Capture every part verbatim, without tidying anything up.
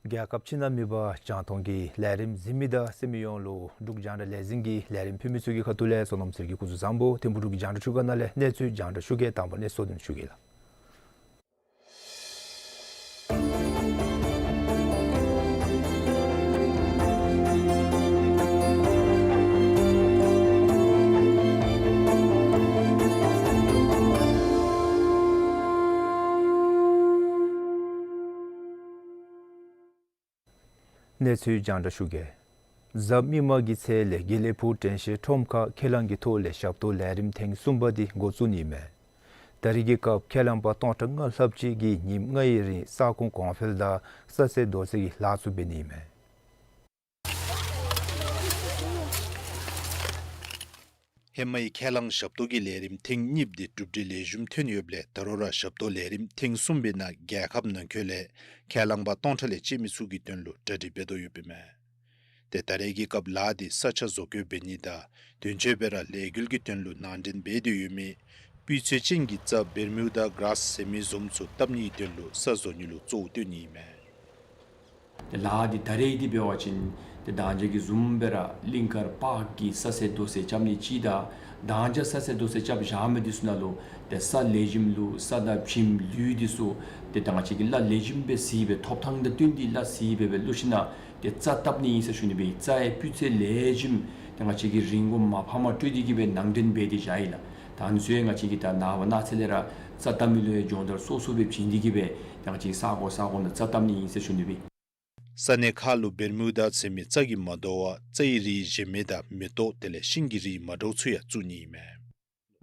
རྒྱལ་ཁབ་ཕྱི་ནང་མེད་པར་རྒྱང་མཐོང་གི་ལས་རིམ་གཟིགས་མི་དང་གསན་མི་ཡོངས་ལུ་འབྲུག་རྒྱང་བསྒྲགས་ལས་འཛིན་གྱི་ལས་རིམ་ཕུལ་མི་ཚུ་གི་ཁ་ཐུག་ལས་བསོད་ནམས་ཚེ་རིང་གིས་སྐུ་གཟུགས་བཟང་པོ། ཐིམ་ཕུག་འབྲུག་རྒྱང་བསྒྲགས་ཤོག་ཁག་ནང་ལས་གནས་ཚུལ་རྒྱང་བསྒྲགས་ཞུ་གེ། དང་པ་གནས་ཚུལ་བསྡུ་ཞུ་གེ་ལགས། གནས་ཚུལ་རྒྱང་བསྒྲགས་ཞུ་གེ། གཟའ་མིག་དམར་གྱི་ཚེས་ལས་དགེ་ལེགས་ཕུག་དྲན་ཤེས་ཁྲོམ་ཁར་ཁས་བླངས་ཀྱི་ཐོག་ལས་ཞབས་ཏོག་ལས་རིམ་ཐེངས་གསུམ་པ་འདི་འགོ་བཙུགས་ནི་ཨིན་མས། ད་རེས་ཀྱི་སྐབས་ཁས་བླངས་པ་སྟོང་ཕྲག་ལྔ་ལྷགཔ་ཅིག་གིས་ཉིནམ་ལྔའི་རིང་ས་ཁོངས་གོང་འཕེལ་དང་ས་ཟད་རྡོ་ཟད་ཀྱི་ལཱ་ཚུ་འབད་ནི་ཨིན་མས། ཧེ་མའི་ཁས་བླངས་ཞབས་ཏོག་གི་ལས་རིམ་ཐེངས་གཉིསཔ་འདི་གྲུབ་འབྲས་ལེགས་ཤོམ་ཐོན་ཡོདཔ་ལས་ད་རུང་ར་ཞབས་ཏོག་ལས་རིམ་ཐེངས་གསུམ་པའི་ནང་རྒྱལ་ཁབ་ནང་འཁོད་ལས་ཁས་བླངས་པ་སྟོང་ཕྲག་ལས་བཅད་མི་ཚུ་གི་དོན་ལུ་གྲ་སྒྲིག་འབད་དོ་ཡོདཔ་ཨིན་མས། ཏེ་ད་རེས་ཀྱི་སྐབས་ལཱ་འདི་ས་ཆ་བཟོ་བཀོད་འབད་ནི་དང་དོན་གཅོད་སྦེ་ར་ལས་འགུལ་གྱི་དོན་ལུ་ནང་འདྲེན་འབད་དེ་ཡོད་མི་སྤུས་ཚད་ཅན་གྱི་རྩྭ་བེར་མིའུ་དང་གཱརཱསི་ཟེར་མི་བཟུམ་ཚུ་བཏབ་ནིའི་དོན་ལུ་ས་བཟོ་ནི་ལུ་གཙོ་བོ་བཏོན་ནི་ཨིན་མས། ཏེ་ལཱ་འདི་ད་རེས་འདི་འབད་བ་ཅིན་ཏེ་མདང་ཞག་གི་བཟུམ་སྦེ་ར་གླིང་དཀར་པཱརཀ་གི་ས་ཟད་རྡོ་ཟད་རྐྱབ་ནི་ཅིག་དང་མདང་ཞག་ས་ཟད་རྡོ་ཟད་རྐྱབ་བཞག་མི་འདི་ཚུ་ནང་ལུ་ཏེ་ས་ལེགས་ཤོམ་ལུ་ས་དང་བྱེམ་ལུད་འདི་ཚུ་ཏེ་ད་ང་བཅས་ཀྱིས་སླ་ལེགས་ཤོམ་སྦེ་གཟིགས་སྦེ་ཐོབ་ཐང་དང་བསྟུན་ཏེ་སླ་གཟིགས་སྦེ་སྦེ་བླུག་ཞིནམ་ཏེ་རྩྭ་བཏབ་ནི་ཨིན་ཟེར་ཞུ་ནི་སྦེ། རྩྭ་ཡང་སྤུས་ཚད་ལེགས་ཤོམ་ཏེ་ང་བཅས་ཀྱིས་རིན་གོང་མ་ཕམ་མ་སྤྲོད་དེ་གིས་སྦེ་ནང་འདྲེན་འབད་དེ་བཞག་ཡི་ལགས། ད་ཨ་ནི་ཚུ་ཡང་ང་བཅས་ཀྱིས་ད་ནངས་པ་གནངས་ཚེ་ལས་ར་རྩྭ་བཏབ་མི་ལུ་ཡང་སྦྱོང་བརྡར་སོ་སོ་སྦེ་བྱིན་ཏེ་གིས་སྦེ་ཏེ་ང་བཅས་ཀྱིས་ས་གོ་ས་གོ་ནང་རྩྭ་བཏབ་ནི་ཨིན་ཟེར་ཞུ་ནི་སྦེ། ས་གནས་ཁག་ལུ་བེར་མིའུ་དང་ཟེར་མི་རྩྭ་གིས་མ་དོ་བར་རྩྭའི་རིགས་གཞན་མི་དང་མེ་ཏོག་དེ་ལས་ཤིང་གི་རིགས་མ་འདྲཝ་ཚུ་ཡང་བཙུགས་ནི་ཨིན་མས།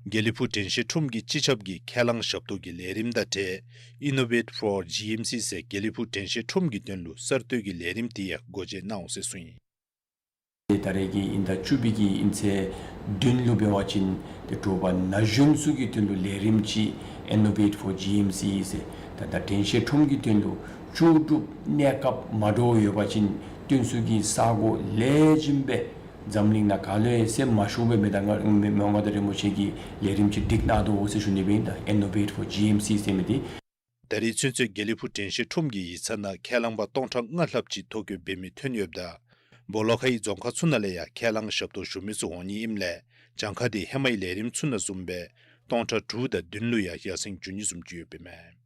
དགེ་ལེགས་ཕུག་དྲན་ཤེས་ཁྲོམ་གྱི་སྤྱི་ཁྱབ་ཀྱིས་ཁས་བླངས་ཞབས་ཏོག་གི་ལས་རིམ་དང་འབྲེལ་Innovate for G M C ཟེར་དགེ་ལེགས་ཕུག་དྲན་ཤེས་ཁྲོམ་གྱི་དོན་ལུ་གསར་གཏོད་ཀྱི་ལས་རིམ་དེ་ཡང་སྒོ་འབྱེད་གནང་འོང་ཟེར་གསུངས་ཡི། ཏེ་ད་རེས་ཀྱི་དབྱིན་ཟླ་བཅུ་པའི་གི་དབྱིན་ཚེས་བདུན་ལུ་འབད་བ་ཅིན་ཏེ་དྲོ་པ་ན་གཞོན་ཚུ་གི་དོན་ལུ་ལས་རིམ་ཅིག་Innovate for G M C ཟེར་ད་ད་དྲན་ཤེས་ཁྲོམ་གྱི་དོན་ལུ་ལྕོགས་གྲུབ་གནས་སྐབས་མ་འདྲཝ་ཡོད་པ་ཅིན་སྟོན་ཚུ་གི་ས་གོ་ལེགས་ཤོམ་སྦེ་འཛམ་གླིང་ནང་ག་ལུ་ཡང་ཟེར་མ་ཞུ་བའི་མི་དང་མངའ་མངའ་བདག་རིན་པོ་ཆེ་གིས་ལས་རིམ་ཅིག་སྒྲིག་གནང་དོ་ཟེར་ཞུ་ནི་སྦེ་ཨིན། ད་Innovate for G M C ཟེར་མི་འདི། ད་རེས་ཚུན་ཚོད་དགེ་ལེགས་ཕུག་དྲན་ཤེས་ཁྲོམ་གྱི་ཡིག་ཚང་ནང་ཁས་བླངས་པ་སྟོང་ཕྲག་ལྔ་ལྷགཔ་ཅིག་ཐོ་བཀོད་འབད་མི་ཐོན་ཡོདཔ་ད་སྦོ་ལོགས་ཁའི་རྫོང་ཁག་ཚུ་ནང་ལས་ཡང་ཁས་བླངས་ཞབས་ཏོག་ཞུ་མི་ཚུ་འོང་ནི་ཨིནམ་ལས་གྱངས་ཁ་དེ་ཧེ་མའི་ལས་རིམ་ཚུ་ནང་བཟུམ་སྦེ་སྟོང་ཕྲག་དྲུག་དང་བདུན་ལུ་ཡང་ཡར་སེང་འགྱོ་ནི་བཟུམ་ཅིག་ཡོདཔ་ཨིན་མས།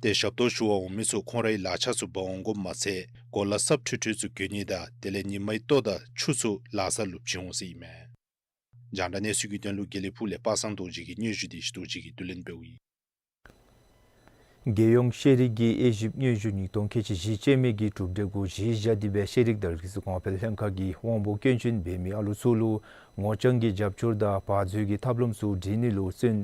ཏེ་ཞབས་ཏོག་ཞུ་བར་འོང་མི་ཚུ་ཁོང་རའི་ལག་ཆ་ཚུ་འབག་འོང་དགོཔ་མ་ཚད་གོ་ལ་སྲབ་ཁྲུ་ཁྲུ་ཚུ་གྱོན་ནི་དང་དེ་ལས་ཉི་མའི་ལྟོ་དང་ཆུ་ཚུ་ལག་ས་ལུ་བྱིན་འོང་ཟེར་ཨིན་མས། རྒྱང་བསྒྲགས་གནས་ཚུལ་གྱི་དོན་ལུ་དགེ་ལེགས་ཕུག་ལས་པ་སངས་རྡོ་རྗེ་གི་སྙན་ཞུ་འདི་ཞུ་རྡོ་རྗེ་གིས་བསྡུ་ལེན་འབདཝ་ཨིན། རྒྱལ་ཡོངས་ཤེས་རིག་གི་དབྱེ་ཞིབ་སྙན་ཞུ་ཉིས་སྟོང་ཁལ་གཅིག་བཞི་ཅན་མའི་གི་གྲུབ་འབྲས་གུ་གཞི་བཞག་སྟེ་སྦེ་ཤེས་རིག་དང་རིག་གཞུང་གོང་འཕེལ་ལྷན་ཁག་གིས་དབང་པོ་སྐྱོན་ཅན་འབད་མི་ཨ་ལུ་ཚུ་ལུ་ངོ་རྐྱང་གི་རྒྱབ་སྐྱོར་དང་བར་མཛོད་ཀྱི་ཐབས་ལམ་ཚུ་སྒྲིག་ནི་ལུ་བརྩོན་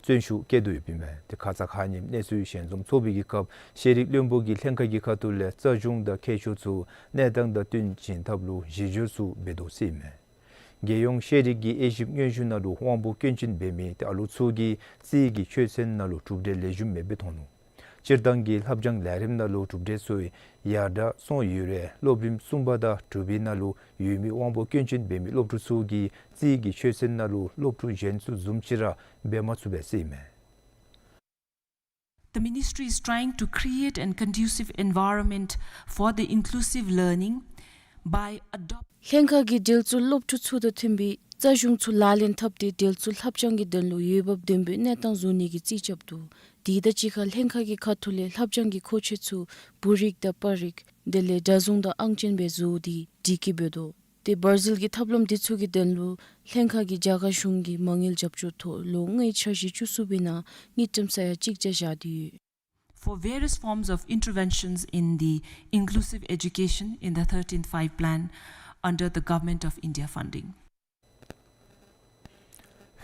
བརྩོན་ཤུགས་བསྐྱེད་དོ་ཡོདཔ་ཨིན་མས། ཏེ་ཁ་ཙ་ཁ་ཉིནམ་གནས་ཚུལ་ཞལ་འཛོམས་ཚོགས་པའི་གི་སྐབས་ཤེས་རིག་བློན་པོ་གིས་ལྷན་ཁག་གི་ཁ་ཐུག་ལས་རྩ་གཞུང་དང་མཁས་མཆོག་ཚུ་གནས་སྟངས་དང་བསྟུན་བྱིན་ཐབས་ལུ་གཞི་བསྒྱུར་ཚུ་འབད་དོ་ཟེར་ཨིན་མས། རྒྱལ་ཡོངས་ཤེས་རིག་གི་དབྱེ་ཞིབ་སྙན་ཞུ་ནང་ལུ་དབང་པོ་སྐྱོན་ཅན་འབད་མི་ཏེ་ཨ་ལོ་ཚུ་གིས་རྩིས་ཀྱི་ཆོས་ཚན་ནང་ལུ་གྲུབ་འབྲས་ལེགས་ཤོམ་མེདཔ་སྦེ་མཐོང་ནུག། སྤྱིར་བཏང་གི་ལྷབ་སྦྱང་ལས་རིམ་ནང་ལུ་གྲུབ་འབྲས་ཚུ་ཡར་དྲག་སོང་ཡོད་རུང་སློབ་རིམ་གསུམ་པ་དང་དྲུག་པའི་ནང་ལུ་ཡོད་མི་དབང་པོ་སྐྱོན་ཅན་འབད་མི་སློབ་ཕྲུག་ཚུ་གིས་རྩིས་ཀྱི་ཆོས་ཚན་ནང་ལུ་སློབ་ཕྲུག་གཞན་ཚུ་བཟུམ་ཅིག་ར་འབད་མ་ཚུགས་པས་ཟེར་ཨིན་མས། The ministry is trying to create a conducive environment for the inclusive learning by adopt- ལྷན་ཁག་གིས་འབྲེལ་གཏོགས་སློབ་ཕྲུག་ཚུ་དང་མཐུན་པའི་རྩ་གཞུང་ཚུ་ལག་ལེན་འཐབ་སྟེ་འབྲེལ་གཏོགས་ལྷབ་སྦྱང་གི་དོན་ལུ་འོས་འབབ་ལྡན་པའི་གནས་སྟངས་བཟོ་ནི་གི་རྩིས་རྐྱབ་འདུག། དེ་དང་གཅིག་ཁར་ལྷན་ཁག་གི་ཁ་ཐུག་ལས་ལྷབ་སྦྱང་གི་མཁོ་ཆས་ཚུ་བུ་རིགས་དང་པར་རིགས་དེ་ལས་འདྲ་བཟུང་དང་ཨང་ཅན་སྦེ་བཟོ་སྟེ་སྒྲིག་གི་འབད་དོ། ཏེ་བར་ཟིལ་གྱི་ཐབས་ལམ་འདི་ཚུ་གི་དོན་ལུ་ལྷན་ཁག་གིས་རྒྱ་གར་གཞུང་གི་མ་དངུལ་རྒྱབ་སྐྱོར་ཐོག་ལོ་ལྔའི་འཆར་གཞི་བཅུ་གསུམ་པའི་ནང་དངུལ་ཀྲམ་ས་ཡ་གཅིག་བརྒྱ་བཞག་སྟེ་ཡོད། For various forms of interventions in the inclusive education in the thirteenth Five Plan under the Government of India funding.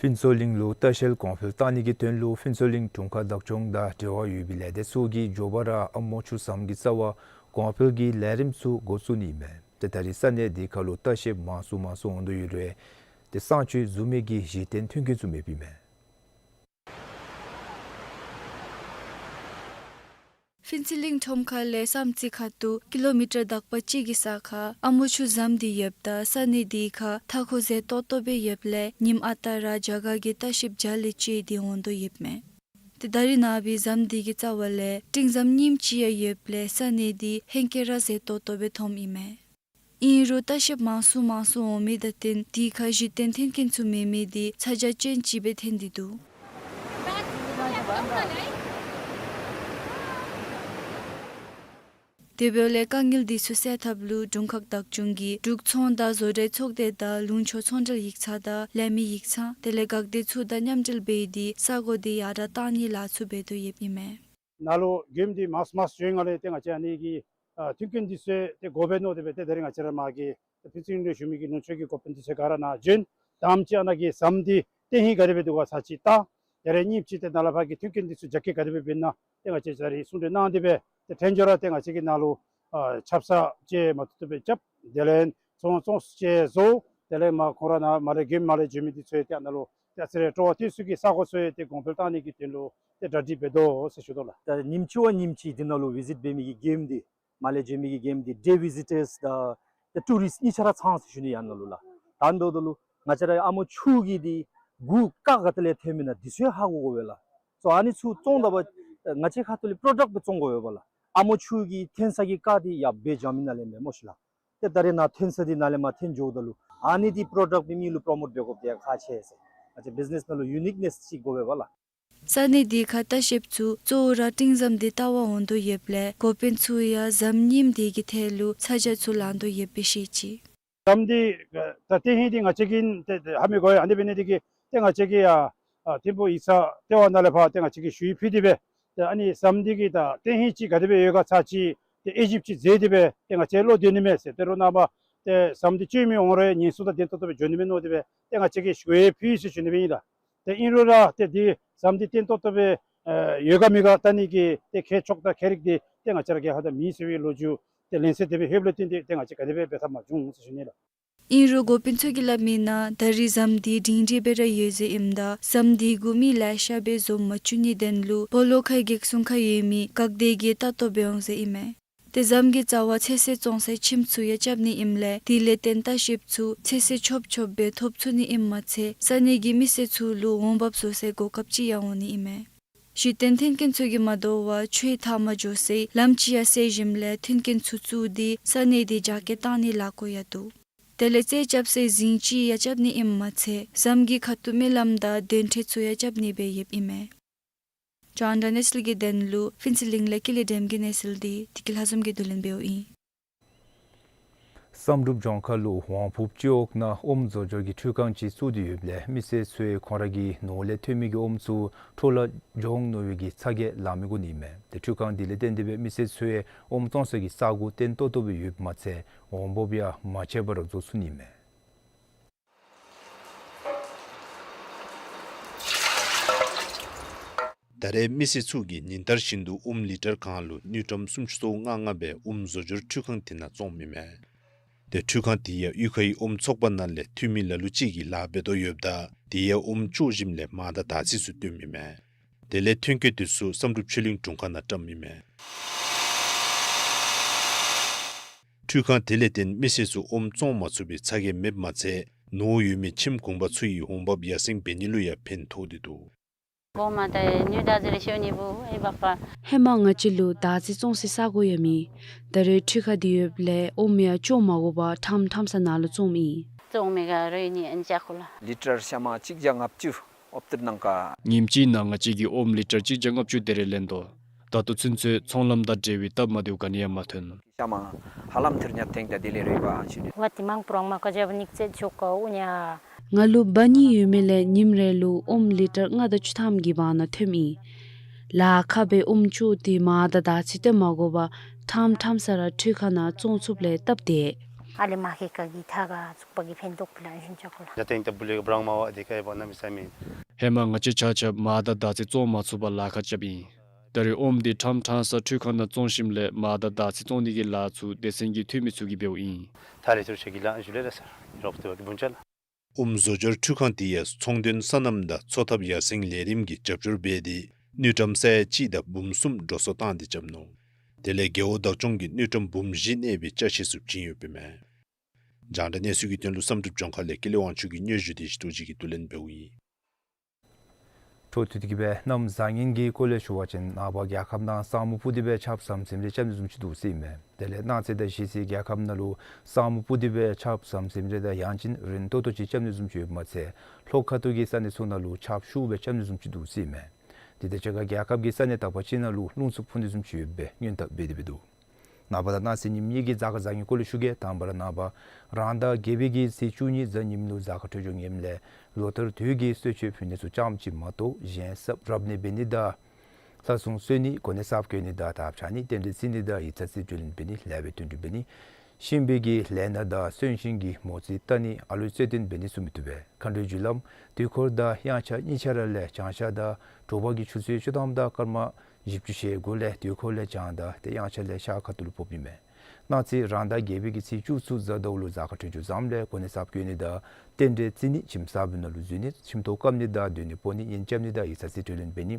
ཕུན་ཚོགས་གླིང་ལུ་ལྟ་བཤལ་གོང་འཕེལ་བཏང་ནི་གི་དོན་ལུ་ཕུན་ཚོགས་གླིང་དྲུང་ཁག་བདག་སྐྱོང་དང་འབྲེལ་བ་ཡོད་པའི་ལས་སྡེ་ཚུ་གིས་མགྱོགས་པ་ར་ཨ་མོ་ཆུ་ཟམ་གྱི་རྩ་བར་གོང་འཕེལ་གྱི་ལས་རིམ་ཚུ་འགོ་བཙུགས་ནི་ཨིན་མས། ཏེ་ད་རེས་ས་གནས་དེ་ཁར་ལུ་ལྟ་བཤལཔ་མང་སུ་མང་སུ་འོང་དོ་ཡོད་རུང་ཏེ་གསང་སྤྱོད་བཟུམ་མའི་གི་གཞི་རྟེན་མཐུན་རྐྱེན་ཚུ་མེདཔ་ཨིན་མས། ཕུན་ཚོགས་གླིང་ཁྲོམ་ཁ་ལས་ཟམ་རྩེ་ཁ་ཐུག་ཀི་ལོ་མི་ཊར་དག་པ་གཅིག་གི་ས་ཁར་ཨ་མོ་ཆུ་ཟམ་འདི་ཡོདཔ་ད་ས་གནས་དེ་ཁར་མཐའ་འཁོར་མཛེས་ཏོག་ཏོ་སྦེ་ཡོདཔ་ལས་ཉིནམ་ཨ་རྟག་ར་རྒྱ་གར་གྱི་ལྟ་བཤལཔ་བརྒྱ་ལས་བཅད་དེ་འོང་དོ་ཡོདཔ་མས། ཏེ་ད་རེས་ནངས་པའི་ཟམ་འདི་གི་རྩ་བར་ལས་སྤྲིན་ཟམ་རྙིངམ་ཅིག་ཡང་ཡོདཔ་ལས་ས་གནས་འདི་ཧེང་སྐལ་ར་མཛེས་ཏོག་ཏོ་སྦེ་མཐོངམ་ཨིན་མས། ཨིན་རུང་ལྟ་བཤལཔ་མང་སུ་མང་སུ་འོང་མི་དང་བསྟུན་དེ་ཁར་གཞི་རྟེན་མཐུན་རྐྱེན་ཚུ་མེད་མི་འདི་ཚ་གྱང་ཅན་ཅིག་སྦེ་ཐོན་ཏེ་འདུག། དེ་འབདཝ་ལས་དཀའ་ངལ་འདི་ཚུ་སེལ་ཐབས་ལུ་དྲུང་ཁག་བདག་སྐྱོང་གིས་འབྲུག་ཚོང་དང་བཟོ་གྲྭའི་ཚོགས་སྡེ་དང་ལུང་ཕྱོགས་ཚོང་འབྲེལ་ཡིག་ཚང་དང་ལས་མི་ཡིག་ཚང་དེ་ལས་འགག་སྡེ་ཚུ་དང་མཉམ་འབྲེལ་འབད་དེ་ས་གོ་འདི་ཡར་དྲག་བཏང་ནིའི་ལཱ་ཚུ་འབད་དོ་ཡོདཔ་ཨིན་མས། ནཱ་ལུ་མགྱོནམ་འདི་མང་སུ་མང་སུ་འགྱོ་བའི་སྒང་ལས་ཏེ་ང་བཅས་ཨ་ནི་གི་ཨ་མཐུན་རྐྱེན་འདི་ཚུ་ཏེ་དགོ་པས་མནོ་སྟེ་སྦེ་ཏེ་ད་རེས་ང་བཅས་ར་མར་གྱི་ཕུན་ཚོགས་གླིང་ལུ་བཞུགས་མི་གི་ལུང་ཕྱོགས་ཀྱི་འགོ་དཔོན་འདི་ཚུ་ག་ར་ནཱ་བྱོན། དང་པ་ཅིག་ཨ་ནཱ་གི་ཟམ་འདི་བརྟན་ཧིང་ག་དེ་སྦེ་འདུག་ག་ཚར་ཅིག་བལྟ། ད་རེས་གཉིས་པ་ཅིག་ཏེ་ནཱ་ལས་ཕར་གྱི་མཐུན་རྐྱེན་འདི་ཚུ་རྒྱ་སྐྱེད་ག་དེ་སྦེ་འབད་ཨིན་ན་ཏེ་ང་བཅས་ད་རེས་གསུང་གྲོས་གནང་སྟེ་སྦེ་ཏེ་ཐོན་འགྱོ་ར་ཏེ་ང་བཅས་ཀྱིས་ནཱ་ལུ་ཨ་ཆབ་གསང་ཅིག་མ་ཐུབ་ཐུབ་སྦེ་རྐྱབ། དེ་ལས་མར་ཚོང་ཚོང་ཅིག་བཟོ། དེ་ལས་མར་ཁོང་ར་ནཱ་མར་ལས་མགྱོནམ་མར་ལས་བྱོན་མི་འདི་ཚུ་ཡང་ཏེ་ནཱ་ལུ་ཏེ་ཨ་ཙི་རེ་སྤྲོ་བ་བཏོན་ས་གི་ས་གོ་ཚུ་ཡང་ཏེ་གོང་འཕེལ་བཏང་ནི་གི་དོན་ལུ་ཏེ་གྲ་སྒྲིག་འབད་དོ་ཟེར་ཞུ་དོ་ལགས། ད་ཉིནམ་གཅིག་བ་ཉིནམ་གཅིག་འདི་ནང་ལུ་བི་ཟིཊ་འབད་མི་གི་གེམ་འདི་མར་ལས་བྱོན་མི་གི་གེམ་འདི་ཌེ་བི་ཟི་ཊརསི་དང་ཏེ་ཊུ་རིསཊ་གཉིས་ཆ་ར་ཚང་ཟེར་ཞུ་ནི་ཡང་ནཱ་ལུ་ལགས། ད་འབདཝ་ད་ལུ་ང་བཅས་ར་ཨ་མོ་ཆུ་གི་འདི་མགུ་རྐ་ག་ཏེ་ལས་ཐོནམ་ཨིན་ན་འདི་ཚུ་ཡང་ཧ་གོ་དགོ་པས་ལགས། སོ་ཨ་ནི་ཚུ་བཙོང་ད་པ་ང་བཅས་ཁ་ཐུག་ལས་པྲོ་ཌཀཊ་སྦེ་བཙོང་དགོ་པས་ལགས། ཨ་མོ་ཆུ་གི་ཐོན་ས་གི་རྐ་འདི་ཡར་སྦེ་བཞགཔ་ཨིན་ན་ལས་མེན་མོ་ཤིག་ལགས། ཏེ་ད་རེས་ནཱ་ཐོན་ས་འདི་ནཱ་ལས་མར་ཐོན་འགྱོཝ་ད་ལུ་ཨ་ནི་འདི་པྲོ་ཌཀཊ་འབད་མི་ལུ་པྲོ་མོཊ་འབད་དགོཔ་འདི་ཡང་ཁག་ཆེ་ཟེར། ང་བཅས་བི་ཛི་ནེསི་ནང་ལུ་ཡུ་ནིཀ་ནེསི་ཅིག་དགོ་པས་ལགས། ས་གནས་འདི་ཁར་ལྟ་བཤལཔ་ཚུ་གཙོ་བོ་ར་སྤྲིན་ཟམ་འདི་བལྟ་བར་འོང་དོ་ཡོདཔ་ལས་འགོ་དཔོན་ཚུ་ཡང་ཟམ་རྙིངམ་འདི་གི་ཐད་ལུ་ཚ་གྱང་ཚུ་ལང་དོ་ཡོདཔ་སྦེ་བཤད་ཅི། ཟམ་འདི་ད་བརྟན་ཧིང་འདི་ང་བཅས་ཀྱིས་ཏེ་ཧ་མི་གོ་ཡི། ཨ་ནི་འབད་ནི་འདི་གིས་ཏེ་ང་བཅས་ཀྱིས་ཡར་ཨ་ཐིམ་ཕུག་ཡིག་ཚང་ལྟེ་བ་ནང་ལས་ཕར་ཏེ་ང་བཅས་ཀྱིས་ཞུ་ཡིག་ཕུལ་ཏེ་སྦེ་ཏེ་ཨ་ནི་ཟམ་འདི་གི་ད་བརྟན་ཧིང་ཅིག་ག་དེ་སྦེ་ཡོད་ག་ཚར་ཅིག་ཏེ་དབྱེ་ཞིབ་ཅིག་མཛད་དེ་སྦེ་ཏེ་ང་བཅས་བློ་འདོད་ནི་མས་ཟེར། ད་རུང་ནངས་པ་ཏེ་ཟམ་འདི་སྤྱོད་མི་འོང་རུང་ཉེན་སྲུང་དང་ལྡན་ཏོག་ཏོ་སྦེ་འགྱོ་ནི་མས་མནོ་སྟེ་སྦེ་ཏེ་ང་བཅས་ཀྱིས་ཞུ་ཡིག་ཕུལ་ཡི་ཟེར་ཞུ་ནི་སྦེ་ཨིན་ལགས། ཏེ་ཨིན་རུང་ར་ཏེ་འདི་ཟམ་འདི་བརྟན་ཏོག་ཏོ་སྦེ་ཨེ་ཡོད་ག་མེད་ག་བལྟ་ནི་གི་ཏེ་མཁས་མཆོག་དང་མཁས་རིག་འདི་ཏེ་ང་བཅས་ར་གིས་ཧ་ད་མེད་ཟེར་བའི་ལོ་རྒྱུས་ཏེ་ལན་གསལ་དེ་སྦེ་ལྷོདཔ་ལས་བརྟེན་ཏེ་ཏེ་ང་བཅས་ག་དེ་སྦེ་འབད་ཐབས་མ་བྱུང་ཟེར་ཞུ་ནི་ལགས། ཨིན་རུང་འགོ་དཔོན་ཚུ་གིས་སླབ་མིའི་ནང་ད་རེས་ཟམ་འདི་སྒྲིང་སྒྲི་སྦེ་ར་ཡོད་ཟེར་ཨིནམ་ད་ཟམ་འདི་གུ་མི་ལེ་ཤ་སྦེ་འཛོམས་མ་བཅུག་ནིའི་དོན་ལུ་སྤོ་ལོ་ཁའི་གེགས་སྲུང་ཁར་ཡོད་མི་འགག་སྡེ་གིས་ལྟ་རྟོག་འབད་འོང་ཟེར་ཨིན་མས། ཏེ་ཟམ་གྱི་རྩ་བར་ཚོད་བསྲེ་བཙོང་སའི་ཁྱིམ་ཚུ་ཡང་རྐྱབ་ནི་ཨིནམ་ལས་དེ་ལས་བརྟེན་ལྟ་བཤལཔ་ཚུ་ཚོད་བསྲེ་ཆོབ་ཆོབ་སྦེ་ཐོབ་ཚུགས་ནི་ཨིནམ་མ་ཚད་ས་གནས་ཀྱི་མི་སེར་ཚུ་ལུ་འོང་འབབ་བཟོ་སའི་གོ་སྐབས་ཅིག་ཡང་འོང་ནི་ཨིན་མས། གཞི་རྟེན་མཐུན་རྐྱེན་ཚུ་གིས་མ་དོ་བར་ཆུའི་མཐའ་མར་འགྱོ་སའི་ལམ་ཅིག་ཡང་བསལ་ཞིནམ་ལས་མཐུན་རྐྱེན་ཚུ་བཙུགས་ཏེ་ས་གནས་འདི་རྒྱ་སྐྱེད་བཏང་ནིའི་ལཱ་འགོ་ཡང་བཙུགས། དེ་ལས་རྩེད་རྐྱབ་སའི་རྫིང་ཅིག་ཡང་རྐྱབ་ནི་ཨིནམ་མ་ཚད་ཟམ་གྱི་ཁ་ཐུག་སྨོན་ལམ་དང་གདན་ཁྲི་ཚུ་ཡང་རྐྱབ་ནི་སྦེ་ཡོདཔ་ཨིན་མས། ཅོ་ཨན་དྲ་གནས་ཚུལ་གྱི་དོན་ལུ་ཕུན་ཚོགས་གླིང་ལས་ཀུན་ལེགས་སྒྲོལམ་གྱི་གནས་ཚུལ་འདི་བདེ་སྐྱིད་ལྷ་འཛོམས་ཀྱིས་བསྡུ་ལེན་འབདཝ་ཨིན། བསམ་གྲུབ་ལྗོངས་མཁར་ལུ་ཝང་ཕུབ་སྤྱི་འོག་ནང་ཨོམ་བཟོ་སྦྱོར་གྱི་འཕྲུལ་ཁང་ཅིག་བཙུགས་ཏེ་ཡོདཔ་ལས་མི་སེར་ཚུ་ཡང་ཁོང་ར་གི་ནོར་ལས་ཐོན་མི་གི་ཨོམ་ཚུ་འཕྲོ་བརླག་འགྱོ་འོང་མནོ་བའི་གི་ཚ་གྱང་ལང་མི་དགོ་ནི་མས། ཏེ་འཕྲུལ་ཁང་འདི་ལས་བརྟེན་ཏེ་སྦེ་མི་སེར་ཚུ་ཡང་ཨོམ་བཙོང་ས་གི་ས་གོ་བརྟན་ཏོག་ཏོ་སྦེ་ཡོདཔ་མ་ཚད་འོང་འབབ་ཡང་མ་ཆད་པར་བཟོ་ཚུགས་ནི་མས། ད་རེས་མི་སེར་ཚུ་གིས་ཉིན་ལྟར་བཞིན་དུ་ཨོམ་ལི་ཊར་གང་ལུ་དངུལ་ཀྲམ་སུམ་ཅུ་སོ་ལྔ་ལྔ་སྦེ་ཨོམ་བཟོ་སྦྱོར་འཕྲུལ་ཁང་དེ་ནང་བཙོངམ་ཨིན་མས། ཏེ་འཕྲུལ་ཁང་དེ་ཡང་གཡུས་ཁའི་ཨོམ་ཚོགས་པ་ནང་ལས་འཐུས་མི་ལ་ལུ་ཅིག་གིས་ལཱ་འབད་དོ་ཡོདཔ་ད་དེ་ཡང་ཨོམ་བཅོ་ཞིནམ་ལས་མར་དང་དར་ཚིལ་ཚུ་བཏོནམ་ཨིན་མས། དེ་ལས་ཐོན་སྐྱེད་དེ་ཚུ་བསམ་གྲུབ་ཆོས་གླིང་དྲུང་ཁག་ནང་བཀྲམ་ཨིན་མས། འཕྲུལ་ཁང་དེ་ལས་བརྟེན་མི་སེར་ཚུ་ཨོམ་བཙོང་མ་ཚུགས་པའི་ཚ་གྱང་མེདཔ་མ་ཚད་ནོར་འོག་ཡོད་མི་ཁྱིམ་གུང་པ་ཚུ་ཡིས་འོང་འབབ་ཡར་སེང་འབད་ནི་ལུ་ཡང་ཕན་ཐོགས་ཏེ་འདུག། གོ་མ་ད་ནུས་ད་ཟེར་ཤོ་ནི་བུ་ཨེ་བ་ཕ། ཧེ་མ་ང་བཅས་ལུ་དར་ཚིལ་བཙོང་སའི་ས་གོ་ཡང་མེད། ད་རེས་འཕྲུལ་ཁང་འདི་ཡོདཔ་ལས་ཨོམ་ཡང་བཅོ་མ་དགོ་པར་ཁྲམ་ཁྲམ་ས་ནང་ལུ་བཙོངམ་ཨིན། བཙོང་མི་ག་རོ་ནི་ཨན་ཅ་ཁུ་ལ། ལི་ཊར་ཤ་མ་གཅིག་བརྒྱ་ལྔ་བཅུ་ཨོབ་ཏིར་ནང་ཀ། ཉིནམ་གཅིག་ནང་ང་བཅས་ཀྱིས་ཨོམ་ལི་ཊར་གཅིག་བརྒྱ་ལྔ་བཅུ་དེ་རེ་ལེན་དོ། ད་ལྟོ་ཚུན་ཚོད་ཚོང་ལམ་དང་འབྲེལ་བའི་སྟབས་མ་བདེཝ་ག་ནི་ཡང་མ་ཐོན། ཤ་མ་ཧ་ལམ་ཐིར་ཉ་ཐེང་ད་དེ་ལས་རེ་བ་ཨན་ཤི་ནི། ཝ་ཏི་མང་པུ་རང་མ་ཀ་ཇབ་ནིག་ཙེ་ཆོ་ཀ་ཨུ་ཉ། ང་ལུ་འབག་ནི་ཡོད་མི་ལས་ཉིནམ་རེ་ལུ་ཨོམ་ལི་ཊར་ལྔ་དང་བཅུ་ཐམ་གྱི་བར་ན་ཐོནམ་ཨིན། ལཱ་ཁག་སྦེ་ཨོམ་བཅོ་སྟེ་མར་དང་དར་ཚིལ་བཏོན་མ་དགོ་པར་ཁྲམ་ཁྲམ་ས་ར་འཕྲུལ་ཁང་ནང་བཙོང་ཚུགསཔ་ལས་སྟབས་བདེ། ཨ་ལེ་མ་ཁེ་ཀ་གི་ཐ་ག་ཚུགས་པ་གི་ཕན་ཐོགས་པི་ལ་ཨན་ཤིན་ཅ་ཁོ་ལ། ད་ཐེང་ད་བུ་ལེ་ག་བྲང་མ་བ་དེ་ཀ་ཡ་བ་ན་མི་ས་མེད། ཧེ་མ་ང་བཅས་ཆ་ཁྱབ་མར་དང་དར་ཚིལ་བཙོང་མ་ཚུགས་པར་ལཱ་ཁག་རྐྱབ་ཨིན། ད་རེས་ཨོམ་འདི་ཁྲམ་ཁྲམ་ས་འཕྲུལ་ཁང་ནང་བཙོང་ཞིནམ་ལས་མར་དང་དར་ཚིལ་བཙོང་ནི་གི་ལཱ་ཚུ་སྡེ་ཚན་གྱི་འཐུས་མི་ཚུ་གིས་འབདཝ་ཨིན། ད་རེས་ཐུར་ཤ་གི་ལ་ཞུ་ལེ་ར་ས་རོབ་ཏེ་བ་གི་བུན་ཅ་ལ། ཨོམ་བཟོ་སྦྱོར་འཕྲུལ་ཁང་དེ་ཡང་ཚོང་དོན་སོ་ནམ་དང་འཚོ་ཐབས་ཡར་སེང་ལས་རིམ་གྱིས་རྒྱབ་སྐྱོར་འབད་དེ་དངུལ་ཀྲམ་ས་ཡ་གཅིག་དང་འབུམ་གསུམ་འགྲོ་སོང་བཏང་སྟེ་རྐྱབ་ནུག། དེ་ལས་རྒེད་འོག་བདག་སྐྱོང་གིས་དངུལ་ཀྲམ་འབུམ་བཞི་གནས་པའི་ཅ་ཆས་ཚུ་བྱིན་ཡོདཔ་ཨིན་མས། རྒྱང་བསྒྲགས་གནས་ཚུལ་གྱི་དོན་ལུ་བསམ་གྲུབ་ལྗོངས་མཁར་ལས་ཀུན་ལེགས་དབང་ཕྱུག་གི་སྙན་ཞུ་དེ་ཞིག་ཏུ་ཅིག་གིས་བསྡུ་ལེན་འབདཝ་ཨིན། འཕྲོ་མཐུད་དེ་གི་སྦེ་གནམ་བཟང་ངན་གྱི་སྐོར་ལས་ཞུ་བ་ཅིན་ནངས་པ་རྒྱལ་ཁབ་ནང་ས་སྨུག་སྤུབས་ཏེ་སྦེ་ཆརཔ་ཟམ་ཟིམ་རེ་རྐྱབ་ནི་བཟུམ་ཅིག་འདུག་ཟེར་ཨིན་མས། དེ་ལས་གནངས་ཚེ་དང་གཞེས་ཚེ་རྒྱལ་ཁབ་ནང་ལུ་ས་སྨུག་སྤུབས་ཏེ་སྦེ་ཆརཔ་ཟམ་ཟིམ་རེ་དང་ཡང་ཅིན་རན་ཏོག་ཏོ་ཅིག་རྐྱབ་ནི་བཟུམ་ཅིག་ཡོདཔ་མ་ཚད་ལྷོ་ཁ་ཐུག་གི་ས་གནས་ཚུ་ནང་ལུ་ཆརཔ་ཤུགས་སྦེ་རྐྱབ་ནི་བཟུམ་ཅིག་འདུག་ཟེར་ཨིན་མས། དེ་དང་གཅིག་ཁར་རྒྱལ་ཁབ་ཀྱི་ས་གནས་དག་པ་ཅིག་ནང་ལུ་རླུང་འཚུབ་འཕུ་ནི་བཟུམ་ཅིག་ཡོད་པའི་སྔོན་བརྡ་འབད་དེ་འབད་འདུག། ནངས་པ་དང་གནངས་ཚེ་ཉིནམ་གཉིས་ཀྱི་གཟའ་སྐར་བཟང་ངན་སྐོར་ལས་ཞུ་གེ། དང་པ་ར་ནངས་པ་རང་ཟླ་བརྒྱད་པའི་གི་ཚེས་བཅུ་གཉིས་གཟའ་ཉིམ་ལུ་གཟའ་སྐར་འཕྲོད་སྦྱོར་ངནམ་ལས་ལོ་ལྟར་དུས་ཀྱི་གསོལ་མཆོད་ཕུལ་ནི་ཚུ་ཙམ་ཅིག་མ་གཏོགས་གཞན་སྲབ་རབ་གནས་འབད་ནི་དང་ལྷ་སྲུང་གསོལ་ནི་གོ་གནས་གསརཔ་བཀོད་ནི་དང་དར་ཕྱར་ནི་རྟེན་འབྲེལ་བརྩི་ནི་དང་ཡིག་ཚང་རྩིས་སྤྲོད་ལེན་འབད་ནི་ལེགས་པའི་དོན་སྒྲུབ་འབད་ནི་གཤིན་པོའི་གི་ལས་སྣ་དང་གསོན་གཤིན་གྱི་མོ་རྩིས་བལྟ་ནི་ཨ་ལུའི་རྩོད་ལྡན་འབད་ནི་ཚུ་མི་བཏུབ་པས། མཁའ་འགྲོའི་རྒྱུ་ལམ་དུས་འཁོར་དང་དབྱངས་འཆར་གཉིས་ཆ་ར་ལས་བྱང་ཤར་དང་དྲོ་པ་གི་ཆུ་ཚོད་བཅུ་ཐམ་དང་སྐར་མ་བཞི་བཅུ་ཞེ་དགུ་ལས་དུས་འཁོར་ལས་བྱང་དང་ཏེ་དབྱངས་འཆར་ལས་ཤར་ཁ་ཐུག་ལུ་ཕོགཔ་ཨིན་མས། གནངས་ཚེ་རང་ཟླ་བརྒྱད་པའི་གི་ཚེས་བཅུ་གསུམ་གཟའ་ཟླཝ་ལུ་གཟའ་སྐར་འཕྲོད་སྦྱོར་བཟངམ་ལས་གོ་གནས་གསརཔ་བཀོད་ནི་དང་རྟེན་འབྲེལ་བརྩི་ནི་ཁྱིམ་གསརཔ་ནང་ལུ་འཛུལ་ནི་ཁྱིམ་ཐོག་བཀབ་ནི་དང་སྡོད་གནས་སྤོ་ནི་གཉེན་རྐྱབ་ནི་དང་ཡིག་ཚང་རྩིས་སྤྲོད་ལེན་འབད་ནི་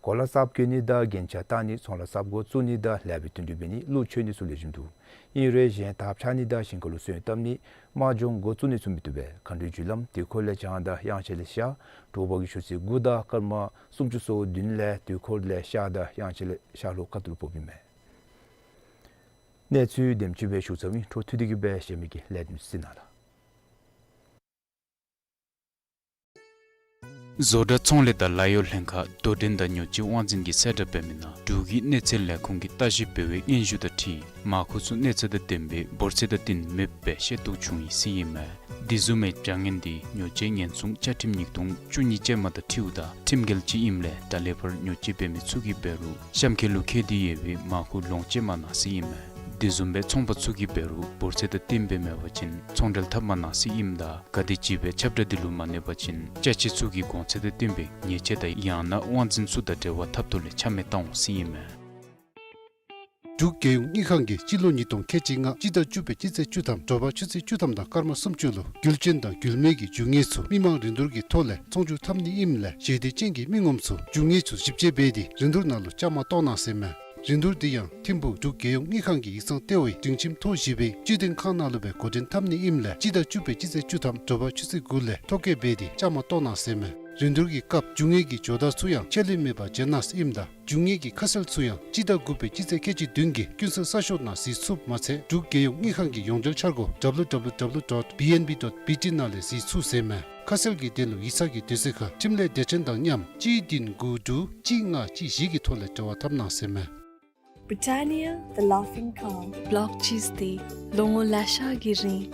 གོ་ལ་གསརཔ་གྱོན་ནི་དང་རྒྱན་ཆ་བཏགས་ནི་ཚོང་ལཱ་གསརཔ་འགོ་བཙུགས་ནི་དང་ལེགས་པའི་དོན་སྒྲུབ་འབད་ནི་ཀླུ་མཆོད་ནི་ཚུ་ལེགས་ཤོམ་འདུག། ཨིན་རུང་གཞན་དར་ཕྱར་ནི་དང་ཞིང་ཁ་ལུ་སོན་བཏབ་ནི་དམག་སྦྱོང་འགོ་བཙུགས་ནི་ཚུ་མི་བཏུབ་པས། མཁའ་འགྲོའི་རྒྱུ་ལམ་དུས་འཁོར་ལས་བྱང་དང་དབྱངས་འཆར་ལས་ཤར་དྲོ་པ་གི་ཆུ་ཚོད་དགུ་དང་སྐར་མ་སུམ་ཅུ་སོ་བདུན་ལས་དུས་འཁོར་ལས་ཤར་དང་དབྱངས་འཆར་ལས་ཤར་ལྷོ་ཁ་ཐུག་ལུ་ཕོགཔ་ཨིན་མས། གནས་ཚུལ་དེམ་ཅིག་སྦེ་ཞུ་ཚརཝ་ཨིན། འཕྲོ་མཐུད་དེ་གི་སྦེ་གཞན་མི་གི་ལས་དོན་ཚུ་གཟིགས་གནང་ལགས། བཟོ་གྲྭ་ཚོང་ལས་དང་ལཱ་གཡོག་ལྷན་ཁག་དོ་འགྲན་དང་ཉོ་སྤྱོད་དབང་འཛིན་གྱིས་གསལ་བསྒྲགས་འབད་མི་ནང་འབྲུག་གི་གནས་ཚད་ལས་ཁུངས་ཀྱིས་ལྟ་ཞིབ་འབད་བའི་སྙན་ཞུ་དང་འཁྲིལ་མར་ཁུ་ཚུ་གནས་ཚད་དང་ལྡནམ་སྦེ་འབོར་ཚད་དང་བསྟུན་མེདཔ་སྦེ་བཤད་སྡུག་བྱུང་ཡི་ཟེར་ཨིན་མས། དེ་བཟུམ་མའི་བྱ་ངན་འདི་ཉོ་སྤྱོད་ཉེན་སྲུང་བཅའ་ཁྲིམས་ཉིས་སྟོང་བཅུ་གཉིས་ཅན་མ་དང་འཁྲིལཝ་ད་ཁྲིམས་འགལ་ཅིག་ཨིནམ་ལས་ད་ལས་ཕར་ཉོ་སྤྱོད་འབད་མི་ཚུ་གིས་འབད་རུང་གཤམ་འཁོད་ལུ་བཀོད་དེ་ཡོད་པའི་མར་ཁུ་ལོངས་སྤྱོད་མ་གནང་ཟེར་ཨིན་མས། དེ་བཟུམ་སྦེ་ཚོང་པ་ཚུ་གིས་འབད་རུང་འབོར་ཚད་དང་བསྟུན་སྦེ་མེད་པ་ཅིན་ཚོང་འབྲེལ་འཐབ་མ་གནང་ཟེར་ཨིནམ་ད་ག་དེམ་ཅིག་སྦེ་ཁྱབ་བསྒྲགས་འདི་ལུ་མ་གནས་པ་ཅིན་ཅ་ཆས་ཚུ་གི་གོང་ཚད་དང་བསྟུན་པའི་ཉེས་ཆད་དང་ཡང་ན་དབང་འཛིན་ཚུ་དང་འབྲེལ་བ་འཐབ་ཐོག་ལས་ཆ་མེད་བཏང་འོང་ཟེར་ཨིན་མས། འབྲུག་རྒྱལ་ཡོངས་དངུལ་ཁང་གིས་སྤྱི་ལོ་ཉིས་སྟོང་ཁལ་གཅིག་ལྔ་སྤྱི་ཟླ་བཅུ་པའི་སྤྱི་ཚེས་བཅུ་ཐམ་དྲོ་པ་ཆུ་ཚོད་བཅུ་ཐམ་དང་སྐར་མ་སུམ་ཅུ་ལུ་རྒྱུ་ཅན་དང་རྒྱུ་མེད་ཀྱི་རྒྱུ་དངོས་ཚུ་མི་མང་རིན་བསྡུར་གྱི་ཐོག་ལས་ཚོང་བསྒྱུར་འཐབ་ནི་ཨིནམ་ལས་ཞལ་འདེབས་ཅན་གྱི་མི་ངོམ་ཚུ་རྒྱུ་དངོས་ཚུ་ཞིབ་དཔྱད་འབད་དེ་རིན་བསྡུར་ནང་ལུ་བཅའ་མར་གཏོགས་གནང་ཟེར་མས། རིན་བསྡུར་འདི་ཡང་ཐིམ་ཕུག་འབྲུག་རྒྱལ་ཡོངས་དངུལ་ཁང་གི་ཡིག་ཚང་ལྟེ་བའི་སྒྲིང་ཁྱིམ་ཐོག་བཞི་པའི་སྤྱི་དོན་ཁང་ནང་ལུ་སྦེ་འགོ་འདྲེན་འཐབ་ནི་ཨིནམ་ལས་སྤྱི་ཟླ་བཅུ་པའི་སྤྱི་ཚེས་བཅུ་ཐམ་དྲོ་པ་ཆུ་ཚོད་དགུ་ལས་ཐོ་བཀོད་འབད་དེ་བཅའ་མར་གཏོགས་གནང་ཟེར་མས། རིན་བསྡུར་གྱི་སྐབས་རྒྱུ་དངོས་ཀྱི་ཇོ་བདག་ཚུ་ཡང་ཆད་ལུས་མེད་པར་མཇལ་གནང་ཟེར་ཨིནམ་ད་རྒྱུ་དངོས་ཀྱི་ཁ་གསལ་ཚུ་ཡང་སྤྱི་ཟླ་དགུ་པའི་སྤྱི་ཚེས་ཁལ་གཅིག་བདུན་གྱི་ཀུན་གསལ་གསར་ཤོག་ནང་གཟིགས་ཚུགསཔ་མ་ཚད་འབྲུག་རྒྱལ་ཡོངས་དངུལ་ཁང་གི་ཡོངས་འབྲེལ་འཆར་སྒོ་W W W dot B N B dot B T ནང་ལས་གཟིགས་ཚུགས་ཟེར་མས། ཁ་གསལ་གྱི་དོན་ལུ་ཡིག་ཚང་གི་དུས་ཚོད་ཁར་འཕྲིན་ལས་སྡེ་ཚན་དང་མཉམ་གཅིག་བདུན་དགུ་དྲུག་གཅིག་ལྔ་གཅིག་བཞི་གི་ཐོག་ལས་འབྲེལ་བ་འཐབ་གནང་ཟེར་མས། Britannia, the Laughing Cow. ལོག་ཅིས་ཏེ་ལོ་ངོ་ལེ་ཤ་གི་རིང་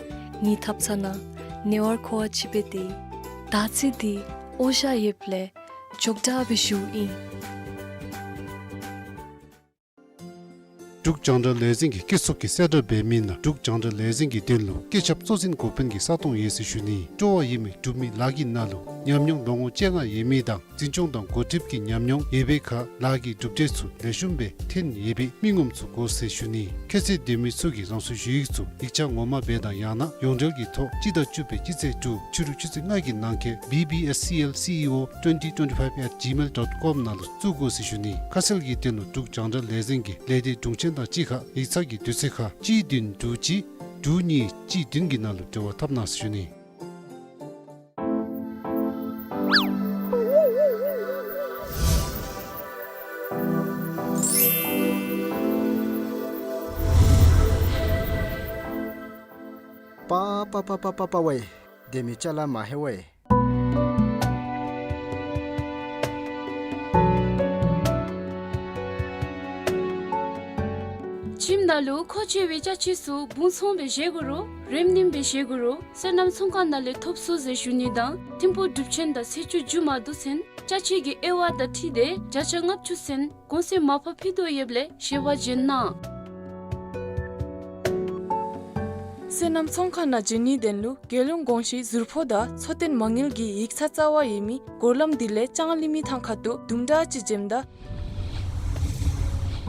ངེའི་ཐབ་ཚང་ནང་ཉེ་བར་མཁོ་བ་ཅིག་འབད་དེ་དར་ཚིལ་འདི་འོ་ཞ་ཡོདཔ་ལས་ཅོག་འཐདཔ་སྦེ་བཞུགས་ཨིན། འབྲུག་རྒྱང་བསྒྲགས་ལས་འཛིན་གྱི་སྐྱེལ་འཚོལ་གྱི་གསལ་བསྒྲགས་འབད་མི་ནང་འབྲུག་རྒྱང་བསྒྲགས་ལས་འཛིན་གྱི་དོན་ལུ་སྐད་ཁྱབ་གཙོ་འཛིན་འགོ་དཔོན་གྱི་ས་སྟོང་ཡོད་ཟེར་ཞུ་ནི། སྤྲོ་བ་ཡོད་མི་འབྲུག་མི་ལཱ་གི་ནང་ལུ་ཉམས་མྱོང་ལོ་ངོ་བཅོ་ལྔ་ཡོད་མི་དང་འཛིན་སྐྱོང་དང་འགོ་ཁྲིདཔ་གི་ཉམས་མྱོང་ཡོད་པའི་ཁར་ལཱ་གི་གྲུབ་འབྲས་ཚུ་ལེགས་ཤོམ་སྦེ་ཐོན་ཡོད་པའི་མི་ངོམ་ཚུ་དགོ་ཟེར་ཞུ་ནི། ཁྱད་ཚད་ལྡན་མི་ཚུ་གིས་རང་སོའི་ཞུ་ཡིག་ཚུ་ཡིག་ཆ་ངོ་མ་སྦེ་དང་ཡང་ན་ཡོངས་འབྲེལ་གྱི་ཐོག་སྤྱི་ཟླ་བཅུ་པའི་སྤྱི་ཚེས་དྲུག་ཕྱི་རུ་ཆུ་ཚོད་ལྔ་གི་ནང་འཁོད་B B S C L C E O twenty twenty-five at gmail dot com ནང་ལུ་བཙུགས་དགོ་ཟེར་ཞུ་ནི། ཁ་གསལ་གྱི་དོན་ལུ་འབྲུག་རྒྱང་བསྒྲགས་ལས་འཛིན་གྱི་ལས་སྡེ་དྲུང་ཆེན་དང་གཅིག་ཁར་ཡིག་ཚང་གི་དུས་ཚོད་ཁར་གཅིག་བདུན་དྲུག་གཅིག་དྲུག་གཉིས་གཅིག་བདུན་གྱི་ནང་ལུ་འབྲེལ་བ་འཐབ་གནང་ཟེར་ཞུ་ནི། པ་པ་པ་པ་པ་པ་ཝེ། སྡེ་མི་ཅ་ལ་མ་ཧེ་ཝེ། ཁྱིམ་ནང་ལུ་མཁོ་ཆེ་བའི་ཅ་ཆས་ཚུ་སྦུང་ཚོང་སྦེ་བཞེས་དགོ་རུང་རིམ་བསྣུན་སྦེ་བཞེས་དགོ་རུང་སོ་ནམ་ཚོང་ཁང་ནང་ལས་ཐོབ་ཚུགས་ཟེར་ཞུ་ནི་དང་ཐིམ་ཕུག་འབྲུག་ཆེན་དང་ཚེས་བཅུ་མཇུག་མ་བསྡུ་ཚུན་ཅ་ཆས་ཀྱི་དབྱེ་བ་དང་འཁྲིལ་ཏེ་བརྒྱ་ཆ་ལྔ་བཅུ་ཚུན་གོང་ཚད་མར་ཕབ་ཕུལ་དོ་ཡོདཔ་ལས་ཞལ་པར་བྱོན་གནང་། སོ་ནམ་ཚོང་ཁང་ནང་བྱོན་ནིའི་དོན་ལུ་རྒྱལ་ཡོངས་གོང་ཞུའི་ཟུར་ཕོགས་དང་འཚོ་རྟེན་མ་དངུལ་གྱི་ཡིག་ཚང་རྩ་བར་ཡོད་མི་སྒོ་ལམ་འདི་ལས་ལྕང་གླིང་མི་ཐང་ཁ་ཐུག་དུམ་གྲ་ཅིག་འཛེམ་ད་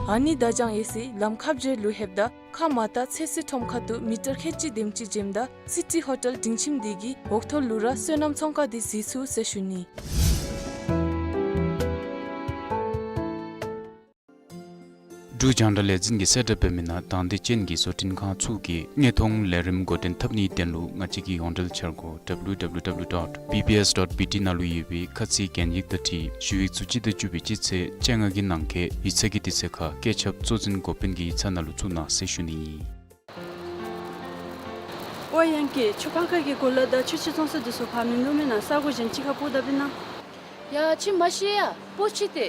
ཨ་ནི་བརྡ་བྱང་ཡོད་སའི་ལམ་ཁ་བརྒྱད་ལུ་ལྷོདཔ་ད་ཁ་མར་ལྟ་ཚོད་བསྲེ་ཁྲོམ་ཁ་ཐུག་མི་ཊར་ཁལ་གཅིག་དེམ་ཅིག་འཛེམ་ད་སི་ཊི་ཧོ་ཊེལ་སྡིངས་ཆ་འདི་གི་འོག་ཐོག་ལུ་ར་སོ་ནམ་ཚོང་ཁང་འདི་གཟིགས་ཚུགས་ཟེར་ཞུ་ནི། འབྲུག་རྒྱང་བསྒྲགས་ལས་འཛིན་གྱི་གསལ་བསྒྲགས་འབད་མི་ནང་དང་འདོད་ཅན་གྱི་བཟོ་སྐྲུན་ཁང་ཚུ་གིས་དངོས་མཐོང་ལས་རིམ་འགོ་འདྲེན་འཐབ་ནིའི་དོན་ལུ་ང་བཅས་ཀྱི་ཡོངས་འབྲེལ་འཆར་སྒོ་W W W dot B B S dot B T ནང་ལུ་ཡོད་པའི་ཁ་ཚིག་གན་ཡིག་དང་འཁྲིལ་ཞུ་ཡིག་ཚུ་སྤྱི་ཟླ་བཅུ་པའི་སྤྱི་ཚེས་བཅོ་ལྔ་གི་ནང་འཁོད་ཡིག་ཚང་གི་དུས་ཚོད་ཁར་སྐད་ཁྱབ་གཙོ་འཛིན་འགོ་དཔོན་གྱི་ཡིག་ཚང་ནང་ལུ་བཙུགས་གནང་ཟེར་ཞུ་ནི་ཨིན། ཨོ་ཡང་ཀི་ཆུ་ཕག་ཁ་གི་གོ་ལ་དང་ཆུ་ཆུ་ཚོང་ས་འདི་ཚུ་ཕར་མིན་འདུག་མེན་ན། ས་གོ་གཞན་ཅིག་ཁར་སྤོ་ད་པིན་ན། ཡ་ཁྱིམ་མ་ཤེས་ཡ་སྤོ་ཅི་སྟེ།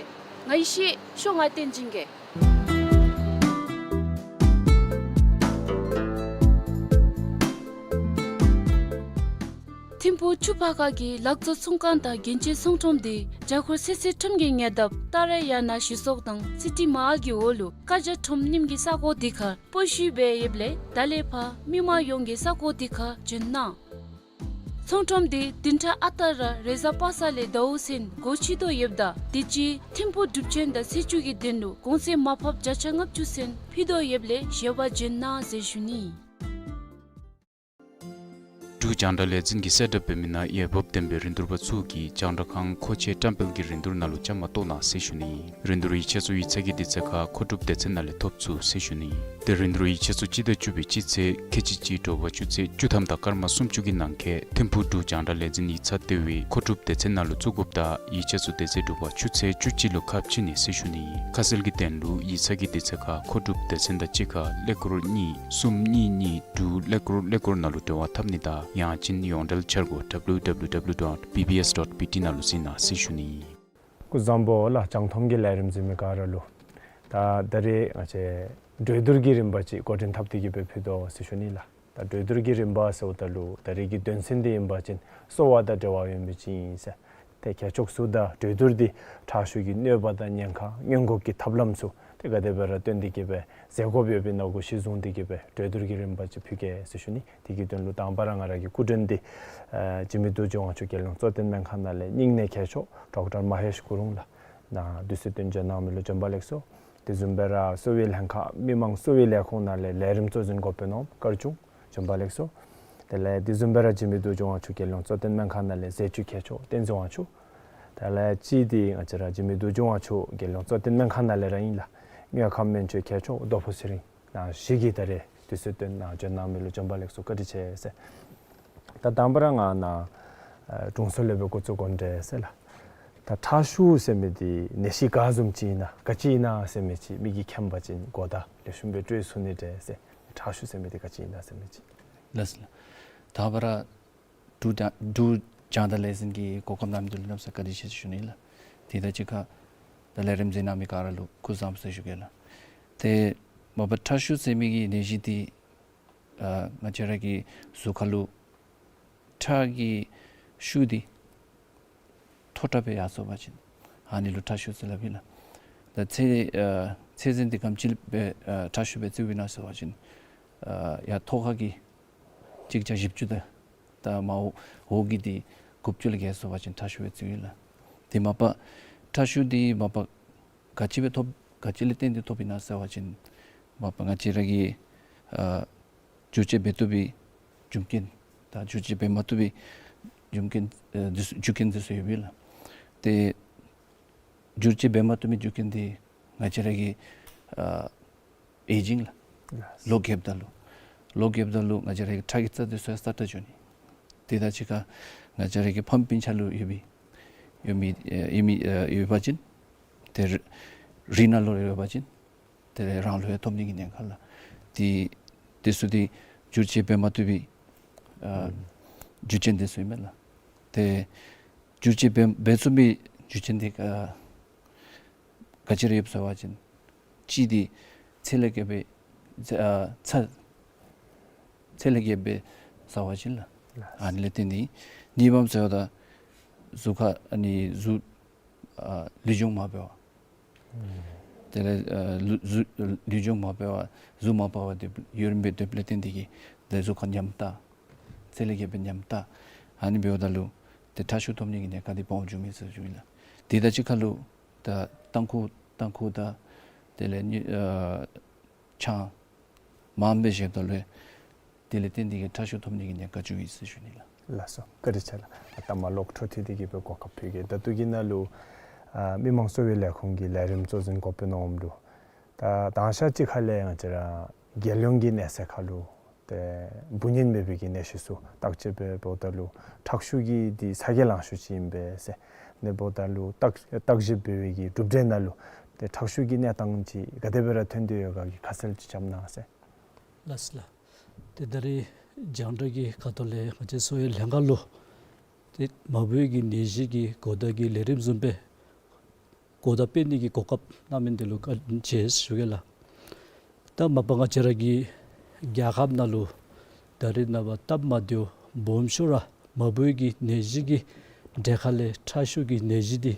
ང་ཡི་ཤེས་ཤོ་ང་བསྟན་སྦྱིན་གེ། ཐིམ་ཕུག་ཆུ་ཕག་ཁ་གི་ལག་བཟོ་ཚོང་ཁང་དང་རྒྱན་ཆའི་ཚོང་ཁྲོམ་འདི་བརྒྱ་འཁོར་ཚོད་བསྲེ་ཁྲོམ་གྱི་ཉེ་འདབས་ཏཱ་ར་ཡ་ན་ཞི་སོག་དང་སི་ཊི་མ་ཧཱལ་གྱི་འོག་ལུ་ཀ་ཇ་ཁྲོམ་རྣམ་གྱི་ས་གོ་འདི་ཁར་སྤོ་ཤུལ་སྦེ་ཡོདཔ་ལས་ད་ལས་ཕར་མི་མང་ཡོངས་ཀྱིས་ས་གོ་འདི་ཁར་བྱོན་གནང་། ཚོང་ཁྲོམ་འདི་བདུན་ཕྲག་ཨ་རྟག་ར་རེས་གཟའ་པ་སངས་ལས་ཟླཝ་ཚུན་སྒོ་ཕྱེ་དོ་ཡོདཔ་ད་དུས་ཅི་ཐིམ་ཕུག་སྒྲུབ་ཆེན་དང་ཚེས་བཅུ་གི་དོན་ལུ་གོང་ཚད་མར་ཕབ་བརྒྱ་ཆ་ལྔ་བཅུ་ཚུན་ཕུལ་དོ་ཡོདཔ་ལས་ཞལ་པར་བྱོན་གནང་ཟེར་ཞུ་ནི། འབྲུག་རྒྱང་བསྒྲགས་ལས་འཛིན་གྱི་གསལ་བསྒྲགས་འབད་མི་ནང་འོས་འབབ་ལྡན་པའི་རིན་བསྡུར་པ་ཚུ་གིས་རྒྱང་བསྒྲགས་ཁང་མཁོ་ཆས་བཀྲམ་སྤེལ་གྱི་རིན་བསྡུར་ནང་ལུ་བཅའ་མར་གཏོགས་གནང་ཟེར་ཞུ་ནི། རིན་བསྡུར་ཡིག་ཆ་ཚུ་ཡིག་ཚང་གི་དུས་ཚོད་ཁར་མཁོ་སྒྲུབ་སྡེ་ཚན་ནང་ལས་ཐོབ་ཚུགས་ཟེར་ཞུ་ནི། ཏེ་རིན་བསྡུར་ཡིག་ཆ་ཚུ་སྤྱི་ཟླ་བཅུ་པའི་སྤྱི་ཚེས་ཁལ་གཅིག་གཅིག་དྲོ་པ་ཆུ་ཚོད་བཅུ་ཐམ་དང་སྐར་མ་སུམ་ཅུ་གི་ནང་འཁོད་ཐིམ་ཕུག་འབྲུག་རྒྱང་བསྒྲགས་ལས་འཛིན་ཡིག་ཚང་ལྟེ་བའི་མཁོ་སྒྲུབ་སྡེ་ཚན་ནང་ལུ་བཙུགས་དགོཔ་དང་ཡིག་ཆ་ཚུ་དེ་ཚེ་དྲོ་པ་ཆུ་ཚོད་བཅུ་གཅིག་ལུ་ཁ་ཕྱེ་ནི་ཟེར་ཞུ་ནི། ཁ་གསལ་གྱི་དོན་ལུ་ཡིག་ཚང་གི་དུས་ཚོད་ཁར་མཁོ་སྒྲུབ་སྡེ་ཚན་དང་གཅིག་ཁར་ཀླད་ཀོར་གཉིས་གསུམ་གཉིས་གཉིས་དྲུག་ཀླད་ཀོར་ཀླད་ཀོར་ནང་ལུ་འབྲེལ་བ་འཐབ་ནི་དང་ཡང་ཅིན་ཡོངས་འབྲེལ་འཆར་སྒོ་W W W dot B B S dot B T ནང་ལུ་གཟིགས་གནང་ཟེར་ཞུ་ནི། སྐུ་གཟུགས་བཟང་པོ་ལགས། རྒྱང་མཐོང་གི་ལས་རིམ་གཟིགས་མི་ག་ར་ལུ། ད་ད་རེས་ང་བཅས་གྲོས་བསྡུར་གྱི་རིམ་པ་ཅིག་འགོ་འདྲེན་འཐབ་སྟེ་གི་སྦེ་ཕུལ་དོ་ཟེར་ཞུ་ནི་ལགས། ད་གྲོས་བསྡུར་གྱི་རིམ་པ་ཟེརཝ་ད་ལུ་ད་རེས་ཀྱི་དོན་ཚན་འདི་ཨིན་པ་ཅིན་གསོ་བ་དང་འབྲེལ་བ་ཡོད་མི་ཅིག་ཨིན་ཟེར། ཏེ་གལ་ཆོག་ཚུ་ད་གྲོས་བསྡུར་འདི་དྲག་ཤོས་ཀྱི་གནོད་པ་དང་ཉེན་ཁ་སྔོན་འགོག་གི་ཐབས་ལམ་ཚུ་ཏེ་ག་དེ་སྦེ་ར་བཏོན་ཏེ་གི་སྦེ་མཛད་དགོཔ་ཡོདཔ་ཨིན་ན་གུ་གཞི་བཟུང་སྟེ་གི་སྦེ་གྲོས་བསྡུར་གྱི་རིམ་པ་ཅིག་ཕུལ་གེ་ཟེར་ཞུ་ནི། དེ་གི་དོན་ལུ་དང་པ་ར་ང་ར་གི་སྐུ་མགྲོན་འདི་ཨ་འཇིགས་མེད་རྡོ་རྗེ་དབང་ཕྱུག་རྒྱལ་ཡོངས་གཙོ་བསྟེན་སྨན་ཁང་ནང་ལས་སྙིང་ནད་མཁས་མཆོག་ཌོག་ཊར་མ་ཧེཤ་ཀུ་རུང་ལགས་ནཱ་དུས་ཚོད་བཏོན་བྱོན་གནང་མི་ལུ་བྱོན་པ་ལེགས་སོ། དེ་བཟུམ་སྦེ་ར་གསོ་བའི་ལྷན་ཁག་མི་མང་གསོ་བའི་ལས་ཁུངས་ནང་ལས་ལས་རིམ་གཙོ་འཛིན་འགོ་དཔོན་ནོར་བུ་དཀར་ཆུང་བྱོན་པ་ལེགས་སོ། དེ་ལས་དེ་བཟུམ་སྦེ་ར་འཇིགས་མེད་རྡོ་རྗེ་དབང་ཕྱུག་རྒྱལ་ཡོངས་གཙོ་བསྟེན་སྨན་ཁང་ནང་ལས་ཟས་བཅུད་མཁས་མཆོག་བསྟན་འཛིན་དབང་ཕྱུག། དེ་ལས་གཅིག་འདི་ང་བཅས་ར་འཇིགས་མེད་རྡོ་རྗེ་དབང་ཕྱུག་རྒྱལ་ཡོངས་གཙོ་བསྟེན་སྨན་ཁང་ནང་ལས་ར་ཨིན་ལགས། དངོས་ཁམས་སྨན་བཅོས་མཁས་མཆོག་རྡོ་ཕུ་ཚེ་རིང་ནཱ་བཞུགས་ཀྱི། ད་རེས་དུས་ཚོད་བཏོན་ནཱ་བྱོན་གནང་མི་ལུ་བྱོན་པ་ལེགས་སོ། བཀའ་དྲིན་ཆེ་ཟེར། ད་དང་པ་ར་ང་ནཱ་ཨ་དྲུང་འཚོ་ལས་སྦེ་འགོ་བཙུགས་དགོ་འདྲས་ཟེར་ལགས། ད་ཁྲག་ཤུགས་ཟེར་མི་འདི་ནད་གཞི་ག་བཟུམ་ཅིག་ཨིན་ན་ག་ཅི་ཨིན་ན་ཟེར་མི་ཅིག་མི་གིས་མཁྱེན་པ་ཅིན་གོ་བརྡ་ལེགས་ཤོམ་སྦེ་སྤྲོད་ཚུགས་ནི་འདྲས་ཟེར། ཁྲག་ཤུགས་ཟེར་མི་འདི་ག་ཅི་ཨིན་ན་ཟེར་མི་ཅིག། ལགས་སོ་ལགས། དང་པ་ར་འབྲུག་རྒྱང་འབྲུག་རྒྱང་བསྒྲགས་ལས་འཛིན་གྱིས་གོ་སྐབས་གནང་མི་འདི་ལུ་གནམ་ས་བཀའ་དྲིན་ཆེ་ཞུ་ནི་ལགས། དེ་དང་གཅིག་ཁར་ད་ལས་རིམ་གཟིགས་གནང་མི་ག་ར་ལུ་སྐུ་གཟུགས་བཟང་པོ་ཟེར་ཞུ་གེ་ལགས། ཏེ་མ་པ་ཁྲག་ཤུགས་ཟེར་མི་གི་ནད་གཞི་འདི་ཨ་ང་བཅས་ར་གི་གཟུགས་ཁ་ལུ་ཁྲག་གི་ཤུགས་འདི་མཐོ་དྲགས་སྦེ་ཡར་སོང་པ་ཅིན་ཨ་ནི་ལུ་ཁྲག་ཤུགས་ཟེར་སླབ་ཨིན་ལགས། ད་ཚད་ཨ་ཚད་འཛིན་འདི་ག་དེམ་ཅིག་སྦེ་ཨ་ཁྲག་ཤུགས་སྦེ་བརྩིཝ་ཨིན་ན་ཟེར་བ་ཅིན་ཨ་ཡར་ཐོག་ཁ་གི་གཅིག་བརྒྱ་བཞི་བཅུ་དང་ད་མར་འོག་གི་འདི་དགུ་བཅུ་ལས་བརྒལ་སོང་པ་ཅིན་ཁྲག་ཤུགས་སྦེ་བརྩིཝ་ཨིན་ལགས། དེ་མ་པ་ཁྲག་ཤུགས་འདི་མ་པ་ག་ཅི་སྦེ་ཐོབ་ག་ཅི་ལས་བརྟེན་ཏེ་ཐོབ་ཨིན་ན་ཟེར་བ་ཅིན་མ་པ་ང་བཅས་ར་གི་ཨ་བསྒྱུར་བཅོས་འབད་བཏུབ་པའི་རྒྱུ་རྐྱེན་དང་བསྒྱུར་བཅོས་འབད་མ་བཏུབ་པའི་རྒྱུ་རྐྱེན་ཨ་འདི་ཚུ་རྒྱུ་རྐྱེན་འདི་ཚུ་ཡོདཔ་ཨིན་ལགས། ཏེ་བསྒྱུར་བཅོས་འབད་མ་བཏུབ་པའི་རྒྱུ་རྐྱེན་འདི་ང་བཅས་ར་གི་ཨ་ཨེ་ཇིང་ལགས། ལོ་རྒསཔ་ད་ལུ་ལོ་རྒསཔ་ད་ལུ་ང་བཅས་ར་གི་ཁྲག་གི་རྩ་འདི་ཚུ་ཡང་སྲ་ཀྲག་འགྱོ་ནི། དེ་དང་གཅིག་ཁར་ང་བཅས་ར་གི་ཕམ་སྤུན་ཆ་ལུ་ཡོད་པའི་ཡོད་མི་ཨེ་ཡོད་མི་ཨེ་ཡོད་པ་ཅིན་ཏེ་རི་རི་ནང་ལུ་ཡོད་པ་ཅིན་ཏེ་རང་ལུ་ཡང་ཐོབ་ནི་གི་ཉེན་ཁ་ལགས། དེ་དེ་ཚུ་འདི་བསྒྱུར་བཅོས་འབད་མ་བཏུབ་པའི་ཨ་རྒྱུ་རྐྱེན་འདི་ཚུ་ཨིན་མས་ལགས། ཏེ་བསྒྱུར་བཅོས་འབད་འབད་ཚུགས་པའི་རྒྱུ་རྐྱེན་འདི་ཨ་ག་ཅི་ར་ཡོདཔ་ཟེར་བ་ཅིན་གཅིག་འདི་ཚད་ལས་བརྒལ་བའི་ཚད་ཨ་ཚད་ཚད་ལས་བརྒལ་བའི་ཟེར་བ་ཅིན་ལགས། ཨ་ནི་ལས་བརྟེན་ཏེ་གཉིས་པམ་ཟེརཝ་ད་གཟུགས་ཁར་ཨ་ནི་གཟུགས་ཨ་ལུས་སྦྱོང་མ་འབད་བར་དེ་ལས་ཨ་ལུ་གཟུགས་ལུས་སྦྱོང་མ་འབད་བར་གཟུགས་མ་པ་བར་དེ་ཡུན་རིངམོ་སྦེ་སྡོདཔ་ལས་བརྟེན་ཏེ་གིས་ཏེ་གཟུགས་ཁར་ཉམས་ཏ་ཚད་ལས་བརྒལ་བའི་ཉམས་ཏ་ཨ་ནི་འབདཝ་ད་ལུ་ཏེ་ཁྲག་ཤུགས་ཐོབ་ནི་གི་ཉེན་ཁ་འདི་སྦོམ་འགྱོཝ་ཨིན་ཟེར་ཞུཝ་ཨིན་ལགས། དེ་དང་གཅིག་ཁར་ལུ་ད་ཏམ་ཁུ་ཏམ་ཁུ་དང་དེ་ལས་ནི་ཨ་ཆང་མངམ་སྦེ་བཞེསཔ་ད་ལུ་དེ་ལས་བརྟེན་ཏེ་གིས་ཁྲག་ཤུགས་ཐོབ་ནི་གི་ཉེན་ཁ་འགྱོཝ་ཨིན་ཟེར་ཞུ་ནི་ལགས། ལགས་སོ། བཀའ་དྲིན་ཆེ་ལགས། ཨ་ད་མར་ལོག་འཕྲོ་མཐུད་དེ་གིས་སྦེ་གོ་སྐབས་ཕུལ་གེ། ད་ལྟོ་གི་ནང་ལུ་ཨ་མི་དམངས་གསོ་བའི་ལས་ཁུངས་ཀྱི་ལས་རིམ་གཙོ་འཛིན་འགོ་དཔོན་འོགམ་ལུ་ད་དང་ཤ་ཅིག་ཁ་ལས་ང་བཅས་ར་རྒྱལ་ཡོངས་ཀྱི་གནས་ཚད་ཁར་ལུ་ཏེ་འབུ་ནད་མེད་པའི་གི་ནད་གཞི་ཚུ་བརྟག་དཔྱད་འབད་འབདཝ་ད་ལུ་ཁྲག་ཤུགས་ཀྱི་འདི་ཚ་གྱང་ལང་ཤོས་ཅིག་ཨིན་པས་ཟེར། ཨ་ནི་འབདཝ་ད་ལུ་བརྟག་བརྟག་ཞིབ་འབད་བའི་གི་གྲུབ་འབྲས་ནང་ལུ་ཏེ་ཁྲག་ཤུགས་ཀྱི་གནས་སྟངས་ཅིག་ག་དེ་སྦེ་ར་ཐོན་ཏེ་ཡོད་ག་གི་ཁ་གསལ་ཅིག་རྐྱབ་གནང་ཟེར། ལགས་སོ་ལགས། ཏེ་ད་རེས་རྒྱང་བསྒྲགས་ཀྱི་ཁ་ཐུག་ལས་ང་བཅས་གསོ་བའི་ལྷན་ཁག་ལུ་ཏེ་མ་འབུ་གི་ནད་གཞི་གི་གོ་བརྡ་གི་ལས་རིམ་བཟུམ་སྦེ་གོ་བརྡ་སྤེལ་ནི་གི་གོ་སྐབས་གནང་མི་འདི་ལུ་བཀའ་དྲིན་ཆེ་ཞུ་གེ་ལགས། ད་མ་པ་ང་བཅས་ར་གི་རྒྱལ་ཁབ་ནང་ལུ་ད་རེས་ནངས་པ་སྟབས་མ་བདེཝ་སྦོམ་ཤོས་ར་མ་འབུ་གི་ནད་གཞི་གི་གྲས་ཁ་ལས་ཁྲག་ཤུགས་ཀྱི་ནད་གཞི་འདི་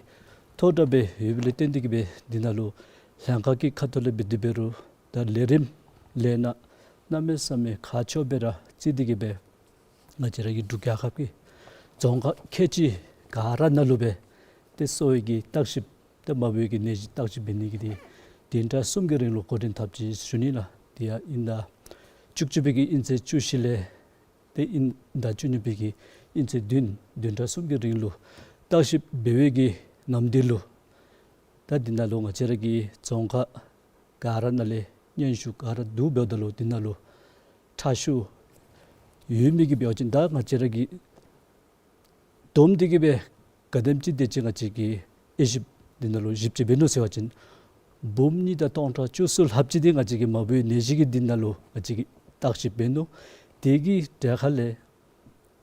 མཐོ་དྲགས་སྦེ་ཡོདཔ་ལས་བརྟེན་ཏེ་གིས་སྦེ་འདི་ནང་ལུ་ལྷན་ཁག་གི་ཁ་ཐུག་ལས་འབད་དེ་འབད་རུང་ད་ལས་རིམ་ལས་སྣ་གནམ་མེད་ས་མེད་ཁག་ཆེཝ་སྦེ་ར་བརྩི་སྟེ་གིས་སྦེ་ང་བཅས་ར་གི་འབྲུག་རྒྱལ་ཁབ་ཀྱི་རྫོང་ཁག་ཁལ་གཅིག་ག་ར་ནང་ལུ་སྦེ་ཏེ་གསོ་བའི་གི་བརྟག་ཞིབ་ཏེ་མ་འབུ་གི་ནད་གཞི་བརྟག་ཞིབ་འབད་ནི་གི་འདི་བདུན་ཕྲག་གསུམ་གྱི་རིང་ལུ་འགོ་འདྲེན་འཐབ་ཅི་ཞུ་ནི་ལགས། དེ་ཡང་དབྱིན་ཟླ་བཅུ་གཅིག་པའི་གི་དབྱིན་ཚེས་བཅུ་བཞི་ལས་ཏེ་དབྱིན་ཟླ་བཅུ་གཉིས་པའི་གི་དབྱིན་ཚེས་བདུན་བདུན་ཕྲག་གསུམ་གྱི་རིང་ལུ་བརྟག་ཞིབ་འབད་བའི་གི་ནམ་དུས་ལུ་ད་འདི་ནང་ལུ་ང་བཅས་ར་གི་རྫོང་ཁག་ག་ར་ནང་ལས་སྙན་ཞུ་ག་ར་བསྡུ་འབདཝ་ད་ལུ་འདི་ནང་ལུ་ཁྲག་ཤུགས་ཡོད་མི་གི་འབད་བ་ཅིན་ད་ང་བཅས་ར་གི་བསྡོམས་ཏེ་གིས་སྦེ་ག་དེམ་ཅིག་དེ་ཅིག་ང་བཅས་ཀྱིས་དབྱེ་ཞིབ་འདི་ནང་ལུ་ཞིབ་དཔྱད་འབད་ནུག་ཟེར་བ་ཅིན་འབུམ་གཉིས་དང་སྟོང་ཕྲག་བཅུ་གསུམ་ལྷགཔ་ཅིག་འདི་ང་བཅས་ཀྱིས་མ་འབུའི་ནད་གཞི་གི་འདི་ནང་ལུ་ང་བཅས་ཀྱིས་བརྟག་ཞིབ་འབད་ནུག། དེ་གི་གྲས་ཁ་ལས་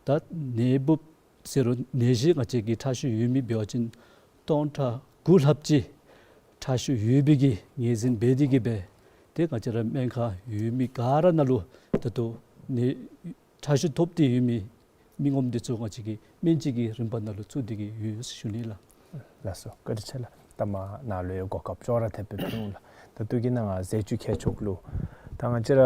ད་ནད་འབུཔ་ཟེར་རུང་ནད་གཞི་ང་བཅས་ཀྱི་ཁྲག་ཤུགས་ཡོད་མི་འབད་བ་ཅིན་སྟོང་ཕྲག་དགུ་ལྷགཔ་ཅིག་ཁྲག་ཤུགས་ཡོད་པའི་གི་ངོས་འཛིན་འབད་དེ་གིས་སྦེ་ཏེ་ང་བཅས་ར་སྨན་ཁང་ཡོད་མི་ག་ར་ནང་ལུ་ད་ལྟོ་ནད་ཁྲག་ཤུགས་ཐོབ་སྟེ་ཡོད་མི་མི་ངོམ་འདི་ཚུ་ང་བཅས་ཀྱིས་སྨན་བཅོས་ཀྱི་རིམ་པ་ནང་ལུ་བཙུགས་ཏེ་གིས་ཡོད་ཟེར་ཞུ་ནི་ལགས། ལགས་སོ། བཀའ་དྲིན་ཆེ་ལགས། ད་མ་ནཱ་ལུ་ཡང་གོ་སྐབས་ཅོག་ར་འཐདཔ་སྦེ་ཕུལ་འོང་ལགས། ད་ལྟོ་གི་ནང་ཟས་བཅུད་མཁས་མཆོག་ལུ་ད་ང་བཅས་ར་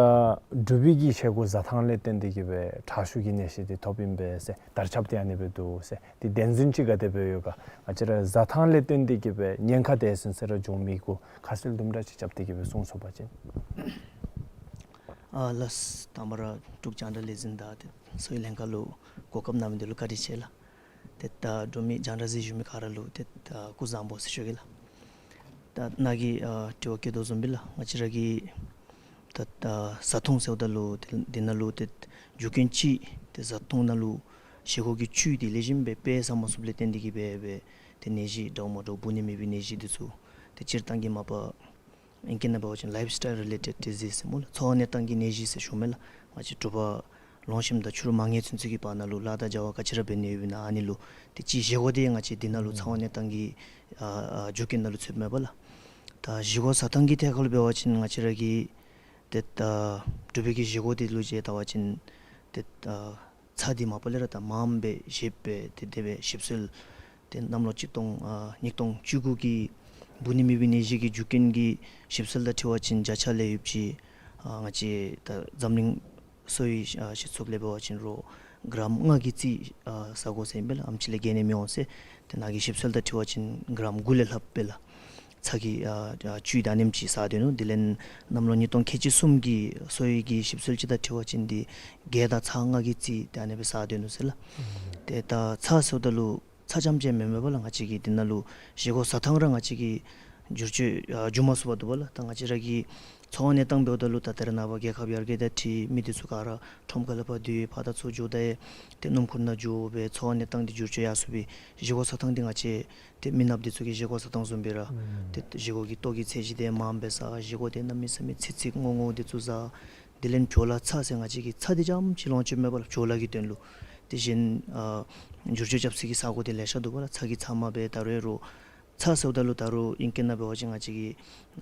འབྲུག་པའི་གི་བཞེས་སྒོ་བཟའ་ཐངས་ལས་བརྟེན་ཏེ་གིས་སྦེ་ཁྲག་ཤུགས་ཀྱི་ནད་གཞི་འདི་ཐོབ་ཨིན་པས་ཟེར་དར་ཁྱབ་འདི་ཨ་ནི་སྦེ་འདུག་ཟེར། འདི་བདེན་རྫུན་ཅིག་ག་དེ་སྦེ་ཡོད་ག། ང་བཅས་ར་བཟའ་ཐངས་ལས་བརྟེན་ཏེ་གིས་སྦེ་ཉེན་ཁ་དེ་ཟུན་ཟེར་ར་འབྱུང་མི་གུ་ཁ་གསལ་དུམ་གྲ་ཅིག་རྐྱབ་སྟེ་གིས་སྦེ་གསུང་ཚུགས་པ་ཅིན། ཨ་ལགས། དང་པ་ར་འབྲུག་རྒྱང་བསྒྲགས་ལས་འཛིན་དང་ཏེ་གསོ་བའི་ལྷན་ཁག་ལུ་གོ་སྐབས་གནང་མི་འདི་ལུ་བཀའ་དྲིན་ཆེ་ལགས། ཏེ་ད་འབྲུག་མི་རྒྱང་བསྒྲགས་གཟིགས་བཞུགས་མི་ག་ར་ལུ་ཏེ་ད་སྐུ་གཟུགས་བཟང་པོ་ཟེར་ཞུ་གེ་ལགས། ད་ནཱ་གིས་ཨ་དྲི་བ་བཀོད་དོ་བཟུམ་སྦེ་ལགས། ང་བཅས་ར་གི་ད་ད་བཟའ་འཐུང་ཟེརཝ་ད་ལུ་ཏེ་འདི་ནང་ལུ་ཏེ་རྒྱུ་རྐྱེན་གཅིག་ཏེ་བཟའ་འཐུང་ནང་ལུ་བཞེས་སྒོ་གི་བཅུད་འདི་ལེགས་ཤོམ་སྦེ་སྤེལ་ས་མ་ཚུགསཔ་ལས་བརྟེན་ཏེ་གིས་སྦེ་སྦེ་ཏེ་ནད་གཞི་འདྲཝ་མ་འདྲཝ་འབུ་ནད་མེད་པའི་ནད་གཞི་འདི་ཚུ་ཏེ་སྤྱིར་བཏང་གི་མ་པ་ཨིང་སྐད་ནང་འབད་བ་ཅིན་ལའིཕ་སི་ཊའིལ་རི་ལེ་ཊེཌ་ཌི་ཟིསི་ཟེར་སྨོ་ལགས། འཚོ་བ་གནས་སྟངས་ཀྱི་ནད་གཞི་ཟེར་ཞུཝ་མས་ལགས། ང་བཅས་དྲོ་པ་ལོངས་ཞིནམ་དང་ཕྱི་རུ་མ་ཉལ་ཚུན་ཚོད་ཀྱི་བར་ན་ལུ་ལཱ་དང་བྱ་བ་ག་ཅི་ར་འབད་ནི་ཡོདཔ་ཨིན་ན་ཨ་ནི་ལུ་ཏེ་གཅིག་བཞེས་སྒོ་འདི་ང་བཅས་འདི་ནང་ལུ་འཚོ་བ་གནས་སྟངས་ཀྱི་ཨ་ཨ་རྒྱུ་རྐྱེན་ནང་ལུ་ཚུདཔ་མས་པ་ལགས། ད་བཞེས་སྒོ་བཟའ་ཐངས་ཀྱི་ཐད་ཁར་ལུ་འབད་བ་ཅིན་ང་བཅས་ར་གི་ཏེ་ད་འབྲུག་པའི་གི་བཞེས་སྒོ་འདི་ལུ་བྱས་བལྟ་བ་ཅིན་ཏེ་ད་ཚྭ་འདི་མ་པ་ལས་ར་ད་མངམ་སྦེ་བཞེས་སྦེ་ཏེ་དེ་སྦེ་ཞིབ་འཚོལ་ཏེ་གནམ་ལོ་གཅིག་སྟོང་ཨ་ཉིས་སྟོང་བཅུ་དགུ་གི་ འབུ་ནི་མེད་པའི་ནད་གཞི་གི་རྒྱུ་རྐྱེན་གྱི་ཞིབ་འཚོལ་དང་འཁྲིལ་བ་ཅིན་བརྒྱ་ཆ་ལས་ཡོདཔ་ཅིག་ཨ་ང་བཅས་ད་འཛམ་གླིང་གསོ་བའི་ཨ་སྤྱི་ཚོགས་ལས་འབད་བ་ཅིན་རོགས་གྲམ་ལྔ་གི་རྩིས་ཨ་ཟ་དགོ་ཟེར་ཨིན་པས་ལགས། ཨ་ནེམ་ཅིག་ལས་བརྒལ་ནི་མི་འོང་ཟེར། ཏེ་ནཱ་གི་ཞིབ་འཚོལ་དང་འཁྲིལ་བ་ཅིན་གྲམ་དགུ་ལས་ལྷགཔ་སྦེ་ལགས། ཚྭ་གི་ཨ་ཨ་བཅུད་ད་ཨ་ནེམ་ཅིག་ཟ་སྡོད་ནུག། དེ་ལས་གནམ་ལོ་ཉིས་སྟོང་ཁལ་གཅིག་གསུམ་གྱི་གསོ་བའི་གི་ཞིབ་འཚོལ་ཅིག་དང་འཁྲིལ་བ་ཅིན་འདི་གེ་དང་ཚྭ་ལྔ་གི་རྩིས་ཏེ་ཨ་ནེ་སྦེ་ཟ་སྡོད་ནུག་ཟེར་ལགས། ཏེ་ད་ཚྭ་ཟེརཝ་ད་ལུ་ཚྭ་རྐྱངམ་ཅིག་མེན་མས་པ་ལགས། ང་བཅས་ཀྱི་འདི་ནང་ལུ་བཞེས་སྒོ་བཟའ་ཐངས་ར་ང་བཅས་ཀྱིས་བསྒྱུར་བཅོས་ཨ་འགྱོ་མ་ཚུགས་པར་འདུག་པ་ལགས། ད་ང་བཅས་ར་གི་འཚོ་བ་གནས་སྟངས་འབདཝ་ད་ལུ་ད་ད་རེས་ནངས་པ་རྒྱལ་ཁབ་ཡར་རྒྱས་དང་འཁྲིལ་མི་འདི་ཚུ་ག་ར་ཁྲོམ་ཁ་ལས་ཕར་སྡོད་ཕར་དང་ཚུར་འགྱོ་ད་ཡང་ཏེ་སྣུམ་འཁོར་ནང་འགྱོ་སྦེ་འཚོ་བ་གནས་སྟངས་འདི་བསྒྱུར་བཅོས་ཡར་སོང་སྦེ་བཞེས་སྒོ་བཟའ་ཐངས་འདི་ང་བཅས་ཏེ་མི་ནགཔ་འདི་ཚུ་གི་བཞེས་སྒོ་བཟའ་ཐངས་བཟུམ་སྦེ་ར་ཨུམ་ཏེ་བཞེས་སྒོ་གི་ལྟོ་གི་ཚད་གཞི་འདི་མངམ་སྦེ་ཟ། བཞེས་སྒོ་འདི་གནམ་མེད་ས་མེད་ཚིག་ཚིག་སྔོ་སྔོ་འདི་ཚུ་ཟ། དེ་ལས་བྲོ་ལ་ཚྭ་ཟེར་ང་བཅས་ཀྱིས་ཚྭ་འདི་རྐྱངམ་ཅིག་ལོངས་སྤྱོད་མེན་པ་ལགས། བྲོ་ལ་གི་དོན་ལུ། དེ་བཞིན་ཨ་བསྒྱུར་བཅོས་རྐྱབ་ས་གི་ས་གོ་འདི་ལེ་ཤ་འདུག་པ་ལགས། ཚྭ་གི་ཚབ་མ་སྦེ་ད་རུང་རོགས་ཚྭ་ཟེརཝ་ད་ལུ་ད་རུང་ཨིང་སྐད་ནང་འབད་བ་ཅིན་ང་བཅས་ཀྱིས་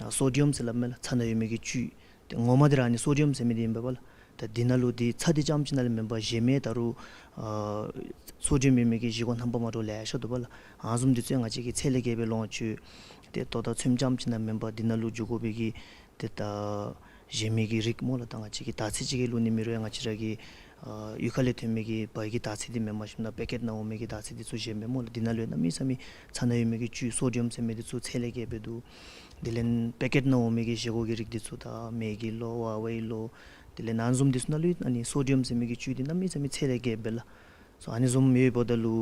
ཨ་སོ་ཌི་ཡམ་ཟེར་སླབ་མས་ལགས། ཚྭ་ནང་ཡོད་མི་གི་བཅུད། ཏེ་ངོ་མ་འདི་ར་ཨ་ནི་སོ་ཌི་ཡམ་ཟེར་མི་འདི་ཨིན་པས་པ་ལགས། ད་འདི་ནང་ལུ་འདི་ཚྭ་འདི་རྐྱངམ་ཅིག་ནང་ལས་མེན་པར་གཞན་མི་ད་རུང་ཨ་སོ་ཌི་ཡམ་ཡོད་མི་གི་བཞེས་སྒོ་རྣམ་པ་མ་འདྲཝ་ལེ་ཤ་འདུག་པ་ལགས། ཨ་ནི་བཟུམ་འདི་ཚུ་ཡང་ང་བཅས་ཀྱིས་ཚད་ལས་བརྒལ་སྦེ་ལོངས་སྤྱོད། ཏེ་ལྟོ་དང་ཚོདམ་རྐྱངམ་ཅིག་ནང་མེན་པར་འདི་ནང་ལུ་འགྱོ་དགོ་པའི་གི་ཏེ་ད་གཞན་མི་གི་རིགས་སྨོ་ལགས། ད་ང་བཅས་ཀྱིས་དར་ཚི་ཅིག་གི་བླུག་ནི་མེད་རུང་ཡང་ང་བཅས་ར་གི་ཨ་གཡུས་ཁ་ལས་ཐོན་མི་གི་བལ་གྱི་དར་ཚི་འདི་མེནམ་ཞིནམ་ན་པེ་ཀེཊ་ནང་འོང་མི་གི་དར་ཚི་འདི་ཚུ་གཞན་མས་སྨོ་ལགས། འདི་ནང་ལུ་ཡང་གནམ་མེད་ས་མེད་ཚྭ་ནང་ཡོད་མི་གི་བཅུད་སོ་ཌི་ཡམ་ཟེར་མི་འདི་ཚུ་ཚད་ལས་བརྒལ་སྦེ་འདུག། དེ་ལས་པེ་ཀེཊ་ནང་འོང་མི་གི་བཞེས་སྒོ་གི་རིགས་འདི་ཚུ་ད་མེ་གི་ལོ་ཝ་ཝའི་ལོ་དེ་ལས་ཨ་ནི་བཟུམ་འདི་ཚུ་ནང་ལུ་ཡང་ཨ་ནི་སོ་ཌི་ཡམ་ཟེར་མི་གི་བཅུད་འདི་གནམ་མེད་ས་མེད་ཚད་ལས་བརྒལ་སྦེ་ལགས། སོ་ཨ་ནི་བཟུམ་ཡོདཔ་ད་ལུ་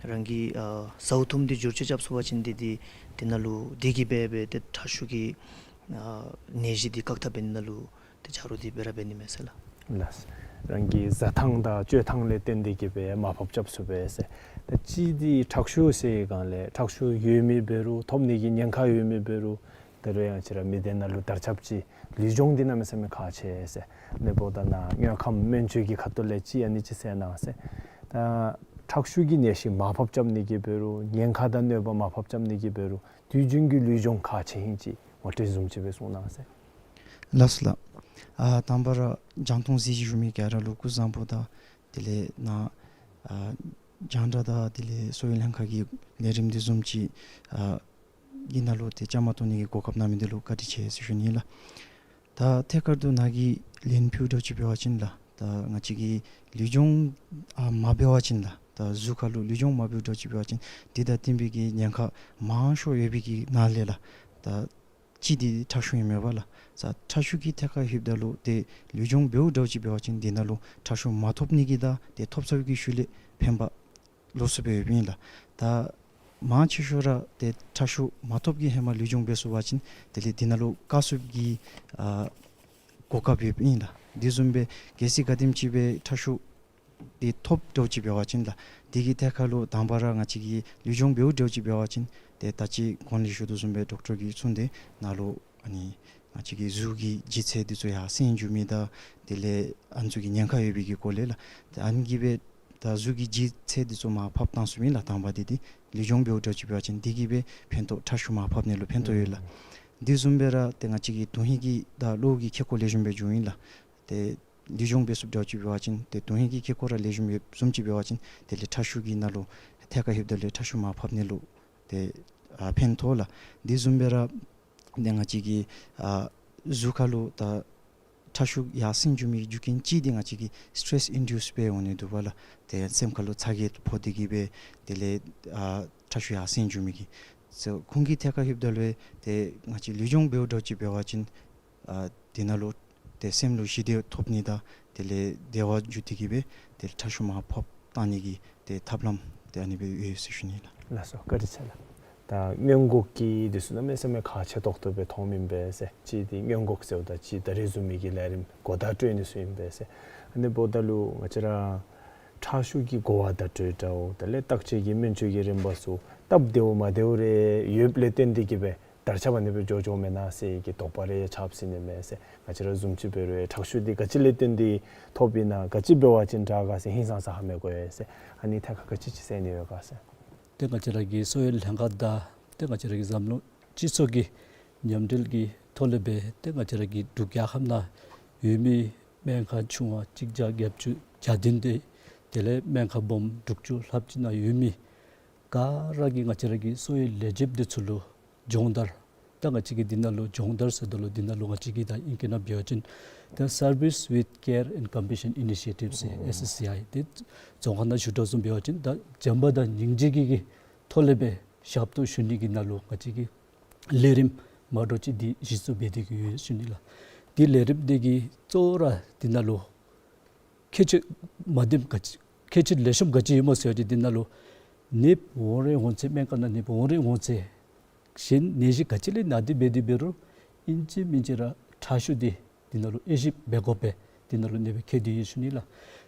རང་གིས་ཨ་ཟཝ་འཐུངམ་འདི་བསྒྱུར་བཅོས་རྐྱབ་ཚུགས་པ་ཅིན་འདི་འདི་འདི་ནང་ལུ་འདི་གིས་འབད་འབད་ཏེ་ཁྲག་ཤུགས་ཀྱི་ཨ་ནད་གཞི་འདི་བཀག་ཐབས་འབད་ནི་ནང་ལུ་ཏེ་ཆ་རོགས་འདི་སྦེ་ར་འབད་ནི་མས་ཟེར་ལགས། ལགས། རང་གི་བཟའ་ཐངས་དང་སྤྱོད་ཐངས་ལས་བརྟེན་ཏེ་གིས་སྦེ་མར་ཕབ་རྐྱབ་ཚུགས་པས་ཟེར། ད་གཅིག་འདི་ཁྲག་ཤུགས་ཟེར་བའི་སྒང་ལས་ཁྲག་ཤུགས་ཡོད་མི་འབད་རུང་ཐོབ་ནི་གི་ཉེན་ཁ་ཡོད་མི་འབད་རུང་ད་རུང་ཡང་ང་བཅས་ར་མི་སྡེ་ནང་ལུ་དར་ཁྱབ་ཅིག་ལུས་སྦྱོང་འདི་གནམ་མེད་ས་མེད་ཁག་ཆེ་ཟེར། ཨ་ནི་འབདཝ་ད་ནཱ་དངོས་ཁམས་སྨན་བཅོས་ཀྱི་ཁ་ཐུག་ལས་ཅིག་ཨ་ནི་ཅིག་གསལ་གནང་ཟེར། ད་ཁྲག་ཤུགས་ཀྱི་ནད་གཞི་མར་ཕབ་རྐྱབ་ནི་གི་འབད་རུང་ཉེན་ཁ་དང་གནོད་པ་མར་ཕབ་རྐྱབ་ནི་གི་འབད་རུང་དུས་རྒྱུན་གྱི་ལུས་སྦྱོང་ཁག་ཆེ་ཧིང་ཅིག་ངོ་སྤྲོད་བཟུམ་ཅིག་སྦེ་གསུང་གནང་ཟེར། ལགས་སོ་ལགས། ཨ་དང་པ་ར་རྒྱང་མཐོང་གཟིགས་ཞིན་བཞུགས་མི་ག་ར་ལུ་སྐུ་གཟུགས་བཟང་པོ་དང་དེ་ལས་ནཱ་ཨ་རྒྱང་བསྒྲགས་དང་དེ་ལས་གསོ་བའི་ལྷན་ཁག་གི་ལས་རིམ་འདི་བཟུམ་ཅིག་ཨ་གི་ནང་ལུ་ཏེ་བཅའ་མར་གཏོགས་ནི་གི་གོ་སྐབས་གནང་མི་འདི་ལུ་བཀའ་དྲིན་ཆེ་ཟེར་ཞུ་ནི་ལགས། ད་ཐད་ཀར་དུ་ནཱ་གིས་ལན་ཕུལཝ་འདྲཝ་ཅིག་འབད་བ་ཅིན་ལགས། ད་ང་བཅས་ཀྱིས་ལུས་སྦྱོང་ཨ་མ་འབད་བ་ཅིན་ལགས། ད་གཟུགས་ཁར་ལུ་ལུས་སྦྱོང་མ་འབདཝ་འདྲཝ་ཅིག་འབད་བ་ཅིན་འདི་དང་བསྟུན་པའི་གི་ཉེན་ཁ་མང་ཤོས་ཡོད་པའི་གི་ནང་ལས་ལགས། ད་གཅིག་འདི་ཁྲག་ཤུགས་ཨིན་མས་པ་ལགས། ས་ཁྲག་ཤུགས་ཀྱི་ཐད་ཁར་ལྷོདཔ་ད་ལུ་ཏེ་ལུས་སྦྱོང་འབདཝ་འདྲཝ་ཅིག་འབད་བ་ཅིན་འདི་ནང་ལུ་ཁྲག་ཤུགས་མ་ཐོབ་ནི་གི་དང་ཏེ་ཐོབ་ཚར་བའི་གི་ཤུལ་ལས་ཕན་པ་ལོགས་སུ་སྦེ་ཡོདཔ་ཨིན་ལགས། ད་མང་ཆེ་ཤོས་ར་ཏེ་ཁྲག་ཤུགས་མ་ཐོབ་ཀྱི་ཧེ་མ་ལུས་སྦྱོང་འབད་ཚུགས་པ་ཅིན་དེ་ལས་འདི་ནང་ལུ་བཀག་ཚུགས་ཀྱི་ཨ་གོ་སྐབས་ཡོདཔ་ཨིན་ལགས། དེ་བཟུམ་སྦེ་གལ་སྲིད་ག་དེམ་ཅིག་སྦེ་ཁྲག་ཤུགས་འདི་ཐོབ་འདྲཝ་ཅིག་འབད་བ་ཅིན་ལགས། འདི་གི་ཐད་ཁར་ལུ་དང་པ་ར་ང་བཅས་ཀྱིས་ལུས་སྦྱོང་འབདཝ་འདྲཝ་ཅིག་འབད་བ་ཅིན་ཏེ་ད་ཅི་གོང་ལས་ཞུ་དོ་བཟུམ་སྦེ་ཌོག་ཊར་གྱིས་གསུངས་ཏེ་ནཱ་ལུ་ཨ་ནི་ང་བཅས་ཀྱི་གཟུགས་ཀྱི་ལྗིད་ཚད་འདི་ཚུ་ཡར་སེང་འགྱོ་མི་དང་དེ་ལས་ཨ་ནི་ཚུ་གི་ཉེན་ཁ་ཡོད་པའི་གི་སྐོར་ལས་ལགས། ཏེ་ཨ་ནི་གིས་སྦེ་ད་གཟུགས་ཀྱི་ལྗིད་ཚད་འདི་ཚུ་མར་ཕབ་བཏང་ཚུགས་མི་ལགས། དང་པ་འདི་འདི་ལུས་སྦྱོང་འབདཝ་འདྲཝ་ཅིག་འབད་བ་ཅིན་འདི་གིས་སྦེ་ཕན་ཐོགས་ཁྲག་ཤུགས་མར་ཕབ་ནི་ལུ་ཕན་ཐོགས་ཡོད་ལགས། དེ་བཟུམ་སྦེ་ར་ཏེ་ང་བཅས་ཀྱི་དོན་ཧིང་གི་དང་གློ་བོ་གི་ཁེ་ཀོ་ལེགས་ཤོམ་སྦེ་འགྱོཝ་ཨིན་ལགས། ཏེ་ལུས་སྦྱོང་འབད་ཚུགསཔ་འདྲཝ་ཅིག་འབད་བ་ཅིན་ཏེ་དོན་ཧིང་གི་ཁེ་ཀོ་ར་ལེགས་ཤོམ་ཡོདཔ་བཟུམ་ཅིག་འབད་བ་ཅིན་དེ་ལས་ཁྲག་ཤུགས་ཀྱི་ནང་ལུ་ཐད་ཁར་ལྷོདཔ་ད་ལུ་ཁྲག་ཤུགས་མར་ཕབ་ནི་ལུ་ཏེ་ཨ་ཕན་ཐོགས་ལགས། དེ་བཟུམ་སྦེ་ར་ཏེ་ང་བཅས་ཀྱི་ཨ་གཟུགས་ཁར་ལུ་ད་ཁྲག་ཤུགས་ཡར་སེང་འགྱོ་མི་རྒྱུ་རྐྱེན་གཅིག་འདི་ང་བཅས་ཀྱི་སི་ཊེ་རེསི་ཨིན་ཌིའུསི་སྦེ་འོང་ནི་འདུག་པ་ལགས། ཏེ་སེམས་ཁར་ལུ་ཚ་གྱང་ཕོག་སྟེ་གིས་སྦེ་དེ་ལས་ཨ་ཁྲག་ཤུགས་ཡར་སེང་འགྱོ་མི་གི་ཚུ་ཁོང་གི་ཐད་ཁར་ལྷོདཔ་ད་ལུ་ཏེ་ང་བཅས་ལུས་སྦྱོང་འབདཝ་འདྲཝ་ཅིག་འབད་བ་ཅིན་ཨ་དེ་ནང་ལུ་ཏེ་སེམས་ལུ་ཞི་བདེ་ཐོབ་ནི་དང་དེ་ལས་བདེ་བ་འགྱུར་ཏེ་གིས་སྦེ་ཏེ་ཁྲག་ཤུགས་མར་ཕབ་བཏང་ནི་གི་ཏེ་ཐབས་ལམ་ཏེ་ཨ་ནི་སྦེ་ཡོད་ཟེར་ཞུ་ནི་ལགས། ལགས་སོ། བཀའ་དྲིན་ཆེ་ལགས། ད་སྔོན་འགོག་གི་འདི་ཚུ་གནམ་མེད་ས་མེད་ཁག་ཆེ་ཏོག་ཏོ་སྦེ་མཐོངམ་ཨིན་པས་ཟེར། གཅིག་འདི་སྔོན་འགོག་ཟེརཝ་ད་གཅིག་ད་རིས་བཟུམ་མའི་གི་ལས་རིམ་གོ་བརྡ་སྤྲོད་ནི་ཚུ་ཨིན་པས་ཟེར། ཨ་ནི་འབདཝ་ད་ལུ་ང་བཅས་ར་ཁྲག་ཤུགས་ཀྱི་གོ་བརྡ་སྤྲོད་འདྲཝ་དེ་ལས་བརྟག་དཔྱད་ཀྱི་སྨན་བཅོས་ཀྱི་རིམ་པ་ཚུ་སྟབས་བདེཝ་མ་བདེཝ་རེ་ཡོདཔ་ལས་བརྟེན་ཏེ་གིས་སྦེ་དར་ཁྱབ་ཨ་ནི་སྦེ་འགྱོ་འགྱོཝ་མེན་ན་ཟེར་གྱི་དོགས་པ་རེ་ཡང་ཆགས་སྲིད་ནི་མས་ཟེར། ང་བཅས་ར་བཟུམ་ཅིག་འབད་རུང་ཁྲག་ཤུགས་འདི་ག་ཅི་ལས་བརྟེན་ཏེ་ཐོབ་ཨིན་ན་ག་ཅི་འབད་བ་ཅིན་དྲག་ག་ཟེར་ཧིང་སངས་ས་ཧ་མི་གོ་ཡི་ཟེར། ཨ་ནི་ཐད་ཁར་ག་ཅི་ཅིག་ཟེར་ནི་ཡོད་ག་ཟེར། ཏེ་ང་བཅས་ར་གི་གསོ་བའི་ལྷན་ཁག་དང་ཏེ་ང་བཅས་ར་གི་འཛམ་གླིང་སྤྱི་ཚོགས་ཀྱི་མཉམ་འབྲེལ་གྱི་ཐོག་ལས་སྦེ་ཏེ་ང་བཅས་ར་གི་འབྲུག་རྒྱལ་ཁབ་ནང་ཡོད་མི་སྨན་ཁང་ཆུང་བ་གཅིག་བརྒྱ་བརྒྱད་ཅུ་གྱ་བདུན་ཏེ་དེ་ལས་སྨན་ཁང་སྦོམ་དྲུག་ཅུ་ལྷགཔ་ཅིག་ནང་ཡོད་མི་ག་ར་གིས་ང་བཅས་ར་གི་གསོ་བའི་ལས་བྱེདཔ་འདི་ཚུ་ལུ་ སྦྱོང་བརྡར། ད་ང་བཅས་ཀྱིས་འདི་ནང་ལུ་སྦྱོང་བརྡར་ཟེརཝ་ད་ལུ་འདི་ནང་ལུ་ང་བཅས་ཀྱིས་ད་ཨིང་སྐད་ནང་འབད་བ་ཅིན་ད་Service with Care and Compassion Initiative ཟེར་ཨེསི་ཨེསི་སི་ཨའི་དེ་རྫོང་ཁ་ནང་ཞུ་དོ་བཟུམ་འབད་བ་ཅིན་ད་བྱམས་པ་དང་སྙིང་རྗེ་གི་གི་ཐོག་ལས་སྦེ་ཞབས་ཏོག་ཞུ་ནི་གི་ནང་ལུ་ང་བཅས་ཀྱིས་ལས་རིམ་མ་འདྲཝ་ཅིག་འདི་གཞི་བཙུགས་འབད་དེ་གི་ཡོད་ཟེར་ཞུ་ནི་ལགས། འདི་ལས་རིམ་འདི་གི་གཙོ་བོ་ར་འདི་ནང་ལུ་ཁྱད་ཆོས་མ་བདེཝ་ག་ཅི་ཁྱད་ཆོས་ལེགས་ཤོམ་ག་ཅི་ཡོདཔ་སྨོ་ཟེར་བ་ཅིན་འདི་ནང་ལུ་ནདཔ་འོང་རན་འོང་ཚེ་སྨན་ཁང་ནང་ནདཔ་འོང་རན་འོང་ཚེ་གཞན་ནད་གཞི་ག་ཅི་ལས་ན་སྟེ་འབད་དེ་འབད་རུང་ཨིན་ཅི་མིན་ཅི་ར་ཁྲག་ཤུགས་འདི་འདི་ནང་ལུ་དབྱེ་ཞིབ་འབད་དགོ་པས། འདི་ནང་ལུ་ནདཔ་ཁྱད་དེ་ཡོད་ཟེར་ཞུ་ནི་ལགས།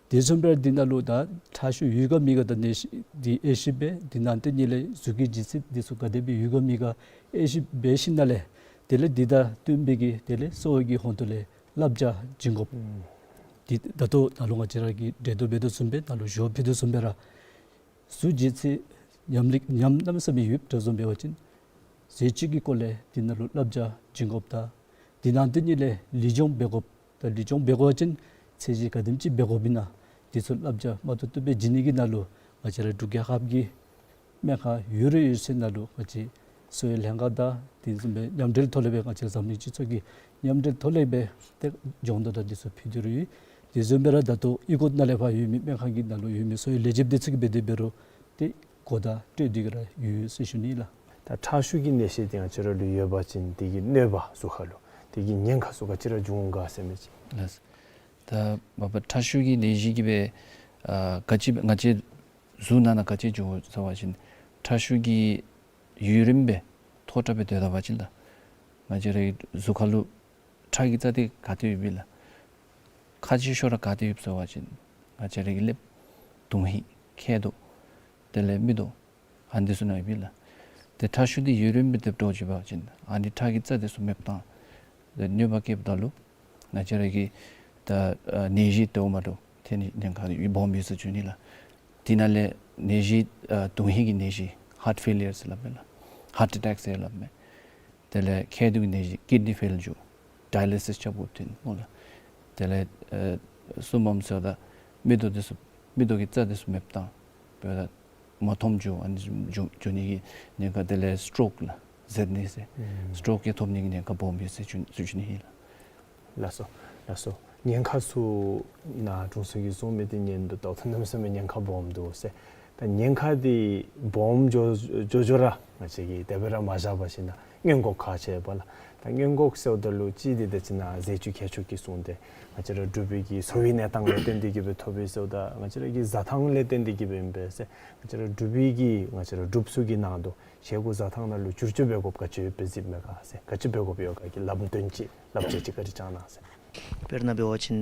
དེ་བཟུམ་སྦེ་འདི་ནང་ལུ་ད་ཁྲག་ཤུགས་ཡོད་ག་མེད་ག་ད་ནད་གཞི་འདི་དབྱེ་ཞིབ་འབད། འདི་ནང་དེ་ཉིད་ལས་གཟུགས་ཀྱི་ལྗིད་ཚད་འདི་ཚུ་ག་དེ་སྦེ་ཡོད་ག་མེད་ག་དབྱེ་ཞིབ་འབད་ཞིནམ་ལས་དེ་ལས་འདི་དང་བསྟུན་པའི་གི་དེ་ལས་གསོ་བའི་གི་ཧོང་ཏོ་ལས་བསླབ་བྱ་བྱིན་དགོཔ། ཨུམ། འདི་ད་ལྟོ་ནཱ་ལུ་ང་བཅས་ར་གིས་འགྲེལ་བརྡ་འབད་དོ་བཟུམ་སྦེ་ནཱ་ལུ་ཞུ་བ་ཕུལ་དོ་བཟུམ་སྦེ་ར་གཟུགས་ལྗིད་ཚད་ཉམས་ལི་ཉམས་གནམ་མེད་ས་མེད་ཡོདཔ་འདྲཝ་བཟུམ་འབད་བ་ཅིན་ཟས་བཅུད་ཀྱི་སྐོར་ལས་འདི་ནང་ལུ་བསླབ་བྱ་བྱིན་དགོཔ་དང་འདི་ནང་དེ་ཉིད་ལས་ལུས་སྦྱོང་འབད་དགོཔ་དང་ལུས་སྦྱོང་འབད་དགོ་པ་ཅིན་ཚད་གཞི་ག་དེམ་ཅིག་འབད་དགོཔ་ཨིན་ན་འདི་ཚུ་བསླབ་བྱ་མ་ཏོག་ཏོ་སྦེ་བྱིན་ནི་གི་ནང་ལུ་ང་བཅས་ར་འབྲུག་རྒྱལ་ཁབ་ཀྱི་སྨན་ཁང་ཡོད་ར་ཡོད་ཚད་ནང་ལུ་ང་བཅས་གསོ་བའི་ལྷན་ཁག་དང་དེ་བཟུམ་སྦེ་མཉམ་འབྲེལ་ཐོག་ལས་སྦེ་ང་བཅས་འཛམ་གླིང་སྤྱི་ཚོགས་ཀྱི་མཉམ་འབྲེལ་ཐོག་ལས་སྦེ་ཏེ་སྦྱོང་བརྡར་དང་འདི་ཚུ་ཕུལ་ཏེ་ར་ཡོད། དེ་བཟུམ་སྦེ་ར་ད་ལྟོ་གཡུས་སྒོ་ནང་ལས་ཕར་ཡོད་མི་སྨན་ཁང་གི་ནང་ལུ་ཡོད་མི་གསོ་བའི་ལས་བྱེདཔ་འདི་ཚུ་གིས་འབད་དེ་འབད་རུང་ཏེ་གོ་བརྡ་སྤྲོད་དེ་གི་ར་ཡོད་ཟེར་ཞུ་ནི་ལགས། ད་ཁྲག་ཤུགས་ཀྱི་ནད་གཞི་འདི་ང་བཅས་ར་ལུ་ཡོད་པ་ཅིན་དེ་གི་གནོད་པ་གཟུགས་ཁར་ལུ་དེ་གི་ཉེན་ཁ་ཚུ་ག་ཅི་ར་འབྱུང་ག་ཟེར་མི་ཅིག། ལགས། ད་མ་པ་ཁྲག་ཤུགས་ཀྱི་ནད་གཞི་གིས་སྦེ་ཨ་ག་ཅི་ང་བཅས་གཟུགས་ནང་ན་ག་ཅི་འབྱུང་ཟེར་བ་ཅིན་ཁྲག་ཤུགས་ཀྱི་ཡུན་རིངམོ་སྦེ་མཐོ་དྲགས་སྦེ་སྡོད་ད་པ་ཅིན་ད་ང་བཅས་རའི་གཟུགས་ཁར་ལུ་ཁྲག་གི་རྩ་འདི་ག་ཏེ་ཡོདཔ་ཨིན་ལགས། ཁག་ཆེ་ཤོས་ར་ག་ཏེ་ཡོདཔ་ཟེར་བ་ཅིན་ང་བཅས་རའི་གི་ཀླདཔ་དོན་ཧིང་མཁལ་རྡོག་དེ་ལས་མིག་ཏོ་ཨ་ནི་འདི་ཚུ་ནང་ཡོདཔ་ཨིན་ལགས། ཏེ་ཁྲག་ཤུགས་འདི་ཡུན་རིངམོ་སྦེ་སྡོད་འགྱོ་བ་ཅིན་ཨ་ནི་ཁྲག་གི་རྩ་འདི་ཚུ་མེདཔ་བཏང་ཏེ་གནོད་པ་བཀལཝ་ད་ལུ་ང་བཅས་རའི་གི་ད་ཨ་ནད་གཞི་དེ་འོང་མ་འདྲཝ་ཐོན་ནི་ཉེན་ཁ་སྦོམ་ཡོད་ཟེར་ཞུ་ནི་ལགས། དེ་ནང་ལས་ནད་གཞི་ཨ་དོན་ཧིང་གི་ནད་གཞི་ཧཱརཊ་ཕེ་ལི་ཡར་ཟེར་སླབ་མས་ལགས། ཧཱརཊ་ཨེ་ཊེཀ་ཟེར་སླབ་མས། དེ་ལས་མཁལ་རྡོག་གི་ནད་གཞི་ཀིཌ་ནི་ཕེལ་འགྱོ། ཌའི་ལི་སིས་རྐྱབ་དགོཔ་ཐོན་སྨོ་ལགས། དེ་ལས་ཨ་གསུམ་པམ་ཟེརཝ་ད་མིག་ཏོ་འདི་ཚུ་མིག་ཏོ་གི་རྩ་འདི་ཚུ་མེདཔ་བཏང་འབདཝ་ད་མ་མཐོངམ་འགྱོ། ཨ་ནི་འགྱོ་འགྱོ་ནི་གི་ཉེན་ཁ། དེ་ལས་སི་ཊོག་ལགས་ཟད་ནི་ཟེར། ཨུམ། སི་ཊོག་གི་ཐོབ་ནི་གི་ཉེན་ཁ་སྦོམ་ཡོད་ཟེར་ཞུ་ཞུ་ནི་ཨིན་ལགས། ལགས་སོ། ལགས་སོ། ཉེན་ཁ་ཚུ་ནཱ་དྲུང་འཚོ་གིས་གསུངས་མི་འདི་ཉན་དོ་བལྟཝ་ད་གནམ་མེད་ས་མེད་ཉེན་ཁ་སྦོམ་འདུག་ཟེར། ད་ཉེན་ཁ་འདི་སྦོམ་འགྱོ་འགྱོ་འགྱོ་ར་ང་བཅས་ཀྱིས་དེ་སྦེ་ར་མ་བཞག་པར་ཞིནམ་ན་སྔོན་འགོག་ག་ཅི་འབད་ལགས། ད་སྔོན་འགོག་ཟེརཝ་ད་ལུ་གཅིག་འདི་ད་ཅི་ནཱ་ཟས་བཅུད་མཁས་མཆོག་གིས་གསུངས་ཏེ་ང་བཅས་ར་འབྲུག་པའི་གི་གསོ་བའི་གནས་སྟངས་ལས་བརྟེན་ཏེ་གི་སྦེ་ཐོབ་པས་ཟེརཝ་ད་ང་བཅས་ར་གི་བཟའ་ཐངས་ལས་བརྟེན་ཏེ་གི་སྦེ་ཨིན་པས་ཟེར། ང་བཅས་ར་འབྲུག་པའི་གི་ང་བཅས་ར་འབྲུགཔ་ཚུ་གི་ནང་དུ་བཞེས་སྒོ་བཟའ་ཐངས་ནང་ལུ་བསྒྱུར་བཅོས་འབད་དགོཔ་ག་ཅི་ཡོད་པས་གཟིགས་མས་ག་ཟེར། ག་ཅི་འབད་དགོཔ་ཡོད་ག་གི་ལམ་སྟོན་ཅིག་བསླབ་བྱ་ཅིག་བཀའ་དྲིན་བསྐྱང་གནང་ཟེར། དཔེར་ན་འབད་བ་ཅིན་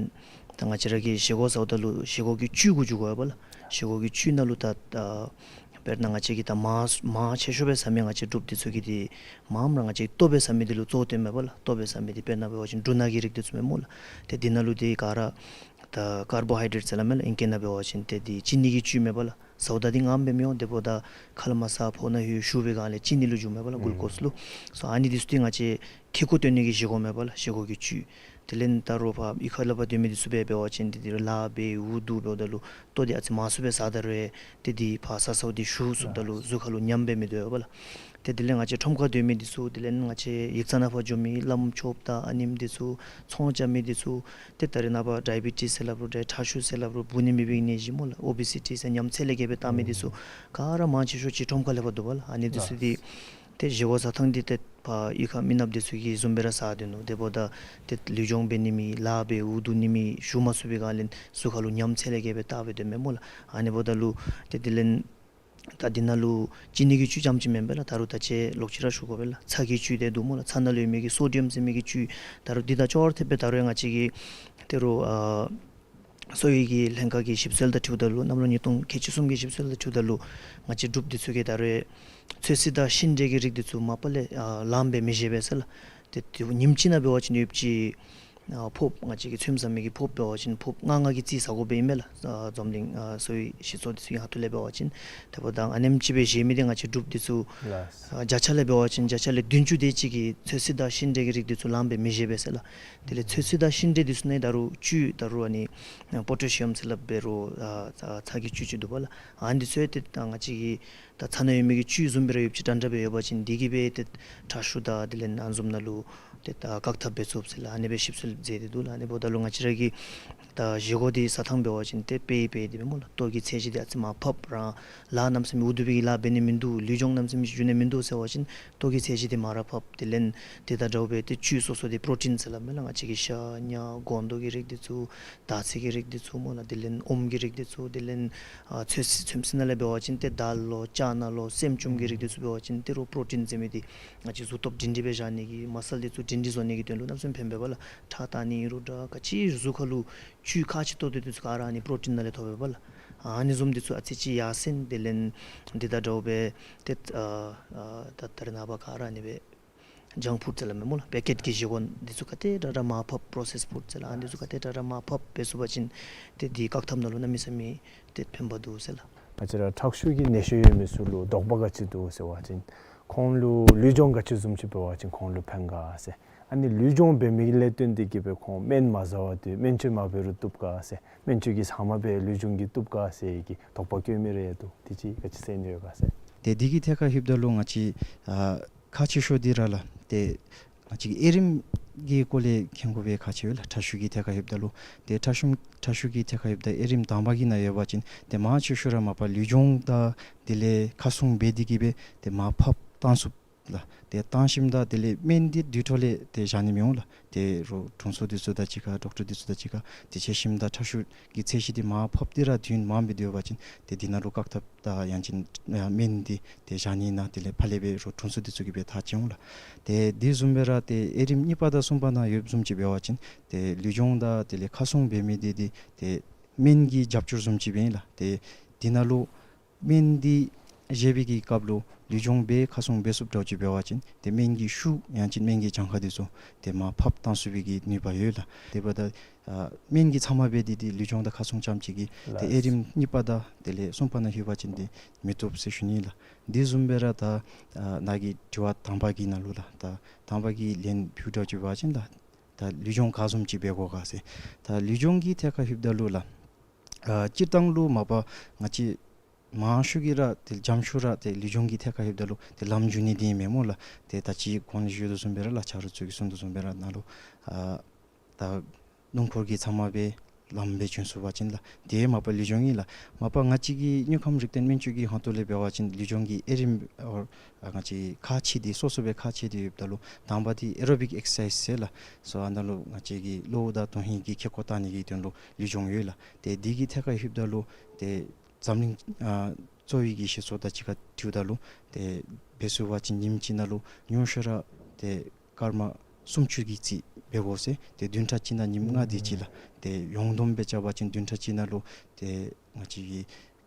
ད་ང་བཅས་ར་གིས་བཞེས་སྒོ་བཟའཝ་ད་ལུ་བཞེས་སྒོ་གི་བཅུད་གུ་འགྱུར་དགོ་པས་ལགས། བཞེས་སྒོ་གི་བཅུད་ནང་ལུ་ད་ད་དཔེར་ན་ང་བཅས་ཀྱིས་ད་མར་མར་ཆེ་ཤོས་སྦེ་བཟའ་མི་ང་བཅས་འབྲུགཔ་འདི་ཚུ་གིས་འདི་མངམ་ར་ང་བཅས་ལྟོ་སྦེ་བཟའ་མི་འདི་ལུ་གཙོ་བོ་བཏོནམ་མས་པ་ལགས། ལྟོ་སྦེ་བཟའ་མི་འདི་དཔེར་ན་འབད་བ་ཅིན་འབྲུ་སྣ་གི་རིགས་འདི་ཚུ་མས་སྨོ་ལགས། ཏེ་འདི་ནང་ལུ་འདི་ག་ར་ད་ཀར་བོ་ཧའི་ཌེ་རེཊ་ཟེར་སླབ་མས་ལགས། ཨིང་སྐད་ནང་འབད་བ་ཅིན་ཏེ་འདི་ཅི་ནི་གི་བཅུད་མས་པ་ལགས། བཟའཝ་ད་འདི་མངམ་སྦེ་མི་འོང་། དེ་འབདཝ་ད་ཁ་ལས་མར་ཟ་ཕོཝ་ནང་ལྷོད་བཞུ་བའི་སྒང་ལས་ཅི་ནི་ལུ་འགྱུརཝ་མས་པ་ལགས། གླུ་ཀོསི་ལུ། སོ་ཨ་ནི་འདི་ཚུ་འདི་ང་བཅས་ཁེ་ཀོ་བཏོན་ནི་གི་བཞེས་སྒོ་མས་པ་ལགས། བཞེས་སྒོ་གི་བཅུད། དེ་ལས་ད་རུང་ཕར་གཡུས་ཁ་ལས་ཕར་སྡོད་མི་འདི་ཚུ་སྦེ་འབད་བ་ཅིན་འདི་འདི་ལཱ་འབད་འུ་སྡུག་འབདཝ་ད་ལུ་ལྟོ་འདི་ཨ་ཙི་མང་སུ་སྦེ་བཟའ་ད་རུང་ཏེ་འདི་ཕར་ཟ་ཟཝ་འདི་བཞུ་ཚུགསཔ་ད་ལུ་གཟུགས་ཁར་ལུ་ཉམས་སྦེ་མི་སྡོད་པ་ལགས། ཏེ་དེ་ལས་ང་བཅས་ཁྲོམ་ཁར་སྡོད་མི་འདི་ཚུ་དེ་ལས་ང་བཅས་ཡིག་ཚང་ནང་ཕར་འགྱོ་མི་བླམ་ཆོསཔ་དང་ཨ་ནེམ་འདི་ཚུ་ཚོང་རྐྱབ་མི་འདི་ཚུ་ཏེ་ད་རེས་ནངས་པ་ཌའི་བི་ཊིས་ཟེར་སླབ་རུང་ཏེ་ཁྲག་ཤུགས་ཟེར་སླབ་རུང་འབུ་ནི་མེད་པའི་ནད་གཞི་སྨོ་ལགས། ཨོ་བི་སི་ཊི་ཟེར་ཉམས་ཚད་ལས་བརྒལ་སྦེ་བཏང་མི་འདི་ཚུ་ག་ར་མང་ཆེ་ཤོས་ཅིག་ཁྲོམ་ཁ་ལས་ཕར་འདུག་པ་ལགས། ཨ་ནི་འདི་ཚུ་འདི་ཏེ་བཞེས་སྒོ་བཟའ་ཐངས་འདི་ཏེ་ཕར་གཡུས་ཁ་མི་ནགཔ་འདི་ཚུ་གིས་བཟུམ་སྦེ་ར་བཟའ་སྡོད་ནུག། དེ་འབདཝ་ད་ཏེ་ལུས་སྦྱོང་འབད་ནི་མེད། ལཱ་འབད་འུ་སྡུག་ནི་མེད། བཞུ་མ་ཚུགས་པའི་སྒང་ལས་གཟུགས་ཁར་ལུ་ཉམས་ཚད་ལས་བརྒལ་སྦེ་བཏང་སྦེ་སྡོདཔ་མས་སྨོ་ལགས། ཨ་ནི་འབདཝ་ད་ལུ་ཏེ་དེ་ལས་ད་འདི་ནང་ལུ་ཅི་ནི་གི་བཅུད་རྐྱངམ་ཅིག་མེན་པས་ལགས། ད་རུང་ད་ཅི་ལོག་ཅི་ར་ཞུ་དགོ་པས་ལགས། ཚྭ་གི་བཅུད་འདི་འདུག་སྨོ་ལགས། ཚྭ་ནང་ལུ་ཡོད་མི་གི་སོ་ཌི་ཡམ་ཟེར་མི་གི་བཅུད་ད་རུང་འདི་དང་ཅོག་ར་འཐདཔ་སྦེ་ད་རུང་ཡང་ང་བཅས་ཀྱིས་ད་རུང་ཨ་གསོ་བའི་གི་ལྷན་ཁག་གི་ཞིབ་འཚོལ་དང་འཁྲིལཝ་ད་ལུ་གནམ་ལོ་ཉིས་སྟོང་ཁལ་གཅིག་གསུམ་གྱི་ཞིབ་འཚོལ་དང་འཁྲིལཝ་ད་ལུ་ང་བཅས་འབྲུགཔ་འདི་ཚུ་གིས་ད་རུང་ཚོད་བསྲེ་དང་ཤིང་འབྲས་ཀྱི་རིགས་འདི་ཚུ་མ་པ་ལས་ཨ་ལངམ་སྦེ་མི་བཞེས་པས་ཟེར་ལགས། ཏེ་ཏེ་ཉིནམ་གཅིག་ནང་འབད་བ་ཅིན་ཡོདཔ་ཅིག་ཨ་ཕོརཔ་ང་བཅས་ཀྱིས་ཚོདམ་ཟ་མི་གི་ཕོརཔ་འབད་བ་ཅིན་ཕོརཔ་ལྔ་ལྔ་གི་རྩིས་ཟ་དགོ་པས་ཨིན་མས་ལགས། ཨ་འཛམ་གླིང་ཨ་གསོ་བའི་སྤྱི་ཚོགས་འདི་ཚུ་གི་ཁ་ཐུག་ལས་འབད་བ་ཅིན། དེ་འབདཝ་ད་ཨ་ནེམ་ཅིག་སྦེ་བཞེས་མི་འདི་ང་བཅས་འབྲུགཔ་འདི་ཚུ་ལགས། ཨ་བརྒྱ་ཆ་ལས་འབད་བ་ཅིན་བརྒྱ་ཆ་ལས་བདུན་ཅུ་དེ་ཅིག་གིས་ཚོད་བསྲེ་དང་ཤིང་འབྲས་ཀྱི་རིགས་འདི་ཚུ་ལངམ་སྦེ་མི་བཞེས་པས་ཟེར་ལགས། དེ་ལས་ཚོད་བསྲེ་དང་ཤིང་འབྲས་འདི་ཚུ་ནང་ད་རུང་བཅུད་ད་རུང་ཨ་ནི་པོ་ཊེ་ཤི་ཡམ་ཟེར་སླབ་འབད་རུང་ཨ་ཚྭ་ཚྭ་གི་བཅུད་ཅིག་འདུག་པ་ལགས། ཨ་ནི་འདི་ཚུ་ཡང་ཏེ་ད་ང་བཅས་ཀྱིས་ ད་ཚ་ན་ཡོད་མི་གི་བཅུད་བཟུམ་སྦེ་ར་ཡོདཔ་ཅིག་འདྲ་འདྲ་སྦེ་ཡོད་པ་ཅིན་དེ་གིས་སྦེ་ཏེ་ཁྲག་ཤུགས་དང་དེ་ལས་ཨ་ནི་བཟུམ་ནང་ལུ་ཏེ་ད་བཀག་ཐབས་འབད་ཚུགས་ཟེར་ལགས། ཨ་ནི་སྦེ་ཞིབ་འཚོལ་མཛད་དེ་འདུག་ལགས། ཨ་ནི་འབདཝ་ད་ལུ་ང་བཅས་ར་གི་ད་བཞེས་སྒོ་འདི་ཟ་ཐངས་འབད་བ་ཅིན་ཏེ་དཔེ་དཔེ་འདི་སྦེ་སྨོ་ལགས། ལྟོ་གི་ཚད་གཞི་འདི་ཨ་ཙི་མར་ཕབ་ར་ལཱ་གནམ་མེད་ས་མེད་འུ་སྡུག་པའི་གི་ལཱ་འབད་ནི་མིན་འདུག། ལུས་སྦྱོང་གནམ་མེད་ས་མེད་ཅིག་འགྱོ་ནི་མིན་འདུག་ཟེར་བ་ཅིན་ལྟོ་གི་ཚད་གཞི་འདི་མར་ར་ཕབ། དེ་ལས་དེ་དང་འདྲཝ་སྦེ་ཏེ་བཅུད་སོ་སོ་འདི་པྲོ་ཊིན་ཟེར་སླབ་མས་ལགས། ང་བཅས་ཀྱི་ཤ་ཉ་སྒོང་རྡོག་གི་རིགས་འདི་ཚུ། དར་ཚིལ་གྱི་རིགས་འདི་ཚུ་སྨོ་ལགས། དེ་ལས་ཨོམ་གྱི་རིགས་འདི་ཚུ། དེ་ལས་ཨ་ཚོད་བསྲེ་ཚོད་བསྲེ་ནང་ལས་འབད་བ་ཅིན་ཏེ་དཱལ་ལོ་ཅ་ན་ལོ་སྲནམ་ཅུམ་གྱི་རིགས་འདི་ཚུ་འབད་བ་ཅིན་ཏེ་རོགས་པྲོ་ཊིན་ཟེར་མི་འདི་ང་བཅས་གཟུགས་སྟོབས་སྒྲིང་སྒྲི་སྦེ་བཞག་ནི་གི་མ་སཱལ་འདི་ཚུ་སྒྲིང་སྒྲི་བཟོ་ནི་གི་དོན་ལུ་གནམ་མེད་ས་མེད་ཕན་པས་པ་ལགས། ཁྲག་བཏང་ནི་ཨིན་རུང་འདྲ་ག་ཅི་གཟུགས་ཁ་ལུ་བཅུད་ཁག་ཆེ་ཏོག་ཏོ་འདི་ཚུ་ག་ར་ཨ་ནི་པྲོ་ཊིན་ནང་ལས་ཐོབ་པས་པ་ལགས། ཨ་ནི་བཟུམ་འདི་ཚུ་ཨ་ཙི་ཅིག་ཡར་སེང་། དེ་ལས་འདི་དང་འདྲཝ་སྦེ་ཏེ་ཨ་ཨ་ད་ད་རེས་ནངས་པ་ག་ར་ཨ་ནི་སྦེ་ཇང་ཕུཌ་ཟེར་སླབ་མས་སྨོ་ལགས། པེ་ཀེཊ་ཀྱི་བཞེས་སྒོ་འདི་ཚུ་ག་དེ་དྲག་དྲག་མར་ཕབ། པྲོ་སེསཌ་ཕུཌ་ཟེར་ལགས། ཨ་འདི་ཚུ་ག་དེ་དྲག་དྲག་མར་ཕབ་འབད་ཚུགས་པ་ཅིན་ཏེ་འདི་བཀག་ཐབས་ནང་ལུ་གནམ་མེད་ས་མེད་ཏེ་ཕན་པ་འདུག་ཟེར་ལགས། ང་བཅས་ར་ཁྲག་ཤུགས་ཀྱི་ནད་གཞི་ཡོད་མི་ཚུ་ལུ་དོགས་པ་ག་ཅི་འདུག་ཟེར་བ་ཅིན་ཁོང་ལུ་ལུས་སྦྱོང་ག་ཅི་བཟུམ་ཅིག་འབད་བ་ཅིན་ཁོང་ལུ་ཕན་ག་ཟེར། ཨ་ནི་ལུས་སྦྱོང་འབད་མི་གི་ལས་བརྟེན་ཏེ་གིས་སྦེ་ཁོང་སྨན་མ་ཟ་བར་སྡོད་སྨན་བཅོས་མ་འབད་རུང་བཏུབ་ག་ཟེར། སྨན་བཅོས་ཀྱི་ཟ་མ་སྦེ་ལུས་སྦྱོང་གིས་བཏུབ་ག་ཟེར་གྱི་དོགས་པ་བཀོད་མི་རེ་ཡང་འདུག། དེ་ཅིག་ག་ཅི་ཟེར་ནི་ཡོད་ག་ཟེར། ཏེ་འདི་གི་ཐད་ཁར་ལྷོདཔ་ད་ལུ་ང་བཅས་ཨ་ཁག་ཆེ་ཤོས་འདི་ར་ལགས་ཏེ་ང་བཅས་ཀྱི་དབྱེ་རིམ་གྱི་སྐོར་ལས་མཁྱེན་དགོ་པའི་ཁག་ཆེ་བས་ལགས། ཁྲག་ཤུགས་ཀྱི་ཐད་ཁར་ལྷོདཔ་ད་ལུ་ཏེ་ཁྲག་ཤུགས་ཁྲག་ཤུགས་ཀྱི་ཐད་ཁར་ལྷོདཔ་ད་དབྱེ་རིམ་དང་པ་གི་ནང་ཡོད་པ་ཅིན་ཏེ་མང་ཆེ་ཤོས་ར་མ་པ་ལུས་སྦྱོང་དང་དེ་ལས་ཁ་སྲུང་འབད་དེ་གིས་སྦེ་ཏེ་མར་ཕབ་བཏང་ཚུགས་ལགས། ཏེ་བཏང་ཞིནམ་ད་དེ་ལས་སྨན་འདི་དུས་ཐོག་ལས་ཏེ་བཞག་ནི་མི་འོང་ལགས། ཏེ་རོགས་དྲུང་འཚོ་འདི་ཚུ་དང་གཅིག་ཁར་ཌོག་ཊར་འདི་ཚུ་དང་གཅིག་ཁར་ཏེ་འཕྱད་ཞིནམ་ད་ཁྲག་ཤུགས་ཀྱི་ཚད་གཞི་འདི་མར་ཕབ་སྟེ་ར་དུས་ཡུན་མངམ་སྦེ་སྡོད་པ་ཅིན་ཏེ་འདི་ནང་ལུ་བཀག་ཐབས་དང་ཡང་ཅིན་ཨ་སྨན་འདི་ཏེ་བཞག་ནི་ནང་དེ་ལས་ཕར་ལས་སྦེ་རོགས་དྲུང་འཚོ་འདི་ཚུ་གིས་སྦེ་ཐག་བཅད་འོང་ལགས། ཏེ་འདི་བཟུམ་སྦེ་ར་ཏེ་དབྱེ་རིམ་གཉིས་པ་དང་གསུམ་པ་ནང་ཡོདཔ་བཟུམ་ཅིག་འབད་བ་ཅིན་ཏེ་ལུས་སྦྱོང་དང་དེ་ལས་ཁ་སྲུང་འབད་མི་འདི་འདི་ཏེ་སྨན་གྱི་རྒྱབ་སྐྱོར་བཟུམ་ཅིག་སྦེ་ཨིན་ལགས། ཏེ་འདི་ནང་ལུ་སྨན་འདི་བཞེས་པའི་གི་སྐབས་ལུ་ལུས་སྦྱོང་འབད་ཁ་སྲུང་འབད་ཚུགསཔ་འདྲཝ་ཅིག་འབད་བ་ཅིན་ཏེ་སྨན་གྱི་ཤུགས་ཡང་ཅིན་སྨན་གྱི་གྱངས་ཁ་འདི་ཚུ་ཏེ་མར་ཕབ་བཏང་ཚུགས་པའི་གི་ནུས་པ་ཡོད་ལགས། དེ་འབདཝ་ད་ཨ་སྨན་གྱི་ཚབ་མ་སྦེ་འདི་འདི་ལུས་སྦྱོང་དང་ཁ་སྲུང་རྐྱངམ་ཅིག་གིས་ཏེ་ལགས། དབྱེ་རིམ་གཉིས་པ་དང་དེ་ལས་གསུམ་པ་ནང་ལྷོད་པ་ཅིན་འདི་མི་བཏུབ་ཟེར་ཞུ་ནི་ལགས། འདི་བཟུམ་སྦེ་ར་ད་ཨ་ནཱ་གི་དྲི་བ་དང་པ་གི་ནང་ལུ་ལགས་ད་དང་པ་གི་ལན་ཕུལཝ་འདྲཝ་ཅིག་འབད་བ་ཅིན་ལགས་ད་ལུས་སྦྱོང་ག་བཟུམ་ཅིག་འབད་དགོ་ག་ཟེར། ད་ལུས་སྦྱོང་གི་ཐད་ཁར་ལྷོདཔ་ད་ལུ་ལགས་ཨ་སྤྱིར་བཏང་ལུ་མ་པ་ང་བཅས་མང་ཤོས་ཀྱིས་ར་ཏེ་འཇམ་ཤོས་ར་ཏེ་ལུས་སྦྱོང་གི་ཐད་ཁར་ལྷོདཔ་ད་ལུ་ཏེ་ལམ་འགྱོ་ནི་འདི་ཨིན་མས་སྨོ་ལགས། ཏེ་ད་ཅི་གོང་ལུ་ཞུ་དོ་བཟུམ་སྦེ་ར་ལགས་ཆ་རོགས་ཚུ་གིས་གསུང་དོ་བཟུམ་སྦེ་ར་ནཱ་ལུ་ཨ་ད་སྣུམ་འཁོར་གྱི་ཚབ་མ་སྦེ་ལམ་སྦེ་བྱོན་ཚུགས་པ་ཅིན་ལགས་ཏེ་མ་པ་ལུས་སྦྱོང་ཨིན་ལགས། མ་པ་ང་བཅས་ཀྱི་དངོས་ཁམས་རིག་ལྡན་སྨན་བཅོས་ཀྱི་ཁ་ཐུག་ལས་འབད་བ་ཅིན་ལུས་སྦྱོང་གི་དབྱེ་རིམ་ཨ་ང་བཅས་ཁག་ཆེ་འདི་སོ་སོ་སྦེ་ཁག་ཆེ་འདི་ཡོདཔ་ད་ལུ་དང་པ་འདི་ཨེ་རོ་བིག་ཨེག་སར་སའིཛ་ཟེར་ལགས། སོ་ཨ་ནཱ་ལུ་ང་བཅས་ཀྱི་གློ་བོ་དང་དོན་ཧིང་གི་ཁེ་ཀོ་བཏང་ནི་གི་དོན་ལུ་ལུས་སྦྱོང་ཡོད་ལགས། ཏེ་འདི་གི་ཐད་ཁར་ལྷོདཔ་ད་ལུ་ཏེ་འཛམ་གླིང་ཨ་གཙོ་བོའི་གི་བཞེས་ཚོགས་དང་གཅིག་ཁར་འཁྲིལཝ་ད་ལུ་ཏེ་འབད་ཚུགས་པ་ཅིན་ཉིནམ་གཅིག་ནང་ལུ་ཉུང་ཤོས་ར་ཏེ་སྐར་མ་སུམ་ཅུ་གི་རྩིས་འབད་དགོ་ཟེར། ཏེ་བདུན་ཕྲག་གཅིག་ནང་ཉིནམ་ལྔ་དེ་ཅིག་ལགས། ཏེ་ཡོངས་བསྡོམས་སྦེ་རྐྱབ་པ་ཅིན་བདུན་ཕྲག་གཅིག་ནང་ལུ་ཏེ་ང་བཅས་ཀྱི་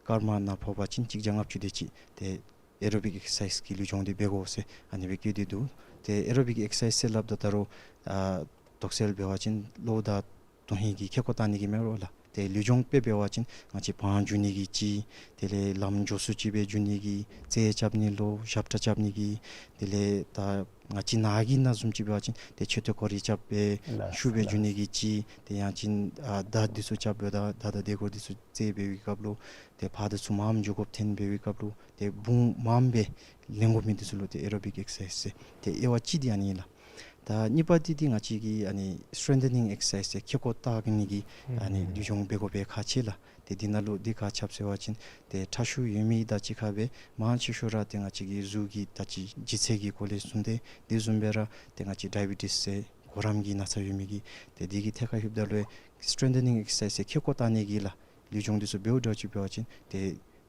སྐར་མ་ནང་ཕོག་པ་ཅིན་གཅིག་བརྒྱ་ལྔ་བཅུ་དེ་ཅིག་ཏེ་ཨེ་རོ་བིག་ཨེག་སར་སའིཛ་གི་ལུས་སྦྱོང་འདི་འབད་དགོ་ཟེར་ཨ་ནི་སྦེ་བཀོད་དེ་འདུག། ཏེ་ཨེ་རོ་བིག་ཨེག་སར་སའིཛ་ཟེར་སླབ་ད་ད་རུང་ཨ་དོགས་སེལ་འབད་བ་ཅིན་གློ་བོ་དང་དོན་ཧིང་གི་ཁེ་ཀོ་བཏང་ནི་གི་མེན་རོགས་ལགས། ཏེ་ལུས་སྦྱོང་དཔེ་འབད་བ་ཅིན་ང་བཅས་བང་རྒྱུག་ནི་གི་ཅིག་དེ་ལས་ལམ་མགྱོགས་སུ་ཅིག་སྦེ་རྒྱུག་ནི་གི་རྩལ་རྐྱབ་ནི་ལོ་ཞབས་ཁྲ་རྐྱབ་ནི་གི་དེ་ལས་ད་ང་བཅས་ནཱ་གི་ནང་བཟུམ་ཅིག་འབད་བ་ཅིན་ཏེ་མཆོད་རྟེན་སྐོར་ར་རྐྱབ་སྦེ་ལགས་ཤུགས་སྦེ་རྒྱུག་ནི་གི་ཅིག་ཏེ་ཡང་ཅིན་ཨ་མདའ་འདི་ཚུ་རྐྱབ་སྦེ་ད་མདའ་དང་ལྡེ་གུར་འདི་ཚུ་རྩལ་འབད་བའི་སྐབས་ལུ་ཏེ་ཕར་འདི་ཚུ་མངམ་འགྱོ་དགོཔ་ཐོན་འབད་བའི་སྐབས་ལུ་ཏེ་བུང་མངམ་སྦེ་ལེན་དགོ་མི་འདི་ཚུ་ལུ་ཏེ་ཨེ་རོ་བིག་ཨེག་སར་སའིཛ་ཟེར། ཏེ་དབྱེ་བ་གཅིག་འདི་ཨ་ནི་ཨིན་ལགས། ད་གཉིས་པ་འདི་འདི་ང་བཅས་ཀྱི་ཨ་ནི་སི་ཊེན་ཐ་ནིང་ཨེག་སར་སའིཛ་ཟེར་ཁེ་ཀོ་བཏགས་ནི་གི་ཨ་ནི་ལུས་སྦྱོང་འབད་དགོ་པའི་ཁག་ཆེ་ལགས། ཏེ་འདི་ནང་ལུ་འདི་ག་ཅི་སྦེ་ཟེར་བ་ཅིན་ཏེ་ཁྲག་ཤུགས་ཡོད་མི་དང་གཅིག་ཁར་སྦེ་མང་ཆེ་ཤོས་ར་ཏེ་ང་བཅས་ཀྱི་གཟུགས་ཀྱི་ད་ཅི་ལྗིད་ཚད་ཀྱི་སྐོར་ལས་གསུངས་ཏེ་དེ་བཟུམ་སྦེ་ར་ཏེ་ང་བཅས་ཌའི་བི་ཊིས་ཟེར་གོ་རམས་ཀྱི་ན་ཚ་ཡོད་མི་གིས་ཏེ་འདི་གི་ཐད་ཁར་ལྷོདཔ་ད་ལུ་སི་ཊེན་ཐ་ནིང་ཨེག་སར་སའིཛ་ཟེར་ཁེ་ཀོ་བཏགས་ནི་གི་ལགས་ལུས་སྦྱོང་འདི་ཚུ་འབདཝ་འདྲཝ་ཅིག་འབད་བ་ཅིན་ཏེ་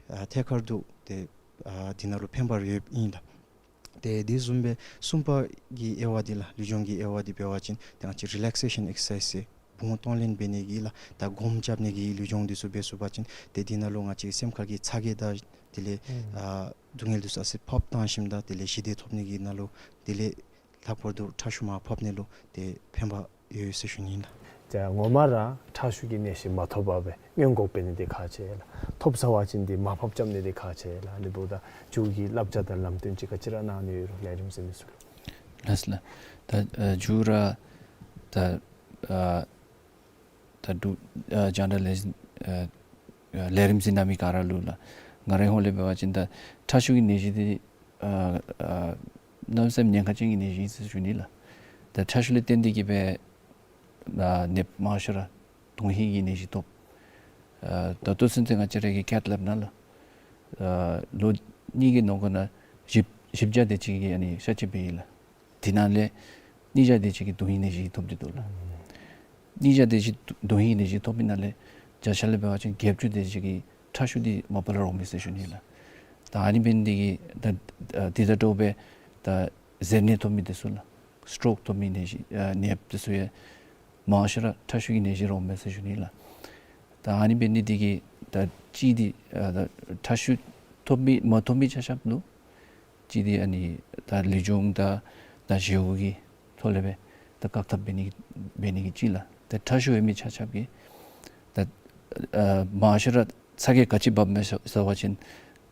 ཨ་ཐད་ཀར་དུ་ཏེ་ཨ་འདི་ནང་ལུ་ཕན་པ་ཡོདཔ་ཨིན་ལགས། ཏེ་དེ་བཟུམ་སྦེ་གསུམ་པ་གི་དབྱེ་བ་འདི་ལགས་ལུས་སྦྱོང་གི་དབྱེ་བ་འདི་འབད་བ་ཅིན་ཏེ་ང་བཅས་རི་ལེག་སེ་ཤཱན་ཨེག་སར་སའིཛ་ཟེར་བུང་གཏོང་ལེན་འབད་ནི་གི་ལགས་ད་སྒོམ་རྐྱབ་ནི་གི་ལུས་སྦྱོང་འདི་ཚུ་འབད་ཚུགས་པ་ཅིན་ཏེ་འདི་ནང་ལུ་ང་བཅས་སེམས་ཁ་གི་ཚ་གྱང་དང་དེ་ལས་ཨ་སྡུག་བསྔལ་འདི་ཚུ་ཨ་ཙི་ཕབ་བཏང་ཞིནམ་ད་དེ་ལས་ཞི་བདེ་ཐོབ་ནི་གི་ནང་ལུ་དེ་ལས་ལྷག་པར་དུ་ཁྲག་ཤུགས་མར་ཕབ་ནི་ལུ་ཏེ་ཕན་པ་ཡོད་ཟེར་ཞུ་ནི་ཨིན་ལགས། ཏེ་ངོ་མ་ར་ཁྲག་ཤུགས་ཀྱི་ནད་གཞི་མ་ཐོབ་པར་སྦེ་སྔོན་འགོག་འབད་ནི་འདི་ཁག་ཆེ་ལགས། ཐོབ་ཚར་བ་ཅིན་འདི་མར་ཕབ་རྐྱབ་ནི་འདི་ཁག་ཆེ་ལགས། ཨ་ནི་འབདཝ་ད་མཇུག་གི་བསླབ་བྱ་དང་ལམ་སྟོན་ཅིག་ག་ཅི་ར་གནང་ནི་ཡོད་རུང་ལས་རིམ་གཟིགས་མི་ཚུ་ལུ། ལགས་ལགས། ད་ཨ་མཇུག་ར་ད་ཨ་ད་འབྲུག་ཨ་རྒྱང་བསྒྲགས་ལས་ཨ་ཨ་ལས་རིམ་གཟིགས་གནང་མི་ག་ར་ལུ་ལགས། ང་རའི་ཧོངས་ལས་འབད་བ་ཅིན་ད་ཁྲག་ཤུགས་ཀྱི་ནད་གཞི་འདི་ཨ་ཨ་གནམ་མེད་ས་མེད་ཉེན་ཁ་ཅན་གྱི་ནད་གཞི་ཨིན་ཟེར་ཞུ་ནི་ལགས། ད་ཁྲག་ཤུགས་ལས་བརྟེན་ཏེ་གིས་སྦེ་ཨ་ནདཔ་མང་ཤོས་ར་དོན་ཧིང་གི་ནད་གཞི་ཐོབ། ཨ་ད་ལྟོ་ཚུན་ཚོད་ང་བཅས་ར་གི་ཀེཐ་ལེབ་ནང་ལུ་ཨ་ལོ་གཉིས་ཀྱི་ནང་འཁོད་ནང་བཞི་བཞི་བརྒྱ་དེ་ཅིག་གིས་ཨ་ནི་གཤགས་བཅད་འབད་ཡི་ལགས། དེ་ནང་ལས་གཉིས་བརྒྱ་དེ་ཅིག་གིས་དོན་ཧིང་ནད་གཞི་ཐོབ་སྟེ་འདུག་ལགས། གཉིས་བརྒྱ་དེ་ཅིག་དོན་ཧིང་ནད་གཞི་ཐོབ་པའི་ནང་ལས་བརྒྱ་ཆ་ལས་འབད་བ་ཅིན་བརྒྱད་ཅུ་དེ་ཅིག་གིས་ཁྲག་ཤུགས་འདི་མ་པ་ལས་རོགས་མས་ཟེར་ཞུ་ནི་ལགས། ད་ཨ་ནི་འབད་ནི་འདི་གིས་ད་ཨ་དེ་དང་འདྲཝ་སྦེ་ད་གཟེར་ནད་ཐོབ་མི་འདི་ཚུ་ལགས། སི་ཊོཀ་ཐོབ་མི་ནད་གཞི་ཨ་ནདཔ་འདི་ཚུ་ཡང་མང་ཤོས་ར་ཁྲག་ཤུགས་ཀྱི་ནད་གཞི་རོགས་མས་ཟེར་ཞུ་ནི་ལགས། ད་ཨ་ནི་འབད་ནི་འདི་གིས་ད་གཅིག་འདི་ཨ་ད་ཁྲག་ཤུགས་ཐོབ་མི་མ་ཐོབ་མི་ཆ་ཁྱབ་ལུ་གཅིག་འདི་ཨ་ནི་ད་ལུས་སྦྱོང་དང་ད་བཞེས་སྒོ་གི་ཐོག་ལས་སྦེ་ད་བཀག་ཐབས་འབད་ནི་འབད་ནི་གི་གཅིག་ལགས། ད་ཁྲག་ཤུགས་ཡོད་མི་ཆ་ཁྱབ་ཀྱིས་ད་ཨ་མང་ཤོས་ར་ཚ་གྱང་ག་ཅི་འབབ་མས་ཟེར་བ་ཅིན་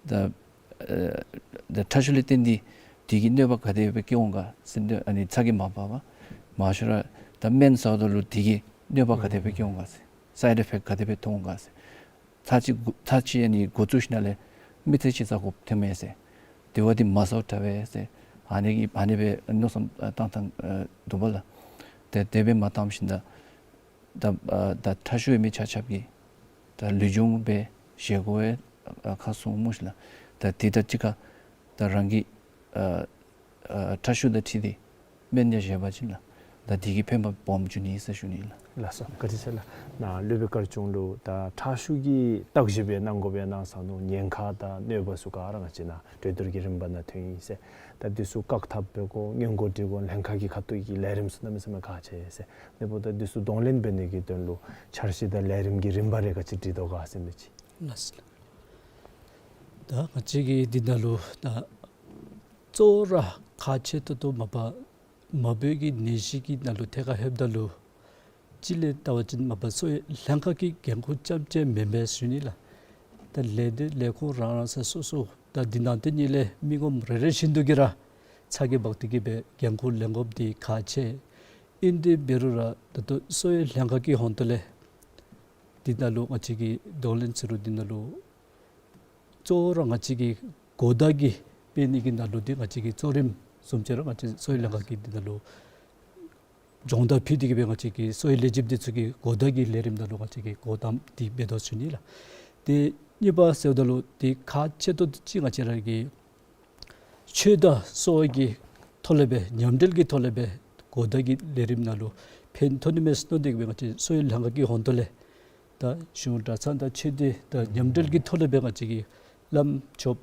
ད་ཨ་ད་ཁྲག་ཤུགས་ལས་བརྟེན་ཏེ་དེ་གིས་གནོད་པ་ག་དེ་སྦེ་བཀལ་འོང་ག་ཟེར་ཏེ་ཨ་ནི་ཚ་གྱང་མ་འབབ་པར་མང་ཤོས་ར་ད་སྨན་ཟཝ་ད་ལུ་དེ་གིས་གནོད་པ་ག་དེ་སྦེ་བཀལ་འོང་ག་ཟེར། སའིཌ་ཨི་ཕེཀཊ་ག་དེ་སྦེ་ཐོན་འོང་ག་ཟེར། ཚར་གཅིག་འགོ་ཚར་གཅིག་ཨ་ནི་འགོ་བཙུགས་ཞིནམ་ལས་མི་ཚེ་གཅིག་ཚར་དགོཔ་ཐོན་མས་ཟེར། དེ་བ་འདི་མ་ཟཝ་དྲག་པས་ཟེར། ཨ་ནི་གི་ཨ་ནི་སྦེ་མནོ་བསམ་ཨ་བཏང་བཏང་ཨ་འདུག་པ་ལགས། ཏེ་དེ་སྦེ་མ་བཏངམ་ཞིནམ་ད་ད་ཨ་ད་ཁྲག་ཤུགས་ཡོད་མི་ཆ་ཁྱབ་ཀྱིས་ད་ལུས་སྦྱོང་འབད་བཞེས་སྒོ་ཡང་ཁ་སྲུང་སྨོ་ཤིག་ལགས། ད་དེ་དང་གཅིག་ཁར་ད་རང་གི་ཨ་ཨ་ཁྲག་ཤུགས་དང་འཁྲིལ་ཏེ་སྨན་ཡང་བཞེས་པ་ཅིན་ལགས། ད་དེ་གིས་ཕན་པ་སྦོམ་འབྱུང་ནི་ཟེར་ཞུ་ནི་ལགས། ལགས་སོ། བཀའ་དྲིན་ཆེ་ལགས། ནཱ་སློབ་དཔོན་དཀར་ཆུང་ལུ་ད་ཁྲག་ཤུགས་ཀྱི་བརྟག་ཞིབ་ཡང་གནང་དགོ་པས་གནང་ས་ནུག། ཉེན་ཁ་དང་གནོད་པ་ཚུ་ག་ར་ང་བཅས་ནཱ་གྲོས་བསྡུར་གྱི་རིམ་པ་ནང་ཐོན་ཡི་ཟེར། ད་འདི་ཚུ་བཀག་ཐབས་འབད་དགོ། སྔོན་འགོག་སྒྲིག་དགོ། ལྷན་ཁག་གི་ཁ་ཐུག་གི་ལས་རིམ་ཚུ་གནམ་མེད་ས་མེད་ཁག་ཆེ་ཟེར། དེ་འབདཝ་ད་འདི་ཚུ་གདོང་ལེན་འབད་ནི་གི་དོན་ལུ་འཆར་གཞི་དང་ལས་རིམ་གྱི་རིམ་པ་རེ་ག་ཅི་སྒྲིག་དོ་ག་ཟེར་མི་ཅིག། ལགས་སོ། ད་ང་བཅས་ཀྱིས་འདི་ནང་ལུ་ད་གཙོ་བོ་ར་ཁག་ཆེ་ཏོག་ཏོ་མ་པ་མ་བུ་གི་ནད་གཞི་གི་ནང་ལུ་ཐད་ཁར་ལྷོདཔ་ད་ལུ་གཅིག་ལས་བལྟ་བ་ཅིན་མ་པ་གསོ་བའི་ལྷན་ཁག་གི་འགན་ཁུར་རྐྱངམ་གཅིག་མེན་པས་ཞུ་ནི་ལགས། ད་ལས་སྡེ་ལས་ཁུངས་རང་རང་ས་སོ་སོ་ད་འདི་ནང་དེ་ནང་ལས་མི་ངོམ་རེ་རེ་བཞིན་དུ་གིས་ར་ཚ་གྱང་འབག་སྟེ་གིས་སྦེ་འགན་ཁུར་ལེན་དགོཔ་འདི་ཁག་ཆེ། ཨིན་ཏེ་འབད་རུང་ར་ད་ལྟོ་གསོ་བའི་ལྷན་ཁག་གི་ཧོང་ཏོ་ལས་འདི་ནང་ལུ་ང་བཅས་ཀྱིས་གདོང་ལེན་ཟེར་རུང་འདི་ནང་ལུ་གཙོ་བོ་ར་ང་བཅས་ཀྱིས་གོ་བརྡ་གི་སྤེལ་ནི་གི་ནང་ལུ་འདི་ང་བཅས་ཀྱིས་གཙོ་རིམ་བཟུམ་ཅིག་ར་ང་བཅས་གསོ་བའི་ལྷན་ཁག་གིས་འདི་ནང་ལུ་སྦྱོང་བརྡར་ཕུལ་ཏེ་གིས་སྦེ་ང་བཅས་ཀྱི་གསོ་བའི་ལས་བྱེདཔ་འདི་ཚུ་གིས་གོ་བརྡ་གི་ལས་རིམ་ནང་ལུ་ང་བཅས་ཀྱིས་གོ་དམ་འདི་འབད་དོ་ཞུ་ནི་ལགས། ཏེ་གཉིས་པ་ཟེརཝ་ད་ལུ་ཏེ་ཁག་ཆེ་ཏོག་ཏོ་ཅིག་ང་བཅས་ར་གི་ཆོས་དང་གསོ་བ་གི་ཐོག་ལས་སྦེ་མཉམ་འབྲེལ་གྱི་ཐོག་ལས་སྦེ་གོ་བརྡ་གི་ལས་རིམ་ནང་ལུ་ཕན་ཐོགས་ནི་མས་ཟེར་མནོ་སྟེ་གིས་སྦེ་ང་བཅས་གསོ་བའི་ལྷན་ཁག་གི་ཧོང་ཏོ་ལས་ད་གཞུང་གྲྭ་ཚང་དང་ཆོས་སྡེ་དང་མཉམ་འབྲེལ་གྱི་ཐོག་ལས་སྦེ་ང་བཅས་ཀྱིས་བླམ་ཆོསཔ་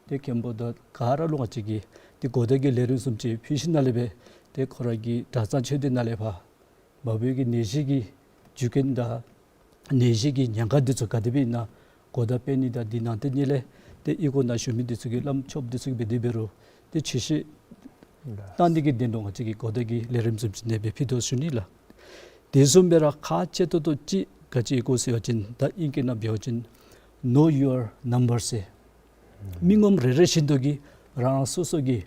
ཏེ་མཁན་པོ་དང་ག་ར་ལུ་ང་བཅས་ཀྱིས་ཏེ་གོ་བརྡ་གི་ལས་རིམ་བཟུམ་ཅིག་ཕུལ་ཞིནམ་ལས་སྦེ་ཏེ་ཁོ་ར་གི་གྲྭ་ཚང་ཆོས་སྡེ་ནང་ལས་ཕར་མ་བུ་གི་ནད་གཞི་གི་རྒྱུ་རྐྱེན་དང་ནད་གཞི་གི་ཉེན་ཁ་འདི་ཚུ་ག་དེ་སྦེ་ཨིན་ན་གོ་བརྡ་སྤེལ་ནི་དང་འདི་ནང་དེ་ནང་ལས་ཏེ་གཡུས་སྒོ་ནང་བཞུགས་མི་འདི་ཚུ་གིས་བླམ་ཆོསཔ་འདི་ཚུ་གིས་འབད་དེ་འབད་རུང་ཏེ་ཆོས་བཤད་གཏང་ནི་གི་དོན་ལུ་ང་བཅས་ཀྱིས་གོ་བརྡ་གི་ལས་རིམ་བཟུམ་ཅིག་ནང་སྦེ་ཕུལ་དོ་ཞུ་ནི་ལགས། དེ་བཟུམ་སྦེ་ར་ཁག་ཆེ་ཏོག་ཏོ་ཅིག་ག་ཅི་ཨིན་གོ་ཟེར་བ་ཅིན་ད་ཨིང་སྐད་ནང་འབད་བ་ཅིན་Know Your Number ཟེར། མི་ངོམ་རེ་རེ་བཞིན་དུ་གིས་རང་རང་སོ་སོ་གི་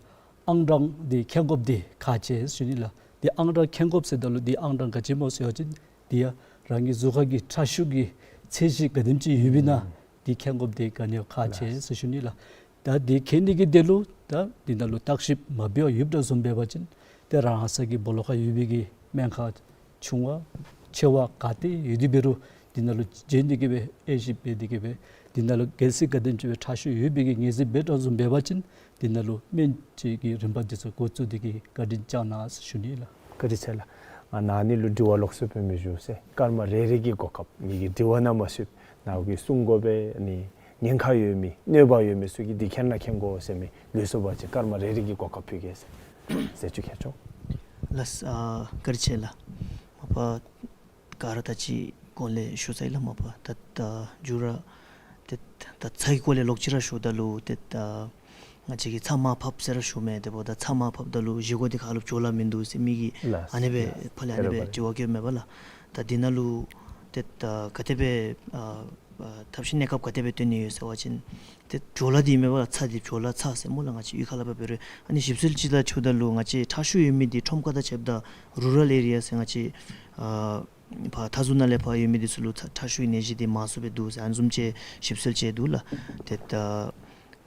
ཨང་གྲངས་འདི་མཁྱེན་དགོཔ་འདི་ཁག་ཆེ་ཟེར་ཞུ་ནི་ལགས། འདི་ཨང་གྲངས་མཁྱེན་དགོཔ་ཟེརཝ་ད་ལུ་འདི་ཨང་གྲངས་ག་ཅི་སྨོ་ཟེར་བ་ཅིན་འདི་ཡང་རང་གི་གཟུགས་ཁར་གྱི་ཁྲག་ཤུགས་ཀྱི་ཚད་གཞི་ག་དེམ་ཅིག་ཡོདཔ་ཨིན་ན་འདི་མཁྱེན་དགོཔ་འདི་ག་ནི་ཡང་ཁག་ཆེ་ཟེར་ཞུ་ནི་ལགས། ད་འདི་མཁྱེན་ནི་གི་དོན་ལུ་ད་འདི་ནང་ལུ་བརྟག་ཞིབ་མ་འབད་བར་ཡོདཔ་འདྲཝ་བཟུམ་འབད་བ་ཅིན་ཏེ་རང་སོའི་སྦོ་ལོགས་ཁར་ཡོད་པའི་གི་སྨན་ཁང་ཆུང་བ་ཆེ་བ་ག་ཏེ་ཡོད་དེ་འབད་རུང་འདི་ནང་ལུ་བྱོན་ཏེ་གིས་སྦེ་དབྱེ་ཞིབ་འབད་དེ་གིས་སྦེ་འདི་ནང་ལུ་གལ་སྲིད་ག་དེམ་ཅིག་སྦེ་ཁྲག་ཤུགས་ཡོད་པའི་གི་ངེས་ཤེས་འབད་དོ་བཟུམ་འབད་བ་ཅིན་འདི་ནང་ལུ་སྨན་བཅོས་ཀྱི་རིམ་པ་འདི་ཚུ་འགོ་བཙུགས་ཏེ་གིས་བཀའ་དྲིན་བསྐྱང་གནང་ཟེར་ཞུ་ནི་ལགས། བཀའ་དྲིན་ཆེ་ལགས། ཨ་ནཱ་ནི་ལུ་དྲི་བ་ལོགས་སུ་སྦེ་མི་ཞུ་ཟེར། སྐར་མ་རེ་རེ་གི་གོ་སྐབས་ངེ་གི་དྲི་བ་ནང་མ་ཞུགས། ནཱ་གིས་གསུང་དགོ་པས་ནི་ཉེན་ཁ་ཡོད་མི་གནོད་པ་ཡོད་མི་ཚུ་གིས་འདི་མཁྱེན་ན་མཁྱེན་དགོ་ཟེར་མི་ལུས་སོ་བ་ཅིན་སྐར་མ་རེ་རེ་གི་གོ་སྐབས་ཕུལ་གེ་ཟེར་ཟེར་ཞུ་གེ་ཆོ། ལགས་སོ། ཨ་བཀའ་དྲིན་ཆེ་ལགས། མ་པ་ག་ར་ད་ཅི་གོང་ལས་ཞུ་ཚར་ཡི་ལགས། མ་པ་ད་ད་མཇུག་ར་ཏེ་ད་ཚྭ་གི་སྐོར་ལས་ལོག་ཅི་ར་ཞུཝ་ད་ལུ་ཏེ་ད་ང་བཅས་ཀྱིས་ཚྭ་མར་ཕབ་ཟེར་ར་ཞུཝ་མས། དེ་འབདཝ་ད་ཚྭ་མར་ཕབ་ད་ལུ་བཞེས་སྒོ་འདི་ཁ་ལུ་བྲོ་བ་མིན་འདུག་ཟེར་མི་གིས་ལགས་ཨ་ནི་སྦེ་ལགས། ཕར་ལས་ཨ་ནི་སྦེ་དྲི་བ་བཀོདཔ་མས་པ་ལགས། ད་འདི་ནང་ལུ་ཏེ་ད་ག་དེ་སྦེ་ཨ་ཨ་ཐབས་ཤེས་གནས་སྐབས་ག་དེ་སྦེ་བཏོན་ནི་ཡོད་ཟེར་བ་ཅིན་ཏེ་བྲོ་བ་འདི་མེན་པ་ལགས། ཚྭ་འདི་བྲོ་བ་ཚྭ་ཟེར་སྨོ་ལགས། ང་བཅས་གཡུས་ཁ་ལས་ཕར་འབད་རུང་ཨ་ནི་ཞིབ་འཚོལ་ཅིག་ད་ཞུཝ་ད་ལུ་ང་བཅས་ཁྲག་ཤུགས་ཡོད་མི་འདི་ཁྲོམ་ཁ་དང་ཕྱདཔ་ད་རུ་རཱལ་ཨེ་རི་ཡ་ཟེར་ང་བཅས་ཨ་ ཕར་མཐའ་ཟུར་ནང་ལས་ཕར་ཡོད་མི་འདི་ཚུ་ལུ་ཚ་ཁྲག་ཤུགས་ཀྱི་ནད་གཞི་འདི་མང་སུ་སྦེ་འདུག་ཟེར་ཨ་ནི་བཟུམ་ཅིག་ཞིབ་འཚོལ་ཅིག་འདུག་ལགས། ཏེ་ད་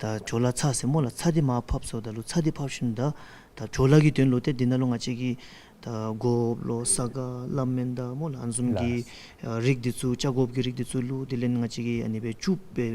ད་ཇོ་ལ་ཚྭ་ཟེར་སྨོ་ལགས། ཚྭ་འདི་མར་ཕབ་ཟེརཝ་ད་ལུ་ཚྭ་འདི་ཕབ་ཞིནམ་ད་ད་ཇོ་ལ་གི་དོན་ལུ་ཏེ་འདི་ནང་ལུ་ང་བཅས་ཀྱིས་ད་སྒོགཔ་ལོ་ས་ག་སླབ་མེན་ན་ད་སྨོ་ལགས། ཨ་ནི་བཟུམ་གྱི་ལགས། ཨ་རིགས་འདི་ཚུ་ཆ་སྒོགཔ་གི་རིགས་འདི་ཚུ་བླུགས། དེ་ལས་ང་བཅས་ཀྱིས་ཨ་ནི་སྦེ་བཙུགས་སྦེ་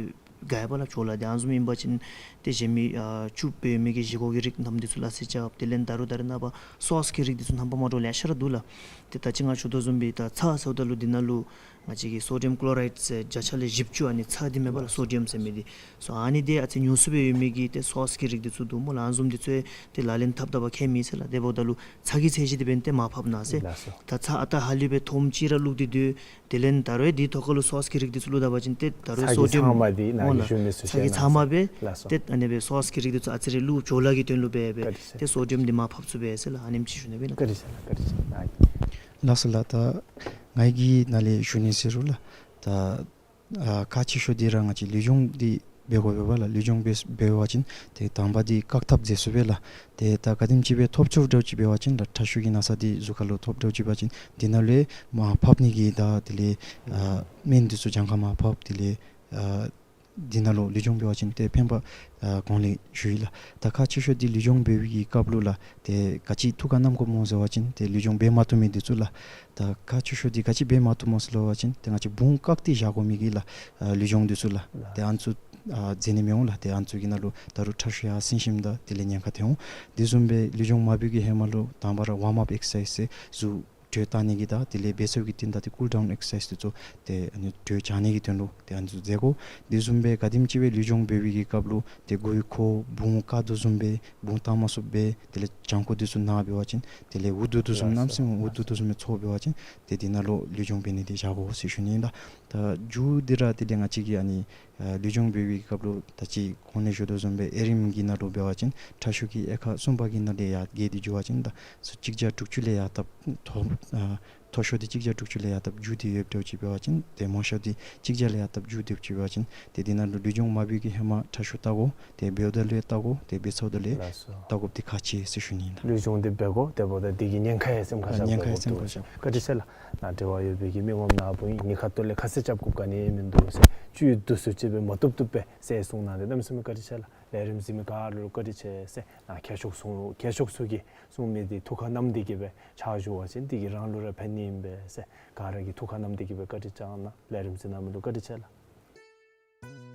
དགའ་བ་ལགས། ཇོ་ལ་འདི་ཨ་ནི་བཟུམ་ཨིན་པ་ཅིན་ཏེ་གཞན་མི་ཨ་བཙུགས་སྦེ་མི་གི་བཞེས་སྒོ་གི་རིགས་རྣམས་འདི་ཚུ་ལགས་ཟེར་རྐྱབ། དེ་ལས་ད་རུང་ད་རེས་ནངས་པ་སོསི་གི་རིགས་འདི་ཚུ་རྣམ་པ་མ་འདྲཝ་ལེ་ཤ་ར་འདུག་ལགས། ཏེ་ད་ཅི་ང་ཞུ་དོ་བཟུམ་སྦེ་ད་ཚྭ་ཟེརཝ་ད་ལུ་འདི་ནང་ལུ་ང་བཅས་ཀྱིས་སོ་ཌི་ཡམ་ཀློ་རའིཌ་ཟེར་བརྒྱ་ཆ་ལས་བཞི་བཅུ་ཨ་ནི་ཚྭ་འདི་མེན་པ་ལགས། སོ་ཌི་ཡམ་ཟེར་མི་འདི་སོ་ཨ་ནི་འདི་ཨ་ཙི་ཉུང་སུ་སྦེ་ཡོད་མི་གི་ཏེ་སོསི་གི་རིགས་འདི་ཚུ་འདུག་སྨོ་ལགས། ཨ་ནི་བཟུམ་འདི་ཚུ་ཏེ་ལག་ལེན་འཐབ་ད་བ་ཁྱད་མེད་ཟེར་ལགས། དེ་འབདཝ་ད་ལུ་ཚྭ་གི་ཚད་གཞི་འདི་འབདན་ཏེ་མར་ཕབ་གནང་ཟེར། ལགས་སོ། ད་ཚྭ་ཨ་རྟག་ཧ་ལུགས་སྦེ་ཐོམ་ཅིག་ར་བླུགས་ཏེ་སྡོད། དེ་ལས་ད་རུང་འདི་ཐོག་ཁ་ལུ་སོསི་གི་རིགས་འདི་ཚུ་བླུགས་ད་པ་ཅིན་ཏེ་ད་རུང་ཚྭ་གི་སོ་ཌི་ཡམ་ཚང་མ་འདི་ནཱ་སྨོ་གི་ལགས། ཞུ་མི་ཚུ་ཚྭ་གི་ཚང་མ་སྦེ། ལགས་སོ། ཏེ་ཨ་ནི་སྦེ་སོསི་གི་རིགས་འདི་ཚུ་ཨ་ཙི་རེ་བླུགས། ཇོ་ལ་གི་དོན་ལུ་འབད་སྦེ། བཀའ་དྲིན་ཆེ། ཏེ་སོ་ཌི་ཡམ་འདི་མར་ཕབ་ཚུགས་པས་ཟེར་ལགས། ཨ་ནེམ་ཅིག་ཞུ་ནི་སྦེ་ལགས། བཀའ་དྲིན་ཆེ་ལགས། བཀའ་དྲིན་ཆེ་ལགས། ལགས་སོ་ལགས། ད་ང་གིས་ནཱ་ལས་ཞུ་ནི་ཟེར་རུང་ལགས། ད་ཨ་ཁག་ཆེ་ཤོས་འདི་ར་ང་བཅས་ལུས་སྦྱོང་འདི་འབད་དགོ་པས་ལགས། ལུས་སྦྱོང་འབད་འབད་བ་ཅིན་ཏེ་དང་པ་འདི་བཀག་ཐབས་མཛད་ཚུགས་པས་ལགས། ཏེ་ད་ག་དེམ་ཅིག་སྦེ་ཐོབ་ཚུགསཔ་འདྲཝ་ཅིག་འབད་བ་ཅིན་ལགས། ཁྲག་ཤུགས་ཀྱི་ན་ཚ་འདི་གཟུགས་ཁ་ལུ་ཐོབ་འདྲཝ་ཅིག་འབད་བ་ཅིན་འདི་ནང་ལུ་མར་ཕབ་ནི་གི་ད་དེ་ལས་ཨ་སྨན་འདི་ཚུ་གྱངས་ཁ་མར་ཕབ། དེ་ལས་ཨ་འདི་ནང་ལུ་ལུས་སྦྱོང་འབད་བ་ཅིན་ཏེ་ཕན་པ་ཨ་གོང་ལས་ཞུ་ཡི་ལགས། ད་ཁག་ཆེ་ཤོས་འདི་ལུས་སྦྱོང་འབད་བའི་གི་སྐབས་ལུ་ལགས། ཏེ་ག་ཅི་ཐུགས་ཁར་བསྣམ་དགོཔ་སྨོ་ཟེར་བ་ཅིན་ཏེ་ལུས་སྦྱོང་འབད་མ་བཏུབ་མི་འདི་ཚུ་ལགས། ད་ཁག་ཆེ་ཤོས་འདི་ག་ཅི་འབད་མ་བཏུབ་སྨོ་ཟེར་བ་ཅིན་ཏེ་ང་བཅས་བུང་བཀག་སྟེ་བཞག་དགོ་མི་གི་ལགས་ཨ་ལུས་སྦྱོང་འདི་ཚུ་ལགས། ལགས། ཏེ་ཨ་ནི་ཚུ་ཨ་མཛད་ནི་མི་འོང་ལགས། ཏེ་ཨ་ནི་ཚུ་གི་ནང་ལུ་ད་རུང་ཁྲག་ཤུགས་ཡར་སེང་ཞིནམ་ད་དེ་ལས་ཉེན་ཁ་ཐོན་འོང་། དེ་བཟུམ་སྦེ་ལུས་སྦྱོང་མ་འབད་བའི་ཧེ་མ་ལུ་དང་པ་ར་ཝརམ་ཨཔ་ཨེག་སར་སའིཛ་ཟེར་གཟུགས་དྲོད་བཏང་ནི་གི་དང་དེ་ལས་འབད་ཚར་བའི་རྟིང་བདའ་སྟེ་ཀུལ་ཌའུན་ཨེག་སར་སའིཛ་འདི་ཚུ་ཏེ་ཨ་ནི་དྲོད་བྱང་ནི་གི་དོན་ལུ་ཏེ་ཨ་ནི་ཚུ་མཛད་དགོ། དེ་བཟུམ་སྦེ་ག་དེམ་ཅིག་སྦེ་ལུས་སྦྱོང་འབད་བའི་གི་སྐབས་ལུ་ཏེ་མགུ་ཡུ་འཁོར་བུང་བཀག་དོ་བཟུམ་སྦེ་བུང་བཏང་མ་ཚུགསཔ་སྦེ་དེ་ལས་བྱང་ཁོག་འདི་ཚུ་ན་འབད་བ་ཅིན་དེ་ལས་འུ་སྡུག་དོ་བཟུམ་ལགས་སོ། གནམ་མེད་ས་མེད་འུ་སྡུག་དོ་བཟུམ་སྦེ་ཚོར་འབད་བ་ཅིན་ཏེ་འདི་ནང་ལུ་ལུས་སྦྱོང་འབད་ནི་འདི་བཞག་དགོ་ཟེར་ཞུ་ནི་ཨིན་ལགས། ད་མཇུག་འདི་ར་དེ་ལས་ང་བཅས་ཀྱིས་ཨ་ནི་ཨ་ལུས་སྦྱོང་འབད་བའི་སྐབས་ལུ་ད་ཅི་གོང་ལས་ཞུ་དོ་བཟུམ་སྦེ་ཨེ་རིམ་གྱི་ནང་ལུ་འབད་བ་ཅིན་ཁྲག་ཤུགས་ཀྱི་དབྱེ་ཁག་གསུམ་པ་གི་ནང་ལས་ཡར་བརྒལ་ཏེ་འགྱོ་བ་ཅིན་ད་ཚུ་གཅིག་བརྒྱ་དྲུག་ཅུ་ལས་ཡར་ལྟབ་མཐོ་ཨ་མཐོ་ཤོས་འདི་གཅིག་བརྒྱ་དྲུག་ཅུ་ལས་ཡར་ལྟབ་མཇུག་སྡུད་ཡོདཔ་འདྲཝ་ཅིག་འབད་བ་ཅིན་ཏེ་མང་ཤོས་འདི་གཅིག་བརྒྱ་ལས་ཡར་ལྟབ་མཇུག་སྡུདཔ་ཅིག་འབད་བ་ཅིན་ཏེ་འདི་ནང་ལུ་ལུས་སྦྱོང་མ་འབད་བའི་གི་ཧེ་མ་ཁྲག་ཤུགས་བལྟ་དགོ། ཏེ་འབདཝ་ད་ལུ་ཡང་བལྟ་དགོ། ཏེ་འབད་ཚརཝ་ད་ལུ་ཡང་ལགས་སོ། བལྟ་དགོཔ་འདི་ཁག་ཆེ་ཟེར་ཞུ་ནི་ཨིན་ལགས། ལུས་སྦྱོང་འདི་འབད་དགོ། དེ་འབདཝ་ད་འདི་གི་ཉེན་ཁ་ཡང་སེམས་ཁར་ཨ་བཞག་ཉེན་ཁ་ཡང་དགོཔ་སེམས་ཁར་འདུག་བཞག། བཀའ་དྲིན་ཆེ་ལགས། ནཱ་འབྲེལ་བ་ཡོད་པའི་གི་མི་ངོམ་ནཱ་བུ་ཨིན། ཉེན་ཁ་ཐོག་ལས་ཁ་གསལ་རྐྱབ་དགོཔ་ག་ནི་ཡང་མིན་འདུག་ཟེར་བཅུད་བསྡུ་སུ་ཅིག་སྦེ་མ་བཏུབ་བཏུབ་སྦེ་ཟེར་གསུངས་གནང་སྟེ་གནམ་མེད་ས་མེད་བཀའ་དྲིན་ཆེ་ལགས། ལས་རིམ་གཟིགས་མི་ག་ར་ལུ་བཀའ་དྲིན་ཆེ་ཟེར་ནཱ་མཁས་མཆོག་གསུང་མཁས་མཆོག་ཚུ་གིས་གསུང་མི་འདི་ཐུགས་ཁར་བསྣམས་ཏེ་གི་སྦེ་ཕྱག་ཞུ་བ་ཅིན་འདི་གིས་རང་ལུ་ར་ཕན་ནི་ཨིན་པས་ཟེར་ག་ར་གིས་ཐུགས་ཁར་བསྣམས་ཏེ་གི་སྦེ་བཀའ་དྲིན་བསྐྱང་གནང་། ལས་རིམ་གཟིགས་གནང་མི་ལུ་བཀའ་དྲིན་ཆེ་ལགས།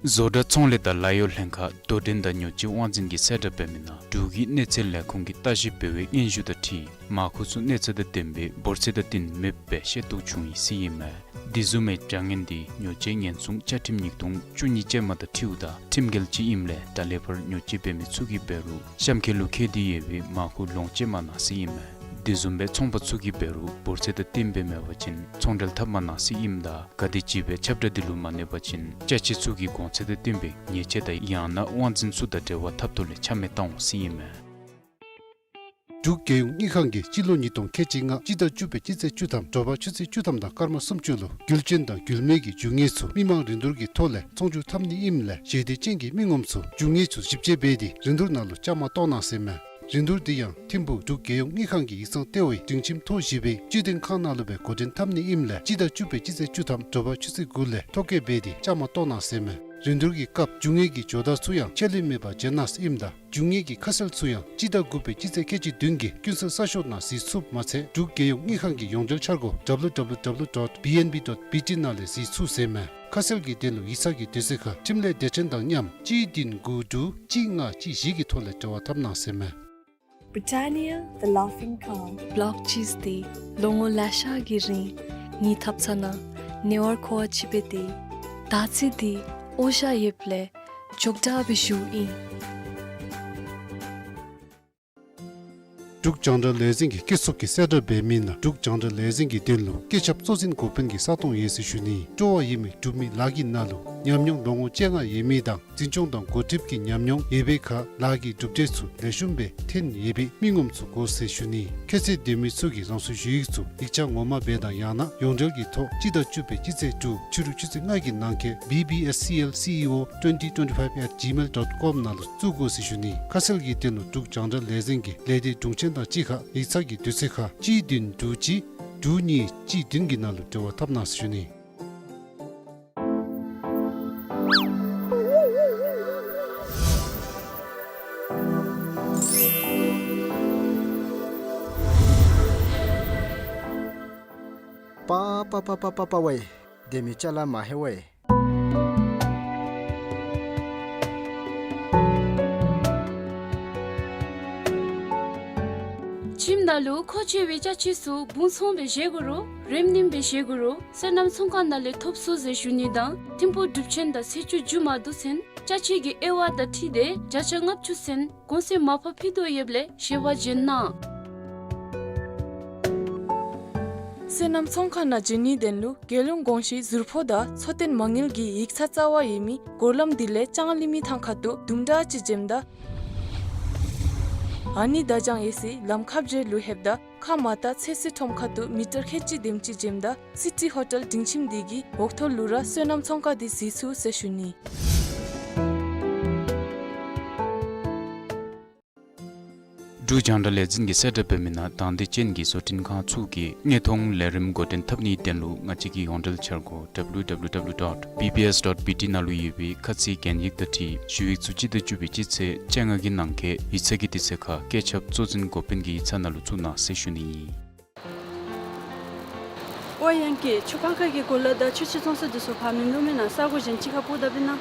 བཟོ་གྲྭ་ཚོང་ལས་དང་ལཱ་གཡོག་ལྷན་ཁག་དོ་འགྲན་དང་ཉོ་སྤྱོད་དབང་འཛིན་གྱིས་གསལ་བསྒྲགས་འབད་མི་ནང་འབྲུག་གི་གནས་ཚད་ལས་ཁུངས་ཀྱིས་ལྟ་ཞིབ་འབད་བའི་སྙན་ཞུ་དང་འཁྲིལ་མར་ཁུ་ཚུ་གནས་ཚད་དང་ལྡནམ་སྦེ་འབོར་ཚད་དང་བསྟུན་མེདཔ་སྦེ་ཤེས་རྟོགས་བྱུང་ཡི་ཟེར་ཨིན་མས། དེ་བཟུམ་མའི་དྲ་བརྙན་འདི་ཉོ་སྤྱོད་ཉེན་སྲུང་བཅའ་ཁྲིམས་ཉིས་སྟོང་བཅུ་གཉིས་ཅན་མ་དང་འཁྲིལཝ་ད་ཁྲིམས་འགལ་ཅིག་ཨིནམ་ལས་ད་ལས་ཕར་ཉོ་སྤྱོད་འབད་མི་ཚུ་གིས་འབད་རུང་གཤམ་འཁོད་ལུ་བཀོད་དེ་ཡོད་པའི་མར་ཁུ་ལོངས་སྤྱོད་མ་གནང་ཟེར་ཨིན་མས། དེ་བཟུམ་སྦེ་ཚོང་པ་ཚུ་གིས་འབད་རུང་འབོར་ཚད་དང་བསྟུནམ་སྦེ་མེད་པ་ཅིན་ཚོང་འབྲེལ་འཐབ་མ་གནང་ཟེར་ཨིནམ་ད་ག་དེ་ཅིག་སྦེ་ཁྱབ་བསྒྲགས་འདི་ལུ་མ་གནས་པ་ཅིན་ཅ་ཆས་ཚུ་གི་གོང་ཚད་དང་བསྟུན་པའི་ཉེས་ཆད་དང་ཡང་ན་དབང་འཛིན་ཚུ་དང་འབྲེལ་བ་འཐབ་ཐོག་ལས་ཆ་མེད་བཏང་འོང་ཟེར་ཨིན་མས། འབྲུག་རྒྱལ་ཡོངས་དངུལ་ཁང་གིས་སྤྱི་ལོ་ཉིས་སྟོང་ཁལ་གཅིག་ལྔ་སྤྱི་ཟླ་བཅུ་པའི་སྤྱི་ཚེས་བཅུ་ཐམ་དྲོ་པ་ཆུ་ཚོད་བཅུ་ཐམ་དང་སྐར་མ་སུམ་ཅུ་ལུ་རྒྱུ་ཅན་དང་རྒྱུ་མེད་ཀྱི་རྒྱུ་དངོས་ཚུ་མི་མང་རིན་བསྡུར་གྱི་ཐོག་ལས་ཚོང་བསྒྱུར་འཐབ་ནི་ཨིནམ་ལས་ཞལ་འདེབས་ཅན་གྱི་མི་ངོམ་ཚུ་རྒྱུ་དངོས་ཚུ་ཞིབ་དཔྱད་འབད་དེ་རིན་བསྡུར་ནང་ལུ་བཅའ་མར་གཏོགས་གནང་ཟེར་མས། རིན་བསྡུར་འདི་ཡང་ཐིམ་ཕུག་འབྲུག་རྒྱལ་ཡོངས་དངུལ་ཁང་གི་ཡིག་ཚང་ལྟེ་བའི་སྒྲིང་ཁྱིམ་ཐོག་བཞི་པའི་སྤྱི་དོན་ཁང་ནང་ལུ་སྦེ་འགོ་འདྲེན་འཐབ་ནི་ཨིནམ་ལས་སྤྱི་ཟླ་བཅུ་པའི་སྤྱི་ཚེས་བཅུ་ཐམ་དྲོ་པ་ཆུ་ཚོད་དགུ་ལས་ཐོ་བཀོད་འབད་དེ་བཅའ་མར་གཏོགས་གནང་ཟེར་མས། རིན་བསྡུར་གྱི་སྐབས་རྒྱུ་དངོས་ཀྱི་ཇོ་བདག་ཚུ་ཡང་ཆད་ལུས་མེད་པར་མཇལ་གནང་ཟེར་ཨིནམ་ད་རྒྱུ་དངོས་ཀྱི་ཁ་གསལ་ཚུ་ཡང་སྤྱི་ཟླ་དགུ་པའི་སྤྱི་ཚེས་ཁལ་གཅིག་བདུན་གྱི་ཀུན་གསལ་གསར་ཤོག་ནང་གཟིགས་ཚུགས་མ་ཚད་འབྲུག་རྒྱལ་ཡོངས་དངུལ་ཁང་གི་ཡོངས་འབྲེལ་འཆར་སྒོ་ཌབ་ལུ་ཌབ་ལུ་ཌབ་ལུ་ཌོཊ་བི་ཨེན་བི་ཌོཊ་བི་ཊི་ནང་ལས་གཟིགས་ཚུགས་ཟེར་མས། ཁ་གསལ་གྱི་དོན་ལུ་ཡིག་ཚང་གི་དུས་ཚོད་ཁར་འཕྲིན་ལས་སྡེ་ཚན་དང་མཉམ་གཅིག་བདུན་དགུ་དྲུག་གཅིག་ལྔ་གཅིག་བཞི་གི་ཐོག་ལས་འབྲེལ་བ་འཐབ་གནང་ཟེར་མས། Britannia, the laughing cow. བློག་ཅིས་ཏེ་ལོ་ངོ་ལེ་ཤ་གི་རིང་ངེའི་ཐབ་ཚང་ནང་ཉེ་བར་མཁོ་བ་ཅིག་སྦེ་སྡོད། ད་ཅི་འདི་འོ་ཞ་ཡོདཔ་ལས་ཅོག་འཐདཔ་སྦེ་བཞུགས་ཨིན། འབྲུག་རྒྱང་བསྒྲགས་ལས་འཛིན་གྱི་སྐྱེད་ཚོགས་ཀྱིས་གསལ་བསྒྲགས་འབད་མི་ནང་འབྲུག་རྒྱང་བསྒྲགས་ལས་འཛིན་གྱི་དོན་ལུ་སྐད་ཆ་གཙོ་འཛིན་འགོ་དཔོན་གྱི་ས་སྟོང་ཡོད་ཟེར་ཞུ་ནི། སྤྲོ་བ་ཡོད་མི་སྒྲུབ་མི་ལཱ་གི་ནང་ལུ་ཉམས་མྱོང་ལོ་ངོ་བཅོ་ལྔ་ཡོད་མི་དང་འཛིན་སྐྱོང་དང་འགོ་ཁྲིདཔ་གི་ཉམས་མྱོང་ཡོད་པའི་ཁར་ལཱ་གི་གྲུབ་འབྲས་ཚུ་ལེགས་ཤོམ་སྦེ་ཐོན་ཡོད་པའི་མི་ངོམ་ཚུ་དགོ་ཟེར་ཞུ་ནི། ཁྱད་ཚད་ལྡན་མི་ཚུ་གིས་རང་སོའི་ཞུ་ཡིག་ཚུ་ཡིག་ཆ་ངོ་མ་སྦེ་དང་ཡང་ན་ཡོངས་འབྲེལ་གྱི་ཐོག་སྤྱི་ཟླ་བཅུ་པའི་སྤྱི་ཚེས་དྲུག་ཕྱི་རུ་ཆུ་ཚོད་ལྔ་གི་ནང་འཁོད་B B S C L C E O twenty twenty-five at gmail dot com ནང་ལུ་བཙུགས་དགོ་ཟེར་ཞུ་ནི། ཁ་གསལ་གྱི་དོན་ལུ་འབྲུག་རྒྱང་བསྒྲགས་ལས་འཛིན་གྱི་ལས་སྡེ་དྲུང་ཆེན་དང་གཅིག་ཁར་ཡིག་ཚང་གི་དུས་ཚོད་ཁར་གཅིག་བདུན་དྲུག་གཅིག་ དྲུག་གཉིས་གཅིག་བདུན་གྱི་ནང་ལུ་འབྲེལ་བ་འཐབ་གནང་ཟེར་ཞུ་ནི། པ་པ་པ་པ་པ་པ་ཝེ། སྡོད་མི་ཅ་ལ་མ་ཧེ་ཝེ། ཁྱིམ་ནང་ལུ་མཁོ་ཆེ་བའི་ཅ་ཆས་ཚུ་སྦུང་ཚང་སྦེ་བཞེས་དགོ་རུང་རེམ་རིམ་སྦེ་བཞེས་དགོ་རུང་སོ་ནམ་ཚོང་ཁང་ནང་ལས་ཐོབ་ཚུགས་ཟེར་ཞུ་ནི་དང་ཐིམ་ཕུག་གྲུབ་ཆེན་དང་ཚེས་བཅུ་མཇུག་མ་བསྡུ་ཚུན་ཅ་ཆས་ཀྱི་དབྱེ་བ་དང་འཁྲིལ་ཏེ་བརྒྱ་ཆ་ལྔ་བཅུ་ཚུན་གོང་ཚད་མར་ཕབ་ཕུལ་དོ་ཡོདཔ་ལས་ཞལ་པར་བྱོན་གནང་། སོ་ནམ་ཚོང་ཁང་ནང་འབྱོན་ནིའི་དོན་ལུ་རྒྱལ་ཡོངས་གོང་ཞུའི་ཟུར་ཕོགས་དང་འཚོ་རྟེན་མ་དངུལ་གྱི་ཡིག་ཚང་རྩ་བ་ཡོད་མི་སྒོ་ལམ་དེ་ལས་ལྕང་གླིང་མི་ཐང་ཁ་ཐུག་དུམ་གྲ་ཅིག་འབྱོནམ་ད་ཨ་ནི་དར་ལྕང་ཡོད་སའི་ལམ་ཁ་བརྒྱད་ལུ་ལྷོདཔ་ད་ཁ་མ་བཏགས་ཚོད་བསྲེ་ཁྲོམ་ཁ་ཐུག་མི་ཊར་ཁལ་གཅིག་དེམ་ཅིག་འབྱོནམ་ད་སི་ཊི་ཧོ་ཊེལ་སྡིངས་ཁྱིམ་དེ་གི་འོག་ཐོག་ལུ་ར་སོ་ནམ་ཚོང་ཁང་དེ་གཟིགས་ཚུགས་ཟེར་ཞུ་ནི། འབྲུག་རྒྱང་བསྒྲགས་ལས་འཛིན་གྱིས་གསལ་བསྒྲགས་འབད་མི་ནང་དང་འདོད་ཅན་གྱི་བཟོ་སྐྲུན་ཁང་ཚུ་གིས་དངོས་མཐོང་ལས་རིམ་འགོ་འདྲེན་འཐབ་ནིའི་དོན་ལུ་ང་བཅས་ཀྱི་ཡོངས་འབྲེལ་འཆར་སྒོ་W W W dot B B S dot B T ནང་ལུ་ཡོད་པའི་ཁ་ཚིག་གན་ཡིག་དང་འཁྲིལ་ཞུ་ཡིག་ཚུ་སྤྱི་ཟླ་བཅུ་པའི་སྤྱི་ཚེས་བཅོ་ལྔ་གི་ནང་འཁོད་ཡིག་ཚང་གི་དུས་ཚོད་ཁར་བཀོད་ཁྱབ་གཙོ་འཛིན་འགོ་དཔོན་གྱི་ཡིག་ཚང་ནང་ལུ་བཙུགས་གནང་ཟེར་ཞུ་ནི་ཨིན། ཨོ་ཡང་ཀི་ཆུ་ཕར་ཁ་གི་གོ་ལ་དང་ཆུ་ཆེན་ཚོང་ས་དེ་ཚུ་ཕར་མི་འདུག་མེན་ན། ས་གོ་གཞན་ཅིག་ཁར་སྤོ་ད་པས་ན།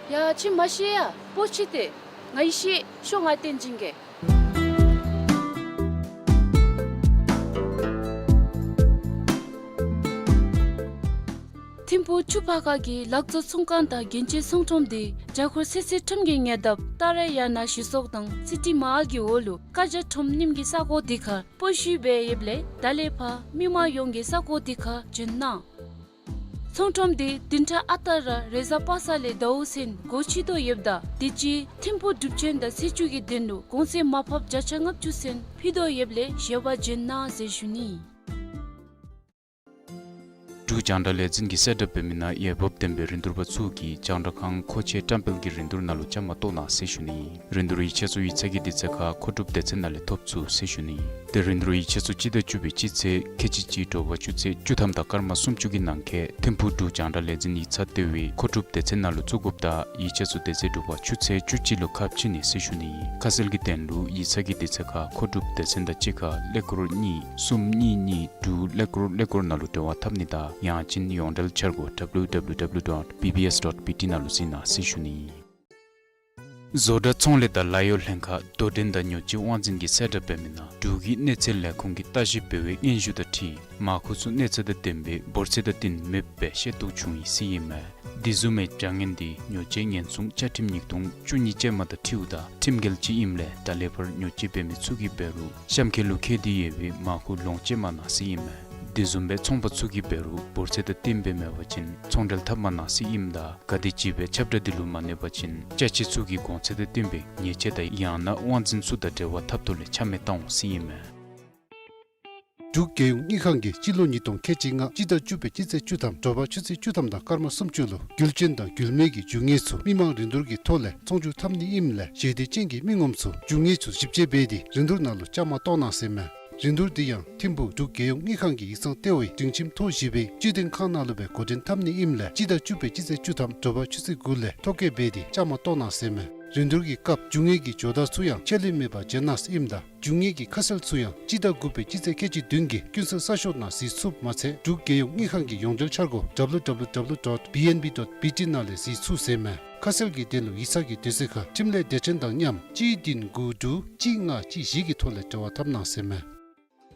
ཡ་ཁྱོད་མ་ཤེས་ཡ། སྤོ་ཅི་སྟེ། ང་ཡི་ཤེས། ཤོག་ང་བསྟན་སྦྱིན་གྱིས། ཐིམ་ཕུག་ཆུ་ཕར་ཁ་གི་ལག་བཟོ་ཚོང་ཁང་དང་རྒྱན་ཆའི་ཚོང་ཁྲོམ་དེ་རྒྱ་གར་སེར་སེར་ཁྲོམ་གྱི་ཉེ་འདབས་ཏཱ་ར་ཡ་ན་ཞི་སོག་དང་སི་ཊི་མ་ཧཱལ་གྱི་འོག་ལུ་ཀ་ཇ་ཁྲོམ་རྙིངམ་གི་ས་གོ་དེ་ཁར་སྤོ་བཞུགས་འབད་ཡོདཔ་ལས་ད་ལས་ཕར་མི་མང་ཡོངས་ཀྱིས་ས་གོ་དེ་ཁར་འབྱོན་གནང་། ཚོང་ཁྲོམ་དེ་བདུན་ཕྲག་ཨ་རྟག་ར་རེས་གཟའ་པ་སངས་ལས་ཟླཝ་ཚུན་སྒོ་ཕྱེ་དོ་ཡོདཔ་ད་དུས་ཅི་ཐིམ་ཕུག་གྲུབ་ཆེན་དང་ཚེས་བཅུ་གི་དོན་ལུ་གོང་ཚད་མར་ཕབ་བརྒྱ་ཆ་ལྔ་བཅུ་ཚུན་ཕུལ་དོ་ཡོདཔ་ལས་ཞལ་པར་འབྱོན་གནང་ཟེར་ཞུ་ནི། འབྲུག་རྒྱང་བསྒྲགས་ལས་འཛིན་གྱིས་གསལ་བསྒྲགས་འབད་མི་ནང་འོས་འབབ་ལྡན་པའི་རིན་བསྡུར་པ་ཚུ་གིས་རྒྱང་བསྒྲགས་ཁང་མཁོ་ཆས་བཀྲམ་སྤེལ་གྱི་རིན་བསྡུར་ནང་ལུ་བཅའ་མར་གཏོགས་གནང་ཟེར་ཞུ་ནི། རིན་བསྡུར་ཡིག་ཆ་ཚུ་ཡིག་ཚང་གི་དུས་ཚོད་ཁར་མཁོ་སྒྲུབ་སྡེ་ཚན་ནང་ལས་ཐོབ་ཚུགས་ཟེར་ཞུ་ནི། ཏེ་རིན་བསྡུར་ཡིག་ཆ་ཚུ་སྤྱི་ཟླ་བཅུ་པའི་སྤྱི་ཚེས་ཁལ་གཅིག་གཅིག་དྲོ་པ་ཆུ་ཚོད་བཅུ་ཐམ་དང་སྐར་མ་སུམ་ཅུ་གི་ནང་འཁོད་ཐིམ་ཕུག་འབྲུག་རྒྱང་བསྒྲགས་ལས་འཛིན་ཡིག་ཚང་ལྟེ་བའི་མཁོ་སྒྲུབ་སྡེ་ཚན་ནང་ལུ་བཙུགས་དགོཔ་ད་ཡིག་ཆ་ཚུ་དེ་ཚེ་དྲོ་པ་ཆུ་ཚོད་བཅུ་གཅིག་ལུ་ཁ་ཕྱེ་ནི་ཟེར་ཞུ་ནི། ཁ་གསལ་གྱི་དོན་ལུ་ཡིག་ཚང་གི་དུས་ཚོད་ཁར་མཁོ་སྒྲུབ་སྡེ་ཚན་དང་གཅིག་ཁར་ཀླད་ཀོར་གཉིས་གསུམ་གཉིས་གཉིས་དྲུག་ཀླད་ཀོར་ཀླད་ཀོར་ནང་ལུ་འབྲེལ་བ་འཐབ་ནི་དང་ཡང་ཅིན་ཡོངས་འབྲེལ་འཆར་སྒོ་W W W dot B B S dot B T ནང་ལུ་གཟིགས་གནང་ཟེར་ཞུ་ནི། བཟོ་གྲྭ་ཚོང་ལས་དང་ལཱ་གཡོག་ལྷན་ཁག་དོ་འགྲན་དང་ཉོ་སྤྱོད་དབང་འཛིན་གྱིས་གསལ་བསྒྲགས་འབད་མི་ནང་འབྲུག་གི་གནས་ཚད་ལས་ཁུངས་ཀྱིས་ལྟ་ཞིབ་འབད་བའི་སྙན་ཞུ་དང་འཁྲིལ་མར་ཁུ་ཚུ་གནས་ཚད་དང་ལྡན་པའི་འབོར་ཚད་དང་བསྟུན་མེདཔ་སྦེ་ཤེས་རྟོགས་བྱུང་ཡི་ཟེར་ཨིན་མས། དེ་བཟུམ་མའི་བྱ་ངན་དེ་ཉོ་སྤྱོད་ཉེན་སྲུང་བཅའ་ཁྲིམས་ཉིས་སྟོང་བཅུ་གཉིས་ཅན་མ་དང་འཁྲིལཝ་ད་ཁྲིམས་འགལ་ཅིག་ཨིནམ་ལས་ད་ལས་ཕར་ཉོ་སྤྱོད་འབད་མི་ཚུ་གིས་འབད་རུང་གཤམ་འཁོད་ལུ་བཀོད་དེ་ཡོད་པའི་མར་ཁུ་ལོངས་སྤྱོད་མ་གནང་ཟེར་ཨིན་མས། དེ་བཟུམ་སྦེ་ཚོང་པ་ཚུ་གིས་འབད་རུང་འབོར་ཚད་དང་བསྟུན་པའི་མེད་པ་ཅིན་ཚོང་འབྲེལ་འཐབ་མ་གནང་ཟེར་ཨིནམ་ད་ག་དེམ་ཅིག་སྦེ་ཁྱབ་བསྒྲགས་དེ་ལུ་མ་གནས་པ་ཅིན་ཅ་ཆས་ཚུ་གི་གོང་ཚད་དང་བསྟུན་པའི་ཉེས་ཆད་དང་ཡང་ན་དབང་འཛིན་ཚུ་དང་འབྲེལ་བ་འཐབ་ཐོག་ལས་ཆ་མེད་བཏང་འོང་ཟེར་ཨིན་མས། འབྲུག་རྒྱལ་ཡོངས་དངུལ་ཁང་གིས་སྤྱི་ལོ་ཉིས་སྟོང་ཁལ་གཅིག་ལྔ་སྤྱི་ཟླ་བཅུ་པའི་སྤྱི་ཚེས་བཅུ་ཐམ་དྲོ་པ་ཆུ་ཚོད་བཅུ་ཐམ་དང་སྐར་མ་སུམ་ཅུ་ལུ་རྒྱུ་ཆེན་དང་རྒྱུ་མེད་ཀྱི་རྒྱུ་དངོས་ཚུ་མི་མང་རིན་བསྡུར་གྱི་ཐོག་ལས་ཚོང་བསྒྱུར་འཐབ་ནི་ཨིནམ་ལས་ཞལ་འདེབས་ཅན་གྱི་མི་ངོམ་ཚུ་རྒྱུ་དངོས་ཚུ་ཞིབ་དཔྱད་འབད་དེ་རིན་བསྡུར་ནང་ལུ་བཅའ་མར་གཏོགས་གནང་ཟེར་ཨིན་མས། རིན་བསྡུར་དེ་ཡང་ཐིམ་ཕུག་འབྲུག་རྒྱལ་ཡོངས་དངུལ་ཁང་གི་ཡིག་ཚང་ལྟེ་བའི་སྡིངས་ཁྱིམ་ཐོག་བཞི་པའི་སྤྱི་དོན་ཁང་ནང་ལུ་སྦེ་འགོ་འདྲེན་འཐབ་ནི་ཨིནམ་ལས་སྤྱི་ཟླ་བཅུ་པའི་སྤྱི་ཚེས་བཅུ་ཐམ་དྲོ་པ་ཆུ་ཚོད་དགུ་ལས་ཐོ་བཀོད་འབད་དེ་བཅའ་མར་གཏོགས་གནང་ཟེར་ཨིན་མས། རིན་བསྡུར་གྱི་སྐབས་རྒྱུ་དངོས་ཀྱི་ཇོ་བདག་ཚུ་ཡང་ཆད་ལུས་མེད་པར་འབྱོན་གནང་ཟེར་ཨིནམ་ད་རྒྱུ་དངོས་ཀྱི་ཁ་གསལ་ཚུ་ཡང་སྤྱི་ཟླ་དགུ་པའི་སྤྱི་ཚེས་ཁལ་གཅིག་བདུན་གྱི་ཀུན་གསལ་གསར་ཤོག་ནང་གཟིགས་ཚུགསཔ་མ་ཚད་འབྲུག་རྒྱལ་ཡོངས་དངུལ་ཁང་གི་ཡོངས་འབྲེལ་འཆར་སྒོ་W W W dot B N B dot B T ནང་ལས་གཟིགས་ཚུགས་ཟེར་ཨིན་མས། ཁ་གསལ་གྱི་དོན་ལུ་ཡིག་ཚང་གི་དུས་ཚོད་ཁར་འཕྲིན་ལས་སྡེ་ཚན་དང་མཉམ་གཅིག་བདུན་དགུ་དྲུག་གཅིག་ལྔ་གཅིག་བཞི་གི་ཐོག་ལས་འབྲེལ་བ་འཐབ་གནང་ཟེར་ཨིན་མས།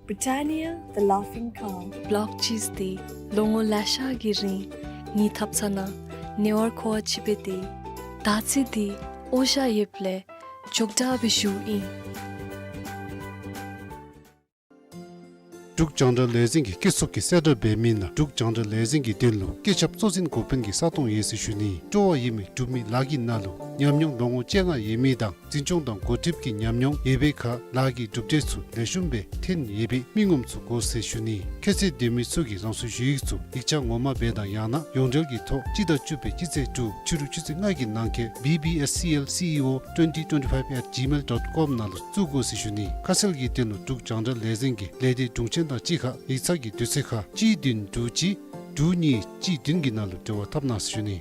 Britannia, the Laughing Cow. བོ་ལོག་ཅིས་དེ་ལོ་ངོ་ལེ་ཤ་གི་རིང་ངེའི་ཐབ་ཚང་ནང་ནེ་ཝར་ཁོ་བ་ཅིག་སྦེ་སྡོད། ད་ཚེ་འདི་འོ་ཞ་ཡོདཔ་ལས་ཅོག་འཐདཔ་སྦེ་བཞུགས་ཨིན། འབྲུག་རྒྱང་བསྒྲགས་ལས་འཛིན་གྱི་སྐྱེད་ཚབ་ཀྱིས་གསལ་བསྒྲགས་འབད་མི་ནང་འབྲུག་རྒྱང་བསྒྲགས་ལས་འཛིན་གྱི་དོན་ལུ་བཀོད་ཁྱབ་གཙོ་འཛིན་འགོ་དཔོན་གྱི་ས་སྟོང་ཡོད་ཟེར་ཞུ་ནི། སྤྲོ་བ་ཡོད་མི་འབྲུག་མི་ལཱ་གི་ནང་ལུ་ཉམས་མྱོང་ལོ་ངོ་བཅོ་ལྔ་ཡོད་མི་དང་འཛིན་སྐྱོང་དང་འགོ་ཁྲིདཔ་ཀྱི་ཉམས་མྱོང་ཡོད་པའི་ཁར་ལཱ་གི་གྲུབ་འབྲས་ཚུ་ལེགས་ཤོམ་སྦེ་ཐོན་ཡོད་པའི་མི་ངོམ་ཚུ་དགོ་ཟེར་ཞུ་ནི། ཁྱད་ཚད་ལྡན་མི་ཚུ་གིས་རང་སོའི་ཞུ་ཡིག་ཚུ་ཡིག་ཆ་ངོ་མ་སྦེ་དང་ཡང་ན་ཡོངས་འབྲེལ་གྱི་ཐོག་སྤྱི་ཟླ་བཅུ་པའི་སྤྱི་ཚེས་དྲུག་ཕྱི་རུ་ཆུ་ཚོད་ལྔ་གི་ནང་འཁོད་B B S C L C E O twenty twenty-five at gmail dot com ནང་ལུ་བཙུགས་དགོ་ཟེར་ཞུ་ནི། ཁ་གསལ་གྱི་དོན་ལུ་འབྲུག་རྒྱང་བསྒྲགས་ལས་འཛིན་གྱི་ལས་སྡེ་དྲུང་ཆེན་ དང་གཅིག་ཁར་ཡིག་ཚང་གི་དུས་ཚོད་ཁར་གཅིག་བདུན་དྲུག་གཅིག་དྲུག་གཉིས་གཅིག་བདུན་གྱི་ནང་ལུ་འབྲེལ་བ་འཐབ་གནང་ཟེར་ཞུ་ནི།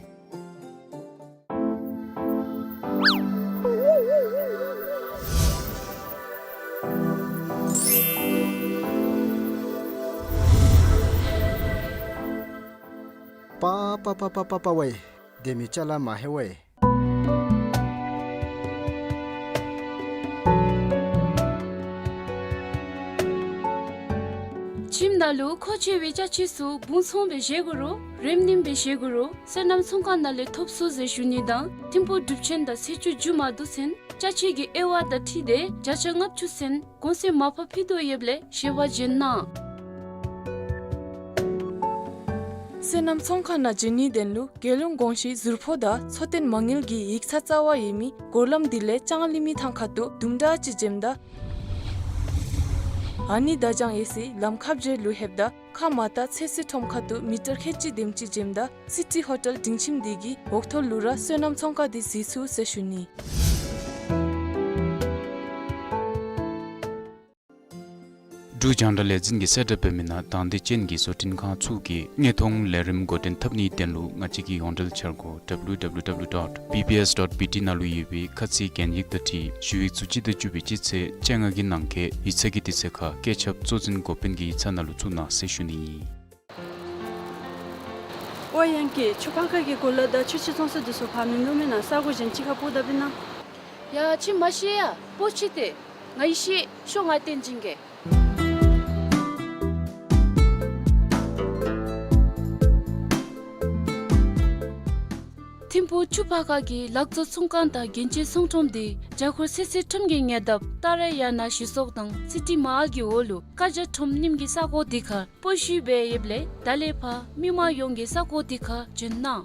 པ་པ་པ་པ་པ་པ་ཝེ། སྡེ་མི་ཅ་ལ་མ་ཧེ་ཝེ། ཁྱིམ་ནང་ལུ་མཁོ་ཆེ་བའི་ཅ་ཆས་ཚུ་སྦུང་ཚོང་སྦེ་བཞེས་དགོ་རུང་རེམ་རིམ་སྦེ་བཞེས་དགོ་རུང་སོ་ནམ་ཚོང་ཁང་ནང་ལས་ཐོབ་ཚུགས་ཟེར་ཞུ་ནི་དང་ཐིམ་ཕུག་འབྲུག་ཆེན་དང་ཚེས་བཅུ་མཇུག་མ་བསྡུ་ཚུན་ཅ་ཆས་ཀྱི་དབྱེ་བ་དང་འཁྲིལ་ཏེ་བརྒྱ་ཆ་ལྔ་བཅུ་ཚུན་གོང་ཚད་མར་ཕབ་ཕུལ་དོ་ཡོདཔ་ལས་ཞལ་པར་བྱོན་གནང་། སོ་ནམ་ཚོང་ཁང་ནང་འབྱོན་ནིའི་དོན་ལུ་རྒྱལ་ཡོངས་གོང་ཞུའི་ཟུར་ཕོགས་དང་འཚོ་རྟེན་མ་དངུལ་གྱི་ཡིག་ཚང་རྩ་བ་ཡོད་མི་སྒོ་ལམ་འདི་ལས་ལྕང་གླིང་མི་ཐང་ཁ་ཐུག་དུམ་གྲ་ཅིག་འབྱོནམ་ད་ཨ་ནི་ད་ལྕང་ཡོད་སའི་ལམ་ཁ་བརྒྱད་ལུ་ལྷོདཔ་ད་ཁ་མ་བཏགས་ཚོད་བསྲེ་ཁྲོམ་ཁ་ཐུག་མི་ཊར་ཁལ་གཅིག་དེམ་ཅིག་འབྱོནམ་ད་སི་ཊི་ཧོ་ཊེལ་སྡིངས་ཁྱིམ་འདི་གི་འོག་ཐོག་ལུ་ར་སོ་ནམ་ཚོང་ཁང་འདི་གཟིགས་ཚུགས་ཟེར་ཞུ་ནི། འབྲུག་རྒྱང་བསྒྲགས་ལས་འཛིན་གྱིས་གསལ་བསྒྲགས་འབད་མི་ནང་དང་འདོད་ཅན་གྱི་བཟོ་སྐྲུན་ཁང་ཚུ་གིས་དངོས་མཐོང་ལས་རིམ་འགོ་འདྲེན་འཐབ་ནིའི་དོན་ལུ་ང་བཅས་ཀྱི་ཡོངས་འབྲེལ་འཆར་སྒོ་W W W dot B B S dot B T ནང་ལུ་ཡོད་པའི་ཁ་ཚིག་གན་ཡིག་དང་འཁྲིལ་ཞུ་ཡིག་ཚུ་སྤྱི་ཟླ་བཅུ་པའི་སྤྱི་ཚེས་བཅོ་ལྔ་གི་ནང་འཁོད་ཡིག་ཚང་གི་དུས་ཚོད་ཁར་བཀོད་ཁྱབ་གཙོ་འཛིན་འགོ་དཔོན་གྱི་ཡིག་ཚང་ནང་ལུ་བཙུགས་གནང་ཟེར་ཞུ་ནི་ཨིན། ཨོ་ཡང་ཀི་ཆུ་ཕག་ཁ་གི་གོ་ལ་དང་ཆུ་ཆེན་ཚོང་ས་འདི་ཚུ་ཕར་མི་འདུག་མེན་ན། ས་གོ་གཞན་ཅིག་ཁར་སྤོ་ད་པིན་ན། ཡ་ཁྱིམ་མ་ཤེས་ཡ་སྤོ་ཅི་སྟེ། ང་ཡི་ཤེས་ཤོ་ང་བསྟན་སྦྱིན་གེ། ཐིམ་ཕུག་ཆུ་ཕག་ཁ་གི་ལག་བཟོ་ཚོང་ཁང་དང་རྒྱན་ཆའི་ཚོང་ཁྲོམ་འདི་རྒྱ་གུར་སེ་སེ་ཁྲོམ་གྱི་ཉེ་འདབས་ཏཱ་ར་ཡ་ན་གཞི་ཚོགས་དང་སི་ཊི་མ་ཧཱལ་གྱི་འོག་ལུ་ཀ་ཇ་ཁྲོམ་རྙིངམ་གི་ས་གོ་འདི་ཁར་སྤོ་ཤུལ་སྦེ་ཡོདཔ་ལས་ད་ལས་ཕར་མི་མང་ཡོངས་ཀྱིས་ས་གོ་འདི་ཁར་འབྱོན་གནང་།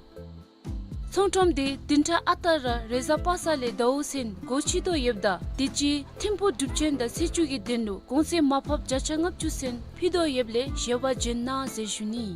ཚོང་ཁྲོམ་འདི་བདུན་ཕྲག་ཨ་རྟག་ར་རེས་གཟའ་པ་སངས་ལས་ཟླཝ་ཚུན་སྒོ་ཕྱེ་དོ་ཡོདཔ་ད་དུས་ཅི་ཐིམ་ཕུག་སྒྲུབ་ཆེན་དང་ཚེས་བཅུ་གི་དོན་ལུ་གོང་ཚད་མར་ཕབ་བརྒྱ་ཆ་ལྔ་བཅུ་ཚུན་ཕུལ་དོ་ཡོདཔ་ལས་ཞལ་པར་འབྱོན་གནང་ཟེར་ཞུ་ནི།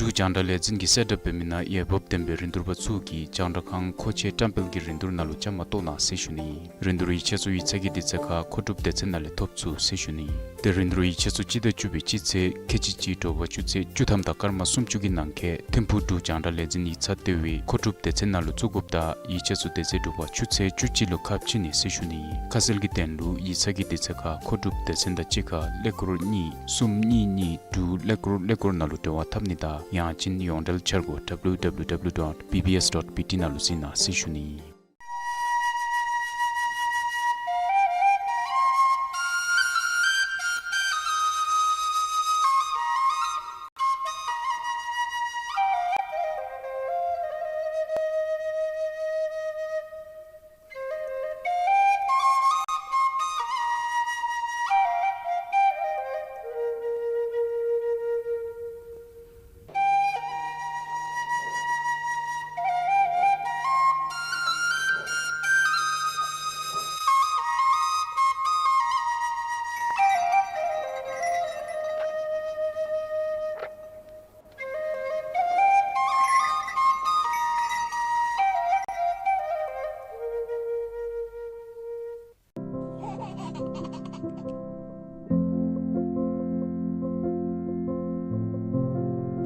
འབྲུག་རྒྱང་བསྒྲགས་ལས་འཛིན་གྱིས་གསལ་བསྒྲགས་འབད་མི་ནང་འོས་འབབ་ལྡན་པའི་རིན་བསྡུར་པ་ཚུ་གིས་རྒྱང་བསྒྲགས་ཁང་མཁོ་ཆས་བཀྲམ་སྤེལ་གྱི་རིན་བསྡུར་ནང་ལུ་བཅའ་མར་གཏོགས་གནང་ཟེར་ཞུ་ནི། རིན་བསྡུར་ཡིག་ཆ་ཚུ་ཡིག་ཚང་གི་དུས་ཚོད་ཁར་མཁོ་སྒྲུབ་སྡེ་ཚན་ནང་ལས་ཐོབ་ཚུགས་ཟེར་ཞུ་ནི། ཏེ་རིན་བསྡུར་ཡིག་ཆ་ཚུ་སྤྱི་ཟླ་བཅུ་པའི་སྤྱི་ཚེས་ཁལ་གཅིག་གཅིག་དྲོ་པ་ཆུ་ཚོད་བཅུ་ཐམ་དང་སྐར་མ་སུམ་ཅུ་གི་ནང་འཁོད་ཐིམ་ཕུག་འབྲུག་རྒྱང་བསྒྲགས་ལས་འཛིན་ཡིག་ཚང་ལྟེ་བའི་མཁོ་སྒྲུབ་སྡེ་ཚན་ནང་ལུ་བཙུགས་དགོཔ་དང་ཡིག་ཆ་ཚུ་དེ་ཚེ་དྲོ་པ་ཆུ་ཚོད་བཅུ་གཅིག་ལུ་ཁ་ཕྱེ་ནི་ཟེར་ཞུ་ནི། ཁ་གསལ་གྱི་དོན་ལུ་ཡིག་ཚང་གི་དུས་ཚོད་ཁར་མཁོ་སྒྲུབ་སྡེ་ཚན་དང་གཅིག་ཁར་ཀླད་ཀོར་གཉིས་གསུམ་གཉིས་གཉིས་དྲུག་ཀླད་ཀོར་ཀླད་ཀོར་ནང་ལུ་འབྲེལ་བ་འཐབ་ནི་དང་ཡང་ཅིན་ཡོངས་འབྲེལ་འཆར་སྒོ་W W W dot B B S dot B T ནང་ལུ་གཟིགས་གནང་ཟེར་ཞུ་ནི།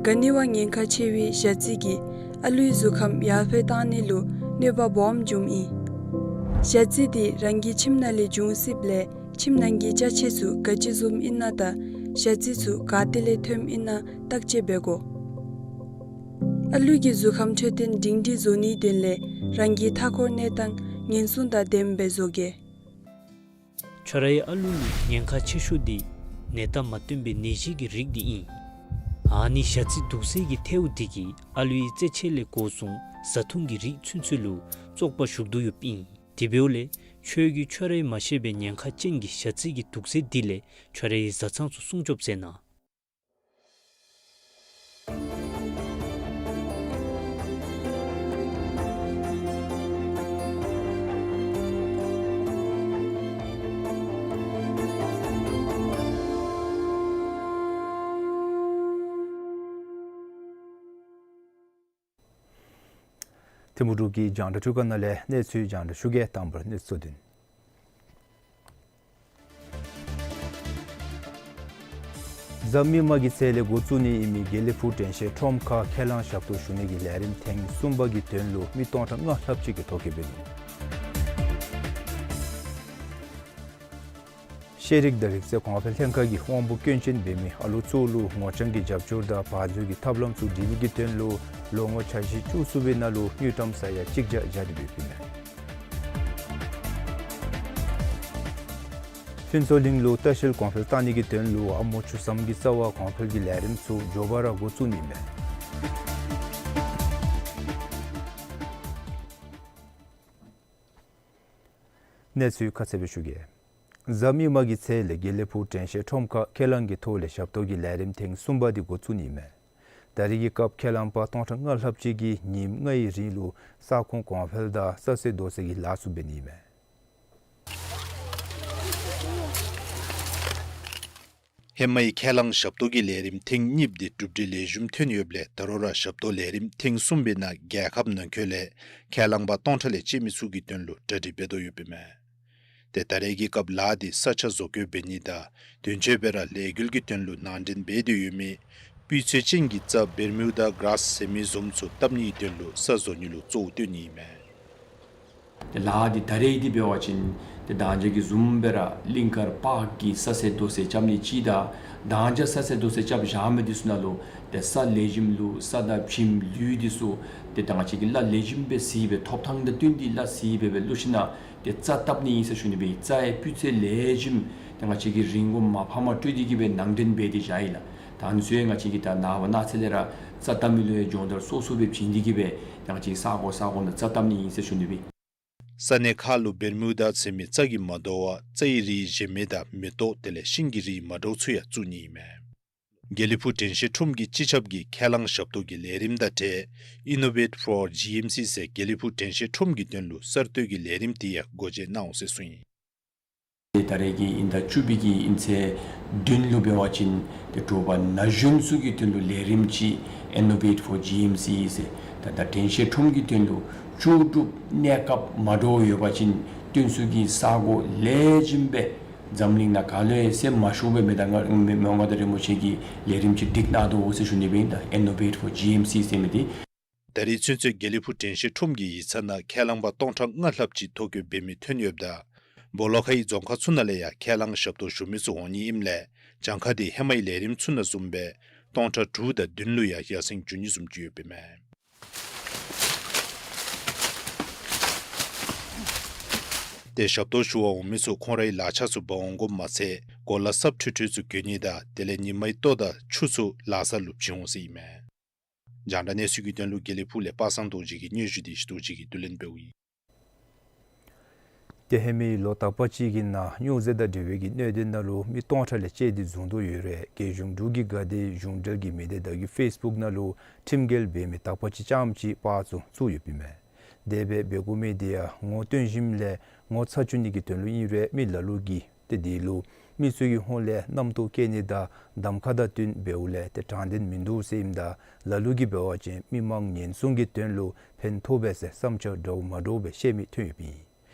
ག་ནི་བ་ཉེན་ཁ་ཆེ་བའི་ཞ་རྩི་གིས་ཨ་ལུའི་གཟུགས་ཁམས་ཡར་འཕེལ་བཏང་ནི་ལུ་གནོད་པ་སྦོམ་འབྱུངམ་ཨིན། ཞ་རྩི་འདི་རང་གི་ཁྱིམ་ནང་ལས་འབྱུང་སྲིདཔ་ལས་ཁྱིམ་ནང་གི་ཅ་ཆས་ཚུ་ག་ཅི་བཟུམ་ཨིན་ན་དང་ཞ་རྩི་ཚུ་ག་ཏེ་ལས་ཐོནམ་ཨིན་ན་བརྟག་དཔྱད་འབད་དགོ། ཨ་ལུ་གི་གཟུགས་ཁམས་འཕྲོད་བསྟེན་སྒྲིང་སྒྲིང་བཟོ་ནིའི་དོན་ལས་རང་གི་མཐའ་འཁོར་གནས་སྟངས་ཉེན་སྲུང་དང་ལྡནམ་སྦེ་བཟོ་གེ། ཁྱོད་རའི་ཨ་ལུ་ལུ་ཉེན་ཁ་ཆེ་ཤོས་འདི་ནད་རྟགས་མ་སྟོན་པའི་ནད་གཞི་གི་རིགས་འདི་ཨིན། ཨ་ནི་ཞ་རྩི་དུག་རྫས་ཀྱི་ཐལཝ་འདི་གིས་ཨ་ལུའི་རྩེད་ཆས་ལས་འགོ་བཟུང་བཟའ་འཐུང་གི་རིགས་ཚུན་ཚོད་ལུ་བཙོག་པ་ཞུགས་དོ་ཡོདཔ་ཨིན། དེ་འབདཝ་ལས་ཁྱོད་ཀྱིས་ཁྱོད་རའི་མ་ཤེས་པའི་ཉེན་ཁ་ཅན་གྱི་ཞ་རྩི་གི་དུག་རྫས་འདི་ལས་ཁྱོད་རའི་བཟའ་ཚང་ཚུ་སྲུང་སྐྱོབ་མཛད་གནང་། ཐིམ་ཕུག་འབྲུག་གི་རྒྱང་བསྒྲགས་ཐོག་ཁ་ནང་ལས་གནས་ཚུལ་རྒྱང་བསྒྲགས་ཞུ་གེ། དང་པ་ར་གནས་ཚུལ་གཙོ་དོན། གཟའ་མིག་དམར་གྱི་ཚེས་ལས་འགོ་བཙུགས་ནི་ཨིན་མི་དགེ་ལེགས་ཕུག་དྲན་ཤེས་ཁྲོམ་ཁར་ཁས་བླངས་ཞབས་ཏོག་ཞུ་ནི་གི་ལས་རིམ་ཐེངས་གསུམ་པ་གི་དོན་ལུ་མི་སྟོང་ཕྲག་ལྔ་ལྷགཔ་ཅིག་གིས་ཐོ་བཀོད་འབད་ནུག། ཤེས་རིག་དང་རིག་རྩལ་གོང་འཕེལ་ལྷན་ཁག་གིས་དབང་པོ་སྐྱོན་ཅན་འབད་མི་ཨ་ལོ་ཚུ་ལུ་ངོ་རྐྱང་གི་རྒྱབ་སྐྱོར་དང་བར་མཛོད་ཀྱི་ཐབས་ལམ་ཚུ་སྒྲིག་ནི་གི་དོན་ལུ་ལོ་ངོ་འཆར་གཞི་བཅུ་གསུམ་པའི་ནང་ལུ་དངུལ་ཀྲམ་ས་ཡ་གཅིག་བརྒྱ་བཞག་སྟེ་འབད་ཡོདཔ་ཨིན་མས། ཕུན་ཚོགས་གླིང་ལུ་ལྟ་བཤལ་གོང་འཕེལ་གཏང་ནི་གི་དོན་ལུ་ཨ་མོ་ཆུ་ཟམ་གྱི་རྩ་བར་གོང་འཕེལ་གྱི་ལས་རིམ་ཚུ་མགྱོགས་པ་ར་འགོ་བཙུགས་ནི་ཨིན་མས། གནས་ཚུལ་ཁ་གསལ་སྦེ་ཞུ་གེ། གཟའ་མིག་དམར་གྱི་ཚེས་ལས་དགེ་ལེགས་ཕུག་དྲན་ཤེས་ཁྲོམ་ཁར་ཁས་བླངས་ཀྱི་ཐོག་ལས་ཞབས་ཏོག་གི་ལས་རིམ་ཐེངས་གསུམ་པ་འདི་འགོ་བཙུགས་ནི་ཨིན་མས། ད་རེས་ཀྱི་སྐབས་ཁས་བླངས་པ་སྟོང་ཕྲག་ལྔ་ལྷགཔ་ཅིག་གིས་ཉིནམ་ལྔའི་རིང་ལུ་ས་ཁོངས་གོང་འཕེལ་དང་ས་སེ་རྡོ་སེ་གི་ལཱ་ཚུ་འབད་ནི་ཨིན་མས། ཧེ་མའི་ཁས་བླངས་ཞབས་ཏོག་གི་ལས་རིམ་ཐེངས་གཉིས་པ་འདི་གྲུབ་འབྲས་ལེགས་ཤོམ་ཐོན་ཡོདཔ་ལས་ད་རུང་ར་ཞབས་ཏོག་ལས་རིམ་ཐེངས་གསུམ་པའི་ནང་རྒྱལ་ཁབ་ནང་འཁོད་ལས་ཁས་བླངས་པ་སྟོང་ཕྲག་ལས་བཅད་མི་ཚུ་གི་དོན་ལུ་གྲ་སྒྲིག་འབད་དོ་ཡོདཔ་ཨིན་མས། ཏེ་ད་རེས་ཀྱི་སྐབས་ལཱ་འདི་ས་ཆ་བཟོ་བཀོད་འབད་ནི་དང་དོན་གཅོད་སྦེ་ར་ལས་འགུལ་གྱི་དོན་ལུ་ནང་འདྲེན་འབད་དེ་ཡོད་མི་སྤུས་ཚད་ཅན་གྱི་རྩྭ་བེར་མིའུ་དཱ་གཱརཱསི་ཟེར་མི་བཟུམ་ཚུ་བཏབ་ནིའི་དོན་ལུ་ས་བཟོ་ནི་ལུ་གཙོ་བོ་བཏོན་ནི་ཨིན་མས། ཏེ་ལཱ་འདི་ད་རེས་འདི་འབད་བ་ཅིན་ཏེ་མདང་ཞག་གི་བཟུམ་སྦེ་ར་གླིང་དཀར་པཱརཀ་གི་ས་སེ་རྡོ་སེ་རྐྱབ་ནི་ཅིག་དང་མདང་ཞག་ས་སེ་རྡོ་སེ་རྐྱབ་བཞག་མི་འདི་ཚུ་ནང་ལུ་ཏེ་ས་ལེགས་ཤོམ་ལུ་ས་དང་བྱེམ་ལུད་འདི་ཚུ་ཏེ་ད་ང་བཅས་ཀྱིས་གླ་ལེགས་ཤོམ་སྦེ་བཟི་སྦེ་ཐོབ་ཐང་དང་བསྟུན་ཏེ་གླ་བཟི་སྦེ་སྦེ་ལུ་ཤིག་ན་ཏེ་རྩྭ་བཏབ་ནི་ཨིན་ཟེར་ཞུ་ནི་སྦེ་རྩྭ་ཡང་སྤུས་ཚད་ལེགས་ཤོམ་ཏེ་ང་བཅས་ཀྱིས་རིན་གོང་མ་ཕམ་སྤྲོད་དེ་གི་སྦེ་ནང་འདྲེན་འབད་དེ་བཞག་ཡི་ལགས། ད་ཨ་ནི་ཚུ་ཡང་ང་བཅས་ཀྱིས་ད་ནངས་པ་གནངས་ཚེ་ལས་ར་རྩྭ་བཏབ་མི་ལུ་ཡང་སྦྱོང་བརྡར་སོ་སོ་སྦེ་བྱིན་ཏེ་གི་སྦེ་ད་ང་བཅས་ས་གོ་ས་གོ་ནང་རྩྭ་བཏབ་ནི་ཨིན་ཟེར་ཞུ་ནི་སྦེ། ས་གནས་ཁག་ལུ་བེར་མིའུ་དཱ་ཟེར་མི་རྩྭ་གིས་མ་དོ་བར་རྩྭའི་རིགས་གཞན་མི་དང་མེ་ཏོག་དེ་ལས་ཤིང་གི་རིགས་མ་འདྲཝ་ཚུ་ཡང་བཙུགས་ནི་ཨིན་མས། དགེ་ལེགས་ཕུག་དྲན་ཤེས་ཁྲོམ་གྱི་སྤྱི་ཁྱབ་ཀྱིས་ཁས་བླངས་ཞབས་ཏོག་གི་ལས་རིམ་དང་འབྲེལ་Innovate for G M C ཟེར་དགེ་ལེགས་ཕུག་དྲན་ཤེས་ཁྲོམ་གྱི་དོན་ལུ་གསར་གཏོད་ཀྱི་ལས་རིམ་དེ་ཡང་སྒོ་འབྱེད་གནང་འོང་ཟེར་གསུངས་ཡི། ད་རེས་ཀྱི་དབྱིན་ཟླ་བཅུ་པའི་གི་དབྱིན་ཚེས་བདུན་ལུ་འབད་བ་ཅིན་ཏེ་དྲོ་པ་ན་གཞོན་ཚུ་གི་དོན་ལུ་ལས་རིམ་ཅིག་Innovate for G M C ཟེར་ད་ད་དྲན་ཤེས་ཁྲོམ་གྱི་དོན་ལུ་ལྕོགས་གྲུབ་གནས་སྐབས་མ་འདྲཝ་ཡོད་པ་ཅིན་སྟོན་ཚུ་གི་ས་གོ་ལེགས་ཤོམ་སྦེ་འཛམ་གླིང་ནང་ག་ལུ་ཡང་ཟེར་མ་ཞུ་བའི་མི་དང་མངའ་མི་མངའ་བདག་རིན་པོ་ཆེ་གིས་ལས་རིམ་ཅིག་སྒྲིག་གནང་དོ་ཟེར་ཞུ་ནི་སྦེ་ད་Innovate for G M C ཟེར་མི་འདི། ད་རེས་ཚུན་ཚོད་དགེ་ལེགས་ཕུག་དྲན་ཤེས་ཁྲོམ་གྱི་ཡིག་ཚང་ནང་ཁས་བླངས་པ་སྟོང་ཕྲག་ལྔ་ལྷགཔ་ཅིག་ཐོ་བཀོད་འབད་མི་ཐོན་ཡོདཔ་ད་སྦོ་ལོགས་ཁའི་རྫོང་ཁག་ཚུ་ནང་ལས་ཡང་ཁས་བླངས་ཞབས་ཏོག་ཞུ་མི་ཚུ་འོང་ནི་ཨིནམ་ལས་གྱངས་ཁ་འདི་ཧེ་མའི་ལས་རིམ་ཚུ་ནང་བཟུམ་སྦེ་སྟོང་ཕྲག་དྲུག་དང་བདུན་ལུ་ཡང་ཡར་སེང་འགྱོ་ནི་བཟུམ་ཅིག་ཡོདཔ་ཨིན་མས། ཏེ་ཞབས་ཏོག་ཞུ་བར་འོང་མི་ཚུ་ཁོང་རའི་ལག་ཆ་ཚུ་འབག་འོང་དགོཔ་མ་ཚད་གོ་ལ་སྲབ་ཁྲོལ་ཁྲོལ་ཚུ་གྱོན་ནི་དང་དེ་ལས་ཉི་མའི་ལྟོ་དང་ཆུ་ཚུ་ལག་ས་ལུ་བྱིན་འོང་ཟེར་ཨིན་མས། རྒྱང་བསྒྲགས་གནས་ཚུལ་གྱི་དོན་ལུ་དགེ་ལེགས་ཕུག་ལས་པ་སངས་རྡོ་རྗེ་གི་སྙན་ཞུ་འདི་ཞུ་རྡོ་རྗེ་གིས་བསྡུ་ལེན་འབདཝ་ཨིན། ཏེ་ཧེ་མའི་ལོ་དག་པ་ཅིག་གི་ནང་སྨྱོ་རྫས་དང་འབྲེལ་བའི་གི་གནད་དོན་ནང་ལུ་མི་སྟོང་ཕྲག་ལས་བཅད་དེ་བཟུང་དོ་ཡོད་རུང་རྒྱལ་གཞུང་འབྲུག་གི་དགའ་བདེ་གཞུང་འབྲེལ་གྱི་མི་སྡེ་དག་གི་ཕེསི་བུཀ་ནང་ལུ་ཁྲིམས་འགལ་འབད་མི་དག་པ་ཅིག་རྐྱངམ་ཅིག་པར་ཚུ་བཙུགས་ཡོདཔ་ཨིན་མས། དེ་སྦེ་འབད་དགོ་མི་དེ་ཡང་ངོ་སྟོན་ཞིནམ་ལས་ངོ་ཚ་བཅུག་ནི་གི་དོན་ལུ་ཨིན་རུང་མི་ལ་ལུ་གིས་ཏེ་དེ་ལུ་མི་ཚུ་གི་ཧོངས་ལས་རྣམ་རྟོག་སྐྱེ་ནི་དང་གདམ་ཁ་དང་བསྟུན་འབདཝ་ལས་ཏེ་དྲང་བདེན་མིན་འདུག་ཟེར་ཨིནམ་ད་ལ་ལུ་གིས་འབད་བ་ཅིན་མི་མང་ཉེན་སྲུང་གི་དོན་ལུ་ཕན་ཐོགས་པས་ཟེར་བསམ་འཆར་འདྲཝ་མ་འདྲཝ་སྦེ་བཤད་མི་ཐོན་ཡོདཔ་ཨིན།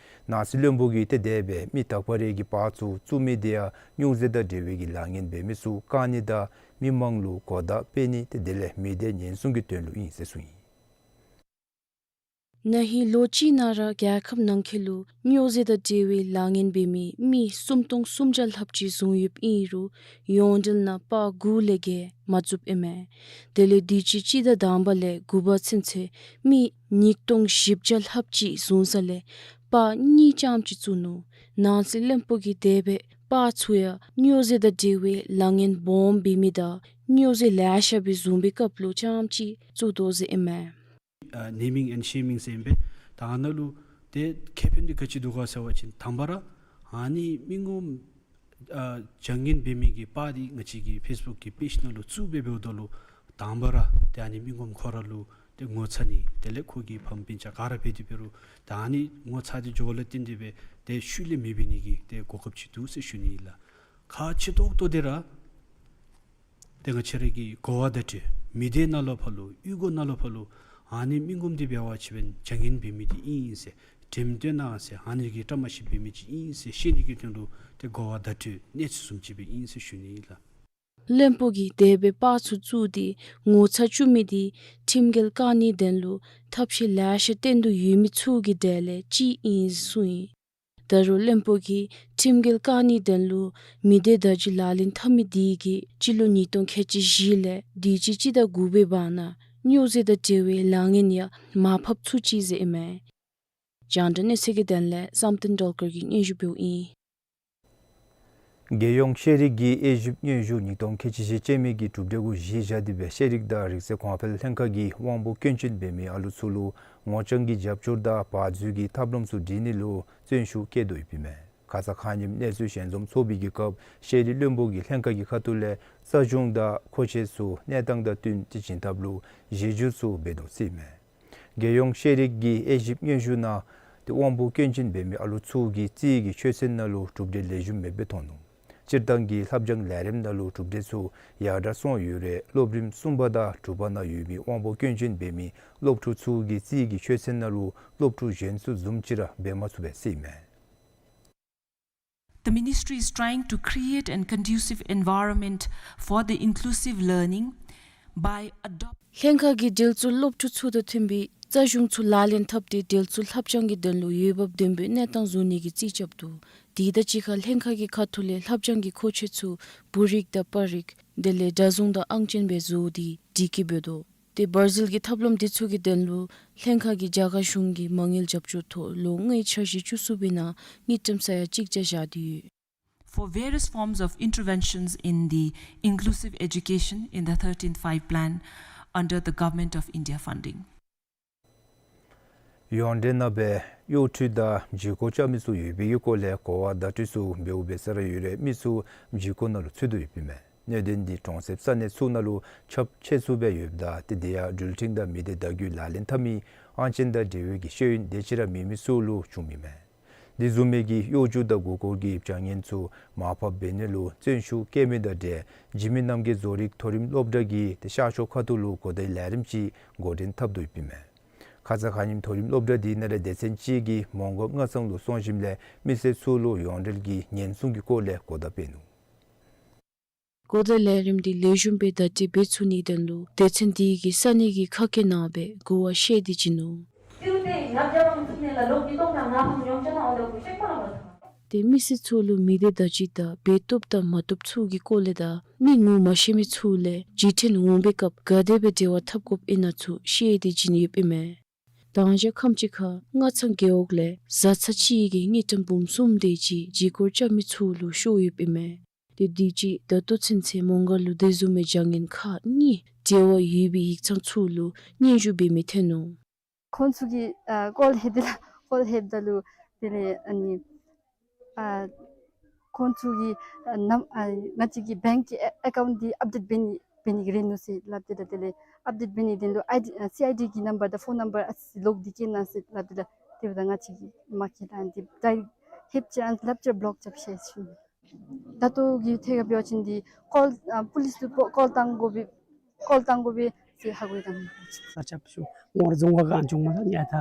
ནང་སྲིད་བློན་པོ་གིས་ཏེ་དེ་སྦེ་མི་དག་པ་རེ་གི་པར་ཚུ་བཙུགས་མི་དེ་ཡང་སྨྱོ་རྫས་དང་འབྲེལ་བའི་གི་ལཱ་ངན་འབད་མི་ཚུ་བཀག་ནི་དང་མི་མང་ལུ་གོ་བརྡ་སྤེལ་ནི་ཏེ་དེ་ལས་མི་སྡེ་ཉེན་སྲུང་གི་དོན་ལུ་ཨིན་ཟེར་གསུངས་ཡི། ན་ཧིང་ལོ་གཅིག་ནང་ར་རྒྱལ་ཁབ་ནང་འཁོད་ལུ་སྨྱོ་རྫས་དང་འབྲེལ་བའི་ལཱ་ངན་འབད་མི་མི་སུམ་སྟོང་སུམ་བརྒྱ་ལྷགཔ་ཅིག་བཟུང་ཡོདཔ་ཨིན་རུང་ཡོངས་འབྲེལ་ནང་པར་དགུ་ལས་བརྒལ་མ་བཙུགསཔ་ཨིན་མས། དེ་ལས་དུས་ཅི་སྤྱི་ཟླ་དང་པ་ལས་དགུ་པ་ཚུན་ཚོད་མི་ཉིས་སྟོང་བཞི་བརྒྱ་ལྷགཔ་ཅིག་བཟུང་ས་ལས་པར་གཉིས་རྐྱངམ་ཅིག་བཙུགས་ནུག། ནང་སྲིད་བློན་པོ་གིས་དེ་སྦེ་པར་ཚུ་ཡང་སྨྱོ་རྫས་དང་འབྲེལ་བའི་ལཱ་ངན་སྦོམ་འབད་མི་དང་སྨྱོ་རྫས་ལེ་ཤ་སྦེ་བཟུང་བའི་སྐབས་ལུ་རྐྱངམ་ཅིག་བཙུགས་དོ་ཟེར་ཨིན་མས། ཨ་ནེ་མིང་ཨེནཌ་ཤེ་མིང་ཟེར་ཨིན་པས། ད་ཨ་ནཱ་ལུ་ཏེ་ཁེ་ཕན་འདི་ག་ཅི་འདུག་ག་ཟེར་བ་ཅིན་དང་པ་ར་ཨ་ནི་མི་ངོམ་ཨ་བྱ་ངན་འབད་མི་གི་པར་འདི་ང་བཅས་ཀྱི་ཕེསི་བུཀ་གི་པེཇ་ནང་ལུ་བཙུགས་སྦེ་འབདཝ་ད་ལུ་དང་པ་ར་ཏེ་ཨ་ནི་མི་ངོམ་ཁོ་ར་ལུ་ཏེ་ངོ་ཚ་ནི་དེ་ལས་ཁོ་གི་ཕམ་སྤུན་ཆ་ག་ར་འབད་དེ་འབད་རུང་ད་ཨ་ནི་ངོ་ཚ་སྟེ་འགྱོཝ་ལས་བརྟེན་ཏེ་སྦེ་ཏེ་ཤུལ་ལས་མེདཔ་འབད་ནི་གི་ཏེ་གོ་སྐབས་ཅིག་འདུག་ཟེར་ཞུ་ནི་ཨིན་ལགས། ཁག་ཆེ་ཏོག་ཏོ་དེ་ར་ཏེ་ང་བཅས་ར་གི་གོ་བ་བརྡ་སྤྲོད་མི་སྡེ་ནང་ལུ་ཕར་ལུ་གཡུས་སྒོ་ནང་ལུ་ཕར་ལུ་ཨ་ནི་མི་ངོམ་འདི་འབད་བ་ཅིན་བྱ་ངན་འབད་མི་འདི་ཨིན་ཟེར་འགྲེམས་སྟོན་གནང་ཟེར་ཨ་ནི་གི་བཀྲ་མ་ཤིསཔ་འབད་མི་ཅིག་ཨིན་ཟེར་ཤེས་ནི་གི་དོན་ལུ་ཏེ་གོ་བ་བརྡ་སྤྲོད་གནས་ཚུལ་བཟུམ་ཅིག་སྦེ་ཨིན་ཟེར་ཞུ་ནི་ཨིན་ལགས། བློན་པོ་གིས་དེ་སྦེ་པར་ཚུ་བཙུགས་ཏེ་ངོ་ཚ་བཅུག་མི་འདི་ཁྲིམས་འགལ་བཀག་ནིའི་དོན་ལུ་ཐབས་ཤེས་ལེ་ཤ་བཏོན་དོ་ཡོད་མི་ཚུ་གི་གྲས་ལས་གཅིག་ཨིན་ཟེར་གསུངས་ཡི། ད་རུང་བློན་པོ་གིས་ཁྲིམས་འགལ་བཀག་ནིའི་དོན་ལུ་མི་སྡེ་བརྡ་བརྒྱུད་ལག་ལེན་འཐབ་མི་འདི་གིས་སྤྱི་ལོ་ཉིས་སྟོང་ཁལ་གཅིག་བཞི་ལས་དུས་ཅི་སྤྱི་ཟླ་དགུ་པའི་བར་ན་སྨྱོ་རྫས་དང་འབྲེལ་བའི་ལཱ་ངན་ཡང་མར་ཕབ་ཚུགས་ཅི་ཟེར་ཨིན་མས། རྒྱང་བསྒྲགས་གནས་ཚུལ་གྱི་དོན་ལས་བསམ་གཏན་སྒྲོལ་དཀར་གྱིས་སྙན་ཞུ་འབདཝ་ཨིན། རྒྱལ་ཡོངས་ཤེས་རིག་གི་དབྱེ་ཞིབ་སྙན་ཞུ་ཉིས་སྟོང་ཁལ་གཅིག་བཞི་ཅན་མའི་གི་གྲུབ་འབྲས་གུ་གཞི་བཞག་སྟེ་སྦེ་ཤེས་རིག་དང་རིག་རྩལ་གོང་འཕེལ་ལྷན་ཁག་གིས་དབང་པོ་སྐྱོན་ཅན་འབད་མི་ཨ་ལུ་ཚུ་ལུ་ངོ་རྐྱང་གི་རྒྱབ་སྐྱོར་དང་བར་འཛུལ་གྱི་ཐབས་ལམ་ཚུ་སྒྲིག་ནི་ལུ་བརྩོན་ཤུགས་བསྐྱེད་དོ་ཡོདཔ་ཨིན་མས། ཁ་ཙ་ཁ་ཉིནམ་གནས་ཚུལ་ཞལ་འཛོམས་ཚོགས་པའི་གི་སྐབས་ཤེས་རིག་བློན་པོ་གིས་ལྷན་ཁག་གི་ཁ་ཐུག་ལས་རྩ་གཞུང་དང་མཁོ་ཆས་ཚུ་གནས་སྟངས་དང་བསྟུན་ཏེ་བྱིན་ཐབས་ལུ་གཞི་བསྒྱུར་ཚུ་འབད་དོ་ཟེར་ཨིན་མས། རྒྱལ་ཡོངས་ཤེས་རིག་གི་དབྱེ་ཞིབ་སྙན་ཞུ་ནང་ཏེ་དབང་པོ་སྐྱོན་ཅན་འབད་མི་ཨ་ལུ་ཚུ་གི་རྩིས་ཀྱི་ཆོད་སེམས་ནང་ལུ་གྲུབ་འབྲས་ལེགས་ཤོམ་མེདཔ་སྦེ་མཐོང་ནུག། སྤྱིར་བཏང་གི་ལྷབ་སྦྱང་ལས་རིམ་ནང་ལུ་གྲུབ་འབྲས་ཚུ་ཡར་དྲག་སོང་ཡོད་རུང་སློབ་རིམ་གསུམ་པ་དང་དྲུག་པ་ནང་ཡོད་མི་དབང་པོ་སྐྱོན་ཅན་འབད་མི་སློབ་ཕྲུག་ཚུ་གི་རྩིས་ཀྱི་ཆོད་སེམས་ནང་ལུ་སློབ་ཕྲུག་གཞན་ཚུ་བཟུམ་ཅིག་ར་འབད་མ་ཚུགས་པས་ཟེར་ཨིན་མས། The ministry is trying to create a conducive environment for the inclusive learning by adopt- ལྷན་ཁག་གིས་འབྲེལ་གཏོགས་སློབ་ཕྲུག་ཚུ་དང་མཐུན་པའི་རྩ་གཞུང་ཚུ་ལག་ལེན་འཐབ་སྟེ་འབྲེལ་གཏོགས་ལྷབ་སྦྱང་གི་དོན་ལུ་འོས་འབབ་ལྡན་པའི་གནས་སྟངས་བཟོ་ནི་གི་རྩིས་རྐྱབ་འདུག། དེ་དང་གཅིག་ཁར་ལྷན་ཁག་གི་ཁ་ཐུག་ལས་ལྷབ་སྦྱང་གི་མཁོ་ཆས་ཚུ་བུ་རིག་དང་པར་རིག་དེ་ལས་སྒྲ་བཟུང་དང་ཨང་ཅན་སྦེ་བཟོ་སྟེ་སྒྲིག་གི་འབད་དོ། ཏེ་བར་འཛུལ་གྱི་ཐབས་ལམ་འདི་ཚུ་གི་དོན་ལུ་ལྷན་ཁག་གིས་རྒྱ་གར་གཞུང་གི་མ་དངུལ་རྒྱབ་སྐྱོར་ཐོག་ལོ་ལྔའི་འཆར་གཞི་བཅུ་གསུམ་པའི་ནང་དངུལ་ཀྲམ་ས་ཡ་གཅིག་བརྒྱ་བཞག་སྟེ་ཡོད། For various forms of interventions in the inclusive education in the thirteenth Five Plan under the Government of India funding. ཡོངས་འབྲེལ་ནང་སྦེ་གཡོག་ཁྲུས་དང་བརྒྱུད་སྐོར་རྐྱབ་མི་ཚུ་ཡོད་པའི་གི་སྐོར་ལས་གོ་བ་བརྡ་སྤྲོད་ཚུ་འབདཝ་འབད་ས་ར་ཡོད་རུང་མི་ཚུ་བརྒྱུད་སྐོར་ནང་ལུ་ཚུད་དོ་ཡོདཔ་ཨིན་མས། གནད་དོན་འདི་གྲོང་གསེབ་ས་གནས་ཚུ་ནང་ལུ་ཁྱབ་ཆེ་སུ་སྦེ་ཡོདཔ་ད་ཏེ་དེ་ཡང་འགྲུལ་འཕྲིན་དང་མི་སྡེ་བརྡ་བརྒྱུད་ལག་ལེན་འཐབ་མི་ཨང་ཅན་དང་འབྲེལ་བའི་གི་ཤེས་ཡོན་དེ་ཅིག་ར་མེད་མི་ཚུ་ལུ་བྱུངམ་ཨིན་མས། དེ་བཟུམ་མའི་གི་གཡོག་རྒྱུགས་དང་མགུ་སྐོར་གྱི་བྱ་ངན་ཚུ་མར་ཕབ་འབད་ནི་ལུ་བརྩོན་ཤུགས་བསྐྱེད་མི་དང་འབྲེལ་འཇིགས་མེད་རྣམ་རྒྱལ་བཟོ་རིག་མཐོ་རིམ་སློབ་གྲྭ་གིས་ཏེ་ཤར་ཕྱོགས་ཁ་ཐུག་ལུ་གོ་བརྡའི་ལས་རིམ་ཅིག་འགོ་འདྲེན་འཐབ་དོ་ཡོདཔ་ཨིན་མས། ཁ་ཙ་ཁ་ཉིནམ་མཐོ་རིམ་སློབ་གྲྭ་འདི་ནང་ར་སྡེ་ཚན་ཅིག་གིས་མོང་སྒར་སྔ་ཚང་ལུ་སོང་ཞིནམ་ལས་མི་སེར་ཚུ་ལུ་ཡོངས་འབྲེལ་གྱི་ཉེན་སྲུང་གི་སྐོར་ལས་གོ་བརྡ་སྤེལ་ནུག། གོ་བརྡའི་ལས་རིམ་འདི་ལེགས་ཤོམ་སྦེ་བརྡ་སྤྲོད་འབད་ཚུགས་ནིའི་དོན་ལུ་སྡེ་ཚན་འདི་གིས་ས་གནས་ཀྱི་ཁ་སྐད་ནང་སྦེ་གོ་བ་བཤད་དེ་བྱིན་ནུག། ཏེ་མི་སེར་ཚུ་ལུ་མི་སྡེ་བརྡ་བརྒྱུད་དང་འབད་བཏུབ་དང་མ་བཏུབ་ཚུ་གི་སྐོར་ལས་དང་མི་ངོ་མ་ཤེས་མི་ཚུ་ལས་རྗེས་དྲན་འོང་པའི་སྐབས་ག་དེ་སྦེ་འབྲེལ་བ་འཐབ་དགོཔ་ཨིན་ན་ཚུ་བཤད་དེ་བྱིན་ཡོདཔ་ཨིན་མས། དང་ཞག་ཁམས་ཅིག་ཁར་སྔ་ཚང་རྒེད་འོག་ལས་བཟའ་ཚང་གཅིག་གིས་དངུལ་ཀྲམ་འབུམ་གསུམ་དེ་ཅིག་བརྒྱུད་སྐོར་རྐྱབ་མི་ཚུ་ལུ་ཤོར་ཡོདཔ་ཨིན་མས། ཏེ་དུས་ཅི་ད་ལྟོ་ཚུན་ཚོད་མོང་སྒར་ལུ་དེ་བཟུམ་མའི་བྱ་ངན་ཁག་གཉིས་འབྲེལ་བ་ཡོད་པའི་ཡིག་ཚང་ཚུ་ལུ་སྙན་ཞུ་འབད་མི་ཐོན་ནུག། ཁོང་ཚུ་གིས་ཨ་ཀོལ་ལྷོད་དེ་ལགས། ཀོལ་ལྷོདཔ་ད་ལུ་དེ་ལས་ཨ་ནི་ཨ་ཁོང་ཚུ་གིས་ཨ་ནམ་ཨ་ང་བཅས་ཀྱི་བེངཀ་གི་ཨེ་ཨེ་ཀའུནཊ་འདི་ཨཔ་ཌེཊ་འབད་ནི་འབད་ནི་གི་རན་ནུག་ཟེར་སླབ་སྟེ་ད་དེ་ལས་ཨཔ་ཌེཊ་འབད་ནི་དོན་ལུ་ཨའི་ཌི་ཨ་སི་ཨའི་ཌི་གི་ནམ་བར་དང་ཕོན་ནམ་བར་ཨ་ཙི་ལོག་སྟེ་བསྐྱལ་གནང་ཟེར་སླབ་སྟེ་ད་དེ་འབདཝ་ད་ང་བཅས་ཀྱིས་མ་བསྐྱལ་ད་འདི་ད་ལྷོདཔ་ཅིག་ཨ་ལྷོདཔ་ཅིག་ར་བློག་རྐྱབ་ཤེས་ཞུ་ནི། ད་ལྟོ་གི་ཐད་ཁར་འབད་བ་ཅིན་འདི་ཀོལ་ཨ་པོ་ལིསི་ལུ་ཀོལ་བཏང་དགོ་པས་ཀོལ་བཏང་དགོ་པས་ཟེར་ཧ་གོ་ཡི་ད། ས་ཆ་བྱུང་ངོར་རྫོང་ཁག་གི་ཨན་ཅུང་མ་ད་ཉ་ཐ་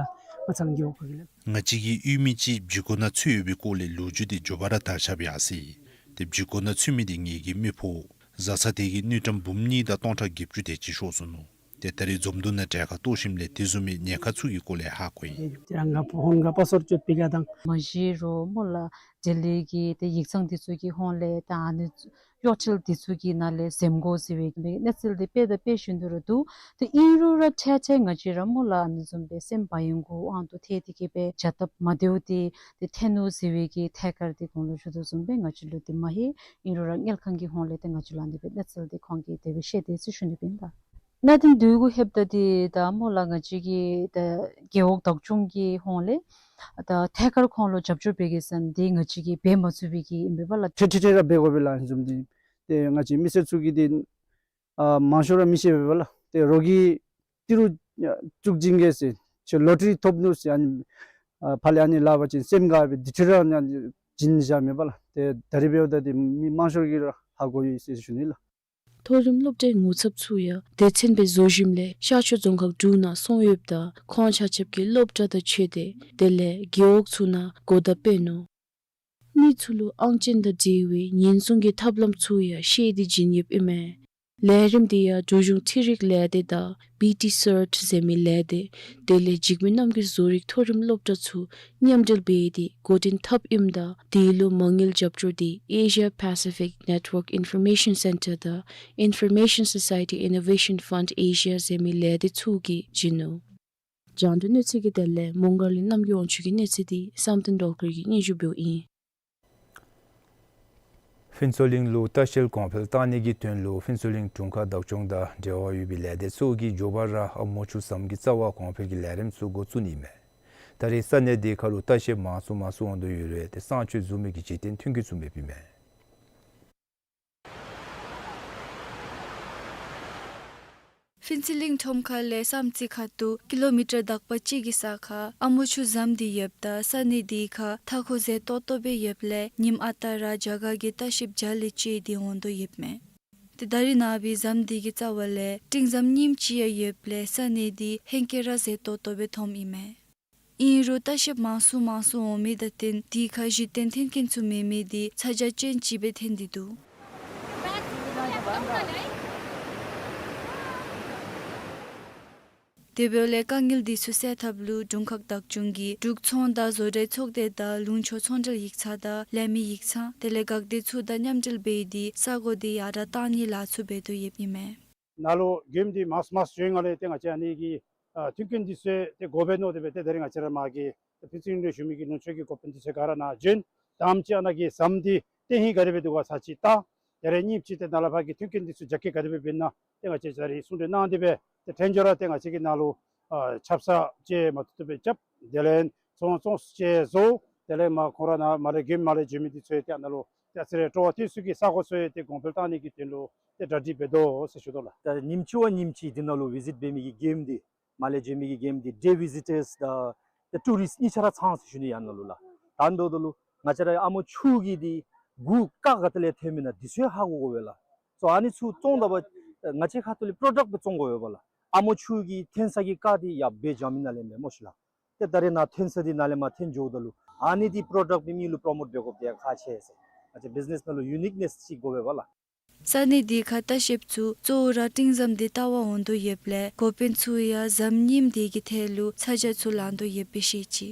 ང་ཚང་གི་འོག་གི་ལགས། ང་བཅས་ཀྱི་ཡུལ་མི་ཅིག་བརྒྱུད་སྐོར་ནང་ཚུད་ཡོད་པའི་སྐོར་ལས་ལོ་རྒྱུས་དེ་མགྱོགས་པ་ར་དར་ཁྱབ་ཡར་སོ་ཡི། ཏེ་བརྒྱུད་སྐོར་ནང་ཚུད་མི་དེ་ངེ་གི་མི་ཕོ། བཟའ་ཚང་དེ་གིས་དངུལ་ཀྲམ་འབུམ་གཉིས་དང་སྟོང་ཕྲག་བརྒྱད་ཅུ་དེ་ཅིག་ཤོར་སོ་ནུག། ཏེ་ད་རེས་འཛོམས་འདུ་ནང་གྲལ་ཁར་གཏོགས་ཞིནམ་ལས་དེ་བཟུམ་མའི་ཉེན་ཁ་ཚུ་གི་སྐོར་ལས་ཧ་གོ་ཡི། དེ་རང་ག་ཧོན་ག་པ་སོར་ཅོད་པི་ག་དང་། མ་གཞི་རོགས་མོ་ལགས་འབྲེལ་ཡོད་ཀྱི་ཏེ་ཡིག་ཚང་འདི་ཚུ་གི་ཧོང་ལས་ད་ཨ་ནི་གཡོག་ཁྲལ་འདི་ཚུ་གི་ནང་ལས་འཛེམ་དགོ་ཟེར་བའི་གནས་ཚུལ་འདི་དཔེ་དང་དཔེ་བཞིན་དུ་ར་འདུག། ཏེ་ཨིན་རུང་ར་ཐད་ཐད་ང་བཅས་ར་མོ་ལགས་ཨ་ནི་བཟུམ་སྦེ་སེམས་བ་ཡོན་གུ་དབང་དུ་ཐལ་ཏེ་གི་སྦེ་བྱ་སྟབས་མ་བདེཝ་འདི་ཏེ་ཐོན་ནུག་ཟེར་བའི་གི་ཐད་ཀར་འདི་གོང་ལུ་ཞུ་དོ་བཟུམ་སྦེ་ང་བཅས་ལུ་འདི་མ་ཧེ། ཨིན་རུང་ར་དངུལ་ཁང་གི་ཧོང་ལས་ཏེ་ང་བཅས་ལུ་ཨ་ནི་སྦེ་གནས་ཚུལ་འདི་ཁོང་གིས་དེ་སྦེ་བཤད་དེ་ཟེར་ཞུ་ནི་ཨིན་ད། གནད་དོན་འདི་གུ་ལྷོདཔ་ད་འདི་ད་མོ་ལགས་ང་བཅས་ཀྱི་ད་རྒེད་འོག་བདག་སྐྱོང་གི་ཧོང་ལས་ད་ཐད་ཀར་ཁོང་ལུ་རྒྱབ་སྐྱོར་འབད་གེ་ཟེར་ན་འདི་ང་བཅས་ཀྱིས་འབད་མ་ཚུགས་པའི་གི་ཨིན་པས་ལགས། ཐད་ཐད་ཐད་ར་འབད་དགོ་པས་ལགས། ཨ་ནི་བཟུམ་འདི་ཏེ་ང་བཅས་མི་སེར་ཚུ་གིས་འདི་ཨ་མང་ཤོས་ར་མི་ཤེས་པས་ལགས། ཏེ་རོགས་ཀྱིས་ཏི་རུ་ཨ་བཙུགས་བྱིན་གེ་ཟེར་ཁྱོད་ལོ་ཊ་རི་ཐོབ་ནུག་ཟེར་ཨ་ནི་ཨ་ཕར་ལས་ཨ་ནི་སླབ་པ་ཅིན་སེམས་དགའ་སྦེ་འདི་འདྲ་ར་ཨ་ནི་བྱིན་བཞག་མེད་པས་ལགས། ཏེ་ད་རིས་འབདཝ་ད་འདི་མི་མང་ཤོས་ཀྱིས་ར་ཧ་གོ་ཡི་ཟེར་ཞུ་ནི་ལགས། མཐོ་རིམ་སློབ་གྲྭའི་ངོ་ཚབ་ཚུ་ཡང་སྡེ་ཚན་སྦེ་བཟོ་ཞིནམ་ལས་ཤར་ཕྱོགས་རྫོང་ཁག་དྲུག་ནང་སོང་ཡོདཔ་ད་ཁོང་ཆ་ཁྱབ་ཀྱིས་སློབ་གྲྭ་དང་ཆོས་སྡེ་དེ་ལས་རྒེད་འོག་ཚུ་ནང་གོ་བརྡ་སྤེལ་ནུག། མི་ཚུ་ལུ་ཨང་ཅན་དང་འབྲེལ་བའི་ཉེན་སྲུང་གི་ཐབས་ལམ་ཚུ་ཡང་ཤེས་ཏེ་བྱིན་ཡོདཔ་ཨིན་མས། ལས་རིམ་འདི་ཡང་འབྲུག་གཞུང་འཕྲུལ་རིག་ལས་སྡེ་དང་བི་ཊི་སརཊ་ཟེར་མི་ལས་སྡེ་དེ་ལས་འཇིགས་མེད་རྣམ་རྒྱལ་བཟོ་རིག་མཐོ་རིམ་སློབ་གྲྭ་ཚུ་མཉམ་འབྲེལ་འབད་དེ་འགོ་འདྲེན་འཐབ་ཨིནམ་ད་དེ་ལུ་མ་དངུལ་རྒྱབ་སྐྱོར་འདི་Asia Pacific Network Information Center དང་Information Society Innovation Fund Asia ཟེར་མི་ལས་སྡེ་ཚུ་གིས་བྱིན་ནུག། རྒྱང་བསྒྲགས་གནས་ཚུལ་གྱི་དོན་ལས་མོང་སྒར་ལས་རྣམ་རྒྱལ་དབང་ཕྱུག་གི་གནས་ཚུལ་འདི་བསམ་གཏན་སྒྲོལ་དཀར་གྱིས་སྙན་ཞུ་འབདཝ་ཨིན། ཕུན་ཚོགས་གླིང་ལུ་ལྟ་བཤལ་གོང་འཕེལ་བཏང་ནི་གི་དོན་ལུ་ཕུན་ཚོགས་གླིང་དྲུང་ཁག་བདག་སྐྱོང་དང་འབྲེལ་བ་ཡོད་པའི་ལས་སྡེ་ཚུ་གིས་མགྱོགས་པ་ར་ཨ་མོ་ཆུ་ཟམ་གྱི་རྩ་བ་གོང་འཕེལ་གྱི་ལས་རིམ་ཚུ་འགོ་བཙུགས་ནི་ཨིན་མས། ད་རེས་ས་གནས་དེ་ཁར་ལུ་ལྟ་བཤལཔ་མང་སུ་མང་སུ་འོང་དོ་ཡོད་རུང་ཏེ་གསང་སྤྱོད་བཟུམ་མའི་གི་འཇིག་རྟེན་མཐུན་རྐྱེན་ཚུ་མེདཔ་ཨིན་མས། ཕུན་ཚོགས་གླིང་ཁྲོམ་ཁ་ལས་བསམ་རྩེ་ཁ་ཐུག་ཀི་ལོ་མི་ཊར་དག་པ་གཅིག་གི་ས་ཁར་ཨ་མོ་ཆུ་ཟམ་འདི་ཡོདཔ་ད་ས་གནས་འདི་ཁར་མཐའ་འཁོར་མཛེས་ཏོག་ཏོ་སྦེ་ཡོདཔ་ལས་ཉིནམ་ཨ་རྟག་ར་རྒྱ་གར་གྱི་ལྟ་བཤལཔ་བརྒྱ་ལས་བཅད་དེ་འོང་དོ་ཡོདཔ་མས། ཏེ་ད་རེས་ནངས་པའི་ཟམ་འདི་གི་རྩ་བ་ལས་སྤྲིན་ཟམ་རྙིངམ་ཅིག་ཡང་ཡོདཔ་ལས་ས་གནས་འདི་ཧེང་སྐལ་ར་མཛེས་ཏོག་ཏོ་སྦེ་མཐོངམ་ཨིན་མས། ཨིན་རུང་ལྟ་བཤལཔ་མང་སུ་མང་སུ་འོང་མི་དང་བསྟུན་དེ་ཁར་གཞི་རྟེན་མཐུན་རྐྱེན་ཚུ་མེད་མི་འདི་ཚ་གྱང་ཅན་ཅིག་སྦེ་ཐོན་ཏེ་འདུག། དེ་འབདཝ་ལས་དཀའ་ངལ་འདི་ཚུ་སེལ་ཐབས་ལུ་དྲུང་ཁག་བདག་སྐྱོང་གིས་འབྲུག་ཚོང་དང་བཟོ་གྲྭའི་ཚོགས་སྡེ་དང་ལུང་ཕྱོགས་ཚོང་འབྲེལ་ཡིག་ཚང་དང་ལས་མི་ཡིག་ཚང་དེ་ལས་འགག་སྡེ་ཚུ་དང་མཉམ་འབྲེལ་འབད་དེ་ས་གོ་འདི་ཡར་དྲག་བཏང་ནིའི་ལཱ་ཚུ་འབད་དོ་ཡོདཔ་ཨིན་མས། ནཱ་ལུ་མགྱོནམ་འདི་མང་སུ་མང་སུ་འགྱོ་བའི་སྒང་ལས་ཏེ་ང་བཅས་ཨ་ནི་གི་ཨ་མཐུན་རྐྱེན་འདི་ཚུ་ཏེ་དགོ་པས་མནོ་སྟེ་སྦེ་ཏེ་ད་རེས་ང་བཅས་ར་མར་གྱི་ཏེ་ཕུན་ཚོགས་གླིང་ལུ་བཞུགས་མི་གི་ལུང་ཕྱོགས་ཀྱི་འགོ་དཔོན་འདི་ཚུ་ག་ར་ནཱ་འབྱོན། དང་པ་ཅིག་ཨ་ནཱ་གི་ཟམ་འདི་རྟེན་གཞི་ག་དེ་སྦེ་འདུག་ག་ཚར་ཅིག་བལྟ། ད་རེས་གཉིས་པ་ཅིག་ཏེ་ནཱ་ལས་ཕར་གྱི་མཐུན་རྐྱེན་འདི་ཚུ་རྒྱ་སྐྱེད་ག་དེ་སྦེ་འབད་ན་ཏེ་ང་བཅས་ད་རེས་གསུང་གྲོས་གནང་སྟེ་སྦེ་ཏེ་འཕྲལ་མགྱོགས་ར་ཏེ་ང་བཅས་ཀྱིས་ནཱ་ལུ་ཨ་ཆབ་གསང་ཅིག་མ་ཐུབ་ཐུབ་སྦེ་རྐྱབ། དེ་ལས་ཚོང་ཚོང་ཅིག་བཟོ། དེ་ལས་མར་ཁོང་ར་ནཱ་མར་ལས་མགྱོནམ་མར་ལས་འགྱོ་མི་འདི་ཚུ་ཡང་ཏེ་ཨ་ནཱ་ལུ་ཏེ་ཨ་ཙི་རེ་སྤྲོ་བ་བཏོན་ས་གི་ས་གོ་ཚུ་ཡང་ཏེ་གོང་འཕེལ་བཏང་ནི་གི་དོན་ལུ་ཏེ་གྲ་སྒྲིག་འབད་དོ་ཟེར་ཞུ་དོ་ལགས། ད་ཉིནམ་གཅིག་བ་ཉིནམ་གཅིག་འདི་ནང་ལུ་བི་ཟིཊ་འབད་མི་གི་གེམ་འདི་མར་ལས་འགྱོ་མི་གི་གེམ་འདི་ཌེ་བི་ཟི་ཊརསི་དང་ཏེ་ཊུ་རིསཊ་གཉིས་ཆ་ར་ཚང་ཟེར་ཞུ་ནི་ཨ་ནཱ་ལུ་ལགས། ད་འདོད་དོ་ལུ་ང་བཅས་ར་ཨ་མོ་ཆུ་གི་འདི་མགུ་ཀ་ག་ཏེ་ལས་ཐོནམ་ཨིན་ན་འདི་ཚུ་ཧ་གོ་དགོ་པས་ལགས། སོ་ཨ་ནི་ཚུ་བཙོང་ད་པ་ང་བཅས་ཁ་ཐུག་ལས་པྲོ་ཌཀཊ་སྦེ་བཙོང་དགོ་པས་ལགས། ཨ་མོ་ཆུ་གི་ཐོན་ས་གི་ཀ་འདི་ཡར་སྦེ་འགྱོ་མི་ནང་ལས་མེན་མོ་ཤིག་ལགས། ཏེ་ད་རེས་ནཱ་ཐོན་ས་འདི་ནཱ་ལས་མར་ཐོན་འགྱོཝ་ད་ལུ་ཨ་ནི་འདི་པྲོ་ཌཀཊ་འབད་མི་ལུ་པྲོ་མོཊ་འབད་དགོཔ་འདི་ཡང་ཁག་ཆེ་ཟེར། ང་བཅས་བི་ཛི་ནེསི་མེན་ལུ་ཡུ་ནིཀ་ནེསི་ཅིག་དགོ་པས་ལགས། ས་གནས་འདི་ཁར་ལྟ་བཤལཔ་ཚུ་གཙོ་བོ་ར་སྤྲིན་ཟམ་འདི་བལྟ་བར་འོང་དོ་ཡོདཔ་ལས་འགོ་དཔོན་ཚུ་ཡང་ཟམ་རྙིངམ་འདི་གི་ཐད་ལུ་ཚ་གྱང་ཚུ་ལང་དོ་ཡོདཔ་སྦེ་བཤད་ཅི།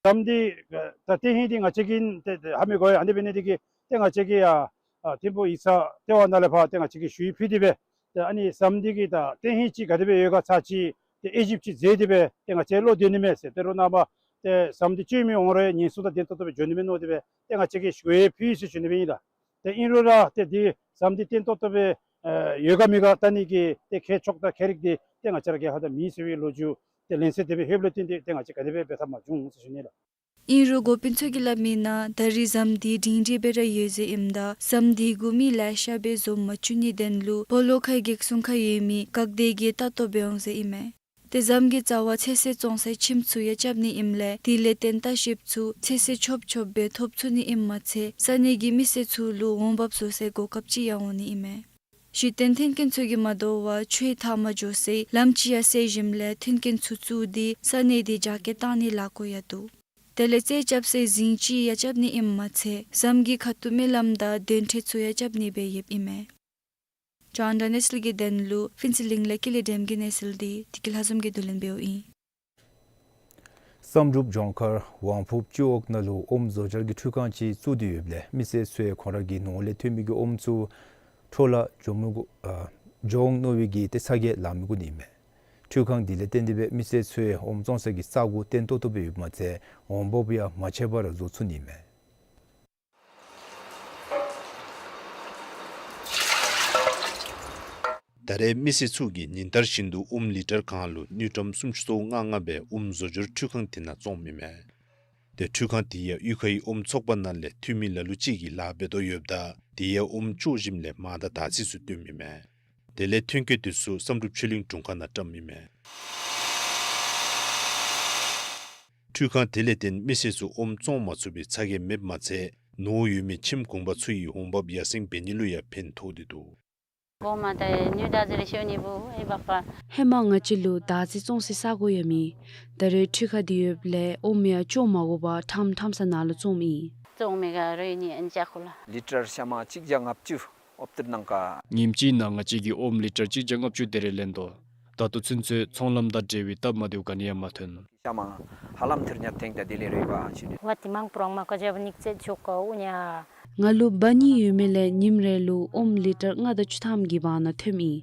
ཟམ་འདི་ད་རྟེན་གཞི་འདི་ང་བཅས་ཀྱིས་ཏེ་ཧ་མི་གོ་ཡི། ཨ་ནི་འབད་ནི་འདི་གིས་ཏེ་ང་བཅས་ཀྱིས་ཡར་ཨ་ཐིམ་ཕུག་ཡིག་ཚང་ལྟེ་བ་ནང་ལས་ཕར་ཏེ་ང་བཅས་ཀྱིས་ཞུ་ཡིག་ཕུལ་ཏེ་སྦེ་ཏེ་ཨ་ནི་ཟམ་འདི་གི་ད་རྟེན་གཞི་ཅིག་ག་དེ་སྦེ་ཡོད་ག་ཚར་ཅིག་ཏེ་དབྱེ་ཞིབ་ཅིག་མཛད་དེ་སྦེ་ཏེ་ང་བཅས་བློ་བདེ་ནི་མས་ཟེར། ད་རུང་ནངས་པ་ཏེ་ཟམ་འདི་སྤྱོད་མི་འོང་རུང་ཉེན་སྲུང་དང་ལྡན་ཏོག་ཏོ་སྦེ་འགྱོ་ནི་མས་མནོ་སྟེ་སྦེ་ཏེ་ང་བཅས་ཀྱིས་ཞུ་ཡིག་ཕུལ་ཡི་ཟེར་ཞུ་ནི་སྦེ་ཨིན་ལགས། ཏེ་ཨིན་རུང་ར་ཏེ་འདི་ཟམ་འདི་བརྟན་ཏོག་ཏོ་སྦེ་ཨེ་ཡོད་ག་མེད་ག་བལྟ་ནི་གི་ཏེ་མཁས་མཆོག་དང་མཁས་རིག་འདི་ཏེ་ང་བཅས་ར་གི་ཁ་ཐུག་མེད་ཟེར་བའི་ལོ་རྒྱུས་ཏེ་ལན་གསལ་དེ་སྦེ་ལྷོདཔ་ལས་བརྟེན་ཏེ་ཏེ་ང་བཅས་ག་དེ་སྦེ་འབད་ཐབས་མ་བྱུང་ཟེར་ཞུ་ནི་ལགས། ཨིན་རུང་འགོ་དཔོན་ཚུ་གིས་སླབ་མིའི་ནང་ད་རེས་ཟམ་འདི་སྒྲིང་སྒྲི་སྦེ་ར་ཡོད་ཟེར་ཨིནམ་ད་ཟམ་འདི་གུ་མི་ལེ་ཤ་སྦེ་འཛོམས་མ་བཅུག་ནིའི་དོན་ལུ་སྤོ་ལོ་ཁའི་གེགས་སྲུང་ཁར་ཡོད་མི་འགག་སྡེ་གིས་ལྟ་རྟོག་འབད་འོང་ཟེར་ཨིན་མས། ཏེ་ཟམ་གྱི་རྩ་བར་ཚོད་བསྲེ་བཙོང་སའི་ཁྱིམ་ཚུ་ཡང་རྐྱབ་ནི་ཨིནམ་ལས་དེ་ལས་བརྟེན་ལྟ་བཤལཔ་ཚུ་ཚོད་བསྲེ་ཆོབ་ཆོབ་སྦེ་ཐོབ་ཚུགས་ནི་ཨིནམ་མ་ཚད་ས་གནས་ཀྱི་མི་སེར་ཚུ་ལུ་འོང་འབབ་བཟོ་སའི་གོ་སྐབས་ཅིག་ཡང་འོང་ནི་ཨིན་མས། གཞི་རྟེན་མཐུན་རྐྱེན་ཚུ་གིས་མ་དོ་བར་ཆུའི་མཐའ་མར་འགྱོ་སའི་ལམ་ཅིག་ཡང་བསལ་ཞིནམ་ལས་མཐུན་རྐྱེན་ཚུ་བཙུགས་ཏེ་ས་གནས་འདི་རྒྱ་སྐྱེད་བཏང་ནིའི་ལཱ་འགོ་ཡང་བཙུགས། དེ་ལས་རྩེད་རྐྱབ་སའི་རྫིང་ཅིག་ཡང་རྐྱབ་ནི་ཨིནམ་མ་ཚད་ཟམ་གྱི་ཁ་ཐུག་སྨོན་ལམ་དང་གདན་ཁྲི་ཚུ་ཡང་རྐྱབ་ནི་སྦེ་ཡོདཔ་ཨིན་མས། རྒྱང་བསྒྲགས་གནས་ཚུལ་གྱི་དོན་ལུ་ཕུན་ཚོགས་གླིང་ལས་ཀུན་ལེགས་སྒྲོལམ་གྱི་གནས་ཚུལ་འདི་བདེ་སྐྱིད་ལྷ་འཛོམས་ཀྱིས་བསྡུ་ལེན་འབདཝ་ཨིན། བསམ་གྲུབ་ལྗོངས་མཁར་ཝང་ཕུབ་སྤྱི་འོག་ནང་ལུ་ཨོམ་བཟོ་སྦྱོར་གྱི་འཕྲུལ་ཁང་ཅིག་བཙུགས་ཏེ་ཡོདཔ་ལས་མི་སེར་ཚུ་ཁོང་ར་གི་ནོར་ལས་ཐོན་མི་གི་ཨོམ་ཚུ་འཕྲོ་བརླག་འགྱོ་མི་དགོ་ཨ་འགྱོ་འོང་མནོ་བའི་གི་ཏེ་ཚ་གྱང་ལང་མི་དགོ་ནི་ཨིན་མས། འཕྲུལ་ཁང་འདི་ལས་བརྟེན་ཏེ་སྦེ་མི་སེར་ཚུ་ཨོམ་བཙོང་ས་གི་ས་གོ་བརྟན་ཏོག་ཏོ་སྦེ་ཡོདཔ་མ་ཚད་འོང་འབབ་ཡང་མ་ཆད་པར་བཟོ་ཚུགས་ནི་ཨིན་མས། ད་རེས་མི་སེར་ཚུ་གིས་ཉིན་ལྟར་བཞིན་དུ་ཨོམ་ལི་ཊར་གང་ལུ་དངུལ་ཀྲམ་སུམ་ཅུ་སོ་ལྔ་ལྔ་སྦེ་ཨོམ་བཟོ་སྦྱོར་འཕྲུལ་ཁང་དེ་ནང་བཙོངམ་ཨིན་མས། ཏེ་འཕྲུལ་ཁང་དེ་ཡང་གཡུས་ཁའི་ཨོམ་ཚོགས་པ་ནང་ལས་འཐུས་མི་ལ་ལུ་ཅིག་གིས་ལཱ་འབད་དོ་ཡོདཔ་ད་དེ་ཡང་ཨོམ་བཙོང་ཞིནམ་ལས་མར་དང་དར་ཚིལ་ཚུ་བཏོནམ་ཨིན་མས། དེ་ལས་ཐོན་སྐྱེད་དེ་ཚུ་བསམ་གྲུབ་ཆོས་གླིང་དྲུང་ཁག་ནང་བཀྲམ་ཨིན་མས། འཕྲུལ་ཁང་དེ་ལས་བརྟེན་མི་སེར་ཚུ་ཨོམ་བཙོང་མ་ཚུགས་པའི་ཚ་གྱང་མེདཔ་མ་ཚད་ནོར་ཡོད་མི་ཁྱིམ་གུང་པ་ཚུ་ཡི་འོང་འབབ་ཡར་སེང་འབད་ནི་ལུ་ཡང་ཕན་ཐོགས་ཏེ་འདུག། གོང་མ་ད་ནུས་དར་ཚིལ་ཤོར་ནི་བུ་ཨེ་འབག་པ། ཧེ་མ་ང་བཅས་ལུ་དར་ཚིལ་བཙོང་སའི་ས་གོ་ཡང་མེད། ད་རེས་འཕྲུལ་ཁང་འདི་ཡོདཔ་ལས་ཨོམ་ཡང་བཙོང་མ་དགོ་པར་ཁྲམ་ཁྲམ་ས་ནང་ལུ་བཙོངམ་ཨིན། ཏོང་མི་ག་རུ་ནི་ཨན་ཅ་ཁུ་ལ། ལི་ཊར་ཤ་མ་གཅིག་བརྒྱ་ལྔ་བཅུ་ཨོབ་ཏིར་ནང་ཀ། ཉིནམ་གཅིག་ནང་ང་བཅས་ཀྱིས་ཨོམ་ལི་ཊར་གཅིག་བརྒྱ་ལྔ་བཅུ་དེ་རེ་ལེན་དོ། ད་ལྟོ་ཚུན་ཚོད་ཚོང་ལམ་དང་འབྲེལ་བའི་སྟབས་མ་བདེཝ་ག་ནི་ཡང་མ་ཐོན། ཤ་མ་ཧ་ལམ་ཐེར་ཉ་ཐེངས་ད་དེ་ལས་རེ་བ་ཞུ་ནི། ཝ་ཏི་མང་པུ་རང་མ་ཀ་ཇབ་ནིག་ཙེ་ཆོ་ཀ་ཨུ་ཉ། ང་ལུ་འབའ་ནི་ཡོད་མི་ལས་ཉིནམ་རེ་ལུ་ཨོམ་ལི་ཊར་ལྔ་དང་བཅུ་ཐམ་གྱི་བར་ན་ཐོནམ་ཨིན།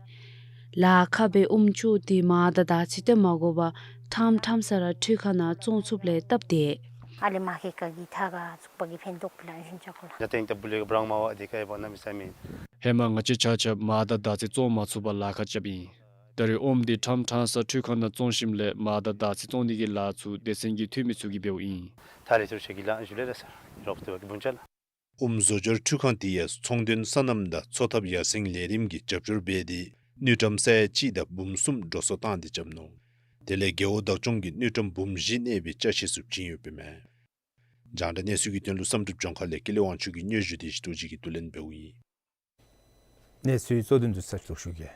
ལཱ་ཁག་སྦེ་ཨོམ་ཅོག་སྟེ་མར་དང་དར་ཚི་སྟོན་མ་དགོ་པར་ཁྲམ་ཁྲམ་ས་ར་འཕྲུལ་ཁང་ནང་བཙོང་ཚུགསཔ་ལས་སྟབས་བདེ། ཨ་ལེ་མ་ཧེ་ཀ་གི་ཐ་ག་ཚུགས་པ་གི་ཕན་ཐོགས་ལ་ཞིན་ཅ་ཁོ་ལ། ཡ་ཏེང་ཏ་བུ་ལེ་གི་བྲང་མ་བ་དེ་ཀ་ཡ་བ་ན་མི་ས་མི། ཧེ་མ་ང་བཅས་ཆ་ཁྱབ་མར་དང་དར་ཚི་བཙོང་མ་ཚུགས་པར་ལཱ་ཁག་རྐྱབ་ཨིན། ད་རེས་ཨོམ་དེ་ཁྲམ་ཁྲམ་ས་འཕྲུལ་ཁང་ནང་བཙོང་ཞིནམ་ལས་མར་དང་དར་ཚི་བཙོང་ནི་གི་ལཱ་ཚུ་སྡེ་ཚན་གྱི་འཐུས་མི་ཚུ་གིས་འབདཝ་ཨིན། ད་རེས་ཚུར་ཆ་གི་ལ་ཞུ་ལེ་ར་སར་རོགས་ཏེ་བ་གི་བུན་ཅ་ལ། ཨོམ་བཟོ་སྦྱོར་འཕྲུལ་ཁང་དེ་ཡང་ཚོང་དོན་སོ་ནམ་དང་འཚོ་ཐབས་ཡར་སེང་ལས་རིམ་གྱི་རྒྱབ་སྐྱོར་འབད་དེ་དངུལ་ཀྲམ་ས་ཡ་གཅིག་དང་འབུམ་གསུམ་འགྲོ་སོང་བཏང་སྟེ་རྐྱབ་ནུག། དེ་ལས་རྒེད་འོག་བདག་སྐྱོང་གིས་དངུལ་ཀྲམ་འབུམ་བཞི་གནས་པའི་ཅ་ཆས་ཚུ་བྱིན་ཡོདཔ་ཨིན་མས། རྒྱང་བསྒྲགས་གནས་ཚུལ་གྱི་དོན་ལུ་བསམ་གྲུབ་ལྗོངས་མཁར་ལས་ཀུན་ལེགས་དབང་ཕྱུག་གི་སྙན་ཞུ་དེ་ཞི་ཏོ་ཅིག་གིས་བསྡུ་ལེན་འབདཝ་ཨིན། གནས་ཚུལ་གཙོ་དོན་དུ་གསལ་བཤད་ཞུ་གེ།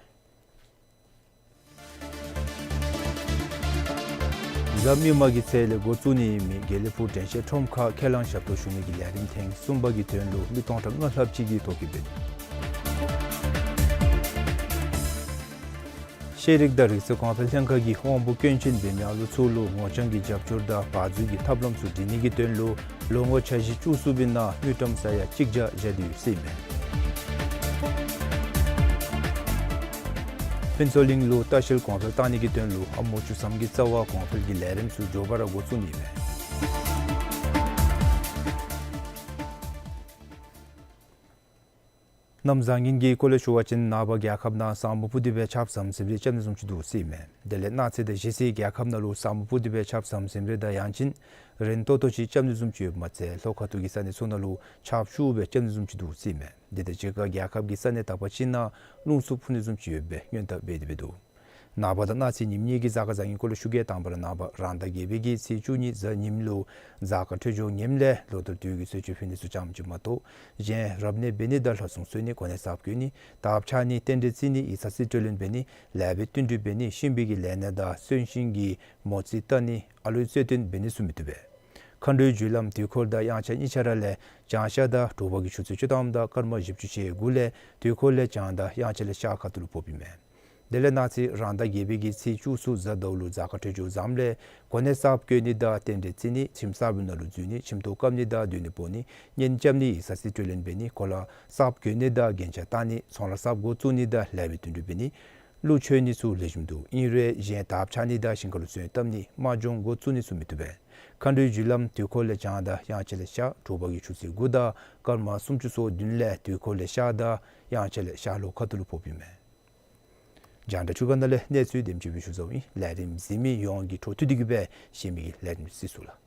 གཟའ་མིག་དམར་གྱི་ཚེས་ལས་འགོ་བཙུགས་ནི་ཨིན་མི་དགེ་ལེགས་ཕུག་དྲན་ཤེས་ཁྲོམ་ཁར་ཁས་བླངས་ཞབས་ཏོག་ཞུ་ནི་གི་ལས་རིམ་ཐེངས་གསུམ་པ་གི་དོན་ལུ་མི་སྟོང་ཕྲག་ལྔ་ལྷགཔ་ཅིག་གིས་ཐོ་བཀོད་འབད། ཤེས་རིག་དང་རིག་རྩལ་གོང་འཕེལ་ལྷན་ཁག་གིས་དབང་པོ་སྐྱོན་ཅན་འབད་མི་ཨ་ལོ་ཚུ་ལུ་ངོ་རྐྱང་གི་རྒྱབ་སྐྱོར་དང་བག་འཛུལ་གྱི་ཐབས་ལམ་ཚུ་སྒྲིག་ནི་གི་དོན་ལུ་ལོ་ངོ་འཆར་གཞི་བཅུ་གསུམ་པའི་ནང་དངུལ་ཀྲམ་ས་ཡ་གཅིག་བརྒྱ་བཞག་སྟེ་ཡོད་ཟེར་ཨིན་མས། ཕུན་ཚོགས་གླིང་ལུ་ལྟ་བཤལ་གོང་འཕེལ་བཏང་ནི་གི་དོན་ལུ་ཨ་མོ་བཅུ་ཐམ་གྱི་རྩ་བ་གོང་འཕེལ་གྱི་ལས་རིམ་ཚུ་མགྱོགས་པ་ར་འགོ་བཙུགས་ནི་ཨིན་མས། གནམ་བཟང་ངན་གྱི་སྐོར་ལས་ཞུ་བ་ཅིན་ནངས་པ་རྒྱལ་ཁབ་ནང་ས་སྨུག་སྤུབས་ཏེ་སྦེ་ཆརཔ་ཟམ་ཟིམ་རེ་རྐྱབ་ནི་བཟུམ་ཅིག་འདུག་ཟེར་ཨིན་མས། དེ་ལས་གནངས་ཚེ་དང་གཞེས་ཚེ་རྒྱལ་ཁབ་ནང་ལུ་ས་སྨུག་སྤུབས་ཏེ་སྦེ་ཆརཔ་ཟམ་ཟིམ་རེ་དང་ཡང་ཅིན་རན་ཏོག་ཏོ་ཅིག་རྐྱབ་ནི་བཟུམ་ཅིག་ཡོདཔ་མ་ཚད་ལྷོ་ཁ་ཐུག་གི་ས་གནས་ཚུ་ནང་ལུ་ཆརཔ་ཤུགས་སྦེ་རྐྱབ་ནི་བཟུམ་ཅིག་འདུག་ཟེར་ཨིན་མས། དེ་དང་གཅིག་ཁར་རྒྱལ་ཁབ་ཀྱི་ས་གནས་དག་པ་ཅིག་ནང་རླུང་འཚུབ་འཕུ་ནི་བཟུམ་ཅིག་ཡོད་པའི་སྔོན་བརྡ་འབད་དེ་འབད་འདུག། ནངས་པ་དང་གནངས་ཚེ་ཉིནམ་གཉིས་ཀྱི་གཟའ་སྐར་བཟང་ངན་སྐོར་ལས་ཞུ་གེ། དང་པ་ར་ནངས་པ་རང་ཟླ་བརྒྱད་པའི་གི་ཚེས་བཅུ་གཉིས་གཟའ་ཉིམ་ལུ་གཟའ་སྐར་འཕྲོད་སྦྱོར་ངནམ་ལས་ལོ་ལྟར་དུས་ཀྱི་གསོལ་མཆོད་ཕུལ་ནི་ཚུ་ཙམ་ཅིག་མ་གཏོགས་གཞན་རབ་གནས་འབད་ནི་དང་ལྷ་སྲུང་གསོལ་ནི་གོ་གནས་གསརཔ་བསྐོ་ནི་དརཔ་འཕྱར་ནི་རྟེན་འབྲེལ་བརྩི་ནི་ཡིག་ཚང་རྩིས་སྤྲོད་ལེན་འབད་ནི་ལེགས་པའི་བསྟུན་གྲོས་འབད་ནི་གཤིན་པོའི་གི་ལས་སྣེ་དང་གསོན་གཤིན་གྱི་མོ་རྩིས་བལྟ་ནི་ཨ་ལུའི་རྩོད་དོན་འབད་ནི་ཚུ་མི་བཏུབ་པས། མཁའ་འགྲོའི་རྒྱུ་ལམ་དུས་འཁོར་དང་དབྱངས་འཆར་གཉིས་ཆ་ར་ལས་བྱང་ཤར་དང་དྲོ་པ་གི་ཆུ་ཚོད་བཅུ་ཐམ་དང་སྐར་མ་བཞི་བཅུ་ཞེ་དགུ་ལས་དུས་འཁོར་ལས་བྱང་དང་དབྱངས་འཆར་ལས་ཤར་ཁ་ཐུག་ལུ་ཕོགཔ་ཨིན་མས། དེ་ལས་གནངས་ཚེ་རང་ཟླ་བརྒྱད་པའི་གི་ཚེས་བཅུ་གསུམ་གཟའ་ཟླཝ་ལུ་གཟའ་སྐར་འཕྲོད་སྦྱོར་བཟངམ་ལས་གོ་གནས་གསརཔ་བསྐོ་ནི་དང་རྟེན་འབྲེལ་བརྩི་ནི་ཁྱིམ་གསར་པའི་ནང་ལུ་འཛུལ་ནི་ཁྱིམ་ཐོག་བཀབ་ནི་དང་སྡོད་གནས་སྤོ་ནི་གཉེན་རྐྱབ་ནི་ཡིག་ཚང་རྩིས་སྤྲོད་ལེན་འབད་ནི་གོ་ལ་གསརཔ་གྱོན་ནི་དང་རྒྱན་ཆ་བཏགས་ནི་ཚོང་ལཱ་གསརཔ་འགོ་བཙུགས་ནི་དང་ལེགས་པའི་བསྟུན་གྲོས་འབད་ནི་ཀླུ་མཆོད་ནི་ཚུ་ལེགས་ཤོམ་འདུག། ཨིན་རུང་གཞན་དརཔ་འཕྱར་ནི་དང་ཞིང་ཁ་ལུ་སོན་བཏབ་ནི་དམག་སྦྱོང་འགོ་བཙུགས་ནི་ཚུ་མི་བཏུབ་པས། མཁའ་འགྲོའི་རྒྱུ་ལམ་དུས་འཁོར་ལས་བྱང་དང་དབྱངས་འཆར་ལས་ཤར་དྲོ་པ་གི་ཆུ་ཚོད་དགུ་དང་སྐར་མ་སུམ་ཅུ་སོ་བདུན་ལས་དུས་འཁོར་ལས་ཤར་དང་དབྱངས་འཆར་ལས་ཤར་ལྷོ་ཁ་ཐུག་ལུ་ཕོགཔ་ཨིན་མས། རྒྱང་བསྒྲགས་ཚུ་ག་ནང་ལས་གནས་ཚུལ་དེམ་ཅིག་སྦེ་ཞུ་ཚརཝ་ཨིན། ལས་རིམ་གཟིགས་མི་ཡོངས་ཀྱིས་འཕྲོ་མཐུད་དེ་གིས་སྦེ་གཞན་མི་གི་ལས་རིམ་གཟིགས་ཚུགས་ལགས།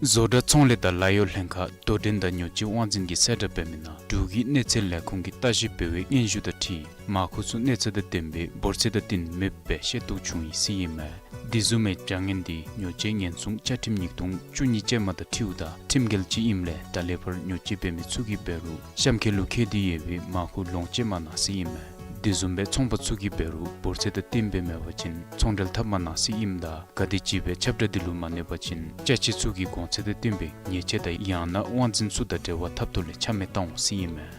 བཟོ་གྲྭ་ཚོང་ལས་དང་ལཱ་གཡོག་ལྷན་ཁག་དོ་འགྲན་དང་ཉོ་སྤྱོད་དབང་འཛིན་གྱིས་གསལ་བསྒྲགས་འབད་མི་ནང་འབྲུག་གི་གནས་ཚད་ལས་ཁུངས་ཀྱིས་ལྟ་ཞིབ་འབད་བའི་སྙན་ཞུ་དང་འཁྲིལ་མར་ཁུ་ཚུ་གནས་ཚད་དང་ལྡནམ་སྦེ་འབོར་ཚད་དང་བསྟུན་མེདཔ་སྦེ་ཤེས་རྟོགས་བྱུང་ཡི་ཟེར་ཨིན་མས། དེ་བཟུམ་མའི་བྱ་ངན་དེ་ཉོ་སྤྱོད་ཉེན་སྲུང་བཅའ་ཁྲིམས་ཉིས་སྟོང་བཅུ་གཉིས་ཅན་མ་དང་འཁྲིལཝ་ད་ཁྲིམས་འགལ་ཅིག་ཨིནམ་ལས་ད་ལས་ཕར་ཉོ་སྤྱོད་འབད་མི་ཚུ་གིས་འབད་རུང་གཤམ་འཁོད་ལུ་བཀལ་ཏེ་ཡོད་པའི་མར་ཁུ་ལོངས་སྤྱོད་མ་གནང་ཟེར་ཨིན་མས། དེ་བཟུམ་སྦེ་ཚོང་པ་ཚུ་གིས་འབད་རུང་འབོར་ཚད་དང་བསྟུནམ་སྦེ་མེད་པ་ཅིན་ཚོང་འབྲེལ་འཐབ་མ་གནང་ཟེར་ཨིནམ་ད་ག་དེམ་ཅིག་སྦེ་ཁྱབ་བསྒྲགས་དེ་ལུ་མ་གནས་པ་ཅིན་ཅ་ཆས་ཚུ་གི་གོང་ཚད་དང་བསྟུན་པའི་ཉེས་ཆད་དང་ཡང་ན་དབང་འཛིན་ཚུ་དང་འབྲེལ་བ་འཐབ་ཐོག་ལས་ཆ་མེད་བཏང་འོང་ཟེར་ཨིན་མས།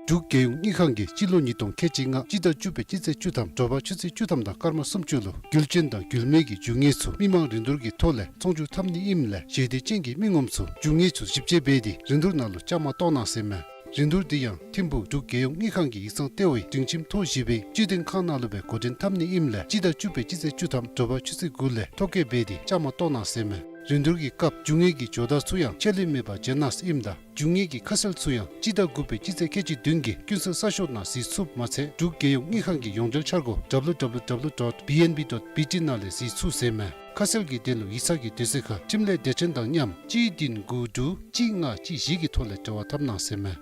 འབྲུག་རྒྱལ་ཡོངས་དངུལ་ཁང་གིས་སྤྱི་ལོ་ཉིས་སྟོང་ཁལ་གཅིག་ལྔ་སྤྱི་ཟླ་བཅུ་པའི་སྤྱི་ཚེས་བཅུ་ཐམ་དྲོ་པ་ཆུ་ཚོད་བཅུ་ཐམ་དང་སྐར་མ་སུམ་ཅུ་ལུ་རྒྱུ་ཆེན་དང་རྒྱུ་མེད་ཀྱི་རྒྱུ་དངོས་ཚུ་མི་མང་རིན་བསྡུར་གྱི་ཐོག་ལས་ཚོང་བསྒྱུར་འཐབ་ནི་ཨིནམ་ལས་ཞལ་འདེབས་ཅན་གྱི་མི་ངོམ་ཚུ་རྒྱུ་དངོས་ཚུ་ཞིབ་དཔྱད་འབད་དེ་རིན་བསྡུར་ནང་ལུ་བཅའ་མར་གཏོགས་གནང་ཟེར་མས། རིན་བསྡུར་འདི་ཡང་ཐིམ་ཕུག་འབྲུག་རྒྱལ་ཡོངས་དངུལ་ཁང་གི་ཡིག་ཚང་ལྟེ་བའི་སྒྲིང་ཁྱིམ་ཐོག་བཞི་པའི་སྤྱི་དོན་ཁང་ནང་ལུ་སྦེ་འགོ་འདྲེན་འཐབ་ནི་ཨིནམ་ལས་སྤྱི་ཟླ་བཅུ་པའི་སྤྱི་ཚེས་བཅུ་ཐམ་དྲོ་པ་ཆུ་ཚོད་དགུ་ལས་ཐོ་བཀོད་འབད་དེ་བཅའ་མར་གཏོགས་གནང་ཟེར་མས། རིན་བསྡུར་གྱི་སྐབས་རྒྱུ་དངོས་ཀྱི་ཇོ་བདག་ཚུ་ཡང་ཆད་ལུས་མེད་པར་བྱོན་གནང་ཟེར་ཨིནམ་ད་རྒྱུ་དངོས་ཀྱི་ཁ་གསལ་ཚུ་ཡང་སྤྱི་ཟླ་དགུ་པའི་སྤྱི་ཚེས་ཁལ་གཅིག་བདུན་གྱི་ཀུན་གསལ་གསར་ཤོག་ནང་གཟིགས་ཚུགསཔ་མ་ཚད་འབྲུག་རྒྱལ་ཡོངས་དངུལ་ཁང་གི་ཡོངས་འབྲེལ་འཆར་སྒོ་W W W dot B N B dot B T ནང་ལས་གཟིགས་ཚུགས་ཟེར་མས། ཁ་གསལ་གྱི་དོན་ལུ་ཡིག་ཚང་གི་དུས་ཚོད་ཁར་འཕྲིན་ལས་སྡེ་ཚན་དང་མཉམ་གཅིག་བདུན་དགུ་དྲུག་གཅིག་ལྔ་གཅིག་བཞི་གི་ཐོག་ལས་འབྲེལ་བ་འཐབ་གནང་ཟེར་མས།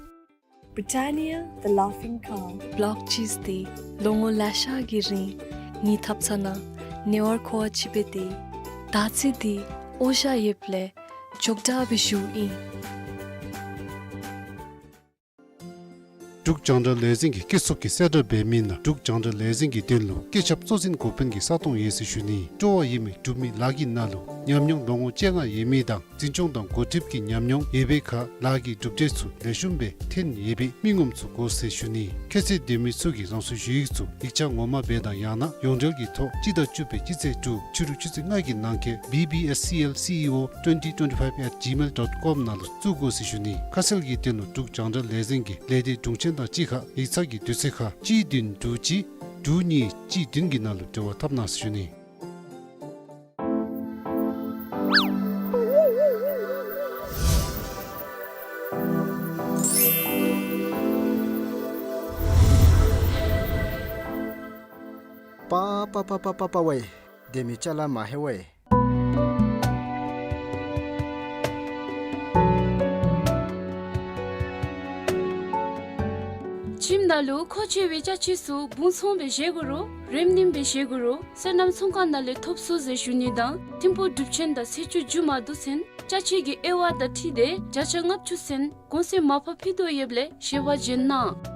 Britannia, the laughing cow. བོལཊ་ཅིས་འདི་ལོ་ངོ་ལེ་ཤ་གི་རིང་ངེའི་ཐབ་ཚང་ནང་ཉེ་བར་མཁོ་བ་ཅིག་འབད་དེ་ད་ཅི་འདི་འོ་ཞ་ཡོདཔ་ལས་ཅོག་འཐདཔ་སྦེ་བཞུགས་ཨིན། འབྲུག་རྒྱང་བསྒྲགས་ལས་འཛིན་གྱིས་སྐྱེ་ཚུགས་ཀྱི་གསལ་བསྒྲགས་འབད་མི་ནང་འབྲུག་རྒྱང་བསྒྲགས་ལས་འཛིན་གྱི་དོན་ལུ་སྐད་ཁྱབ་གཙོ་འཛིན་འགོ་དཔོན་གྱི་ས་སྟོང་ཡོད་ཟེར་ཞུ་ནི། སྤྲོ་བ་ཡོད་མི་འབྲུག་མི་ལཱ་གི་ནང་ལུ་ཉམས་མྱོང་ལོ་ངོ་བཅོ་ལྔ་ཡོད་མི་དང་འཛིན་སྐྱོང་དང་འགོ་ཁྲིདཔ་གི་ཉམས་མྱོང་ཡོད་པའི་ཁར་ལཱ་གི་གྲུབ་འབྲས་ཚུ་ལེགས་ཤོམ་སྦེ་ཐོན་ཡོད་པའི་མི་ངོམ་ཚུ་དགོ་ཟེར་ཞུ་ནི། ཁྱད་ཚད་ལྡན་མི་ཚུ་གིས་རང་སོའི་ཞུ་ཡིག་ཚུ་ཡིག་ཆ་ངོ་མ་སྦེ་དང་ཡང་ན་ཡོངས་འབྲེལ་གྱི་ཐོག་སྤྱི་ཟླ་བཅུ་པའི་སྤྱི་ཚེས་དྲུག་ཕྱི་རུ་ཆུ་ཚོད་ལྔ་གི་ནང་འཁོད་B B S C L C E O twenty twenty-five at gmail dot com ནང་ལུ་བཙུགས་དགོ་ཟེར་ཞུ་ནི། ཁ་གསལ་གྱི་དོན་ལུ་འབྲུག་རྒྱང་བསྒྲགས་ལས་འཛིན་གྱི་ལས་སྡེ་དྲུང་ཆེན་དང་གཅིག་ཁར་ཡིག་ཚང་གི་དུས་ཚོད་ཁར་གཅིག་བདུན་དྲུག་གཅིག་དྲུག་གཉིས་གཅིག་བདུན་གྱི་ནང་ལུ་འབྲེལ་བ་འཐབ་གནང་ཟེར་ཞུ་ནི། པ་པ་པ་པ་པ་པ་ཝེ། དེ་མི་ཅ་ལ་མ་ཧེ་ཝེ། ཁྱིམ་ནང་ལུ་མཁོ་ཆེ་བའི་ཅ་ཆས་ཚུ་སྦུང་ཚོང་སྦེ་བཞེས་དགོ་རུང་རེམ་རིམ་སྦེ་བཞེས་དགོ་རུང་སོ་ནམ་ཚོང་ཁང་ནང་ལས་ཐོབ་ཚུགས་ཟེར་ཞུ་ནི་དང་ཐིམ་ཕུག་གྲུབ་ཆེན་དང་ཚེས་བཅུ་མཇུག་མ་བསྡུ་ཚུན་ཅ་ཆས་ཀྱི་དབྱེ་བ་དང་འཁྲིལ་ཏེ་བརྒྱ་ཆ་ལྔ་བཅུ་ཚུན་གོང་ཚད་མར་ཕབ་ཕུལ་དོ་ཡོདཔ་ལས་ཞལ་པར་བྱོན་གནང་།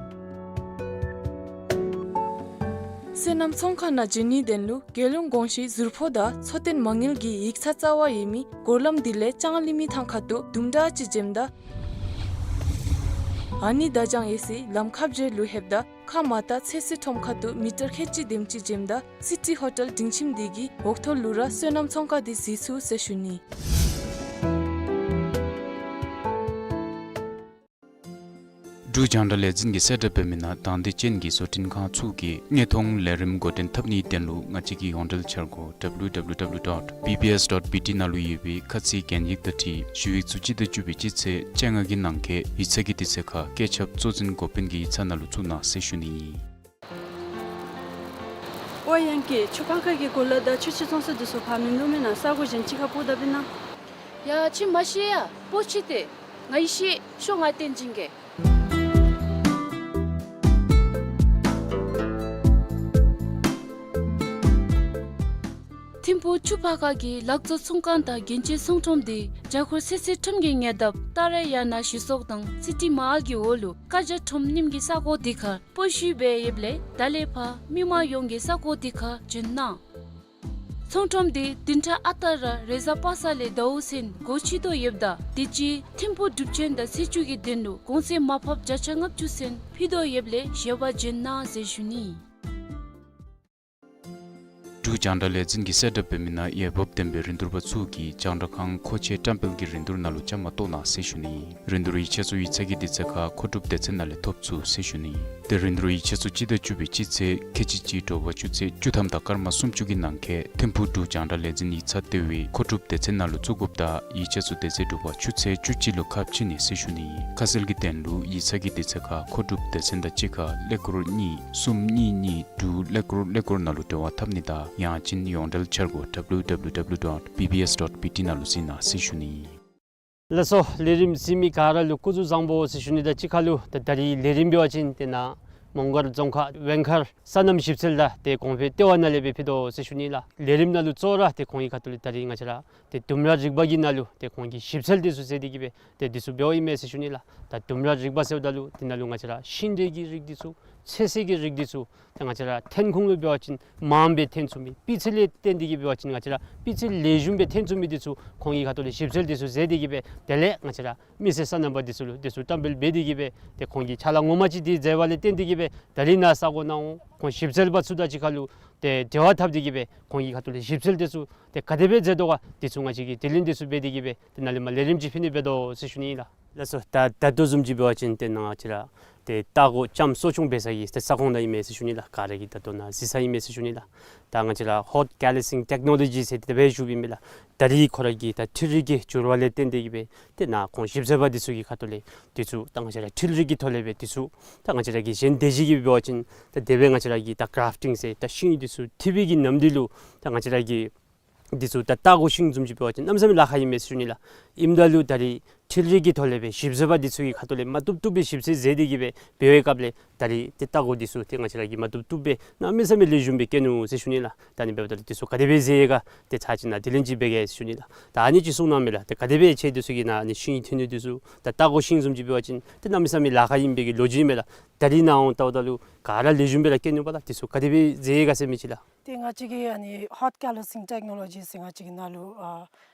སོ་ནམ་ཚོང་ཁང་ནང་འབྱོན་ནིའི་དོན་ལུ་རྒྱལ་ཡོངས་གོང་ཞུའི་ཟུར་ཕོགས་དང་འཚོ་རྟེན་མ་དངུལ་གྱི་ཡིག་ཚང་རྩ་བར་ཡོད་མི་སྒོ་ལམ་འདི་ལས་ལྕང་གླིང་མི་ཐང་ཁ་ཐུག་དུམ་གྲ་ཅིག་འབྱོནམ་ད་ཨ་ནི་བརྡ་བྱང་ཡོད་སའི་ལམ་ཁ་བརྒྱད་ལུ་ལྷོདཔ་ད་ཁ་མར་ལྟ་ཚོད་བསྲེ་ཁྲོམ་ཁ་ཐུག་མི་ཊར་ཁལ་གཅིག་དེམ་ཅིག་འབྱོནམ་ད་སི་ཊི་ཧོ་ཊེལ་སྒྲིང་ཁྱིམ་འདི་གི་འོག་ཐོག་ལུ་ར་སོ་ནམ་ཚོང་ཁང་འདི་གཟིགས་ཚུགས་ཟེར་ཞུ་ནི། འབྲུག་རྒྱང་བསྒྲགས་ལས་འཛིན་གྱིས་གསལ་བསྒྲགས་འབད་མི་ནང་དང་འདོད་ཅན་གྱི་བཟོ་སྐྲུན་ཁང་ཚུ་གིས་དངོས་མཐོང་ལས་རིམ་འགོ་འདྲེན་འཐབ་ནིའི་དོན་ལུ་ང་བཅས་ཀྱི་ཡོངས་འབྲེལ་འཆར་སྒོ་W W W dot B B S dot B T ནང་ལུ་ཡོད་པའི་ཁ་ཚིག་གན་ཡིག་དང་འཁྲིལ་ཞུ་ཡིག་ཚུ་སྤྱི་ཟླ་བཅུ་པའི་སྤྱི་ཚེས་བཅོ་ལྔ་གི་ནང་འཁོད་ཡིག་ཚང་གི་དུས་ཚོད་ཁར་སྐད་ཁྱབ་གཙོ་འཛིན་འགོ་དཔོན་གྱི་ཡིག་ཚང་ནང་ལུ་བཙུགས་གནང་ཟེར་ཞུ་ནི་ཨིན། ཨོ་ཡང་ཀི་ཆུ་ཕར་ཁ་གི་གོ་ལ་དང་ཆུ་ཕྱི་ཚོང་ས་འདི་ཚུ་ཕར་མིན་འདུག་མེན་ན། ས་གོ་གཞན་ཅིག་ཁར་སྤོ་ད་པིན་ན། ཡ་ཁྱིམ་མ་ཤེས་ཡ་སྤོ་ཅི། ཏེ་ང་ཡི་ཤེས་ཤོ་ང་བསྟན་སྦྱིན་གེ། ཐིམ་ཕུག་ཆུ་ཕར་ཁ་གི་ལག་བཟོ་ཚོང་ཁང་དང་རྒྱན་ཆའི་ཚོང་ཁྲོམ་འདི་རྒྱ་སྒོར་ཚོད་བསྲེ་ཁྲོམ་གྱི་ཉེ་འདབས་ཏཱ་ར་ཡ་ན་ཞི་སོག་དང་སི་ཊི་མ་ཧཱལ་གྱི་འོག་ལུ་ཀ་རྒྱ་ཁྲོམ་རྣམ་གྱི་ས་གོ་འདི་ཁར་སྤོ་ཞུ་འབད་ཡོདཔ་ལས་ད་ལས་ཕར་མི་མང་ཡོངས་ཀྱིས་ས་གོ་འདི་ཁར་འབྱོན་གནང་། ཚོང་ཁྲོམ་འདི་བདུན་ཕྲག་ཨ་རྟག་ར་རེས་གཟའ་པ་སངས་ལས་ཟླཝ་ཚུན་སྒོ་ཕྱེ་དོ་ཡོདཔ་ད་དུས་ཅི་ཐིམ་ཕུག་གྲུབ་ཆེན་དང་ཚེས་བཅུ་གི་དོན་ལུ་གོང་ཚད་མར་ཕབ་བརྒྱ་ཆ་ལྔ་བཅུ་ཚུན་ཕུལ་དོ་ཡོདཔ་ལས་ཞལ་པར་འབྱོན་གནང་ཟེར་ཞུ་ནི། འབྲུག་རྒྱང་བསྒྲགས་ལས་འཛིན་གྱིས་གསལ་བསྒྲགས་འབད་མི་ནང་འོས་འབབ་ལྡན་པའི་རིན་བསྡུར་པ་ཚུ་གིས་རྒྱང་བསྒྲགས་ཁང་མཁོ་ཆེ་བཀྲམ་སྤེལ་གྱི་རིན་བསྡུར་ནང་ལུ་བཅའ་མར་གཏོགས་གནང་ཟེར་ཞུ་ནི། རིན་བསྡུར་ཡིག་ཆ་ཚུ་ཡིག་ཚང་གི་དུས་ཚོད་ཁར་མཁོ་སྒྲུབ་སྡེ་ཚན་ནང་ལས་ཐོབ་ཚུགས་ཟེར་ཞུ་ནི། ཏེ་རིན་བསྡུར་ཡིག་ཆ་ཚུ་སྤྱི་ཟླ་བཅུ་པའི་སྤྱི་ཚེས་ཁལ་གཅིག་གཅིག་དྲོ་པ་ཆུ་ཚོད་བཅུ་ཐམ་དང་སྐར་མ་སུམ་ཅུ་གི་ནང་འཁོད་ཐིམ་ཕུག་འབྲུག་རྒྱང་བསྒྲགས་ལས་འཛིན་ཡིག་ཚང་ལྟེ་བའི་མཁོ་སྒྲུབ་སྡེ་ཚན་ནང་ལུ་བཙུགས་དགོཔ་དང་ཡིག་ཆ་ཚུ་དེ་ཚེ་དྲོ་པ་ཆུ་ཚོད་བཅུ་གཅིག་ལུ་ཁ་ཕྱེ་ནི་ཟེར་ཞུ་ནི། ཁ་གསལ་གྱི་དོན་ལུ་ཡིག་ཚང་གི་དུས་ཚོད་ཁར་མཁོ་སྒྲུབ་སྡེ་ཚན་དང་གཅིག་ཁར་ཀླད་ཀོར་གཉིས་གསུམ་གཉིས་གཉིས་དྲུག་ཀླད་ཀོར་ཀླད་ཀོར་ནང་ལུ་འབྲེལ་བ་འཐབ་ནི་དང་ཡང་ཅིན་ཡོངས་འབྲེལ་འཆར་སྒོ་W W W dot B B S dot B T ནང་ལུ་གཟིགས་གནང་ཟེར་ཞུ་ནི། ལགས་སོ། ལས་རིམ་གཟིགས་མི་ག་ར་ལུ་སྐུ་གཟུགས་བཟང་པོ་ཟེར་ཞུ་ནི་དང་གཅིག་ཁར་ལུ་ད་ད་རིས་ལས་རིམ་འབད་བ་ཅིན་ཏེ་ནཱ་མོང་སྒར་རྫོང་ཁག་ཝེང་མཁར་སོ་ནམ་ཞིབ་འཚོལ་དང་ཏེ་གོང་འཕེལ་ལྟེ་བ་ནང་ལས་སྦེ་ཕུལ་དོ་ཟེར་ཞུ་ནི་ལགས། ལས་རིམ་ནང་ལུ་གཙོ་བོ་ར་ཏེ་ཁོང་གི་ཁ་ཐུག་ལས་ད་རིས་ང་བཅས་ར་ཏེ་ལྡུམ་ར་རིག་པ་གི་ནང་ལུ་ཏེ་ཁོང་གི་ཞིབ་འཚོལ་འདི་ཚུ་མཛད་དེ་གིས་སྦེ་ཏེ་འདི་ཚུ་འབདཝ་ཨིན་མས་ཟེར་ཞུ་ནི་ལགས། ད་ལྡུམ་ར་རིག་པ་ཟེརཝ་ད་ལུ་འདི་ནང་ལུ་ང་བཅས་ར་ཤིང་འབྲས་ཀྱི་རིགས་འདི་ཚུ་ ཚོད་བསྲེ་གི་རིགས་འདི་ཚུ་ཏེ་ང་བཅས་ར་ཐོན་ཁུངས་ལུ་འབད་བ་ཅིན་མངམ་སྦེ་ཐོན་ཚུགས་མི། སྤུས་ཚད་ལས་བརྟེན་ཏེ་གིས་འབད་བ་ཅིན་ང་བཅས་ར་སྤུས་ཚད་ལེགས་ཤོམ་སྦེ་ཐོན་ཚུགས་མི་འདི་ཚུ་ཁོང་གི་ཁ་ཐུག་ལས་ཞིབ་འཚོལ་འདི་ཚུ་མཛད་དེ་གིས་སྦེ་དེ་ལས་ང་བཅས་ར་མི་སེར་སོ་ནམ་པ་འདི་ཚུ་ལུ་འདི་ཚུ་བཀྲམ་སྤེལ་འབད་དེ་གིས་སྦེ་ཏེ་ཁོང་གིས་ཕྱག་ལཱ་ངོ་མ་ཅིག་འདི་མཛད་པ་ལས་བརྟེན་ཏེ་གིས་སྦེ་ད་རིས་ནཱ་ས་གོ་ནང་འོང་ཁོང་ཞིབ་འཚོལ་པ་ཚུ་དང་གཅིག་ཁར་ལུ་ཏེ་འབྲེལ་བ་འཐབ་སྟེ་གིས་སྦེ་ཁོང་གི་ཁ་ཐུག་ལས་ཞིབ་འཚོལ་འདི་ཚུ་ཏེ་ག་དེ་སྦེ་མཛད་དོ་ག་འདི་ཚུ་ང་བཅས་ཀྱིས་དྲི་ལན་འདི་ཚུ་འབད་དེ་གིས་སྦེ་ཏེ་ནཱ་ལས་མར་ལས་རིམ་ཅིག་ཕུལ་ནི་འབད་དོ་ཟེར་ཞུ་ནི་ཨིན་ལགས། ལགས་སོ། ད་ད་ལྟོ་བཟུམ་ཅིག་འབད་བ་ཅིན་ཏེ་ནཱ་ང་བཅས་ར་ཏེ་ལྟ་སྒོ་ལྕམ་གསོ་སྐྱོང་འབད་ས་གི་ཏེ་ས་ཁོངས་ནང་ཨིན་མས་ཟེར་ཞུ་ནི་ལགས། ག་ར་གིས་ད་ལྟོ་ནཱ་གཟིགས་ས་ཨིན་མས་ཟེར་ཞུ་ནི་ལགས། ད་ང་བཅས་ར་ཧོཊ་ཀེ་ལི་སིང་ཊེཀ་ནོ་ལོ་ཇི་ཟེར་དེ་སྦེ་ཞུཝ་ཨིན་མས་ལགས། ད་རིས་ཁོ་ར་གི་ད་འཕྲུལ་རིག་གི་འགྱུར་བ་ལས་བརྟེན་ཏེ་གིས་སྦེ་ཏེ་ནཱ་ཁོང་ཞིབ་འཚོལ་པ་འདི་ཚུ་གི་ཁ་ཐུག་ལས་འདི་ཚུ་ད་ང་བཅས་ར་འཕྲུལ་རིག་གི་ཐོག་ལས་སྦེ་འདི་ཚུ་ད་ང་བཅས་ར་གི་གཞན་སྡེ་བཞི་གིས་འབད་བ་ཅིན་ད་དེ་སྦེ་ང་བཅས་ར་གི་ད་གརཱཕ་ཊིང་ཟེར་ད་ཤིང་འདི་ཚུ་འཐུ་བའི་གི་ནམ་དུས་ལུ་ད་ང་བཅས་ར་གི་འདི་ཚུ་ད་ལྟ་སྒོ་ཤིང་བཟུམ་ཅིག་འབད་བ་ཅིན་གནམ་མེད་ས་མེད་ལཱ་ཁག་ཨིན་མས་ཟེར་ཞུ་ནི་ལགས། ཨིནམ་ད་ལུ་ད་རིས་འཕྲུལ་རིག་གི་ཐོག་ལས་སྦེ་ཞིབ་འཚོལ་པ་འདི་ཚུ་གི་ཁ་ཐུག་ལས་མ་བཏུབ་བཏུབ་སྦེ་ཞིབ་འཚོལ་མཛད་དེ་གིས་སྦེ་འབད་བའི་སྐབས་ལས་ད་རིས་ཏེ་ལྟ་སྒོ་འདི་ཚུ་ཏེ་ང་བཅས་ར་གིས་མ་བཏུབ་བཏུབ་སྦེ་གནམ་མེད་ས་མེད་ལེགས་ཤོམ་སྦེ་བཀལ་ནུག་ཟེར་ཞུ་ནི་ལགས། ད་ཨ་ནི་འབདཝ་ད་ལུ་འདི་ཚུ་ག་དེ་སྦེ་མཛད་ཡི་ག་ཏེ་ཚར་གཅིག་ནཱ་དྲི་ལན་ཅིག་འབད་གེ་ཟེར་ཞུ་ནི་ལགས། ད་ཨ་ནི་ཅིག་གསུང་གནང་མས་ལགས། ཏེ་ག་དེ་སྦེ་ཁྱེད་འདི་ཚུ་གིས་ནཱ་ཨ་ནི་ཤིང་འཐུ་ནི་འདི་ཚུ་ད་ལྟ་སྒོ་ཤིང་བཟུམ་ཅིག་འབད་བ་ཅིན་ཏེ་གནམ་མེད་ས་མེད་ལཱ་ཁག་ཨིན་པའི་གི་ལོ་རྒྱུས་མས་ལགས། ད་རིས་ནཱ་འོང་ལྟཝ་ད་ལུ་ག་ར་ལེགས་ཤོམ་སྦེ་ར་བཀལ་ནུག་པ་ལགས། འདི་ཚུ་ག་དེ་སྦེ་མཛད་ཡི་ག་ཟེར་མི་ཅིག་ལགས། ཏེ་ང་བཅས་ཀྱི་ཨ་ནི་ཧོཊ་ཀེ་ལི་སིང་ཊེཀ་ནོ་ལོ་ཇི་ཟེར་ང་བཅས་ཀྱི་ནང་ལུ་ཨ་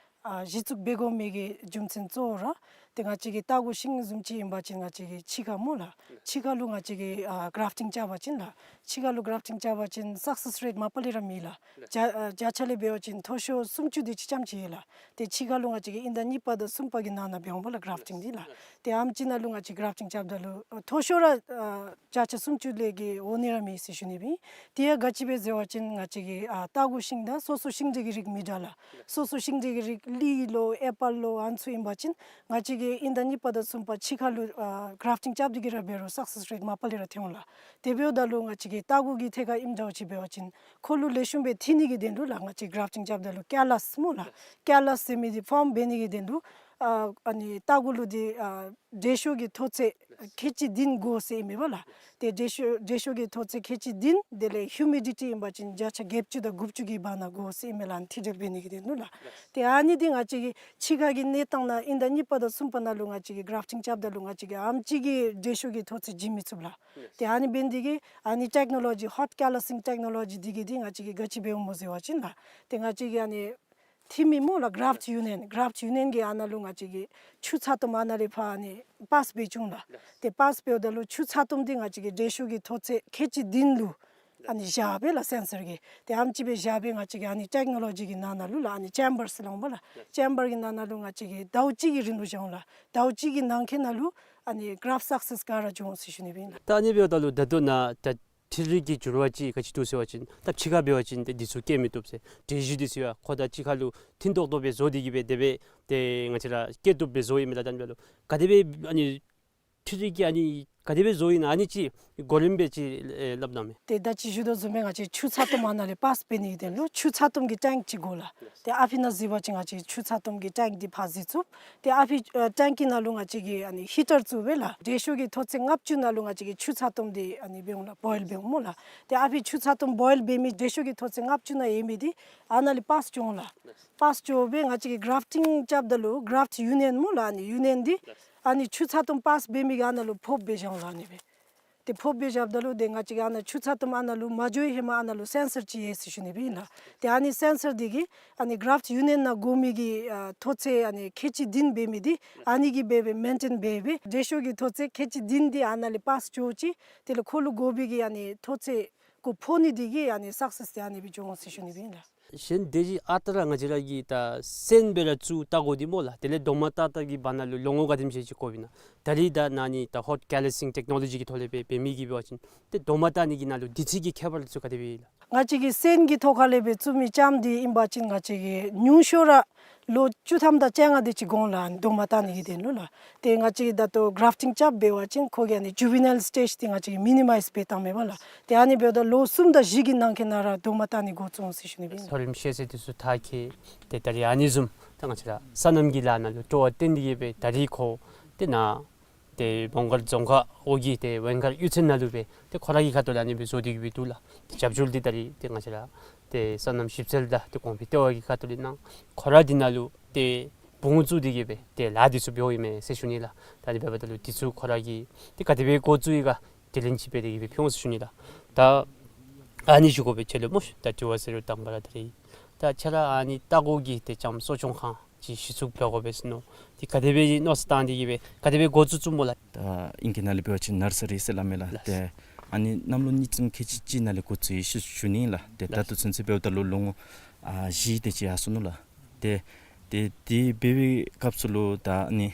ཨ་གཞི་བཙུགས་འབད་དགོ་མི་གི་རྒྱུ་མཚན་གཙོ་བོ་ར་ཏེ་ང་བཅས་ཀྱི་ལྟ་སྒོ་ཤིང་བཟུམ་ཅིག་ཨིན་པ་ཅིན་ང་བཅས་ཀྱི་ཕྱི་ཁར་སྨོ་ལགས། ཕྱི་ཁར་ལུ་ང་བཅས་ཀྱིས་ཨ་གརཱཕ་ཊིང་རྐྱབ་པ་ཅིན་ལགས། ཕྱི་ཁར་ལུ་གརཱཕ་ཊིང་རྐྱབ་པ་ཅིན་སག་སེསི་རེཊ་མ་པ་ལས་ར་མེད་ལགས། བརྒྱ་ཨ་བརྒྱ་ཆ་ལས་འབད་བ་ཅིན་མཐོ་ཤོས་སུམ་ཅུ་དེ་ཅིག་ཙམ་ཅིག་ཡོད་ལགས། ཏེ་ཕྱི་ཁར་ལུ་ང་བཅས་ཀྱིས་དབྱིན་ཟླ་གཉིས་པ་དང་གསུམ་པ་གི་ནང་ན་འབད་འོང་པ་ལགས་གརཱཕ་ཊིང་འདི་ལགས། ཏེ་ཨ་ནེམ་ཅིག་ནང་ལུ་ང་བཅས་གརཱཕ་ཊིང་རྐྱབ་ད་ལུ་ཨ་མཐོ་ཤོས་ར་ཨ་བརྒྱ་ཆ་སུམ་ཅུ་ལས་བརྒལ་འོང་ནི་ར་མེད་ཟེར་ཞུ་ནི་སྦེ་ཨིན། དེ་ཡང་ག་ཅི་སྦེ་ཟེར་བ་ཅིན་ང་བཅས་ཀྱི་ཨ་ལྟ་སྒོ་ཤིང་དང་སོ་སོ་ཤིང་འབྲས་ཀྱི་རིགས་མི་འདྲ་ལགས། སོ་སོ་ཤིང་འབྲས་ཀྱི་རིགས་ལི་ལོ་ཨེ་པཱལ་ལོ་ཨ་ནི་ཚུ་ཨིན་པ་ཅིན་ང་བཅས་ཀྱིས་དབྱིན་ཟླ་གཉིས་པ་དང་གསུམ་པ་ཕྱི་ཁར་ལུ་ཨ་གརཱཕ་ཊིང་རྐྱབ་སྟེ་གིས་ར་འབད་རུང་སག་སེསི་རེཊ་མ་པ་ལས་ར་ཐོན་འོང་ལགས། དེ་འབདཝ་ད་ལུ་ང་བཅས་ཀྱི་ལྟ་སྒོ་གི་ཐད་ཁར་ཨིནམ་འདྲཝ་ཅིག་འབད་བ་ཅིན་ཁོ་ལུ་ལེགས་ཤོམ་སྦེ་འཐུ་ནི་གི་དོན་ལུ་ལགས་ང་བཅས་གརཱཕ་ཊིང་རྐྱབ་ད་ལུ་ཀེ་ལཱས་སྨོ་ལགས། ཀེ་ལཱས་ཟེར་མི་འདི་ཕོརམ་འབད་ནི་གི་དོན་ལུ་ཨ་ཨ་ནི་ལྟ་སྒོ་ལུ་འདི་ཨ་དྲོད་ཤུགས་ཀྱི་མཐོ་ཚད་ཁལ་གཅིག་བདུན་དགོ་ཟེར་ཨིན་མས་པ་ལགས། ཏེ་དྲོད་ཤུགས་དྲོད་ཤུགས་ཀྱི་མཐོ་ཚད་ཁལ་གཅིག་བདུན་དེ་ལས་ཧིའུ་མི་ཌི་ཊི་ཨིན་པ་ཅིན་བརྒྱ་ཆ་བརྒྱད་ཅུ་དང་དགུ་བཅུ་གི་བར་ན་དགོ་ཟེར་ཨིན་མས་ལགས། ཨ་ནི་འཐུ་སྦྱོར་འབད་ནི་གི་དོན་ལུ་ལགས། ཏེ་ཨ་ནི་འདི་ང་བཅས་ཀྱི་ཕྱི་ཁ་གི་གནས་སྟངས་ནང་དབྱིན་ཟླ་གཉིས་པ་དང་གསུམ་པ་ནང་ལུ་ང་བཅས་ཀྱིས་གརཱཕ་ཊིང་རྐྱབ་ད་ལུ་ང་བཅས་ཀྱིས་ཨ་ནེམ་ཅིག་གི་དྲོད་ཤུགས་ཀྱི་མཐོ་ཚད་བྱིན་མི་ཚུགས་ལགས། ཏེ་ཨ་ནི་འབད་ནི་འདི་གིས་ཨ་ནི་ཊེཀ་ནོ་ལོ་ཇི་ཧོཊ་ཀེ་ལཱ་སིང་ཊེཀ་ནོ་ལོ་ཇི་འདི་གིས་འདི་ང་བཅས་ཀྱིས་ག་ཅི་འབདཝ་སྨོ་ཟེར་བ་ཅིན་ལགས། ཏེ་ང་བཅས་ཀྱི་ཨ་ནི་འཐུ་མི་སྨོ་ལགས་གརཱཕཊ་ཡུ་ནི་ཡན་གརཱཕཊ་ཡུ་ནི་ཡན་གྱིས་ཨ་ནཱ་ལུ་ང་བཅས་ཀྱིས་ཆུ་ཚ་ཏོམ་ཨ་ནཱ་ལས་ཕར་ཨ་ནི་པཱསི་འབད་བཅུག་ལགས། ཏེ་པཱསི་འབདཝ་ད་ལུ་ཆུ་ཚ་ཏོམ་འདི་ང་བཅས་ཀྱིས་དྲོད་ཤུགས་ཀྱི་མཐོ་ཚད་ཁལ་གཅིག་བདུན་ལུ་ཨ་ནི་བཞག་སྦེ་ལགས་སེན་སར་གྱིས། ཏེ་ཨ་ནེམ་ཅིག་སྦེ་བཞག་སྦེ་ང་བཅས་ཀྱིས་ཨ་ནི་ཊེཀ་ནོ་ལོ་ཇི་གི་ནང་ན་ལུ་ལགས་ཨ་ནི་ཅེམ་བར་ཟེར་སླབ་འོང་པ་ལགས། ཅེམ་བར་གྱི་ནང་ན་ལུ་ང་བཅས་ཀྱིས་ཟླཝ་གཅིག་གི་རིང་ལུ་བཞག་འོང་ལགས། ཟླཝ་གཅིག་གི་ནང་འཁོད་ནང་ལུ་ཨ་ནི་གརཱཕཊ་སག་སེསི་ག་ར་འབྱུང་འོང་ཟེར་ཞུ་ནི་སྦེ་ཨིན་ལགས། ད་ཨ་ནི་འབདཝ་ད་ལུ་ད་ལྟོ་ནཱ་ད་འཕྲུལ་རིག་གི་འགྱུར་བ་ཅིག་ག་ཅི་འདུག་ཟེར་བ་ཅིན་ད་ཕྱི་ཁར་འབད་བ་ཅིན་ཏེ་འདི་ཚུ་བཀལ་མི་བཏུབ་ཟེར། དྲོད་གཞི་འདི་ཚུ་ཡང་ཁོ་དང་གཅིག་ཁར་ལུ་མཐུན་ཏོག་ཏོ་སྦེ་བཟོ་སྟེ་གིས་སྦེ་དེ་སྦེ་ཏེ་ང་བཅས་ར་བཀལ་བཏུབ་སྦེ་བཟོཝ་ཨིན་མས་ལགས། ད་ཨ་ནི་འབདཝ་ད་ལུ་ག་དེ་སྦེ་ཨ་ནི་འཕྲུལ་རིག་གི་ཨ་ནི་ག་དེ་སྦེ་བཟོཝ་ཨིན་ན་ཨ་ནི་ཅིག་གོ་རིམ་སྦེ་ཅིག་ཨེ་སླབ་གནང་མས། ཏེ་ད་ཅི་ཞུ་དོ་བཟུམ་སྦེ་ང་བཅས་ཆུ་ཚ་ཏོམ་ཨ་ནཱ་ལས་པཱསི་འབད་ནི་གི་དོན་ལུ་ཆུ་ཚ་ཏོམ་གྱི་ཊེངཀ་ཅིག་དགོ་ལགས། ཏེ་ཨ་ཕི་ནང་གཟིགས་པ་ཅིན་ང་བཅས་ཆུ་ཚ་ཏོམ་གྱི་ཊེངཀ་འདི་ཕར་གཟིགས་ཚུགས། ཏེ་ཨ་ཕི་ཨ་ཊེངཀ་གི་ནང་ལུ་ང་བཅས་ཀྱིས་ཨ་ནི་ཧི་ཊར་བཙུགས་སྦེ་ལགས་དྲོད་ཤུགས་ཀྱི་མཐོ་ཚད་ལྔ་བཅུ་ནང་ལུ་ང་བཅས་ཀྱིས་ཆུ་ཚ་ཏོམ་འདི་ཨ་ནི་འབད་འོང་ལགས་བོའིལ་འབད་འོང་སྨོ་ལགས། ཏེ་ཨ་ཕི་ཆུ་ཚ་ཏོམ་བོའིལ་འབད་མི་དྲོད་ཤུགས་ཀྱི་མཐོ་ཚད་ལྔ་བཅུ་ནང་ཡོད་མི་འདི་ཨ་ནཱ་ལས་པཱསི་འགྱོ་འོང་ལགས། པཱསི་འགྱོ་སྦེ་ང་བཅས་ཀྱིས་གརཱཕཊིང་རྐྱབ་ད་ལུ་གརཱཕཊ་ཡུ་ནི་ཡན་སྨོ་ལགས་ཨ་ནི་ཡུ་ནི་ཡན་འདི་ཨ་ནི་ཆུ་ཚ་ཏོམ་པཱསི་འབད་མི་གི་ཨ་ནཱ་ལུ་ཕོགཔ་སྦེ་བཞག་འོང་ལགས་ཨ་ནི་སྦེ། ཏེ་ཕོགཔ་སྦེ་བཞགཔ་ད་ལུ་ཏེ་ང་བཅས་ཀྱིས་ཨ་ནཱ་ཆུ་ཚ་ཏོམ་ཨ་ནཱ་ལུ་མ་འགྱོ་བའི་ཧེ་མ་ཨ་ནཱ་ལུ་སེན་སར་ཅིག་ཡོད་ཟེར་ཞུ་ནི་སྦེ་ཨིན་ལགས། ཏེ་ཨ་ནི་སེན་སར་འདི་གིས་ཨ་ནི་གརཱཕཊ་ཡུ་ནི་ཡན་ནང་དགོ་མི་གི་ཨ་མཐོ་ཚད་ཨ་ནི་ཁལ་གཅིག་བདུན་འབད་མི་འདི་ཨ་ནི་གིས་འབད་སྦེ་མེན་ཊེན་འབད་སྦེ་དྲོད་ཤུགས་ཀྱི་མཐོ་ཚད་ཁལ་གཅིག་བདུན་འདི་ཨ་ནཱ་ལས་པཱསི་འགྱོ་ཅི། དེ་ལས་ཁོ་ལུ་དགོ་པའི་གི་ཨ་ནི་མཐོ་ཚད་ཁོ་ཕོག་ནི་འདི་གིས་ཨ་ནི་སག་སེསི་འདི་ཨ་ནི་སྦེ་འགྱོ་འོང་ཟེར་ཞུ་ནི་སྦེ་ཨིན་ལགས། གཞན་དེ་བཞིན་ཨ་རྟག་ར་ང་བཅས་ར་གི་ད་སོན་སྦེ་ར་བཙུགས་ལྟ་དགོ་འདི་སྨོ་ལགས། དེ་ལས་རྡོག་མ་ཏག་ཏག་གི་བར་ན་ལུ་ལོ་ངོ་ག་དེམ་ཅིག་ཅིག་དགོཔ་ཨིན་ན། ད་རིས་ད་ནཱ་ནི་ད་ཧོཊ་ཀེ་ལི་སིང་ཊེཀ་ནོ་ལོ་ཇི་གི་ཐོག་ལས་སྦེ་འབད་མི་གིས་འབད་བ་ཅིན་ཏེ་རྡོག་མ་ཏག་ནི་གི་ནང་ལུ་བདེ་སྐྱིད་ཀྱི་ཁྱད་པར་ཚུ་ག་དེ་སྦེ་ཨིན་ལགས། ང་བཅས་ཀྱིས་སོན་གྱི་ཐོག་ཁ་ལས་སྦེ་བཙུགས་མི་ལྕངམ་འདི་ཨིན་པ་ཅིན་ང་བཅས་ཀྱིས་ཉུང་ཤོས་ར་ལོ་བཅུ་ཐམ་དང་བཅོ་ལྔ་དེ་ཅིག་འགོར་འོང་ལགས་རྡོག་མ་ཏག་ནི་གི་དོན་ལུ་ལགས། ཏེ་ང་བཅས་ཀྱིས་ད་ལྟོ་གརཱཕཊིང་རྐྱབ་འབད་བ་ཅིན་ཁོ་གི་ཨ་ནི་ཇུ་ཝི་ནཱའིལ་སི་ཊེཇ་འདི་ང་བཅས་ཀྱིས་མི་ནི་མའིཛ་འབད་བཏངམ་མས་པ་ལགས། ཏེ་ཨ་ནི་འབདཝ་ད་ལོ་གསུམ་དང་བཞི་གི་ནང་འཁོད་ནང་ར་རྡོག་མ་ཏག་ནི་འགོ་བཙུགས་འོང་ཟེར་ཞུ་ནི་སྦེ་ཨིན། མཐོ་རིམ་ཤེས་ཚད་འདི་ཚུ་མཐར་འཁྱོལ། ཏེ་ད་རིས་ཨ་ནི་བཟུམ་ད་ང་བཅས་ར་སོ་ནམ་གྱི་ལཱ་ནང་ལུ་སྤྲོ་བ་བཏོན་ཏེ་གིས་སྦེ་ད་རིས་ཁོ་ཏེ་ནཱ་ཏེ་མོང་སྒར་རྫོང་ཁག་འོག་གི་ཏེ་ཝེང་མཁར་གཡུས་ཚན་ནང་ལུ་སྦེ་ཏེ་ཁོ་ར་གི་ཁ་ཐུག་ལས་ཨ་ནི་སྦེ་བཟོ་སྟེ་གིས་སྦེ་འདུག་ལགས། ཏེ་རྒྱབ་སྐྱོར་འདི་ད་རིས་ཏེ་ང་བཅས་ར་ཏེ་སོ་ནམ་ཞིབ་འཚོལ་དང་ཏེ་གོང་འཕེལ་ལྟེ་བ་གི་ཁ་ཐུག་ལས་གནང་། ཁོ་ར་འདི་ནང་ལུ་ཏེ་བུ་ངོ་བཙུགས་ཏེ་གིས་སྦེ་ཏེ་ལཱ་འདི་ཚུ་འབདཝ་ཨིན་མས་ཟེར་ཞུ་ནི་ལགས། ད་ཨ་ནི་འབདཝ་ད་ལུ་འདི་ཚུ་ཁོ་ར་གིས་ཏེ་ག་དེ་སྦེ་འགོ་བཙུགས་ཡི་ག། དེ་ལས་ཅིག་འབད་དེ་གི་སྦེ་ཕུལ་འོང་ཟེར་ཞུ་ནི་ལགས། ད་ཨ་ནི་ཞུ་དགོ་པས། ཁྱོད་ལུ་སྨོ་ཤ་ད་དྲི་བ་ཟེར་རུང་དང་པ་ར་ད་རེས་ད་ཁྱོད་ར་ཨ་ནི་ལྟ་སྐོར་གྱི་ཏེ་ལྕངམ་གསོ་སྐྱོང་ཁང་ཅིག་གཞི་བཙུགས་འབད་དགོ་པས་ཟེར་མནོ། ཏེ་ག་དེ་སྦེ་མནོ་བསམ་བཏང་སྟེ་གི་སྦེ་ག་དེ་སྦེ་འགོ་བཙུགས་བཙུགསཔ་སྨོ་ལགས། ད་ཨིང་སྐད་ནང་ལས་འབད་བ་ཅིན་ནར་སི་རི་ཟེར་སླབ་མས་ལགས། ལགས། ཏེ་ཨ་ནི་གནམ་ལོ་གཉིས་ཙམ་ཁལ་གཅིག་གཅིག་ནང་ལས་འགོ་བཙུགས་ཡི་ཟེར་ཞུ་ནི་ལགས། ཏེ་ད་ལགས། ལྟོ་ཚུན་ཚོད་འབདཝ་ད་ལུ་ལོ་ངོ་ཨ་བཞི་དེ་ཅིག་ཡར་སོ་ནུག་ལགས། ཏེ་ཏེ་དེ་འབད་བའི་སྐབས་སུ་ལུ་ད་ཨ་ནི་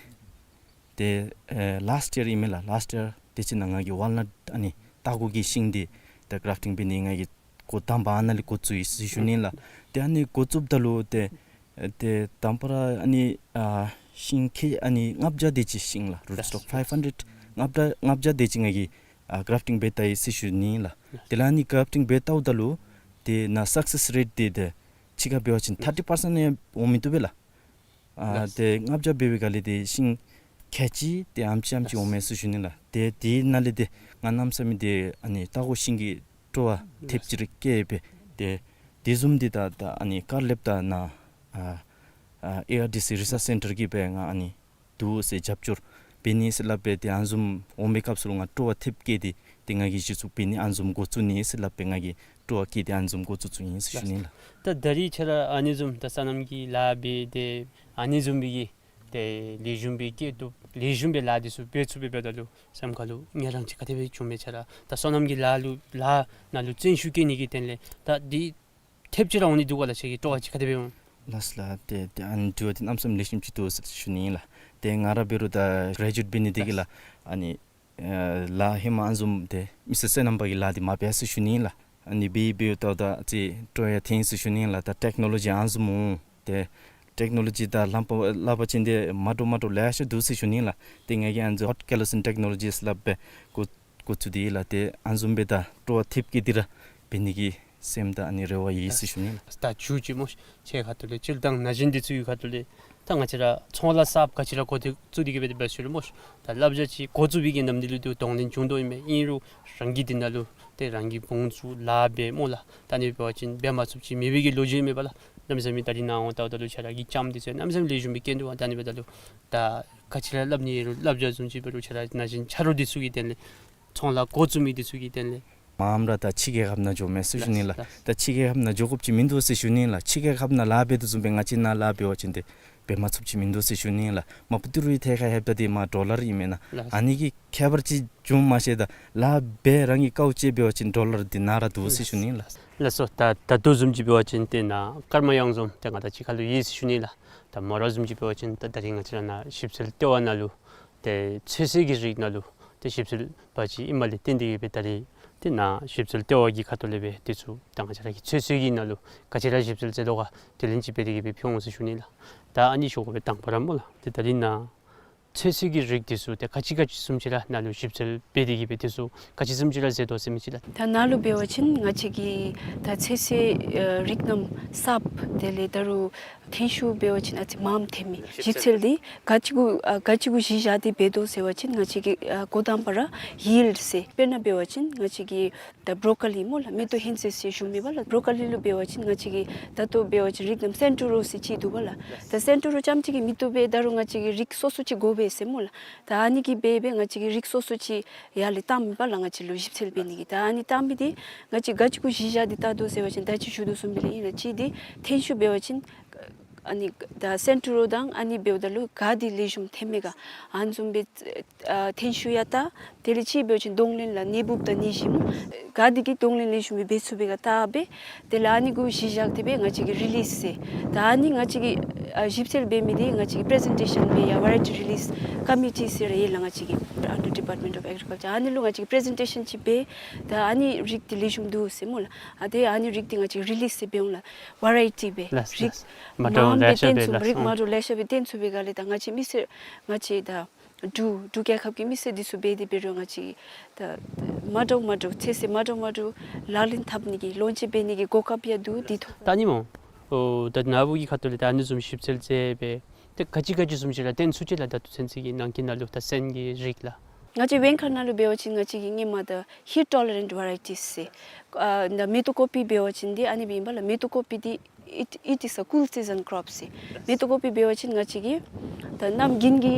ཏེ་ཨེ་ལཱསཊ་ཡར་ཨིན་མས་ལགས། ལཱསཊ་ཡར་དེ་ཅིག་ནང་ང་གིས་ཝཱལ་ནཊ་ཨ་ནི་ལྟ་སྐོར་གྱི་ཤིང་འདི་ད་གརཱཕ་ཊིང་འབད་ནི་ང་གིས་འགོ་དང་པ་ཨ་ནཱ་ལས་འགོ་བཙུགས་ཡི་ཟེར་ཞུ་ནི་ལགས། ཏེ་ཨ་ནི་འགོ་བཙུགསཔ་ད་ལུ་ཏེ་ཨེ་ཏེ་དང་པ་ར་ཨ་ནི་ཨ་ཤིང་ཁལ་ཨ་ནི་ལྔ་བརྒྱ་དེ་ཅིག་ཤིང་ལགས། རུཊ་སི་ཊོག་ཕའིབ་ཧན་ཌེཌ་ལྔ་བརྒྱ་ལྔ་བརྒྱ་དེ་ཅིག་ང་གིས་ཨ་གརཱཕ་ཊིང་འབད་བལྟ་ཡི་ཟེར་ཞུ་ནི་ལགས། ཏེ་ལགས་ཨ་ནི་གརཱཕ་ཊིང་འབད་བལྟཝ་ད་ལུ་ཏེ་ནཱ་སག་སེསི་རེཊ་འདི་ཏེ་ཕྱི་ཁར་འབད་བ་ཅིན་ཐར་ཊི་པར་སེནཊ་ཡང་འོང་མི་བཏུབ་པས་ལགས། ཨ་ལགས། ཏེ་ལྔ་བརྒྱ་འབད་བའི་སྒང་ལས་ཏེ་ཤིང་ཁལ་གཅིག་ཏེ་ཨམ་ཅིག་ཨམ་ཅིག་ལགས། འོང་མས་ཟེར་ཞུ་ནི་ལགས། ཏེ་དེ་ནང་ལས་ཏེ་ང་གནམ་མེད་ས་མེད་ཏེ་ཨ་ནི་ལྟ་སྐོར་ཤིང་གི་སྤྲོ་བ་ཐེབས་ཅིག་ར་སྐྱེས་སྦེ་ཏེ་དེ་བཟུམ་འདི་ད་ད་ཨ་ནི་ཀར་ལེབ་ད་ནཱ་ཨ་ཨ་ཨེ་ཨར་ཌི་སི་རི་སརཆ་སེན་ཊར་གྱིས་སྦེ་ང་ཨ་ནི་འདུག་ཟེར་རྒྱབ་སྐྱོར་འབད་ནི་ཟེར་སླབ་སྦེ་ཏེ་ཨ་ནི་བཟུམ་འོང་པའི་སྐབས་སུ་ལུ་ང་སྤྲོ་བ་ཐེབས་སྐྱེས་ཏེ་ཏེ་ང་གིས་གཞི་བཙུགས་འབད་ནི་ཨ་ནི་བཟུམ་འགོ་བཙུགས་ནི་ཟེར་སླབ་སྦེ་ང་གིས་སྤྲོ་བ་སྐྱེས་ཏེ་ཨ་ནི་བཟུམ་འགོ་བཙུགས་བཙུགསཔ་ཨིན་ཟེར་ཞུ་ནི་ལགས། ད་ད་རེས་ཁྱོད་ར་ཨ་ནི་བཟུམ་ད་སོ་ནམ་གྱི་ལཱ་འབད་དེ་ཨ་ནི་བཟུམ་སྦེ་གི་ཏེ་ལེགས་ཤོམ་སྦེ་སྐྱེ་བཏུབ་ལེགས་ཤོམ་སྦེ་ལཱ་འདི་ཚུ་འབད་ཚུགས་པས་འབདཝ་ད་ལུ་སེམས་ཁ་ལུ་ངལ་རངས་ཅིག་ག་དེ་སྦེ་བྱུངམ་མས། ཁྱོད་ར་ད་སོ་ནམ་གྱི་ལཱ་ལུ་ལཱ་ནང་ལུ་བརྩོན་ཤུགས་བསྐྱེད་ནི་གི་དོན་ལས་ད་འདི་ཐེབས་ཅིག་ར་འོང་ནི་འདུག་ག་ལགས། ཁྱོད་ཀྱི་སྤྲོ་བ་ཅིག་ག་དེ་སྦེ་འོང་། ལགས་ལགས། ཏེ་ཏེ་ཨ་ནི་དྲི་བ་འདི་གནམ་མེད་ས་མེད་ལེགས་ཤོམ་ཅིག་འདུག་ཟེར་ཞུ་ནི་ལགས། ཏེ་ང་ར་འབད་རུང་ད་གྲེ་ཇུ་ཨེཊ་འབད་ནི་དེ་གིས་ལགས་ཨ་ནི་ཨེ་ལཱ་ཧེ་མ་ཨ་ནི་བཟུམ་ཏེ་མི་སེར་སོ་ནམ་པ་གི་ལཱ་འདི་མ་འབད་ཟེར་ཞུ་ནི་ལགས། ཨ་ནི་འབད་འབདཝ་ད་ད་ཅིག་སྤྲོ་ཡང་ཐོན་ཟེར་ཞུ་ནི་ལགས། ད་ཊེཀ་ནོ་ལོ་ཇི་ཨ་ནི་བཟུམ་འོང་ཏེ་ཊེཀ་ནོ་ལོ་ཇི་དང་ལམ་པ་ལག་པ་ཅན་འདི་མ་འདྲཝ་མ་འདྲཝ་ལེ་ཤ་འདུག་ཟེར་ཞུ་ནི་ལགས། ཏེ་ང་གིས་ཨ་ནི་ཧོཊ་ཀེ་ལོ་སིན་ཊེཀ་ནོ་ལོ་ཇི་ཟེར་སླབ་སྦེ་འགོ་འགོ་བཙུགས་ཏེ་ལགས། ཏེ་ཨ་ནི་བཟུམ་སྦེ་ད་སྤྲོ་བ་ཐེབས་སྐྱེས་ཏེ་ར་འབད་ནི་གི་སེམས་དང་ཨ་ནི་རེ་བ་ཡོད་ཟེར་ཞུ་ནི་ལགས། ད་མཇུག་ཅིག་སྨོ་ཤ་ཁྱོད་ཁ་ཐུག་ལས་སྤྱིར་བཏང་ན་གཞོན་འདི་ཚུ་གི་ཁ་ཐུག་ལས་ད་ང་བཅས་ར་ཚོང་ལཱ་གསརཔ་ག་ཅི་ར་འགོ་འདི་བཙུགས་ཏེ་གི་སྦེ་འབད་ཞུ་རུང་སྨོ་ཤ་ད་བསླབ་བྱ་ཅིག་འགོ་བཙུགས་པའི་གི་ནམ་དུས་ལུ་ཏེ་གདོང་ལེན་བྱུང་དོ་ཨིན་མས། ཨིན་རུང་རང་གིས་འདི་ནང་ལུ་ཏེ་རང་གིས་འབོང་ཚུགས་ལཱ་འབད་སྨོ་ལགས། ད་ཨ་ནི་འབད་བ་ཅིན་འབད་མ་ཚུགསཔ་ཅིག་མེད་པའི་གི་ལོ་རྒྱུས་མེད་པ་ལགས། གནམ་མེད་ས་མེད་ད་རེས་ནངས་པ་ལྟཝ་ད་ལུ་ཁྱོད་ར་གི་ལྕངམ་འདི་ཚུ་གནམ་མེད་ས་མེད་ལེགས་ཤོམ་སྦེ་སྐྱེ་འདུག་པ། ད་ཨ་ནི་འབདཝ་ད་ལུ་ད་ག་ཅི་ར་སླབ་ནི་ཡོད་རུང་བསླབ་བྱ་བཟུམ་ཅིག་འབད་རུང་ཁྱོད་ར་ན་གཞོན་ཆ་རོགས་འདི་ཚུ་གི་དོན་ལས་ཚོང་ལཱ་འགོ་བཙུགས་མི་འདི་ཚུ་གི་དོན་ལས་མངམ་ར་ད་ཕྱི་རྒྱལ་ཁབ་ནང་འགྱོ་མས་ཟེར་ཞུ་ནི་ལགས། ལགས། ད་ཕྱི་རྒྱལ་ཁབ་ནང་འགྱོ་དགོཔ་ཅིག་མིན་འདུག་ཟེར་ཞུ་ནི་ལགས། ཕྱི་རྒྱལ་ཁབ་ནང་ལཱ་འབད་དོ་བཟུམ་སྦེ་ང་བཅས་ནཱ་ལཱ་འབད་བ་ཅིན་ཏེ་འབད་མ་ཚུགསཔ་ཅིག་མིན་འདུག་ཟེར་ཞུ་ནི་ལགས། མ་པ་ཏི་རུའི་ཐད་ཁར་ལྷོདཔ་ད་འདི་མ་ཌོ་ལར་ཨིན་མས་ན། ལགས། ཨ་ནི་གི་ཁྱད་པར་ཅིག་འབྱུངམ་མ་ཤེས། ད་ལཱ་འབད་རང་གིས་དཀའཝ་སྤྱད་འབད་བ་ཅིན་ཌོ་ལར་འདི་ནཱ་ར་འདུག་ཟེར་ཞུ་ནི་ལགས། ལགས་སོ། ད་ད་ལྟོ་བཟུམ་ཅིག་འབད་བ་ཅིན་ཏེ་ནཱ་ཀརྨ་གཡང་འཛོམས་ཏེ་ང་དང་གཅིག་ཁར་ལུ་ཡོད་ཟེར་ཞུ་ནི་ལགས། ད་མོ་ར་བཟུམ་ཅིག་འབད་བ་ཅིན་ད་ད་རིས་ང་བཅས་ར་ནཱ་ཞིབ་འཚོལ་ལྟེ་བ་ནང་ལུ་ཏེ་ཚོད་བསྲེ་གི་རིགས་ནང་ལུ་ཏེ་ཞིབ་འཚོལ་པ་ཅིག་ཨིནམ་ལས་བརྟེན་ཏེ་གི་སྦེ་ད་རིས་ཏེ་ནཱ་ཞིབ་འཚོལ་ལྟེ་བ་གི་ཁ་ཐུག་ལས་སྦེ་འདི་ཚུ་ད་ང་བཅས་ར་གི་ཚོད་བསྲེ་གི་ནང་ལུ་ག་ཅི་ར་ཞིབ་འཚོལ་མཛད་དོ་ག་དེ་ལས་ཅིག་འབད་དེ་གི་སྦེ་ཕུལ་འོང་ཟེར་ཞུ་ནི་ལགས། ད་ཨ་ནི་ཞུ་དགོ་པའི་དང་པ་ར་སྨོ་ལགས། ཏེ་ད་རིས་ནཱ་ཚོད་བསྲེ་གི་རིགས་འདི་ཚུ་ཏེ་ག་ཅི་ག་ཅི་བཟུམ་ཅིག་ར་ནཱ་ལུ་ཞིབ་འཚོལ་འབད་དེ་གི་སྦེ་འདི་ཚུ་ག་ཅི་བཟུམ་ཅིག་ར་མཛད་དོ་ཟེར་མི་ཅིག་ལགས། ད་ནཱ་ལུ་འབད་བ་ཅིན་ང་བཅས་ཀྱིས་ད་ཚོད་བསྲེ་ཨ་རིགས་རྣམ་གསརཔ་དེ་ལས་ད་རུང་ཐོན་ཤུགས་འབད་བ་ཅིན་ཨ་ཙི་མངམ་ཐོན་མི་ཞིབ་འཚོལ་འདི་ག་ཅི་གུ་ཨ་ག་ཅི་གུ་གཞི་བཞག་སྟེ་འབད་དོ་ཟེར་བ་ཅིན་ང་བཅས་ཀྱིས་ཨ་འགོ་དང་པ་ར་ཡིལཌ་ཟེར་དཔེར་ན་འབད་བ་ཅིན་ང་བཅས་ཀྱིས་ད་བྲོ་ཀོ་ལི་སྨོ་ལགས། མེ་ཏོག་ཧོན་ཟེ་ཟེར་ཞུ་མི་པ་ལགས། བྲོ་ཀོ་ལི་ལུ་འབད་བ་ཅིན་ང་བཅས་ཀྱིས་ད་ལྟོ་འབད་བ་ཅིན་རིགས་རྣམ་སེན་ཊོ་རོ་ཟེར་ཅིག་འདུག་པ་ལགས། ད་སེན་ཊོ་རོ་རྐྱངམ་གཅིག་གིས་མི་བཏུབ་པས། ད་རུང་ང་བཅས་ཀྱིས་རིགས་སོ་སོ་ཅིག་དགོ་པས་ཟེར་སྨོ་ལགས། ད་ཨ་ནི་གིས་འབད་འབད་ང་བཅས་ཀྱིས་རིགས་སོ་སོ་ཅིག་ཡར་ལས་བཏངམ་ཨིན་པ་ལགས། ང་བཅས་ལུ་ཞིབ་འཚོལ་འབད་ནི་གི་ད་ཨ་ནི་བཏངམ་འདི་ང་བཅས་ག་ཅི་གུ་གཞི་བཞག་སྟེ་བལྟ་དོ་ཟེར་བ་ཅིན་ད་ཅི་ཞུ་དོ་བཟུམ་སྦེ་ལགས་ཨིན་ལགས། གཅིག་འདི་ཐོན་ཤུགས་འབད་བ་ཅིན་ཨ་ནི་ད་སེན་ཊོ་རོ་དང་ཨ་ནི་འབདཝ་ད་ལུ་ག་འདི་ལེགས་ཤོམ་ཐོན་མས་ག་ཨ་ནི་བཟུམ་སྦེ་ཨ་ཐོན་ཤུགས་ཡང་བལྟ། དེ་ལས་གཅིག་འབད་བ་ཅིན་གདོང་ལེན་ལགས་ནད་འབུཔ་དང་ནད་གཞི་སྨོ་ག་འདི་གིས་གདོང་ལེན་ལེགས་ཤོམ་སྦེ་འབད་ཚུགས་པས་ག་བལྟ་སྦེ། དེ་ལས་ཨ་ནི་གུ་གཞི་བཞག་སྟེ་སྦེ་ང་བཅས་ཀྱིས་རི་ལིསི་ཟེར་ད་ཨ་ནི་ང་བཅས་ཀྱིས་ཨ་ཞིབ་འཚོལ་འབད་མི་འདི་ང་བཅས་ཀྱིས་པི་རི་ཛེན་ཊེ་ཤཱན་འབད་ཡང་ཝ་རའི་ཊི་རི་ལིསི་ཀོ་མི་ཊི་ཟེར་ར་ཡོད་ལགས། ང་བཅས་ཀྱི་ཨན་ཌར་ཌི་པཱརཊ་མེནཊ་ཨོཕ་ཨེག་རི་ཀལ་ཅར། ཨ་ནི་ལུ་ང་བཅས་ཀྱིས་པི་རི་ཛེན་ཊེ་ཤཱན་ཅིག་འབད། ད་ཨ་ནི་རིགས་འདི་ལེགས་ཤོམ་འདུག་ཟེར་སྨོ་ལགས། ཨ་ཏེ་ཨ་ནི་རིགས་འདི་ང་བཅས་ཀྱིས་རི་ལིསི་ཟེར་འབད་འོང་ལགས། ཝ་རའི་ཊི་སྦེ་ལགས་རིགས་ལགས། མ་འདྲཝ་མངམ་ལེ་སྦེ་ཤ་སྦེ་བསྟན་ཚུགས། ལགས་རིགས་སོ། མ་འདྲཝ་ལེ་ཤ་སྦེ་བསྟན་ཚུགས་པའི་སྒང་ལས་ད་ང་བཅས་མི་སེར་ང་བཅས་ད་འབྲུག་འབྲུག་རྒྱལ་ཁབ་ཀྱི་མི་སེར་འདི་ཚུ་འབད་དེ་འབད་རུང་ང་བཅས་ད་མ་འདྲཝ་མ་འདྲཝ་ཚོད་བསྲེ་མ་འདྲཝ་མ་འདྲཝ་ལག་ལེན་འཐབ་ནི་གི་ལོན་ཅིང་འབད་ནི་གི་གོ་སྐབས་ཡང་འདུག། འདི་ཐོབ། ད་ཨ་ནི་སྨོ། ཨོ་ད་ནཱ་བུ་གི་ཁ་ཐུག་ལས་ད་ཨ་ནི་བཟུམ་ཞིབ་འཚོལ་མཛད་སྦེ་ཏེ་ག་ཅི་ག་ཅི་བཟུམ་ཅིག་ར་བསྟན་ཚུགས་ཅི་ལགས། ད་ལྟོ་ཚུན་ཚོད་ཀྱི་ནང་འཁོད་ནང་ལུ་ད་སོན་གྱི་རིགས་ལགས། ང་བཅས་བེང་ཁ་ནང་ལུ་འབད་བ་ཅིན་ང་བཅས་ཀྱིས་སྔོན་མ་ད་ཧིཊ་ཊོ་ལེ་རེནཊ་ཝ་རའི་ཊིས་ཟེར་ཨ་ད་མེ་ཏོག་ཀོ་པི་འབད་བ་ཅིན་འདི་ཨ་ནི་སྦེ་ཨིན་པ་ལགས། མེ་ཏོག་ཀོ་པི་འདི་ It, it is a cool season crop ཟེར། མེན་ཏེ་ཀོ་པི་འབད་བ་ཅིན་ང་བཅས་ཀྱིས་ད་གནམ་དགུན་གྱི་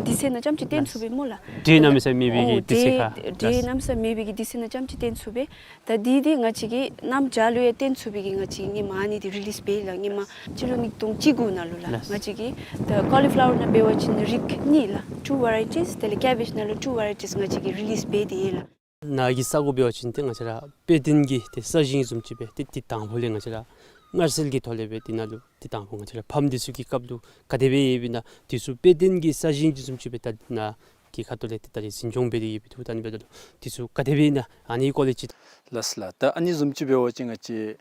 དུས་ཚོད་ནང་རྐྱངམ་ཅིག་བཏོན་ཚུགས་པས་སྨོ་ལགས། འབྲས་གནམ་མེད་ས་མེད་པའི་གི་དུས་ཚོད་ཁར། འབྲས་གནམ་མེད་ས་མེད་པའི་གི་དུས་ཚོད་ནང་རྐྱངམ་ཅིག་བཏོན་ཚུགས་པས། ད་འདི་འདི་ང་བཅས་ཀྱིས་གནམ་བྱཱར་ལུ་ཡང་བཏོན་ཚུགས་པའི་གི་ང་བཅས་ཀྱིས་ཧེ་མ་ཨ་ནི་འདི་རི་ལིསི་འབད་ཡི་ལགས། ཧེ་མ་སྤྱི་ལོ་ཉིས་སྟོང་བཅུ་དགུ་ནང་ལུ་ལགས། ལགས། ང་བཅས་ཀྱིས་ད་ཀོ་ལི་ཕ་ལ་ཝར་ནང་འབད་བ་ཅིན་རིགས་གཉིས་ལགས། two varieties། དེ་ལས་ཀེ་བེཇ་ནང་ལུ་two varieties ང་བཅས་ཀྱིས་རི་ལིསི་འབད་དེ་ཡོད་ལགས། ནཱ་གི་ས་གོ་འབད་བ་ཅིན་ཏེ་ང་བཅས་ར་དཔེ་སྟོན་གྱི་ཏེ་ས་ཞིང་བཟུམ་ཅིག་སྦེ་ཏེ་དེ་དང་ཕུ་ལས་ང་བཅས་ར་མངར་སེལ་གྱི་ཐོག་ལས་སྦེ་དེ་ནང་ལུ་ཏེ་དང་ཕུ་ང་བཅས་ར་ཕམ་འདི་ཚུ་གི་སྐབས་ལུ་ག་དེ་སྦེ་ཡོདཔ་ཨིན་ན་འདི་ཚུ་དཔེ་སྟོན་གྱི་ས་ཞིང་བཟུམ་ཅིག་སྦེ་ད་ནཱ་གི་ཁ་ཐུག་ལས་ཏེ་ད་རིས་འཛིན་སྐྱོང་འབད་དེ་ཡོདཔ་འདུག། ད་ཨ་ནི་འབདཝ་ད་ལུ་འདི་ཚུ་ག་དེ་སྦེ་ཨིན་ན་ཨ་ནི་སྐོར་ལས་ཅིག། ལགས་ལགས། ད་ཨ་ནི་བཟུམ་ཅིག་འབད་བ་ཅིན་ང་བཅས་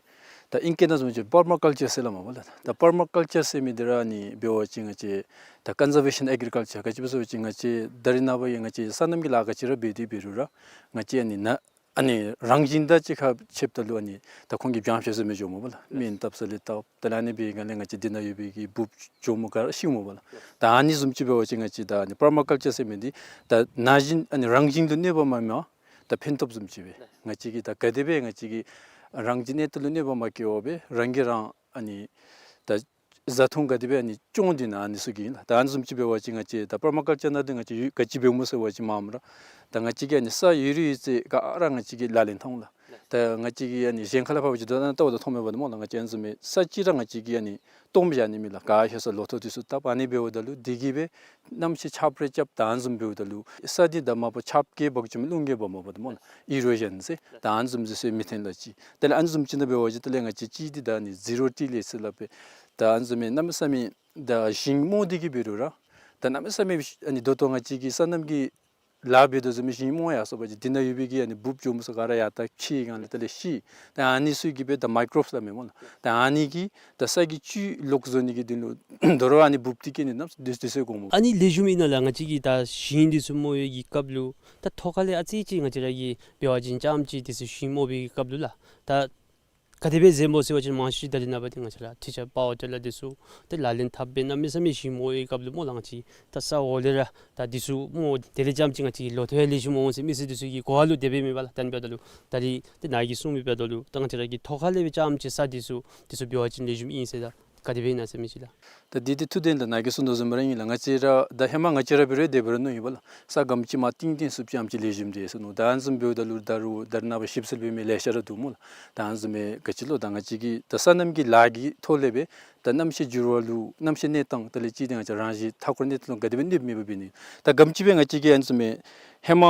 ད་ཨིང་སྐད་ནང་བཟུམ་ཅིག་པར་མ་ཀཱལ་ཅར་ཟེར་སླབ་མས་པ་ལགས། ད་པར་མ་ཀཱལ་ཅར་ཟེར་མི་འདི་ར་ཨ་ནི་འབད་བ་ཅིན་ང་བཅས་ད་ཀོན་ཛར་བེ་ཤཱན་ཨེག་རི་ཀཱལ་ཅར། ག་ཅི་སྦེ་ཟེར་བ་ཅིན་ང་བཅས་ད་རེས་ནངས་པ་ཡང་ང་བཅས་སོ་ནམ་གྱི་ལཱ་ག་ཅི་ར་འབད་དེ་འབད་རུང་ར་ང་བཅས་ཨ་ནི་ནཱ་ཨ་ནི་རང་བཞིན་དང་གཅིག་ཁར་ཕྱདཔ་ད་ལུ་ཨ་ནི་ད་ཁོང་གིས་བྱང་ཤེས་ཟེར་མི་འགྱོཝ་མས་པ་ལགས། སྨན་བཏབ་ས་ལས་བཏབ། དེ་ལས་ཨ་ནི་འབད་བའི་སྒང་ལས་ང་བཅས་འདི་ནང་ཡོད་པའི་གི་འབུཔ་གྱོགམོ་ག་ར་ཤིཝ་མས་པ་ལགས། ད་ཨ་ནི་བཟུམ་ཅིག་འབད་བ་ཅིན་ང་བཅས་ད་ཨ་ནི་པར་མ་ཀཱལ་ཅར་ཟེར་མི་འདི་ད་ན་གཞོན་ཨ་ནི་རང་བཞིན་དུ་གནོད་པ་མ་མེད་པར་ད་ཕན་ཐོགས་བཟུམ་ཅིག་སྦེ་ང་བཅས་ཀྱིས་ད་ག་དེ་སྦེ་ང་བཅས་ཀྱིས་རང་གི་གནས་སྟངས་ལུ་གནོད་པ་མ་བཀལ་བར་སྦེ་རང་གིས་རང་ཨ་ནི་ད་བཟའ་འཐུང་ག་དེ་སྦེ་ཨ་ནི་སྐྱོང་སྟེ་ཨིན་ན་ཨ་ནི་ཚུ་གི་ཨིན་ལགས། ད་ཨ་ནི་བཟུམ་ཅིག་འབད་བ་ཅིན་ང་བཅས་ད་པར་མ་ཀཱལ་ཅར་ནང་འདི་ང་བཅས་ཡོད་ག་ཅི་འབདཝ་སྨོ་ཟེར་བ་ཅིན་མ་མ་ར་ད་ང་བཅས་ཀྱིས་ཨ་ནི་ས་ཡོད་རིགས་ཡོད་ཚད་ག་ར་ང་བཅས་ཀྱིས་ལག་ལེན་འཐབ་འོང་ལགས། ད་ང་བཅས་ཀྱིས་ཨ་ནི་གཞན་ཁ་ལས་ཕར་འབད་བ་ཅིན་ད་ལྟོ་བ་ད་མཐོང་མེད་པ་འདི་སྨོ་ལགས། ང་བཅས་ཨ་ནི་བཟུམ་མའི་ས་ཅིག་ར་ང་བཅས་ཀྱིས་ཨ་ནི་སྟོངམ་བཞག་ནི་མེད་ལགས། ག་ཧེ་ས་ལོ་ཐོག་འདི་ཚུ་བཏབ་ཨ་ནི་འབདཝ་ད་ལུ་འདི་གིས་སྦེ་གནམ་གཤིས་ཆརཔ་རེ་རྐྱབ་ད་ཨ་ནི་བཟུམ་འབདཝ་ད་ལུ་ས་འདི་ད་མ་པ་ཆརཔ་བཀལ་འབག་བཅུག་མི་རླུང་རྐྱབ་འབག་མ་པ་འདི་སྨོ་ལགས། ཨི་རོ་ཤཱན་ཟེར་ད་ཨ་ནི་བཟུམ་འདི་ཚུ་མི་ཐོན་ལགས་ཅིག། དེ་ལས་ཨ་ནི་བཟུམ་ཅིག་ནང་འབད་བ་ཅིན་དེ་ལས་ང་བཅས་ཅིག་འདི་ད་ཨ་ནི་ཟི་རོ་ཊི་ལེཊ་ཟེར་སླབ་པས། ད་ཨ་ནི་བཟུམ་མའི་གནམ་མེད་ས་མེད་ད་ཞིང་རྨོ་སྟེ་གི་འབད་རུང་ར་ད་གནམ་མེད་ས་མེད་ཨ་ནི་ད་ལྟོ་ང་བཅས་ཀྱིས་སོ་ནམ་གྱི་ལཱ་འབད་དོ་བཟུམ་མའི་ཞིང་རྨོ་ཡར་སོང་པ་ཅིན་འདི་ནང་ཡོད་པའི་གི་ཨ་ནི་འབུཔ་གྱོགམོ་ཚུ་ག་ར་ཡར་ལྟ་ཕྱེ་སྒང་ལས་དེ་ལས་ཤི། ད་ཨ་ནི་ཚུ་གིས་སྦེ་ད་མའི་ཀོ་རོབསི་སླབ་མས་སྨོ་ལགས། ད་ཨ་ནི་གིས་ད་ས་གི་བཅུད་ལོག་བཟོ་ནི་གི་དོན་ལུ་དོ་རུང་ཨ་ནི་འབུཔ་འདི་བཀལ་ནི་ཨིན་ན་དུས་དུས་ཚོད་འགོརཝ་མས། ཨ་ནི་ལེགས་ཤོམ་ཨིན་ན་ལགས། ང་བཅས་ཀྱིས་ད་ཞིང་འདི་ཚུ་རྨོ་བའི་གི་སྐབས་ལུ་ད་ཐོག་ཁ་ལས་ཨ་ཙི་ཅིག་ང་བཅས་ར་གིས་འབད་བ་ཅིན་རྐྱངམ་ཅིག་འདི་ཚུ་ཞིང་རྨོ་བའི་གི་སྐབས་ལུ་ལགས་ད་ག་དེ་སྦེ་འཛེམ་དགོ་ཟེར་བ་ཅིན་མང་ཤོས་ཅིག་ད་རེས་ནངས་པ་འདི་ང་བཅས་ར་ཊི་ཆར་པ་ཝར་ཊི་ལར་འདི་ཚུ་ཏེ་ལག་ལེན་འཐབ་སྦེ་གནམ་མེད་ས་མེད་ཞིང་རྨོ་བའི་སྐབས་ལུ་སྨོ་ལགས། ང་བཅས་ད་ས་འོག་ལས་ར་ད་འདི་ཚུ་རྨོ་དེ་ལས་རྐྱངམ་ཅིག་ང་བཅས་ལོ་ཐོག་ཡང་ལེགས་ཤོམ་འོང་ཟེར་མི་སེར་འདི་ཚུ་གི་གོ་བ་ལུ་དེ་སྦེ་མེད་པ་ལགས། ད་ཨ་ནི་འབདཝ་ད་ལུ་ད་རིས་ཏེ་ནཱ་གིས་གསུངས་མི་འབདཝ་ད་ལུ་ད་ང་བཅས་ར་གིས་ཐོག་ཁ་ལས་སྦེ་རྐྱངམ་ཅིག་ས་འདི་ཚུ་འདི་ཚུ་འབད་བ་ཅིན་ལེགས་ཤོམ་ཨིན་ཟེར་ད་ག་དེ་སྦེ་ཨིན་ན་ཟེར་མི་ཅིག་ལགས། ད་འདི་འདི་ཐུགས་བདེན་ལགས། ནཱ་གིས་གསུངས་དོ་བཟུམ་ར་ཨིན་ལགས། ང་བཅས་ར་ད་ཧེ་མ་ང་བཅས་ར་འབད་རུང་དེ་འབད་རུང་མནོ་ཡི་པ་ལགས། ས་སྒམ་ཅིག་མར་བཏིང་བཏིང་ཚུགསཔ་ཅིག་ཨམ་ཅིག་ལེགས་ཤོམ་འདི་ཟེར་མནོ། ད་ཨ་ནི་བཟུམ་འབདཝ་ད་ལུ་ད་རུང་ད་རེས་ནངས་པ་ཞིབ་འཚོལ་འབད་མི་ལེ་ཤ་ར་འདུག་སྨོ་ལགས། ད་ཨ་ནི་བཟུམ་མའི་ག་ཅི་ལོ་ད་ང་བཅས་ཀྱིས་ད་སོ་ནམ་གྱི་ལཱ་གི་ཐོག་ལས་སྦེ་ད་གནམ་གཤིས་འགྱུར་བ་ལུ་གནམ་གཤིས་གནས་སྟངས་དེ་ལས་ཅིག་ཏེ་ང་བཅས་རང་བཞིན་མཐའ་འཁོར་གནས་སྟངས་ལུ་ག་དེ་སྦེ་གནོདཔ་མེད་པར་འབད་ནི། ད་སྒམ་ཅིག་སྦེ་ང་བཅས་ཀྱིས་ཨ་ནི་བཟུམ་མའི་ཧེ་མ་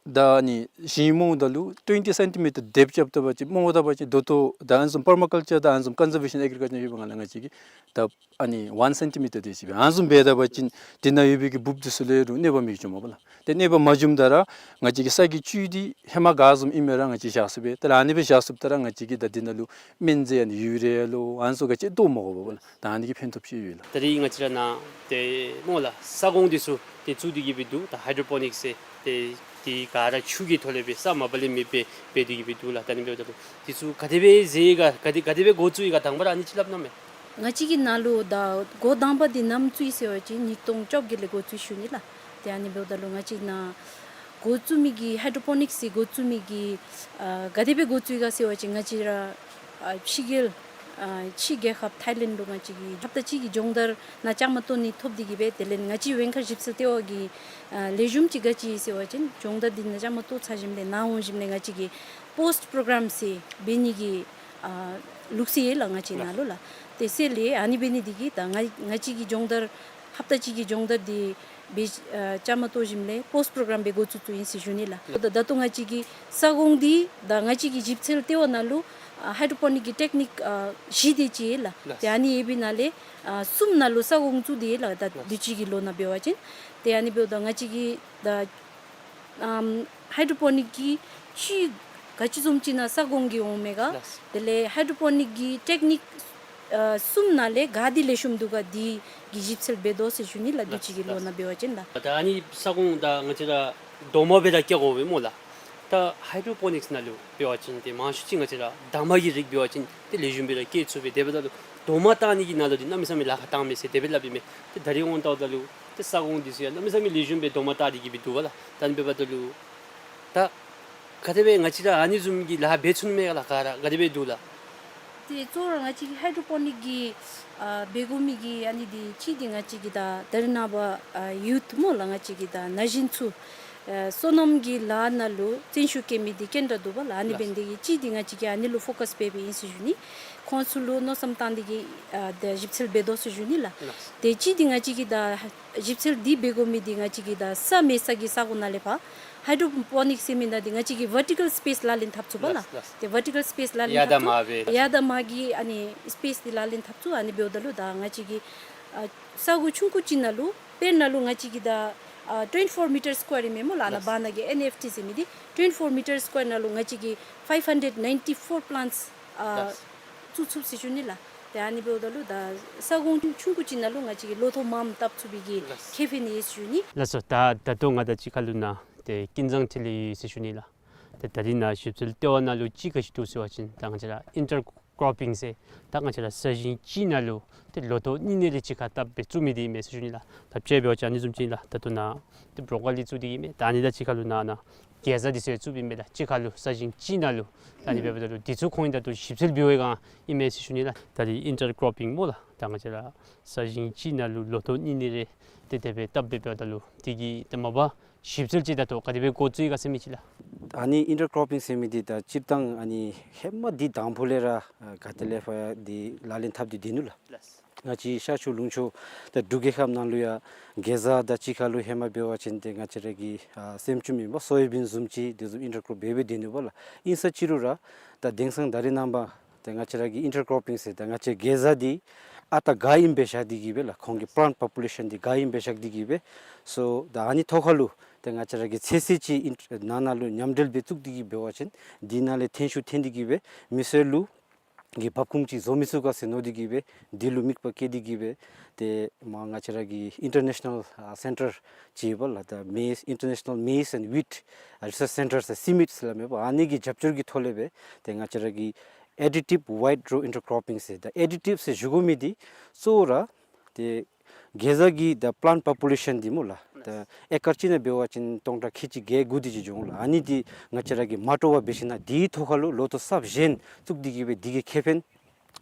ད་ཨ་ནི་ཞིང་རྨོཝ་ད་ལུ་ཊུ་ཝེན་ཊི་སེན་ཊི་མི་ཊར་ཌེཔཐ་རྐྱབ་ད་པ་ཅིན་རྨོཝ་ད་པ་ཅིན་ད་ལྟོ་ད་ཨ་ནི་བཟུམ་པར་མ་ཀཱལ་ཅར་ད་ཨ་ནི་བཟུམ་ཀོན་ཛར་བེ་ཤཱན་ཨེག་རི་ཀཱལ་ཅར་ཡོད་པའི་སྒང་ལས་ང་བཅས་ཀྱིས་ད་ཨ་ནི་ཝན་སེན་ཊི་མི་ཊར་དེ་ཅིག་སྦེ་ཨ་ནི་བཟུམ་འབད་ད་པ་ཅིན་དེ་ནང་ཡོད་པའི་གི་འབུཔ་འདི་ཚུ་ལུ་རུང་གནོད་པ་མི་འབྱུངམ་པ་ལགས། ཏེ་གནོད་པ་མ་འབྱུངམ་ད་ར་ང་བཅས་ཀྱི་ས་གི་བཅུད་འདི་ཧེ་མ་ག་བཟུམ་ཨིན་མི་ར་ང་བཅས་བཞག་ཚུགས་པས། ད་ཨ་ནི་སྦེ་བཞག་ཚུགསཔ་ད་ར་ང་བཅས་ཀྱིས་ད་དེ་ནང་ལུ་སྨན་རྫས་ཨ་ནི་ཡུ་རི་ཡ་ལོ་ཨ་ནི་ཚུ་ག་ཅི་བཏོག་མ་དགོ་པས་ལགས། ད་ཨ་ནི་གི་ཕན་ཐོགས་ཅིག་ཡོད་ལགས། ད་རིས་ང་བཅས་ར་ནཱ་ཏེ་སྨོ་ལགས་ས་གོང་འདི་ཚུ་ཏེ་བཙུགས་ཏེ་གི་སྦེ་འདུག། ད་ཧའི་ཌྲོ་པོ་ནིཀསི་ཟེར་ཏེ་དེ་ག་ར་ཆུ་གི་ཐོག་ལས་སྦེ་ས་མ་པ་ལས་མེདཔ་སྦེ་འབད་དེ་གི་སྦེ་འདུག་ལགས། ད་ཨ་ནི་འབདཝ་ད་ལུ་འདི་ཚུ་ག་དེ་སྦེ་མཛད་ཡི་ག་ག་དེ་ག་དེ་སྦེ་འགོ་བཙུགས་ཡི་ག་དང་པ་ར་ཨ་ནི་ཅིག་སླབ་གནང་མས། ང་བཅས་ཀྱི་ནཱ་ལུ་ད་འགོ་དང་པ་འདི་ནམ་བཙུགས་ཡི་ཟེར་བ་ཅིན་ཉིས་སྟོང་བཅོ་བརྒྱད་ལས་འགོ་བཙུགས་ཞུ་ནི་ལགས། ཏེ་ཨ་ནི་འབདཝ་ད་ལུ་ང་བཅས་ནཱ་འགོ་བཙུགས་མི་གི་ཧའི་ཌྲོ་པོ་ནིཀསི་འགོ་བཙུགས་མི་གི་ཨ་ག་དེ་སྦེ་འགོ་བཙུགས་ཡི་ག་ཟེར་བ་ཅིན་ང་བཅས་ར་ཨ་ཕྱི་རྒྱལ་ཨ་ཕྱི་རྒྱལ་ཁབ་ཐའི་ལེནཌ་ལུ་ང་བཅས་ཀྱིས་ཧབ་ཏ་གཅིག་གི་སྦྱོང་བརྡར་ནང་བཅའ་མར་གཏོགས་ནི་ཐོབ་སྟེ་གི་སྦེ་དེ་ལས་ང་བཅས་བེང་ཁ་ཞིབ་འཚོལ་ལྟེ་བ་གི་ཨ་ལེགས་ཤོམ་ཅིག་ག་ཅི་ཨིན་ཟེར་བ་ཅིན་སྦྱོང་བརྡར་འདི་ནང་བཅའ་མར་གཏོགས་ཚར་ཞིནམ་ལས་ནཱ་འོང་ཞིནམ་ལས་ང་བཅས་ཀྱིས་པོསཊ་པོརོ་གརམ་ཟེར་འབད་ནི་གི་ཨ་ལུགས་སྲོལ་ཡོད་ལགས་ང་བཅས་ནཱ་ལུ་ལགས། ཏེ་ཟེར་ལས་ཨ་ནི་འབད་ནི་འདི་གིས་ད་ང་ང་བཅས་ཀྱི་སྦྱོང་བརྡར་ཧབ་ཏ་གཅིག་གི་སྦྱོང་བརྡར་འདི་སྦེ་ཨ་བཅའ་མར་གཏོགས་ཞིནམ་ལས་པོསཊ་པོརོ་གརམ་སྦེ་འགོ་བཙུགས་བཙུགསཔ་ཨིན་ཟེར་ཞུ་ནི་ལགས། ད་ད་ལྟོ་ང་བཅས་ཀྱི་ས་གོང་འདི་ད་ང་བཅས་ཀྱི་ཞིབ་འཚོལ་ལྟེ་བ་ནང་ལུ་ཨ་ཧའི་ཌྲོ་པོ་ནིཀ་གི་ཊེཀ་ནིཀ་ཨ་བཞི་དེ་ཅིག་ཡོད་ལགས། ལགས། ཏེ་ཨ་ནི་ཡོད་པའི་ནང་ལས་ཨ་གསུམ་ནང་ལུ་ས་གོང་བཙུགས་ཏེ་ཡོད་ལགས། ད་ལགས། དུས་ཅི་གི་ལོ་ནང་འབད་བ་ཅིན་ཏེ་ཨ་ནི་འབདཝ་ད་ང་བཅས་ཀྱི་ད་ཨམ་ཧའི་ཌྲོ་པོ་ནིཀ་གི་ཅིག་ག་ཅི་བཟུམ་ཅིག་ནང་ས་གོང་གི་འོང་མས་ག། ལགས། དེ་ལས་ཧའི་ཌྲོ་པོ་ནིཀ་གི་ཊེཀ་ནིཀ་ཨ་གསུམ་ནང་ལས་ག་འདི་ལེགས་ཤོམ་འདུག་ག་འདི་གི་ཞིབ་འཚོལ་འབད་དོ་ཟེར་ཞུ་ནི་ལགས། དུས་ཅི་གི་ལོ་ནང་འབད་བ་ཅིན་ལགས། ད་ཨ་ནི་ས་གོང་ད་ང་བཅས་ར་རྡོག་མ་སྦེ་ར་བཀལ་དགོ་པས་སྨོ་ལགས། ད་ཧའི་ཌྲོ་པོ་ནིཀསི་ནང་ལུ་འབད་བ་ཅིན་ཏེ་མང་ཤོས་ཅིག་ང་བཅས་ར་འདབ་མ་གི་རིགས་འབད་བ་ཅིན་ཏེ་ལེགས་ཤོམ་སྦེ་ར་བཀལ་ཚུགས་པས། དེ་འབདཝ་ད་ལུ་རྡོག་མ་བཏགས་ནི་གི་ནང་ལུ་འདི་གནམ་མེད་ས་མེད་ལཱ་ཁག་བཏངམ་མས་ཟེར་དེ་སྦེ་སླབ་ཨིན་མས། ཏེ་ད་རིས་འོང་ལྟཝ་ད་ལུ་ཏེ་ས་གོང་འདི་ཚུ་ཡང་གནམ་མེད་ས་མེད་ལེགས་ཤོམ་སྦེ་རྡོག་མ་བཏགས་ཏེ་གི་སྦེ་འདུག་པ་ལགས། ད་ཨ་ནི་འབདཝ་ད་ལུ་ད་ག་དེ་སྦེ་ང་བཅས་ར་ཨ་ནི་བཟུམ་གྱི་ལཱ་འབད་ཚུགས་ནི་མས་ག་ལགས། ག་ར་ག་དེ་སྦེ་འདུག་ལགས། ཏེ་གཙོ་བོ་ར་ང་བཅས་ཀྱི་ཧའི་ཌྲོ་པོ་ནིཀ་གི་ཨ་འབད་དགོ་མི་གི་ཨ་ནི་འདི་གཅིག་འདི་ང་བཅས་ཀྱི་ད་ད་རེས་ནངས་པ་ཨ་ཡུཐ་སྨོ་ལགས། ང་བཅས་ཀྱི་ད་ན་གཞོན་ཚུ་ཨ་སོ་ནམ་གྱི་ལཱ་ནང་ལུ་བརྩོན་ཤུགས་བསྐྱེད་མི་འདི་ག་དེ་དྲག་འདུག་པ་ལགས། ཨ་ནི་ལགས། འབད་ནི་དེ་གིས་གཅིག་འདི་ང་བཅས་ཀྱིས་ཨ་ནི་ལུ་ཕོ་ཀཱས་འབད་འབདཝ་ཨིན་ཟེར་ཞུ་ནི། ཁོང་ཚུ་ལུ་མནོ་བསམ་བཏང་སྟེ་གིས་ཨ་ད་ཞིབ་འཚོལ་འབད་དོ་ཟེར་ཞུ་ནི་ལགས། ལགས། ཏེ་གཅིག་འདི་ང་བཅས་ཀྱིས་ད་ཞིབ་འཚོལ་འདི་འབད་དགོ་མི་འདི་ང་བཅས་ཀྱིས་ད་ས་མེད་ས་གི་ས་གོ་ནང་ལས་ཕར་ཧའི་ཌྲོ་པོ་ནིཀ་ཟེར་མི་ནང་འདི་ང་བཅས་ཀྱིས་ཝར་ཊི་ཀཱལ་སི་པེསི་ལག་ལེན་འཐབ་ཚུགས་པ་ལགས། ལགས། ལགས། ཏེ་ཝར་ཊི་ཀཱལ་སི་པེསི་ལག་ལེན་ཡར་དང་འཐབ་ཚུགས། མར་སྦེ། ཡར་དང་མར་གྱི་ཨ་ནི་སི་པེསི་འདི་ལག་ལེན་འཐབ་ཚུགས། ཨ་ནི་འབདཝ་ད་ལུ་ད་ང་བཅས་ཀྱིས་ཨ་ས་གོ་ཆུང་ཀུ་ཅིག་ནང་ལུ་དཔེར་ན་ལུ་ང་བཅས་ཀྱིས་ད་ཨ་ཊུ་ཝེན་ཊི་ཕོར་མི་ཊར་སི་ཀུ་ཝེར་ཨིན་མས་སྨོ་ལགས། ཨ་ནཱ། ལགས། བར་ན་གི་ཨེན་ཨེཕ་ཊི་ཟེར་མི་འདི་ཊུ་ཝེན་ཊི་ཕོར་མི་ཊར་སི་ཀུ་ཝེར་ནང་ལུ་ང་བཅས་ཀྱིས་ཕའིབ་ཧན་ཌེཌ་ནའིན་ཊི་ཕོར་པི་ལཱནཊསི་ཨ་ལགས། བཙུགས་ཚུགས་ཟེར་ཞུ་ནི་ལགས། ཏེ་ཨ་ནི་འབདཝ་ད་ལུ་ད་ས་གོ་ཆུང་ཆུང་ཀུ་ཅིག་ནང་ལུ་ང་བཅས་ཀྱིས་ལོ་ཐོག་མངམ་བཏབ་ཚུགས་པའི་གི། ལགས། ཁེ་ཕན་ཡོད་ཟེར་ཞུ་ནི། ལགས་སོ། ད་ད་ལྟོ་ང་དང་གཅིག་ཁར་ལུ་ནཱ་ཏེ་ཀུན་བཟང་འཕྲིན་ལས་ཡོད་ཟེར་ཞུ་ནི་ལགས། ཏེ་ད་རིས་ནཱ་ཞིབ་འཚོལ་ལྟེ་བ་ནང་ལུ་ཅིག་ག་ཅི་འདུག་ཟེར་བ་ཅིན་ད་ང་བཅས་ར་ཨིན་ཊར་ཀོར་པིང་ཟེར་ད་ང་བཅས་ར་ས་ཞིང་གཅིག་ནང་ལུ་ཏེ་ལོ་ཐོག་གཉིས་གཉིས་རེ་གཅིག་ཁར་བཏབ་སྦེ་བཙུགས་མི་འདི་ཨིན་མས་ཟེར་ཞུ་ནི་ལགས། ད་དཔྱེ་འབད་བ་ཅིན་ཨ་ནི་བཟུམ་ཅིག་ཨིན་ལགས། ད་ལྟོ་ནཱ་ཏེ་བོརོ་ཀོ་ལི་བཙུགས་ཏེ་ཨིན་མས། ད་ཨ་ནི་དང་གཅིག་ཁར་ལུ་ནཱ་ནཱ་གེ་ཛ་འདི་ཚུ་ཡང་བཙུགས་པའི་ཨིན་མས་ལགས། གཅིག་ཁར་ལུ་ས་ཞིང་གཅིག་ནང་ལུ། ད་ཨ་ནི་འབདཝ་ད་ལུ་འདི་ཚུ་ཁོང་གིས་ད་ལྟོ་ཞིབ་འཚོལ་འབད་བའི་སྒང་ཨིན་མས་ཟེར་ཞུ་ནི་ལགས། ད་རིས་ཨིན་ཊར་ཀོར་པིང་སྨོ་ལགས། ད་ང་བཅས་ར་ས་ཞིང་གཅིག་ནང་ལུ་ལོ་ཐོག་གཉིས་གཉིས་རེ་ཏེ་དེ་སྦེ་བཏབ་སྦེ་འབདཝ་ད་ལུ་དེ་གི་ཏེ་མ་པ་ཞིབ་འཚོལ་ཅིག་ད་ལྟོ་ག་དེ་སྦེ་འགོ་བཙུགས་ཡི་ག་ཟེར་མི་ཅིག་ལགས། ཨ་ནི་ཨིན་ཊར་ཀོར་པིང་ཟེར་མི་འདི་ད་སྤྱིར་བཏང་ཨ་ནི་ཧེ་མ་འདི་དང་ཕུ་ལས་ར་ཨ་ག་ཏེ་ལས་ཕར་འདི་ལག་ལེན་འཐབ་སྟེ་སྡོད་ནུག་ལགས། ལགས། ང་བཅས་ཤར་ཕྱོགས་ལུང་ཕྱོགས་ད་འབྲུག་རྒྱལ་ཁབ་ནང་ལུ་ཡང་གེ་ཛ་དང་གཅིག་ཁར་ལུ་ཧེ་མ་འབད་བ་ཅིན་ཏེ་ང་བཅས་ར་གི་ཨ་སེམ་ཅུམ་ཨིན་པ་སོ་ཡ་བིན་བཟུམ་ཅིག་དེ་བཟུམ་ཨིན་ཊར་ཀོར་འབད་སྦེ་སྡོད་ནུག་པ་ལགས། ཨིན་ས་ཅི་རུང་ར་ད་དེང་སང་ད་རིས་ནངས་པ་ཏེ་ང་བཅས་ར་གི་ཨིན་ཊར་ཀོར་པིང་ཟེར་ད་ང་བཅས་གེ་ཛ་འདི་ཨ་རྟག་ག་ཨིནམ་སྦེ་བཞག་སྟེ་གིས་སྦེ་ལགས། ཁོང་གི་པ་ལཱནཊ་པོ་པུ་ལེ་ཤཱན་འདི་ག་ཨིནམ་སྦེ་བཞག་སྟེ་གིས་སྦེ། སོ་ད་ཨ་ནི་ཐོག་ཁར་ལུ་ཏེ་ང་བཅས་ར་གི་ཚོད་བསྲེ་ཅིག་ཨིན་ནང་ན་ལུ་མཉམ་འབྲེལ་སྦེ་བཙུགས་ཏེ་གིས་འབད་བ་ཅིན་འདི་ནང་ལས་ཐོན་ཤུགས་ཐོན་ཏེ་གིས་སྦེ་མི་སེར་ལུ་གི་འབབ་ཁུངས་ཅིག་བཟོ་མི་ཚུགས་ག་ཟེར་མནོ་སྟེ་གིས་སྦེ་འདི་ལུ་དམིགས་པ་བསྐྱེད་དེ་གིས་སྦེ་ཏེ་མར་ང་བཅས་ར་གི་ཨིན་ཊར་ནེ་ཤ་ནཱལ་ཨ་སེན་ཊར་ཅིག་ཡོད་པ་ལགས། ད་མེ་ཨིན་ཊར་ནེ་ཤ་ནཱལ་མེ་ཛི་ཨེནཌ་ཝིཊ་ཨ་རི་སརཆ་སེན་ཊར་ཟེར་སི་མིཊ་ཟེར་སླབ་མས་པ། ཨ་ནི་གི་རྒྱབ་སྐྱོར་གྱི་ཐོག་ལས་སྦེ་ཏེ་ང་བཅས་ར་གི་ཨེ་ཌི་ཊིབ་ཝའིཌ་རོ་ཨིན་ཊར་ཀོར་པིང་ཟེར། ད་ཨེ་ཌི་ཊིབ་ཟེར་ཞུ་དགོ་མི་འདི་གཙོ་བོ་ར་ཏེ་གེ་ཛ་གི་ད་པ་ལཱནཊ་པོ་པུ་ལེ་ཤཱན་འདི་སྨོ་ལགས། ད་ཨེ་ཀར་གཅིག་ནང་འབད་བ་ཅིན་སྟོང་ཕྲག་ཁལ་གཅིག་བརྒྱད་དགུ་དེ་ཅིག་འབྱུང་ལགས། ཨ་ནི་འདི་ང་བཅས་ར་གིས་མ་སྤྲོ་བར་འབད་ཞིན་ན་འདིའི་ཐོག་ཁར་ལུ་ལོ་ཐོག་གསརཔ་གཞན་བཙུགས་ཏེ་གིས་སྦེ་འདི་གིས་ཁེ་ཕན་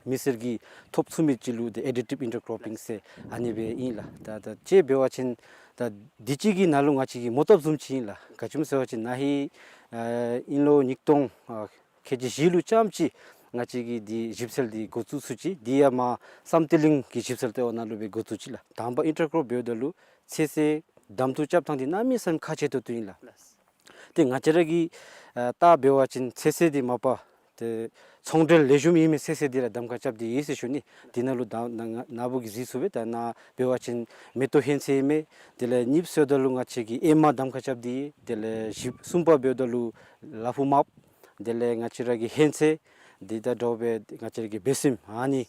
མི་སེར་གྱིས་ཐོབ་ཚུགས་མི་ཅིག་ལུ་ཏེ་ཨེ་ཌི་ཊིབ་ཨིན་ཊར་ཀོར་པིང་ཟེར་ཨ་ནི་སྦེ་ཨིན་ལགས། ད་ད་དཔྱེ་འབད་བ་ཅིན་ད་འདི་གཅིག་གི་ནང་ལུ་ང་བཅས་ཀྱིས་མོ་བཏབ་བཟུམ་ཅིག་ཨིན་ལགས། ག་ཅི་སྨོ་ཟེར་བ་ཅིན་ན་ཧིང་ཨ་དབྱིན་ལོ་ཉིས་སྟོང་ཨ་ཁལ་གཅིག་བཞི་ལུ་ཙམ་ཅིག་ང་བཅས་ཀྱིས་འདི་ཞིབ་འཚོལ་འདི་འགོ་བཙུགས་ཚུགས་ཅི། འདི་ཡང་མར་བསམ་གཏན་གླིང་གི་ཞིབ་འཚོལ་ལྟེ་བ་ནང་ལུ་སྦེ་འགོ་བཙུགས་ཅི་ལགས། དང་པ་ཨིན་ཊར་ཀོར་འབདཝ་ད་ལུ་ཚོད་བསྲེ་གདམ་འཐུ་རྐྱབ་ཐངས་འདི་གནམ་མེད་ས་མེད་ཁག་ཆེ་ཏོག་ཏོ་ཨིན་ལགས། ཏེ་ང་བཅས་ར་གིས་ཨ་བལྟ་འབད་བ་ཅིན་ཚོད་བསྲེ་འདི་མ་པ་ཏེ་ཚོང་འབྲེལ་ལེགས་ཤོམ་ཨིན་མི་ཚོད་བསྲེ་འདི་ར་གདམ་ཁ་རྐྱབ་སྟེ་ཡོད་ཟེར་ཞུ་ནི། འདི་ནང་ལུ་ད་ན་ན་བུ་གིས་གཟིགས་ཚུགས་པས། ད་ནཱ་འབད་བ་ཅིན་མེ་ཏོག་ཧོན་ཚོད་ཨིན་མས། དེ་ལས་གཉིས་པ་ཟེརཝ་ད་ལུ་ང་བཅས་ཀྱིས་ཨེ་མ་གདམ་ཁ་རྐྱབ་སྟེ་ཡོད། དེ་ལས་བཞི་གསུམ་པ་འབདཝ་ད་ལུ་ལ་ཕུག་མརཔ། དེ་ལས་ང་བཅས་ར་གི་ཧོན་ཚོད། འདི་དང་འདྲཝ་སྦེ་ང་བཅས་ར་གི་བེ་སྲེམ། ཨ་ནི་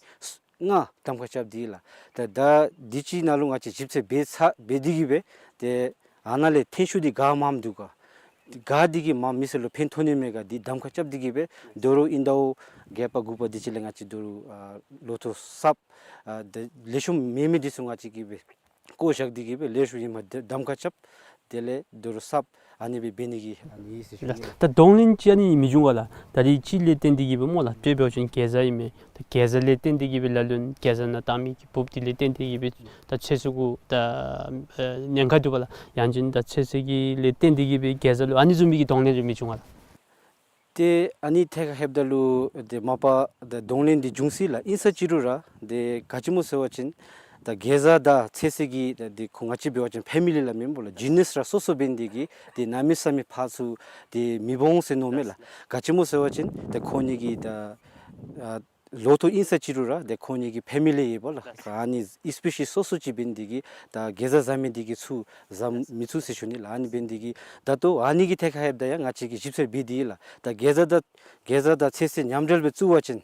ལྔ་གདམ་ཁ་རྐྱབ་སྟེ་ཡོད་ལགས། ད་ད་འདི་ཅིག་ནང་ལུ་ང་བཅས་ཞིབ་འཚོལ་འབད་ཚར་འབད་དེ་གིས་སྦེ་ཏེ་ཨ་ནཱ་ལས་ཐོན་ཤུགས་འདི་ག་མངམ་འདུག་ག། ག་འདི་གིས་མར་མི་སེར་ལུ་ཕན་ཐོགས་ནི་མས་ག་འདི་གདམ་ཁ་རྐྱབ་སྟེ་གིས་སྦེ་ད་རུང་ཨིན་ཟླཝ་བརྒྱད་པ་དགུ་པ་འདི་ཅིག་ལས་ང་བཅས་ད་རུང་ཨ་ལོ་ཐོག་གསརཔ་ཨ་ད་ལེགས་ཤོམ་མེད་མི་འདི་ཚུ་ང་བཅས་ཀྱིས་སྦེ་བཀོ་བཞག་སྟེ་གིས་སྦེ་ལེགས་ཤོམ་ཨིནམ་གདམ་ཁ་རྐྱབ། དེ་ལས་ད་རུང་གསརཔ་ཨ་ནི་སྦེ་འབད་ནི་གི་ཨ་ནི་ཨིན་ཟེར་ཞུ་ནི་ལགས། ད་གདོང་ལེན་ཅིག་ཨ་ནི་མི་འབྱུང་ག་ལགས། ད་རིས་ཅིག་ལས་བརྟེན་ཏེ་གིས་སྦེ་སྨོ་ལགས། དཔེ་འབད་བ་ཅིན་གེ་ཛ་ཨིན་མས། ད་གེ་ཛ་ལས་བརྟེན་ཏེ་གིས་སྦེ་ལ་ལུ་ན་གེ་ཛ་ནང་བཏང་མི་གི་འབུཔ་འདི་ལས་བརྟེན་ཏེ་གིས་སྦེ་ད་ཚོད་བསྲེ་གུ་ད་ཨ་ཉེན་ཁ་འདུག་པ་ལགས། ཡང་ཅིན་ད་ཚོད་བསྲེ་གི་ལས་བརྟེན་ཏེ་གིས་སྦེ་གེ་ཛ་ལུ་ཨ་ནི་བཟུམ་མའི་གི་གདོང་ལེན་རེ་མི་འབྱུང་ག་ལགས། ཏེ་ཨ་ནི་ཐད་ཁར་ལྷོདཔ་ད་ལུ་ཏེ་མ་པ་ད་གདོང་ལེན་འདི་འབྱུང་སྲིད་ལགས། ཨིན་ས་ཅི་རུང་ར་ཏེ་ག་ཅི་སྨོ་ཟེར་བ་ཅིན་ད་གེ་ཛ་དང་ཚོད་བསྲེ་གི་ད་འདི་ཁོང་ང་བཅས་འབད་བ་ཅིན་ཕེ་མི་ལི་སླབ་མས་སྨོ་ལགས། ཇི་ནསི་ར་སོ་སོ་འབད་ནི་དེ་གིས་ཏེ་གནམ་མེད་ས་མེད་ཕར་ཚུར་ཏེ་མི་འོང་ཟེར་མནོཝ་མས་ལགས། ག་ཅི་སྨོ་ཟེར་བ་ཅིན་ད་ཁོང་གཉིས་ཀྱི་ད་ཨ་ལོ་ཐོག་ཨིན་ས་ཅི་རུང་ར་ཏེ་ཁོང་གཉིས་ཀྱི་ཕེ་མི་ལི་ཡོད་པ་ལགས། ཨ་ནི་ཨིས་པི་ཤིས་སོ་སོ་ཅིག་འབད་ནི་དེ་གིས་ད་གེ་ཛ་བཟའ་མི་དེ་གིས་ཚུར་བཟའ་མི་ཚུགས་ཟེར་ཞུ་ནི་ལགས། ཨ་ནི་འབད་ནི་དེ་གིས་ད་ལྟོ་ཨ་ནི་གི་ཐད་ཁར་ལྷོདཔ་ད་ཡང་ང་བཅས་ཀྱིས་ཞིབ་འཚོལ་འབད་དེ་ཡོད་ལགས། ད་གེ་ཛ་དང་གེ་ཛ་དང་ཚོད་བསྲེ་མཉམ་འབྲེལ་སྦེ་བཙུགས་པ་ཅིན་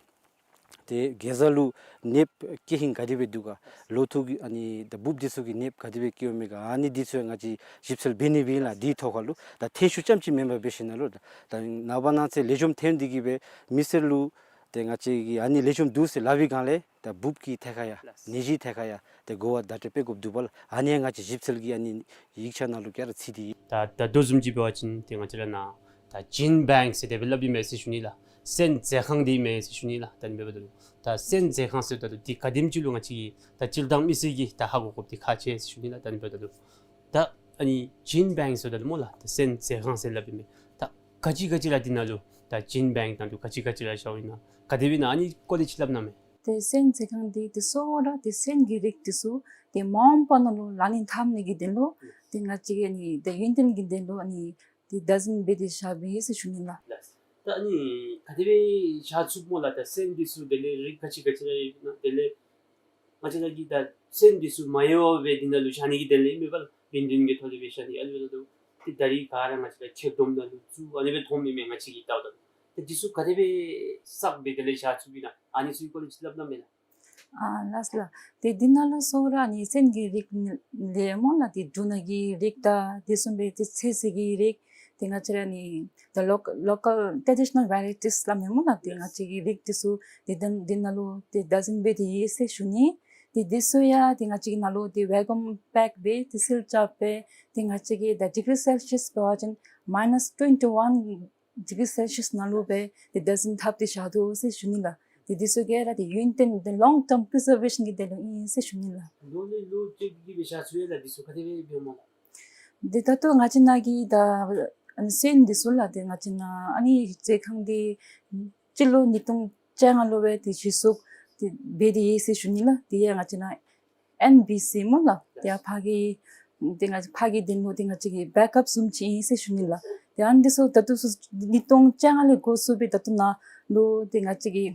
ཏེ་གེ་ཛ་ལུ་ནདཔ་སྐྱེ་ཧིང་ག་དེ་སྦེ་འདུག་ག། ལོ་ཐོག་གི་ཨ་ནི་ད་འབུཔ་འདི་ཚུ་གི་ནདཔ་ག་དེ་སྦེ་སྐྱེཝ་མས་ག། ཨ་ནི་འདི་ཚུ་ཡང་ང་བཅས་ཞིབ་འཚོལ་འབད་ནི་སྦེ་ཨིན་ལགས། འདིའི་ཐོག་ཁར་ལུ་ད་ཐོན་ཤུགས་རྐྱངམ་ཅིག་མེན་པར་འབད་ཞིན་ན་ལུ་ད་ནངས་པ་གནངས་ཚེ་ལེགས་ཤོམ་ཐོན་ཏེ་གིས་སྦེ་མི་སེར་ལུ་ཏེ་ང་བཅས་ཀྱིས་ཨ་ནི་ལེགས་ཤོམ་འདུག་ཟེར་སླབ་པའི་སྒང་ལས་ད་འབུཔ་ཀྱི་ཐད་ཁར་ཡང་ནད་གཞི་ཐད་ཁར་ཡང་ཏེ་གོ་བ་བརྡ་སྤྲོད་འབད་དགོཔ་འདུག་པ་ལགས། ཨ་ནི་ཡང་ང་བཅས་ཞིབ་འཚོལ་གྱི་ཨ་ནི་ཡིག་ཆ་ནང་ལུ་ག་ར་ཚུད་དེ་ཡོད། ད་ད་ལྟོ་བཟུམ་ཅིག་འབད་བ་ཅིན་ཏེ་ང་བཅས་ར་ནཱ་ད་ཇིན་བེངཀ་ཟེར་དེ་སྦེ་སླབ་ཨིན་མས་ཟེར་ཞུ་ནི་ལགས། སོན་མཛོད་ཁང་འདི་མས་ཟེར་ཞུ་ནི་ལགས། ད་ཨ་ནི་འབདཝ་ད་ལུ་ད་སོན་མཛོད་ཁང་ཟེརཝ་ད་ལུ་འདི་ག་དེམ་ཅིག་ལུ་ང་བཅས་ཀྱི་ད་སྤྱིར་བཏང་མི་སེར་གྱིས་ད་ཧ་གོ་དགོཔ་འདི་ཁག་ཆེ་ཟེར་ཞུ་ནི་ལགས། ད་ཨ་ནི་འབདཝ་ད་ལུ་ད་ཨ་ནི་ཇིན་བེངཀ་ཟེརཝ་ད་ལུ་སྨོ་ལགས། ད་སོན་མཛོད་ཁང་ཟེར་སླབ་ཨིན་མས། ད་ག་ཅི་ག་ཅི་ར་འདི་ནང་ལུ་ད་ཇིན་བེངཀ་ནང་ལུ་ག་ཅི་ག་ཅི་ར་བཞགཔ་ཨིན་ན་ག་དེ་སྦེ་ཨིན་ན་ཨ་ནི་སྐོར་ལས་ཅིག་སླབ་གནང་མས། ཏེ་སོན་མཛོད་ཁང་འདི་ཏེ་གཙོ་བོ་ར་ཏེ་སོན་གྱི་རིགས་འདི་ཚུ་ཏེ་མ་འོངས་པ་ནང་ལུ་ལག་ལེན་འཐབ་ནི་གི་དོན་ལུ་ཏེ་ང་བཅས་ཀྱིས་ཨ་ནི་ཏེ་ཡུན་བརྟན་གྱི་དོན་ལུ་ཨ་ནི་ཏེ་བདག་འཛིན་འབད་དེ་བཞགཔ་ཨིན་ཟེར་ཞུ་ནི་ལགས། ལགས། ད་ཨ་ནི་ག་དེ་སྦེ་བཞག་ཚུགས་སྨོ་ལགས། ད་སོན་འདི་ཚུ་དེ་ལས་རིགས་ག་ཅི་ག་ཅི་ར་ཡོད་ན་དེ་ལས་ང་བཅས་ར་གིས་ད་སོན་འདི་ཚུ་མ་ཡལ་བར་སྦེ་འདི་ནང་ལུ་བཞག་ནི་གི་དོན་ལས་ཨིན་མས་པ་ལགས། ཡུན་བརྟན་གྱི་ཐོག་ལས་སྦེ་བཞག་ནི། ཨ་ནི་འབདཝ་ད་ལུ་ཏེ་ད་རིས་ག་ར་ང་བཅས་ར་ཆེག་སྒྲོམ་ནང་ལུ་བཙུགས་ཨ་ནི་སྦེ་མཐོངམ་ཨིན་མས་ང་བཅས་ཀྱིས་བལྟཝ་ད་ལུ། ཏེ་འདི་ཚུ་ག་དེ་སྦེ་བསགས་སྦེ་དེ་ལས་བཞག་ཚུགསཔ་ཨིན་ན་ཨ་ནི་ཚུ་གི་སྐོར་ལས་ཅིག་སླབ་གནང་མས་ལགས། ཨ་ལགས་སོ་ལགས། ཏེ་འདི་ནང་ལུ་གཙོ་བོ་ར་ཨ་ནི་སོན་གྱི་རིགས་ལས་སྨོ་ལགས། ཏེ་འབྲུ་སྣ་གི་རིགས་དང་དེ་བཟུམ་སྦེ་ཏེ་ཚོད་བསྲེ་གི་རིགས་ཏེ་ང་བཅས་ར་ཨ་ནི་the local, local traditional varieties སླབ་མས་སྨོ་ལགས། ཏེ་ང་བཅས་ཀྱི་རིགས་འདི་ཚུ་ཏེ་འདི་འདི་ནང་ལུ་ཏེ་བདག་འཛིན་འབད་དེ་ཡོད་ཟེར་ཞུ་ནི། ཏེ་འདི་ཚུ་ཡང་ཏེ་ང་བཅས་ཀྱི་ནང་ལུ་ཏེ་ཝེ་ཀུམ་པེཀ་སྦེ་ཏེ་སིལ་རྐྱབ་སྦེ་ཏེ་ང་བཅས་ཀྱི་ད་ཌིག་རི་སེལ་ཤི་ཡཱས་འབད་བ་ཅིན་མའི་ནཱས་ཊོན་ཊི་ཝན་ཌིག་རི་སེལ་ཤི་ཡཱས་ནང་ལུ་སྦེ་ཏེ་བདག་འཛིན་འཐབ་སྟེ་བཞག་དོ་ཟེར་ཞུ་ནི་ལགས། ཏེ་འདི་ཚུ་ག་ར་ཏེ་ཡུན་བརྟན་ཏེ་ལོང་ཊརམ་པི་རི་ཛར་ཝེ་ཤཱན་གྱི་དོན་ལུ་ཨིན་ཟེར་ཞུ་ནི་ལགས། ལོ་ལས་ལོ་བཅད་དེ་གི་སྦེ་བཞག་ཚུགས་ཡོད་ལགས། འདི་ཚུ་ག་དེ་སྦེ་འབདཝ་སྨོ་ལགས། ཏེ་ད་ལྟོ་ང་བཅས་ནཱ་གི་ད་ཨ་ནི་སོན་འདི་ཚུ་ལགས་ཏེ་ང་བཅས་ནཱ་ཨ་ནི་མཛོད་ཁང་འདི་སྤྱི་ལོ་ཉིས་སྟོང་བཅོ་ལྔ་ལུ་སྦེ་ཏེ་གཞི་བཙུགས་ཏེ་འབད་དེ་ཡོད་ཟེར་ཞུ་ནི་ལགས། ཏེ་ཡང་ང་བཅས་ནཱ་ཨེན་བི་སི་སྨོ་ལགས། ཏེ་ཡང་ཕར་གྱི་ཏེ་ང་ཕར་གྱི་དོན་ལུ་ཏེ་ང་བཅས་ཀྱི་བེཀ་ཨཔ་བཟུམ་ཅིག་ཨིན་ཟེར་ཞུ་ནི་ལགས། ཏེ་ཨ་ནི་འདི་ཚུ་ད་ལྟོ་ཚུ་ཉིས་སྟོང་བཅོ་ལྔ་ལས་འགོ་བཙུགས་སྦེ་ད་ལྟོ་ནཱ་ལུ་ཏེ་ང་བཅས་ཀྱིས་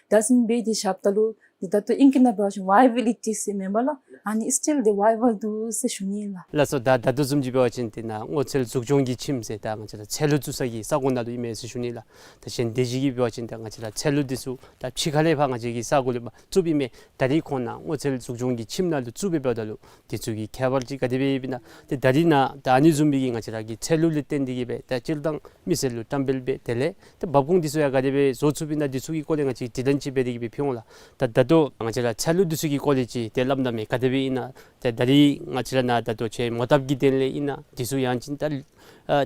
བདག་འཛིན་འབད་དེ་བཞགཔ་ད་ལུ་ཏེ་ད་ལྟོ་ཨིང་སྐད་ནང་འབད་བ་ཅིན་ཝའི་བི་ལི་ཊི་ཟེར་མེན་པ་ལགས། ཨ་ནི་སི་ཊིལ་ཏེ་ཝའི་བཱལ་འདུག་ཟེར་ཞུ་ནི་ལགས། ལགས་སོ། ད་ད་ལྟོ་བཟུམ་ཅིག་འབད་བ་ཅིན་ཏེ་ནཱ་སྔོ་ཚལ་འཛུགས་སྐྱོང་གི་ཁྱིམ་ཟེར་ད་ང་བཅས་ར་ཚལ་ལུ་བཙུགས་ས་གི་ས་གོ་ནང་ལུ་ཨིན་མས་ཟེར་ཞུ་ནི་ལགས། ད་གཞན་དེ་ཅིག་གིས་འབད་བ་ཅིན་ད་ང་བཅས་ར་ཚལ་ལུ་འདི་ཚུ་ད་ཕྱི་ཁ་ལས་ཕར་ང་བཅས་ཀྱི་ས་གོ་ལུ་ཕར་བཙུགསཔ་ཨིན་མས། ད་རིས་ཁོང་ནཱ་སྔོ་ཚལ་འཛུགས་སྐྱོང་གི་ཁྱིམ་ནང་ལུ་བཙུགས་སྦེ་འབདཝ་ད་ལུ་འདི་ཚུ་གི་ཁྱད་པར་ཅིག་ག་དེ་སྦེ་ཡོདཔ་ཨིན་ན། ཏེ་ད་རིས་ནཱ་ད་ཨ་ནི་བཟུམ་སྦེ་གི་ང་བཅས་ར་གི་ཚལ་ལུ་ལས་བརྟེན་ཏེ་གི་སྦེ་ད་སྤྱིར་བཏང་མི་སེར་ལུ་བཀྲམ་སྤེལ་འབད་དེ་ལས་ཏེ་འབབ་ཁུངས་འདི་ཚུ་ཡང་ག་དེ་སྦེ་བཟོ་ཚུགསཔ་ཨིན་ན་འདི་ཚུ་གི་སྐོར་ལས་ང་བཅས་དྲི་ལན་ཅིག་འབད་དེ་གི་སྦེ་ཕུལ་འོང་ལགས། ད་ད་ལྟོ་ང་བཅས་ར་ཚལ་ལུ་འདི་ཚུ་གི་སྐོར་ལས་ཅིག་ཏེ་སླབ་གནང་མས། ག་དེ་སྦེ་ཨིན་ན། ཏེ་ད་རིས་ང་བཅས་ར་ནཱ་ད་ལྟོ་ཁྱེད་མོ་བཏབ་ཀྱི་དོན་ལས་ཨིན་ན་འདི་ཚུ་ཡང་ཅིན་ད་ཨ་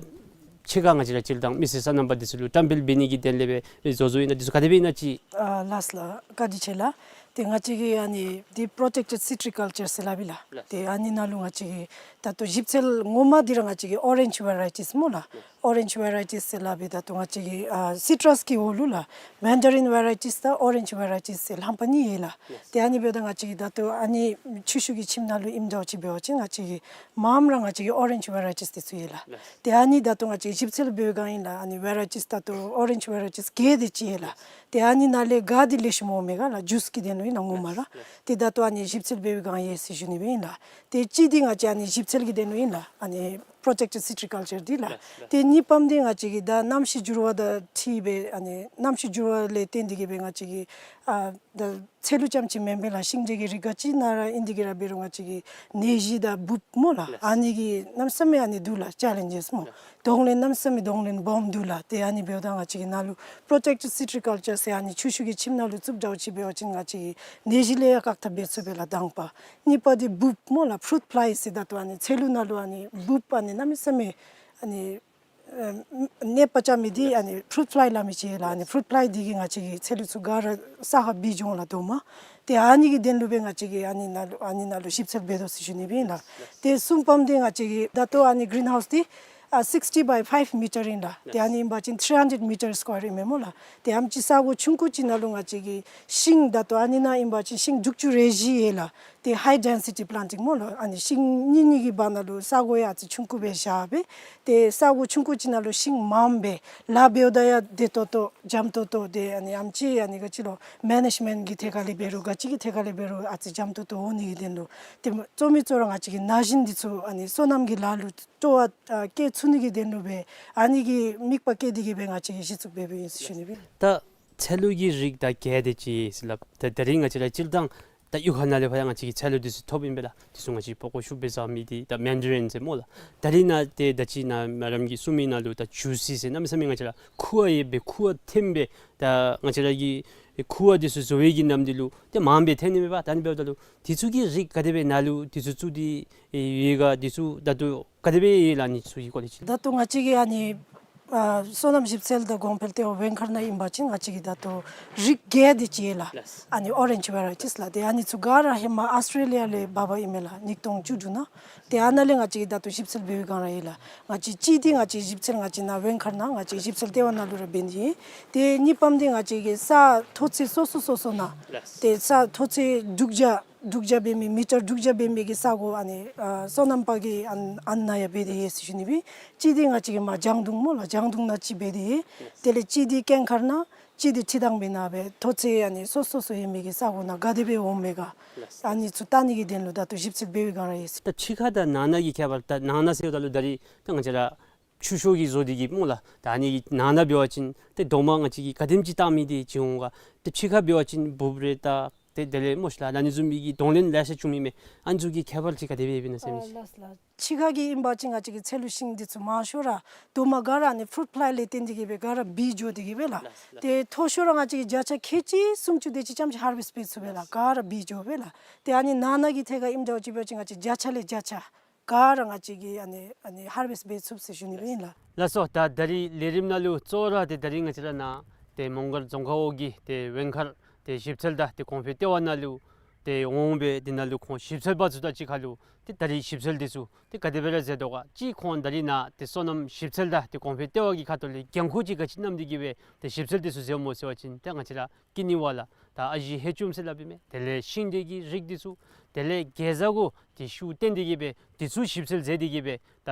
ཕྱི་ཁར་ང་བཅས་ར་སྤྱིར་བཏང་མི་སེར་སོ་ནམ་པ་འདི་ཚུ་ལུ་བཀྲམ་སྤེལ་འབད་ནི་གི་དོན་ལས་སྦེ་བཟོ་བཟོཝ་ཨིན་ན་འདི་ཚུ་ག་དེ་སྦེ་ཨིན་ན་ཅིག། ཨ་ལགས་ལགས། བཀའ་དྲིན་ཆེ་ལགས། ཏེ་ང་བཅས་ཀྱིས་ཨ་ནི་འདི་པྲོ་ཊེཀ་ཊེཌ་སི་ཊི་རི་ཀཱལ་ཅར་ཟེར་སླབ་ཨིན་ལགས། ལགས། ཏེ་ཨ་ནི་ནང་ལུ་ང་བཅས་ཀྱིས་ད་ལྟོ་ཞིབ་འཚོལ་ངོ་མ་འདི་ར་ང་བཅས་ཀྱིས་ཨོ་རེནཇ་ཝེ་རའི་ཊིས་སྨོ་ལགས། ཨོ་རེནཇ་ཝེ་རའི་ཊིས་ཟེར་སླབ་ཨིན། ད་ལྟོ་ང་བཅས་ཀྱིས་ཨ་སི་ཊྲས་ཀྱི་འོག་ལུ་ལགས་མེན་ཌ་རིན་ཝེ་རའི་ཊིས་དང་ཨོ་རེནཇ་ཝེ་རའི་ཊིས་ཟེར་རྣམ་པ་གཉིས་ཡོད་ལགས། ཏེ་ཨ་ནི་འབདཝ་ད་ང་བཅས་ཀྱིས་ད་ལྟོ་ཨ་ནི་ཆུ་ཤུགས་ཀྱི་ཁྱིམ་ནང་ལུ་ཨིནམ་འདྲཝ་ཅིག་འབད་བ་ཅིན་ང་བཅས་ཀྱིས་མངམ་ར་ང་བཅས་ཀྱིས་ཨོ་རེནཇ་ཝེ་རའི་ཊིས་འདི་ཚུ་ཡོད་ལགས། ཏེ་ཨ་ནི་ད་ལྟོ་ང་བཅས་ཞིབ་འཚོལ་འབད་བའི་སྒང་ཨིན་ལགས། ཨ་ནི་ཝེ་རའི་ཊིས་ད་ལྟོ་ཨོ་རེནཇ་ཝེ་རའི་ཊིས་བརྒྱད་དེ་ཅིག་ཡོད་ལགས། ཏེ་ཨ་ནི་ནང་ལས་ག་འདི་ལེགས་ཤོམ་འོང་མས་ག་ལགས། ཇུས་ཀྱི་དོན་ལུ་ཨིན་ལགས་ངོ་མ་ར། ཏེ་ད་ལྟོ་ཨ་ནི་ཞིབ་འཚོལ་འབད་བའི་སྒང་ཡོད་ཟེར་ཞུ་ནི་སྦེ་ཨིན་ལགས། ཏེ་གཅིག་འདི་ང་བཅས་ཨ་ནི་ཞིབ་འཚོལ་གྱི་དོན་ལུ་ཨིན་ལགས། ཨ་ནི་པྲོ་ཊེཀ་ཊེཌ་སི་ཊི་རི་ཀཱལ་ཅར་འདི་ལགས། ཏེ་གཉིས་པམ་འདི་ང་བཅས་ཀྱིས་ད་གནམ་གཤིས་འགྱུར་བ་དང་འཁྲིལ་སྦེ་ཨ་ནི་གནམ་གཤིས་འགྱུར་བ་ལས་བརྟེན་ཏེ་གི་སྦེ་ང་བཅས་ཀྱིས་ཨ་ད་ཚལ་ལུ་རྐྱངམ་ཅིག་མེན་པར་ལགས་ཤིང་འབྲས་ཀྱི་རིགས་ག་ཅི་ནང་ར་ཨིན་ཏེ་གི་ར་འབད་རུང་ང་བཅས་ཀྱིས་ནད་གཞི་དང་འབུཔ་སྨོ་ལགས། ཨ་ནི་གི་གནམ་མེད་ས་མེད་ཨ་ནི་འདུག་ལགས། ཅེ་ལེནཇེས་སྨོ། གདོང་ལེན་གནམ་མེད་ས་མེད་གདོང་ལེན་སྦོམ་འདུག་ལགས། ཏེ་ཨ་ནི་འབདཝ་ད་ང་བཅས་ཀྱིས་ནཱ་ལུ་པྲོ་ཊེཀ་ཊེཌ་སི་ཊི་རི་ཀཱལ་ཅར་ཟེར་ཨ་ནི་ཆུ་ཤུགས་ཀྱི་ཁྱིམ་ནང་ལུ་བཙུགསཔ་འདྲཝ་ཅིག་འབད་བ་ཅིན་ང་བཅས་ཀྱིས་ནད་གཞི་ལས་ཡང་བཀག་ཐབས་འབད་ཚུགས་པས་ལགས་དང་པ། གཉིས་པ་འདི་འབུཔ་སྨོ་ལགས་ཕུ་རུཊ་ཕ་ལའི་ཟེར་ད་ལྟོ་ཨ་ནི་ཚལ་ལུ་ནང་ལུ་ཨ་ནི་འབུཔ་ཨ་ནི་གནམ་མེད་ས་མེད་ཨ་ནི་ཨ་གནོད་པ་རྐྱབ་མི་འདི་ཨ་ནི་ཕུ་རུཊ་ཕ་ལའི་སླབ་མི་ཅིག་ཡོད་ལགས། ཨ་ནི་ཕུ་རུཊ་ཕ་ལའི་འདི་གིས་ང་བཅས་ཀྱི་ཚལ་ལུ་ཚུ་ག་ར་ས་ཁར་སྦེ་འགྱོ་འོང་ལགས་རྡོག་མ། ཏེ་ཨ་ནི་གི་དོན་ལུ་སྦེ་ང་བཅས་ཀྱིས་ཨ་ནི་ནང་ལུ་ཨ་ནི་ནང་ལུ་ཞིབ་འཚོལ་འབད་དོ་ཟེར་ཞུ་ནི་སྦེ་ཨིན་ལགས། ཏེ་གསུམ་པམ་འདི་ང་བཅས་ཀྱི་ད་ལྟོ་ཨ་ནི་གི་རིན་ཧའུསི་འདི་ཨ་སིགསི་ཊི་བའི་ཕའིབ་མི་ཊར་ཨིན་ལགས། ཏེ་ཨ་ནི་ཨིན་པ་ཅིན་ཐིརི་ཧན་ཌེཌ་མི་ཊར་སི་ཀོར་ཨིན་མས་སྨོ་ལགས། ཏེ་ཨ་ནེམ་ཅིག་ས་གོ་ཆུང་ཀུ་ཅིག་ནང་ལུ་ང་བཅས་ཀྱིས་ཤིང་ད་ལྟོ་ཨ་ནི་ནང་ཨིན་པ་ཅིན་ཤིང་དྲུག་ཅུ་རེ་བཞི་ཡོད་ལགས། ཏེ་ཧའི་ཌེན་སི་ཊི་པི་ལཱན་ཊིང་སྨོ་ལགས། ཨ་ནི་ཤིང་གཉིས་གཉིས་ཀྱི་བར་ན་ལུ་ས་གོ་ཡང་ཨ་ཙི་ཆུང་ཀུ་སྦེ་བཞག་སྦེ། ཏེ་ས་གོ་ཆུང་ཀུ་ཅིག་ནང་ལུ་ཤིང་མངམ་སྦེ་ལཱ་འབདཝ་ད་ཡང་བདེ་ཏོག་ཏོ་འཇམ་ཏོག་ཏོ། ཏེ་ཨ་ནི་ཨ་ནེམ་ཅིག་ཨ་ནི་ག་ཅི་ལོ་མེ་ནེཇ་མེནཊ་ཀྱི་ཐད་ཁར་ལས་འབད་རུང་ག་ཅི་གི་ཐད་ཁར་ལས་འབད་རུང་ཨ་ཙི་འཇམ་ཏོག་ཏོ་འོང་ནི་གི་དོན་ལུ། ཏེ་གཙོ་མི་གཙོ་ར་ང་བཅས་ཀྱིས་ན་གཞོན་འདི་ཚུ་ཨ་ནི་སོ་ནམ་གྱི་ལཱ་ལུ་སྤྲོ་བ་ཨ་བསྐྱེད་ཚུགས་ནི་གི་དོན་ལུ་སྦེ་ཨ་ནི་གི་དམིགས་པ་བསྐྱེད་དེ་གི་སྦེ་ང་བཅས་ཀྱིས་གཞི་བཙུགས་འབད་འབདཝ་ཨིན་ཟེར་ཞུ་ནི་སྦེ། ད་ཚལ་ལུ་གི་རིགས་ད་བརྒྱད་དེ་ཅིག་ཟེར་སླབ། ད་ད་རིས་ང་བཅས་ར་སྤྱིར་བཏང་ད་གཡུས་ཁ་ནང་ལས་ཕར་ཡང་ང་བཅས་ཀྱིས་ཚལ་ལུ་འདི་ཚུ་ཐོབ་ཨིན་པས་ལགས། འདི་ཚུ་ང་བཅས་ཀྱིས་པགས་ཀོ་ཤུགས་སྦེ་བཟའ་མི་འདི་ད་མེན་ཌ་རིན་ཟེར་སྨོ་ལགས། ད་རིས་ནཱ་ཏེ་ད་ཅི་ནཱ་མེ་ཌམ་གྱིས་གསུངས་མི་ནང་ལུ་ད་ཇུ་སི་ཟེར་གནམ་མེད་ས་མེད་ང་བཅས་ར་ཁུ་བ་ཡོད་པའི་ཁུ་བ་ཐོན་པའི་ད་ང་བཅས་ར་གི་ཁུ་བ་འདི་ཚུ་བཟོ་བའི་གི་ནམ་འདི་ལུ་ཏེ་མངམ་སྦེ་ཐོན་ནི་མས་པ། ད་ཨ་ནི་འབདཝ་ད་ལུ་འདི་ཚུ་གི་རིགས་ག་དེ་སྦེ་ནཱ་ལུ་འདི་ཚུ་བཙུགས་ཏེ་ཡོད་ག། འདི་ཚུ་ད་ལྟོ་ག་དེ་སྦེ་ཡོད་ལགས། ཨ་ནི་ཚུ་གི་སྐོར་ལས་ཅིག། ད་ལྟོ་ང་བཅས་ཀྱིས་ཨ་ནི་ ཨ་སོ་ནམ་ཞིབ་འཚོལ་དང་གོང་འཕེལ་ལྟེ་བ་ཝེང་མཁར་ནང་ཨིན་པ་ཅིན་ང་བཅས་ཀྱིས་ད་ལྟོ་རིགས་བརྒྱད་དེ་ཅིག་ཡོད་ལགས། ལགས། ཨ་ནི་ཨོ་རེནཇ་ཝེ་རའི་ཊིས་ལགས། ཏེ་ཨ་ནི་ཚུ་ག་ར་ཧེ་མ་ཨོསི་ཊྲེ་ལི་ཡ་ལས་འབག་འབག་ཨིན་མས་ལགས། ཉིས་སྟོང་བཅུ་དྲུག་ནང་། ཏེ་ཨ་ནཱ་ལས་ང་བཅས་ཀྱིས་ད་ལྟོ་ཞིབ་འཚོལ་འབད་བའི་སྒང་ར་ཨིན་ལགས། ང་བཅས་གཅིག་འདི་ང་བཅས་ཞིབ་འཚོལ་ང་བཅས་ནཱ་ཝེང་མཁར་ནང་ང་བཅས་ཞིབ་འཚོལ་ལྟེ་བ་ནང་ལུ་ར་འབད་ནི་ཨིན། ཏེ་གཉིས་པམ་འདི་ང་བཅས་ཀྱིས་ས་མཐོ་ཚད་སོ་སོ་སོ་སོ་ནང་། ལགས། ཏེ་ས་མཐོ་ཚད་དྲུག་བརྒྱ་དྲུག་བརྒྱ་འབད་མི་མི་ཊར་དྲུག་བརྒྱ་འབད་མི་གི་ས་གོ་ཨ་ནི་ཨ་སོ་ནམ་པ་གི་ཨ་ནཱ་ཡང་འབད་དེ་ཡོད་ཟེར་ཞུ་ནི་སྦེ། གཅིག་འདི་ང་བཅས་ཀྱིས་མར་ལྗང་དུང་སྨོ་ལགས། ལྗང་དུང་ནང་གཅིག་འབད་དེ་ཡོད། དེ་ལས་གཅིག་འདི་ཀེང་མཁར་ནང་། གཅིག་འདི་ཁྲི་ཐང་པའི་ནང་སྦེ་མཐོ་ཚད་ཨ་ནི་སོ་སོ་སོ་ཡོད་མི་གི་ས་གོ་ནང་ག་དེ་སྦེ་འོང་མས་ག། ལགས། ཨ་ནི་ཚུ་བལྟ་ནི་གི་དོན་ལུ་ད་ལྟོ་ཞིབ་འཚོལ་འབད་བའི་སྒང་ར་ཨིན། ད་ཕྱི་ཁ་དང་ནང་ན་གི་ཁྱད་པར། ད་ནང་ན་ཟེརཝ་ད་ལུ་ད་རིས་ད་ང་བཅས་ར་ཆུ་ཤོག་གིས་བཟོ་སྟེ་གི་སྨོ་ལགས། ད་ཨ་ནི་གི་ནང་ན་འབད་བ་ཅིན་ཏེ་རྡོག་མ་ང་བཅས་ཀྱིས་ག་དེམ་ཅིག་བཏང་མི་འདི་ཅིག་འོང་ག། ཏེ་ཕྱི་ཁ་འབད་བ་ཅིན་འབུབ་རེ་ད་ཏེ་དེ་ལས་སྨོ་ཤིག་ལགས། ཨ་ནི་བཟུམ་མའི་གི་གདོང་ལེན་ལེ་ཤ་བྱུང་མི་མས། ཨ་ནི་ཚུ་གི་ཁྱད་པར་ཅིག་ག་དེ་སྦེ་ཡོདཔ་ཨིན་ན་ཟེར་མི་ཅིག། ཨ་ལགས་ལགས། ཕྱི་ཁ་གི་ཨིན་པ་ཅིན་ང་བཅས་ཀྱི་ཚལ་ལུ་ཤིང་འདི་ཚུ་མང་ཤོས་ར་རྡོག་མ་ག་ར་ཨ་ནི་ཕུཊ་ཕླའི་ལས་བརྟེན་ཏེ་གི་སྦེ་ག་ར་བིད་འགྱོ་སྟེ་གི་སྦེ་ལགས། ལགས་ལགས། ཏེ་མཐོ་ཤོས་ར་ང་བཅས་ཀྱི་བརྒྱ་ཆ་ཁལ་གཅིག་སུམ་ཅུ་དེ་ཅིག་ཙམ་ཅིག་ཧར་བེསཊ་འབད་ཚུགས་པས་ལགས། ག་ར་བིད་འགྱོ་སྦེ་ལགས། ཏེ་ཨ་ནི་ནང་ན་གི་ཐད་ཁར་ཨིནམ་འདྲཝ་ཅིག་འབད་བ་ཅིན་ང་བཅས་བརྒྱ་ཆ་ལས་བརྒྱ་ཆ་ག་ར་ང་བཅས་ཀྱིས་ཨ་ནི་ཨ་ནི་ཧར་བེསཊ་འབད་ཚུགས་ཟེར་ཞུ་ནི་སྦེ་ཨིན་ལགས། ལགས་སོ། ད་ད་རིས་ལས་རིམ་ནང་ལུ་གཙོ་བོ་ར་ཏེ་ད་རིས་ང་བཅས་ར་ནཱ་ཏེ་མོང་སྒར་རྫོང་ཁག་འོག་གི་ཏེ་ཝེང་མཁར་ཏེ་ཞིབ་འཚོལ་དང་ཏེ་གོང་འཕེལ་ལྟེ་བ་ནང་ལུ་ཏེ་འོང་སྦེ་དེ་ནང་ལུ་ཁོང་ཞིབ་འཚོལ་པ་ཚུ་དང་གཅིག་ཁར་ལུ་ཏེ་ད་རིས་ཞིབ་འཚོལ་འདི་ཚུ་ཏེ་ག་དེ་སྦེ་ར་མཛད་དོ་ག། གཅིག་ཁོང་ད་རིས་ནཱ་ཏེ་སོ་ནམ་ཞིབ་འཚོལ་དང་ཏེ་གོང་འཕེལ་ལྟེ་བ་གི་ཁ་ཐུག་ལས་འགན་ཁུར་ཅིག་ག་ཅི་བསྣམས་ཏེ་གི་སྦེ་ཏེ་ཞིབ་འཚོལ་འདི་ཚུ་མཛདཔ་སྨོ་ཟེར་བ་ཅིན་ཏེ་ང་བཅས་ར་ཀི་ནི་བ་ལ་ད་ཨ་ཞེ་ཧེ་ཅུམ་ཟེར་སླབ་ཨིན་མས། དེ་ལས་ཤིང་འབྲས་ཀྱི་རིགས་འདི་ཚུ། དེ་ལས་གེ་ཛ་གུ་ཏེ་ཤུགས་བཏོན་ཏེ་གི་སྦེ་འདི་ཚུ་ཞིབ་འཚོལ་མཛད་དེ་གི་སྦེ་ད་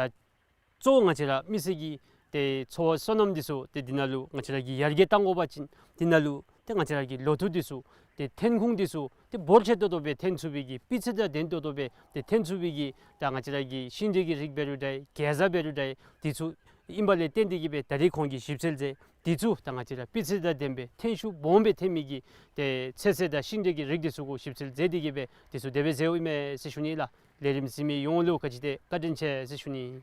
གཙོ་བོ་ང་བཅས་ར་མི་སེར་གྱི་ཏེ་འཚོ་བ་སོ་ནམ་འདི་ཚུ་ཏེ་འདི་ནང་ལུ་ང་བཅས་ར་གིས་ཡར་རྒྱས་གཏང་དགོ་པ་ཅིན་འདི་ནང་ལུ་ཏེ་ང་བཅས་ར་གི་ལོ་ཐོག་འདི་ཚུ་ཏེ་ཐོན་ཁུངས་འདི་ཚུ་ཏེ་འབོར་ཆེ་ཏོག་ཏོ་སྦེ་ཐོན་ཚུགས་པའི་གི་སྤུས་ཚད་དང་ལྡན་ཏོག་ཏོ་སྦེ་ཏེ་ཐོན་ཚུགས་པའི་གི་ད་ང་བཅས་ར་གི་ཤིང་འབྲས་ཀྱི་རིགས་འབད་རུང་འདྲ་གེ་ཛ་འབད་རུང་འདྲ་འདི་ཚུ་ཨིན་པ་ལས་བརྟེན་ཏེ་གི་སྦེ་ད་རིས་ཁོང་གིས་ཞིབ་འཚོལ་མཛད། འདི་ཚུ་ད་ང་བཅས་ར་སྤུས་ཚད་དང་ལྡན་པའི་ཐོན་ཤུགས་སྦོམ་སྦེ་ཐོན་མི་གི་ཏེ་ཚོད་བསྲེ་དང་ཤིང་འབྲས་ཀྱི་རིགས་འདི་ཚུ་གུ་ཞིབ་འཚོལ་མཛད་དེ་གི་སྦེ་འདི་ཚུ་དེ་སྦེ་མཛདཔ་ཨིན་མས་ཟེར་ཞུ་ནི་ལགས། ལས་རིམ་གཟིགས་མི་ཡོངས་ལུ་ག་ཅི་ཏེ་བཀའ་དྲིན་ཆེ་ཟེར་ཞུ་ནི།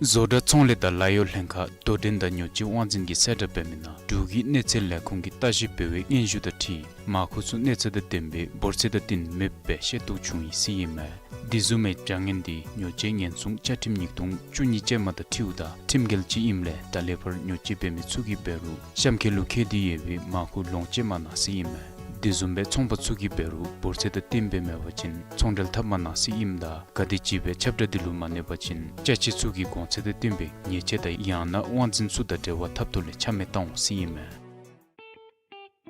བཟོ་གྲྭ་ཚོང་ལས་དང་ལཱ་གཡོག་ལྷན་ཁག་དོ་འགྲན་དང་ཉོ་སྤྱོད་དབང་འཛིན་གྱིས་གསལ་བསྒྲགས་འབད་མི་ནང་འབྲུག་གི་གནས་ཚད་ལས་ཁུངས་ཀྱིས་ལྟ་ཞིབ་འབད་བའི་སྙན་ཞུ་དང་འཁྲིལ་མར་ཁུ་ཚུ་གནས་ཚད་དང་ལྡན་པའི་འབོར་ཚད་དང་བསྟུན་མེདཔ་སྦེ་ཤེས་རྟོགས་བྱུང་ཡི་ཟེར་ཨིན་མས། འདི་བཟུམ་མའི་དྲ་བརྙན་འདི་ཉོ་སྤྱོད་ཉེན་སྲུང་བཅའ་ཁྲིམས་ཉིས་སྟོང་བཅུ་གཉིས་ཅན་མ་དང་འཁྲིལཝ་ད་ཁྲིམས་འགལ་ཅིག་ཨིནམ་ལས་ད་ལས་ཕར་ཉོ་སྤྱོད་འབད་མི་ཚུ་གིས་འབད་རུང་གཤམ་འཁོད་ལུ་བཀོད་དེ་ཡོད་པའི་མར་ཁུ་ལོངས་སྤྱོད་མ་གནང་ཟེར་ཨིན་མས། འདི་བཟུམ་སྦེ་ཚོང་པ་ཚུ་གིས་འབད་རུང་འབོར་ཚད་དང་བསྟུན་སྦེ་མེད་པ་ཅིན་ཚོང་འབྲེལ་འཐབ་མ་གནང་ཟེར་ཨིནམ་ད་ག་དེམ་ཅིག་སྦེ་ཁྱབ་བསྒྲགས་འདི་ལུ་མ་གནས་པ་ཅིན་ཅ་ཆས་ཚུ་གི་གོང་ཚད་དང་བསྟུན་པའི་ཉེས་ཆད་དང་ཡང་ན་དབང་འཛིན་ཚུ་དང་འབྲེལ་བ་འཐབ་ཐོག་ལས་ཆ་མེད་བཏང་འོང་ཟེར་ཨིན་མས།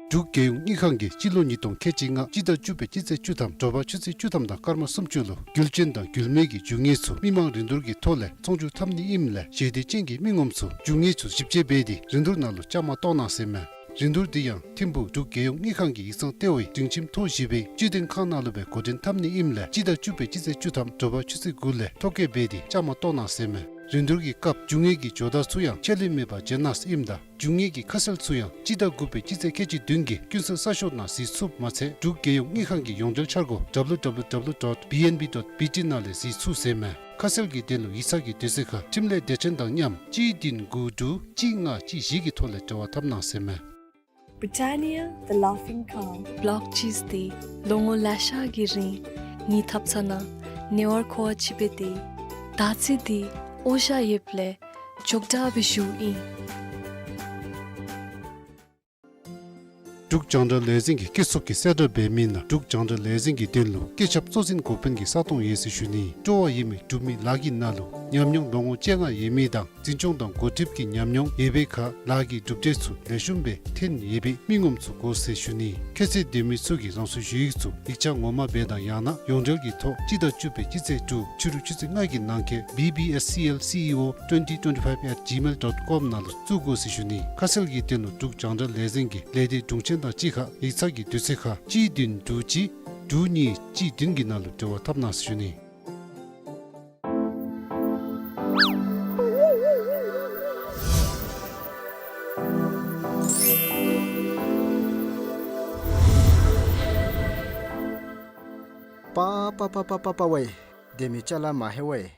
འབྲུག་རྒྱལ་ཡོངས་དངུལ་ཁང་གིས་སྤྱི་ལོ་ཉིས་སྟོང་ཁལ་གཅིག་ལྔ་སྤྱི་ཟླ་བཅུ་པའི་སྤྱི་ཚེས་བཅུ་ཐམ་དྲོ་པ་ཆུ་ཚོད་བཅུ་ཐམ་དང་སྐར་མ་སུམ་ཅུ་ལུ་རྒྱུ་ཅན་དང་རྒྱུ་མེད་ཀྱི་རྒྱུ་དངོས་ཚུ་མི་མང་རིན་བསྡུར་གྱི་ཐོག་ལས་ཚོང་བསྒྱུར་འཐབ་ནི་ཨིནམ་ལས་ཞལ་འདེབས་ཅན་གྱི་མི་ངོམ་ཚུ་རྒྱུ་དངོས་ཚུ་ཞིབ་དཔྱད་འབད་དེ་རིན་བསྡུར་ནང་ལུ་བཅའ་མར་གཏོགས་གནང་ཟེར་མས། རིན་བསྡུར་འདི་ཡང་ཐིམ་ཕུག་འབྲུག་རྒྱལ་ཡོངས་དངུལ་ཁང་གི་ཡིག་ཚང་ལྟེ་བའི་སྒྲིང་ཁྱིམ་ཐོག་བཞི་པའི་སྤྱི་དོན་ཁང་ནང་ལུ་སྦེ་འགོ་འདྲེན་འཐབ་ནི་ཨིནམ་ལས་སྤྱི་ཟླ་བཅུ་པའི་སྤྱི་ཚེས་བཅུ་ཐམ་དྲོ་པ་ཆུ་ཚོད་དགུ་ལས་ཐོ་བཀོད་འབད་དེ་བཅའ་མར་གཏོགས་གནང་ཟེར་མས། རིན་བསྡུར་གྱི་སྐབས་རྒྱུ་དངོས་ཀྱི་ཇོ་བདག་ཚུ་ཡང་ཆད་ལུས་མེད་པར་བྱོན་གནང་ཟེར་ཨིནམ་ད་རྒྱུ་དངོས་ཀྱི་ཁ་གསལ་ཚུ་ཡང་སྤྱི་ཟླ་དགུ་པའི་སྤྱི་ཚེས་ཁལ་གཅིག་བདུན་གྱི་ཀུན་གསལ་གསར་ཤོག་ནང་གཟིགས་ཚུགསཔ་མ་ཚད་འབྲུག་རྒྱལ་ཡོངས་དངུལ་ཁང་གི་ཡོངས་འབྲེལ་འཆར་སྒོ་W W W dot B N B dot B T ནང་ལས་གཟིགས་ཚུགས་ཟེར་མས། ཁ་གསལ་གྱི་དོན་ལུ་ཡིག་ཚང་གི་དུས་ཚོད་ཁར་འཕྲིན་ལས་སྡེ་ཚན་དང་མཉམ་གཅིག་བདུན་དགུ་དྲུག་གཅིག་ལྔ་གཅིག་བཞི་གི་ཐོག་ལས་འབྲེལ་བ་འཐབ་གནང་ཟེར་མས། Britannia, the Laughing Cow. ལོག་ཅིས་ཏེ་ལོ་ངོ་ལེ་ཤ་གི་རིང་ངེའི་ཐབ་ཚང་ནང་ཉེ་བར་མཁོ་བ་ཅིག་སྦེ་སྡོད་ཡི། ད་ཅི་འདི་ཨོ་ཤ་ཡོདཔ་ལས་ཅོག་འཐདཔ་སྦེ་བཞུགས་ཡི། འབྲུག་རྒྱང་བསྒྲགས་ལས་འཛིན་གྱི་སྐྱེད་ཚོགས་ཀྱིས་གསལ་བསྒྲགས་འབད་མི་ནང་འབྲུག་རྒྱང་བསྒྲགས་ལས་འཛིན་གྱི་དོན་ལུ་སྐུ་ཚབ་གཙོ་འཛིན་འགོ་དཔོན་གྱི་ས་སྟོང་ཡོད་ཟེར་ཞུ་ནི། སྤྲོ་བ་ཡོད་མི་འབྲུག་མི་ལཱ་གི་ནང་ལུ་ཉམས་མྱོང་ལོ་ངོ་བཅོ་ལྔ་ཡོད་མི་དང་འཛིན་སྐྱོང་དང་འགོ་ཁྲིདཔ་གི་ཉམས་མྱོང་ཡོད་པའི་ཁར་ལཱ་གི་གྲུབ་འབྲས་ཚུ་ལེགས་ཤོམ་སྦེ་ཐོན་ཡོད་པའི་མི་ངོམ་ཚུ་དགོ་ཟེར་ཞུ་ནི། ཁྱད་ཚད་ལྡན་མི་ཚུ་གིས་རང་སོའི་ཞུ་ཡིག་ཚུ་ཡིག་ཆ་ངོ་མ་སྦེ་དང་ཡང་ན་ཡོངས་འབྲེལ་གྱི་ཐོག་སྤྱི་ཟླ་བཅུ་པའི་སྤྱི་ཚེས་དྲུག་ཕྱི་རུ་ཆུ་ཚོད་ལྔ་གི་ནང་འཁོད་B B S C L C E O twenty twenty-five at gmail dot com ནང་ལུ་བཙུགས་དགོ་ཟེར་ཞུ་ནི། ཁ་གསལ་གྱི་དོན་ལུ་འབྲུག་རྒྱང་བསྒྲགས་ལས་འཛིན་གྱི་ལས་སྡེ་དྲུང་ཆེན་དང་གཅིག་ཁར་ཡིག་ཚང་གི་དུས་ཚོད་ཁར་གཅིག་བདུན་དྲུག་གཅིག་དྲུག་གཉིས་གཅིག་བདུན་གྱི་ནང་ལུ་འབྲེལ་བ་འཐབ་གནང་ཟེར་ཞུ་ནི། པ་པ་པ་པ་པ་པ་ཝེ། སྡོད་མི་ཅ་ལ་མ་ཧེ་ཝེ།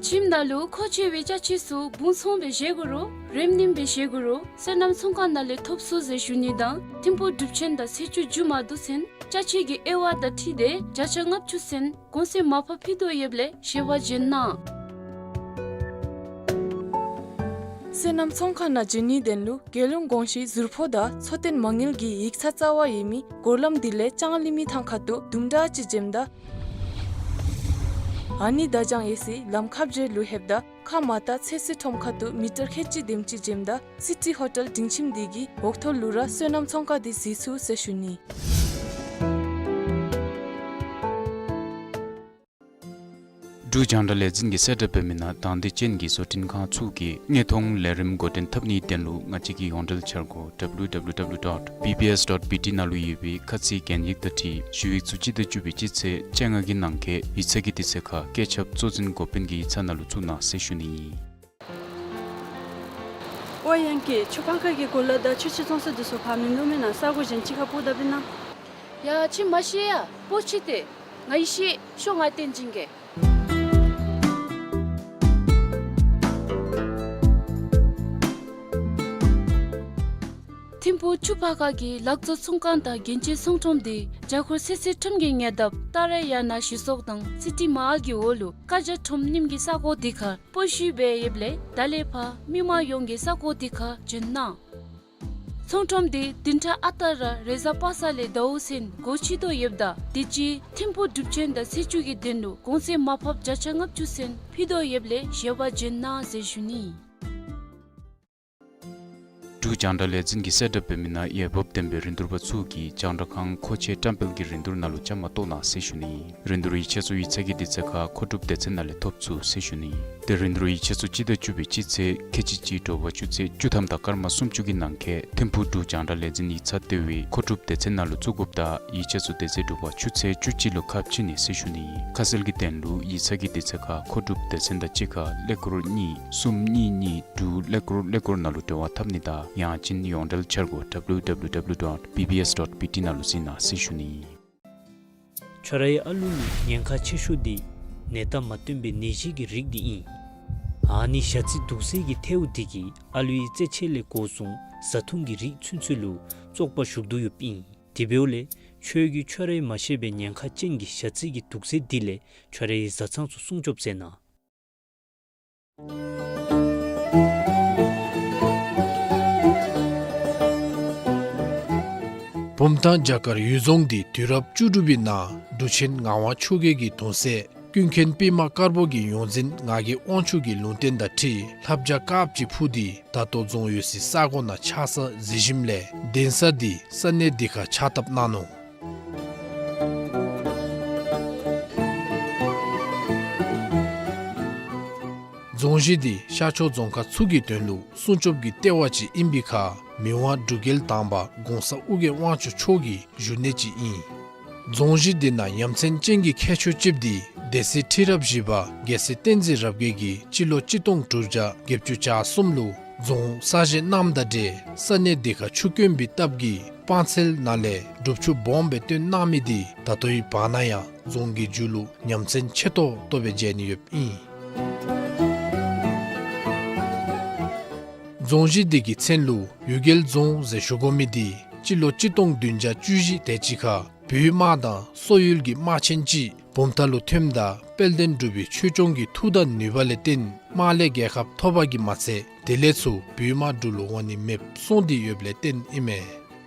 ཁྱིམ་ནང་ལུ་མཁོ་ཆེ་བའི་ཅ་ཆས་ཚུ་སྦུང་ཚོང་སྦེ་བཞེས་དགོ་རུང་རེམ་ནེམ་སྦེ་བཞེས་དགོ་རུང་སོ་ནམ་ཚོང་ཁང་ནང་ལས་ཐོབ་ཚུགས་ཟེར་ཞུ་ནི་དང་ཐིམ་ཕུག་གྲུབ་ཆེན་དང་ཚེས་བཅུ་མཇུག་མ་བསྡུ་ཚུན་ཅ་ཆས་ཀྱི་དབྱེ་བ་དང་འཁྲིལ་ཏེ་བརྒྱ་ཆ་ལྔ་བཅུ་ཚུན་གོང་ཚད་མར་ཕབ་ཕུལ་དོ་ཡོདཔ་ལས་ཞལ་པར་བྱོན་གནང་། སོ་ནམ་ཚོང་ཁང་ནང་འབྱོན་ནིའི་དོན་ལུ་རྒྱལ་ཡོངས་གོང་ཞུས་ཟུར་ཕོགས་དང་འཚོ་རྟེན་མ་དངུལ་གྱི་ཡིག་ཚང་རྩ་བ་ཡོད་མི་སྒོ་ལམ་དེ་ལས་ལྕང་གླིང་མི་ཐང་ཁ་ཐུག་དུམ་གྲ་ཅིག་འབྱོནམ་ད་ཨ་ནི་བརྡ་བྱང་ཡོད་སའི་ལམ་ཁ་བརྒྱད་ལུ་ལྷོདཔ་ད་ཁ་མར་ལྟ་ཚོད་བསྲེ་ཁྲོམ་ཁ་ཐུག་མི་ཊར་ཁལ་གཅིག་དེམ་ཅིག་འབྱོནམ་ད་སི་ཊི་ཧོ་ཊེལ་སྡིངས་ཆ་དེ་གི་འོག་ཐོག་ལུ་ར་སོ་ནམ་ཚོང་ཁང་དེ་གཟིགས་ཚུགས་ཟེར་ཞུ་ནི། འབྲུག་རྒྱང་བསྒྲགས་ལས་འཛིན་གྱིས་གསལ་བསྒྲགས་འབད་མི་ནང་དང་འདོད་ཅན་གྱི་བཟོ་སྐྲུན་ཁང་ཚུ་གིས་དངོས་མཐོང་ལས་རིམ་འགོ་འདྲེན་འཐབ་ནིའི་དོན་ལུ་ང་བཅས་ཀྱི་ཡོངས་འབྲེལ་འཆར་སྒོ་W W W dot B B S dot B T ནང་ལུ་ཡོད་པའི་ཁ་ཚིག་གན་ཡིག་དང་འཁྲིལ་ཞུ་ཡིག་ཚུ་སྤྱི་ཟླ་བཅུ་པའི་སྤྱི་ཚེས་བཅོ་ལྔ་གི་ནང་འཁོད་ཡིག་ཚང་གི་དུས་ཚོད་ཁར་བཀོད་ཁྱབ་གཙོ་འཛིན་འགོ་དཔོན་གྱི་ཡིག་ཚང་ནང་ལུ་བཙུགས་གནང་ཟེར་ཞུ་ནི་ཨིན། ཨོ་ཡང་ཀི་ཆུ་ཕར་ཁ་གི་གོ་ལ་དང་ཆུ་ཆུ་ཚོང་ས་དེ་ཚུ་ཕར་མིན་འདུག་མེན་ན། ས་གོ་གཞན་ཅིག་ཁར་སྤོ་ད་པིན་ན། ཡ་ཁྱིམ་མ་ཤེས་ཡ་སྤོ་ཅི་ཏེ། ང་ཡི་ཤེས་ཤོ་ང་བསྟན་སྦྱིན་གེ། ཐིམ་ཕུག་ཆུ་ཕར་ཁ་གི་ལག་བཟོ་ཚོང་ཁང་དང་རྒྱན་ཆའི་ཚོང་ཁྲོམ་དེ་རྒྱ་ཁོར་སེ་སེ་ཁྲོམ་གྱི་ཉེ་འདབས་ཏཱ་ར་ཡ་ན་གཞི་ཚོགས་དང་སི་ཊི་མ་ཧཱལ་གྱི་འོག་ལུ་ཀ་ཇ་ཁྲོམ་གླིང་གི་ས་གོ་དེ་ཁར་སྤོ་བཞེས་འབད་ཡོདཔ་ལས་ད་ལས་ཕར་མི་མང་ཡོངས་ཀྱིས་ས་གོ་དེ་ཁར་འབྱོན་གནང་། ཚོང་ཁྲོམ་དེ་བདུན་ཕྲག་ཨ་རྟག་ར་རེས་གཟའ་པ་སངས་ལས་ཟླཝ་ཚུན་སྒོ་ཕྱེ་དོ་ཡོདཔ་ད་དེ་ཅིག་ཐིམ་ཕུག་གྲུབ་ཆེན་དང་ཚེས་བཅུ་གི་དོན་ལུ་གོང་ཚད་མར་ཕབ་བརྒྱ་ཆ་ལྔ་བཅུ་ཚུན་ཕུལ་དོ་ཡོདཔ་ལས་ཞལ་པར་འབྱོན་གནང་ཟེར་ཞུ་ནི། འབྲུག་རྒྱང་བསྒྲགས་ལས་འཛིན་གྱིས་གསལ་བསྒྲགས་འབད་མི་ནང་འོས་འབབ་ལྡན་པའི་རིན་བསྡུར་པ་ཚུ་གིས་རྒྱང་བསྒྲགས་ཁང་མཁོ་ཆས་བཀྲམ་སྤེལ་གྱི་རིན་བསྡུར་ནང་ལུ་བཅའ་མར་གཏོགས་གནང་ཟེར་ཞུ་ནི། རིན་བསྡུར་ཡིག་ཆ་ཚུ་ཡིག་ཚང་གི་དུས་ཚོད་ཁར་མཁོ་སྒྲུབ་སྡེ་ཚན་ནང་ལས་ཐོབ་ཚུགས་ཟེར་ཞུ་ནི། ཏེ་རིན་བསྡུར་ཡིག་ཆ་ཚུ་སྤྱི་ཟླ་བཅུ་པའི་སྤྱི་ཚེས་ཁལ་གཅིག་གཅིག་དྲོ་པ་ཆུ་ཚོད་བཅུ་ཐམ་དང་སྐར་མ་སུམ་ཅུ་གི་ནང་འཁོད་ཐིམ་ཕུག་འབྲུག་རྒྱང་བསྒྲགས་ལས་འཛིན་ཡིག་ཚང་ལྟེ་བའི་མཁོ་སྒྲུབ་སྡེ་ཚན་ནང་ལུ་བཙུགས་དགོཔ་དང་ཡིག་ཆ་ཚུ་དེ་ཚེ་དྲོ་པ་ཆུ་ཚོད་བཅུ་གཅིག་ལུ་ཁ་ཕྱེ་ནི་ཟེར་ཞུ་ནི། ཁ་གསལ་གྱི་དོན་ལུ་ཡིག་ཚང་གི་དུས་ཚོད་ཁར་མཁོ་སྒྲུབ་སྡེ་ཚན་དང་གཅིག་ཁར་ཀླད་ཀོར་གཉིས་གསུམ་གཉིས་གཉིས་དྲུག་ཀླད་ཀོར་ཀླད་ཀོར་ནང་ལུ་འབྲེལ་བ་འཐབ་ནི་དང་ཡང་ཅིན་ཡོངས་འབྲེལ་འཆར་སྒོ་W W W dot B B S dot B T ནང་ལུ་གཟིགས་གནང་ཟེར་ཞུ་ནི། ཁྱོད་རའི་ཨ་ལུ་ལུ་ཉེན་ཁ་ཆེ་ཤོས་འདི་ནད་རྟགས་མ་སྟོན་པའི་ནད་གཞི་གི་རིགས་འདི་ཨིན། ཨ་ནི་ཞ་རྩི་དུག་སེལ་གྱི་ཐལཝ་འདི་གིས་ཨ་ལུའི་རྩེད་ཆས་ལས་འགོ་བཟུང་བཟའ་འཐུང་གི་རིགས་ཚུན་ཚོད་ལུ་བཙོག་པ་ཞུགས་དོ་ཡོདཔ་ཨིན། དེ་འབདཝ་ལས་ཁྱོད་ཀྱིས་ཁྱོད་རའི་མ་ཤེས་པའི་ཉེན་ཁ་ཅན་གྱི་ཞ་རྩི་གི་དུག་སེལ་འདི་ལས་ཁྱོད་རའི་བཟའ་ཚང་ཚུ་སྲུང་སྐྱོབ་མཛད་གནང་། བུམ་ཐང་བྱ་དཀར་ཡུལ་རྫོང་འདི་དུས་རབས་བཅུ་དྲུག་པའི་ནང་འབྲུག་ཆེན་ངག་དབང་ཆོས་རྒྱལ་གྱི་གདུང་སྲས་ཀུན་མཁྱེན་པདྨ་དཀར་པོ་གི་ཡོངས་འཛིན་ངག་གི་དབང་ཕྱུག་གི་ལུང་བསྟན་དང་འཁྲིལ་ལྷ་བྱ་དཀརཔོ་ཅིག་འཕུར་ཏེ་ད་ལྟོ་རྫོང་ཡོད་སའི་ས་གོ་ནང་ཆགས་ས་གཟིགས་ཞིནམ་ལས་གདན་ས་འདི་ས་གནས་འདི་ཁར་ཕྱག་བཏབ་གནང་ནུག། རྫོང་གཞི་འདི་ཤར་ཕྱོགས་རྫོང་ཁག་ཚུ་གི་དོན་ལུ་སྲུང་སྐྱོབ་ཀྱི་ལྟེ་བ་ཅིག་ཨིན་པའི་ཁར་མི་དབང་འབྲུག་རྒྱལ་དང་པ་གོང་ས་ཨོ་རྒྱན་དབང་ཕྱུག་མཆོག་གི་བཞུགས་གནས་ཅིག་ཨིན། རྫོང་གཞི་འདི་ནང་ཡ་མཚན་ཅན་གྱི་ཁྱད་ཆོས་ཅིག་འདི་སྡེ་སྲིད་ཁྲི་རབས་བཞི་པ་རྒྱལ་སྲས་བསྟན་འཛིན་རབ་རྒྱས་ཀྱིས་སྤྱི་ལོ་གཅིག་སྟོང་དྲུག་བརྒྱ་བརྒྱད་ཅུ་གྱ་གསུམ་ལུ་རྫོང་གསར་བཞེངས་གནངམ་དང་འབྲེལ་ས་གནས་འདི་ཁར་ཆུ་དཀོན་པའི་སྟབས་ཀྱིས་སྤང་ཚལ་ནང་ལས་སྒྲུབ་ཆུ་སྦོམ་སྦེ་བཏོན་གནང་མི་འདི་ད་ལྟོའི་བར་ན་ཡང་རྫོང་གི་མཇུག་ལུ་ཉམས་ཚན་ཆེ་ཏོག་ཏོ་སྦེ་མཇལ་ནི་ཡོདཔ་ཨིན། རྫོང་གཞི་འདི་གི་མཚན་ལུ་ཡུལ་རྒྱལ་རྫོང་ཟེར་ཞུ་དགོ་མི་འདི་སྤྱི་ལོ་གཅིག་སྟོང་བདུན་བརྒྱ་བཅུ་བཞི་དེ་ཅིག་ཁར་བོད་དམག་དང་སོག་ཡུལ་གྱི་དམག་ཆེན་ཅིག་བུམ་ཐང་ལུ་ཐོནམ་ད་དཔལ་ལྡན་འབྲུག་པའི་ཆོས་སྐྱོང་གི་མཐུ་དང་ནུས་པ་ལས་བརྟེན་དམག་ལས་རྒྱལ་ཁ་ཐོབ་པ་གིས་མ་ཚད་དེ་ལས་ཚུར་བོད་དམག་འབྲུག་ལུ་འོང་ནི་མེདཔ་སོང་སྟེ་ཡོདཔ་ལས་བརྟེན་ཨིན་མས།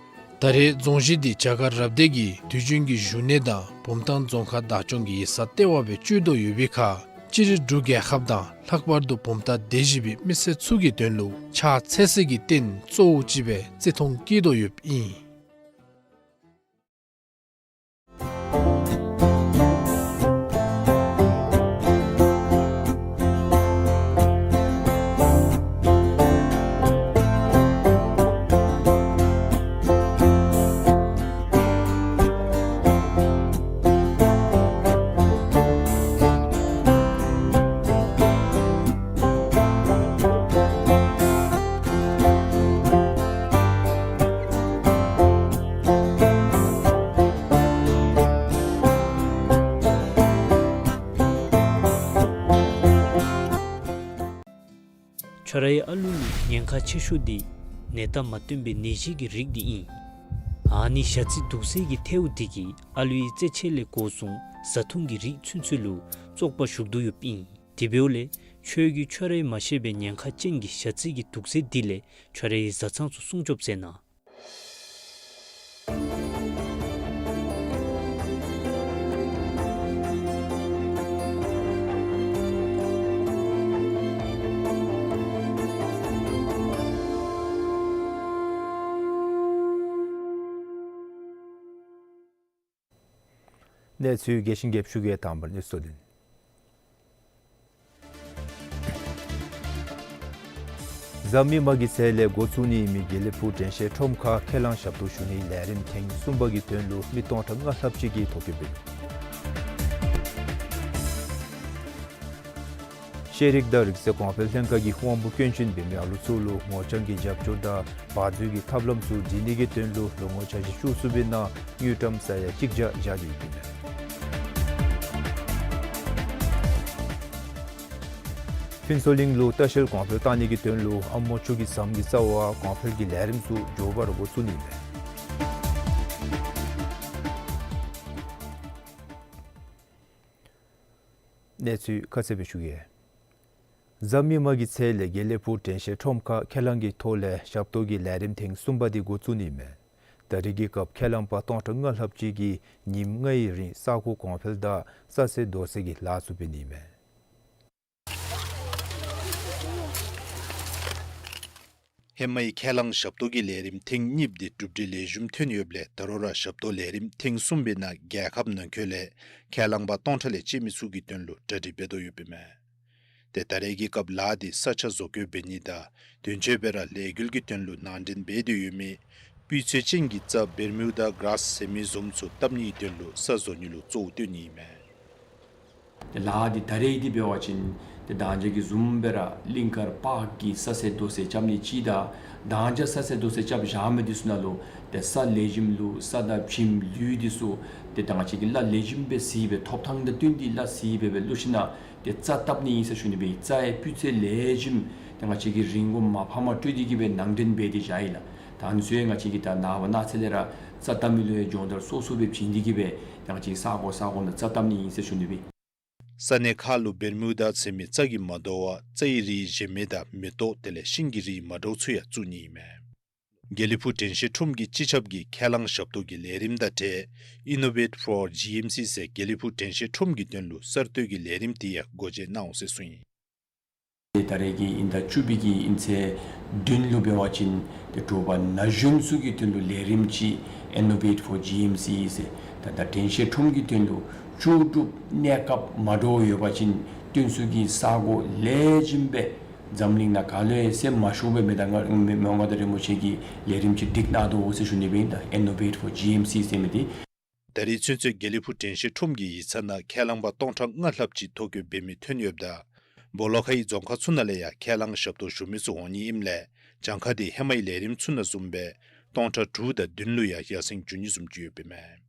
ད་རེས་རྫོང་གཞི་འདི་བྱ་དཀར་རབ་སྡེ་གི་དུས་རྒྱུན་གྱི་བཞུགས་གནས་དང་བུམ་ཐང་རྫོང་ཁག་བདག་སྐྱོང་གི་ཡིག་ཚང་ལྟེ་བ་སྦེ་སྤྱོད་དོ་ཡོད་པའི་ཁར་སྤྱིར་འབྲུག་རྒྱལ་ཁབ་དང་ལྷག་པར་དུ་བུམ་ཐང་སྡེ་བཞི་པའི་མི་སེར་ཚུ་གི་དོན་ལུ་ཕྱག་འཚལ་སའི་གི་རྟེན་གཙོ་བོ་ཅིག་སྦེ་བརྩི་མཐོང་བསྐྱེད་དོ་ཡོདཔ་ཨིན། ཁྱོད་རའི་ཨ་ལུ་ལུ་ཉེན་ཁ་ཆེ་ཤོས་འདི་ནད་རྟགས་མ་སྟོན་པའི་ནད་གཞི་གི་རིགས་འདི་ཨིན། ཨ་ནི་ཞ་རྩི་དུག་སེལ་གྱི་ཐལཝ་འདི་གིས་ཨ་ལུའི་རྩེད་ཆས་ལས་འགོ་བཟུང་བཟའ་འཐུང་གི་རིགས་ཚུན་ཚོད་ལུ་བཙོག་པ་ཞུགས་དོ་ཡོདཔ་ཨིན། དེ་འབདཝ་ལས་ཁྱོད་ཀྱིས་ཁྱོད་རའི་མ་ཤེས་པའི་ཉེན་ཁ་ཅན་གྱི་ཞ་རྩི་གི་དུག་སེལ་འདི་ལས་ཁྱོད་རའི་བཟའ་ཚང་ཚུ་སྲུང་སྐྱོབ་མཛད་གནང་། གནས་ཚུལ་རྒྱས་ཤིང་རྒྱསཔ་ཞུ་གེ། དང་པ་ར་གནས་ཚུལ་གཙོ་དོན། གཟའ་མིག་དམར་གྱི་ཚེས་ལས་འགོ་བཙུགས་ནི་ཨིན་མི་དགེ་ལེགས་ཕུག་དྲན་ཤེས་ཁྲོམ་ཁར་ཁས་བླངས་ཞབས་ཏོག་ཞུ་ནིའི་ལས་རིམ་ཐེངས་གསུམ་པ་གི་དོན་ལུ་མི་སྟོང་ཕྲག་ལྔ་ལྷགཔ་ཅིག་གིས་ཐོ་བཀོད་འབད་ནུག། ཤེས་རིག་དང་རིག་རྩལ་གོང་འཕེལ་ལྷན་ཁག་གིས་དབང་པོ་སྐྱོན་ཅན་འབད་མི་ཨ་ལུ་ཚུ་ལུ་ངོ་རྐྱང་གི་རྒྱབ་སྐྱོར་དང་བར་མཛོད་ཀྱི་ཐབས་ལམ་ཚུ་སྒྲིག་ནི་གི་དོན་ལུ་ལོ་ངོ་ཆ་བཞི་བཅུ་གསུམ་པའི་ནང་དངུལ་ཀྲམ་ས་ཡ་གཅིག་བརྒྱ་བཞག་སྟེ་ཡོདཔ་ཨིན་མས། ཕུན་ཚོགས་གླིང་ལུ་ལྟ་བཤལ་གོང་འཕེལ་བཏང་ནི་གི་དོན་ལུ་ཨ་མོ་ཆུ་གི་ཟམ་གྱི་རྩ་བར་གོང་འཕེལ་གྱི་ལས་རིམ་ཚུ་མགྱོགས་པ་ར་འགོ་བཙུགས་ནི་ཨིན་མས། གནས་ཚུལ་ཁ་གསལ་སྦེ་ཞུ་གེ། གཟའ་མིག་དམར་གྱི་ཚེས་ལས་དགེ་ལེགས་ཕུག་དྲན་ཤེས་ཁྲོམ་ཁར་ཁས་བླངས་ཀྱི་ཐོག་ལས་ཞབས་ཏོག་གི་ལས་རིམ་ཐེངས་གསུམ་པ་འདི་འགོ་བཙུགས་ནི་ཨིན་མས། ད་རེས་ཀྱི་སྐབས་ཁས་བླངས་པ་སྟོང་ཕྲག་ལྔ་ལྷགཔ་ཅིག་གིས་ཉིནམ་ལྔའི་རིང་ས་གོ་གོང་འཕེལ་དང་ས་སེལ་རྡོ་སེལ་གྱི་ལཱ་ཚུ་འབད་ནི་ཨིན་མས། ཧེ་མའི་ཁས་བླངས་ཞབས་ཏོག་གི་ལས་རིམ་ཐེངས་གཉིས་པ་འདི་གྲུབ་འབྲས་ལེགས་ཤོམ་ཐོན་ཡོདཔ་ལས་ད་རུང་ར་ཞབས་ཏོག་ལས་རིམ་ཐེངས་གསུམ་པའི་ནང་རྒྱལ་ཁབ་ནང་འཁོད་ལས་ཁས་བླངས་པ་སྟོང་ཕྲག་ལས་བཅད་མི་ཚུ་གི་དོན་ལུ་གྲ་སྒྲིག་འབད་དོ་ཡོདཔ་ཨིན་མས། ཏེ་ད་རེས་ཀྱི་སྐབས་ལཱ་འདི་ས་ཆ་བཟོ་བཀོད་འབད་ནི་དང་དོན་གཅོད་སྦེ་ར་ལས་འགུལ་གྱི་དོན་ལུ་ནང་འདྲེན་འབད་དེ་ཡོད་མི་སྤུས་ཚད་ཅན་གྱི་རྩྭ་བེར་མིའུ་ཌ་གཱརཱསི་ཟེར་མི་བཟུམ་ཚུ་བཏབ་ནིའི་དོན་ལུ་ས་བཟོ་ནི་ལུ་གཙོ་བོ་བཏོན་ནི་ཨིན་མས། ཏེ་ལཱ་འདི་ད་རེས་འདི་འབད་བ་ཅིན་ཏེ་ད་ཅི་གི་བཟུམ་སྦེ་ར་གླིང་དཀར་པཱརཀ་གི་ས་སེལ་རྡོ་སེལ་རྐྱབ་ནི་ཅིག་དང་ད་ཅི་ས་སེལ་རྡོ་སེལ་རྐྱབ་བཞག་མི་འདི་ཚུ་ནང་ལུ་ཏེ་ས་ལེགས་ཤོམ་ལུ་ས་དང་བྱེམ་ལུད་འདི་ཚུ་ཏེ་ད་ཅི་གི་ལཱ་ལེགས་ཤོམ་སྦེ་གཟིགས་སྦེ་ཐོབ་ཐང་དང་བསྟུན་ཏེ་ལཱ་གཟིགས་སྦེ་སྦེ་ལུ་ཤིན་ན་ཏེ་རྩྭ་བཏབ་ནི་ཨིན་ཟེར་ཞུ་ནི་སྦེ་རྩྭའི་སྤུས་ཚད་ལེགས་ཤོམ་ད་ཅི་གི་རིན་གོང་མ་ཕམ་སྤྲོད་དེ་གི་སྦེ་ནང་འདྲེན་འབད་དེ་བཞག་ཡི་ལགས། ད་ཨ་ནི་ཚུ་ཡང་ང་བཅས་ཀྱིས་ད་ནངས་པ་གནངས་ཚེ་ལས་ར་རྩྭ་བཏབ་མི་ལུ་ཡང་སྦྱོང་བརྡར་སོ་སོ་སྦེ་བྱིན་ཏེ་གི་སྦེ་ད་ཅི་ས་གོ་ས་གོ་ནང་རྩྭ་བཏབ་ནི་ཨིན་ཟེར་ཞུ་ནི་སྦེ། ས་གནས་ཁག་ལུ་བེར་མིའུ་ཌ་ཟེར་མི་རྩྭ་གིས་མ་དོ་བར་རྩྭའི་རིགས་གཞན་མི་དང་མེ་ཏོག་དེ་ལས་ཤིང་གི་རིགས་མ་འདྲཝ་ཚུ་ཡང་བཙུགས་ནི་ཨིན་མས། དགེ་ལེགས་ཕུག་དྲན་ཤེས་ཁྲོམ་གྱི་སྤྱི་ཁྱབ་ཀྱི་ཁས་བླངས་ཞབས་ཏོག་གི་ལས་རིམ་དང་འབྲེལ་Innovate for G M C ཟེར་དགེ་ལེགས་ཕུག་དྲན་ཤེས་ཁྲོམ་གྱི་དོན་ལུ་གསར་གཏོད་ཀྱི་ལས་རིམ་དེ་ཡང་སྒོ་འབྱེད་གནང་འོང་ཟེར་གསུངས་ཡི། ད་རེས་ཀྱི་དབྱིན་ཟླ་བཅུ་པའི་གི་དབྱིན་ཚེས་བདུན་ལུ་འབད་བ་ཅིན་ཏེ་དྲོ་པ་ན་གཞོན་ཚུ་གི་དོན་ལུ་ལས་རིམ་ཅིག་Innovate for G M C ཟེར་ད་ད་དྲན་ཤེས་ཁྲོམ་གྱི་དོན་ལུ་ལྕོགས་གྲུབ་གནས་སྐབས་མ་འདྲཝ་ཡོད་པ་ཅིན་སྟོན་ཚུ་གི་ས་གོ་ལེགས་ཤོམ་སྦེ་འཛམ་གླིང་ནང་ག་ལུ་ཡང་སེམས་མ་ཤོར་བའི་མི་དང་ང་མི་མི་དབང་མངའ་བདག་རིན་པོ་ཆེ་གིས་ལས་རིམ་ཅིག་སྒྲིག་གནང་དོ་ཟེར་ཞུ་ནི་སྦེ་ད་Innovate for G M C ཟེར་མི་འདི། ད་རེས་ཚུན་ཚོད་དགེ་ལེགས་ཕུག་དྲན་ཤེས་ཁྲོམ་གྱི་ཡིག་ཚང་ནང་ཁས་བླངས་པ་སྟོང་ཕྲག་ལྔ་ལྷགཔ་ཅིག་ཐོ་བཀོད་འབད་མི་ཐོན་ཡོདཔ་ད་སྦོ་ལོགས་ཁའི་རྫོང་ཁག་ཚུ་ནང་ལས་ཡང་ཁས་བླངས་ཞབས་ཏོག་ཞུ་མི་ཚུ་འོང་ནི་ཨིནམ་ལས་གྱངས་ཁ་འདི་ཧེ་མའི་ལས་རིམ་ཚུ་ནང་བཟུམ་སྦེ་སྟོང་ཕྲག་དྲུག་དང་བདུན་ལུ་ཡང་ཡར་སེང་འགྱོ་ནི་བཟུམ་ཅིག་ཡོདཔ་ཨིན་མས།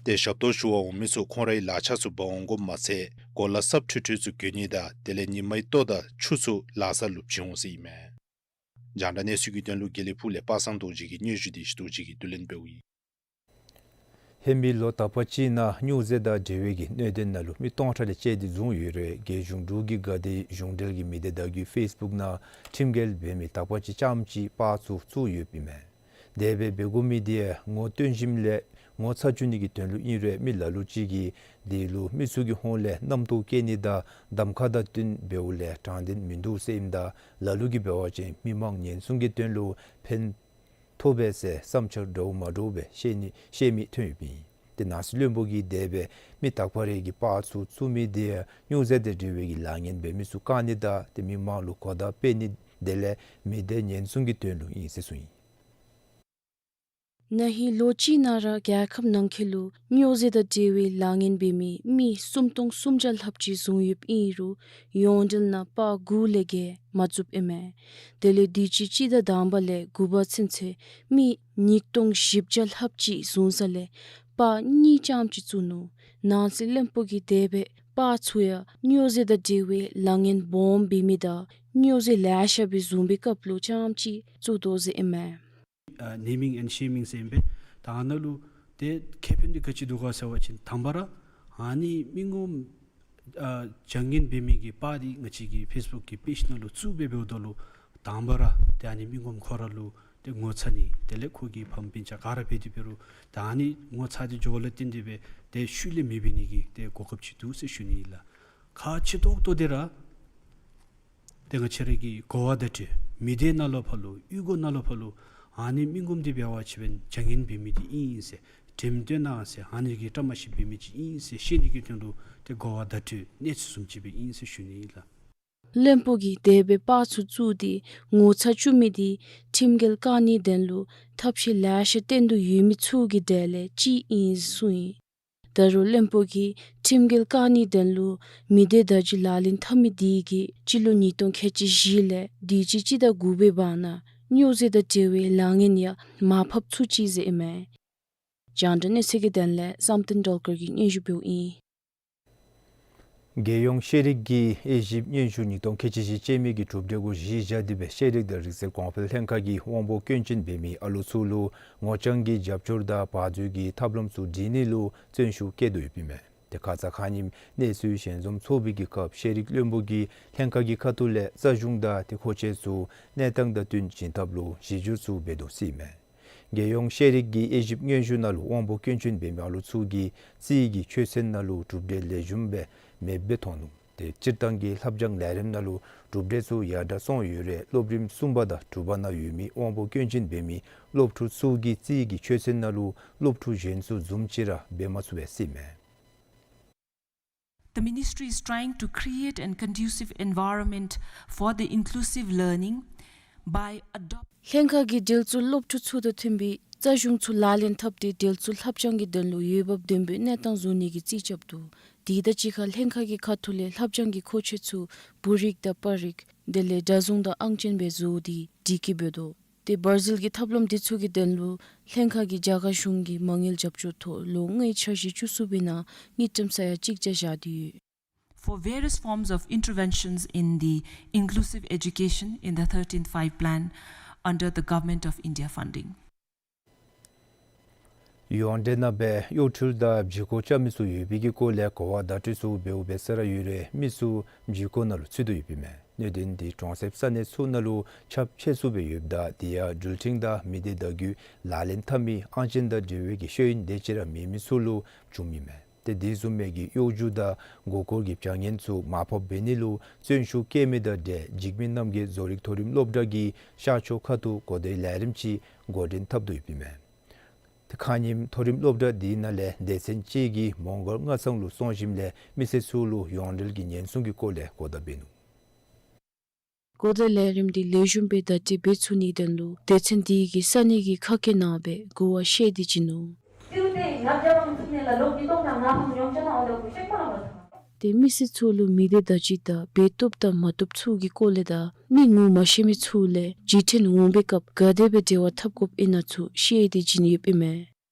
ཏེ་ཞབས་ཏོག་ཞུ་བར་འོང་མི་ཚུ་ཁོང་རའི་ལག་ཆ་ཚུ་འབག་འོང་དགོཔ་མ་ཚད་གོ་ལ་སྲབ་ཁྲོལ་ཁྲོལ་ཚུ་གྱོན་ནི་དང་དེ་ལས་ཉི་མའི་ལྟོ་དང་ཆུ་ཚུ་ལག་ས་ལུ་བྱིན་འོང་ཟེར་ཨིན་མས། རྒྱང་བསྒྲགས་གནས་ཚུལ་གྱི་དོན་ལུ་དགེ་ལེགས་ཕུག་ལས་པ་སངས་རྡོ་རྗེ་གི་སྙན་ཞུ་འདི་ཞུ་རྡོ་རྗེ་གིས་བསྡུ་ལེན་འབདཝ་ཨིན། ཧེ་མའི་ལོ་དག་པ་ཅིག་ནང་སྨྱོ་རྫས་དང་འབྲེལ་བའི་གི་གནད་དོན་ནང་ལུ་མི་སྟོང་ཕྲག་ལས་བཅད་དེ་བཟུང་ཡོད་རུང་རྒྱལ་གཞུང་འབྲུག་གི་དགའ་བདེ་གཞུང་འབྲེལ་གྱི་མི་སྡེ་བརྡ་བརྒྱུད་ཕེསི་བུཀ་ནང་ཁྲིམས་འགལ་འབད་མི་དག་པ་ཅིག་རྐྱངམ་ཅིག་པར་ཚུ་བཙུགས་ཡོདཔ་ཨིན་མས། དེ་སྦེ་འབད་དགོ་མི་འདི་ངོ་སྟོན་ཞིནམ་ལས་ངོ་ཚ་བཅུག་ནི་གི་དོན་ལུ་ཨིན་རུང་མི་ལ་ལུ་ཅིག་གིས་དེ་ལུ་མི་ཚུ་གི་ཧོངས་ལས་རྣམ་རྟོག་སྐྱེ་ནི་དང་གདམ་ཁ་དང་བསྟུན་འབདཝ་ལས་དྲང་བདེན་མིན་འདུག་ཟེར་ཨིནམ་ད་ལ་ལུ་གིས་འབད་བ་ཅིན་མི་མང་ཉེན་སྲུང་གི་དོན་ལུ་ཕན་ཐོགས་པས་ཟེར་བསམ་འཆར་འདྲཝ་མ་འདྲཝ་སྦེ་བཤད་ནི་བཤད་མི་ཐོན་ཡོདཔ་ཨིན། ཏེ་ནང་སྲིད་བློན་པོ་གིས་དེ་སྦེ་མི་དག་པ་རེ་གི་པར་ཚུ་བཙུགས་མི་དེ་ཡང་སྨྱོ་རྫས་དང་འབྲེལ་བའི་གི་ལཱ་ངན་འབད་མི་ཚུ་བཀག་ནི་དང་ཏེ་མི་མང་ལུ་གོ་བརྡ་སྤེལ་ནི་དེ་ལས་མི་སྡེ་ཉེན་སྲུང་གི་དོན་ལུ་ཨིན་ཟེར་གསུངས་ཡི། ན་ཧིང་ལོ་གཅིག་ནང་ར་རྒྱལ་ཁབ་ནང་འཁོད་ལུ་སྨྱོ་རྫས་དང་འབྲེལ་བའི་ལཱ་ངན་འབད་མི་མི་སུམ་སྟོང་སུམ་བརྒྱ་ལྷགཔ་ཅིག་བཟུང་ཡོདཔ་ཨིན་རུང་ཡོངས་འབྲེལ་ནང་པར་དགུ་ལས་བརྒལ་མ་བཙུགསཔ་ཨིན་མས། དེ་ལས་དུས་ཅི་སྤྱི་ཟླ་དང་པ་ལས་དགུ་པ་ཚུན་ཚོད་མི་ཉིས་སྟོང་བཞི་བརྒྱ་ལྷགཔ་ཅིག་བཟུང་ས་ལས་ པར་གཉིས་ཙམ་ཅིག་བཙུགས་ནུག། ནང་སྲིད་བློན་པོ་གིས་དེ་སྦེ་པར་ཚུ་ཡང་སྨྱོ་རྫས་དང་འབྲེལ་བའི་ལཱ་ངན་སྦོམ་འབད་མི་དང་སྨྱོ་རྫས་ལེ་ཤ་སྦེ་བཟུང་བའི་སྐབས་ལུ་ཙམ་ཅིག་བཙུགས་དོ་ཟེར་ཨིན་མས། ཨ་naming and shaming ཟེར་ཨིན་པས། ད་ཨ་ནཱ་ལུ་ཏེ་ཁེ་ཕན་འདི་ག་ཅི་འདུག་ག་ཟེར་བ་ཅིན་དང་པ་ར་ཨ་ནི་མི་ངོམ་ཨ་བྱ་ངན་འབད་མི་གི་པར་འདི་ང་བཅས་ཀྱི་ཕེསི་བུཀ་གི་པེཇ་ནང་ལུ་བཙུགས་སྦེ་འབདཝ་ད་ལུ་དང་པ་ར་ཏེ་ཨ་ནི་མི་ངོམ་ཁོ་ར་ལུ་ཏེ་ངོ་ཚ་ནི་དེ་ལས་ཁོ་གི་ཕམ་སྤུན་ཆ་ག་ར་འབད་དེ་འབད་རུང་ད་ཨ་ནི་ངོ་ཚ་སྟེ་འགྱོཝ་ལས་བརྟེན་ཏེ་སྦེ་ཏེ་ཤུལ་ལས་མི་འབད་ནི་གི་ཏེ་གོ་སྐབས་ཅིག་འདུག་ཟེར་ཞུ་ནི་ཨིན་ལགས། ཁག་ཆེ་ཏོག་ཏོ་འདི་ར་ཏེ་ང་བཅས་ར་གི་གོ་བ་བརྡ་སྤྲོད་མི་སྡེ་ནང་ལུ་ཕར་ལུ་གཡུས་སྒོ་ནང་ལུ་ཕར་ལུ་ཨ་ནི་མི་ངོམ་འདི་འབད་བ་ཅིན་བྱ་ངན་འབད་མི་འདི་ཨིན་ཟེར་འགྲེམས་སྟོན་གནང་ཟེར་ཨ་ནི་གི་བཀྲ་མ་ཤིས་འབད་མི་ཅིག་ཨིན་ཟེར་ཤེས་ནི་གི་དོན་ལུ་ཏེ་གོ་བ་བརྡ་སྤྲོད་གནས་ཚུལ་བཟུམ་ཅིག་སྦེ་ཨིན་ཟེར་ཞུ་ནི་ཨིན་ལགས། བློན་པོ་གིས་དེ་སྦེ་པར་ཚུ་བཙུགས་ཏེ་ངོ་ཚ་བཅུག་མི་འདི་ཁྲིམས་འགལ་བཀག་ནིའི་དོན་ལུ་ཐབས་ཤེས་ལེ་ཤ་བཏོན་དོ་ཡོད་མི་ཚུ་གི་གྲས་ལས་གཅིག་ཨིན་ཟེར་གསུངས་ཡི། ད་རུང་བློན་པོ་གིས་ཁྲིམས་འགལ་བཀག་ནིའི་དོན་ལུ་མི་སྡེ་བརྡ་བརྒྱུད་ལག་ལེན་འཐབ་མི་འདི་གིས་སྤྱི་ལོ་ཉིས་སྟོང་ཁལ་གཅིག་བཞི་ལས་དུས་ཅི་སྤྱི་ཟླ་དགུ་པའི་བར་ན་སྨྱོ་རྫས་དང་འབྲེལ་བའི་ལཱ་ངན་ཡང་མར་ཕབ་ཚུགས་ཅི་ཟེར་ཨིན་མས། རྒྱང་བསྒྲགས་གནས་ཚུལ་གྱི་དོན་ལས་བསམ་གཏན་སྒྲོལ་དཀར་གྱིས་སྙན་ཞུ་འབདཝ་ཨིན། རྒྱལ་ཡོངས་ཤེས་རིག་གི་དབྱེ་ཞིབ་སྙན་ཞུ་ཉིས་སྟོང་ཁལ་གཅིག་བཞི་ཅན་མའི་གི་གྲུབ་འབྲས་གུ་གཞི་བཞག་སྟེ་སྦེ་ཤེས་རིག་དང་རིག་རྩལ་གོང་འཕེལ་ལྷན་ཁག་གིས་དབང་པོ་སྐྱོན་ཅན་འབད་མི་ཨ་ལོ་ཚུ་ལུ་ངོ་རྐྱང་གི་རྒྱབ་སྐྱོར་དང་བར་མཛོད་ཀྱི་ཐབས་ལམ་ཚུ་སྒྲིག་ནི་ལུ་བརྩོན་ཤུགས་བསྐྱེད་དོ་ཡོདཔ་ཨིན་མས། ཏེ་ཁ་ཙ་ཁ་ཉིནམ་གནས་ཚུལ་ཞལ་འཛོམས་ཚོགས་པའི་གི་སྐབས་ཤེས་རིག་བློན་པོ་གིས་ལྷན་ཁག་གི་ཁ་ཐུག་ལས་རྩ་གཞུང་དང་ཏེ་མཁོ་ཆས་ཚུ་གནས་སྟངས་དང་བསྟུན་བྱིན་ཐབས་ལུ་གཞི་བསྒྱུར་ཚུ་འབད་དོ་ཟེར་ཨིན་མས། རྒྱལ་ཡོངས་ཤེས་རིག་གི་དབྱེ་ཞིབ་སྙན་ཞུ་ནང་ལུ་དབང་པོ་སྐྱོན་ཅན་འབད་མི་ཨ་ལོ་ཚུ་གི་རྩིས་ཀྱི་ཆོད་སེམས་ནང་ལུ་གྲུབ་འབྲས་ལེགས་ཤོམ་སྦེ་མེདཔ་སྦེ་མཐོང་ནུག། ཏེ་སྤྱིར་བཏང་གི་ལྷབ་སྦྱང་ལས་རིམ་ནང་ལུ་གྲུབ་འབྲས་ཚུ་ཡར་དྲག་སོང་ཡོད་རུང་སློབ་རིམ་གསུམ་པ་དང་དྲུག་པ་ནང་ཡོད་མི་དབང་པོ་སྐྱོན་ཅན་འབད་མི་སློབ་ཕྲུག་ཚུ་གི་རྩིས་ཀྱི་ཆོད་སེམས་ནང་ལུ་སློབ་ཕྲུག་གཞན་ཚུ་བཟུམ་ཅིག་ར་འབད་མ་ཚུགས་པས་ཟེར་ཨིན་མས། The ministry is trying to create a conducive environment for the inclusive learning by adopt- ལྷན་ཁག་གིས་འབྲེལ་གཏོགས་སློབ་ཕྲུག་ཚུ་དང་མཐུན་པའི་རྩ་གཞུང་ཚུ་ལག་ལེན་འཐབ་སྟེ་འབྲེལ་གཏོགས་ལྷབ་སྦྱང་གི་དོན་ལུ་འོས་འབབ་ལྡན་པའི་གནས་སྟངས་བཟོ་ནི་གི་རྩིས་རྐྱབ་དོ། དེ་དང་གཅིག་ཁར་ལྷན་ཁག་གི་ཁ་ཐུག་ལས་ལྷབ་སྦྱང་གི་མཁོ་ཆས་ཚུ་བོད་རིག་དང་པར་རིག་དེ་ལས་སྒྲ་བཟུང་དང་ཨང་ཅན་སྦེ་བཟོ་སྟེ་སྒྲིག་བཀོད་འབད་དོ། ཏེ་བར་ཟིལ་གྱི་ཐབས་ལམ་འདི་ཚུ་གི་དོན་ལུ་ལྷན་ཁག་གིས་རྒྱ་གར་གཞུང་གི་མ་དངུལ་རྒྱབ་སྐྱོར་ཐོག་ལོ་ལྔའི་འཆར་གཞི་བཅུ་གསུམ་པའི་ནང་དངུལ་ཀྲམ་ས་ཡ་གཅིག་བརྒྱ་བཞག་སྟེ་ཡོད། For various forms of interventions in the inclusive education in the thirteenth Five-Plan under the Government of India funding. ཡོངས་འབྲེལ་ནང་སྦེ་གཡོ་འཕྲུལ་དང་བརྒྱུད་སྐུར་རྐྱབ་མི་ཚུ་ཡོད་པའི་གི་སྐོར་ལས་གོ་བ་བརྡ་སྤྲོད་ཚུ་འབདཝ་འབད་ས་ར་ཡོད་རུང་མི་ཚུ་བརྒྱུད་སྐུར་ནང་ལུ་ཚུད་དོ་ཡོདཔ་ཨིན་མས། གནད་དོན་འདི་གྲོང་གསེབ་ས་གནས་ཚུ་ནང་ལུ་ཁྱབ་ཆེ་སུ་སྦེ་ཡོདཔ་ད་དེ་ཡང་འགྲུལ་འཕྲིན་དང་མི་སྡེ་བརྡ་བརྒྱུད་ལག་ལེན་འཐབ་མི་ཨང་ཅན་དང་འབྲེལ་བའི་གི་ཤེས་ཡོན་དེ་ཅིག་ར་མེད་མི་ཚུ་ལུ་བྱུངམ་ཨིན་མས། ཏེ་དེ་བཟུམ་མའི་གི་གཡོ་སྒྱུ་དང་མགུ་སྐོར་གྱི་བྱ་ངན་ཚུ་མར་ཕབ་འབད་ནི་ལུ་བརྩོན་ཤུགས་བསྐྱེད་མི་དང་འབྲེལ་འཇིགས་མེད་རྣམ་རྒྱལ་བཟོ་རིག་མཐོ་རིམ་སློབ་གྲྭ་གིས་ཤར་ཕྱོགས་ཁ་ཐུག་གོ་བརྡའི་ལས་རིམ་ཅིག་འགོ་འདྲེན་འཐབ་དོ་ཡོདཔ་ཨིན་མས། ཏེ་ཁ་ཉིནམ་མཐོ་རིམ་སློབ་གྲྭ་དེ་ནང་ལས་སྡེ་ཚན་གཅིག་གིས་མོང་སྒར་སྔ་ཚང་ལུ་སོང་ཞིནམ་ལས་མི་སེར་ཚུ་ལུ་ཡོངས་འབྲེལ་གྱི་ཉེན་སྲུང་གི་སྐོར་ལས་གོ་བརྡ་འབད་ནུག། གོ་བརྡའི་ལས་རིམ་འདི་ལེགས་ཤོམ་སྦེ་བརྡ་སྤྲོད་འབད་ཚུགས་ནིའི་དོན་ལུ་སྡེ་ཚན་དེ་གིས་ས་གནས་ཀྱི་ཁ་སྐད་ནང་སྦེ་གོ་བ་བཤད་དེ་བྱིན་ནུག། ཏེ་མི་སེར་ཚུ་ལུ་མི་སྡེ་བརྡ་བརྒྱུད་དང་འབད་བཏུབ་དང་མ་བཏུབ་ཚུ་གི་སྐོར་ལས་དང་མི་ངོ་མ་ཤེས་མི་ཚུ་ལས་རྗེས་དྲན་འོང་པའི་སྐབས་ག་དེ་སྦེ་འབྲེལ་བ་འཐབ་དགོཔ་ཨིན་ན་ཚུ་བཤད་དེ་བྱིན་ཡོདཔ་ཨིན་མས།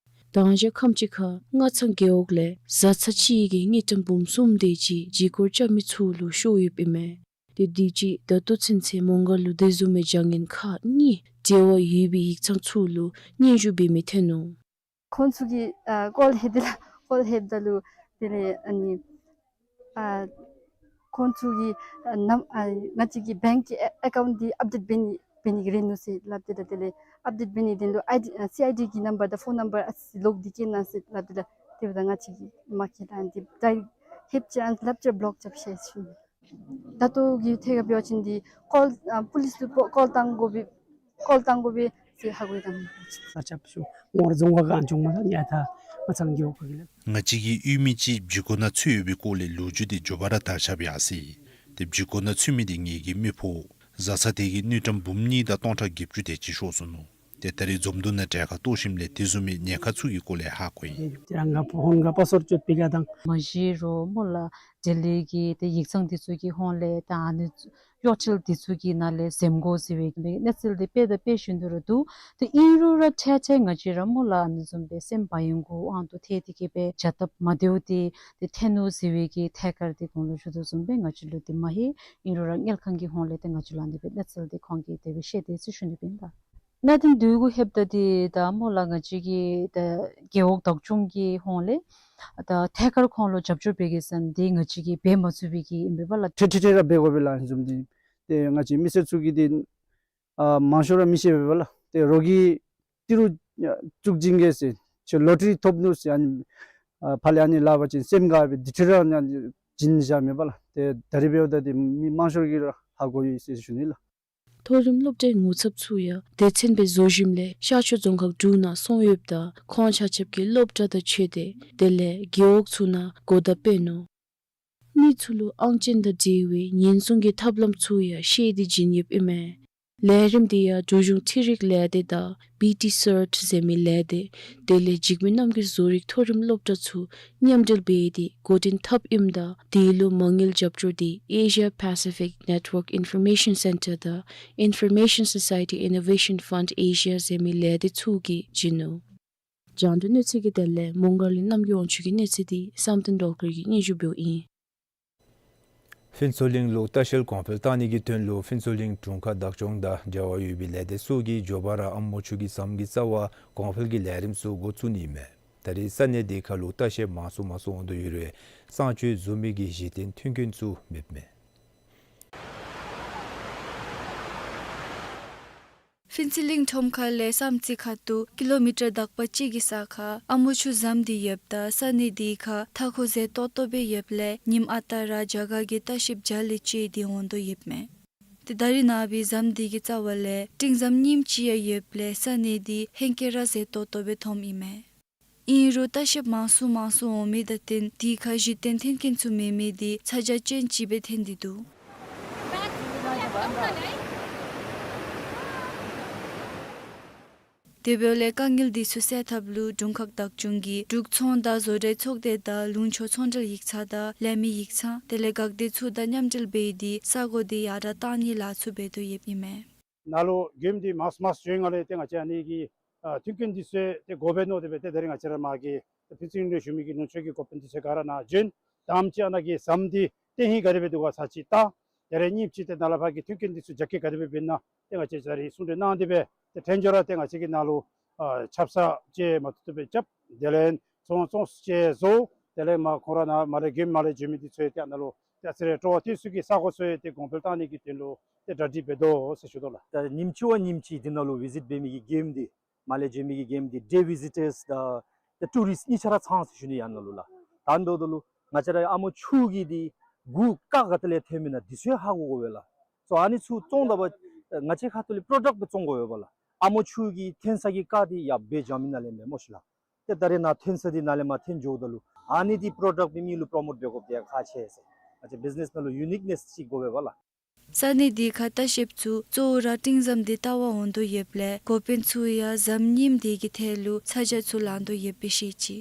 ད་ཅི་ཁམས་ཅིག་ཁར་སྔ་ཚང་རྒེད་འོག་ལས་བཟའ་ཚང་གཅིག་གིས་དངུལ་ཀྲམ་འབུམ་གསུམ་དེ་ཅིག་བརྒྱུད་སྐུར་རྐྱབ་མི་ཚུ་ལུ་ཤོར་ཡོདཔ་ཨིན་མས། ཏེ་དུས་ཅི་ད་ལྟོ་ཚུན་ཚོད་མོང་སྒར་ལུ་དེ་བཟུམ་མའི་བྱ་ངན་ཁག་གཉིས་འབྲེལ་བ་ཡོད་པའི་ཡིག་ཚང་ཚུ་ལུ་སྙན་ཞུ་འབད་མི་ཐོན་ནུག། ཁོང་ཚུ་གིས་ཨ་ཀོལ་ལྷོད་དེ་ལགས། ཀོལ་ལྷོདཔ་ད་ལུ་དེ་ལས་ཨ་ནི་ཨ་ཁོང་ཚུ་གིས་ཨ་ནམ་ཨ་ང་བཅས་ཀྱི་བེངཀ་གི་ཨེ་ཨེ་ཀའུནཊ་འདི་ཨཔ་ཌེཊ་འབད་ནི་འབད་ནི་གི་རན་ནུག་ཟེར་སླབ་སྟེ་ལགས། དེ་ལས་ཨཔ་ཌེཊ་འབད་ནི་དོན་ལུ་ཨའི་ཌི་ཨ་སི་ཨའི་ཌི་གི་ནམ་བར་དང་ཕོན་ནམ་བར་ཨ་ཙི་ལོག་སྟེ་བསྐྱལ་གནང་ཟེར་སླབ་སྟེ་ལགས། དེ་འབདཝ་ད་ང་བཅས་ཀྱིས་མ་བསྐྱལ་ལགས། ཨ་ནི་འདི་ད་ལྷོདཔ་ཅིག་ཨ་ནི་ལྷོདཔ་ཅིག་བློག་རྐྱབ་ཤེས་ཞུ་ནི། ད་ལྟོ་གི་ཐད་ཁར་འབད་བ་ཅིན་འདི་ཀོལ་ཨ་པུ་ལིསི་ལུ་ཀོལ་བཏང་དགོ་པས། ཀོལ་བཏང་དགོ་པས་ཟེར་ཧ་གོ་ཡི་དང་། ས་ཆ་ཤུལ་ངོར་རྫོང་ཁག་གི་ཨན་ཅོག་མ་ད་ཡ་ད་མ་ཚང་རྒེད་འོག་ཁག་གི་ལགས། ང་བཅས་ཀྱི་གཡུས་མི་ཅིག་བརྒྱུད་སྐུར་ནང་ཚུད་ཡོད་པའི་སྐོར་ལས་ལོ་རྒྱུས་དེ་མགྱོགས་པ་ར་དར་ཁྱབ་ཡར་སོ་ཡི། ཏེ་བརྒྱུད་སྐུར་ནང་ཚུད་མི་དེ་ངེ་གི་མི་ཕོ། བཟའ་ཚང་དེ་གིས་དངུལ་ཀྲམ་འབུམ་གཉིས་དང་སྟོང་ཕྲག་བརྒྱད་ཅུ་དེ་ཅིག་ཤོར་སོ་ནུག། ཏེ་ད་རེས་འཛོམས་འདུ་ནང་གྲལ་ཁར་གཏོགས་ཞིནམ་ལས་དེ་བཟུམ་མའི་ཉེན་ཁ་ཚུ་གི་སྐོར་ལས་ཧ་གོ་ཡི། ཏེ་རང་ག་ཕོ་ཧོན་ག་པ་སོར་ཅོད་པི་ག་དང་། མ་གཞི་རོགས་མོ་ལ་ལྡི་ལི་གི་ཏེ་ཡིག་ཚང་འདི་ཚུ་གི་ཧོང་ལས་ཏེ་ཨ་ནི་གཡོག་ཁྲལ་འདི་ཚུ་གི་ནང་ལས་འཛེམ་དགོ་ཟེར་བའི་གནས་ཚུལ་འདི་དཔེ་དང་དཔེ་བཞིན་དུ་ར་འདུག། ཏེ་ཨིན་རུང་ར་ཐད་ཐད་ང་བཅས་ར་མོ་ལ་ཨ་ནི་བཟུམ་སྦེ་སེམས་བག་ཡངས་གུ་དབང་དུ་ཐལ་ཏེ་གི་སྦེ་བྱ་སྟབས་མ་བདེཝ་འདི་ཏེ་ཐོན་ནུག་ཟེར་བའི་གི་ཐད་ཀར་འདི་གོང་ལུ་ཞུ་དོ་བཟུམ་སྦེ་ང་བཅས་ལུ་འདི་མ་ཧེ། ཨིན་རུང་ར་དངུལ་ཁང་གི་ཧོང་ལས་ཏེ་ང་བཅས་ལུ་ཨ་ནི་སྦེ་གནས་ཚུལ་འདི་ཁོང་གིས་དེ་སྦེ་བཤད་དེ་ཟེར་ཞུ་ནི་ཨིན་ལགས། གནད་དོན་འདི་གུ་ལྷོདཔ་ད་འདི་ད་མོ་ལ་ང་བཅས་ཀྱི་ད་རྒེད་འོག་བདག་སྐྱོང་གི་ཧོང་ལས་ད་ཐད་ཀར་ཁོང་ལུ་རྒྱབ་སྐྱོར་འབད་གེ་ཟེར་ན་འདི་ང་བཅས་ཀྱིས་འབད་མ་ཚུགས་པའི་གི་ཨིན་པས་ལགས། ཐད་ཐད་ཐད་ར་འབད་དགོ་པས་ལགས། ཨ་ནི་བཟུམ་འདི་ཏེ་ང་བཅས་མི་སེར་ཚུ་གིས་འདི་ཨ་མང་ཤོས་ར་མི་ཤེས་པས་ལགས། ཏེ་རོགས་ཀྱིས་ཏི་རུ་ཨ་བཙུགས་བྱིན་གེ་ཟེར་ཁྱོད་ལོ་ཊ་རི་ཐོབ་ནུག་ཟེར། ཨ་ནི་ཨ་ཕར་ལས་ཨ་ནི་ལཱ་འབད་བ་ཅིན་སེམས་དགའ་སྦེ་འདི་འདྲ་ར་ཨ་ནི་བྱིན་བཞག་མེད་པས་ལགས། ཏེ་ད་རིས་འབདཝ་ད་འདི་མི་མང་ཤོས་ཀྱིས་ར་ཧ་གོ་ཡི་ཟེར་ཞུ་ནི་ལགས། མཐོ་རིམ་སློབ་གྲྭའི་ངོ་ཚབ་ཚུ་ཡང་སྡེ་ཚན་སྦེ་བཟོ་ཞིནམ་ལས་ཤར་ཕྱོགས་རྫོང་ཁག་དྲུག་ནང་སོང་ཡོདཔ་ད་ཁོང་ཆ་ཁྱབ་ཀྱིས་སློབ་གྲྭ་དང་ཕྱད་དེ་དེ་ལས་རྒེད་འོག་ཚུ་ནང་གོ་བརྡ་སྤེལ་ནུག། མི་ཚུ་ལུ་ཨང་ཅན་དང་འབྲེལ་བའི་ཉེན་སྲུང་གི་ཐབས་ལམ་ཚུ་ཡང་ཤེས་ཏེ་བྱིན་ཡོདཔ་ཨིན་མས། ལས་རིམ་འདི་ཡང་འབྲུག་གཞུང་འཕྲུལ་རིག་ལས་སྡེ་དང་བི་ཊི་སརཊ་ཟེར་མི་ལས་སྡེ་དེ་ལས་འཇིགས་མེད་རྣམ་རྒྱལ་བཟོ་རིག་མཐོ་རིམ་སློབ་གྲྭ་ཚུ་མཉམ་འབྲེལ་འབད་དེ་འགོ་འདྲེན་འཐབ་ཨིནམ་ད་དེ་ལུ་མ་དངུལ་རྒྱབ་སྐྱོར་འདི་Asia Pacific Network Information Centre དང་Information Society Innovation Fund Asia ཟེར་མི་ལས་སྡེ་ཚུ་གིས་བྱིན་ནུག། རྒྱང་བསྒྲགས་གནས་ཚུལ་གྱི་དོན་ལས་མོང་སྒར་གླིང་རྣམ་རྒྱལ་དབང་ཕྱུག་གི་གནས་ཚུལ་འདི་བསམ་གཏན་སྒྲོལ་དཀར་གྱིས་སྙན་ཞུ་འབདཝ་ཨིན། ཕུན་ཚོགས་གླིང་ལུ་ལྟ་བཤལ་གོང་འཕེལ་གཏང་ནི་གི་དོན་ལུ་ཕུན་ཚོགས་གླིང་དྲུང་ཁག་བདག་སྐྱོང་དང་འབྲེལ་བ་ཡོད་པའི་ལས་སྡེ་ཚུ་གིས་མགྱོགས་པ་ར་ཨ་མོ་ཆུ་གི་ཟམ་གྱི་རྩ་བར་གོང་འཕེལ་གྱི་ལས་རིམ་ཚུ་འགོ་བཙུགས་ནི་ཨིན་མས། ད་རེས་ས་གནས་དེ་ཁར་ལུ་ལྟ་བཤལ་མང་སུ་མང་སུ་འོང་དོ་ཡོད་རུང་གསང་སྤྱོད་བཟོ་མི་གི་གཞི་རྟེན་མཐུན་རྐྱེན་ཚུ་མེདཔ་མས། ཕུན་ཚོགས་གླིང་ཁྲོམ་ཁ་ལས་ས་མཚམས་ཁ་ཐུག་ཀི་ལོ་མི་ཊར་དག་པ་གཅིག་གི་ས་ཁར་ཨ་མོ་ཆུ་ཟམ་འདི་ཡོདཔ་ད་ས་གནས་འདི་ཁར་མཐའ་འཁོར་མཛེས་ཏོག་ཏོ་སྦེ་ཡོདཔ་ལས་ཉིནམ་ཨ་རྟག་ར་རྒྱ་གར་གྱི་ལྟ་བཤལཔ་བརྒྱ་ལས་བཅད་དེ་འོང་དོ་ཡོདཔ་མས། ཏེ་ད་རེས་ནངས་པའི་ཟམ་འདི་གི་རྩ་བ་ལས་སྤྲིན་ཟམ་རྙིངམ་ཅིག་ཡང་ཡོདཔ་ལས་ས་གནས་འདི་ཧེང་སྐལ་ར་མཛེས་ཏོག་ཏོ་སྦེ་མཐོངམ་ཨིན་མས། ཨིན་རུང་ལྟ་བཤལཔ་མང་སུ་མང་སུ་འོང་མི་དང་བསྟུན་དེ་ཁར་གཞི་རྟེན་མཐུན་རྐྱེན་ཚུ་མེད་མི་འདི་ཚ་གྱང་ཅན་ཅིག་སྦེ་ཐོན་ཏེ་འདུག། དེ་འབདཝ་ལས་དཀའ་ངལ་འདི་ཚུ་སེལ་ཐབས་ལུ་དྲུང་ཁག་བདག་སྐྱོང་གིས་འབྲུག་ཚོང་དང་བཟོ་གྲྭའི་ཚོགས་སྡེ་དང་ལུང་ཕྱོགས་ཚོང་འབྲེལ་ཡིག་ཚང་དང་ལས་མི་ཡིག་ཚང་དེ་ལས་འགག་སྡེ་ཚུ་དང་མཉམ་འབྲེལ་འབད་དེ་ས་གོ་འདི་ཡར་དྲག་གཏང་ནིའི་ལཱ་ཚུ་འབད་དོ་ཡོདཔ་ཨིན་མས། ནཱ་ལུ་མགྱོནམ་འདི་མང་སུ་མང་སུ་འགྱོ་བའི་སྒང་ལས་ཏེ་ང་བཅས་ཨ་ནི་གི་ཨ་མཐུན་རྐྱེན་འདི་ཚུ་ཏེ་དགོ་པས་མནོ་སྟེ་སྦེ་ཏེ་ད་རེས་ང་བཅས་ར་མ་གི་ཏེ་ཕུན་ཚོགས་གླིང་ལས་ཞུ་མི་གི་ལུང་ཕྱོགས་ཀྱི་འགོ་དཔོན་འདི་ཚུ་ག་ར་ནཱ་བྱོན། དང་པ་ཅིག་ཨ་ནཱ་གི་ཟམ་འདི་བརྟན་ཧིང་ག་དེ་སྦེ་འདུག་ག་ཚར་ཅིག་བལྟ། ཡ་རེ་གཉིས་པ་ཅིག་ཏེ་ནཱ་ལས་ཕར་གྱི་མཐུན་རྐྱེན་འདི་ཚུ་རྒྱ་སྐྱེད་ག་དེ་སྦེ་འབད་ན་ཏེ་ང་བཅས་ད་རེས་གསུང་གྲོས་གནང་སྟེ་སྦེ་ཏེ་འཕྲལ་མགྱོགས་ར་ཏེ་ང་བཅས་ཀྱིས་ནཱ་ལུ་ཨ་ཆབ་གསང་ཅིག་མ་ཐུབ་ཐུབ་སྦེ་རྐྱབ། དེ་ལས་ཚོང་ཚོང་ཅིག་བཟོ། དེ་ལས་མར་ཁོང་ར་ནཱ་མར་ལས་མགྱོནམ་མར་ལས་འགྱོ་མི་འདི་ཚུ་ཡང་ཏེ་ཨ་ནཱ་ལུ་ཏེ་ཨ་ཙི་རེ་སྤྲོ་བ་བཏོན་ས་གི་ས་གོ་ཚུ་ཡང་ཏེ་གོང་འཕེལ་གཏང་ནི་གི་དོན་ལུ་ཏེ་གྲ་སྒྲིག་འབད་དོ་ཟེར་ཞུ་དོ་ལགས། ད་ཉིནམ་གཅིག་བ་ཉིནམ་གཅིག་འདི་ནང་ལུ་བི་ཟིཊ་འབད་མི་གི་མགྱོནམ་འདི་མར་ལས་འགྱོ་མི་གི་མགྱོནམ་འདི་ཌེ་བི་ཟི་ཊརསི་དང་ཏེ་ཊུ་རིསཊ་གཉིས་ཆ་ར་ཚང་ཟེར་ཞུ་ནི་ཨ་ནཱ་ལུ་ལགས། ད་འབདཝ་ད་ལུ་ང་བཅས་ར་ཨ་མོ་ཆུ་གི་འདི་གུ་རྐ་ག་ཏེ་ལས་ཐོནམ་ཨིན་ན་འདི་ཚུ་ཡང་ཧ་གོ་དགོ་པས་ལགས། སོ་ཨ་ནི་ཚུ་བཙོང་ད་པ་ང་བཅས་ཁ་ཐུག་ལས་པྲོ་ཌཀཊ་སྦེ་བཙོང་དགོ་པས་ལགས། ཨ་མོ་ཆུ་གི་ཐོན་ས་གི་རྐ་འདི་ཡར་སྦེ་འགྱོ་མི་ནང་ལས་མེན་མོ་ཤིག་ལགས། ཏེ་ད་རེས་ནཱ་ཐོན་ས་འདི་ནཱ་ལས་མར་ཐོན་འགྱོཝ་ད་ལུ་ཨ་ནི་འདི་པྲོ་ཌཀཊ་འབད་མི་ལུ་པྲོ་མོཊ་འབད་དགོཔ་འདི་ཡང་ཁག་ཆེ་ཟེར། ང་བཅས་བི་ཛི་ནེསི་ནང་ལུ་ཡུ་ནིཀ་ནེསི་ཅིག་དགོ་པས་ལགས། ས་གནས་འདི་ཁར་ལྟ་བཤལཔ་ཚུ་གཙོ་བོ་ར་སྤྲིན་ཟམ་འདི་བལྟ་བར་འོང་དོ་ཡོདཔ་ལས་འགོ་དཔོན་ཚུ་ཡང་ཟམ་རྙིངམ་འདི་གི་ཐད་ལུ་ཚ་གྱང་ཚུ་ལང་དོ་ཡོདཔ་སྦེ་བཤད་ཅི།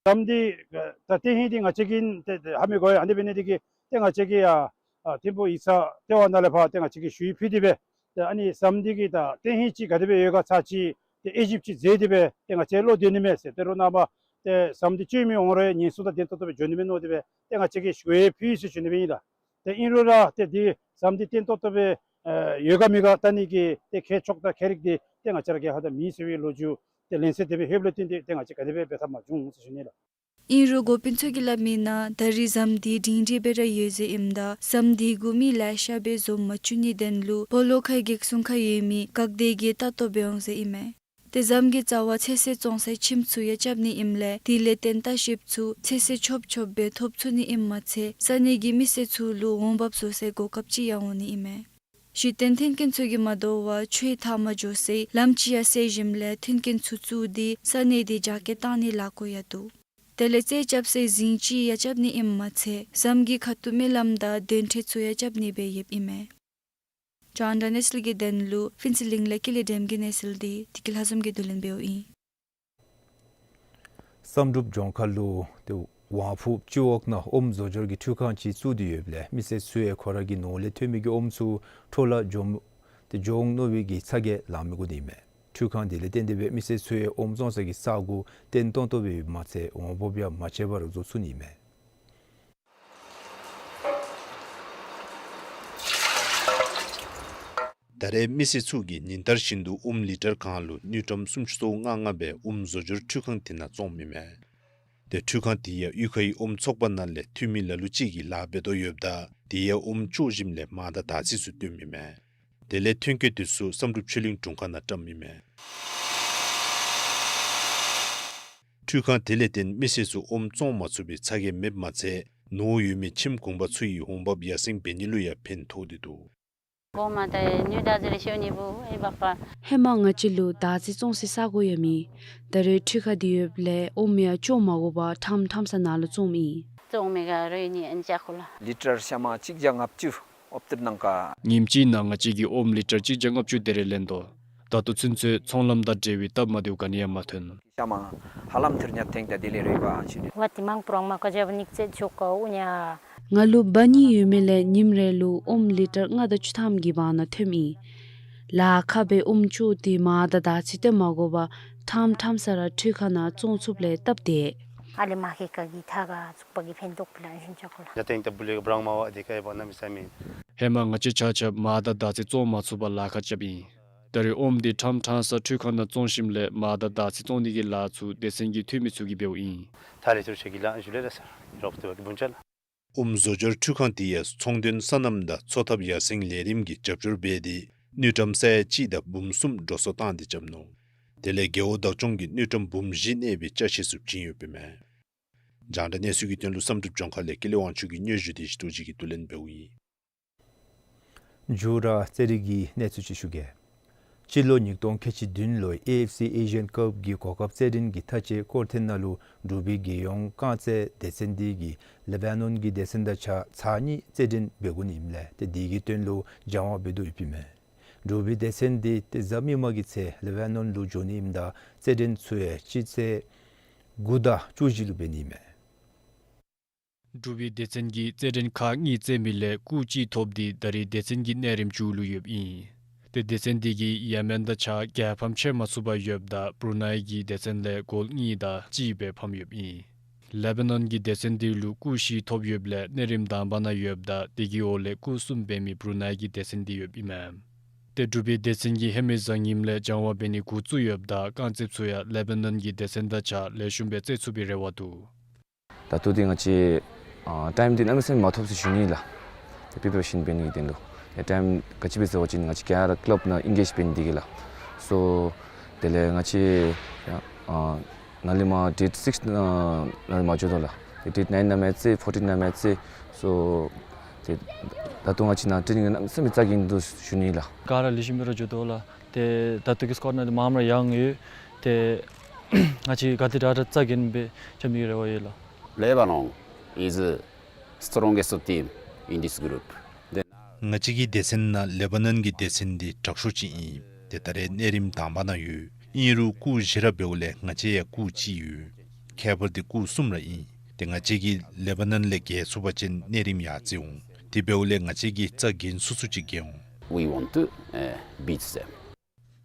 ཟམ་འདི་ད་བརྟན་ཧིང་འདི་ང་བཅས་ཀྱིས་ཏེ་ཧ་མི་གོ་ཡི། ཨ་ནི་འབད་ནི་འདི་གིས་ཏེ་ང་བཅས་ཀྱིས་ཡ་ཨ་ཐིམ་ཕུག་ཡིག་ཚང་ལྟེ་བ་ནང་ལས་ཕར་ཏེ་ང་བཅས་ཀྱིས་ཞུ་ཡིག་ཕུལ་ཏེ་སྦེ་ཏེ་ཨ་ནི་ཟམ་འདི་གི་ད་བརྟན་ཧིང་ཅིག་ག་དེ་སྦེ་ཡོད་ག་ཚར་ཅིག་ཏེ་དབྱེ་ཞིབ་ཅིག་མཛད་དེ་སྦེ་ཏེ་ང་བཅས་བློ་འདོད་ནི་མས་ཟེར། ཏེ་རོགས་ནངས་པ་ཏེ་ཟམ་འདི་བཅོས་མི་འོང་རུང་ཉེན་སྲུང་དང་ལྡན་ཏོག་ཏོ་སྦེ་འགྱོ་ནི་མས་མནོ་སྟེ་སྦེ་ཏེ་ང་བཅས་ཀྱིས་ཞུ་ཡིག་ཕུལ་ཡི་ཟེར་ཞུ་ནི་སྦེ་ཨིན་ལགས། ཏེ་ཨིན་རུང་ར་ཏེ་འདི་ཟམ་འདི་བརྟན་ཏོག་ཏོ་སྦེ་ཨེ་ཡོད་ག་མེད་ག་བལྟ་ནི་གི་ཏེ་མཁས་མཆོག་དང་མཁས་རིག་འདི་ཏེ་ང་བཅས་ར་གི་ཧ་ད་མེད་ཟེར་བའི་ལོ་རྒྱུས་ཏེ་ལན་གསལ་དེ་སྦེ་ལྷོདཔ་ལས་བརྟེན་ཏེ་ཏེ་ང་བཅས་ག་དེ་སྦེ་འབད་ཐབས་མ་བྱུང་ཟེར་ཞུ་ནི་ལགས། ཨིན་རུང་འགོ་དཔོན་ཚུ་གིས་སླབ་མིའི་ནང་ད་རེས་ཟམ་འདི་སྒྲིང་སྒྲི་སྦེ་ར་ཡོད་ཟེར་ཨིནམ་ད་ཟམ་འདི་གུ་མི་ལེ་ཤ་སྦེ་འཛོམས་མ་བཅུག་ནིའི་དོན་ལུ་སྤོ་ལོ་ཁའི་གེགས་སྲུང་ཁར་ཡོད་མི་འགག་སྡེ་གིས་ལྟ་རྟོག་འབད་འོང་ཟེར་ཨིན་མས། ཏེ་ཟམ་གྱི་རྩ་བར་ཚོད་བསྲེ་བཙོང་སའི་ཁྱིམ་ཚུ་ཡང་རྐྱབ་ནི་ཨིནམ་ལས་དེ་ལས་བརྟེན་ལྟ་བཤལཔ་ཚུ་ཚོད་བསྲེ་ཆོབ་ཆོབ་སྦེ་ཐོབ་ཚུགས་ནི་ཨིནམ་མ་ཚད་ས་གནས་ཀྱི་མི་སེར་ཚུ་ལུ་འོང་འབབ་བཟོ་སའི་གོ་སྐབས་ཅིག་ཡང་འོང་ནི་ཨིན་མས། གཞི་རྟེན་མཐུན་རྐྱེན་ཚུ་གིས་མ་དོ་བར་ཆུའི་མཐའ་མར་འགྱོ་སའི་ལམ་ཅིག་ཡང་སེལ་ཞིནམ་ལས་མཐུན་རྐྱེན་ཚུ་བཙུགས་ཏེ་ས་གནས་འདི་རྒྱ་སྐྱེད་གཏང་ནིའི་ལཱ་འགོ་ཡང་བཙུགས། དེ་ལས་རྩེ་རྐྱབ་སའི་རྫིང་ཅིག་ཡང་རྐྱབ་ནི་ཨིནམ་མ་ཚད་ཟམ་གྱི་ཁ་ཐུག་མི་ལམ་དང་གདན་ཁྲི་ཚུ་ཡང་རྐྱབ་ནི་སྦེ་ཡོདཔ་ཨིན་མས། རྒྱང་བསྒྲགས་གནས་ཚུལ་གྱི་དོན་ལུ་ཕུན་ཚོགས་གླིང་ལས་ཀུན་ལེགས་སྒྲོལམ་གྱི་གནས་ཚུལ་འདི་བདེ་སྐྱིད་ལྷ་འཛོམས་ཀྱིས་བསྡུ་ལེན་འབདཝ་ཨིན། བསམ་གྲུབ་ལྗོངས་མཁར་ལུ་ཏེ་ཝང་ཕུ་སྤྱི་འོག་ནང་ཨོམ་བཟོ་སྦྱོར་གྱི་འཕྲུལ་ཁང་ཅིག་བཙུགས་ཏེ་ཡོདཔ་ལས་མི་སེར་ཚུ་ཡང་ཁོ་ར་གི་ནོར་ལས་ཐོན་མི་གི་ཨོམ་ཚུ་འཕྲོ་བརླག་འགྱོ་མ་ཏེ་འགྱོ་འོང་མནོ་བའི་གི་ཚ་གྱང་ལང་མི་དགོ་ནི་མས། འཕྲུལ་ཁང་འདི་ལས་བརྟེན་ཏེ་སྦེ་མི་སེར་ཚུ་ཡང་ཨོམ་བཙོང་ས་གི་ས་གོ་བརྟན་ཏོག་ཏོ་སྦེ་ཡོདཔ་མ་ཚད་འོང་འབབ་ཡང་མ་ཆད་པར་བཟོ་ཚུགས་ནི་མས། ད་རེས་མི་སེར་ཚུ་གིས་ཉིན་ལྟར་བཞིན་དུ་ཨོམ་ལི་ཊར་གང་ལུ་དངུལ་ཀྲམ་སུམ་ཅུ་སོ་ལྔ་ལྔ་སྦེ་ཨོམ་བཟོ་སྦྱོར་འཕྲུལ་ཁང་དེ་ནང་བཙོངམ་ཨིན་མས། ཏེ་འཕྲུལ་ཁང་དེ་ཡང་གཡུས་ཁའི་ཨོམ་ཚོགས་པ་ནང་ལས་འཐུས་མི་ལ་ལུ་ཅིག་གིས་ལཱ་འབད་དོ་ཡོདཔ་ད་དེ་ཡང་ཨོམ་བཅོ་ཞིནམ་ལས་མར་དང་དར་ཚིལ་ཚུ་བཏོནམ་ཨིན་མས། དེ་ལས་ཐོན་སྐྱེད་དེ་ཚུ་བསམ་གྲུབ་ཆོས་གླིང་དྲུང་ཁག་ནང་བཀྲམ་ཨིན་མས། འཕྲུལ་ཁང་དེ་ལས་བརྟེན་མི་སེར་ཚུ་ཨོམ་བཙོང་མ་ཚུགས་པའི་ཚ་གྱང་མེདཔ་མ་ཚད་ནོར་ཡོད་མི་ཁྱིམ་གུང་པ་ཚུ་ཡི་འོང་འབབ་ཡར་སེང་འབད་ནི་ལུ་ཡང་ཕན་ཐོགས་ཏེ་འདུག། གོང་མ་ད་ནུས་དར་ཚིལ་ལེ་ཤ་ཡོད་ནི་བུ་ཨེ་འབག་པ། ཧེ་མ་ང་བཅས་ལུ་དར་ཚིལ་བཙོང་སའི་ས་གོ་ཡང་མེད། ད་རེས་འཕྲུལ་ཁང་འདི་ཡོདཔ་ལས་ཨོམ་ཡང་བཅོ་མ་དགོ་པར་ཁྲམ་ཁྲམ་ས་ནང་ལུ་བཙོངམ་ཨིན། བཙོང་མི་ག་ར་ཡོད་ནི་ཨན་ཅག་ཁུ་ལ། ལི་ཊར་ཤ་མ་གཅིག་བརྒྱ་ལྔ་བཅུ་ཨོབ་ཏེར་ནང་ཀ། ཉིནམ་གཅིག་ནང་ང་བཅས་ཀྱིས་ཨོམ་ལི་ཊར་གཅིག་བརྒྱ་ལྔ་བཅུ་དེ་རེ་ལེན་དོ། ད་ལྟོ་ཚུན་ཚོད་ཚོང་ལམ་དང་འབྲེལ་བའི་སྟབས་མ་བདེཝ་ག་ནི་ཡང་མ་ཐོན། ཤ་མ་ཧ་ལམ་ཐེར་ཉ་ཐེང་ད་དེ་ལས་རེ་བ་ཞུ་ནི། ཝ་ཏི་མང་པོ་རང་མ་ཀ་ཇབ་ནིག་ཙེ་ཆོ་ཀ་ཨུ་ཉ། ང་ལུ་འབག་ནི་ཡོད་མི་ལས་ཉིནམ་རེ་ལུ་ཨོམ་ལི་ཊར་ལྔ་དང་བཅུ་ཐམ་གྱི་བར་ན་ཐོནམ་ཨིན། ལཱ་ཁག་སྦེ་ཨོམ་བཅོ་སྟེ་མར་དང་དར་ཚིལ་བཏོན་མ་དགོ་པར་ཁྲམ་ཁྲམ་ས་ར་འཕྲུལ་ཁང་ནང་བཙོང་ཚུགསཔ་ལས་སྟབས་བདེ། ཨ་ལེ་མ་ཧེ་ཀ་གི་ཐ་ག་ཚུགས་པ་གི་ཕན་ཐོགས་པ་ལ་ཞུན་ཆ་ཁོ་ལ། ཡ་ཏེང་ཏ་བུ་ལེ་ག་བྲང་མ་བ་དེ་ཀ་ཡ་བ་ན་མི་ས་མི། ཧེ་མ་ང་བཅས་ཆ་ཁྱབ་མར་དང་དར་ཚིལ་བཙོང་མ་ཚུགས་པར་ལཱ་ཁག་རྐྱབ་ཨིན། ད་རེས་ཨོམ་འདི་ཁྲམ་ཁྲམ་ས་འཕྲུལ་ཁང་ནང་བཙོང་ཞིནམ་ལས་མར་དང་དར་ཚིལ་བཙོང་ནི་གི་ལཱ་ཚུ་སྡེ་ཚན་གྱི་འཐུས་མི་ཚུ་གིས་འབདཝ་ཨིན། ཐ་རེ་ཐུར་ཆ་གི་ལ་ཞུ་ལེ་ར་སར་རོབ་ཏུ་བ་གི་བུན་ཆ་ལ། ཨོམ་བཟོ་སྦྱོར་འཕྲུལ་ཁང་དེ་ཡང་ཚོང་དོན་སོ་ནམ་དང་འཚོ་ཐབས་ཡར་སེང་ལས་རིམ་གྱི་རྒྱབ་སྐྱོར་འབད་དེ་དངུལ་ཀྲམ་ས་ཡ་གཅིག་དང་འབུམ་གསུམ་འགྲོ་སོང་བཏང་སྟེ་རྐྱབ་ནུག། དེ་ལས་རྒེད་འོག་བདག་སྐྱོང་གིས་དངུལ་ཀྲམ་འབུམ་བཞི་གནས་པའི་ཅ་ཆས་ཚུ་བྱིན་ཡོདཔ་ཨིན་མས། རྒྱང་བསྒྲགས་གནས་ཚུལ་གྱི་དོན་ལུ་བསམ་གྲུབ་ལྗོངས་མཁར་ལས་ཀུན་ལེགས་དབང་ཕྱུག་གི་སྙན་ཞུ་དེ་ཞི་ཏོ་ཅིག་གིས་བསྡུ་ལེན་འབདཝ་ཨིན། འགྱུར་བ་རྩེད་རིགས་ཀྱི་གནས་ཚུལ་ཅིག་ཞུ་གེ། སྤྱི་ལོ་ཉིས་སྟོང་ཁལ་གཅིག་བདུན་ལོའི་ཨེ་ཨེཕ་སི་ཨེ་ཤི་ཡན་ཀབ་ཀྱི་གོ་སྐབས་རྩེད་འགྲན་གྱི་མཐའ་དཔྱད་སྐོར་ཐེངས་ནང་ལུ་འབྲུག་པའི་རྒྱལ་ཡོངས་རྐང་རྩེད་སྡེ་ཚན་འདི་གིས་ལེ་བྷ་ནོན་གྱི་སྡེ་ཚན་དང་གཅིག་ཁར་ཚར་གཉིས་རྩེད་འགྲན་འབད་དགོ་ནི་ཨིནམ་ལས་ཏེ་འདི་གི་དོན་ལུ་སྦྱང་བ་འབད་དོ་ཡོདཔ་ཨིན་མས། འབྲུག་པའི་སྡེ་ཚན་འདི་ཏེ་གཟའ་མིག་དམར་གྱི་ཚེ་ལེ་བྷ་ནོན་ལུ་འགྱོ་ནི་ཨིནམ་ད་རྩེད་འགྲན་ཚུ་ཡང་སྤྱི་ཚེས་དགུ་དང་བཅུ་བཞི་ལུ་འབད་ནི་ཨིན་མས། འབྲུག་པའི་སྡེ་ཚན་གྱིས་རྩེད་འགྲན་ཁག་གཉིས་རྩེད་མི་ལས་སྐུགས་གཅིག་ཐོབ་སྟེ་ད་རེས་སྡེ་ཚན་གྱི་གནས་རིམ་མཇུག་ལུ་ཡོདཔ་ཨིན། ཏེ་སྡེ་ཚན་འདི་གིས་ཡེ་མེན་དང་གཅིག་ཁར་རྒྱལ་ཕམ་ཁྱབ་མ་ཚུགས་པར་ཡོདཔ་ད་བུ་རུ་ནའི་གི་སྡེ་ཚན་ལས་གོལ་གཉིས་དང་གཅིག་སྦེ་ཕམ་ཡོདཔ་ཨིན། ལེ་བྷ་ནོན་གྱི་སྡེ་ཚན་འདི་ལུ་སྐུགས་བཞི་ཐོབ་ཡོདཔ་ལས་གནས་རིམ་དང་པ་ནང་ཡོདཔ་ད་དེ་གི་འོག་ལས་སྐུགས་གསུམ་འབད་མི་བུ་རུ་ནའི་གི་སྡེ་ཚན་འདི་ཡོདཔ་ཨིན་མས། ཏེ་འབྲུག་པའི་སྡེ་ཚན་གྱིས་ཧེ་མའི་གཟའ་ཉིམ་ལས་སྦྱང་བ་འབད་ནི་འགོ་བཙུགས་ཡོདཔ་ད་རྐང་རྩེདཔ་ཚུ་ཡང་ལེ་བྷ་ནོན་གྱི་སྡེ་ཚན་དང་གཅིག་ཁར་ལེགས་ཤོམ་སྦེ་རྩེད་ཚུགས་པའི་རེ་བ་འདུག། ད་ལྟོ་འདི་ང་བཅས་ཨ་ཊའིམ་འདི་གནམ་མེད་ས་མེད་མ་ཐོབ་ཟེར་ཞུ་ནི་ལགས། ཏེ་པི་པ་རེ་ཤཱན་འབད་ནི་གི་དོན་ལུ་ཨེ་ཊའིམ་ག་ཅི་སྦེ་ཟེར་བ་ཅིན་ང་བཅས་ག་ར་ཀི་ལབ་ནང་ཨིན་གེཇ་འབད་ནི་འདི་གིས་ལགས། སོ་དེ་ལས་ང་བཅས་ཡང་ཨ་ནཱ་ལས་མར་ཌེཊ་སིཀསི་ནང་ནཱ་ལས་མར་འགྱོ་དོ་ལགས། ཏེ་ཌེཊ་ནའིན་ནང་མར་རྩེད་ཕོར་ཊིན་ནང་མར་རྩེད། སོ་ཏེ་ད་ལྟོ་ང་བཅས་ནཱ་ཊེ་ནིང་གནམ་མེད་ས་མེད་རྩ་འགེངས་འདུག་ཞུ་ནི་ལགས། ག་ར་ལེགས་ཤོམ་སྦེ་ར་འགྱོ་དོ་ལགས། ཏེ་ད་ལྟོ་གི་སི་ཀོར་ནང་འདི་མངམ་ར་ཡང་ཡོད། ཏེ་ང་བཅས་ག་དེ་དྲག་དྲག་རྩ་འགེངས་སྦེ་རྐྱབ་ནི་གི་རེ་བ་ཡོད་ལགས། Lebanon is strongest team in this group. Then ང་བཅས་ཀྱི་སྡེ་ཚན་ནང་ལེ་བྷ་ནོན་གྱི་སྡེ་ཚན་འདི་དྲག་ཤོས་ཅིག་ཨིན། ཏེ་ད་རེས་གནས་རིམ་དང་པ་ནང་ཡོད། ཨིན་རུང་སྐུགས་བཞི་ར་འབདཝ་ལས་ང་བཅས་ཡང་སྐུགས་གཅིག་ཡོད། ཁྱད་པར་འདི་སྐུགས་གསུམ་ར་ཨིན། ཏེ་ང་བཅས་ཀྱིས་ལེ་བྷ་ནོན་ལས་རྒྱལ་ཚུགས་པ་ཅིན་གནས་རིམ་ཡར་རྩེ་འོང་། དེ་འབདཝ་ལས་ང་བཅས་ཀྱིས་རྩ་འགེངས་ཚུགས་ཚུགས་ཅིག་འགེངས་འོང་། We want to, uh, beat them.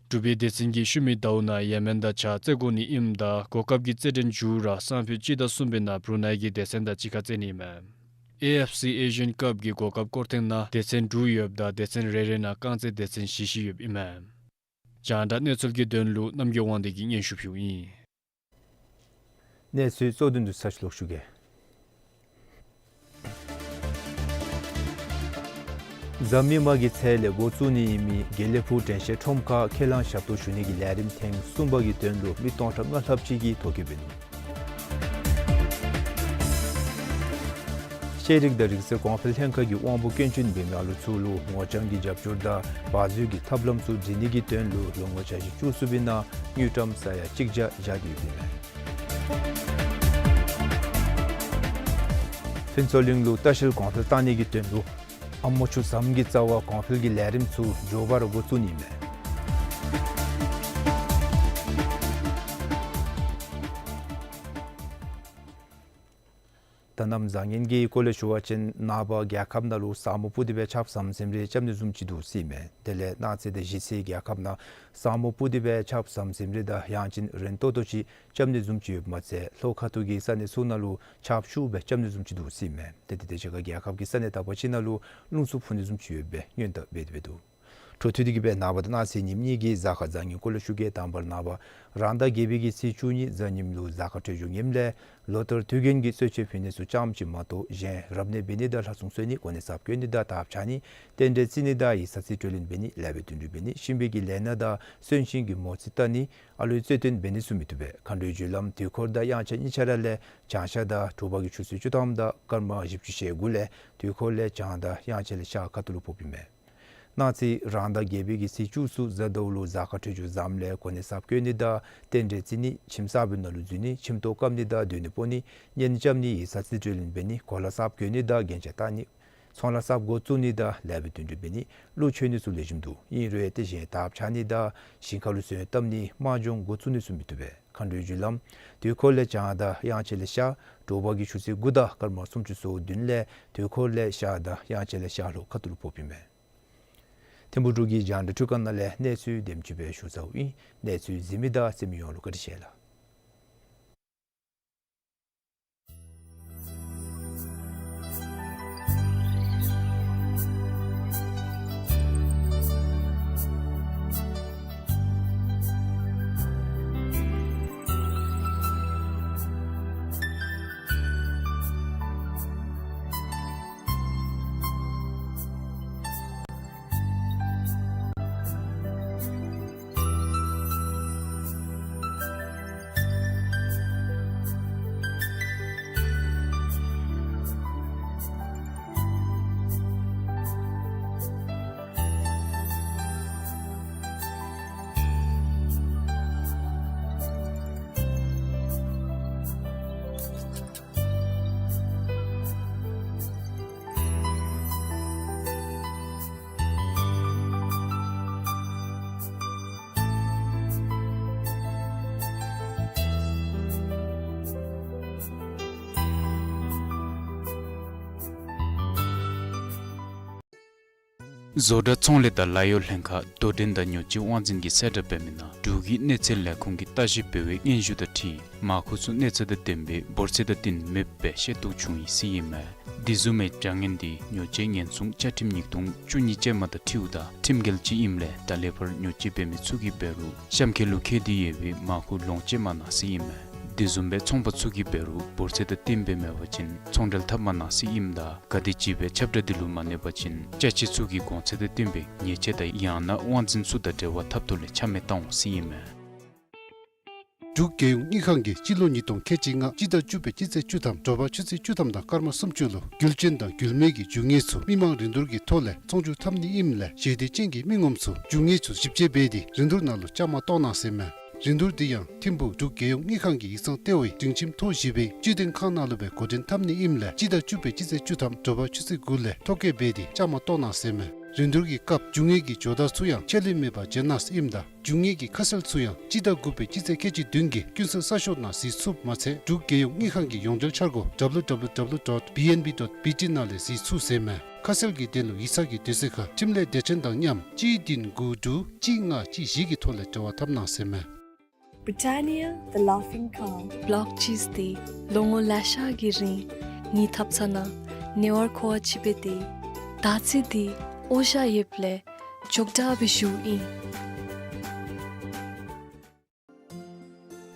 འབྲུག་པའི་སྡེ་ཚན་གྱིས་ཤུལ་མའི་ཟླཝ་ནང་ཡེ་མེན་དང་གཅིག་ཁར་རྩེད་དགོ་ནི་ཨིནམ་ད་གོ་སྐབས་ཀྱི་རྩེད་འགྲན་མཇུག་ར་སང་ཕོད་སྤྱི་ཟླ་གསུམ་པའི་ནང་བུ་རུ་ནའི་གི་སྡེ་ཚན་དང་གཅིག་ཁར་རྩེད་ནི་ཨིན་མས། ཨེ་ཨེཕ་སི་ཨེ་ཤི་ཡན་ཀབ་ཀྱི་གོ་སྐབས་སྐོར་ཐེངས་ནང་སྡེ་ཚན་དྲུག་ཡོདཔ་ད་སྡེ་ཚན་རེ་རེ་ནང་རྐང་རྩེད་སྡེ་ཚན་བཞི་བཞི་ཡོདཔ་ཨིན་མས། རྒྱང་བསྒྲགས་གནས་ཚུལ་གྱི་དོན་ལུ་རྣམ་རྒྱལ་དབང་འདུས་ཀྱིས་སྙན་ཞུ་ཕུལཝ་ཨིན། གནས་ཚུལ་གཙོ་དོན་དུ་ཚར་ཅིག་ལོག་ཞུ་གེ། གཟའ་མིག་དམར་གྱི་ཚེས་ལས་འགོ་བཙུགས་ནི་ཨིན་མི་དགེ་ལེགས་ཕུག་དྲན་ཤེས་ཁྲོམ་ཁར་ཁས་བླངས་ཞབས་ཏོག་ཞུ་ནི་གི་ལས་རིམ་ཐེངས་གསུམ་པ་གི་དོན་ལུ་མི་སྟོང་ཕྲག་ལྔ་ལྷགཔ་ཅིག་གིས་ཐོ་བཀོད་འབད་ནུག། ཤེས་རིག་དང་རིག་རྩལ་གོང་འཕེལ་ལྷན་ཁག་གིས་དབང་པོ་སྐྱོན་ཅན་འབད་མི་ཨ་ལུ་ཚུ་ལུ་ངོ་རྐྱང་གི་རྒྱབ་སྐྱོར་དང་བར་འཛུལ་གྱི་ཐབས་ལམ་ཚུ་འབྲི་ནི་གི་དོན་ལུ་ལོ་ངོ་ཆ་བཞི་བཅུ་གསུམ་པའི་ནང་དངུལ་ཀྲམ་ས་ཡ་གཅིག་བརྒྱ་བཞག་སྟེ་ཡོདཔ་ཨིན་མས། ཕུན་ཚོགས་གླིང་ལུ་ལྟ་བཤལ་གོང་འཕེལ་བཏང་ནི་གི་དོན་ལུ་ ཨ་མོ་ཆུ་ཟམ་གྱི་རྩ་བར་གོང་འཕེལ་གྱི་ལས་རིམ་ཚུ་མགྱོགས་པར་འགོ་བཙུགས་ནི་ཨིན་མས། ད་གནམ་བཟང་ངན་གྱི་སྐོར་ལས་ཞུ་བ་ཅིན་ནངས་པ་རྒྱལ་ཁབ་ནང་ལུ་ས་སྨུག་སྤུབས་ཏེ་སྦེ་ཆརཔ་ཟམ་ཟིམ་རེ་རྐྱབ་ནི་བཟུམ་ཅིག་འདུག་ཟེར་ཨིན་མས། དེ་ལས་གནངས་ཚེ་དང་གཞེས་ཚེ་རྒྱལ་ཁབ་ནང་ས་སྨུག་སྤུབས་ཏེ་སྦེ་ཆརཔ་ཟམ་ཟིམ་རེ་དང་ཡང་ཅིན་རན་ཏོག་ཏོ་ཅིག་རྐྱབ་ནི་བཟུམ་ཅིག་ཡོདཔ་མ་ཚད་ལྷོ་ཁ་ཐུག་གི་ས་གནས་ཚུ་ནང་ལུ་ཆརཔ་ཤུགས་སྦེ་རྐྱབ་ནི་བཟུམ་ཅིག་འདུག་ཟེར་ཨིན་མས། ཏེ་དེ་དང་གཅིག་ཁར་རྒྱལ་ཁབ་ཀྱི་ས་གནས་དག་པ་ཅིག་ནང་ལུ་རླུང་འཚུབ་འཕུ་ནི་བཟུམ་ཅིག་ཡོད་པའི་སྔོན་བརྡ་འབད་དེ་འབད་འདུག། འཕྲོ་མཐུད་དེ་གིས་སྦེ་ནངས་པ་དང་གནངས་ཚེ་ཉིནམ་གཉིས་ཀྱི་གཟའ་སྐར་བཟང་ངན་སྐོར་ལས་ཞུ་གེ། དང་པ་ར་ནངས་པ་རང་ཟླ་བརྒྱད་པའི་གི་ཚེས་བཅུ་གཉིས་གཟའ་ཉིམ་ལུ་གཟའ་སྐར་འཕྲོད་སྦྱོར་ངནམ་ལས་ལོ་ལྟར་དུས་རྒྱུན་གྱི་གསོལ་མཆོད་ཕུལ་ནི་ཚུ་ཙམ་ཅིག་མ་གཏོགས་གཞན་རབ་གནས་འབད་ནི་དང་ལྷ་སྲུང་གསོལ་ནི་གོ་གནས་གསརཔ་བསྐོ་ནི་དང་དར་ཕྱར་ནི་རྟེན་འབྲེལ་བརྩི་ནི་དང་ཡིག་ཚང་རྩིས་སྤྲོད་ལེན་འབད་ནི་ལེགས་པའི་དོན་སྒྲུབ་འབད་ནི་གཤིན་པོའི་གི་ལས་སྣ་དང་གསོན་གཤིན་གྱི་མོ་རྩིས་བལྟ་ནི་ཨ་ལུའི་རྩོད་དོན་འབད་ནི་ཚུ་མི་བཏུབ་པས། མཁའ་འགྲོའི་རྒྱུ་ལམ་དུས་འཁོར་དང་དབྱངས་འཆར་གཉིས་ཆ་ར་ལས་བྱང་ཤར་དང་དྲོ་པ་གི་ཆུ་ཚོད་བཅུ་ཐམ་དང་སྐར་མ་བཞི་བཅུ་ཞེ་དགུ་ལས་དུས་འཁོར་ལས་བྱང་དང་དབྱངས་འཆར་ལས་ཤར་ཁ་ཐུག་ལུ་ཕོགཔ་ཨིན་མས། གནངས་ཚེ་རང་ཟླ་བརྒྱད་པའི་གི་ཚེས་བཅུ་གསུམ་གཟའ་ཟླཝ་ལུ་གཟའ་སྐར་འཕྲོད་སྦྱོར་བཟངམ་ལས་གོ་གནས་གསརཔ་བསྐོ་ནི་དང་རྟེན་འབྲེལ་བརྩི་ནི་ཁྱིམ་གསརཔ་ནང་ལུ་འཛུལ་ནི་ཁྱིམ་ཐོག་བཀབ་ནི་དང་སྡོད་གནས་སྤོ་ནི་གཉེན་རྐྱབ་ནི་ཡིག་ཚང་རྩིས་སྤྲོད་ལེན་འབད་ནི་གོ་ལ་གསརཔ་གྱོན་ནི་དང་རྒྱན་ཆ་བཏགས་ནི་ཚོང་ལཱ་གསརཔ་འགོ་བཙུགས་ནི་དང་ལེགས་པའི་དོན་སྒྲུབ་འབད་ནི་ཀླུ་མཆོད་ནི་ཚུ་ལེགས་ཤོམ་འདུག། ཨིན་རུང་ཏེ་གཞན་དར་ཕྱར་ནི་དང་ཞིང་ཁ་ལུ་སོན་བཏབ་ནི་དམག་སྦྱོང་འགོ་བཙུགས་ནི་ཚུ་མི་བཏུབ་པས། མཁའ་འགྲོའི་རྒྱུ་ལམ་དུས་འཁོར་ལས་བྱང་དང་དབྱངས་འཆར་ལས་ཤར་དྲོ་པ་གི་ཆུ་ཚོད་དགུ་དང་སྐར་མ་སུམ་ཅུ་སོ་བདུན་ལས་དུས་འཁོར་ལས་ཤར་དང་དབྱངས་འཆར་ལས་ཤར་ལྷོ་ཁ་ཐུག་ལུ་ཕོགཔ་ཨིན་མས། ཐིམ་ཕུག་འབྲུག་གི་རྒྱང་བསྒྲགས་ཁྲི་ཁང་ནང་ལས་གནས་ཚུལ་དེམ་ཅིག་སྦེ་ཞུ་ཚརཝ་ཨིན། གནས་ཚུལ་གཟིགས་མི་དང་གསན་མི་ཡོངས་ལུ་བཀའ་དྲིན་ཆེ་ལགས། བཟོ་གྲྭ་ཚོང་ལས་དང་ལཱ་གཡོག་ལྷན་ཁག་དོ་འགྲན་དང་ཉོ་སྤྱོད་དབང་འཛིན་གྱིས་གསལ་བསྒྲགས་འབད་མི་ནང་འབྲུག་གི་གནས་ཚད་ལས་ཁུངས་ཀྱིས་ལྟ་ཞིབ་འབད་བའི་སྙན་ཞུ་དང་འཁྲིལ་མར་ཁུ་ཚུ་གནས་ཚད་དང་ལྡནམ་སྦེ་འབོར་ཚད་དང་བསྟུན་མེདཔ་སྦེ་ཤེས་རྟོགས་བྱུང་ཡི་ཟེར་ཨིན་མས། དེ་བཟུམ་མའི་བྱ་ངན་འདི་ཉོ་སྤྱོད་ཉེན་སྲུང་བཅའ་ཁྲིམས་ཉིས་སྟོང་བཅུ་གཉིས་ཅན་མ་དང་འཁྲིལཝ་ད་ཁྲིམས་འགལ་ཅིག་ཨིནམ་ལས་ད་ལས་ཕར་ཉོ་སྤྱོད་འབད་མི་ཚུ་གིས་འབད་རུང་གཤམ་འཁོད་ལུ་བཀོད་དེ་ཡོད་པའི་མར་ཁུ་ལོངས་སྤྱོད་མ་གནང་ཟེར་ཨིན་མས། དེ་བཟུམ་སྦེ་ཚོང་པ་ཚུ་གིས་འབད་རུང་འབོར་ཚད་དང་བསྟུན་སྦེ་མེད་པ་ཅིན་ཚོང་འབྲེལ་འཐབ་མ་གནང་ཟེར་ཨིནམ་ད་ག་དེམ་ཅིག་སྦེ་ཁྱབ་བསྒྲགས་འདི་ལུ་མ་གནས་པ་ཅིན་ཅ་ཆས་ཚུ་གི་གོང་ཚད་དང་བསྟུན་པའི་ཉེས་ཆད་དང་ཡང་ན་དབང་འཛིན་ཚུ་དང་འབྲེལ་བ་འཐབ་ཐོག་ལས་ཆ་མེད་བཏང་འོང་ཟེར་ཨིན་མས། འབྲུག་རྒྱལ་ཡོངས་དངུལ་ཁང་གིས་སྤྱི་ལོ་ཉིས་སྟོང་ཁལ་གཅིག་ལྔ་སྤྱི་ཟླ་བཅུ་པའི་སྤྱི་ཚེས་བཅུ་ཐམ་དྲོ་པ་ཆུ་ཚོད་བཅུ་ཐམ་དང་སྐར་མ་སུམ་ཅུ་ལུ་རྒྱུ་ཅན་དང་རྒྱུ་མེད་ཀྱི་རྒྱུ་དངོས་ཚུ་མི་མང་རིན་བསྡུར་གྱི་ཐོག་ལས་ཚོང་བསྒྱུར་འཐབ་ནི་ཨིནམ་ལས་ཞལ་འདེབས་ཅན་གྱི་མི་ངོམ་ཚུ་རྒྱུ་དངོས་ཚུ་ཞིབ་དཔྱད་འབད་དེ་རིན་བསྡུར་ནང་ལུ་བཅའ་མར་གཏོགས་གནང་ཟེར་མས། རིན་བསྡུར་འདི་ཡང་ཐིམ་ཕུག་འབྲུག་རྒྱལ་ཡོངས་དངུལ་ཁང་གི་ཡིག་ཚང་ལྟེ་བའི་སྒྲིང་ཁྱིམ་ཐོག་བཞི་པའི་སྤྱི་བདེ་ཁང་ནང་ལུ་སྦེ་འགོ་འདྲེན་འཐབ་ནི་ཨིནམ་ལས་སྤྱི་ཟླ་བཅུ་པའི་སྤྱི་ཚེས་བཅུ་ཐམ་དྲོ་པ་ཆུ་ཚོད་དགུ་ལས་ཐོ་བཀོད་འབད་དེ་བཅའ་མར་གཏོགས་གནང་ཟེར་མས། རིན་བསྡུར་གྱི་སྐབས་རྒྱུ་དངོས་ཀྱི་ཇོ་བདག་ཚུ་ཡང་ཆད་ལུས་མེད་པར་བྱོན་གནང་ཟེར་ཨིནམ་ད་རྒྱུ་དངོས་ཀྱི་ཁ་གསལ་ཚུ་ཡང་སྤྱི་ཟླ་དགུ་པའི་སྤྱི་ཚེས་ཁལ་གཅིག་བདུན་གྱི་ཀུན་གསལ་གསར་ཤོག་ནང་གཟིགས་ཚུགསཔ་མ་ཚད་འབྲུག་རྒྱལ་ཡོངས་དངུལ་ཁང་གི་ཡོངས་འབྲེལ་འཆར་སྒོ་W W W dot B N B dot B T ནང་ལས་གཟིགས་ཚུགས་ཟེར་མས། ཁ་གསལ་གྱི་དོན་ལུ་ཡིག་ཚང་གི་དུས་ཚོད་ཁར་འཕྲིན་ལས་སྡེ་ཚན་དང་མཉམ་གཅིག་བདུན་དགུ་དྲུག་གཅིག་ལྔ་གཅིག་བཞི་གི་ཐོག་ལས་འབྲེལ་བ་འཐབ་གནང་ཟེར་མས། Britannia, the Laughing Cow. ལོག་ཅིག་འདི་ལོ་ངོ་ལེ་ཤ་གི་རིང་ངེའི་ཐབ་ཚང་ནང་ཉེ་བར་མཁོ་བ་ཅིག་སྦེ་སྡོད། ད་ཚེ་འདི་འོ་ཞ་ཡོདཔ་ལས་ཅོག་འཐདཔ་སྦེ་བཞུགས་ཡི།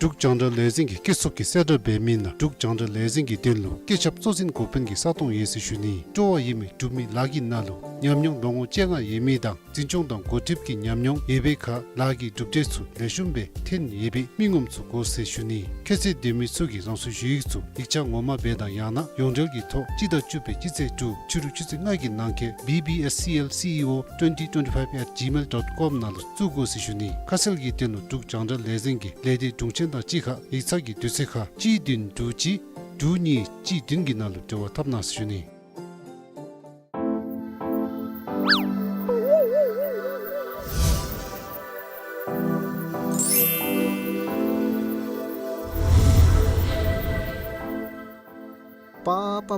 འབྲུག་རྒྱང་བསྒྲགས་ལས་འཛིན་གྱི་སྐྱེད་ཚོགས་ཀྱིས་གསལ་བསྒྲགས་འབད་མི་ནང་འབྲུག་རྒྱང་བསྒྲགས་ལས་འཛིན་གྱི་དོན་ལུ་སྐད་ཁྱབ་གཙོ་འཛིན་འགོ་དཔོན་གྱི་ས་སྟོང་ཡོད་ཟེར་ཞུ་ནི། སྤྲོ་བ་ཡོད་མི་འབྲུག་མི་ལཱ་གི་ནང་ལུ་ཉམས་མྱོང་ལོ་ངོ་བཅོ་ལྔ་ཡོད་མི་དང་འཛིན་སྐྱོང་དང་འགོ་ཁྲིདཔ་གི་ཉམས་མྱོང་ཡོད་པའི་ཁར་ལཱ་གི་གྲུབ་འབྲས་ཚུ་ལེགས་ཤོམ་སྦེ་ཐོན་ཡོད་པའི་མི་ངོམ་ཚུ་དགོ་ཟེར་ཞུ་ནི། ཁྱད་ཚད་ལྡན་མི་ཚུ་གིས་རང་སོའི་ཞུ་ཡིག་ཚུ་ཡིག་ཆ་ངོ་མ་སྦེ་དང་ཡང་ན་ཡོངས་འབྲེལ་གྱི་ཐོག་སྤྱི་ཟླ་བཅུ་པའི་སྤྱི་ཚེས་དྲུག་ཕྱི་རུ་ཆུ་ཚོད་ལྔ་གི་ནང་འཁོད་B B S C L C E O twenty twenty-five at gmail dot com ནང་ལུ་བཙུགས་དགོ་ཟེར་ཞུ་ནི། ཁ་གསལ་གྱི་དོན་ལུ་འབྲུག་རྒྱང་བསྒྲགས་ལས་འཛིན་གྱི་ལས་སྡེ་དྲུང་ཆེན་དང་གཅིག་ཁར་ཡིག་ཚང་གི་དུས་ཚོད་ཁར་གཅིག་བདུན་དྲུག་གཅིག་དྲུག་གཉིས་གཅིག་བདུན་གྱི་ནང་ལུ་འབྲེལ་བ་འཐབ་གནང་ཟེར་ཞུ་ནི།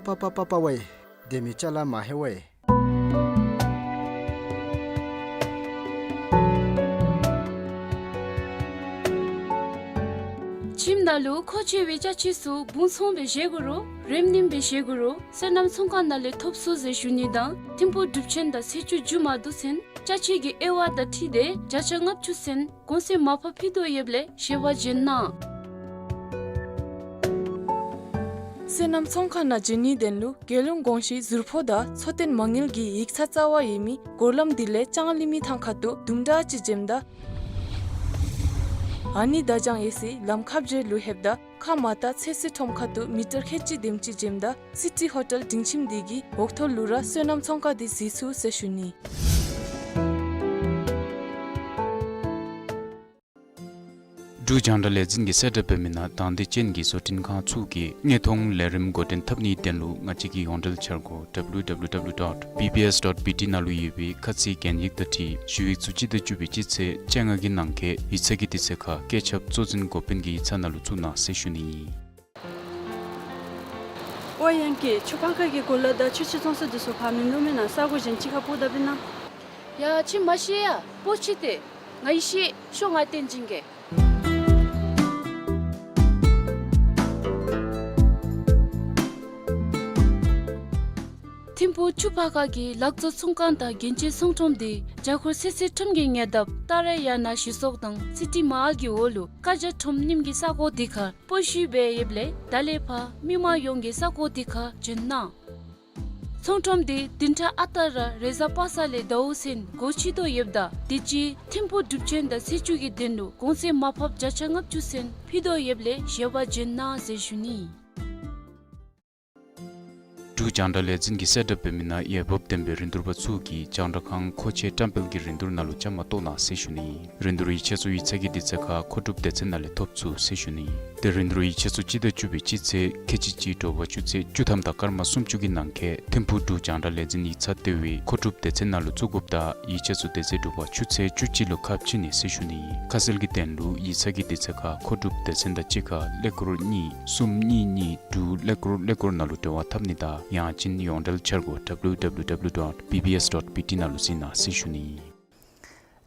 པ་པ་པ་པ་པ་ཝེ། དེ་མི་ཅ་ལ་མ་ཧེ་ཝེ། ཁྱིམ་ནང་ལུ་མཁོ་ཆེ་བའི་ཅ་ཆས་ཚུ་སྦུང་ཚང་སྦེ་བཞེས་དགོ་རུང་རེམ་རིམ་སྦེ་བཞེས་དགོ་རུང་སོ་ནམ་ཚོང་ཁང་ནང་ལས་ཐོབ་ཚུགས་ཟེར་ཞུ་ནི་དང་ཐིམ་ཕུག་གྲུབ་ཆེན་དང་ཚེས་བཅུ་མཇུག་མ་བསྡུ་ཚུན་ཅ་ཆས་ཀྱི་དབྱེ་བ་དང་འཁྲིལ་ཏེ་བརྒྱ་ཆ་ལྔ་བཅུ་ཚུན་གོང་ཚད་མར་ཕབ་ཕུལ་དོ་ཡོདཔ་ལས་ཞལ་པར་བྱོན་གནང་། སོ་ནམ་ཚོང་ཁང་ནང་འབྱོན་ནིའི་དོན་ལུ་རྒྱལ་ཡོངས་གོང་ཞུས་ཟུར་ཕོགས་དང་འཚོ་རྟེན་མ་དངུལ་གྱི་ཡིག་ཚང་རྩ་བ་ཡོད་མི་སྒོ་ལམ་འདི་ལས་ལྕང་གླིང་མི་ཐང་ཁ་ཐུག་དུམ་གྲ་ཅིག་འབྱོནམ་ད་ཨ་ནི་བརྡ་བྱང་ཨེ་སི་ལམ་ཁ་བརྒྱད་ལུ་ལྷོདཔ་ད་ཁ་མ་བཏགས་ཚོད་བསྲེ་ཁྲོམ་ཁ་ཐུག་མི་ཊར་ཁལ་གཅིག་དེམ་ཅིག་འབྱོནམ་ད་སི་ཊི་ཧོ་ཊེལ་སྡིངས་ཆ་འདི་གི་འོག་ཐོག་ལུ་ར་སོ་ནམ་ཚོང་ཁང་འདི་གཟིགས་ཚུགས་ཟེར་ཞུ་ནི། འབྲུག་རྒྱང་བསྒྲགས་ལས་འཛིན་གྱིས་གསལ་བསྒྲགས་འབད་མི་ནང་དང་འདོད་ཅན་གྱི་བཟོ་སྐྲུན་ཁང་ཚུ་གིས་དངོས་མཐོང་ལས་རིམ་འགོ་འདྲེན་འཐབ་ནིའི་དོན་ལུ་ང་བཅས་ཀྱི་ཡོངས་འབྲེལ་འཆར་སྒོ་W W W dot B B S dot B T ནང་ལུ་ཡོད་པའི་ཁ་ཚིག་གན་ཡིག་དང་འཁྲིལ་ཞུ་ཡིག་ཚུ་སྤྱི་ཟླ་བཅུ་པའི་སྤྱི་ཚེས་བཅོ་ལྔ་གི་ནང་འཁོད་ཡིག་ཚང་གི་དུས་ཚོད་ཁར་བཀོད་ཁྱབ་གཙོ་འཛིན་འགོ་དཔོན་གྱི་ཡིག་ཚང་ནང་ལུ་བཙུགས་གནང་ཟེར་ཞུ་ནི་ཨིན། ཨོ་ཡང་ཀི་ཆུ་ཕག་ཁ་གི་གོ་ལ་དང་ཆུ་ཆུ་ཚོང་ས་འདི་ཚུ་ཕར་མིན་འདུག་མེན་ན་ས་གོ་གཞན་ཅིག་ཁར་སྤོ་ད་པིན་ན། ཡ་ཁྱིམ་མ་ཤེས་ཡ་སྤོ་ཅི་ཏེ། ང་ཡི་ཤེས་ཤོ་ང་བསྟན་སྦྱིན་གེ། ཐིམ་ཕུག་ཆུ་ཕག་ཁ་གི་ལག་བཟོ་ཚོང་ཁང་དང་རྒྱན་ཆའི་ཚོང་ཁྲོམ་འདི་རྒྱ་ཁོར་སེ་སེ་ཁྲོམ་གྱི་ཉེ་འདབས་ཏཱ་ར་ཡ་ན་གཞི་ཚོགས་དང་སི་ཊི་མ་ཧཱལ་གྱི་འོག་ལུ་ཀ་རྒྱ་ཁྲོམ་གཉིས་ཀྱི་ས་གོ་འདི་ཁར་སྤོ་ཞུ་འབད་ཡོདཔ་ལས་ད་ལས་ཕར་མི་མང་ཡོངས་ཀྱིས་ས་གོ་འདི་ཁར་འབྱོན་གནང་། ཚོང་ཁྲོམ་འདི་བདུན་ཕྲག་ཨ་རྟག་ར་རེས་གཟའ་པ་སངས་ལས་ཟླཝ་ཚུན་སྒོ་ཕྱེ་དོ་ཡོདཔ་ད་དུས་ཅི་ཐིམ་ཕུག་གྲུབ་ཆེན་དང་ཚེས་བཅུ་གི་དོན་ལུ་གོང་ཚད་མར་ཕབ་བརྒྱ་ཆ་ལྔ་བཅུ་ཚུན་ཕུལ་དོ་ཡོདཔ་ལས་ཞལ་པར་འབྱོན་གནང་ཟེར་ཞུ་ནི། འབྲུག་རྒྱང་བསྒྲགས་ལས་འཛིན་གྱིས་གསལ་བསྒྲགས་འབད་མི་ནང་འོས་འབབ་ལྡན་པའི་རིན་བསྡུར་པ་ཚུ་གིས་རྒྱང་བསྒྲགས་ཁང་མཁོ་ཆས་བཀྲམ་སྤེལ་གྱི་རིན་བསྡུར་ནང་ལུ་བཅའ་མར་གཏོགས་གནང་ཟེར་ཞུ་ནི། རིན་བསྡུར་ཡིག་ཆ་ཚུ་ཡིག་ཚང་གི་དུས་ཚོད་ཁར་མཁོ་སྒྲུབ་སྡེ་ཚན་ནང་ལས་ཐོབ་ཚུགས་ཟེར་ཞུ་ནི། ཏེ་རིན་བསྡུར་ཡིག་ཆ་ཚུ་སྤྱི་ཟླ་བཅུ་པའི་སྤྱི་ཚེས་ཁལ་གཅིག་གཅིག་དྲོ་པ་ཆུ་ཚོད་བཅུ་ཐམ་དང་སྐར་མ་སུམ་ཅུ་གི་ནང་འཁོད་ཐིམ་ཕུག་འབྲུག་རྒྱང་བསྒྲགས་ལས་འཛིན་ཡིག་ཚང་ལྟེ་བའི་མཁོ་སྒྲུབ་སྡེ་ཚན་ནང་ལུ་བཙུགས་དགོཔ་དང་ཡིག་ཆ་ཚུ་དེ་ཚེ་དྲོ་པ་ཆུ་ཚོད་བཅུ་གཅིག་ལུ་ཁ་ཕྱེ་ནི་ཟེར་ཞུ་ནི། ཁ་གསལ་གྱི་དོན་ལུ་ཡིག་ཚང་གི་དུས་ཚོད་ཁར་མཁོ་སྒྲུབ་སྡེ་ཚན་དང་གཅིག་ཁར་ཀླད་ཀོར་གཉིས་གསུམ་གཉིས་གཉིས་དྲུག་ཀླད་ཀོར་ཀླད་ཀོར་ནང་ལུ་འབྲེལ་བ་འཐབ་ནི་དང་ཡང་ཅིན་ཡོངས་འབྲེལ་འཆར་སྒོ་W W W dot B B S dot B T ནང་ལུ་གཟིགས་གནང་ཟེར་ཞུ་ནི།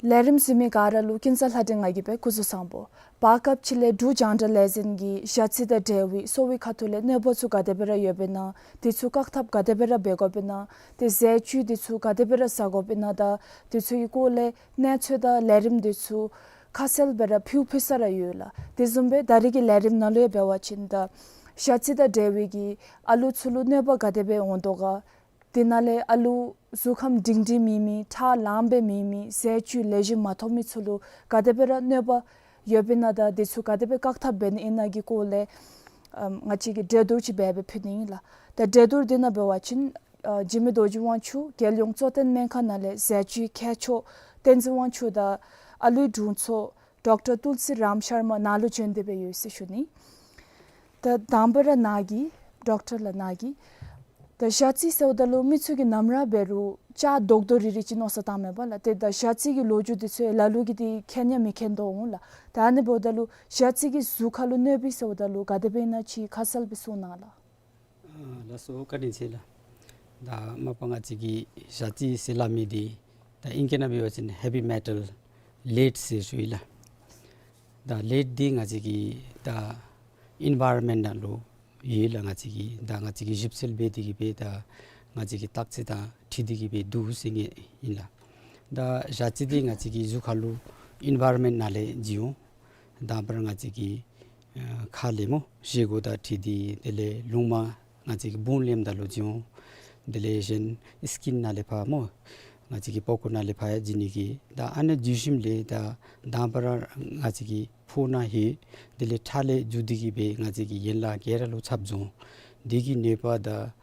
ལས་རིམ་གཟིགས་མི་ག་ར་ལུ་ཀུན་བཟང་ལྷ་སྒྲོན་ང་གིས་སྦེ་སྐུ་གཟུགས་བཟང་པོ། བར་སྐབས་ཅིག་ལས་འབྲུག་རྒྱང་བསྒྲགས་ལས་འཛིན་གྱིས་ཞ་རྩི་དང་འབྲེལ་བའི་གསོ་བའི་ཁ་ཐུག་ལས་གནོད་པ་ཚུ་ག་དེ་སྦེ་ར་ཡོདཔ་ཨིན་ན། དེ་ཚུ་བཀག་ཐབས་ག་དེ་སྦེ་ར་འབད་དགོཔ་ཨིན་ན། ཏེ་ཟས་བཅུད་དེ་ཚུ་ག་དེ་སྦེ་ར་བཟའ་དགོཔ་ཨིན་ན་དང་དེ་ཚུ་གི་སྐོར་ལས་གནས་ཚུལ་དང་ལས་རིམ་དེ་ཚུ་ཁ་གསལ་སྦེ་ར་ཕུལ་ཕུལ་ས་ར་ཡོད་ལགས། དེ་བཟུམ་སྦེ་ད་རིས་ཀྱི་ལས་རིམ་ནང་ལུ་ཡང་འབད་བ་ཅིན་ད་ཞ་རྩི་དང་འབྲེལ་བའི་གི་ཨ་ལུ་ཚུ་ལུ་གནོད་པ་ག་དེ་སྦེ་འོང་དོ་ག། དེ་ནང་ལས་ཨ་ལུ་གཟུགས་ཁམས་སྒྲིང་སྒྲིང་མེད་མི་ཁྲག་ལངམ་སྦེ་མེད་མི་ཟས་བཅུད་ལེགས་ཤོམ་མ་ཐོབ་མི་ཚུ་ལུ་ག་དེ་སྦེ་ར་གནོད་པ་ཡོདཔ་ཨིན་ན་དང་དེ་ཚུ་ག་དེ་སྦེ་བཀག་ཐབས་འབད་ནི་ཨིན་ན་གི་སྐོར་ལས་ཨམ་ང་བཅས་ཀྱིས་གྲོས་བསྡུར་ཅིག་འབད་སྦེ་ཕུལ་ནི་ཨིན་ལགས། ད་གྲོས་བསྡུར་དེ་ནང་འབད་བ་ཅིན་ཨ་འཇིགས་མེད་རྡོ་རྗེ་དབང་ཕྱུག་རྒྱལ་ཡོངས་གཙོ་བསྟེན་སྨན་ཁང་ནང་ལས་ཟས་བཅུད་མཁས་མཆོག་བསྟན་འཛིན་དབང་ཕྱུག་དང་ཨ་ལུའི་དྲུང་འཚོ་ཌོག་ཊར་ཏུལ་སི་རམ་ཤར་མ་ནཱ་ལུ་བྱོན་ཏེ་སྦེ་ཡོད་ཟེར་ཞུ་ནི། ད་དང་པ་ར་ནཱ་གི་ཌོག་ཊར་ལགས་ནཱ་གི་ད་ཞ་རྩི་ཟེརཝ་ད་ལུ་མི་ཚུ་གིས་ནམ་ར་འབད་རུང་ལྕགས་རྡོག་རྡོག་རིལ་རི་ཅིག་མནོ་བསམ་བཏངམ་མས་པ་ལགས། ཏེ་ད་ཞ་རྩི་གི་ལོ་རྒྱུས་དེ་ཚུ་ལ་ལུ་གིས་ཏེ་མཁྱེན་ཡང་མི་མཁྱེན་དོ་འོང་ལགས། ད་ཨ་ནི་འབདཝ་ད་ལུ་ཞ་རྩི་གིས་གཟུགས་ཁར་ལུ་གནོད་པས་ཟེརཝ་ད་ལུ་ག་དེ་སྦེ་ཨིན་ན་ཅིག་ཁ་གསལ་སྦེ་གསུང་གནང་ལགས། ཨ་ལགས་སོ་བཀའ་དྲིན་ཆེ་ལགས། ད་མ་པ་ང་བཅས་ཀྱི་ཞ་རྩི་ཟེར་སླབ་མི་འདི་ད་ཨིང་སྐད་ནང་འབད་བ་ཅིན་ཧེ་བི་མེ་ཊལ་ལེཌ་ཟེར་ཞུ་ཡི་ལགས། ད་ལེཌ་འདི་ང་བཅས་ཀྱི་ད་ཨིན་ཝའི་རོན་མེནཊ་ནང་ལུ་ཡོད་ལགས། ང་བཅས་ཀྱི་ད་ང་བཅས་ཀྱིས་ཞིབ་འཚོལ་འབད་དེ་གིས་སྦེ་ད་ང་བཅས་ཀྱི་བརྟག་དཔྱད་དང་འཁྲིལ་ཏེ་གིས་སྦེ་འདུག་ཟེར་ངེས་ཨིན་ལགས། ད་ཞ་རྩི་འདི་ང་བཅས་ཀྱི་གཟུགས་ཁར་ལུ་ཨིན་ཝའི་རོན་མེནཊ་ནང་ལས་བྱུང་འོང་། དང་པ་ར་ང་བཅས་ཀྱི་ཨ་ཁ་ལས་སྨོ་བཞེས་སྒོ་དང་འཁྲིལ་ཏེ་དེ་ལས་རླུངམ་ང་བཅས་ཀྱི་བུང་ལེནམ་ད་ལུ་བྱུང་འོང་། དེ་ལས་གཞན་སི་ཀིན་ནང་ལས་ཕར་སྨོ་ང་བཅས་ཀྱི་པགས་ཀོ་ནང་ལས་ཕར་ཡང་འབྱུང་ནི་གི་ད་ཨ་ནི་འབྱུང་ཞིནམ་ལས་ད་དང་པ་ར་ང་བཅས་ཀྱི་ཕོཝ་ནང་ལྷོད། དེ་ལས་ཁྲག་ལས་འགྱོ་སྟེ་གིས་སྦེ་ང་བཅས་ཀྱི་ཡན་ལག་ག་ར་ལུ་ཚབ་འགྱོ་འོང་། དེ་གི་གནོད་པ་དང་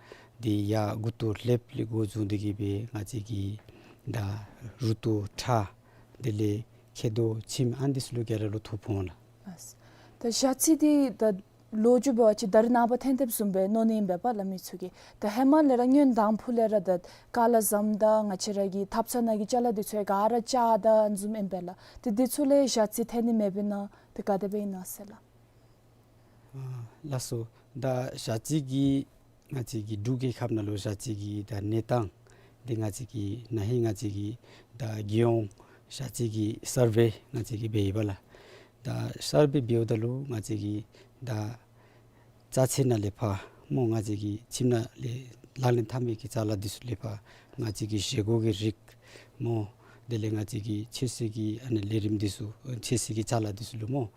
དེ་ཡར་མགུ་ཏོ་ལྷེབ་ལས་འགོ་བཟུང་སྟེ་གིས་སྦེ་ང་བཅས་ཀྱི་ད་རུ་ཏོ་ཁྲག་དེ་ལས་མཁལ་རྡོག་མཆིནམ་ཨ་ནི་ཚུ་ལུ་ག་ར་ལུ་ཐོབ་འོང་ལགས། ཨ་ད་ཞ་རྩི་འདི་ད་ལོ་རྒྱུས་འབད་བ་ཅིན་ད་རེས་ནངས་པ་ཐོན་ཐོནམ་བཟུམ་སྦེ་མནོ་ནི་ཨིན་པས་པ་ལགས་མི་ཚུ་གིས། ད་ཧེ་མ་ལས་ར་སྔོན་དང་ཕུ་ལས་ར་ད་ཀ་ལ་བཟུམ་དང་ང་བཅས་ར་གི་ཐབ་ཚང་ནང་གི་ཅ་ལ་འདི་ཚུ་ཡང་ག་ར་ལྕགས་དང་བཟུམ་ཨིན་པས་ལགས། ཏེ་འདི་ཚུ་ལས་ཞ་རྩི་ཐོན་ནི་མེདཔ་ཨིན་ན་ཏེ་ག་དེ་སྦེ་ཨིན་ན་ཟེར་ལགས། ཨ་ལགས་སོ། ད་ཞ་རྩི་གི་ ང་བཅས་ཀྱི་འབྲུག་རྒྱལ་ཁབ་ནང་ལུ་ཞ་རྩི་གི་ད་གནས་སྟངས་འདི་ང་བཅས་ཀྱིས་ན་ཧིང་ང་བཅས་ཀྱིས་ད་རྒྱལ་ཡོངས་ཞ་རྩི་གི་སར་ཝེ་ང་བཅས་ཀྱིས་འབད་ཡི་པ་ལགས། ད་སར་ཝེ་འབདཝ་ད་ལུ་ང་བཅས་ཀྱིས་ད་རྩྭ་ཚལ་ནང་ལས་ཕར་སྨོ་ང་བཅས་ཀྱི་ཁྱིམ་ནང་ལས་ལག་ལེན་འཐབ་མི་གི་ཅ་ལ་འདི་ཚུ་ལས་ཕར་ང་བཅས་ཀྱི་བཞེས་སྒོ་གི་རིགས་སྨོ། དེ་ལས་ང་བཅས་ཀྱི་ཆོས་སྲིད་ཀྱི་ཨ་ནི་ལས་རིམ་འདི་ཚུ་ཆོས་སྲིད་ཀྱི་ཅ་ལ་འདི་ཚུ་ལུ་སྨོ།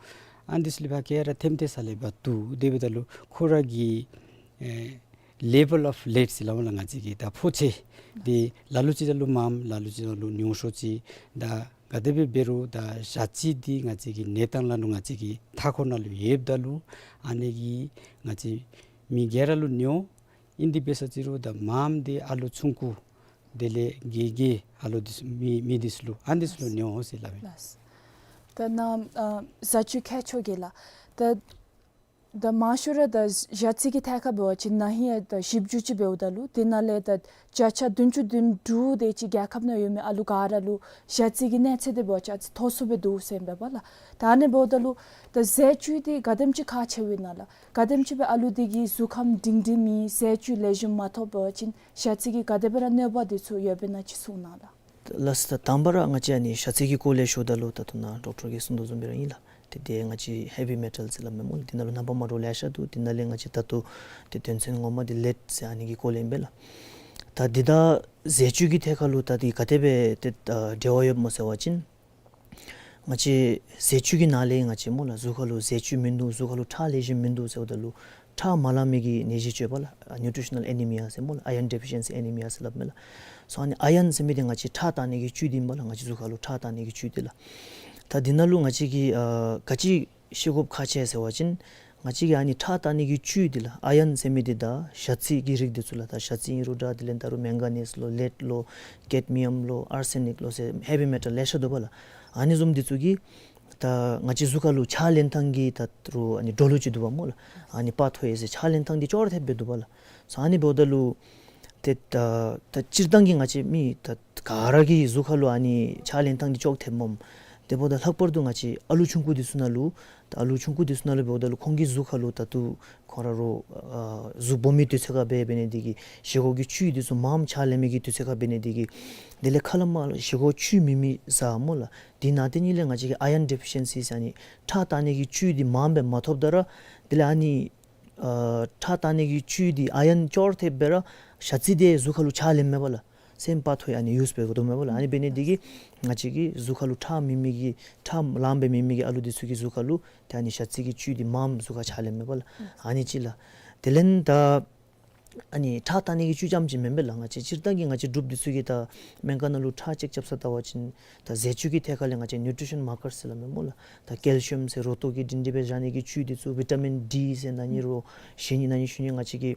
ཨ་ནི་འདི་ཚུ་ལས་ཕར་ག་ར་ཐེམ་ཐེ་ས་ལས་ཕར་བཏུབ། དེ་འབདཝ་ད་ལུ་ཁོ་ར་གི་ཨེ་ལེ་བཱལ་ཨོཕ་ལེཌ་ཟེར་སླབ་སྨོ་ལགས། ང་བཅས་ཀྱི་ད་ཕོ་ཚོད་འདི་ལ་ལུ་ཅིག་ད་ལུ་མངམ་ལ་ལུ་ཅིག་ད་ལུ་ཉུང་ཤོས་ཅིག། ད་ག་དེ་སྦེ་འབད་རུང་ད་ཞ་རྩི་འདི་ང་བཅས་ཀྱི་གནས་སྟངས་ལ་ལུ་ང་བཅས་ཀྱི་མཐའ་འཁོར་ནང་ལུ་ཡོདཔ་ད་ལུ་ཨ་ནི་གིས་ང་བཅས་མི་ག་ར་ལུ་ཉོ། ཨིན་དེ་འབད་ས་ཅིག་རུང་ད་མངམ་འདི་ཨ་ལུ་ཆུང་ཀུ་དེ་ལས་རྒས་རྒས་ཨ་ལུ་འདི་ཚུ་མི་མི་འདི་ཚུ་ལུ་ཨ་ནི་འདི་ཚུ་ལུ་ཉོ་ཟེར་སླབ་ཨིན། ལགས། ད་ནཱ་ཨ་བཟའ་བཅའི་ཁྱད་ཆོས་ཀྱི་ལགས། ད་ད་མང་ཤོས་ར་ད་ཞ་རྩི་གི་ཐད་ཁར་འབད་བ་ཅིན་ན་ཧིང་ཡང་ད་བཞི་བཅུ་ཅིག་འབདཝ་ད་ལུ་དེ་ནང་ལས་ད་བརྒྱ་ཆ་བདུན་ཅུ་དོན་དྲུག་དེ་ཅིག་རྒྱལ་ཁབ་ནང་ཡོད་མི་ཨ་ལུ་ག་ར་ལུ་ཞ་རྩི་གི་གནས་ཚད་དེ་འབད་བ་ཅིན་ཨ་ཙི་མཐོ་སུ་སྦེ་འདུག་ཟེར་ཨིན་པས་ལགས། ད་ཨ་ནི་འབདཝ་ད་ལུ་ད་ཟས་བཅུད་འདི་ག་དེམ་ཅིག་ཁག་ཆེཝ་ཨིན་ན་ལགས། ག་དེམ་ཅིག་སྦེ་ཨ་ལུ་འདི་གི་གཟུགས་ཁམས་སྒྲིང་སྒྲིང་མེད། ཟས་བཅུད་ལེགས་ཤོམ་མ་ཐོབ་པ་ཅིན་ཞ་རྩི་གིས་ག་དེ་སྦེ་ར་གནོད་པ་འདི་ཚུ་ཡོདཔ་ཨིན་ན་ཅིག་གསུང་གནང་ལགས། ལགས་སོ། ད་དང་པ་ར་ང་བཅས་ཨ་ནི་ཞ་རྩི་གི་སྐོར་ལས་ཞུཝ་ད་ལུ་ད་ལྟོ་ནཱ་ཌོག་ཊར་གྱིས་གསུངས་དོ་བཟུམ་སྦེ་ར་ཨིན་ལགས། ཏེ་དེ་ང་བཅས་ཧེ་བི་མེ་ཊལ་ཟེར་སླབ་མས་སྨོ་ལགས། དེ་ནང་ལུ་རྣམ་པ་མ་འདྲཝ་ལེ་ཤ་འདུག། དེ་ནང་ལས་ང་བཅས་ད་ལྟོ་ཏེ་དོན་ཚན་ངོ་མ་འདི་ལེཌ་ཟེར་ཨ་ནི་གི་སྐོར་ལས་ཨིན་པས་ལགས། ད་འདི་དང་ཟས་བཅུད་ཀྱི་ཐད་ཁར་ལུ་ད་འདི་ག་དེ་སྦེ་ཏེ་ཨ་འབྲེལ་བ་ཡོདཔ་སྨོ་ཟེར་བ་ཅིན་ང་བཅས་ཟས་བཅུད་ཀྱི་ནང་ལས་ང་བཅས་སྨོ་ལགས་གཟུགས་ཁར་ལུ་ཟས་བཅུད་མིན་འདུག། གཟུགས་ཁར་ལུ་ཁྲག་ལེགས་ཤོམ་མིན་འདུག་ཟེརཝ་ད་ལུ་ཁྲག་མ་ལང་མི་གི་ནད་གཞི་ཅིག་ཡོད་པས་ལགས། ཨ་ནིའུ་ཊི་རི་ཤ་ནཱལ་ཨེ་ནི་མི་ཡ་ཟེར་སྨོ་ལགས། ཨའི་རཱན་ཌེ་ཕི་ཤན་སི་ཨེ་ནི་མི་ཡ་ཟེར་སླབ་མས་ལགས། སོ་ཨ་ནི་ཨའི་རཱན་ཟེར་མི་འདི་ང་བཅས་ཁྲག་བཏང་ནི་གི་བཅུད་འདི་ཨིན་པས་ལགས། ང་བཅས་གཟུགས་ཁར་ལུ་ཁྲག་བཏང་ནི་གི་བཅུད་འདི་ལགས། ད་འདི་ནང་ལུ་ང་བཅས་ཀྱིས་ཨ་ག་ཅི་ཤེས་དགོཔ་ཁག་ཆེ་ཟེར་བ་ཅིན་ང་བཅས་ཀྱིས་ཨ་ནི་ཁྲག་བཏང་ནི་གི་བཅུད་འདི་ལགས་ཨའི་རཱན་ཟེར་མི་འདི་དང་ཞ་རྩི་གི་རིགས་འདི་ཚུ་ལགས། ད་ཞ་རྩི་ཨིན་རུང་འདྲ་དེ་ལས་ད་རུང་མེང་ག་ནིས་ལོ་ལེཌ་ལོ་ཀེཌ་མི་ཡམ་ལོ་ཨར་སེ་ནིཀ་ལོ་ཟེར་ཧེ་བི་མེ་ཊལ་ལེ་ཤ་འདུག་པ་ལགས། ཨ་ནི་བཟུམ་འདི་ཚུ་གིས་ད་ང་བཅས་གཟུགས་ཁར་ལུ་ཕྱག་ལེན་ཐངས་ཀྱི་ད་རུང་ཨ་ནི་འགྲོ་ལུགས་ཅིག་འདུག་པ་སྨོ་ལགས། ཨ་ནི་པ་ཐོ་ཡེ་ཟེར་ཕྱག་ལེན་ཐངས་འདི་ཅོག་ར་འཐདཔ་སྦེ་འདུག་པ་ལགས། སོ་ཨ་ནི་འབདཝ་ད་ལུ་ཏེ་ད་ད་སྤྱིར་བཏང་གི་ང་བཅས་མི་ད་ག་ར་གི་གཟུགས་ཁར་ལུ་ཨ་ནི་ཕྱག་ལེན་ཐངས་འདི་ཅོག་འཐདཔ་སྨོ། དེ་འབདཝ་ད་ལྷག་པར་དུ་ང་བཅས་ཨ་ལུ་ཆུང་ཀུ་འདི་ཚུ་ནང་ལུ་ད་ཨ་ལུ་ཆུང་ཀུ་འདི་ཚུ་ནང་ལུ་འབདཝ་ད་ལུ་ཁོང་གི་གཟུགས་ཁར་ལུ་ད་ལྟོ་ཁོང་ར་རོགས་ཨ་གཟུགས་སྦོམ་མི་དུས་ཚོད་ཁར་འབད་འབད་ནི་འདི་གིས་བཞེས་སྒོ་གི་བཅུད་འདི་ཚུ་མངམ་ཕྱག་ལེན་མི་གི་དུས་ཚོད་ཁར་འབད་ནི་འདི་གིས་དེ་ལས་ཁ་ལས་མར་བཞེས་སྒོ་བཅུད་མེད་མི་བཟའ་སྨོ་ལགས། དེ་ནང་དེ་ཉིད་ལས་ང་བཅས་ཀྱི་ཨའི་རཱན་ཌེ་ཕི་ཤན་སི་ཟེར་ཨ་ནི་ཁྲག་བཏང་ནི་གི་བཅུད་འདི་མངམ་སྦེ་མ་ཐོབ་ད་ར་དེ་ལས་ཨ་ནི་ཨ་ཁྲག་བཏང་ནི་གི་བཅུད་འདི་ཨའི་རཱན་ཅོག་ར་འཐདཔ་སྦེ་ར་ཞ་རྩི་འདི་གཟུགས་ཁར་ལུ་ཕྱག་ལེནམ་མས་པ་ལགས། སེམས་པ་ཐོ་ཡ་ཨ་ནི་ཡུས་འབད་དགོ་དོ་མས་པ་ལགས། ཨ་ནི་འབད་ནི་འདི་གིས་ང་བཅས་ཀྱི་གཟུགས་ཁར་ལུ་ཁྲག་མེད་མི་གི་ཁྲག་ལངམ་སྦེ་མེད་མི་གི་ཨ་ལུ་འདི་ཚུ་གི་གཟུགས་ཁར་ལུ་ཏེ་ཨ་ནི་ཞ་རྩི་གི་བཅུད་འདི་མངམ་གཟུགས་ཁར་ཕྱག་ལེནམ་མས་པ་ལགས། ཨ་ནི་གཅིག་ལགས། དེ་ལས་ད་ཨ་ནི་ཁྲག་བཏང་ནི་གི་བཅུད་རྐྱངམ་ཅིག་མེན་པས་ལགས། ང་བཅས་སྤྱིར་བཏང་གི་ང་བཅས་འབྲུགཔ་འདི་ཚུ་གིས་ད་སྨན་ཁང་ནང་ལུ་ཁྲག་ཅེཀ་རྐྱབ་ས་བལྟ་བ་ཅིན་ད་ཟས་བཅུད་ཀྱི་ཐད་ཁར་ལས་ང་བཅས་ནིའུ་ཊི་རི་ཤན་མར་ཀར་ཟེར་སླབ་མས་སྨོ་ལགས། ད་ཀེལ་ཤི་ཡམ་ཟེར་རོ་ཏོག་གི་སྒྲིང་སྒྲི་སྦེ་བཞག་ནི་གི་བཅུད་འདི་ཚུ་བི་ཊ་མིན་ཌི་ཟེར་ན་ནི་རོ་གཞན་ནི་ན་ནི་གཞན་ནི་ང་བཅས་ཀྱི་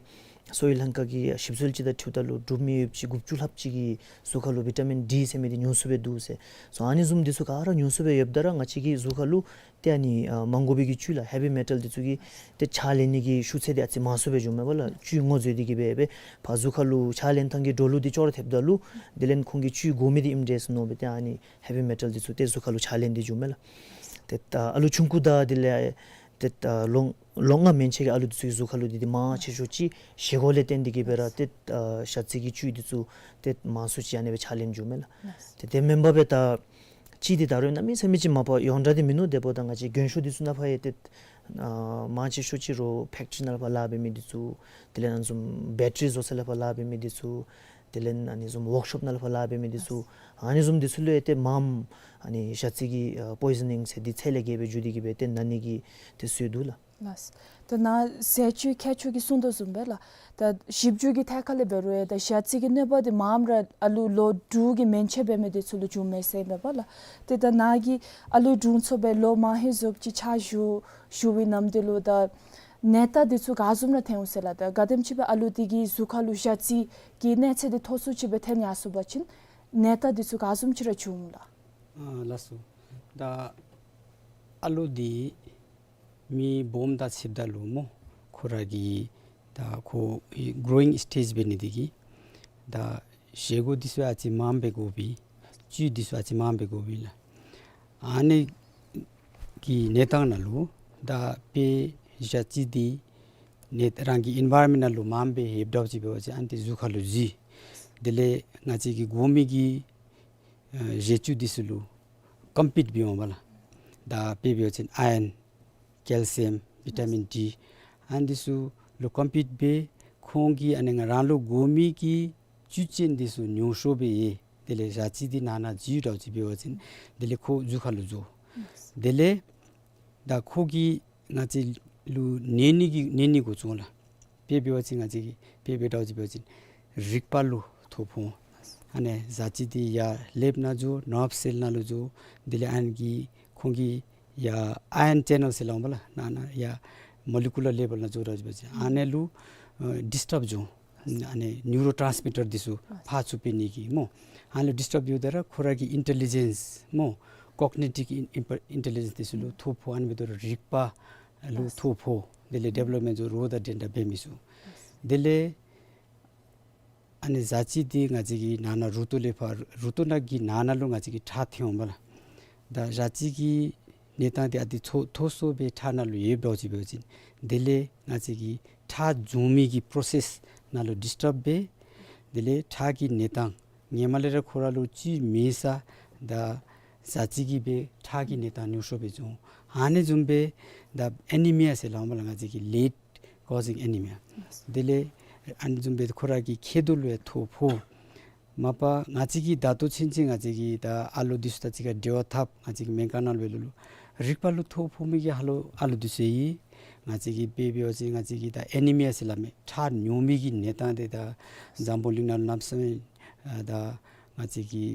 སོ་ཡི་ལྷན་ཁག་གི་ཞིབ་འཚོལ་ཅིག་དང་འཁྲིལཝ་ད་ལུ་འབྲུག་མི་ཡོདཔ་ཅིག་དགུ་བཅུ་ལྷགཔ་ཅིག་གི་གཟུགས་ཁར་ལུ་བི་ཊ་མིན་ཌི་ཟེར་མི་འདི་ཉུང་སུ་སྦེ་འདུག་ཟེར། སོ་ཨ་ནི་བཟུམ་འདི་ཚུ་ག་ར་ཉུང་སུ་སྦེ་ཡོདཔ་ད་ར་ང་བཅས་ཀྱི་གཟུགས་ཁར་ལུ་ཏེ་ཨ་ནི་ཨ་མ་དགོ་པའི་གི་བཅུད་ལགས་ཧེ་བི་མེ་ཊལ་འདི་ཚུ་གིས་ཏེ་ཕྱག་ལེན་ནི་གི་ཤུགས་ཚད་འདི་ཨ་ཙི་མང་སུ་སྦེ་འགྱོཝ་མས་པ་ལགས། བཅུད་ངོ་འཛོལ་འདི་གིས་སྦེ་སྦེ་ཕར་གཟུགས་ཁར་ལུ་ཕྱག་ལེན་ཐངས་ཀྱི་འགྲོ་ལུགས་འདི་ཅོག་ར་འཐདཔ་ད་ལུ་དེ་ལས་ཁོང་གི་བཅུད་དགོ་མི་འདི་ཨིནམ་འདྲས་ཟེར་མནོ་སྦེ་ཏེ་ཨ་ནི་ཧེ་བི་མེ་ཊལ་འདི་ཚུ་ཏེ་གཟུགས་ཁར་ལུ་ཕྱག་ལེན་ཏེ་འགྱོཝ་མས་ལགས། ཏེ་ད་ཨ་ལུ་ཆུང་ཀུ་དང་དེ་ལས་ཏེ་ད་ལོ་ལོ་ལྔ་མན་ཆད་ཀྱི་ཨ་ལུ་འདི་ཚུ་གི་གཟུགས་ཁར་ལུ་འདི་འདི་མང་ཆེ་ཤོས་ཅིག་བཞེས་སྒོ་ལས་བརྟེན་ཏེ་གིས་སྦེ་ར་ཏེ་ཨ་ཞ་རྩི་གི་བཅུད་འདི་ཚུ་ཏེ་མང་སུ་ཅིག་ཨ་ནི་སྦེ་ཕྱག་ལེན་འགྱོཝ་མས་ལགས། ཏེ་དེ་མེན་པར་སྦེ་ད་ཅིག་འདི་ད་རུང་གནམ་མེད་ས་མེད་ཅིག་མ་པ་ཡོངས་གྲགས་འདི་མིན་ནུག། དེ་འབདཝ་ད་ང་བཅས་རྒན་ཤོས་འདི་ཚུ་ནང་ཕར་ཡང་ཏེ་ཨ་མང་ཆེ་ཤོས་ཅིག་རོགས་ཕེཀ་ཊི་རི་ནང་ལས་ཕར་ལཱ་འབད་མི་འདི་ཚུ་དེ་ལས་ཨ་ནི་བཟུམ་བེ་ཊ་རི་བཟོ་ས་ལས་ཕར་ལཱ་འབད་མི་འདི་ཚུ་དེ་ལས་ཨ་ནི་བཟུམ་ཝོརཀ་ཤོབ་ནང་ལས་ཕར་ལཱ་འབད་མི་འདི་ཚུ་ཨ་ནི་བཟུམ་འདི་ཚུ་ལུ་ཡང་ཏེ་མངམ་ཨ་ནི་ཞ་རྩི་གི་ཨ་པོའི་ཛ་ནིང་ཟེར་འདི་ཚད་ལས་བརྒལ་སྦེ་འགྱོ་སྟེ་གིས་སྦེ་ཏེ་ན་ནི་གི་ཏེ་སྲོལ་འདུག་ལགས། ལགས། ད་ནཱ་ཟས་བཅུད་ཁྱད་ཆོས་ཀྱི་གསུང་དོ་བཟུམ་སྦེ་ལགས། ད་ཞིབ་འཇུག་གི་ཐད་ཁར་ལས་འབད་རུང་ཡང་ད་ཞ་རྩི་གི་གནོད་པ་འདི་མངམ་ར་ཨ་ལུ་ལོ་དྲུག་གི་མན་ཆད་འབད་མི་འདི་ཚུ་ལུ་འབྱུངམ་མས་ཟེར་ཨིན་པས་པ་ལགས། ཏེ་ད་ནཱ་གིས་ཨ་ལུ་དྲུང་འཚོ་སྦེ་ལོ་མང་ཧེང་སྐལ་ཅིག་ཕྱག་ཞུ་ཞུ་བའི་ནམ་དུས་ལུ་ད་ནད་རྟགས་འདི་ཚུ་ག་བཟུམ་ར་ཐོན་འོང་ཟེར་ལགས། ད་ག་དེམ་ཅིག་སྦེ་ཨ་ལུ་འདི་གི་གཟུགས་ཁར་ལུ་ཞ་རྩི་གི་གནས་ཚད་འདི་མཐོ་སུ་ཅིག་སྦེ་ཐོན་ཡར་སོང་པ་ཅིན་ནད་རྟགས་འདི་ཚུ་ག་བཟུམ་ཅིག་ར་འབྱུང་འོང་ལགས། ཨ་ལགས་སོ། ད་ཨ་ལུ་འདི་མི་སྦོམ་དང་ཕྱདཔ་ད་ལུ་སྨོ་ཁོ་ར་གི་ད་ཁོ་གི་གྲོ་ཡིང་སི་ཊེཇ་འབད་ནི་འདི་གིས་ད་བཞེས་སྒོ་འདི་ཚུ་ཨ་ཙི་མངམ་སྦེ་དགོ་པས། བཅུད་འདི་ཚུ་ཨ་ཙི་མངམ་སྦེ་དགོ་པས་ལགས། ཨ་ནི་གི་གནས་སྟངས་ནང་ལུ་ད་དཔེ་ཞ་རྩི་འདི་ ནི་རང་གི་ཨིན་ཝའི་རོན་མེནཊ་ལུ་མངམ་སྦེ་ཡོདཔ་འདྲཝ་ཅིག་འབད་བ་ཅིན་ཨ་ནི་འདི་གཟུགས་ཁར་ལུ་འཛུལ། དེ་ལས་ང་བཅས་ཀྱི་དགོ་མི་གི་ཨ་བཞེས་བཅུད་འདི་ཚུ་ལུ་ཀོམ་པིཊ་འབད་འོང་པས་ལགས། ད་དཔེ་འབད་བ་ཅིན་ཨའི་རཱན་ཀེལ་ཤི་ཡམ་བི་ཊ་མིན་ཌི་ཨ་ནི་འདི་ཚུ་ལུ་ཀོམ་པིཊ་འབད་ཁོང་གིས་ཨ་ནི་ང་རང་ལུ་དགོ་མི་གི་བཅུད་ཅན་འདི་ཚུ་ཉུང་ཤོས་སྦེ་ཡོད། དེ་ལས་ཞ་རྩི་འདི་ནང་ན་འཛུལ་འདྲཝ་ཅིག་འབད་བ་ཅིན་དེ་ལས་ཁོ་གཟུགས་ཁར་ལུ་འཛུལ། དེ་ལས་ད་ཁོ་གིས་ང་བཅས་ལུ་ནད་ནི་གི་ནད་ནི་འགོ་བཙུགས་ལགས། དཔེ་འབད་བ་ཅིན་ང་བཅས་ཀྱི་དཔེ་འབད་འདྲཝ་ཅིག་འབད་བ་ཅིན་རིག་པ་ལུ་ཐོ་ཕོག། ཨ་ནི་ཞ་རྩི་འདི་ཡར་ལེབ་ནང་འཛུལ། ནརབ་སེལ་ནང་ལུ་འཛུལ། དེ་ལས་ཨ་ནི་གིས་ཁོང་གིས་ཡར་ཨའི་རཱན་ཅེ་ནཱལ་ཟེར་སླབ་འོང་པས་ལགས། ནང་ན་ཡར་མོ་ལི་ཀུ་ལར་ལེ་བཱལ་ནང་འཛུལ་འདྲཝ་ཅིག་འབད་བ་ཅིན་ཨ་ནི་ལུ་ཨ་ཌིསི་ཊབ་འབྱུང་། ཨ་ནི་ནིའུ་རོ་ཊཱནསི་མི་ཊར་འདི་ཚུ་ཕར་ཚུར་འཕེལ་ནི་གི་སྨོ། ཨ་ནི་ལུ་ཌིསི་ཊབ་འབྱུང་ད་ར་ཁོ་ར་གི་ཨིན་ཊེ་ལི་ཇེནསི་སྨོ། ཀོག་ནི་ཊིབ་ཨིན་ཨིན་ཨིན་ཊེ་ལི་ཇེནསི་འདི་ཚུ་ལུ་ཐོ་ཕོག། ཨ་ནི་འབདཝ་ད་རིག་པ་ལུ་ཐོ་ཕོག། དེ་ལས་ཌི་བེ་ལོབ་མེནཊ་འདི་ཚུ་རོགས་དང་འགྲན་ཟླ་འབད་མི་ཚུགས། དེ་ལས་ཨ་ནི་ཞ་རྩི་འདི་ང་བཅས་ཀྱི་ནང་ན་རུ་ཏོ་ལས་ཕར་རུ་ཏོ་ནང་གི་ནང་ན་ལུ་ང་བཅས་ཀྱི་ཁྲག་ཐོན་འོང་པས་ལགས། ད་ཞ་རྩི་གི་གནས་སྟངས་འདི་ཨ་ནི་མཐོ་མཐོ་སུ་སྦེ་ཁྲག་ནང་ལུ་ཡོདཔ་འདྲཝ་ཅིག་འབད་བ་ཅིན་དེ་ལས་ང་བཅས་ཀྱི་ཁྲག་འབྱུང་མི་གི་པོ་རོ་སེསི་ནང་ལུ་ཌིསི་ཊབ་འབད། དེ་ལས་ཁྲག་གི་གནས་སྟངས་ཧེ་མ་ལས་ར་ཁོ་ར་ལུ་བཅུད་མེད་ས་ད་ཞ་རྩི་གིས་འབད་ཁྲག་གི་གནས་སྟངས་ཉུང་ཤོས་སྦེ་འབྱུང་། ཨ་ནི་བཟུམ་སྦེ་ད་ཨེ་ནི་མི་ཡ་ཟེར་སླབ་འོང་པས་ལགས། ང་བཅས་ཀྱི་ལེཌ་ཀོ་ཟིང་ཨེ་ནི་མི་ཡ། དེ་ལས་ཨ་ནི་བཟུམ་སྦེ་ཁོ་ར་གི་མཁལ་རྡོག་ལུ་ཡང་ཐོ་ཕོག། མ་པ་ང་བཅས་ཀྱིས་ད་ལྟོ་ཚུན་ཚོད་ང་བཅས་ཀྱིས་ད་ཨ་ལོ་འདི་ཚུ་དང་གཅིག་ཁར་འབྲེལ་བ་འཐབ། ང་བཅས་ཀྱི་སྨན་ཁང་ནང་ལུ་འབད་རུང་རིག་པ་ལུ་ཐོ་ཕོག་མི་གི་ཨ་ལོ་ཨ་ལོ་འདི་ཚུ་ཡོད། ང་བཅས་ཀྱིས་དཔེ་འབད་བ་ཅིན་ང་བཅས་ཀྱིས་ད་ཨེ་ནི་མི་ཡ་ཟེར་སླབ་མི་ཁྲག་ཉུང་མི་གི་གནས་སྟངས་འདི་ད་འཛམ་བུ་གླིང་ནང་ལུ་གནམ་མེད་ས་མེད་ཨ་ད་ང་བཅས་ཀྱི་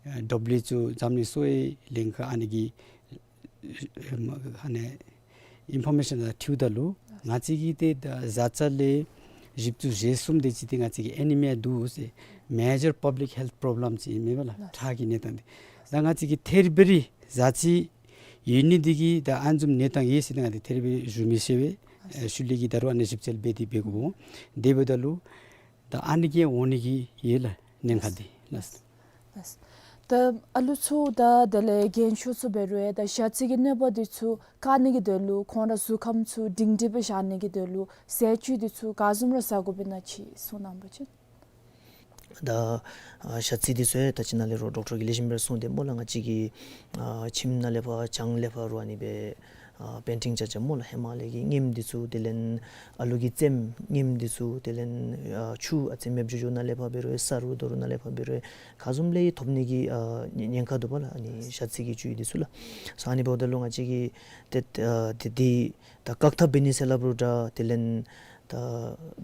ཨ་ཌབ་ལིའུ་ཨེཆ་ཨོ་འཛམ་གླིང་གསོ་བའི་ལྷན་ཁག་ཨ་ནི་གི་ཨ་ནི་ཨིན་ཕོར་མེ་ཤཱན་དང་འཁྲིལཝ་ད་ལུ་ང་བཅས་ཀྱི་ཏེ་ད་བཟའ་ཚང་ལས་བཞི་བཅུ་ཞེ་གསུམ་དེ་ཅིག་ཏེ་ང་བཅས་ཀྱི་ཨེ་ནི་མི་ཡ་འདུག་ཟེར། མེ་ཇར་པབ་ལིཀ་ཧེལཐ་པོརོབ་ལེམ་ཅིག་ཨིན་མས་པ་ལགས། ཁྲག་གི་གནས་སྟངས་འདི་ད་ང་བཅས་ཀྱི་ཐེར་བེ་རི་ཞ་རྩི་ཡོད་ནི་འདི་གིས་ད་ཨ་ནི་བཟུམ་གནས་སྟངས་ཡོད་ཟེར་ཏེ་ང་བཅས་ཐེར་བེ་རི་ཞུ་མི་ཤེས་པས། ཨ་ཤུལ་ལས་ཀྱི་ད་རུང་ཨ་ནི་ཞིབ་འཚོལ་འབད་དེ་འབད་དགོ། དེ་འབདཝ་ད་ལུ་ད་ཨ་ནི་གིས་འོང་ནི་གི་ཡོད་ལགས་ཉེན་ཁ་འདི་ལགས། ལགས། ད་ཨ་ལུ་ཚུ་དང་དེ་ལས་རྒན་ཤོས་ཚུ་འབད་རུང་ཡང་ད་ཞ་རྩི་གི་གནོད་པ་འདི་ཚུ་བཀག་ནི་གི་དོན་ལུ་ཁོང་ར་གཟུགས་ཁམས་ཚུ་སྒྲིང་སྒྲིང་སྦེ་བཞག་ནི་གི་དོན་ལུ་ཟས་བཅུད་འདི་ཚུ་ག་བཟུམ་ར་ཟ་དགོཔ་ཨིན་ན་ཅིག་གསུང་གནང་བ་ཅིན། ད་ཨ་ཞ་རྩི་འདི་ཚུ་ཡང་ད་ཅི་ནཱ་ལས་རོགས་ཌོག་ཊར་གྱིས་ལེགས་ཤོམ་སྦེ་ར་གསུངས་ཏེ་སྨོ་ལགས། ང་བཅས་ཀྱི་ཨ་ཁྱིམ་ནང་ལས་ཕར་གྱང་ལས་ཕར་ར་ཨ་ནི་སྦེ་ཨ་པེན་ཊིང་རྐྱབ་རྐྱབ་སྨོ་ལགས། ཧེ་མ་ལས་ཀྱི་ངེམ་འདི་ཚུ་དེ་ལས་ཨ་ལུ་གི་རྩེདམོ་ངེམ་འདི་ཚུ་དེ་ལས་ཨ་ཆུ་ཨ་ཙི་མེདཔ་འགྱོ་འགྱོཝ་ནང་ལས་ཕར་འབད་རུང་ས་རུ་རྡོ་རུ་ནང་ལས་ཕར་འབད་རུང་ག་བཟུམ་ལས་ཐོབ་ནི་གི་ཨ་ཉེན་ཉེན་ཁ་འདུག་པ་ལགས། ཨ་ནི་ཞ་རྩི་གི་བཅུད་འདི་ཚུ་ལགས། སོ་ཨ་ནི་འབདཝ་ད་ལུ་ང་བཅས་ཀྱིས་ཏེ་ཨ་ཏེ་འདི་ད་བཀག་ཐབས་འབད་ནི་ཟེར་སླབ་རུང་འདྲ། དེ་ལས་ད་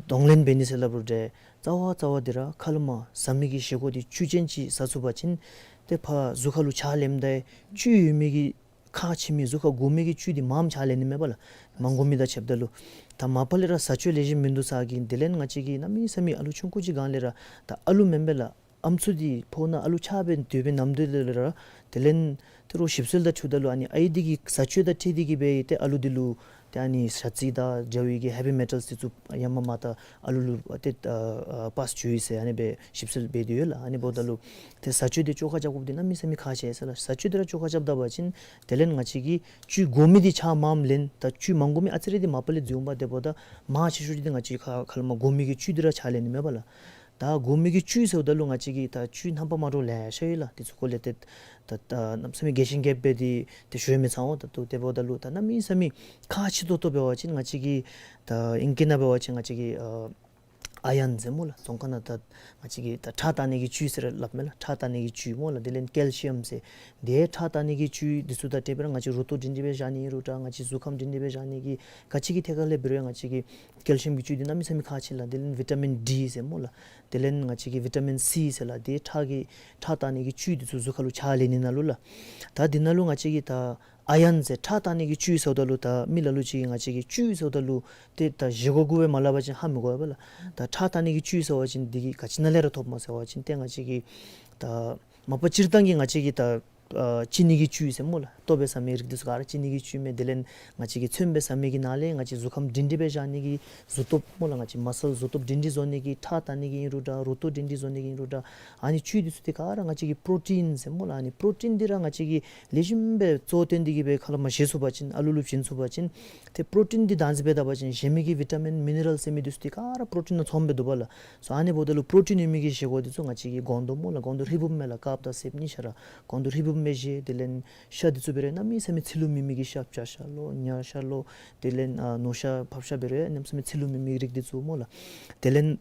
གདོང་ལེན་འབད་ནི་ཟེར་སླབ་རུང་འདྲ། རྩ་བ་རྩ་བ་འདི་ར་ཁ་ལས་མར་ཟ་མི་གི་བཞེས་སྒོ་འདི་བཅུད་ཅན་ཅིག་ཟ་ཚུགས་པ་ཅིན་ཏེ་ཕར་གཟུགས་ཁར་ལུ་ཆགས་ལེནམ་ད་བཅུད་ཡོད་མི་གི་ཁག་ཆེ་མི་གཟུགས་ཁར་དགོ་མི་གི་བཅུད་འདི་མངམ་ཆགས་ལེན་ནི་མས་པ་ལགས། མ་དགོ་མི་དང་ཕྱདཔ་ད་ལུ། ད་མ་པ་ལས་ར་བཟའ་སྤྱོད་ལེགས་ཤོམ་མིན་འདུག་ཟེར་གི་དེ་ལས་ང་བཅས་ཀྱིས་གནམ་མེད་ས་མེད་ཨ་ལུ་ཆུང་ཀུ་ཅིག་སྒང་ལས་ར་ད་ཨ་ལུ་མེན་པས་ལགས། ཨམ་སྲུ་འདི་ཕོཝ་ནང་ཨ་ལུ་ཆགས་སྦེ་སྡོད་པའི་ནམ་དུས་ལས་ར་དེ་ལས་ཏེ་རོགས་ཞིབ་འཚོལ་དང་འཁྲིལཝ་ད་ལུ་ཨ་ནི་ཨའི་འདི་གི་བཟའ་སྤྱོད་དང་འཁྲིལ་ཏེ་གིས་སྦེ་ཏེ་ཨ་ལུ་འདི་ལུ་ཏེ་ཨ་ནི་ཞ་རྩི་དང་འདྲ་བའི་གི་ཧེ་བི་མེ་ཊཱལསི་འདི་ཚུ་ཡར་མར་མར་ད་ཨ་ལུ་ལུ་ཏེ་ཨ་པཱསི་འགྱོ་ཡི་ཟེར་ཨ་ནི་སྦེ་ཞིབ་འཚོལ་འབད་དེ་ཡོད་ལགས། ཨ་ནི་འབདཝ་ད་ལུ་ཏེ་བཟའ་སྤྱོད་འདི་བཅོ་ཁ་རྐྱབ་དགོཔ་འདི་གནམ་མེད་ས་མེད་ཁག་ཆེ་ཟེར་ལགས། བཟའ་སྤྱོད་འདི་ར་བཅོ་ཁ་རྐྱབ་ད་པ་ཅིན་དེ་ལས་ང་བཅས་ཀྱིས་བཅུད་དགོ་མི་འདི་ཆགས་མངམ་ལེན། ད་བཅུད་མ་དགོ་མི་ཨ་ཙི་རེ་འདི་མ་པ་ལས་འཛུལ་འོང་པ། དེ་འབདཝ་ད་མང་ཆེ་ཤོས་འདི་ང་བཅས་ཁ་ཁ་ལས་མར་དགོ་མི་གི་བཅུད་འདི་ར་ཆགས་ལེན་ནི་མས་པ་ལགས། ད་དགོ་མི་གི་བཅུད་ཟེརཝ་ད་ལུ་ང་བཅས་ཀྱིས་ད་བཅུད་རྣམ་པ་མ་འདྲཝ་ལེ་ཤ་ཡོད་ལགས། དེ་ཚུ་སྐོར་ལས་ཏེ་ད་ད་གནམ་མེད་ས་མེད་རྒྱས་ཤིང་རྒྱསཔ་སྦེ་འདི་ཏེ་ཞུ་མི་ཚར་འོང་། ད་ལྟོ་དེ་འབདཝ་ད་ལུ་ད་གནམ་མེད་ས་མེད་ཁག་ཆེ་ཏོག་ཏོ་འབད་བ་ཅིན་ང་བཅས་ཀྱིས་ད་ཨིང་སྐད་ནང་འབད་བ་ཅིན་ང་བཅས་ཀྱིས་ཨ་ཨའི་རཱན་ཟེར་སྨོ་ལགས། རྫོང་ཁ་ནང་ད་ང་བཅས་ཀྱིས་ད་ཁྲག་བཏང་ནི་གི་བཅུད་ཟེར་སླབ་མས་ལགས། ཁྲག་བཏང་ནི་གི་བཅུད་སྨོ་ལགས། དེ་ལས་ཀེལ་ཤི་ཡམ་ཟེར། དེ་ཁྲག་བཏང་ནི་གི་བཅུད་འདི་ཚུ་དང་འབྲེལ་སྦེ་ར་ང་བཅས་རུ་ཏོ་སྒྲིང་སྒྲིང་སྦེ་བཞག་ནི་རུང་འདྲ། ང་བཅས་གཟུགས་ཁམས་སྒྲིང་སྒྲིང་སྦེ་བཞག་ནི་གི་ག་ཅི་གི་ཐད་ཁར་ལས་འབད་རུང་ང་བཅས་ཀྱིས་ཀེལ་ཤི་ཡམ་གྱི་བཅུད་འདི་གནམ་མེད་ས་མེད་ཁག་ཆེ་ལགས། དེ་ལས་བི་ཊ་མིན་ཌི་ཟེར་སྨོ་ལགས། དེ་ལས་ང་བཅས་ཀྱིས་བི་ཊ་མིན་སི་ཟེར་ལགས། དེ་ཁྲག་གི་ཁྲག་བཏང་ནི་གི་བཅུད་འདི་ཚུ་གཟུགས་ཁར་ལུ་ཆགས་ལེན་ནི་ནང་ལུ་ལགས། ད་འདི་ནང་ལུ་ང་བཅས་ཀྱིས་ད་ཨའི་རཱན་ཟེར་ཁྲག་བཏང་ནི་གི་བཅུད་ཟེརཝ་ད་ལུ་ད་མི་ལ་ལུ་ཅིག་གིས་ང་བཅས་ཀྱིས་བཅུད་ཟེརཝ་ད་ལུ་ཏེ་ད་བཞེས་སྒོ་གུ་སྦེ་མ་སླབ་པ་ཅིན་ཧ་མི་གོ་བས་ལགས། ད་ཁྲག་བཏང་ནི་གི་བཅུད་ཟེར་བ་ཅིན་འདི་གིས་ག་ཅི་ནང་ལས་ར་ཐོབ་མས་ཟེར་བ་ཅིན་ཏེ་ང་བཅས་ཀྱིས་ད་མ་པ་སྤྱིར་བཏང་གི་ང་བཅས་ཀྱིས་ད་ ཨ་ཅི་ནི་གི་བཅུད་ཟེར་སྨོ་ལགས། ལྟོ་སྦེ་ཟ་མི་རིགས་འདི་ཚུ་ག་ར་ཅི་ནི་གི་བཅུད་མས། དེ་ལས་ང་བཅས་ཀྱི་ཚོདམ་སྦེ་ཟ་མི་གི་ནང་ལས་ང་བཅས་གཟུགས་ཁམས་སྒྲིང་སྒྲིང་སྦེ་བཞག་ནི་གི་གཟུགས་སྟོབས་སྨོ་ལགས། ང་བཅས་མ་སཱལ་གཟུགས་སྟོབས་སྒྲིང་སྒྲིང་བཟོ་ནི་གི་ཁྲག་བཏང་ནི་གི་ཨིན་རུང་འདྲ། རུ་ཏོ་སྒྲིང་སྒྲིང་བཟོ་ནི་གི་ཨིན་རུང་འདྲ། ཨ་ནི་བཅུད་འདི་ཚུ་འདི་ག་ར་ང་བཅས་ཀྱི་པྲོ་ཊིན་ཟེར་སྨོ་ལགས། ཨ་ནི་པྲོ་ཊིན་འདི་ར་ང་བཅས་ཀྱིས་ལེགས་ཤོམ་སྦེ་གཙོ་བོ་བཏོན་ཏེ་གི་སྦེ་ཁ་ལས་མར་བཞེས་ཚུགས་པ་ཅིན་ཨ་ལུ་ལུ་བྱིན་ཚུགས་པ་ཅིན་ཏེ་པྲོ་ཊིན་འདི་བདག་འཛིན་འབད་ད་པ་ཅིན་གཞན་མི་གི་བི་ཊ་མིན་མི་ནི་རཱལ་ཟེར་མི་འདི་ཚུ་འདི་ག་ར་པྲོ་ཊིན་ནང་ཚངམ་སྦེ་འདུག་པ་ལགས། སོ་ཨ་ནི་འབདཝ་ད་ལུ་པྲོ་ཊིན་ཡོད་མི་གི་བཞེས་སྒོ་འདི་ཚུ་ང་བཅས་ཀྱི་སྒོང་རྡོག་སྨོ་ལགས། སྒོང་རྡོག་ཧྲིལ་བུམ་མས་ལགས། དཀརཔོ་དང་སེརཔོ་གཉིས་ཆ་ར། སྒོང་རྡོག་ཧྲིལ་བུམ་སྦེ་བཞེས། དེ་ལས་ཤ་འདི་ཚུ་འབད་རུང་གནམ་མེད་ས་མེད་ཚིལ་ལུ་མེད་མི་གི་ཤ། བྱ་ཤ་ལོ་ཉ་ཤ་ལོ། དེ་ལས་ཨ་ནོར་ཤ་ཕགཔ་ཤ་འབད་རུང་གནམ་མེད་ས་མེད་ཚིལ་ལུ་མེད་མི་གི་རིགས་འདི་ཚུ་སྨོ་ལགས། དེ་ལས་ང་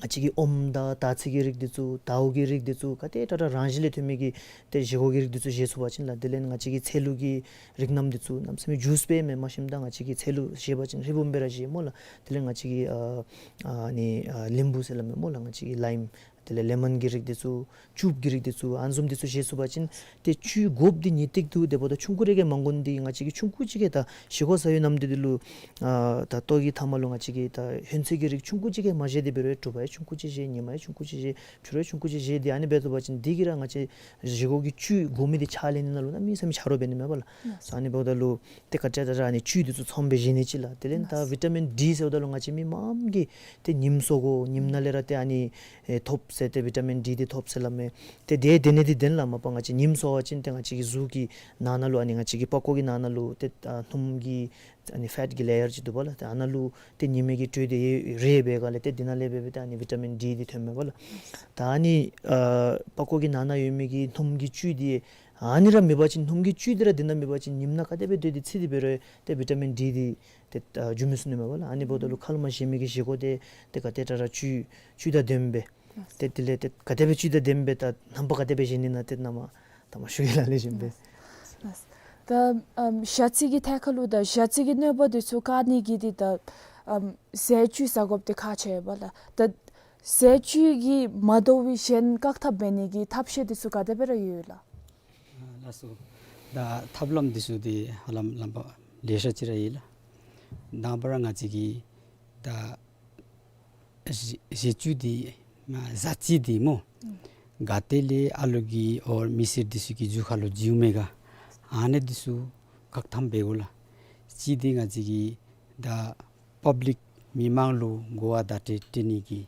བཅས་ཀྱི་ཨོམ་དང་དར་ཚི་གི་རིགས་འདི་ཚུ། དར་འོ་གི་རིགས་འདི་ཚུ། ག་དེ་དྲག་དྲག་རང་བཞིན་ལས་ཐོན་མི་གི་ཏེ་བཞེས་སྒོ་གི་རིགས་འདི་ཚུ་བཞེས་ཚུགས་པ་ཅིན་ལགས། དེ་ལས་ང་བཅས་ཀྱི་ཚལ་ལུ་གི་རིགས་རྣམས་འདི་ཚུ་གནམ་མེད་ས་མེད་ཇུས་སྦེ་མེན། མ་གཞི་ད་ང་བཅས་ཀྱིས་ཚལ་ལུ་བཞེས་པ་ཅིན་ཧྲིལ་བུམ་སྦེ་ར་བཞེས་སྨོ་ལགས། དེ་ལས་ང་བཅས་ཀྱིས་ཨ་ཨ་ནི་ཨ་ལིམ་བུ་ཟེར་སླབ་མས་སྨོ་ལགས། ང་བཅས་ཀྱིས་ལའིམ། དེ་ལས་ལེ་མོན་གྱི་རིགས་འདི་ཚུ། ཅུབ་ཀྱི་རིགས་འདི་ཚུ། ཨ་ནི་བཟུམ་འདི་ཚུ་བཞེས་ཚུགས་པ་ཅིན་ཏེ་བཅུད་དགོཔ་འདི་ངེས་ཏིག་འདུག། དེ་འབདཝ་ད་ཆུང་ཀུ་རེ་གིས་མ་དགོ་ནི་འདི། ང་བཅས་ཀྱིས་ཆུང་ཀུ་ཅིག་གིས་ད་བཞེས་སྒོ་ཟ་བའི་ནམ་དུས་འདི་ལུ་ཨ་ད་ལྟོ་གི་མཐའ་མ་ལུ་ང་བཅས་ཀྱིས་ད་ཧོན་ཚོད་ཀྱི་རིགས་ཆུང་ཀུ་ཅིག་གིས་མ་བཞེས། དེ་འབད་རུང་དྲོ་པ་ཡང་ཆུང་ཀུ་ཅིག་བཞེས། ཉིན་མ་ཡང་ཆུང་ཀུ་ཅིག་བཞེས། ཕྱི་རུ་ཡང་ཆུང་ཀུ་ཅིག་བཞེས། ཏེ་ཨ་ནི་འབད་ཚུགས་པ་ཅིན་འདི་གིས་ར་ང་བཅས་བཞེས་སྒོ་གི་བཅུད་དགོ་མི་འདི་ཆ་ལེན་ནི་ནང་ལུ་གནམ་མེད་ས་མེད་ཆ་རོགས་འབད་ནི་མས་པ་ལགས། ལགས། སོ་ཨ་ནི་འབདཝ་ད་ལུ་ཏེ་ག་དེ་དྲག་དྲག་ཨ་ནི་བཅུད་འདི་ཚུ་ཚངམ་སྦེ་བཞེས་ནི་ཅིག་ལགས། དེ་ལས་ད་ལགས། བི་ཊ་མིན་ཌི་ཟེརཝ་ད་ལུ་ང་བཅས་མི་མངམ་གིས་ཏེ་ཉིམ་གསོ་དགོ། ཉིམ་ནང་ལས་ར་ཏེ་ཨ་ནི་ཨེ་ཐོབ་ཟེར། ཏེ་བི་ཊ་མིན་ཌི་འདི་ཐོབ་ཟེར་སླབ་མས། ཏེ་དེ་དེ་ནི་འདི་བདེན་ལགས། མ་པ་ང་བཅས་ཉིམ་གསོ་བ་ཅིན་ཏེ་ང་བཅས་ཀྱི་གཟུགས་ཀྱི་ནང་ན་ལུ་ཨ་ནི་ང་བཅས་ཀྱི་པགས་ཀོ་གི་ནང་ན་ལུ་ཏེ་ཨ་སྣུམ་གྱི་ཨ་ནི་ཕེཊ་ཀྱི་ལེ་ཡར་ཅིག་འདུག་པ་ལགས། ཏེ་ཨ་ནཱ་ལུ་ཏེ་ཉི་མའི་གི་དྲོད་འདི་ཡོད་རེ་འབད་ག་ལས་ཏེ་འདི་ནང་ལས་འབད་འབད་ཏེ་ཨ་ནི་བི་ཊ་མིན་ཌི་འདི་ཐོནམ་མས་པ་ལགས། ད་ཨ་ནི་ཨ་པགས་ཀོ་གི་ནང་ན་ཡོད་མི་གི་སྣུམ་གྱི་བཅུད་འདི་ཨ་ནི་ར་མེད་པ་ཅིན་སྣུམ་གྱི་བཅུད་འདི་ར་འདི་ནང་མེད་པ་ཅིན་ཉིམ་ནང་ག་དེ་སྦེ་སྡོད་དེ་ཚིག་སྟེ་འབད་རུང་ཏེ་བི་ཊ་མིན་ཌི་འདི་ཏེ་ཨ་འཇུ་མི་ཚུགས་ནི་མས་པ་ལགས། ཨ་ནི་འབདཝ་ད་ལུ་ཁ་ལས་མར་བཞེས་མི་གི་བཞེས་སྒོ་འདི་ཏེ་ག་དེ་དྲག་དྲག་བཅུད་བཅུད་དང་ལྡནམ་སྦེ། ཏེ་དེ་ལས་ཏེ་ག་དེ་སྦེ་བཅུད་དང་ལྡནམ་སྦེ་ད་རྣམ་པ་ག་དེ་སྦེ་བཞེས་ནི་ན་ཏེ་ནཱ་མར་ད་མར་ཞུ་གེ་ལགས། ལེགས་ཤོམ་སྦེ། ལགས། ད་ཨམ་ཞ་རྩི་གི་ཐད་ཁར་ལུ་ད་ཞ་རྩི་གི་གནོད་པ་འདི་ཚུ་བཀག་ནི་གི་འདི་ད་ཨམ་ཟས་བཅུད་ཟ་དགོཔ་འདི་ཁག་ཆེ་བས་ལགས། ད་ཟས་བཅུད་ཀྱིས་མ་དོ་བའི་གཞན་བཀག་ཐབས་འབད་ནི་གི་ཐབས་ཤེས་འདི་ཚུ་ག་དེ་སྦེ་ར་ཡོད་ལགས། ཨ་ལགས་སོ། ད་ཐབས་ལམ་འདི་ཚུ་འདི་ཧ་ལམ་ལམ་པ་ལེ་ཤ་ཅིག་ར་ཡོད་ལགས། དང་པ་ར་ང་བཅས་ཀྱིས་ད་ཟས་བཅུད་འདི་ཨ་ཟ་རྩི་འདི་སྨོ། ག་ཏེ་ལས་ཨ་ལུ་གི་ཨོ་མི་སེར་འདི་ཚུ་གི་རྒྱུ་ཁ་ལུ་འཛུལཝ་མེད་ག། ཨ་ནི་འདི་ཚུ་བཀག་ཐབས་འབད་དགོ་ལགས། གཅིག་འདི་ང་བཅས་ཀྱིས་ད་པབ་ལིཀ་མི་མང་ལུ་གོ་བ་བརྡ་སྤྲོད་སྤྲོད་ནི་གི་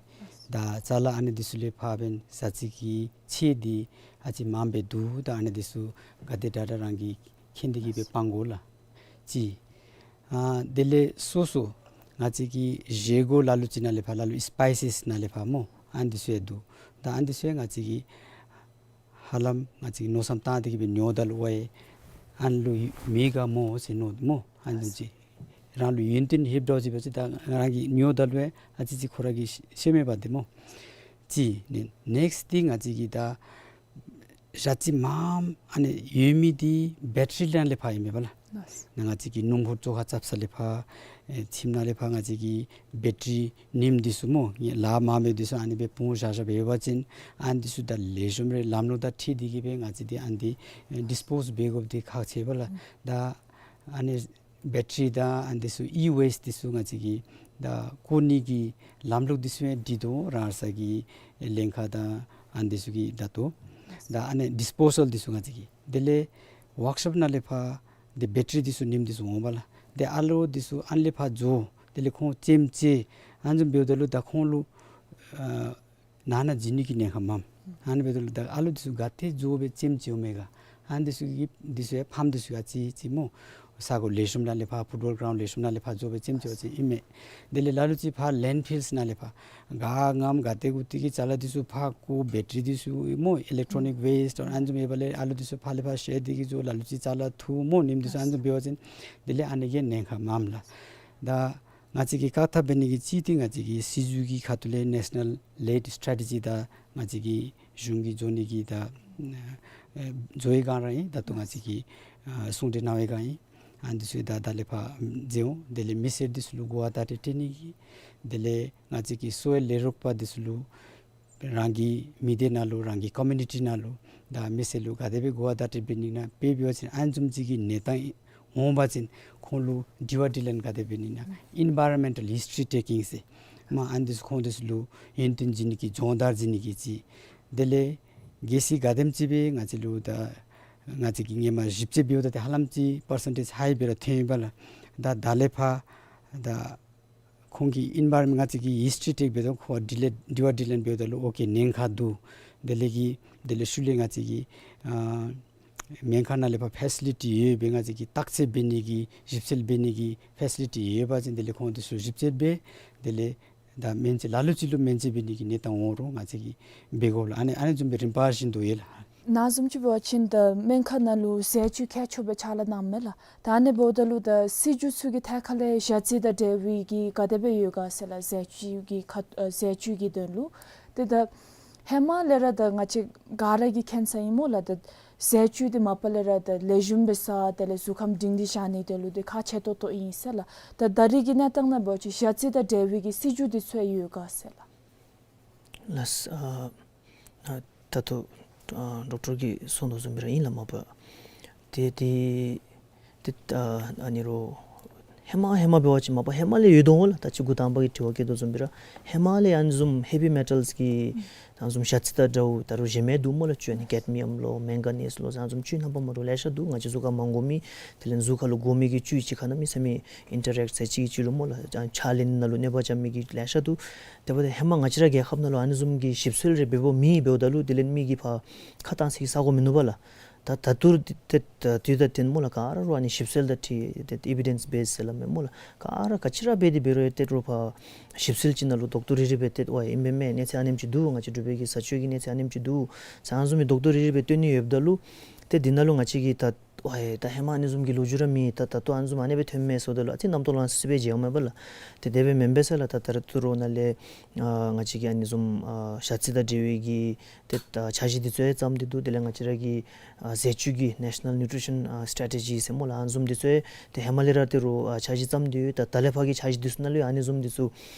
ད་ཅ་ལ་ཨ་ནི་འདི་ཚུ་ལས་ཕར་འབདན་ཟ་རྩི་གི་ཚད་འདི་ཨ་ཙི་མངམ་སྦེ་འདུག། ད་ཨ་ནི་འདི་ཚུ་ག་དེ་དྲག་དྲག་རང་གིས་མཁྱེན་ཏེ་གི་སྦེ་སྤང་དགོ་ལགས། གཅིག། ཨ་དེ་ལས་སོ་སོ་ང་བཅས་ཀྱི་བཞེས་སྒོ་ལ་ལུ་ཅིག་ནང་ལས་ཕར་ལ་ལུ་སི་པའི་སི་ནང་ལས་ཕར་སྨོ་ཨ་ནི་འདི་ཚུ་ཡང་འདུག། ད་ཨ་ནི་འདི་ཚུ་ཡང་ང་བཅས་ཀྱིས་ཧ་ལམ་ང་བཅས་ཀྱིས་མནོ་བསམ་བཏང་སྟེ་གི་སྦེ་ཉོཝ་ད་ལུ་ཝའི་ཨ་ནི་ལུ་མེད་ག་སྨོ་ཟེར་མནོ་སྨོ། ཨ་ནི་ཅིག་རང་ལུ་ཡོན་ཏན་ཧེབ་འདྲཝ་ཅིག་འབད་བ་ཅིན་ད་རང་གིས་ཉོཝ་ད་ལུ་ཨ་ཙི་ཅིག་ཁོ་ར་གིས་ཤེས་མེད་པ་འདི་སྨོ། གཅིག་ནི་ནེགསི་འདི་ང་བཅས་ཀྱིས་ད་ཞ་རྩི་མངམ་ཨ་ནི་ཡོད་མི་འདི་བེ་ཊ་རི་ནང་ལས་ཕར་ཨིན་མས་པ་ལགས། ལགས། ནཱ་ང་བཅས་ཀྱི་སྣུམ་འཁོར་བཅོ་ཁ་རྐྱབ་ས་ལས་ཕར་ཨེ་ཁྱིམ་ནང་ལས་ཕར་ང་བཅས་ཀྱི་བེ་ཊ་རི་ནེམ་འདི་ཚུ་སྨོ་ལག་མ་མེད་འདི་ཚུ་ཨ་ནི་སྦེ་སྤུངས་བཞག་བཞགཔ་འབད་བ་ཅིན་ཨ་ནི་འདི་ཚུ་ད་ལེགས་ཤོམ་རེ་ལམ་ལུགས་དང་འཁྲིལ་ཏེ་གི་སྦེ་ང་བཅས་འདི་ཨ་ནི་འདི་ཨེ་ཌིས་པོསི་འབད་དགོཔ་འདི་ཁག་ཆེ་བས་ལགས། ད་ཨ་ནི་བེ་ཊ་རི་དང་ཨ་ནི་འདི་ཚུ་ཨི་ཝེསཊ་འདི་ཚུ་ང་བཅས་ཀྱིས་ད་བཀོ་ནི་གི་ལམ་ལུགས་འདི་ཚུ་ཡང་སྒྲིག་དོ་རང་སོའི་གི་ལྷན་ཁག་དང་ཨ་ནི་འདི་ཚུ་གིས་ད་ལྟོ་ད་ཨ་ནི་ཌིས་པོ་སཱལ་འདི་ཚུ་ང་བཅས་ཀྱིས་དེ་ལས་ཝརཀ་ཤོབ་ནང་ལས་ཕར་འདི་བེ་ཊ་རི་འདི་ཚུ་ནེམ་འདི་ཚུ་འོང་པ་ལགས། དེ་ཨ་ལོ་འདི་ཚུ་ཨ་ནི་ལས་ཕར་འགྱོ་དེ་ལས་ཁོང་ལྕེམ་ཅིག་ཨ་ནི་བཟུམ་འབདཝ་ད་ལུ་ད་ཁོང་ལུ་ཨ་ནང་ན་འཛུལ་ནི་གི་ཉེན་ཁ་མངམ། ཨ་ནི་འབདཝ་ད་ལུ་ད་ཨ་ལོ་འདི་ཚུ་ག་ཏེ་འགྱོ་སྦེ་ལྕེམ་ཅིག་འོང་མས་ག། ཨ་ནི་འདི་ཚུ་གི་འདི་ཚུ་ཡང་ཕམ་འདི་ཚུ་ཡང་ཅིག་ཅིག་སྨོ། ས་གོ་ལེགས་ཤོམ་ནང་ལས་ཕར་ཕུཊ་བཱོལ་གྲའུནཌ་ལེགས་ཤོམ་ནང་ལས་ཕར་འགྱོ་སྦེ་ལྕེམ་ཅིག་འོང་ཅིག་ཨིན་མས། དེ་ལས་ལ་ལུ་ཅིག་ཕར་ལེནཌ་ཕིལསི་ནང་ལས་ཕར་ག་མངམ་ག་ཏེ་གུ་ཏེ་གི་ཅ་ལ་འདི་ཚུ་ཕར་བཀོ་བེ་ཊ་རི་འདི་ཚུ་སྨོ་ཨི་ལེག་ཊོ་ནིཀ་ཝེསཊ་ཨ་ནི་བཟུམ་ཡོད་པ་ལས་ཨ་ལོ་འདི་ཚུ་ཕར་ལས་ཕར་བཤལ་ཏེ་གི་འགྱོ། ལ་ལུ་ཅིག་ཅ་ལ་འཐུ་སྨོ་ནེམ་འདི་ཚུ་ཨ་ནི་བཟུམ་འབད་བ་ཅིན་དེ་ལས་ཨ་ནི་གི་ཉེན་ཁ་མངམ་ལགས། ད་ང་བཅས་ཀྱིས་བཀག་ཐབས་འབད་ནི་གི་གཅིག་འདི་ང་བཅས་ཀྱི་སྲིད་བྱུས་ཀྱི་ཁ་ཐུག་ལས་ནེ་ཤ་ནཱལ་ལེཌ་སི་ཊེ་རེ་ཊི་ཇི་དང་ང་བཅས་ཀྱི་གཞུང་གིས་བཟོ་ནི་གི་ད་ཨེ་བཟོ་བའི་སྒང་ར་ཨིན། ད་ལྟོ་ང་བཅས་ཀྱིས་ཨ་གསུང་གྲོས་གནང་བའི་སྒང་ཨིན། ཨ་འདི་ཚུ་ད་ད་ལས་ཕར་མཛད་འོང་། དེ་ལས་མི་སེར་འདི་ཚུ་ལུ་གོ་བ་བརྡ་སྤྲོད་སྤྲོད་ནི་གི་དེ་ལས་ང་བཅས་ཀྱི་གསོ་བའི་ལས་རོགས་པ་འདི་ཚུ་ལུ་རང་གི་མི་སྡེ་ནང་ལུ་རང་གི་ཀོ་མིའུ་ནི་ཊི་ནང་ལུ་ད་མི་སེར་ལུ་ག་དེ་སྦེ་གོ་བ་བརྡ་སྤྲོད་འབད་ནི་ན་དཔེ་འབད་བ་ཅིན་ཨ་ནི་བཟུམ་ཅིག་གི་གནས་སྟངས་འོང་པ་ཅིན་ཁོང་ལུ་དྲི་བ་དྲིས་ལན་ག་དེ་འབད་ནི་ན་ཨིན་བཱའི་རོན་མེནཊ་ལ་ཧིས་ཊི་རི་ཊེ་ཀིང་ཟེར་མ་ཨ་ནི་འདི་ཚུ་ཁོང་འདི་ཚུ་ལུ་ཡོན་ཏན་བྱིན་ནི་གི་སྦྱོང་བརྡར་བྱིན་ནི་གི་ཅིག། དེ་ལས་གལ་སྲིད་ག་དེམ་ཅིག་སྦེ་ང་བཅས་ལུ་ད་ ང་བཅས་ཀྱིས་ཧེ་མ་ཞིབ་དཔྱད་འབདཝ་ད་ཏེ་ཧ་ལམ་ཅིག་པར་སེན་ཊེཇ་ཧའི་སྦེ་ར་ཐོན་ཡི་པ་ལགས། ད་ད་ལས་ཕར་ད་ཁོང་གི་ཨེན་བཱའི་རོན་མེནཊ་ང་བཅས་ཀྱིས་ཧིསི་ཊོ་རི་ཊེཀ་འབདཝ་ད་ཁོ་ཌི་ལེཊ་ཌི་ཝར་ཌི་ལེཊ་འབདཝ་ད་ལུ་ཨོ་ཀེ་ཉེན་ཁ་འདུག། དེ་ལས་ཀྱི་དེ་ལས་ཤུལ་ལས་ང་བཅས་ཀྱིས་ཨ་སྨན་ཁང་ནང་ལས་ཕར་ཕེ་སི་ལི་ཊི་ཡོད་པའི་ང་བཅས་ཀྱིས་བརྟག་དཔྱད་འབད་ནི་གི་ཞིབ་འཚོལ་འབད་ནི་གི་ཕེ་སི་ལི་ཊི་ཡོད་པ་ཅིན་དེ་ལས་ཁོང་དེ་ཚུ་ཞིབ་དཔྱད་འབད་དེ་ལས་ད་སྨན་བཅོས་ལ་ལུ་ཅིག་ལུ་སྨན་བཅོས་འབད་ནི་གི་གནས་སྟངས་འོང་རུང་ང་བཅས་ཀྱིས་འབད་དགོ་ལགས། ཨ་ནི་ཨ་ནི་བཟུམ་སྦེ་རིམ་པ་བཞིན་དུ་ཡོད་ལགས། ནཱ་བཟུམ་ཅིག་འབད་བ་ཅིན་ད་སྨན་ཁང་ནང་ལུ་ཟས་བཅུད་ཁྱད་ཆོས་སྦེ་ཕྱག་ལཱ་གནངམ་མས་ལགས། ད་ཨ་ནི་འབདཝ་ད་ལུ་ད་སྲིད་བྱུས་ཚུ་གི་ཐད་ཁར་ལས་ཞ་རྩི་དང་འབྲེལ་བའི་གི་ག་དེ་སྦེ་ཡོད་ག་ཟེར་ལགས། ཟས་བཅུད་ཀྱི་ཁ་ཨ་ཟས་བཅུད་ཀྱི་དོན་ལུ། ཏེ་ད་ཧེ་མ་ལས་ར་ད་ང་བཅས་ག་ར་གིས་མཁྱེན་ས་ཨིན་སྨོ་ལགས། ད་ཟས་བཅུད་འདི་མ་པ་ལས་ར་ད་ལེགས་ཤོམ་སྦེ་ཟ་དེ་ལས་གཟུགས་ཁམས་སྒྲིང་སྒྲི་བཞག་ནི་དེ་ལུ་འདི་ཁག་ཆེ་ཏོག་ཏོ་ཨིན་ཟེར་ལགས། ད་ད་རེས་ཀྱི་གནས་སྟངས་ནང་འབད་བ་ཅིན་ཞ་རྩི་དང་འབྲེལ་བའི་གི་སྲིད་བྱུས་འདི་ཚུ་ཡོད་ག་ཟེར་ལགས། ལགས། ཨ་ཨ་ད་ལྟོ་ཨ་ཌོག་ཊར་གྱིས་གསུངས་དོ་བཟུམ་སྦེ་ར་ཨིན་ལགས་མ་པ། ཏེ་ཏེ་ཏེ་ཨ་ཨ་ནི་རོ་ཧེ་མ་ཧེ་མ་འབད་བ་ཅིན་མ་པ་ཧེ་མ་ལས་ཡོད་དོ་འོང་ལགས། ད་ཅི་འགོ་དང་པ་གི་དྲི་བ་བཀོད་དོ་བཟུམ་སྦེ་ར་ཧེ་མ་ལས་ཨ་ནི་བཟུམ་ཧེ་བི་མེ་ཊལ་གྱི་ཨ་ནི་བཟུམ་ཞ་རྩི་དང་འདྲཝ་ད་རུང་གཞན་མི་འདུག་སྨོ་ལགས། བཅུད་ཨ་ནི་ཀེཌ་མི་ཡམ་ལོ་མེང་ག་ནིས་ལོ་ཟེར་ཨ་ནི་བཟུམ་བཅུད་རྣམ་པ་མ་འདྲཝ་ལེ་ཤ་འདུག། ང་བཅས་གཟུགས་ཁར་མ་དགོ་མི་དེ་ལས་གཟུགས་ཁར་ལུ་དགོ་མི་གི་བཅུད་གཅིག་ཁར་གནམ་མེད་ས་མེད་ཨིན་ཊར་རེཀཊ་ཟེར་གཅིག་གིས་གཅིག་ལུ་སྨོ་ལགས། ཨ་ཕྱག་ལེན་ནང་ལུ་གནོད་པ་རྐྱབ་མི་གི་ལེ་ཤ་འདུག། དེ་འབདཝ་ད་ཧེ་མ་ང་བཅས་ར་རྒྱལ་ཁབ་ནང་ལུ་ཨ་ནི་བཟུམ་གྱི་ཞིབ་འཚོལ་རེ་འབད་འབདཝ་མེད། འབདཝ་ད་ལུ་དེ་ལས་མི་གིས་ཕར་ཁ་བཏང་ས་གི་ས་གོ་མིན་ནུག་པ་ལགས། ད་ད་ལྟོ་ཏེ་ད་དུས་ད་ཏེ་སྨོ་ལགས་ག་ར་རུང་ཨ་ནི་ཞིབ་འཚོལ་དང་འཁྲིལ་ཏེ་ཨི་བི་ཌེནསི་བེསི་ཟེར་སླབ་མས་སྨོ་ལགས། ག་ར་ག་ཅི་ར་འབད་དེ་འབད་རུང་ཏེ་རུང་ཕར་ཞིབ་འཚོལ་ཅིག་ནང་ལུ་ཌོག་ཊར་རེ་རེ་སྦེ་ཏེ་ཝའི་ཨིན་པས་མས། གནས་ཚད་ཨ་ནེམ་ཅིག་འདུག། ང་བཅས་འབྲུག་པའི་གི་ཟས་བཅུད་ཀྱི་གནས་ཚད་ཨ་ནེམ་ཅིག་འདུག་ཟེར་ཨ་ནི་བཟུམ་མའི་ཌོག་ཊར་རེ་རེ་སྦེ་སྟོན་ནི་ཡོདཔ་ད་ལུ་ཏེ་འདི་ནང་ལུ་ང་བཅས་ཀྱིས་ད་ཝའི་ད་ཧེ་མ་ཨ་ནི་བཟུམ་གྱི་ལོ་རྒྱུས་ར་མེད། ད་ད་ལྟོ་ཨ་ནི་བཟུམ་ཨ་ནི་སྦེ་ཐོནམ་མས་ཟེརཝ་ད་ལུ་ཨ་ཙི་རྣམ་རྟོག་ལང་སི་སི་སྦེ་མཇལཝ་མས་པ་ལགས། ཏེ་དེ་སྦེ་མེན་པས་ཟེར་ལགས། ད་ད་རུང་ཏེ་རོགས་ནཱ་ལས་ཨ་ང་བཅས་ཀྱིས་ཨ་ནི་བཟུམ་ཨ་ཞ་རྩི་དང་འབྲེལ་བའི་གི་ཏེ་ཨ་འཆར་གཞི་འདི་ཚུ་ཡང་བརྩམས་ཏེ་འདུག། དེ་ལས་ང་བཅས་ར་གི་ཨ་ཟས་བཅུད་ཀྱི་ནེ་ཤ་ནཱལ་ནིའུ་ཊི་རི་ཤཱན་ཨ་སི་ཊ་རེ་ཊི་ཇི་ཟེར་སྨོ་ལགས། ཨ་ནི་བཟུམ་འདི་ཚུ་ཡང་ཏེ་ཧེ་མ་ལས་ར་ཏེ་རོགས་ཨ་འཆར་གཞི་བརྩམས་ཏེ་ཡོད། ད་ད་ལས་ཕར་གྱི་འཆར་གཞི་འདི་ཚུ་ནང་ལུ་ཡང་ཨ་ནི་བཟུམ་འདི་ཚུ་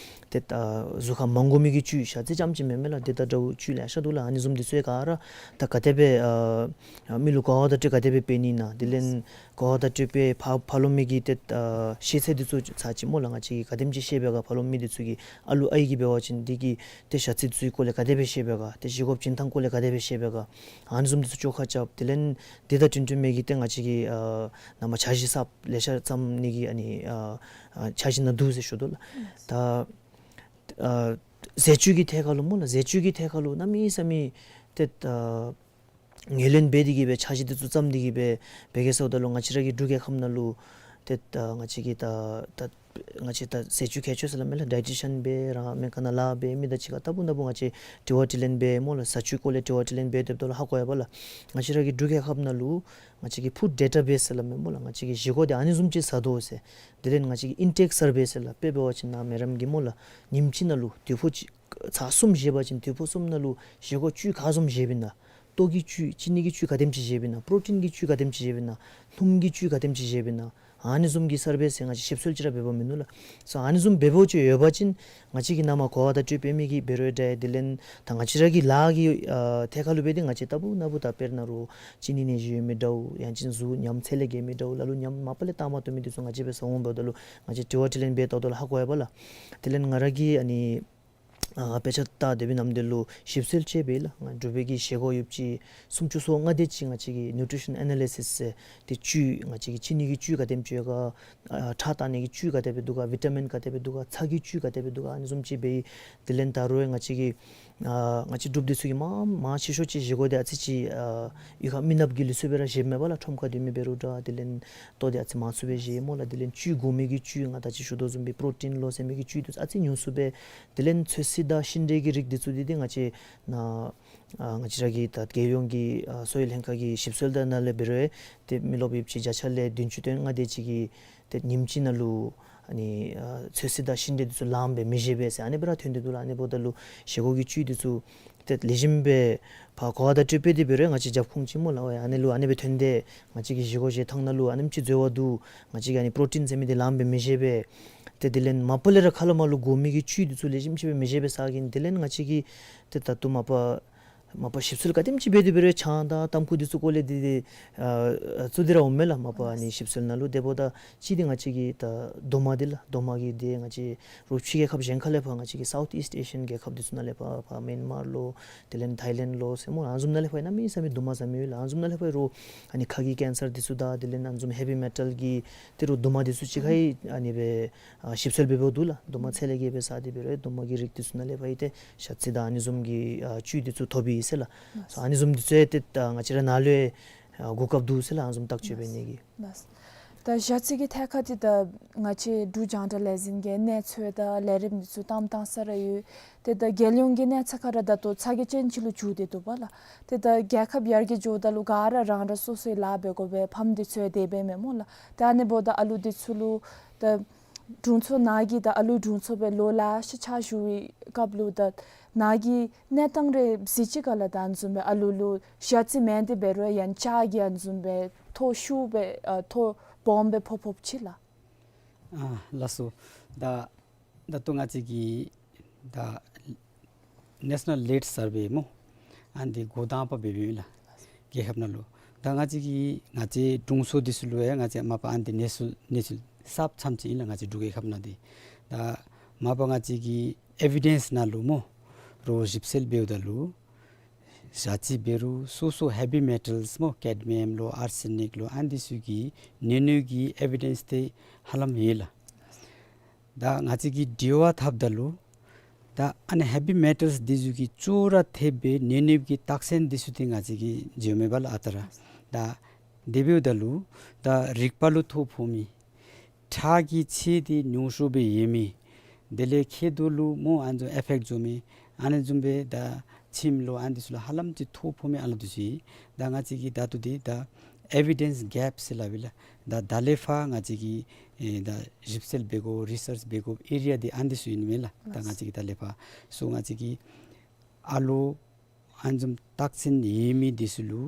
ཏེ་ཨ་གཟུགས་ཁར་མ་དགོ་མི་གི་བཅུད་ཞ་རྩི་རྐྱངམ་ཅིག་མེན་མས་ལགས། དེ་དང་འདྲཝ་བཅུད་ལེ་ཤ་འདུག་ལགས། ཨ་ནི་བཟུམ་འདི་ཚུ་ཡང་ག་ར་ད་ག་དེ་སྦེ་ཨ་མི་ལུ་གོ་བ་བརྡ་སྤྲོད་ག་དེ་སྦེ་འབད་ནི་ཨིན་ན། དེ་ལས་གོ་བ་བརྡ་སྤྲོད་པའི་ཕར་ཕར་ལོགས་མའི་གི་ཏེ་ཨ་ཤེས་ཚད་འདི་ཚུ་ཚར་གཅིག་སྨོ་ལགས། ང་བཅས་ཀྱིས་ག་དེམ་ཅིག་ཤེས་པས་ག། ཕར་ལོགས་མི་འདི་ཚུ་གིས་ཨ་ལུ་ཨའི་གིས་འབད་བ་ཅིན་འདི་གི་ཏེ་ཞ་རྩི་ཚུའི་སྐོར་ལས་ག་དེ་སྦེ་ཤེས་པས་ག། ཏེ་བཞེས་སྒོ་བྱིན་ཐངས་སྐོར་ལས་ག་དེ་སྦེ་ཤེས་པས་ག། ཨ་ནི་བཟུམ་འདི་ཚུ་བཅོ་ཁ་རྐྱབ། དེ་ལས་འདི་དང་འཁྲིལ་འཁྲིལ་མི་གི་ཏེ་ང་བཅས་ཀྱིས་ཨ་ནཱ་མར་འཆར་གཞི་གསརཔ་ལེ་ཤ་བརྩམ་ནི་གི་ཨ་ནི་ཨ་ཨ་འཆར་གཞི་ནང་འདུག་ཟེར་ཞུ་དོ་ལགས། ད་ཨ་ཟས་བཅུད་ཀྱི་ཐད་ཁར་ལུ་སྨོ་ལགས། ཟས་བཅུད་ཀྱི་ཐད་ཁར་ལུ་གནམ་མེད་ས་མེད་ཏེ་ཨ་ངོས་ལེན་འབད་དེ་གིས་སྦེ་འཆར་གཞི་འདི་ཚུ་བརྩམས་ཏེ་གིས་སྦེ་འབད་གེ་ཟེརཝ་ད་ལུ་ང་བཅས་ར་གི་འབྲུག་རྒྱལ་ཁབ་ནང་ལུ་ཏེ་ཨ་ང་བཅས་ཀྱིས་ད་ད་ང་བཅས་ད་ཟས་བཅུད་མཁས་མཆོག་ཟེར་སླབ་མས་ལགས། ཌའི་ཊི་ཤཱན་སྦེ་ར་སྨན་ཁང་ནང་ལཱ་འབད་མི་དང་གཅིག་ཁར་ལྟ་བུ་ལྟ་བུ་ང་བཅས་དྲི་བ་དྲིས་ལན་འབད་སྨོ་ལགས། ཟས་བཅུད་སྐོར་ལས་དྲི་བ་དྲིས་ལན་འབད་སྡོདཔ་ད་ལུ་ཧ་གོ་ཡི་པ་ལགས། ང་བཅས་ར་གི་འབྲུག་རྒྱལ་ཁབ་ནང་ལུ་ང་བཅས་ཀྱིས་ཕུཌ་ཌེ་ཊ་བེསི་ཟེར་སླབ་མས་སྨོ་ལགས། ང་བཅས་ཀྱིས་བཞེས་སྒོ་འདི་ཨ་ནི་བཟུམ་ཅིག་ཟ་དོ་ཟེར། དེ་ལས་ང་བཅས་ཀྱི་ཨིན་ཊེཀ་སར་བེ་ཟེར་ལགས། དཔེ་འབད་བ་ཅིན་ནཱ་མེ་རམ་གྱིས་སྨོ་ལགས། ཉིནམ་གཅིག་ནང་ལུ་དུས་ཕོ་གཅིག་ཚར་གསུམ་བཞེས་པ་ཅིན་དུས་ཕོ་གསུམ་ནང་ལུ་བཞེས་སྒོ་བཅུད་ག་བཟུམ་བཞེསཔ་ཨིན་ན། ལྟོ་གི་བཅུད་ཅི་ནི་གི་བཅུད་ག་དེམ་ཅིག་བཞེསཔ་ཨིན་ན། པྲོ་ཊིན་གྱི་བཅུད་ག་དེམ་ཅིག་བཞེསཔ་ཨིན་ན། སྣུམ་གྱི་བཅུད་ག་དེམ་ཅིག་བཞེསཔ་ཨིན་ན། ཨ་ནི་བཟུམ་གྱི་སར་བེ་ཟེར་ང་བཅས་ཞིབ་འཚོལ་ཅིག་ར་འབད་བ་མིན་ནུག་ལགས། སོ་ཨ་ནི་བཟུམ་འབད་བ་ཅིན་ཡོད་པ་ཅིན་ང་བཅས་ཀྱིས་ནཱ་མར་གོ་བ་བརྡ་སྤྲོད་འབད་མི་གིས་འབད་རུང་འདྲ། དེ་ལས་ད་ང་བཅས་ར་གི་ལཱ་གི་ཨ་ཐད་ཁར་ལུ་འབད་དེ་ང་བཅས་ལྟ་བུ་ན་བུ་ད་དཔེར་ན་རུང་ཅི་ནི་ནད་གཞི་ཡོད་མི་འདྲཝ་ཡང་ཅིན་གཟུགས་ཉམས་ཚད་ལས་བརྒལ་མི་འདྲཝ་ལ་ལུ་ཉམས་མ་པ་ལས་བཏང་མ་བཏུབ་མི་འདི་ཚུ་ང་བཅས་འབད་ས་འོང་འབདཝ་ད་ལུ་ང་བཅས་དྲི་བ་དྲིས་ལན་འབད་ལྟཝ་ད་ལུ་ཧ་གོ་ཡི་པ་ལགས། དེ་ལས་ང་ར་གིས་ཨ་ནི་ཨ་དཔེ་ཆ་ལྟ་སྡོད་པའི་ནམ་དུས་ལུ་ཞིབ་འཚོལ་ཅིག་འབད་ལགས། ང་འབྲུག་པའི་གི་བཞེས་སྒོ་ཡོདཔ་ཅིག་སུམ་ཅུ་སོ་ལྔ་དེ་ཅིག་ང་བཅས་ཀྱིས་ནིའུ་ཊི་རི་ཤཱན་ཨེ་ན་ལི་སིསི་ཟེར་ཏེ་བཅུད་ང་བཅས་ཀྱི་ཅི་ནི་གི་བཅུད་ག་དེམ་ཅིག་ཡོད་ག། ཨ་ཁྲག་བཏང་ནི་གི་བཅུད་ག་དེ་སྦེ་འདུག་ག། བི་ཊ་མིན་ག་དེ་སྦེ་འདུག་ག། ཚྭ་གི་བཅུད་ག་དེ་སྦེ་འདུག་ག། ཨ་ནི་བཟུམ་ཅིག་འབད་ཡི། དེ་ལས་ད་རུང་ང་བཅས་ཀྱི་ཨ་ང་བཅས་འབྲུགཔ་འདི་ཚུ་གིས་མ་མང་ཆེ་ཤོས་ཅིག་བཞེས་སྒོ་འདི་ཨ་ཙི་ཅིག་ཨ་གཡུས་ཁར་མི་ནགཔ་གི་ལུགས་སྲོལ་སྦེ་ར་བཞེསཔ་མས་པ་ལགས། ཁྲོམ་ཁར་སྡོད་མི་འབད་རུང་འདྲ། དེ་ལས་ལྟོ་འདི་ཨ་ཙི་མང་སུ་སྦེ་བཞེས་སྨོ་ལགས། དེ་ལས་བཅུད་དགོ་མི་གི་བཅུད་ང་ད་ཅི་ཞུ་དོ་བཟུམ་སྦེ་པྲོ་ཊིན་ལོ་ཟེར་མི་གི་བཅུད་འདི་ཚུ་ཨ་ཙི་ཉུང་སུ་སྦེ། དེ་ལས་ཚོད་བསྲེ་དང་ཤིང་འབྲས་ཀྱི་རིགས་འདི་ཚུ་འདི་འདི་ང་བཅས་ནཱ་ཨ་ང་བཅས་ར་གི་ད་རྒྱལ་ཡོངས་ཀྱི་ཨ་གསོ་བའི་ལྷན་ཁག་གི་ཞིབ་འཚོལ་དང་ནང་ལས་འབད་རུང་ཏེ་མི་རློབས་ཡོདཔ་ཅིག་བརྒྱ་ཆ་ལས་བདུན་ཅུ་དོན་ལྔ་དེ་ཅིག་གིས་ཏེ་ཉིནམ་གཅིག་ནང་ལུ་ཨ་ནི་ཨ་ཚོད་བསྲེ་དང་ཤིང་འབྲས་འདི་ཚུ་ལངམ་སྦེ་མི་བཞེས་པས་ཟེར་ཨ་ནི་སྦེ་ར་ཐོན་ཏེ་འདུག་ལགས། ཨ་ནི་འབདཝ་ད་ལུ་བཞེས་སྒོ་གི་བཅུད་འདི་ཚུ་ཏེ་ལེགས་ཤོམ་སྦེ་ཕར་གོ་བ་བརྡ་སྤྲོད་འབད་དེ་འབད་རུང་ང་བཅས་རྒྱབ་ཁུངས་ཅིག་སྨོ་ལགས། ཨོ་ཡ་ཨ་ནི་ལུ་ཨ་ནི་སྦེ་ཐོན་ཏེ་ང་བཅས་ཀྱི་བཞེས་སྒོ་བཞེས་ཐངས་ནང་ལུ་ཨ་ནེམ་ཅིག་འཛོལ་བ་འདུག། ང་བཅས་ཀྱིས་ཨ་ནི་པྲོ་ཊིན་ཟེར་མི་འདི་ལངམ་སྦེ་མི་བཞེས་པས། ཏེ་དེ་ལས་མ་པ་ལས་ར་ཁ་ལས་མར་ལུ་དགོ་མི་གི་བཅུད་འདི་ཚུ་ལེགས་ཤོམ་ཅིག་སྦེ་མི་བཞེས་པས་ཟེར་གིས། དེ་ལས་ང་བཅས་ཀྱིས་ཏེ་ད་ལྟོ་མ་པ་ མ་པ་ཞིབ་འཚོལ་ག་དེམ་ཅིག་འབད་དེ་འབད་རུང་ཆང་དང་ཏམ་ཁུ་འདི་ཚུ་སྐོར་ལས་འདི་འདི་ཨ་ཚུ་འདི་ར་འོངམ་མས་ལགས། མ་པ་ཨ་ནི་ཞིབ་འཚོལ་ནང་ལུ་དེ་འབདཝ་ད་གཅིག་འདི་ང་བཅས་ཀྱི་ད་རྡོག་མ་འདི་ལགས། རྡོག་མ་གི་འདི་ང་བཅས་རོགས་ཕྱི་རྒྱལ་ཁབ་གཞན་ཁ་ལས་ཕར་ང་བཅས་ཀྱི་South East Asian རྒྱལ་ཁབ་འདི་ཚུ་ནང་ལས་ཕར་ཕར་མེན་མར་ལོ་དེ་ལས་ཐའི་ལེནཌ་ལོ་ཟེར་སྨོ། ཨ་ནི་བཟུམ་ནང་ལས་ཕར་གནམ་མེད་ས་མེད་རྡོག་མ་ཟ་མི་ཡོད་ལགས། ཨ་ནི་བཟུམ་ནང་ལས་ཕར་རོགས་ཨ་ནི་ཁ་གི་ཀེན་སར་འདི་ཚུ་དང་དེ་ལས་ཨ་ནི་བཟུམ་ཧེ་བི་མེ་ཊལ་གྱི་ཏི་རུ་རྡོག་མ་འདི་ཚུ་གཅིག་ཁར་ཨ་ནི་སྦེ་ཨ་ཞིབ་འཚོལ་འབད་འབདཝ་འདུག་ལགས། རྡོག་མ་ཚད་ལས་བརྒལ་སྦེ་ཟ་སྟེ་འབད་རུང་རྡོག་མ་གི་རིགས་འདི་ཚུ་ནང་ལས་ཕར་ཨིན་ཏེ་ཞ་ཚི་དང་ཨ་ནི་བཟུམ་གྱི་ཨ་བཅུད་འདི་ཚུ་ཐོབ་ཨིན་ཟེར་ལགས། ལགས། སོ་ཨ་ནི་བཟུམ་འདི་ཚུ་ཡང་ཏེ་ད་ང་བཅས་ར་ནཱ་ལུ་ཡང་ཨ་གོ་སྐབས་འདུག་ཟེར་ལགས། ཨ་ནི་བཟུམ་བརྟག་དཔྱད་འབད་ནི་གི། ལགས། ད་ཞ་ཚི་གི་ཐད་ཁར་འདི་ད་ང་བཅས་འབྲུག་རྒྱང་བསྒྲགས་ལས་འཛིན་གྱིས་གནས་ཚུལ་དང་ལས་རིམ་འདི་ཚུ་བཏངམ་བཏང་ས་ར་ཡོད། ཏེ་ད་རྒྱལ་ཡོངས་ཀྱི་གནས་ཚད་ཁར་ར་ད་ལྟོ་ཚ་གྱང་ཅན་ཅིག་ལུ་འགྱུར་ཏེ་འདུག་པ་ལགས། ཏེ་ད་རྒྱལ་ཁབ་ཡར་རྒྱས་འགྱོཝ་ད་ལུ་ག་ར་རང་རང་སོ་སོའི་ལཱ་འབད་དགོ་པས། ཕམ་འདི་ཚུ་ཡང་དེ་སྦེ་མས་སྨོ་ལགས། ད་ཨ་ནི་འབདཝ་ད་ཨ་ལུ་འདི་ཚུ་ལུ་ད་དྲུང་འཚོ་ནཱ་གི་ད་ཨ་ལུ་དྲུང་འཚོ་སྦེ་ལོ་ལེ་ཤ་ཕྱག་ཞུ་བའི་སྐབས་ལུ་ད་ནཱ་གི་གནས་སྟངས་རེ་གཟིགས་ཅི་ག་ལགས། ད་ཨ་ནི་བཟུམ་སྦེ་ཨ་ལུ་ལུ་ཞ་ཚི་མེན་ཏེ་འབད་རུང་ཡང་ལྕགས་ཀྱི་ཨ་ནི་བཟུམ་སྦེ་ཐོ་ཤུགས་སྦེ་ཨ་ཐོ་སྦོམ་སྦེ་ཕོག་ཕོགཔ་ཅིག་ལགས། ཨ་ལགས་སོ། ད་ད་ལྟོ་ང་བཅས་ཀྱི་ད་ནེ་ཤ་ནཱལ་ལེཌ་སར་ཝེ་སྨོ། ཨ་ནི་འདི་འགོ་དང་པ་འབད་འབདཝ་ཨིན་ལགས། རྒྱལ་ཁབ་ནང་ལུ། ད་ང་བཅས་ཀྱི་ང་བཅས་དྲུང་འཚོ་འདི་ཚུ་ལུ་ཡང་ང་བཅས་མ་པ་ཨ་ནི་འདི་གནས་ཚུལ་གནས་ཚུལ་གསརཔ་ཙམ་ཅིག་ཨིན་ལགས། ང་བཅས་འབྲུག་རྒྱལ་ཁབ་ནང་འདི། ད་མ་པ་ང་བཅས་ཀྱི་ཨེ་བི་ཌེནསི་ནང་ལུ་སྨོ། རོགས་ཞིབ་འཚོལ་འབདཝ་ད་ལུ་ཞ་ཚི་འབད་རུང་སོ་སོ་ཧེ་བི་མེ་ཊལ་སྨོ། ཀེཌ་མི་ཡམ་ལོ་ཨར་སེ་ནིཀ་ལོ་ཨ་ནི་འདི་ཚུ་གི་ནུས་ནུས་ཀྱི་ཨེ་བི་ཌེནསི་འདི་ཧ་ལམ་ཡོད་ལགས། ད་ང་བཅས་ཀྱིས་དྲི་བ་འཐབ་ད་ལུ་ད་ཨ་ནི་ཧེ་བི་མེ་ཊལ་འདི་ཚུ་གི་ཅོག་ར་འཐདཔ་སྦེ་ནུས་ནུས་ཀྱི་རྟགས་མཚན་འདི་ཚུ་འདི་ང་བཅས་ཀྱིས་འཇལཝ་མེད་པ་ལགས་ཨ་རྟག་ར། ད་དེ་འབདཝ་ད་ལུ་ད་རིག་པ་ལུ་ཐོ་ཕོག་མི། ཁྲག་གི་ཚད་འདི་ཉུང་ཤོས་སྦེ་ཡོད་མི། དེ་ལས་མཁལ་རྡོག་ལུ་སྨོ་ཨ་ནི་ཚུ་ཨེ་ཕེཀཊ་འགྱོ་མི། ཨ་ནི་བཟུམ་སྦེ་ད་མཆིནམ་ལོ་ཨ་ནི་འདི་ཚུ་ལུ་ཧ་ལམ་ཅིག་ཐོ་ཕོག་མི་ཨ་ལུ་འདི་ཚུ་ཨིན། ད་ང་བཅས་ཀྱིས་ད་ལྟོ་འདི་ད་ཨེ་བི་ཌེནསི་གེཔ་ཟེར་སླབ་ཨིན་ལགས། ད་ད་ལས་ཕར་ང་བཅས་ཀྱིས་ཨེ་ད་ཞིབ་འཚོལ་འབད་དགོ་རི་སརཆ་འབད་དགོ་ཨེ་རི་ཡ་འདི་ཨ་ནི་འདི་ཚུ་ཨིན་མས་ལགས། ད་ང་བཅས་ཀྱིས་ད་ལས་ཕར་སོ་ང་བཅས་ཀྱིས་ཨ་ལུ་ཨ་ནི་བཟུམ་རྟགས་མཚན་ཡོད་མི་འདི་ཚུ་ལུ་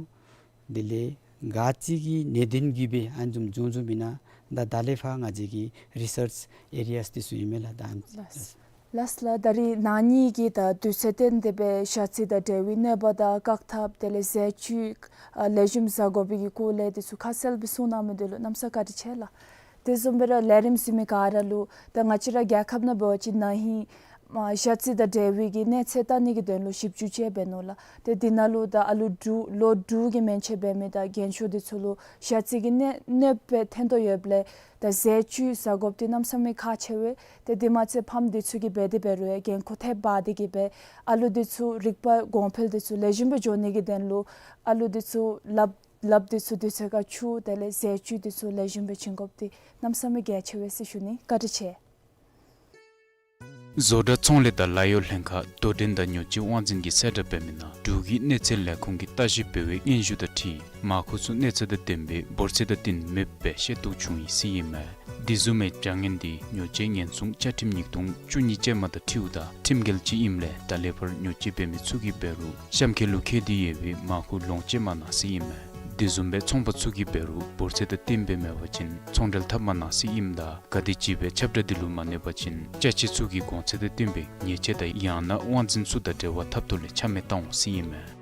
དེ་ལས་ག་ཅི་གི་གནད་དོན་གྱིས་སྦེ་ཨ་ནི་བཟུམ་བྱུང་བྱུངམ་ཨིན་ན་ད་ད་ལས་ཕར་ང་བཅས་ཀྱི་རི་སརཆ་ཨེ་རི་ཡཱས་འདི་ཚུ་ཨིན་མས་ལགས། ད་ཨ་ནི་ལགས། ལགས་ལགས། ད་རིས་ནཱ་ངེ་གི་ད་དུས་ཚོད་བཏོན་ཏེ་སྦེ་ཞ་ཚི་དང་འབྲེལ་བའི་གནོད་པ་དང་བཀག་ཐབས་དེ་ལས་ཟས་བཅུད་ཨ་ལེགས་ཤོམ་ཟ་དགོ་པའི་གི་སྐོར་ལས་འདི་ཚུ་ཁ་གསལ་སྦེ་གསུང་གནང་མི་འདི་ལུ་གནམ་ས་བཀའ་དྲིན་ཆེ་ལགས། དེ་བཟུམ་སྦེ་ར་ལས་རིམ་གཟིགས་མི་ག་ར་ལུ་ད་ང་བཅས་ར་རྒྱལ་ཁབ་ནང་འབད་བ་ཅིན་ན་ཧིང་ཨ་ཞ་ཚི་དང་འབྲེལ་བའི་གི་གནས་ཚད་བལྟ་ནི་གི་དོན་ལུ་ཞིབ་འཇུག་ཅིག་འབད་ནུག་ལགས། ཏེ་འདི་ནང་ལུ་ད་ཨ་ལུ་དྲུག་ལོ་དྲུག་གི་མན་ཆད་འབད་མི་དང་རྒན་ཤོས་འདི་ཚུ་ལུ་ཞ་ཚི་གི་གནོད་གནོད་པ་ཐོན་དོ་ཡོདཔ་ལས་ད་ཟས་བཅུད་ཟ་དགོཔ་འདི་གནམ་ས་མེད་ཁག་ཆེ་བས། ཏེ་འདི་མ་ཚད་ཕམ་འདི་ཚུ་གིས་འབད་དེ་འབད་རུང་ཡང་འགན་ཁུར་ཐེབས་འབག་སྟེ་གིས་སྦེ་ཨ་ལུ་འདི་ཚུ་རིག་པ་གོང་འཕེལ་འདི་ཚུ་ལེགས་ཤོམ་སྦེ་འགྱོ་ནི་གི་དོན་ལུ་ཨ་ལུ་འདི་ཚུ་ལགཔ་ལགཔ་འདི་ཚུ་དུས་ཚོད་ཁར་འཁྱུ་དེ་ལས་ཟས་བཅུད་འདི་ཚུ་ལེགས་ཤོམ་སྦེ་བྱིན་དགོཔ་འདི་གནམ་ས་མེད་གལ་ཆེ་བས་ཟེར་ཞུ་ནི། བཀའ་དྲིན་ཆེ། བཟོ་གྲྭ་ཚོང་ལས་དང་ལཱ་གཡོག་ལྷན་ཁག་དོ་འགྲན་དང་ཉོ་སྤྱོད་དབང་འཛིན་གྱིས་གསལ་བསྒྲགས་འབད་མི་ནང་འབྲུག་གི་གནས་ཚད་ལས་ཁུངས་ཀྱིས་ལྟ་ཞིབ་འབད་བའི་སྙན་ཞུ་དང་འཁྲིལ་མར་ཁུ་ཚུ་གནས་ཚད་དང་ལྡནམ་སྦེ་འབོར་ཚད་དང་བསྟུན་མེདཔ་སྦེ་ཤེས་རྟོགས་བྱུང་ཡི་ཟེར་ཨིན་མས། དེ་བཟུམ་མའི་བྱ་ངན་འདི་ཉོ་སྤྱོད་ཉེན་སྲུང་བཅའ་ཁྲིམས་ཉིས་སྟོང་བཅུ་གཉིས་ཅན་མ་དང་འཁྲིལཝ་ད་ཁྲིམས་འགལ་ཅིག་ཨིནམ་ལས་ད་ལས་ཕར་ཉོ་སྤྱོད་འབད་མི་ཚུ་གིས་འབད་རུང་གཤམ་འཁོད་ལུ་བཀོད་དེ་ཡོད་པའི་མར་ཁུ་ལོངས་སྤྱོད་མ་གནང་ཟེར་ཨིན་མས། དེ་བཟུམ་སྦེ་ཚོང་པ་ཚུ་གིས་འབད་རུང་འབོར་ཚད་དང་བསྟུནམ་སྦེ་མེད་པ་ཅིན་ཚོང་འབྲེལ་འཐབ་མ་གནང་ཟེར་ཨིནམ་ད་ག་དེམ་ཅིག་སྦེ་ཁྱབ་བསྒྲགས་འདི་ལུ་མ་གནས་པ་ཅིན་ཅ་ཆས་ཚུ་གི་གོང་ཚད་དང་བསྟུན་པའི་ཉེས་ཆད་དང་ཡང་ན་དབང་འཛིན་ཚུ་དང་འབྲེལ་བ་འཐབ་ཐོག་ལས་ཆ་མེད་བཏང་འོང་ཟེར་ཨིན་མས།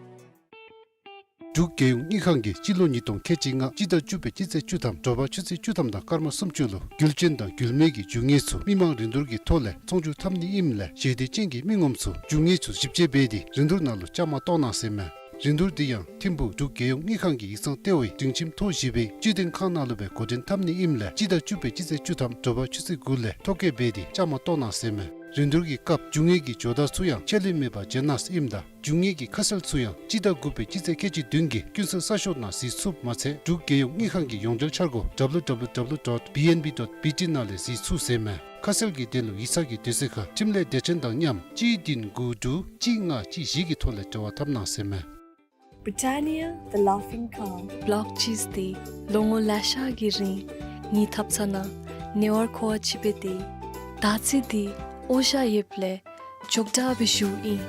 འབྲུག་རྒྱལ་ཡོངས་དངུལ་ཁང་གིས་སྤྱི་ལོ་ཉིས་སྟོང་ཁལ་གཅིག་ལྔ་སྤྱི་ཟླ་བཅུ་པའི་སྤྱི་ཚེས་བཅུ་ཐམ་དྲོ་པ་ཆུ་ཚོད་བཅུ་ཐམ་དང་སྐར་མ་སུམ་ཅུ་ལུ་རྒྱུ་ཅན་དང་རྒྱུ་མེད་ཀྱི་རྒྱུ་དངོས་ཚུ་མི་མང་རིན་བསྡུར་གྱི་ཐོག་ལས་ཚོང་བསྒྱུར་འཐབ་ནི་ཨིནམ་ལས་ཞལ་འདེབས་ཅན་གྱི་མི་ངོམ་ཚུ་རྒྱུ་དངོས་ཚུ་ཞིབ་དཔྱད་འབད་དེ་རིན་བསྡུར་ནང་ལུ་བཅའ་མར་གཏོགས་གནང་ཟེར་མས། རིན་བསྡུར་འདི་ཡང་ཐིམ་ཕུག་འབྲུག་རྒྱལ་ཡོངས་དངུལ་ཁང་གི་ཡིག་ཚང་ལྟེ་བའི་སྒྲིང་ཁྱིམ་ཐོག་བཞི་པའི་སྤྱི་དོན་ཁང་ནང་ལུ་སྦེ་འགོ་འདྲེན་འཐབ་ནི་ཨིནམ་ལས་སྤྱི་ཟླ་བཅུ་པའི་སྤྱི་ཚེས་བཅུ་ཐམ་དྲོ་པ་ཆུ་ཚོད་དགུ་ལས་ཐོ་བཀོད་འབད་དེ་བཅའ་མར་གཏོགས་གནང་ཟེར་མས། རིན་བསྡུར་གྱི་སྐབས་རྒྱུ་དངོས་ཀྱི་ཇོ་བདག་ཚུ་ཡང་ཆད་ལུས་མེད་པར་མཇལ་གནང་ཟེར་ཨིནམ་ད་རྒྱུ་དངོས་ཀྱི་ཁ་གསལ་ཚུ་ཡང་སྤྱི་ཟླ་དགུ་པའི་སྤྱི་ཚེས་ཁལ་གཅིག་བདུན་གྱི་ཀུན་གསལ་གསར་ཤོག་ནང་གཟིགས་ཚུགསཔ་མ་ཚད་འབྲུག་རྒྱལ་ཡོངས་དངུལ་ཁང་གི་ཡོངས་འབྲེལ་འཆར་སྒོ་W W W dot B N B dot B T ནང་ལས་གཟིགས་ཚུགས་ཟེར་མས། ཁ་གསལ་གྱི་དོན་ལུ་ཡིག་ཚང་གི་དུས་ཚོད་ཁར་འཕྲིན་ལས་སྡེ་ཚན་དང་མཉམ་གཅིག་བདུན་དགུ་དྲུག་གཅིག་ལྔ་གཅིག་བཞི་གི་ཐོག་ལས་འབྲེལ་བ་འཐབ་གནང་ཟེར་མས། Britannia, the laughing calm. བོལ་ཅིས་འདི་ལོ་ངོ་ལེ་ཤ་གི་རིང་ངེའི་ཐབ་ཚང་ནང་ཉེ་བར་མཁོ་བ་ཅིག་སྦེ་སྡོད། ད་ཅི་འདི་འོང་ཤ་ཡོདཔ་ལས་ཅོག་འཐདཔ་སྦེ་བཞུགས་ཨིན།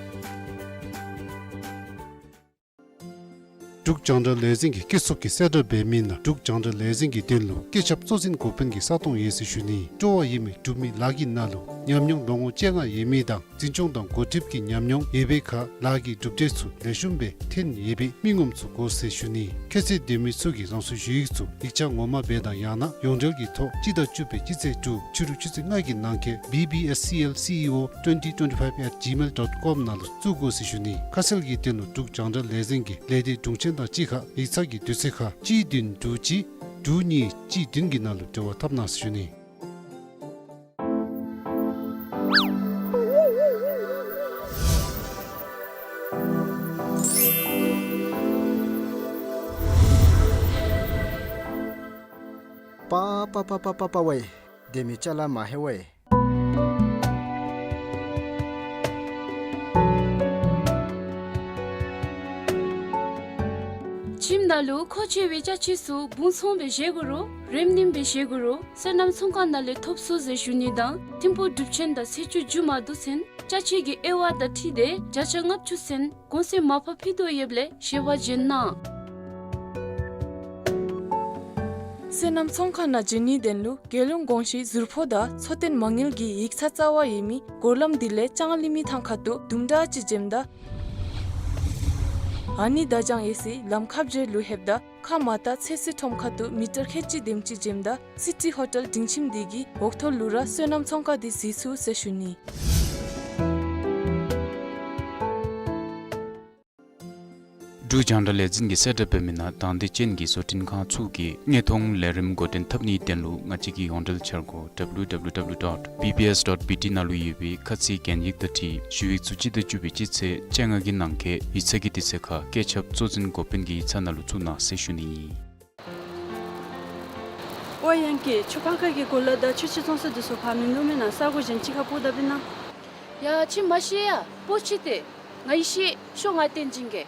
འབྲུག་རྒྱང་བསྒྲགས་ལས་འཛིན་གྱི་སྐྱེ་ཚུལ་གྱི་གསལ་བསྒྲགས་འབད་མི་ནང་འབྲུག་རྒྱང་བསྒྲགས་ལས་འཛིན་གྱི་དོན་ལུ་བཀོད་ཁྱབ་གཙོ་འཛིན་འགོ་དཔོན་གྱི་ས་སྟོང་ཡོད་ཟེར་ཞུ་ནི། སྤྲོ་བ་ཡོད་མི་འབྲུག་མི་ལཱ་གི་ནང་ལུ་ཉམས་མྱོང་ལོ་ངོ་བཅོ་ལྔ་ཡོད་མི་དང་འཛིན་སྐྱོང་དང་འགོ་ཁྲིདཔ་གི་ཉམས་མྱོང་ཡོད་པའི་ཁར་ལཱ་གི་གྲུབ་འབྲས་ཚུ་ལེགས་ཤོམ་སྦེ་ཐོན་ཡོད་པའི་མི་ངོམ་ཚུ་དགོ་ཟེར་ཞུ་ནི། ཁྱད་ཚད་ལྡན་མི་ཚུ་གིས་རང་སོའི་ཞུ་ཡིག་ཚུ་ཡིག་ཆ་ངོ་མ་སྦེ་དང་ཡང་ན་ཡོངས་འབྲེལ་གྱི་ཐོག་སྤྱི་ཟླ་བཅུ་པའི་སྤྱི་ཚེས་དྲུག་ཕྱི་རུ་ཆུ་ཚོད་ལྔ་གི་ནང་འཁོད་B B S C L C E O twenty twenty-five at gmail dot com ནང་ལུ་བཙུགས་དགོ་ཟེར་ཞུ་ནི། ཁ་གསལ་གྱི་དོན་ལུ་འབྲུག་རྒྱང་བསྒྲགས་ལས་འཛིན་གྱི་ལས་སྡེ་དྲུང་ཆེན་དང་གཅིག་ཁར་ཡིག་ཚང་གི་དུས་ཚོད་ཁར་གཅིག་བདུན་དྲུག་གཅིག་དྲུག་གཉིས་གཅིག་བདུན་གྱི་ནང་ལུ་འབྲེལ་བ་འཐབ་གནང་ཟེར་ཞུ་ནི། པ་པ་པ་པ་པ་པ་ཝེ། སྡེ་མི་ཅ་ལ་མ་ཧེ་ཝེ། ཁྱིམ་ནང་ལུ་མཁོ་ཆེ་བའི་ཅ་ཆས་ཚུ་སྦུང་ཚོང་སྦེ་བཞེས་དགོ་རུང་རིམ་བསྣུན་སྦེ་བཞེས་དགོ་རུང་སོ་ནམ་ཚོང་ཁང་ནང་ལས་ཐོབ་ཚུགས་ཟེར་ཞུ་ནི་དང་ཐིམ་ཕུག་གྲུབ་ཆེན་དང་ཚེས་བཅུ་མཇུག་མ་བསྡུ་ཚུན་ཅ་ཆས་ཀྱི་དབྱེ་བ་དང་འཁྲིལ་ཏེ་བརྒྱ་ཆ་ལྔ་བཅུ་ཚུན་གོང་ཚད་མར་ཕབ་ཕུལ་དོ་ཡོདཔ་ལས་ཞལ་པར་བྱོན་གནང་། སོ་ནམ་ཚོང་ཁང་ནང་འབྱོན་ནིའི་དོན་ལུ་རྒྱལ་ཡོངས་གོང་ཞུས་ཟུར་ཕོགས་དང་འཚོ་རྟེན་མ་དངུལ་གྱི་ཡིག་ཚང་རྩ་བ་ཡོད་མི་སྒོ་ལམ་འདི་ལས་ལྕང་གླིང་མི་ཐང་ཁ་ཐུག་དུམ་གྲ་ཅིག་འབྱོནམ་ད་ཨ་ནི་བརྡ་བྱང་ཡོད་སའི་ལམ་ཁ་བརྒྱད་ལུ་ལྷོདཔ་ད་ཁ་མར་ལྟ་ཚོད་བསྲེ་ཁྲོམ་ཁ་ཐུག་མི་ཊར་ཁལ་གཅིག་དེམ་ཅིག་འབྱོནམ་ད་སི་ཊི་ཧོ་ཊེལ་སྒྲིང་ཁྱིམ་འདི་གི་འོག་ཐོག་ལུ་ར་སོ་ནམ་ཚོང་ཁང་འདི་གཟིགས་ཚུགས་ཟེར་ཞུ་ནི། འབྲུག་རྒྱང་བསྒྲགས་ལས་འཛིན་གྱི་གསལ་བསྒྲགས་འབད་མི་ནང་དང་འདོད་ཅན་གྱི་བཟོ་སྐྲུན་ཁང་ཚུ་གིས་དངོས་མཐོང་ལས་རིམ་འགོ་འདྲེན་འཐབ་ནིའི་དོན་ལུ་ང་བཅས་ཀྱི་ཡོངས་འབྲེལ་འཆར་སྒོ་W W W dot B B S dot B T ནང་ལུ་ཡོད་པའི་ཁ་ཚིག་གན་ཡིག་དང་འཁྲིལ་ཞུ་ཡིག་ཚུ་སྤྱི་ཟླ་བཅུ་པའི་སྤྱི་ཚེས་བཅོ་ལྔ་གི་ནང་འཁོད་ཡིག་ཚང་གི་དུས་ཚོད་ཁར་བཀོད་ཁྱབ་གཙོ་འཛིན་འགོ་དཔོན་གྱི་ཡིག་ཚང་ནང་ལུ་བཙུགས་གནང་ཟེར་ཞུ་ནི་ཨིན། ཨོ་ཡང་ཀི་ཆུ་ཕག་ཁ་གི་གོ་ལ་དང་ཆུ་ཆེན་ཚོང་ས་འདི་ཚུ་ཕར་མིན་འདུག་མེན་ན་ས་གོ་གཞན་ཅིག་ཁར་སྤོ་ད་པིན་ན། ཡ་ཁྱིམ་མ་ཤེས་ཡ་སྤོ་ཅི་སྟེ། ང་ཡི་ཤེས་ཤོ་ང་བསྟན་ཅིང་གེ།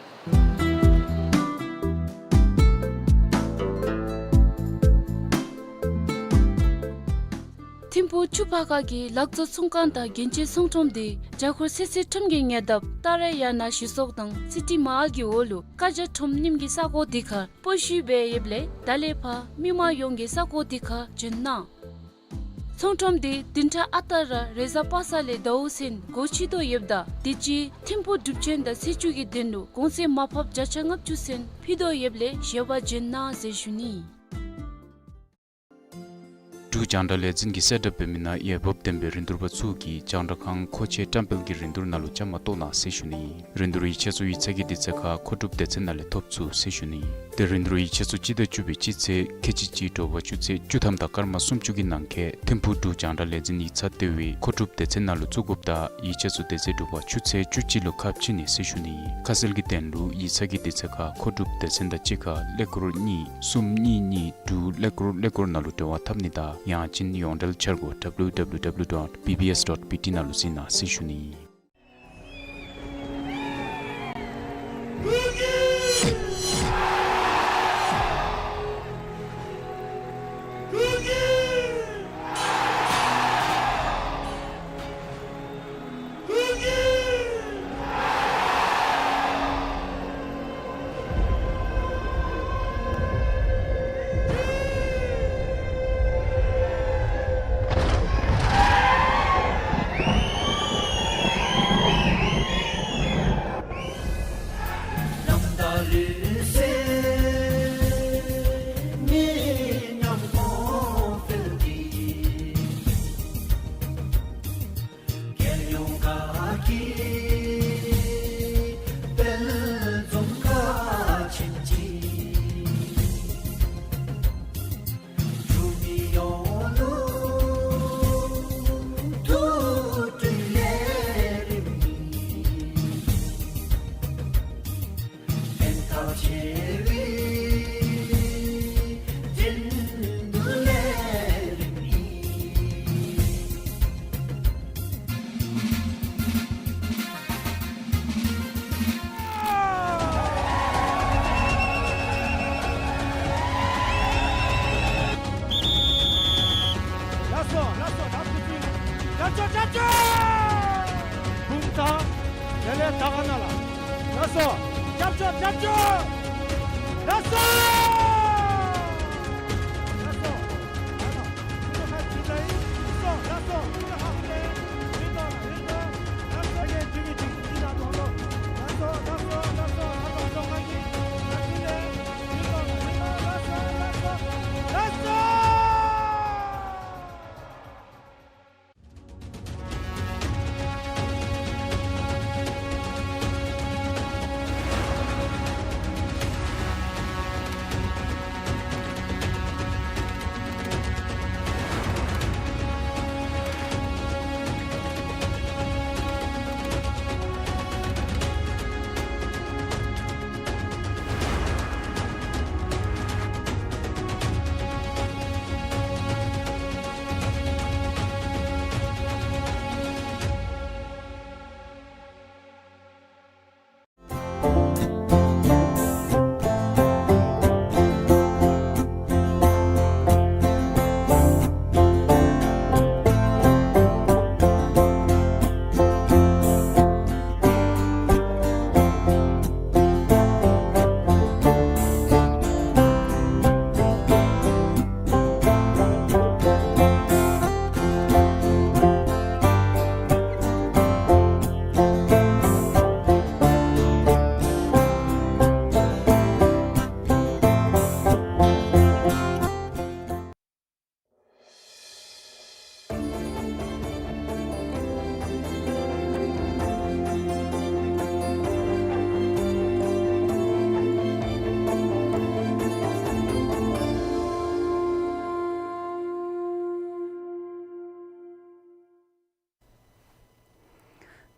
ཐིམ་ཕུག་ཆུ་ཕག་ཁ་གི་ལག་བཟོ་ཚོང་ཁང་དང་རྒྱན་ཆའི་ཚོང་ཁྲོམ་འདི་རྒྱ་ཁོར་སེ་སེ་ཁྲོམ་གྱི་ཉེ་འདབས་ཏཱ་ར་ཡ་ན་གཞི་ཚོགས་དང་སི་ཊི་མ་ཧཱལ་གྱི་འོག་ལུ་ཀ་ཇ་ཁྲོམ་རྙིངམ་གི་ས་གོ་འདི་ཁར་སྤོ་ཞུ་འབད་ཡོདཔ་ལས་ད་ལས་ཕར་མི་མང་ཡོངས་ཀྱིས་ས་གོ་འདི་ཁར་འབྱོན་གནང་། ཚོང་ཁྲོམ་འདི་བདུན་ཕྲག་ཨ་རྟག་ར་རེས་གཟའ་པ་སངས་ལས་ཟླཝ་ཚུན་སྒོ་ཕྱེ་དོ་ཡོདཔ་ད་དུས་ཅི་ཐིམ་ཕུག་གྲུབ་ཆེན་དང་ཚེས་བཅུ་གི་དོན་ལུ་གོང་ཚད་མར་ཕབ་བརྒྱ་ཆ་ལྔ་བཅུ་ཚུན་ཕུལ་དོ་ཡོདཔ་ལས་ཞལ་པར་འབྱོན་གནང་ཟེར་ཞུ་ནི། འབྲུག་རྒྱང་བསྒྲགས་ལས་འཛིན་གྱི་གསལ་བསྒྲགས་འབད་མི་ནང་འོས་འབབ་ལྡན་པའི་རིན་བསྡུར་པ་ཚུ་གིས་རྒྱང་བསྒྲགས་ཁང་མཁོ་ཆས་བཀྲམ་སྤེལ་གྱི་རིན་བསྡུར་ནང་ལུ་བཅའ་མར་གཏོགས་གནང་ཟེར་ཞུ་ནི། རིན་བསྡུར་ཡིག་ཆ་ཚུ་ཡིག་ཚང་གི་དུས་ཚོད་ཁར་མཁོ་སྒྲུབ་སྡེ་ཚན་ནང་ལས་ཐོབ་ཚུགས་ཟེར་ཞུ་ནི། ཏེ་རིན་བསྡུར་ཡིག་ཆ་ཚུ་སྤྱི་ཟླ་བཅུ་པའི་སྤྱི་ཚེས་ཁལ་གཅིག་གཅིག་དྲོ་པ་ཆུ་ཚོད་བཅུ་ཐམ་དང་སྐར་མ་སུམ་ཅུ་གི་ནང་འཁོད་ཐིམ་ཕུག་འབྲུག་རྒྱང་བསྒྲགས་ལས་འཛིན་ཡིག་ཚང་ལྟེ་བའི་མཁོ་སྒྲུབ་སྡེ་ཚན་ནང་ལུ་བཙུགས་དགོཔ་ད་ཡིག་ཆ་ཚུ་དེ་ཚེ་དྲོ་པ་ཆུ་ཚོད་བཅུ་གཅིག་ལུ་ཁ་ཕྱེ་ནི་ཟེར་ཞུ་ནི། ཁ་གསལ་གྱི་དོན་ལུ་ཡིག་ཚང་གི་དུས་ཚོད་ཁར་མཁོ་སྒྲུབ་སྡེ་ཚན་དང་གཅིག་ཁར་ཀླད་ཀོར་གཉིས་གསུམ་གཉིས་གཉིས་དྲུག་ཀླད་ཀོར་ཀླད་ཀོར་ནང་ལུ་འབྲེལ་བ་འཐབ་ནི་དང་ཡང་ཅིན་ཡོངས་འབྲེལ་འཆར་སྒོ་W W W dot B B S dot B T ནང་ལུ་གཟིགས་གནང་ཟེར་ཞུ་ནི། ལགས་སོ་ལགས་སོ། ད་ཕུ་ཚུ་རྒྱབ་སྐྱོར་རྒྱབ་སྐྱོར། བུམ་ཐང་དེ་ལས་དར་དཀར་ན་ལ། ལགས་སོ། རྒྱབ་སྐྱོར་རྒྱབ་སྐྱོར།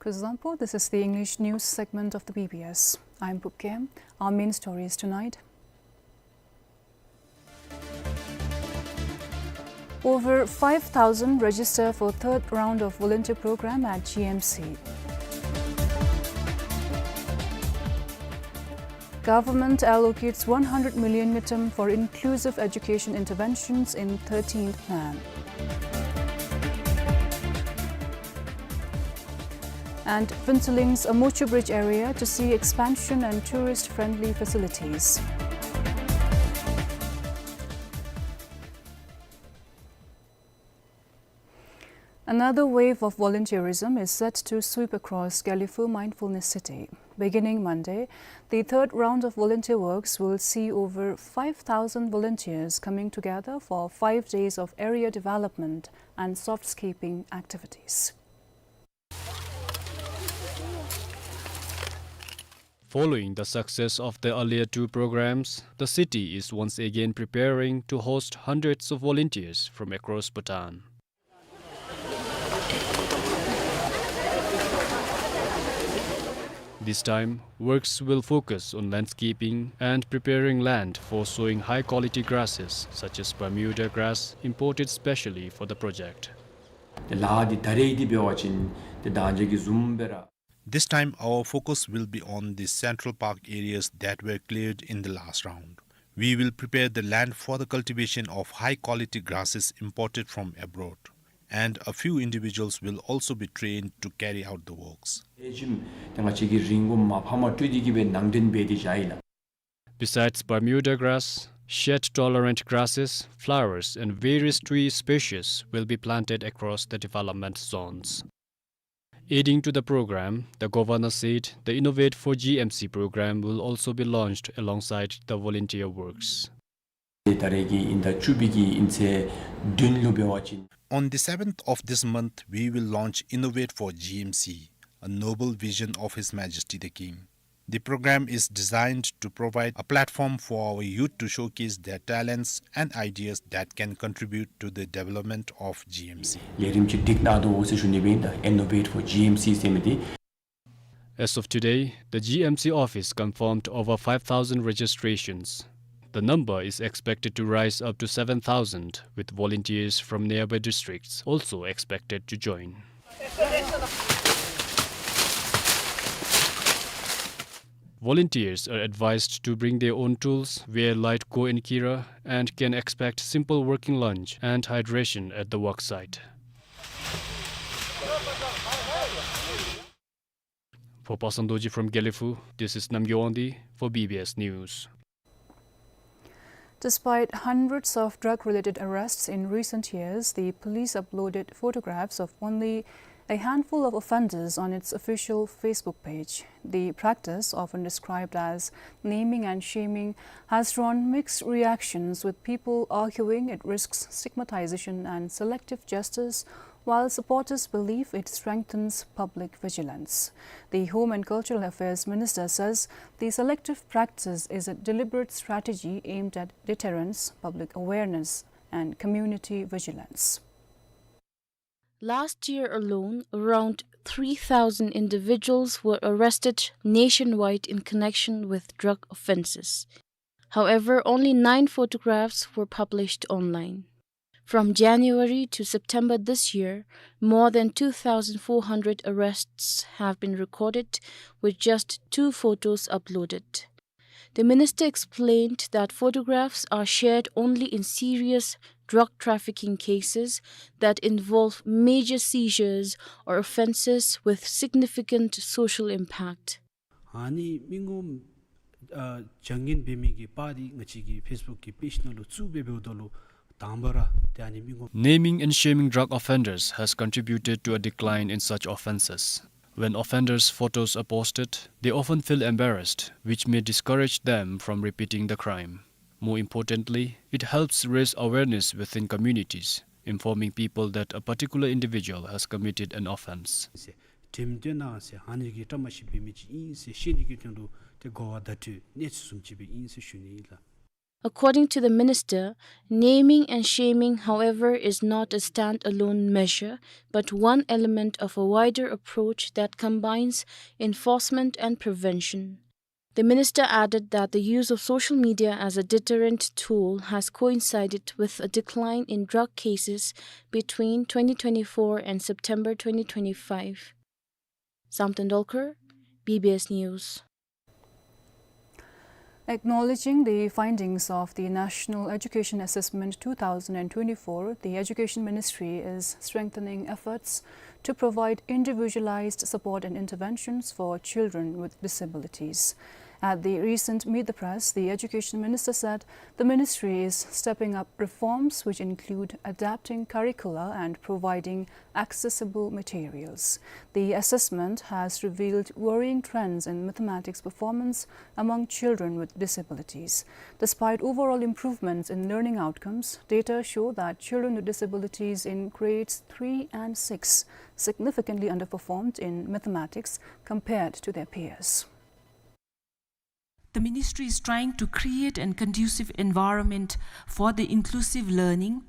Kuzuzangpo, this is the English news segment of the B B S. I'm Pupkem. Our main stories tonight. Over five thousand register for third round of volunteer program at G M C. Government allocates one hundred million ngultrum for inclusive education interventions in thirteenth plan. And Phuentsholing Amochu Bridge area to see expansion and tourist-friendly facilities. Another wave of volunteerism is set to sweep across Gelephu Mindfulness City. Beginning Monday, the third round of volunteer works will see over five thousand volunteers coming together for five days of area development and softscaping activities. Following the success of the earlier two programs, the city is once again preparing to host hundreds of volunteers from across Bhutan. This time, works will focus on landscaping and preparing land for sowing high-quality grasses such as Bermuda grass, imported specially for the project. ཏེ་ལཱ་འདི་ད་རེས་འདི་འབད་བ་ཅིན་ཏེ་ད་ཅི་གི་བཟུམ་སྦེ་ར། This time, our focus will be on the Central Park areas that were cleared in the last round. We will prepare the land for the cultivation of high-quality grasses imported from abroad, and a few individuals will also be trained to carry out the works. ཨེ་ཅིམ་ཏེ་ང་བཅས་ཀྱིས་རི་མགོ་མ་ཕམ་སྤྲོད་དེ་གི་སྦེ་ནང་འདྲེན་འབད་དེ་བཞག་ཡི་ལགས། Besides Bermuda grass, shade-tolerant grasses, flowers, and various tree species will be planted across the development zones. Adding to the program, the governor said the Innovate for G M C program will also be launched alongside the volunteer works. ཏེ་ད་རེས་ཀྱི་ཨིན་ཟླ་བཅུ་པའི་གི་ཨིན་ཚེས་བདུན་ལུ་འབད་བ་ཅིན། On the seventh of this month, we will launch Innovate for G M C, a noble vision of His Majesty the King. The program is designed to provide a platform for our youth to showcase their talents and ideas that can contribute to the development of G M C. ལས་རིམ་ཅིག་སྒྲིག་གནང་དོ་ཟེར་ཞུ་ནི་སྦེ་ཨིན། ད་Innovate for G M C ཟེར་མི་འདི། As of today, the G M C office confirmed over five thousand registrations. The number is expected to rise up to seven thousand, with volunteers from nearby districts also expected to join. Volunteers are advised to bring their own tools, wear light go and kira, and can expect simple working lunch and hydration at the work site. For Pasang Dorji from Gelephu, this is Namgay Wangdi for B B S News. Despite hundreds of drug-related arrests in recent years, the police uploaded photographs of only a handful of offenders on its official Facebook page. The practice, often described as naming and shaming, has drawn mixed reactions, with people arguing it risks stigmatization and selective justice, while supporters believe it strengthens public vigilance. The Home and Cultural Affairs Minister says the selective practice is a deliberate strategy aimed at deterrence, public awareness, and community vigilance. Last year alone, around three thousand individuals were arrested nationwide in connection with drug offenses. However, only nine photographs were published online. From January to September this year, more than two thousand four hundred arrests have been recorded, with just two photos uploaded. The minister explained that photographs are shared only in serious drug trafficking cases that involve major seizures or offenses with significant social impact. ཨ་ནི་མི་ངོམ་ཨ་བྱ་ངན་འབད་མི་གི་པར་འདི་ང་བཅས་ཀྱི་ཕེསི་བུཀ་གི་པེཇ་ནང་ལུ་བཙུགས་སྦེ་འབདཝ་ད་ལུ་དང་པ་ར་ཏེ་ཨ་ནི་མི་ངོམ། Naming and shaming drug offenders has contributed to a decline in such offenses. When offenders' photos are posted, they often feel embarrassed, which may discourage them from repeating the crime. More importantly, it helps raise awareness within communities, informing people that a particular individual has committed an offense. ཟེར་དྲནམ་སྟོན་གནང་ཟེར་ཨ་ནི་གི་བཀྲ་མ་ཤིས་འབད་མི་ཅིག་ཨིན་ཟེར་ཤེས་ནི་གི་དོན་ལུ་ཏེ་གོ་བ་བརྡ་སྤྲོད་གནས་ཚུལ་བཟུམ་ཅིག་སྦེ་ཨིན་ཟེར་ཞུ་ནི་ཨིན་ལགས། According to the minister, naming and shaming, however, is not a standalone measure, but one element of a wider approach that combines enforcement and prevention. The minister added that the use of social media as a deterrent tool has coincided with a decline in drug cases between twenty twenty-four and September twenty twenty-five. Samten Dolkar, B B S News. Acknowledging the findings of the National Education Assessment two thousand and twenty-four, the Education Ministry is strengthening efforts to provide individualized support and interventions for children with disabilities. At the recent Meet the Press, the Education Minister said the ministry is stepping up reforms, which include adapting curricula and providing accessible materials. The assessment has revealed worrying trends in mathematics performance among children with disabilities. Despite overall improvements in learning outcomes, data show that children with disabilities in grades three and six significantly underperformed in mathematics compared to their peers. The ministry is trying to create a conducive environment for the inclusive learning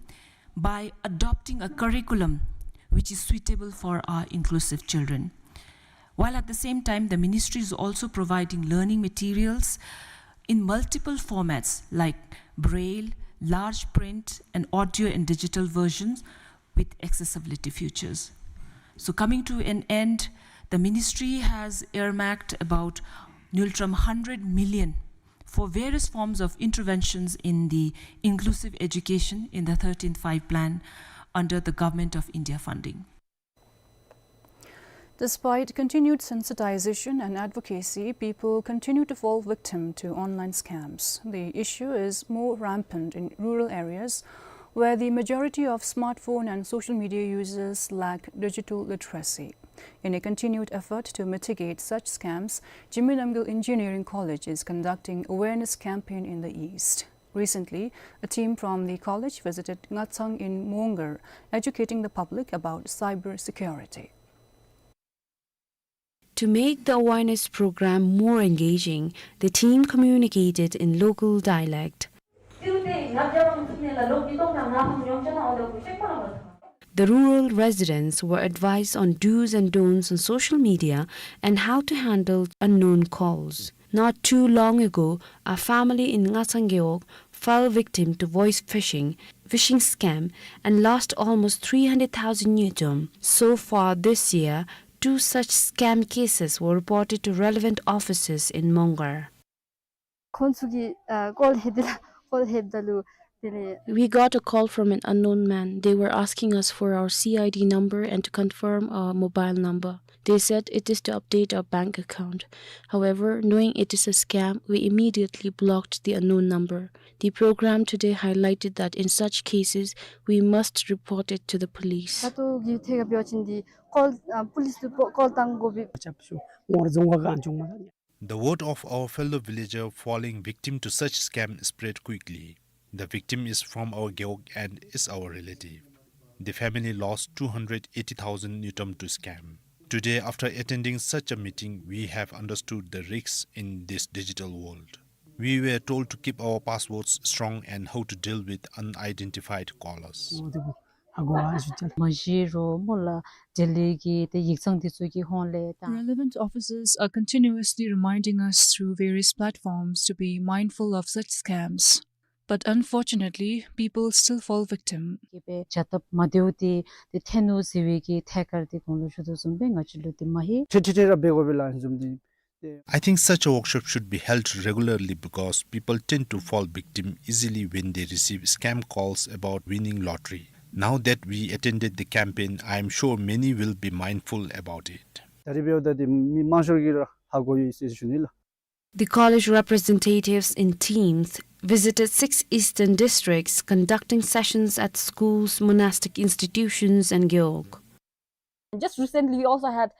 by adopting a curriculum which is suitable for our inclusive children. While at the same time, the ministry is also providing learning materials in multiple formats like braille, large print, and audio and digital versions with accessibility features. So coming to an end, the ministry has earmarked about nultrum hundred million for various forms of interventions in the inclusive education in the thirteenth Five Plan under the Government of India funding. Despite continued sensitization and advocacy, people continue to fall victim to online scams. The issue is more rampant in rural areas, where the majority of smartphone and social media users lack digital literacy. In a continued effort to mitigate such scams, Jigme Namgyel Engineering College is conducting awareness campaign in the east. Recently, a team from the college visited Ngatsang in Mongar, educating the public about cyber security. To make the awareness program more engaging, the team communicated in local dialect. The rural residents were advised on do's and don'ts on social media and how to handle unknown calls. Not too long ago, a family in Ngatsang Gewog fell victim to voice phishing, phishing scam, and lost almost three hundred thousand ngultrum. So far this year, two such scam cases were reported to relevant offices in Mongar. ཁོང་ཚུ་གིས་ཨ་ཀོལ་ལྷོད་དེ་ལགས། ཀོལ་ལྷོདཔ་ད་ལུ་ དེ་ལས། We got a call from an unknown man. They were asking us for our C I D number and to confirm our mobile number. They said it is to update our bank account. However, knowing it is a scam, we immediately blocked the unknown number. The program today highlighted that in such cases, we must report it to the police. ད་ལྟོ་གི་ཐད་ཁར་འབད་བ་ཅིན་འདི་ཀོལ་ཨ་པུ་ལིསི་ལུ་ཀོལ་བཏང་དགོ་པས། རྒྱབ་ཤོག་ངོར་རྫོང་ཁག་གང་བྱུང་མ། The word of our fellow villager falling victim to such scam spread quickly. The victim is from our Gewog and is our relative. The family lost two hundred eighty thousand ngultrum to scam. Today, after attending such a meeting, we have understood the risks in this digital world. We were told to keep our passwords strong and how to deal with unidentified callers. མ་གཞི་རོགས་མོ་ལ་འབྲེལ་ཡོད་ཀྱི་དེ་ཡིག་ཚང་འདི་ཚུ་གི་ཧོང་ལས་དང་། Relevant officers are continuously reminding us through various platforms to be mindful of such scams. But unfortunately, people still fall victim. གི་སྦེ་བྱ་སྟབས་མ་བདེཝ་འདི་དེ་ཐོན་ནུག་ཟེར་བའི་གི་ཐད་ཁར་དེ་གོང་ལུ་ཞུ་དོ་བཟུམ་སྦེ་ང་བཅས་ལུ་དེ་མ་ཧེ། ཁྲིག་ཁྲི་ཁྲི་ར་འབད་དགོ་པས་ལགས་བཟུམ་འདི། I think such a workshop should be held regularly because people tend to fall victim easily when they receive scam calls about winning lottery. Now that we attended the campaign, I am sure many will be mindful about it. ད་རིས་འབདཝ་ད་འདི་མི་མང་ཤོས་ཀྱིས་ར་ཧ་གོ་ཡི་ཟེར་ཞུ་ནི་ལགས། The college representatives in teams visited six eastern districts, conducting sessions at schools, monastic institutions, and Gewog. Just recently, we also had,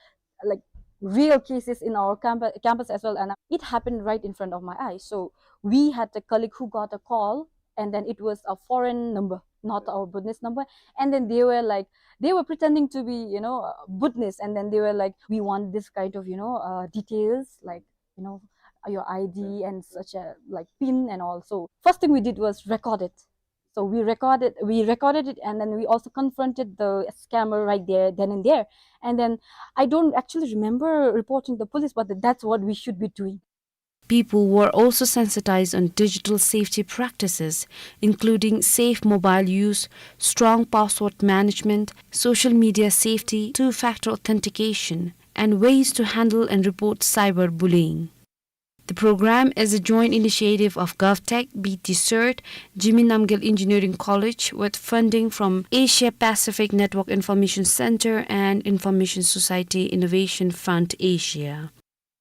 like, real cases in our camp-, campus as well, and it happened right in front of my eyes. So we had a colleague who got a call, and then it was a foreign number, not our Bhutanese number. And then they were like, they were pretending to be, you know, uh, Bhutanese, and then they were like, "We want this kind of, you know, uh, details, like, you know, your I D and such a, like, pin and all." So first thing we did was record it. So we recorded, we recorded it, and then we also confronted the scammer right there, then and there. And then I don't actually remember reporting the police, but that's what we should be doing. People were also sensitized on digital safety practices, including safe mobile use, strong password management, social media safety, two-factor authentication, and ways to handle and report cyberbullying. The program is a joint initiative of GovTech, B T CERT, Jigme Namgyel Engineering College with funding from Asia Pacific Network Information Center and Information Society Innovation Fund Asia.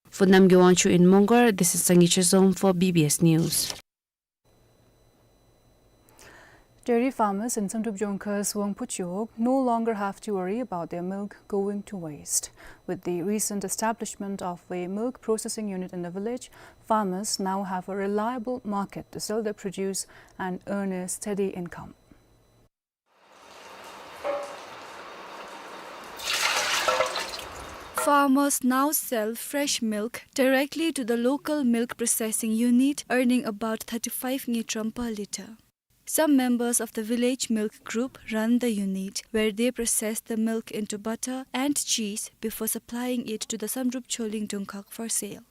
For Namgay Wangchuk in Mongar, this is Sangay Chezom for B B S News. Dairy farmers in Samdrup Jongkha's Wangpu Chiwog no longer have to worry about their milk going to waste. With the recent establishment of a milk processing unit in the village, farmers now have a reliable market to sell their produce and earn a steady income. Farmers now sell fresh milk directly to the local milk processing unit, earning about thirty-five ngultrum per litre. Some members of the village milk group run the unit, where they process the milk into butter and cheese before supplying it to the Samdrup Choling Dungkhag for sale.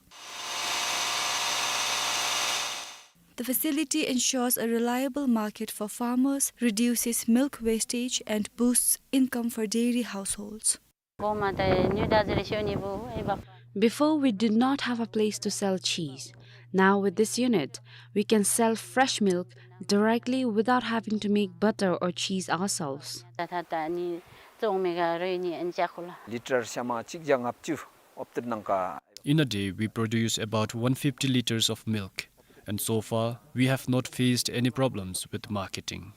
The facility ensures a reliable market for farmers, reduces milk wastage, and boosts income for dairy households. Before, we did not have a place to sell cheese. Now, with this unit, we can sell fresh milk directly without having to make butter or cheese ourselves. In a day, we produce about one fifty liters of milk, and so far, we have not faced any problems with marketing.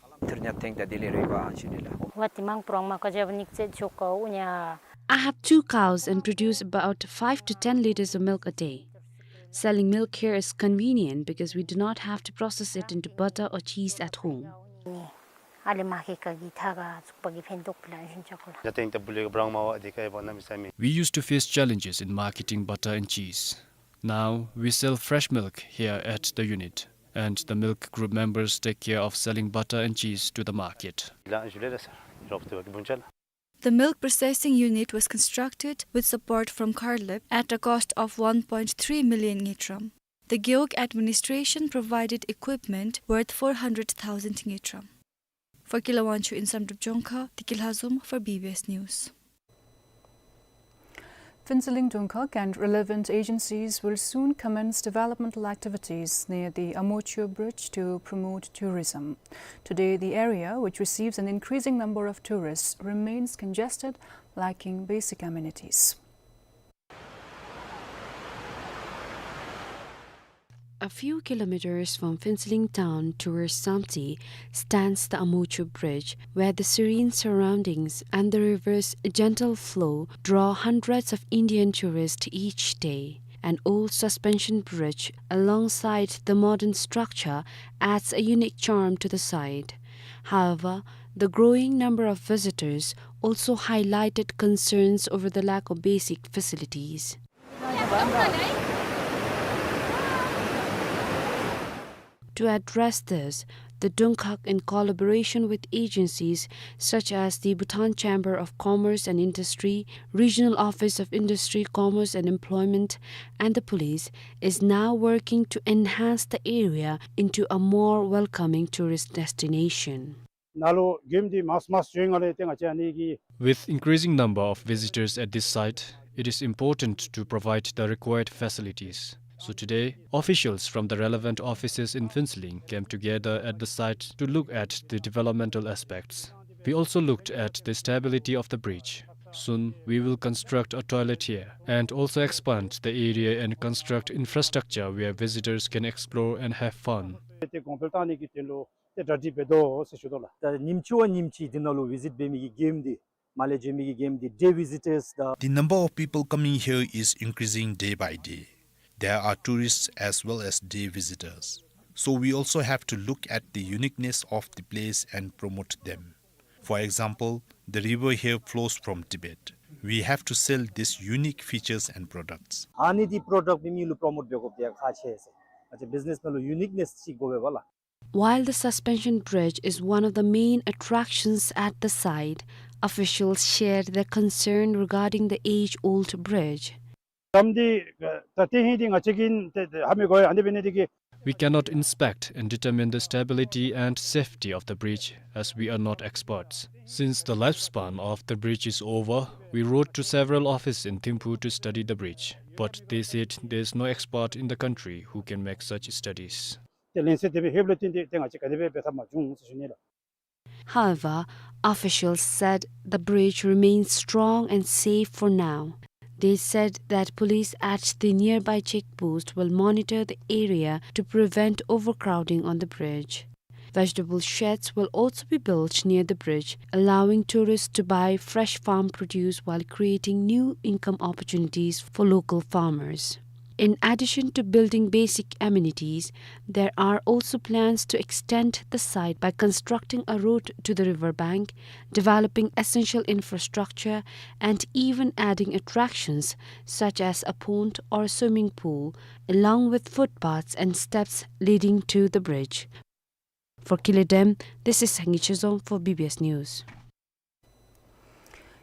I have two cows and produce about five to ten liters of milk a day. Selling milk here is convenient because we do not have to process it into butter or cheese at home. We used to face challenges in marketing butter and cheese. Now we sell fresh milk here at the unit, and the milk group members take care of selling butter and cheese to the market. The milk processing unit was constructed with support from CARLIP at a cost of one point three million ngultrum. The Gewog administration provided equipment worth four hundred thousand ngultrum. For Kila Wangchuk in Samdrup Jongkha, Tikil Hazum for B B S News. Phuentsholing Dungkhag and relevant agencies will soon commence developmental activities near the Amocho Bridge to promote tourism. Today, the area, which receives an increasing number of tourists, remains congested, lacking basic amenities. A few kilometers from Phuentsholing town towards Samtse stands the Amocho Bridge, where the serene surroundings and the river's gentle flow draw hundreds of Indian tourists each day. An old suspension bridge alongside the modern structure adds a unique charm to the site. However, the growing number of visitors also highlighted concerns over the lack of basic facilities. To address this, the Dungkhag, in collaboration with agencies such as the Bhutan Chamber of Commerce and Industry, Regional Office of Industry, Commerce and Employment, and the police, is now working to enhance the area into a more welcoming tourist destination. ནཱ་ལུ་མགྱོནམ་འདི་མངམ་མངམ་འགྱོཝ་ལས་བརྟེན་ང་བཅས་ཨ་ནི་གི With increasing number of visitors at this site, it is important to provide the required facilities. So today, officials from the relevant offices in Phuentsholing came together at the site to look at the developmental aspects. We also looked at the stability of the bridge. Soon, we will construct a toilet here and also expand the area and construct infrastructure where visitors can explore and have fun. ཏེ་གོང་འཕེལ་བཏང་ནི་གི་དོན་ལུ་ཏེ་གྲ་སྒྲིག་འབད་དོ་ཟེར་ཞུ་དོ་ལགས། ད་ཉིནམ་གཅིག་བ་ཉིནམ་གཅིག་འདི་ནང་ལུ་བི་ཟིཊ་འབད་མི་གི་མགྱོནམ་འདི་མར་ལས་འགྱོ་མི་གི་མགྱོནམ་འདི་day visitors དང་། The number of people coming here is increasing day by day. There are tourists as well as day visitors. So we also have to look at the uniqueness of the place and promote them. For example, the river here flows from Tibet. We have to sell these unique features and products. ཨ་ནི་འདི་པྲོ་ཌཀཊ་འབད་མི་ལུ་པྲོ་མོཊ་འབད་དགོཔ་འདི་ཡང་ཁག་ཆེ་ཟེར། ང་བཅས་བི་ཛི་ནེསི་ནང་ལུ་ཡུ་ནིཀ་ནེསི་ཅིག་དགོ་པས་པ་ལགས། While the suspension bridge is one of the main attractions at the site, officials shared their concern regarding the age-old bridge. ཟམ་འདི་ད་ཏེ་ཧེ་འདི་ང་བཅས་ཀྱིས་ཏེ་ཏེ་ཧ་མི་གོ་ཡ། ཨ་ནི་འབད་ནི་འདི་གིས། We cannot inspect and determine the stability and safety of the bridge, as we are not experts. Since the lifespan of the bridge is over, we wrote to several offices in Thimphu to study the bridge, but they said there is no expert in the country who can make such studies. ཏེ་ལན་གསལ་དེ་སྦེ་ལྷོདཔ་ལས་བརྟེན་ཏེ་ཏེ་ང་བཅས་ག་དེ་སྦེ་འབད་ཐབས་མ་བྱུང་ཟེར་ཞུ་ནི་ལགས། However, officials said the bridge remains strong and safe for now. They said that police at the nearby check post will monitor the area to prevent overcrowding on the bridge. Vegetable sheds will also be built near the bridge, allowing tourists to buy fresh farm produce while creating new income opportunities for local farmers. In addition to building basic amenities, there are also plans to extend the site by constructing a road to the river bank, developing essential infrastructure, and even adding attractions such as a pond or a swimming pool, along with footpaths and steps leading to the bridge. For Kile Dem, this is Hangi Chezom for B B S News.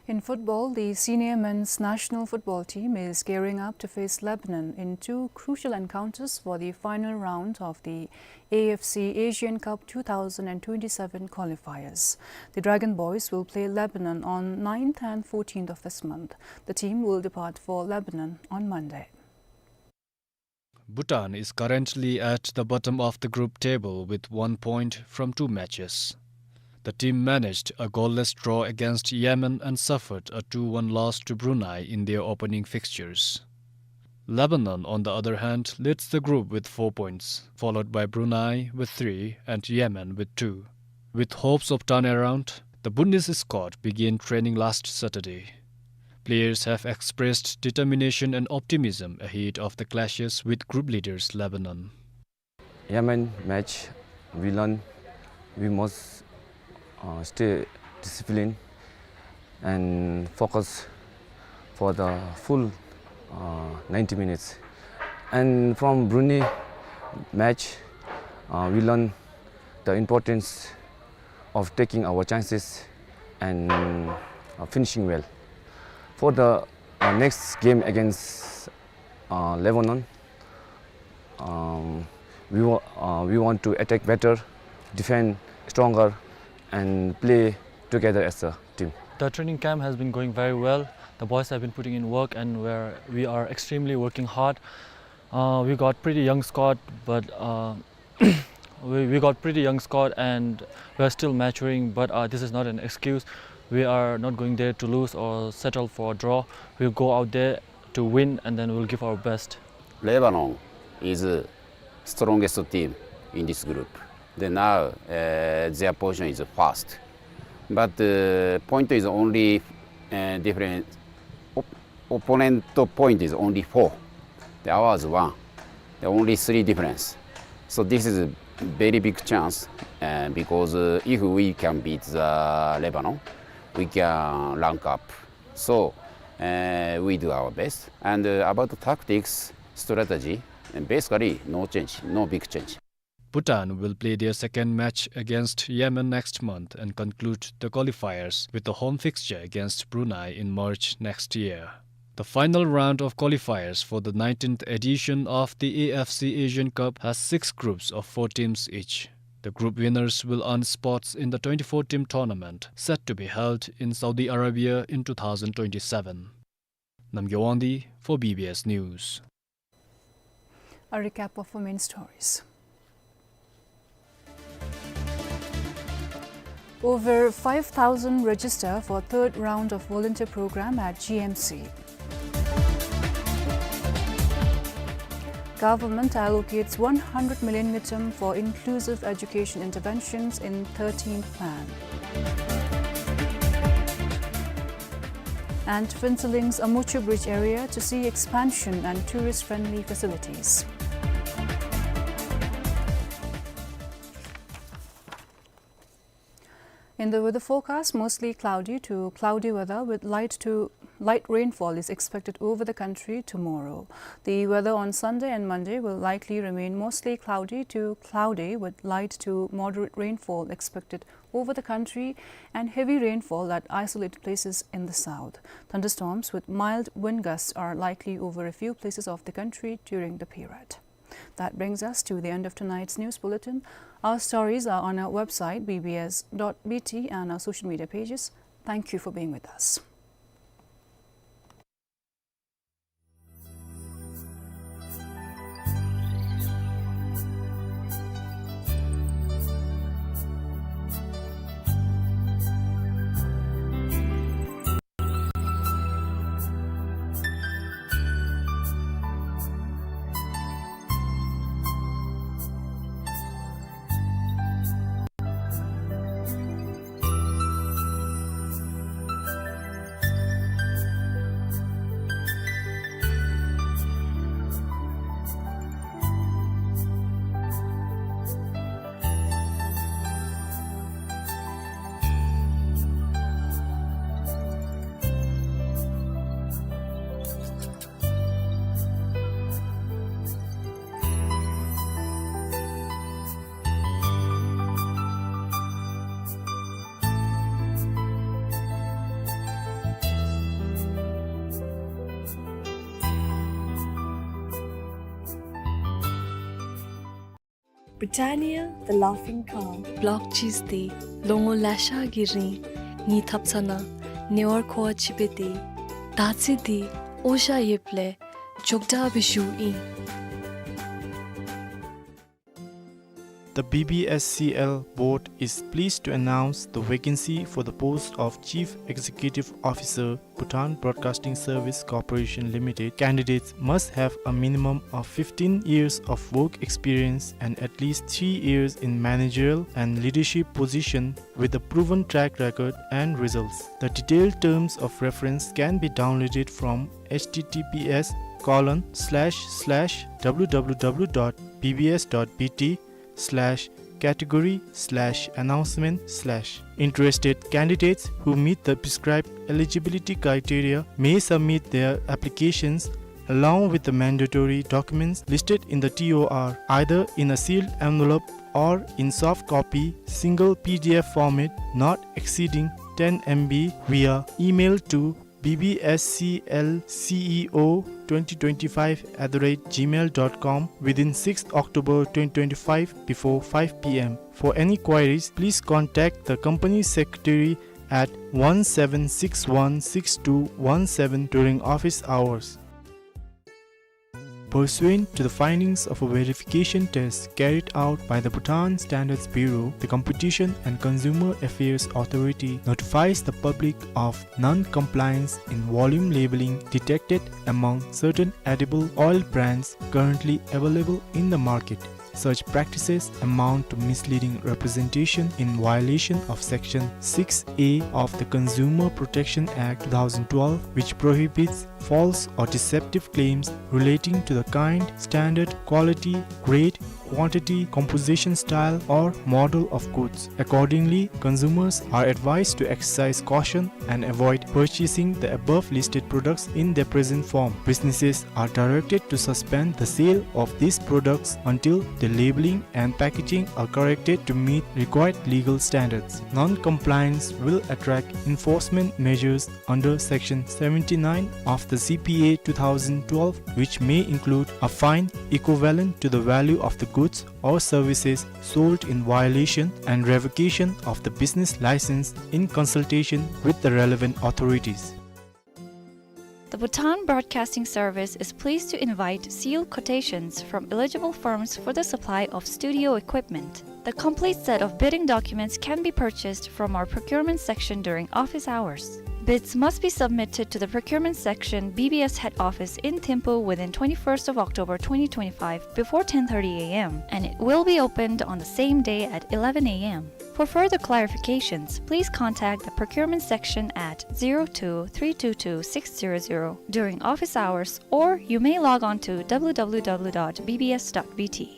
In football, the senior men's national football team is gearing up to face Lebanon in two crucial encounters for the final round of the A F C Asian Cup two thousand and twenty-seven qualifiers. The Dragon Boys will play Lebanon on ninth and fourteenth of this month. The team will depart for Lebanon on Monday. Bhutan is currently at the bottom of the group table with one point from two matches. The team managed a goalless draw against Yemen and suffered a two one loss to Brunei in their opening fixtures. Lebanon, on the other hand, leads the group with four points, followed by Brunei with three and Yemen with two. With hopes of turnaround, the Bhutanese squad began training last Saturday. Players have expressed determination and optimism ahead of the clashes with group leaders Lebanon. Yemen match, we learn we must, uh, stay disciplined and focus for the full, uh, ninety minutes. And from Brunei match, uh, we learn the importance of taking our chances and, uh, finishing well. For the, uh, next game against, uh, Lebanon, um, we wa-, uh, we want to attack better, defend stronger, and play together as a team. The training camp has been going very well. The boys have been putting in work, and we're, we are extremely working hard. Uh, we got pretty young squad, but, uh, we, we got pretty young squad, and we're still maturing, but, uh, this is not an excuse. We are not going there to lose or settle for a draw. We'll go out there to win, and then we'll give our best. Lebanon is the strongest team in this group. Then now, uh, their position is first. But the point is only, uh, different. Op-, opponent point is only four. The ours one. The only three difference. So this is a very big chance, uh, because, uh, if we can beat the Lebanon, we can rank up. So, uh, we do our best. And, uh, about the tactics, strategy, and basically no change, no big change. Bhutan will play their second match against Yemen next month and conclude the qualifiers with the home fixture against Brunei in March next year. The final round of qualifiers for the nineteenth edition of the A F C Asian Cup has six groups of four teams each. The group winners will earn spots in the twenty-four team tournament set to be held in Saudi Arabia in two thousand twenty-seven. Namgay Wangdi for B B S News. A recap of our main stories. Over five thousand register for third round of volunteer program at G M C. Government allocates one hundred million ngultrum for inclusive education interventions in thirteenth plan. And Phuentsholing Amochu Bridge area to see expansion and tourist-friendly facilities. In the weather forecast, mostly cloudy to cloudy weather with light to light rainfall is expected over the country tomorrow. The weather on Sunday and Monday will likely remain mostly cloudy to cloudy with light to moderate rainfall expected over the country and heavy rainfall at isolated places in the south. Thunderstorms with mild wind gusts are likely over a few places of the country during the period. That brings us to the end of tonight's news bulletin. Our stories are on our website, B B S dot B T, and our social media pages. Thank you for being with us. Britannia, the laughing cow. Block cheese འདི་ལོ་ངོ་ལེ་ཤ་གི་རིང་ངེའི་ཐབ་ཚང་ནང་ཉེ་བར་མཁོ་བ་ཅིག་འབད་དེ། ད་ཚེས་འདི་ཨོ་ཤ་ཡོདཔ་ལས་མགྱོགས་དྲགས་སྦེ་བཞུཝ་ཨིན། The B B S C L board is pleased to announce the vacancy for the post of Chief Executive Officer, Bhutan Broadcasting Service Corporation Limited. Candidates must have a minimum of fifteen years of work experience and at least three years in managerial and leadership position with a proven track record and results. The detailed terms of reference can be downloaded from H T T P S colon slash slash W W W dot B B S dot B T slash category slash announcement slash. Interested candidates who meet the prescribed eligibility criteria may submit their applications along with the mandatory documents listed in the T O R, either in a sealed envelope or in soft copy, single P D F format, not exceeding ten M B, via email to B B S C L C E O twenty twenty-five at the rate gmail dot com within sixth October twenty twenty-five before five P M. For any queries, please contact the company secretary at one seven six one six two one seven during office hours. Pursuant to the findings of a verification test carried out by the Bhutan Standards Bureau, the Competition and Consumer Affairs Authority notifies the public of non-compliance in volume labeling detected among certain edible oil brands currently available in the market. Such practices amount to misleading representation in violation of Section six A of the Consumer Protection Act two thousand twelve, which prohibits false or deceptive claims relating to the kind, standard, quality, grade, quantity, composition style, or model of goods. Accordingly, consumers are advised to exercise caution and avoid purchasing the above listed products in their present form. Businesses are directed to suspend the sale of these products until the labeling and packaging are corrected to meet required legal standards. Non-compliance will attract enforcement measures under Section seventy-nine of the C P A two thousand twelve, which may include a fine equivalent to the value of the goods or services sold in violation and revocation of the business license in consultation with the relevant authorities. The Bhutan Broadcasting Service is pleased to invite sealed quotations from eligible firms for the supply of studio equipment. The complete set of bidding documents can be purchased from our procurement section during office hours. Bids must be submitted to the procurement section, B B S head office in Thimphu within twenty-first of October twenty twenty-five before ten thirty A M, and it will be opened on the same day at eleven A M. For further clarifications, please contact the procurement section at zero two three two two six zero zero during office hours, or you may log on to W W W dot B B S dot B T.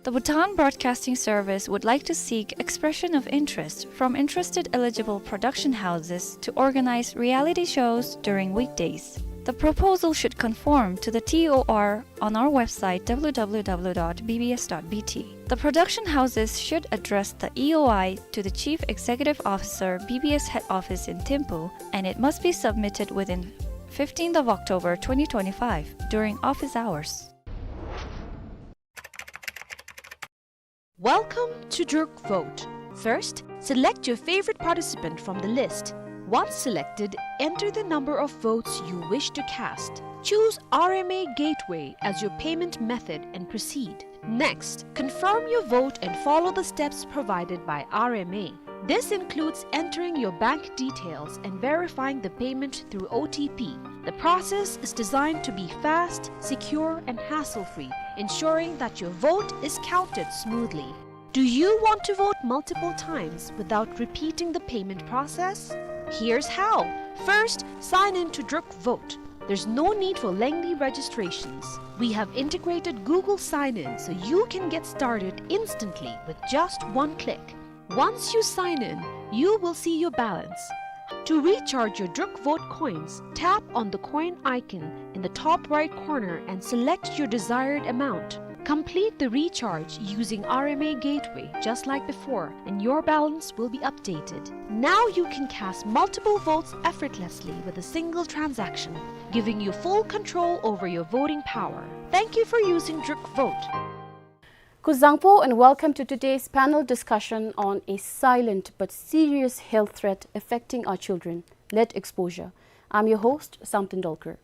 The Bhutan Broadcasting Service would like to seek expression of interest from interested eligible production houses to organize reality shows during weekdays. The proposal should conform to the T O R on our website, W W W dot B B S dot B T. The production houses should address the E O I to the Chief Executive Officer, B B S head office in Thimphu, and it must be submitted within fifteenth of October twenty twenty-five during office hours. Welcome to Druk Vote. First, select your favorite participant from the list. Once selected, enter the number of votes you wish to cast. Choose R M A Gateway as your payment method and proceed. Next, confirm your vote and follow the steps provided by R M A. This includes entering your bank details and verifying the payment through O T P. The process is designed to be fast, secure, and hassle-free, ensuring that your vote is counted smoothly. Do you want to vote multiple times without repeating the payment process? Here's how. First, sign in to Druk Vote. There's no need for lengthy registrations. We have integrated Google Sign-In, so you can get started instantly with just one click. Once you sign in, you will see your balance. To recharge your Druk Vote coins, tap on the coin icon in the top right corner and select your desired amount. Complete the recharge using R M A Gateway just like before, and your balance will be updated. Now you can cast multiple votes effortlessly with a single transaction, giving you full control over your voting power. Thank you for using Druk Vote. Kuzuzangpo and welcome to today's panel discussion on a silent but serious health threat affecting our children, lead exposure. I'm your host, Samten Dolkar.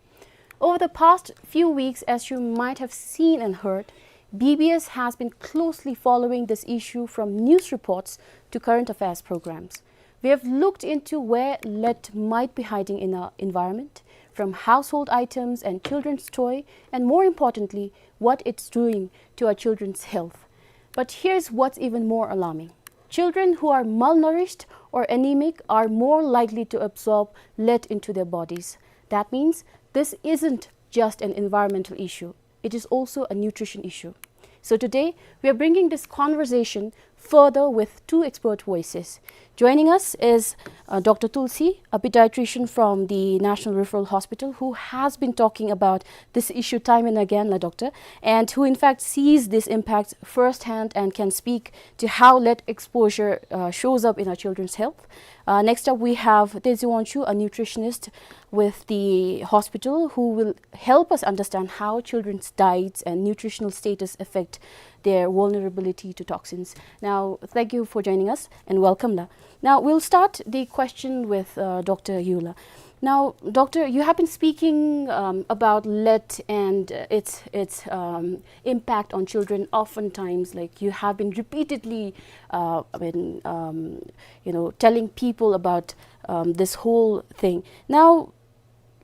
Over the past few weeks, as you might have seen and heard, B B S has been closely following this issue from news reports to current affairs programs. We have looked into where lead might be hiding in our environment, from household items and children's toy, and more importantly, what it's doing to our children's health. But here's what's even more alarming. Children who are malnourished or anemic are more likely to absorb lead into their bodies. That means this isn't just an environmental issue. It is also a nutrition issue. So today, we are bringing this conversation further with two expert voices. Joining us is, uh, Doctor Tulsi, a pediatrician from the National Referral Hospital, who has been talking about this issue time and again, la doctor, and who in fact sees this impact firsthand and can speak to how lead exposure, uh, shows up in our children's health. Uh, next up, we have Tezi Wangchuk, a nutritionist with the hospital, who will help us understand how children's diets and nutritional status affect their vulnerability to toxins. Now, thank you for joining us and welcome la. Now, we'll start the question with, uh, Doctor Yu la. Now, Doctor, you have been speaking, um, about lead and, uh, its, its, um, impact on children. Oftentimes, like, you have been repeatedly, uh, I mean, um, you know, telling people about, um, this whole thing. Now,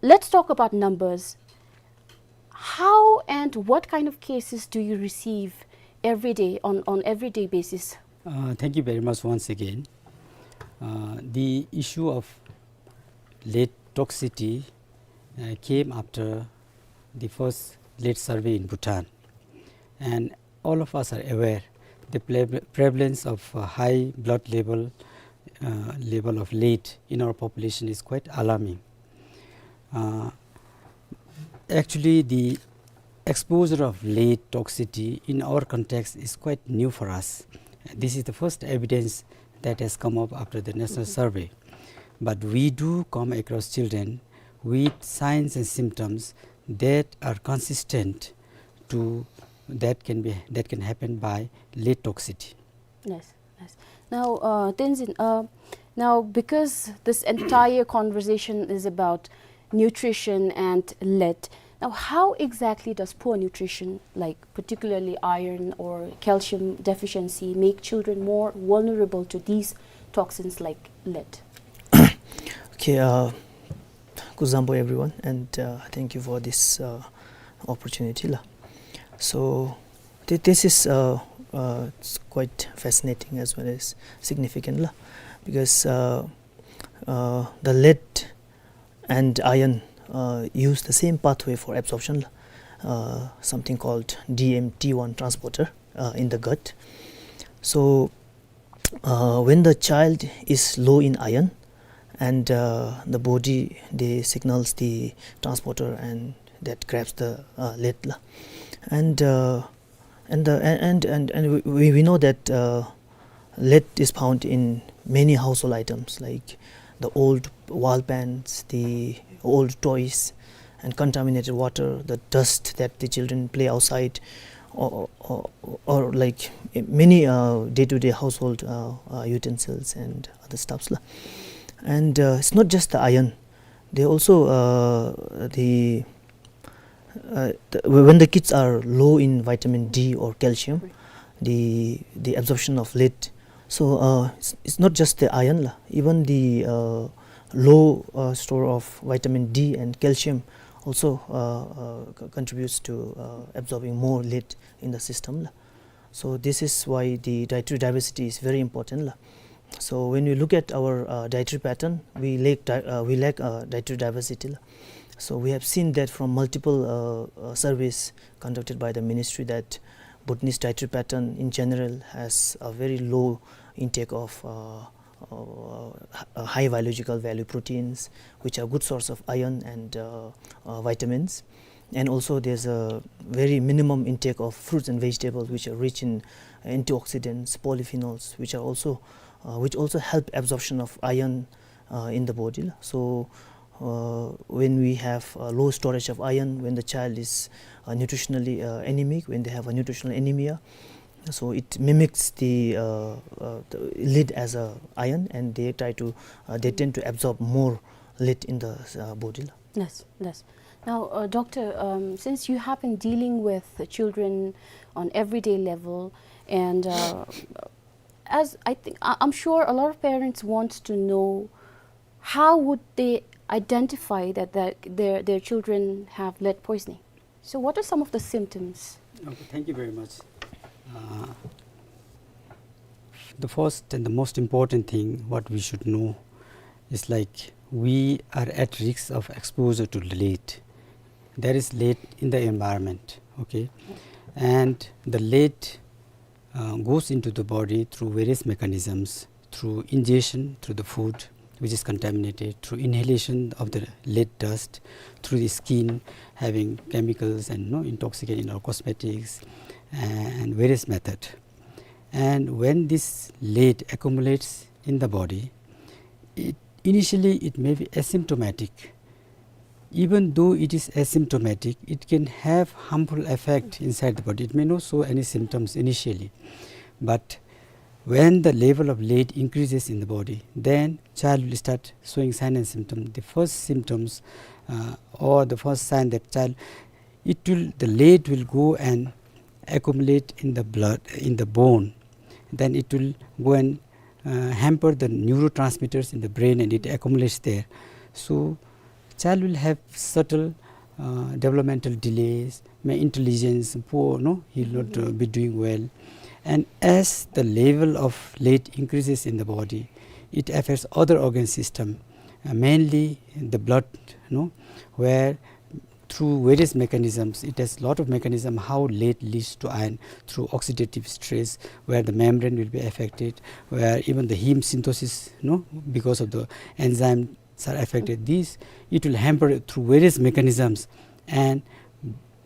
let's talk about numbers. How and what kind of cases do you receive every day, on, on everyday basis? Uh, thank you very much once again. Uh, the issue of lead toxicity, uh, came after the first lead survey in Bhutan. And all of us are aware the pre-, prevalence of, uh, high blood level, uh, level of lead in our population is quite alarming. Uh, actually, the exposure of lead toxicity in our context is quite new for us. This is the first evidence that has come up after the national survey. But we do come across children with signs and symptoms that are consistent to, that can be, that can happen by lead toxicity. Yes, yes. Now, uh, Tenzin, uh, now, because this entire conversation is about nutrition and lead, now, how exactly does poor nutrition, like particularly iron or calcium deficiency, make children more vulnerable to these toxins like lead? Okay, uh, kuzuzangpo everyone, and, uh, thank you for this, uh, opportunity la. So, thi-, this is, uh, uh, it's quite fascinating as well as significant la, because, uh, uh, the lead and iron, uh, use the same pathway for absorption la, uh, something called D M T one transporter, uh, in the gut. So, uh, when the child is low in iron, and, uh, the body, they signals the transporter, and that grabs the, uh, lead la. And, uh, and the, and, and, and, and we, we, we know that, uh, lead is found in many household items, like the old wall paints, the old toys, and contaminated water, the dust that the children play outside, or, or, or, like, many, uh, day-to-day household, uh, uh, utensils and other stuffs la. And, uh, it's not just the iron. They also, uh, the, uh, the, when the kids are low in vitamin D or calcium, the, the absorption of lead. So, uh, it's, it's not just the iron la. Even the, uh, low, uh, store of vitamin D and calcium also, uh, uh, co-, contributes to, uh, absorbing more lead in the system la. So this is why the dietary diversity is very important la. So when we look at our, uh, dietary pattern, we lack di-, uh, we lack, uh, dietary diversity la. So we have seen that from multiple, uh, uh, surveys conducted by the ministry, that Bhutanese dietary pattern in general has a very low intake of, uh, uh, h-, uh, high biological value proteins, which are good source of iron and, uh, uh, vitamins. And also there's a very minimum intake of fruits and vegetables, which are rich in antioxidants, polyphenols, which are also, uh, which also help absorption of iron, uh, in the body la. So, uh, when we have, uh, low storage of iron, when the child is, uh, nutritionally, uh, anemic, when they have a nutritional anemia, so it mimics the, uh, uh, the lead as a iron, and they try to, uh, they tend to absorb more lead in the, uh, body la. Yes, yes. Now, uh, Doctor, um, since you have been dealing with the children on everyday level, and, uh, as I think, I, I'm sure a lot of parents want to know, how would they identify that, that their, their children have lead poisoning? So what are some of the symptoms? Okay, thank you very much. Uh, the first and the most important thing what we should know is, like, we are at risk of exposure to lead. There is lead in the environment, okay? And the lead, uh, goes into the body through various mechanisms, through ingestion, through the food, which is contaminated, through inhalation of the lead dust, through the skin having chemicals and, you know, intoxicant in our cosmetics, and various method. And when this lead accumulates in the body, it, initially it may be asymptomatic. even though it is asymptomatic, it can have harmful effect inside the body. It may not show any symptoms initially, but when the level of lead increases in the body, then child will start showing sign and symptom. The first symptoms, uh, or the first sign that child, it will, the lead will go and accumulate in the blood, in the bone. Then it will go and, uh, hamper the neurotransmitters in the brain, and it accumulates there. So child will have subtle, uh, developmental delays, may intelligence poor, no, he will not, uh, be doing well. And as the level of lead increases in the body, it affects other organ system, uh, mainly the blood, no, where through various mechanisms, it has lot of mechanism how lead leads to iron, through oxidative stress, where the membrane will be affected, where even the heme synthesis, no, because of the enzyme are affected. This, it will hamper it through various mechanisms, and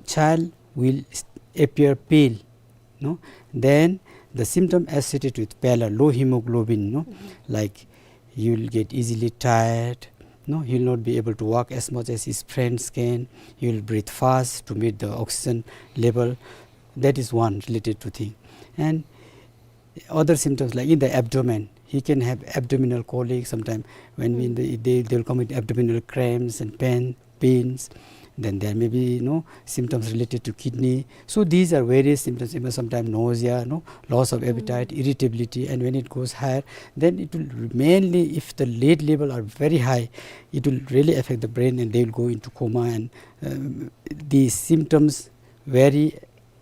child will s-, appear pale, no? Then the symptom associated with pallor, low hemoglobin, no? Like, you will get easily tired, no? He will not be able to walk as much as his friends can. He will breathe fast to meet the oxygen level. That is one related to thing. And other symptoms, like in the abdomen, he can have abdominal colic sometime. When we in the, they, they will come with abdominal cramps and pain, pains. Then there may be, you know, symptoms related to kidney. So these are various symptoms, even sometimes nausea, no, loss of appetite, irritability, and when it goes higher, then it will mainly, if the lead level are very high, it will really affect the brain, and they will go into coma, and, um, these symptoms vary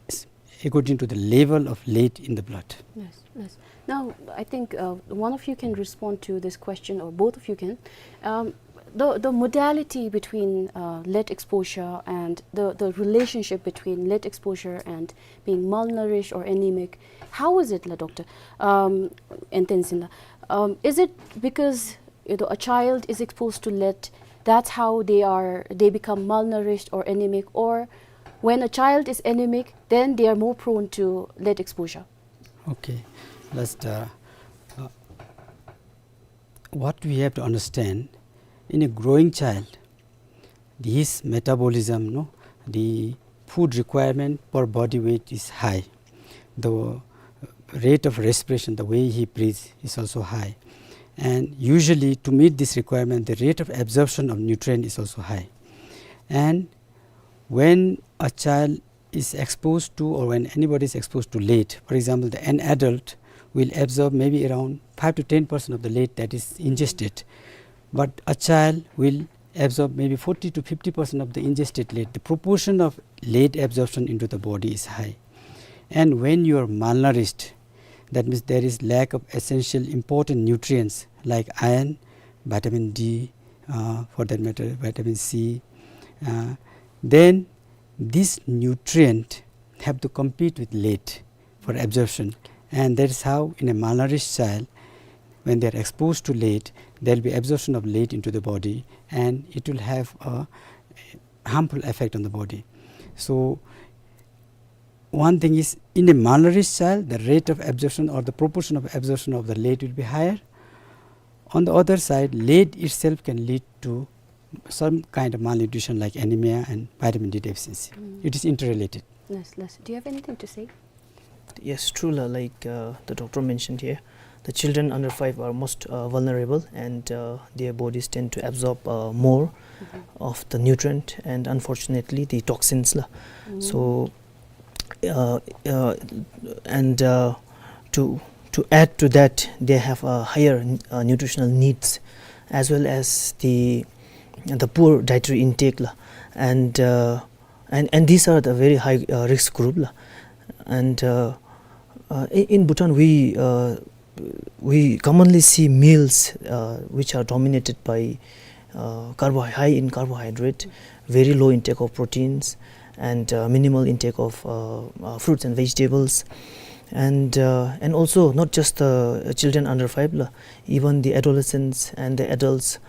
s-, according to the level of lead in the blood. Yes, yes. Now, I think, uh, one of you can respond to this question, or both of you can. Um, the, the modality between, uh, lead exposure and the, the relationship between lead exposure and being malnourished or anemic, how is it, la, Doctor? Um, and then, um, is it because, you know, a child is exposed to lead, that's how they are, they become malnourished or anemic, or when a child is anemic, then they are more prone to lead exposure? Okay, let's, uh, uh, what we have to understand, in a growing child, his metabolism, no, the food requirement per body weight is high. The rate of respiration, the way he breathes, is also high. And usually, to meet this requirement, the rate of absorption of nutrient is also high. And when a child is exposed to, or when anybody is exposed to lead, for example, the, an adult will absorb maybe around five to ten percent of the lead that is ingested, but a child will absorb maybe forty to fifty percent of the ingested lead. The proportion of lead absorption into the body is high. And when you are malnourished, that means there is lack of essential important nutrients like iron, vitamin D, uh, for that matter, vitamin C. Uh, then this nutrient have to compete with lead for absorption. And that is how in a malnourished child, when they are exposed to lead, there will be absorption of lead into the body, and it will have a harmful effect on the body. So one thing is, in a malnourished child, the rate of absorption or the proportion of absorption of the lead will be higher. On the other side, lead itself can lead to some kind of malnutrition like anemia and vitamin D deficiency. Mm. It is interrelated. Yes, yes. Do you have anything to say? Yes, true, la, like, uh, the doctor mentioned here, the children under five are most, uh, vulnerable, and, uh, their bodies tend to absorb, uh, more of the nutrient and, unfortunately, the toxins, la. So, uh, uh, and, uh, to, to add to that, they have a higher, uh, nutritional needs, as well as the, the poor dietary intake, la. And, uh, and, and these are the very high, uh, risk group, la. And, uh, uh, in, in Bhutan, we, uh, we commonly see meals, uh, which are dominated by, uh, carbo-, high in carbohydrate, very low intake of proteins, and, uh, minimal intake of, uh, uh, fruits and vegetables. And, uh, and also, not just the children under five, la, even the adolescents and the adults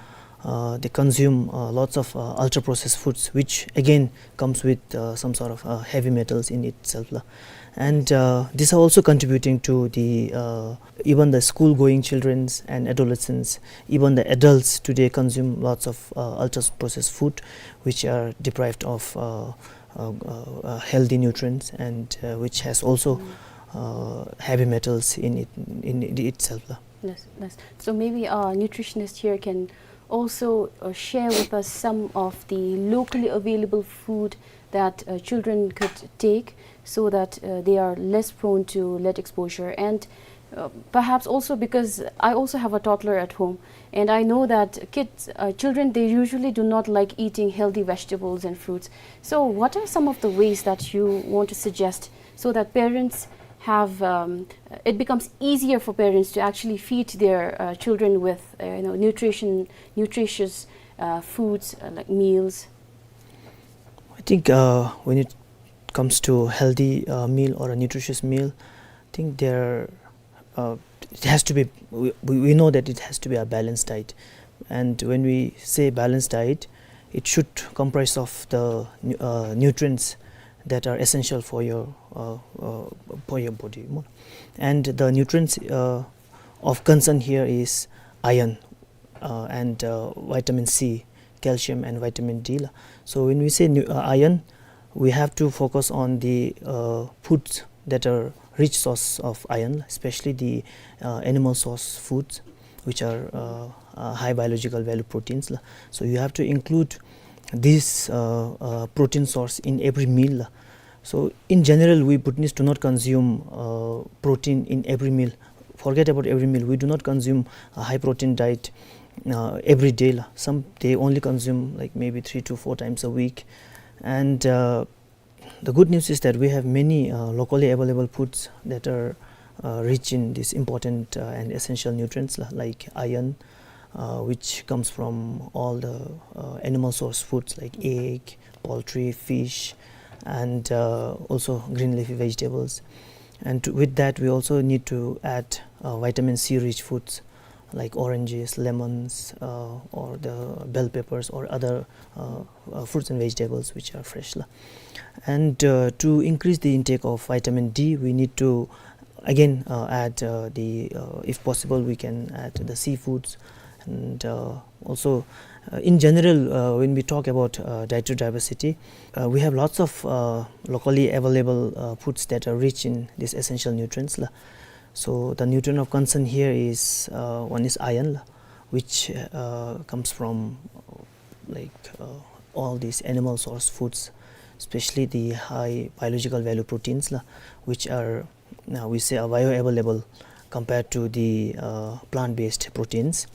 Uh, they consume uh, lots of uh, ultra processed foods, which again comes with uh, some sort of uh, heavy metals in itself la. And uh, these are also contributing to the uh, even the school going children and adolescents, even the adults today consume lots of uh, ultra processed food, which are deprived of uh, uh, uh, healthy nutrients, and uh, which has also uh, heavy metals in it, in it itself la. Yes, yes. So maybe our nutritionist here can also uh, share with us some of the locally available food that uh, children could take, so that uh, they are less prone to lead exposure. And uh, perhaps also because I also have a toddler at home, and I know that kids, uh, children, they usually do not like eating healthy vegetables and fruits. So what are some of the ways that you want to suggest so that parents have, um, it becomes easier for parents to actually feed their uh, children with uh, you know, nutrition, nutritious uh, foods uh, like meals? I think uh, when it comes to healthy uh, meal or a nutritious meal, I think there uh, it has to be. We, we we know that it has to be a balanced diet, and when we say balanced diet, it should comprise of the nu- uh, nutrients that are essential for your uh, uh, for your body. And the nutrients uh, of concern here is iron uh, and uh, vitamin C, calcium and vitamin D la. So when we say nu- uh, iron, we have to focus on the uh, foods that are rich source of iron, especially the uh, animal source foods, which are uh, uh, high biological value proteins la. So you have to include this uh, uh, protein source in every meal la. So in general, we Bhutanese do not consume uh, protein in every meal. Forget about every meal. We do not consume a high protein diet uh, every day la. Some, they only consume like maybe three to four times a week. And uh, the good news is that we have many uh, locally available foods that are uh, rich in these important uh, and essential nutrients la, like iron, uh, which comes from all the uh, animal source foods like egg, poultry, fish, and uh, also green leafy vegetables. And to- with that, we also need to add uh, vitamin C rich foods like oranges, lemons, uh, or the bell peppers, or other uh, uh, fruits and vegetables which are fresh la. And uh, to increase the intake of vitamin D, we need to again uh, add uh, the uh, if possible, we can add the seafoods. And uh, also uh, in general, uh, when we talk about uh, dietary diversity, uh, we have lots of uh, locally available uh, foods that are rich in these essential nutrients la. So the nutrient of concern here is uh, one is iron la, which uh, comes from uh, like uh, all these animal source foods, especially the high biological value proteins la, which are, now we say, are bioavailable compared to the uh, plant-based proteins.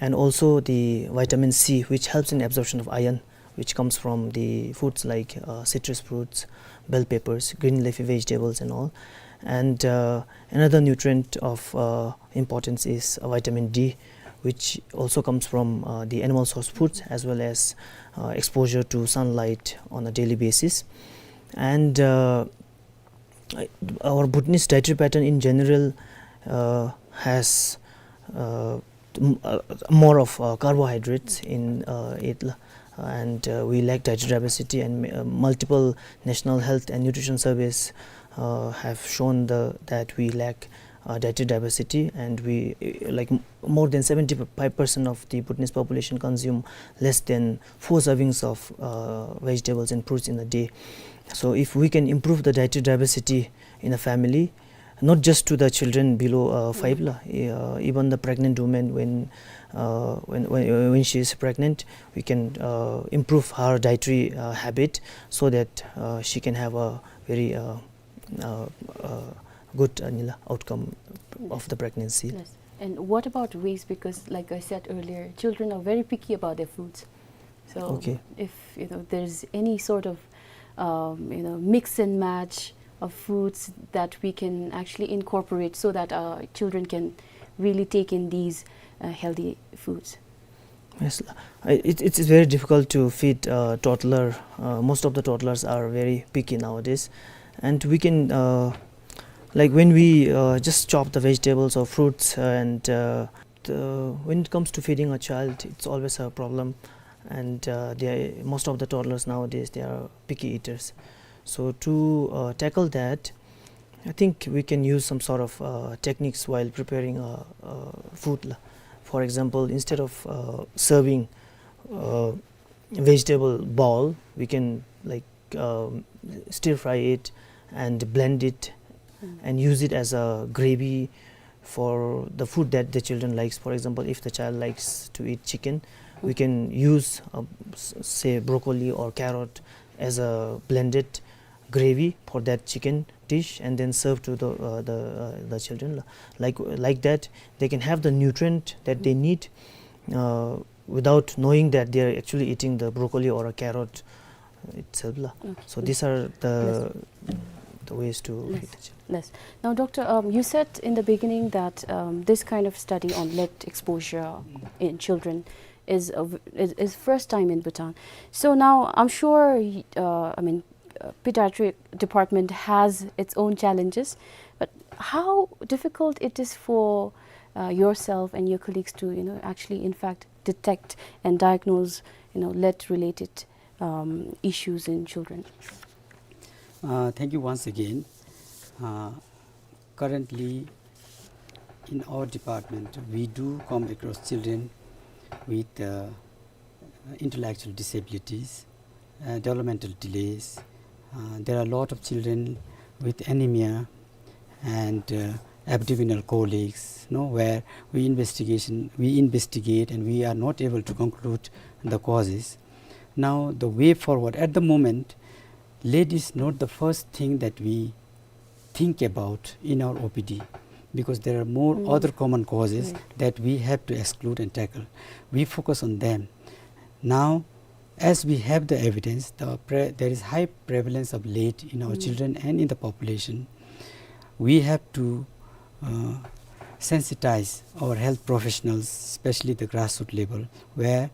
And also the vitamin C, which helps in absorption of iron, which comes from the foods like uh, citrus fruits, bell peppers, green leafy vegetables and all. And uh, another nutrient of uh, importance is uh, vitamin D, which also comes from uh, the animal source foods as well as uh, exposure to sunlight on a daily basis. And uh, our Bhutanese dietary pattern in general uh, has uh, m- uh, more of uh, carbohydrates in uh, it la. And uh, we lack dietary diversity, and uh, multiple national health and nutrition surveys uh, have shown the that we lack uh, dietary diversity, and we uh, like m- more than seventy-five percent of the Bhutanese population consume less than four servings of uh, vegetables and fruits in a day. So if we can improve the dietary diversity in a family, not just to the children below uh, five la, uh, even the pregnant woman, when uh, when when when she is pregnant, we can uh, improve her dietary uh, habit so that uh, she can have a very uh, uh, uh, good uh, nila outcome of the pregnancy. Yes. And what about waste? Because, like I said earlier, children are very picky about their foods. So, okay, if you know there's any sort of um, you know mix and match of foods that we can actually incorporate so that our children can really take in these uh, healthy foods. Yes, I- it, it's very difficult to feed a toddler. Uh, most of the toddlers are very picky nowadays, and we can uh, like when we uh, just chop the vegetables or fruits and uh, the, when it comes to feeding a child, it's always a problem, and uh, they are, most of the toddlers nowadays, they are picky eaters. So to uh, tackle that, I think we can use some sort of uh, techniques while preparing uh, uh, food. La. For example, instead of uh, serving uh, vegetable bowl, we can, like, um, stir fry it and blend it and use it as a gravy for the food that the children likes. For example, if the child likes to eat chicken, we can use, uh, s- say, broccoli or carrot as a blended gravy for that chicken dish and then serve to the uh, the uh, the children. Like, like that, they can have the nutrient that they need uh, without knowing that they are actually eating the broccoli or a carrot itself. La. Okay. So these are the the ways to feed the children. Yes. Now, Doctor, um, you said in the beginning that um, this kind of study on lead exposure in children is, a v- is is first time in Bhutan. So now I'm sure, y- uh, I mean, uh, pediatric department has its own challenges, but how difficult it is for uh, yourself and your colleagues to, you know, actually, in fact, detect and diagnose, you know, lead related um, issues in children? Uh, thank you once again. Uh, currently, in our department, we do come across children with uh, intellectual disabilities, uh, developmental delays. Uh, there are a lot of children with anemia and uh, abdominal colics, no, where we investigation we investigate and we are not able to conclude the causes. Now, the way forward, at the moment, lead is not the first thing that we think about in our O P D, because there are more other common causes that we have to exclude and tackle. We focus on them. Now, as we have the evidence, the pre- there is high prevalence of lead in our children and in the population. We have to uh, sensitize our health professionals, especially the grassroots level, where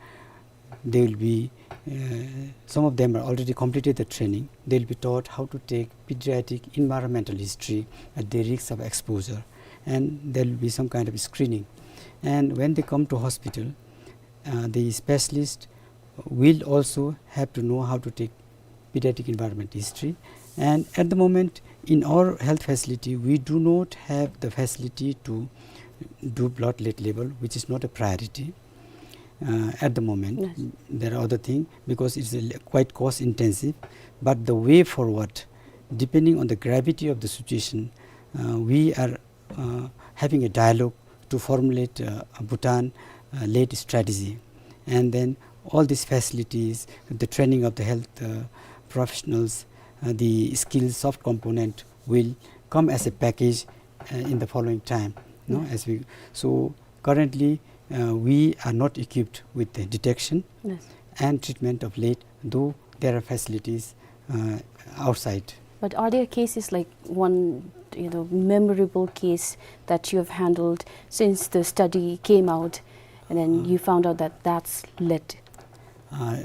they will be, uh, some of them are already completed the training. They will be taught how to take pediatric environmental history at the risk of exposure, and there will be some kind of screening. And when they come to hospital, uh, the specialist will also have to know how to take pediatric environment history. And at the moment, in our health facility, we do not have the facility to do blood lead level, which is not a priority uh, at the moment. Yes. There are other things because it's a, quite cost intensive. But the way forward, depending on the gravity of the situation, uh, we are uh, having a dialogue to formulate uh, a Bhutan uh, lead strategy. And then all these facilities, the training of the health uh, professionals, uh, the skills, soft component will come as a package uh, in the following time. No? As we, so currently, uh, we are not equipped with the detection and treatment of lead, though there are facilities uh, outside. But are there cases like one, you know, memorable case that you have handled since the study came out, and then you found out that that's lead? Uh,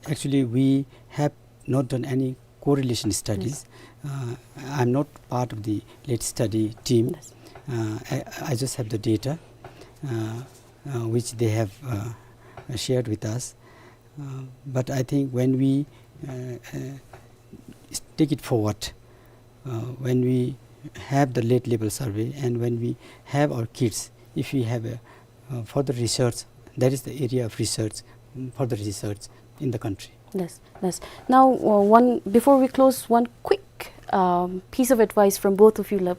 actually, we have not done any correlation studies. Uh, I'm not part of the lead study team. Uh, I, I just have the data uh, uh, which they have uh, shared with us. Uh, but I think when we uh, uh, take it forward, uh, when we have the lead level survey and when we have our kids, if we have a uh, further research, that is the area of research, mm, further research in the country. Yes, yes. Now, uh, one before we close, one quick um, piece of advice from both of you, la.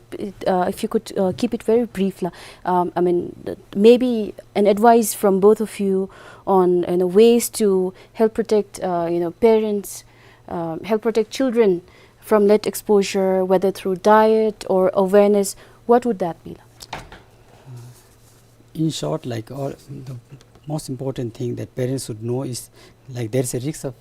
Uh, if you could uh, keep it very brief, la. Um, I mean, th- maybe an advice from both of you on, you know, ways to help protect, uh, you know, parents, um, help protect children from lead exposure, whether through diet or awareness. What would that be, la? In short, like, all the most important thing that parents should know is, like, there is a risk of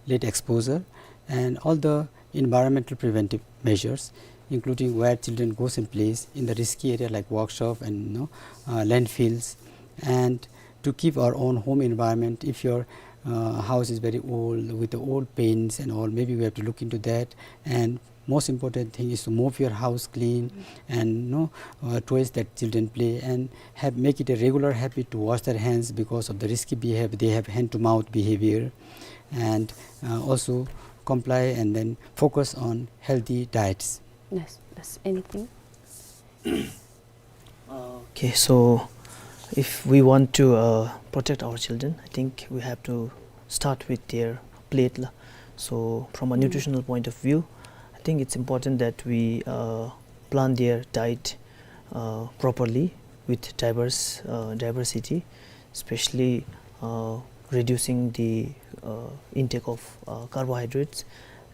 lead exposure, and all the environmental preventive measures, including where children goes and plays in the risky area like workshop and, you know, uh, landfills, and to keep our own home environment. If your uh, house is very old with the old paints and all, maybe we have to look into that and Most important thing is to mop your house clean and, you know, uh, toys that children play, and have, make it a regular habit to wash their hands because of the risky behavior. They have hand to mouth behavior, and, uh, also comply and then focus on healthy diets. Yes, yes. Anything? Okay, so if we want to, uh, protect our children, I think we have to start with their plate la. So from a, mm, nutritional point of view, I think it's important that we, uh, plan their diet, uh, properly with diverse, uh, diversity, especially, uh, reducing the, uh, intake of, uh, carbohydrates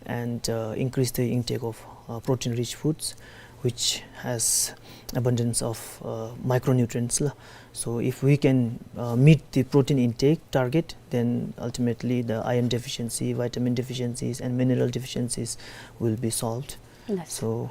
and, uh, increase the intake of, uh, protein-rich foods, which has abundance of, uh, micronutrients la. So if we can, uh, meet the protein intake target, then ultimately the iron deficiency, vitamin deficiencies, and mineral deficiencies will be solved. Yes. So,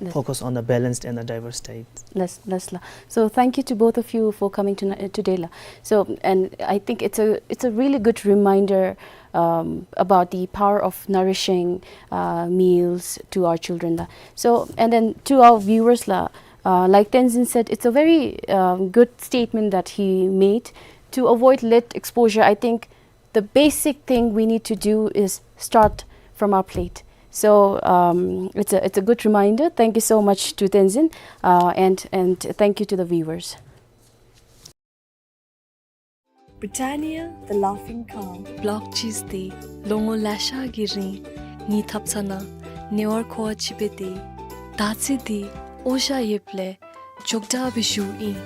yes, focus on a balanced and a diverse diet. Yes, yes la. So thank you to both of you for coming tonight, uh, today la. So, and I think it's a, it's a really good reminder, um, about the power of nourishing, uh, meals to our children la. So, and then to our viewers la, uh, like Tenzin said, it's a very, um, good statement that he made. To avoid lead exposure, I think the basic thing we need to do is start from our plate. So, um, it's a, it's a good reminder. Thank you so much to Tenzin, uh, and, and thank you to the viewers. Britannia, the laughing cow. Block cheese འདི་ལོ་ངོ་ལེ་ཤ་གི་རིང་ངེའི་ཐབ་ཚང་ནང་ཉེ་བར་མཁོ་བ་ཅིག་སྦེ་སྡོད། ད་ཅི་འདི་ཨོ་ཤ་ཡོདཔ་ལས་མགྱོགས་དྲགས་སྦེ་ཞུཝ་ཨིན།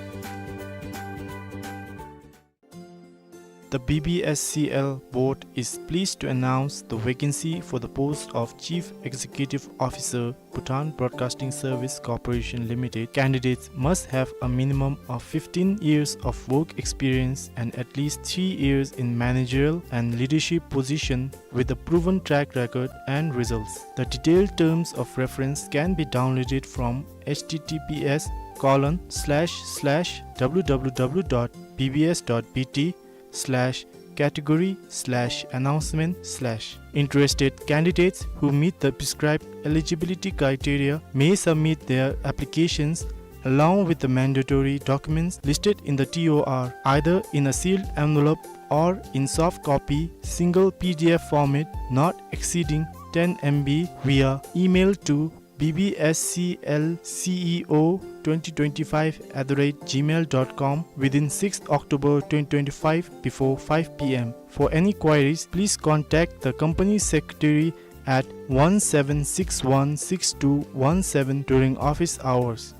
The B B S C L board is pleased to announce the vacancy for the post of Chief Executive Officer, Bhutan Broadcasting Service Corporation Limited. Candidates must have a minimum of fifteen years of work experience and at least three years in managerial and leadership position with a proven track record and results. The detailed terms of reference can be downloaded from H T T P S colon slash slash W W W dot B B S dot B T slash category slash announcement slash. Interested candidates who meet the prescribed eligibility criteria may submit their applications along with the mandatory documents listed in the T O R, either in a sealed envelope or in soft copy, single P D F format, not exceeding ten M B, via email to B B S C L C E O twenty twenty-five at the rate gmail dot com within sixth October twenty twenty-five before five P M. For any queries, please contact the company secretary at one seven six one six two one seven during office hours.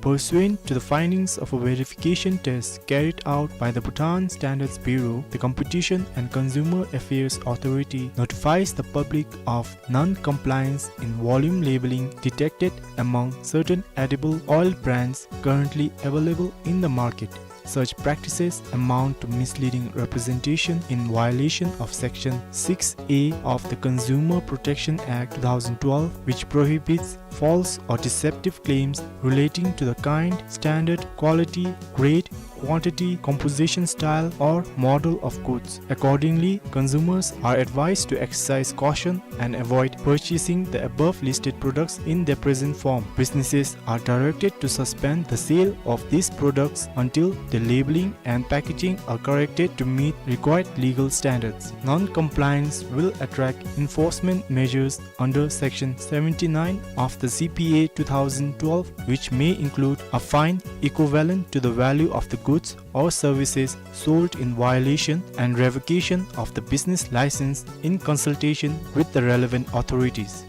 Pursuant to the findings of a verification test carried out by the Bhutan Standards Bureau, the Competition and Consumer Affairs Authority notifies the public of non-compliance in volume labeling detected among certain edible oil brands currently available in the market. Such practices amount to misleading representation in violation of Section six A of the Consumer Protection Act two thousand twelve, which prohibits false or deceptive claims relating to the kind, standard, quality, grade, quantity, composition style, or model of goods. Accordingly, consumers are advised to exercise caution and avoid purchasing the above listed products in their present form. Businesses are directed to suspend the sale of these products until the labeling and packaging are corrected to meet required legal standards. Non-compliance will attract enforcement measures under Section seventy-nine of the C P A two thousand twelve, which may include a fine equivalent to the value of the goods or services sold in violation and revocation of the business license in consultation with the relevant authorities.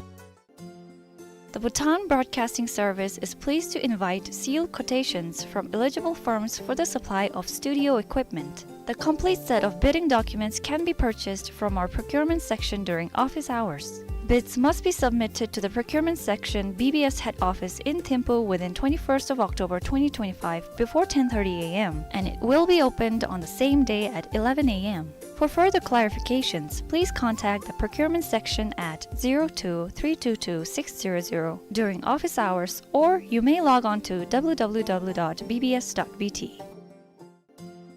The Bhutan Broadcasting Service is pleased to invite sealed quotations from eligible firms for the supply of studio equipment. The complete set of bidding documents can be purchased from our procurement section during office hours. Bids must be submitted to the procurement section, B B S head office in Thimphu within twenty-first of October twenty twenty-five before ten thirty A M, and it will be opened on the same day at eleven A M. For further clarifications, please contact the procurement section at zero two three two two six zero zero during office hours, or you may log on to W W W dot B B S dot B T.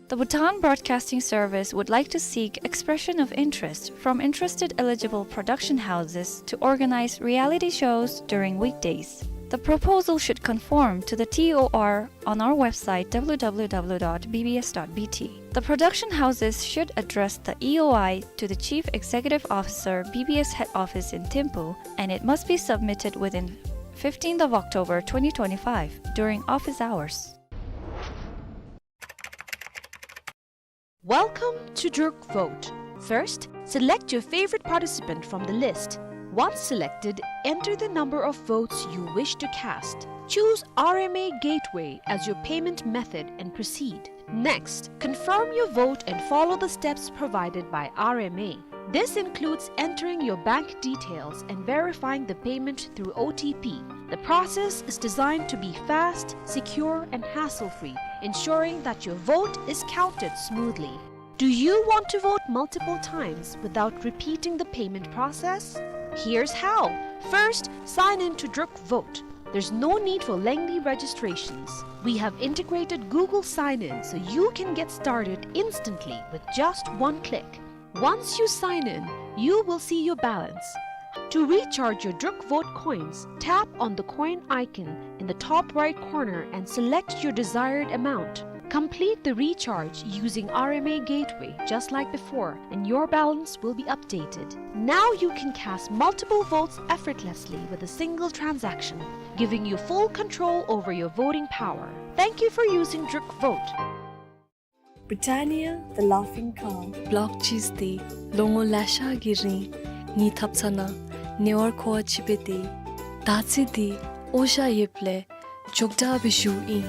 The Bhutan Broadcasting Service would like to seek expression of interest from interested eligible production houses to organize reality shows during weekdays. The proposal should conform to the T O R on our website, W W W dot B B S dot B T. The production houses should address the E O I to the Chief Executive Officer, B B S Head Office in Thimphu, and it must be submitted within fifteenth of October twenty twenty-five during office hours. Welcome to Druk Vote. First, select your favorite participant from the list. Once selected, enter the number of votes you wish to cast. Choose R M A Gateway as your payment method and proceed. Next, confirm your vote and follow the steps provided by R M A. This includes entering your bank details and verifying the payment through O T P. The process is designed to be fast, secure, and hassle-free, ensuring that your vote is counted smoothly. Do you want to vote multiple times without repeating the payment process? Here's how. First, sign in to Druk Vote. There's no need for lengthy registrations. We have integrated Google Sign-In so you can get started instantly with just one click. Once you sign in, you will see your balance. To recharge your Druk Vote coins, tap on the coin icon in the top right corner and select your desired amount. Complete the recharge using R M A Gateway just like before, and your balance will be updated. Now you can cast multiple votes effortlessly with a single transaction, giving you full control over your voting power. Thank you for using Druk Vote. Britannia, the laughing cow. Block cheese འདི་ལོ་ངོ་ལེ་ཤ་གི་རིང་ངེའི་ཐབ་ཚང་ནང་ཉེ་བར་མཁོ་བ་ཅིག་སྦེ་སྡོད། ད་ཅི་འདི་ཨོ་ཤ་ཡོདཔ་ལས་ཅོག་འཐདཔ་སྦེ་ཞུཝ་ཨིན།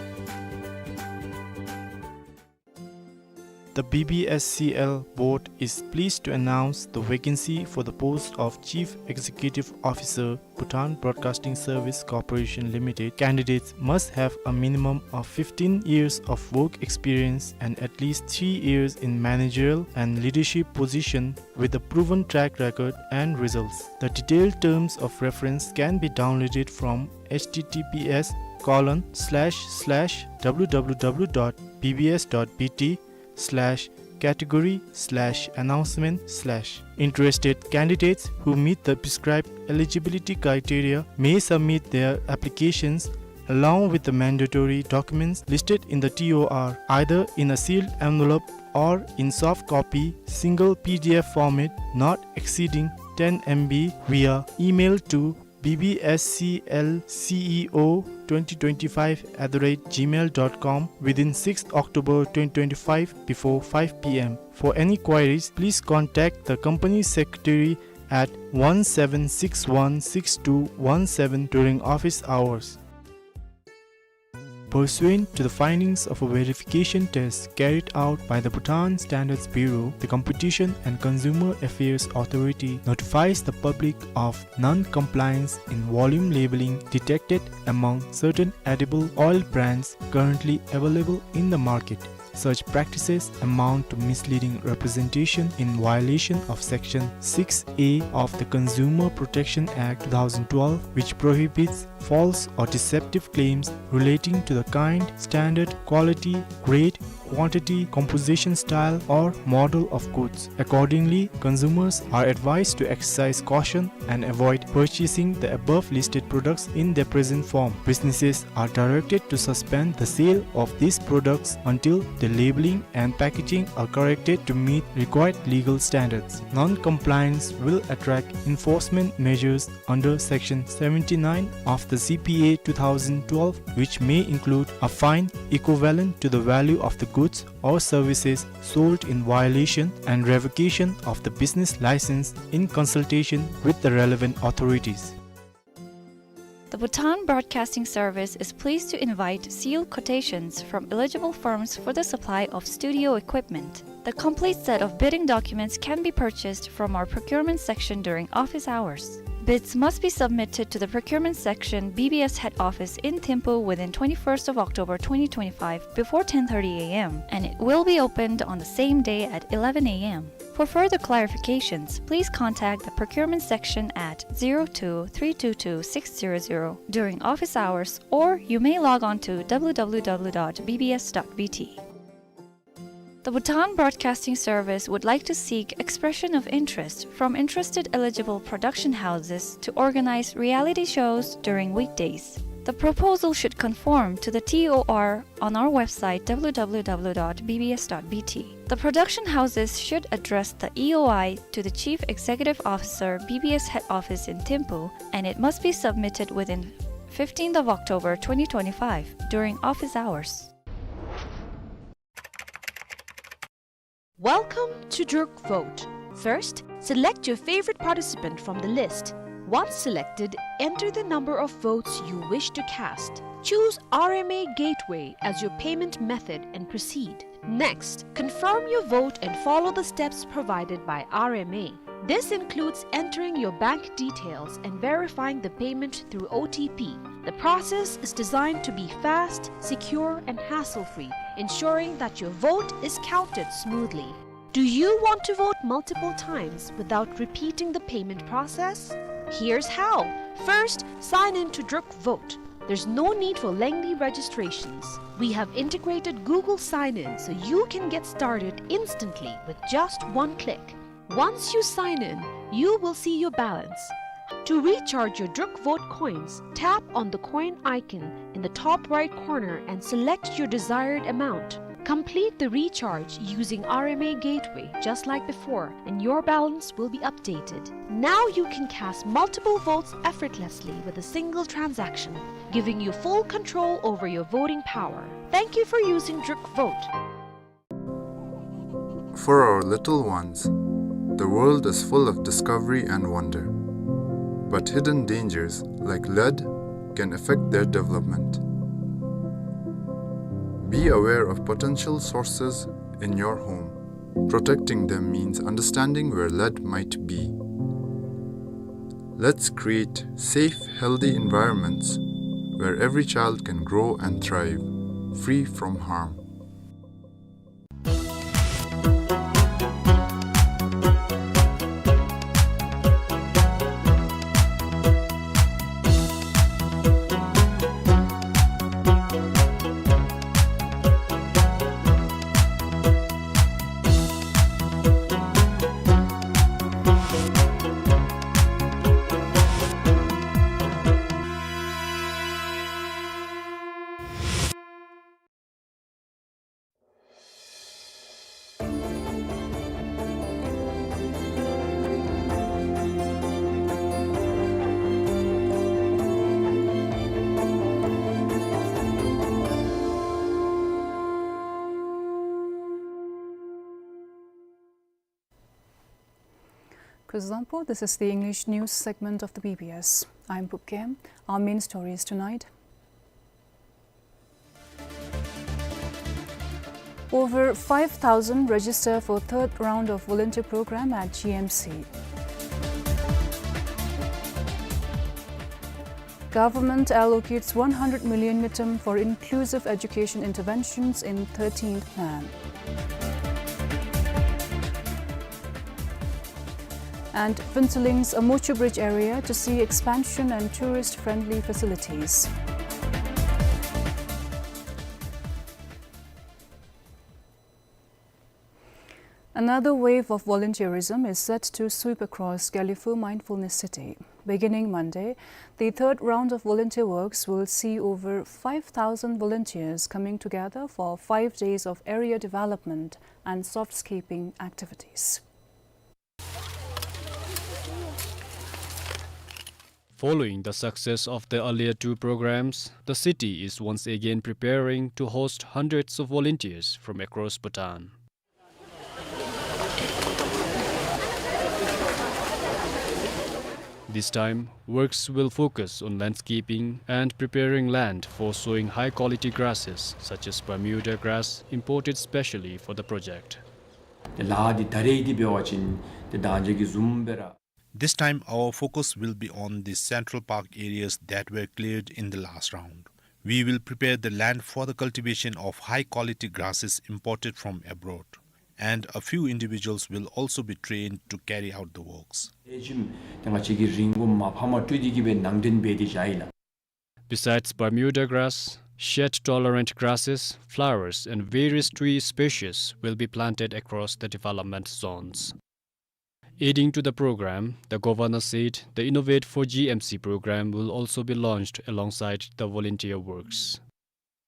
The B B S C L board is pleased to announce the vacancy for the post of Chief Executive Officer, Bhutan Broadcasting Service Corporation Limited. Candidates must have a minimum of fifteen years of work experience and at least three years in managerial and leadership position with a proven track record and results. The detailed terms of reference can be downloaded from H T T P S colon slash slash W W W dot B B S dot B T slash category slash announcement slash. Interested candidates who meet the prescribed eligibility criteria may submit their applications along with the mandatory documents listed in the T O R, either in a sealed envelope or in soft copy, single P D F format, not exceeding ten M B, via email to B B S C L C E O twenty twenty-five at the rate gmail dot com within sixth October twenty twenty-five before five P M. For any queries, please contact the company secretary at one seven six one six two one seven during office hours. Pursuant to the findings of a verification test carried out by the Bhutan Standards Bureau, the Competition and Consumer Affairs Authority notifies the public of non-compliance in volume labeling detected among certain edible oil brands currently available in the market. Such practices amount to misleading representation in violation of Section six A of the Consumer Protection Act two thousand twelve, which prohibits false or deceptive claims relating to the kind, standard, quality, grade, quantity, composition style, or model of goods. Accordingly, consumers are advised to exercise caution and avoid purchasing the above listed products in their present form. Businesses are directed to suspend the sale of these products until the labeling and packaging are corrected to meet required legal standards. Non-compliance will attract enforcement measures under Section seventy-nine of the C P A two thousand twelve, which may include a fine equivalent to the value of the goods or services sold in violation and revocation of the business license in consultation with the relevant authorities. The Bhutan Broadcasting Service is pleased to invite sealed quotations from eligible firms for the supply of studio equipment. The complete set of bidding documents can be purchased from our procurement section during office hours. Bids must be submitted to the procurement section, B B S head office in Thimphu within twenty-first of October twenty twenty-five before ten thirty A M, and it will be opened on the same day at eleven A M. For further clarifications, please contact the procurement section at zero two three two two six zero zero during office hours, or you may log on to W W W dot B B S dot B T. The Bhutan Broadcasting Service would like to seek expression of interest from interested eligible production houses to organize reality shows during weekdays. The proposal should conform to the T O R on our website, W W W dot B B S dot B T. The production houses should address the E O I to the Chief Executive Officer, B B S Head Office in Thimphu, and it must be submitted within fifteenth of October twenty twenty-five during office hours. Welcome to Druk Vote. First, select your favorite participant from the list. Once selected, enter the number of votes you wish to cast. Choose R M A Gateway as your payment method and proceed. Next, confirm your vote and follow the steps provided by R M A. This includes entering your bank details and verifying the payment through O T P. The process is designed to be fast, secure, and hassle-free, ensuring that your vote is counted smoothly. Do you want to vote multiple times without repeating the payment process? Here's how. First, sign in to Druk Vote. There's no need for lengthy registrations. We have integrated Google Sign-In so you can get started instantly with just one click. Once you sign in, you will see your balance. To recharge your Druk Vote coins, tap on the coin icon in the top right corner and select your desired amount. Complete the recharge using R M A Gateway just like before, and your balance will be updated. Now you can cast multiple votes effortlessly with a single transaction, giving you full control over your voting power. Thank you for using Druk Vote. For our little ones, the world is full of discovery and wonder. But hidden dangers, like lead, can affect their development. Be aware of potential sources in your home. Protecting them means understanding where lead might be. Let's create safe, healthy environments where every child can grow and thrive, free from harm. Kuzuzangpo, this is the English news segment of the B B S. I'm Pupkem. Our main stories tonight. Over five thousand register for third round of volunteer program at G M C. Government allocates one hundred million ngultrum for inclusive education interventions in thirteenth plan. And Phuentsholing Amochu Bridge area to see expansion and tourist-friendly facilities. Another wave of volunteerism is set to sweep across Gelephu Mindfulness City. Beginning Monday, the third round of volunteer works will see over five thousand volunteers coming together for five days of area development and softscaping activities. Following the success of the earlier two programs, the city is once again preparing to host hundreds of volunteers from across Bhutan. This time, works will focus on landscaping and preparing land for sowing high-quality grasses such as Bermuda grass, imported specially for the project. ཏེ་ལཱ་འདི་ད་རེས་འདི་འབད་བ་ཅིན་ཏེ་ད་ཅི་གི་བཟུམ་སྦེ་ར། This time, our focus will be on the Central Park areas that were cleared in the last round. We will prepare the land for the cultivation of high-quality grasses imported from abroad, and a few individuals will also be trained to carry out the works. ཨེ་ཅིམ་ཏེ་ང་བཅས་ཀྱིས་རིན་གོང་མ་ཕམ་སྤྲོད་དེ་གི་སྦེ་ནང་འདྲེན་འབད་དེ་བཞག་ཡི་ལགས། Besides Bermuda grass, Shade-tolerant grasses, flowers, and various tree species will be planted across the development zones. Adding to the program, the governor said the Innovate for G M C program will also be launched alongside the volunteer works.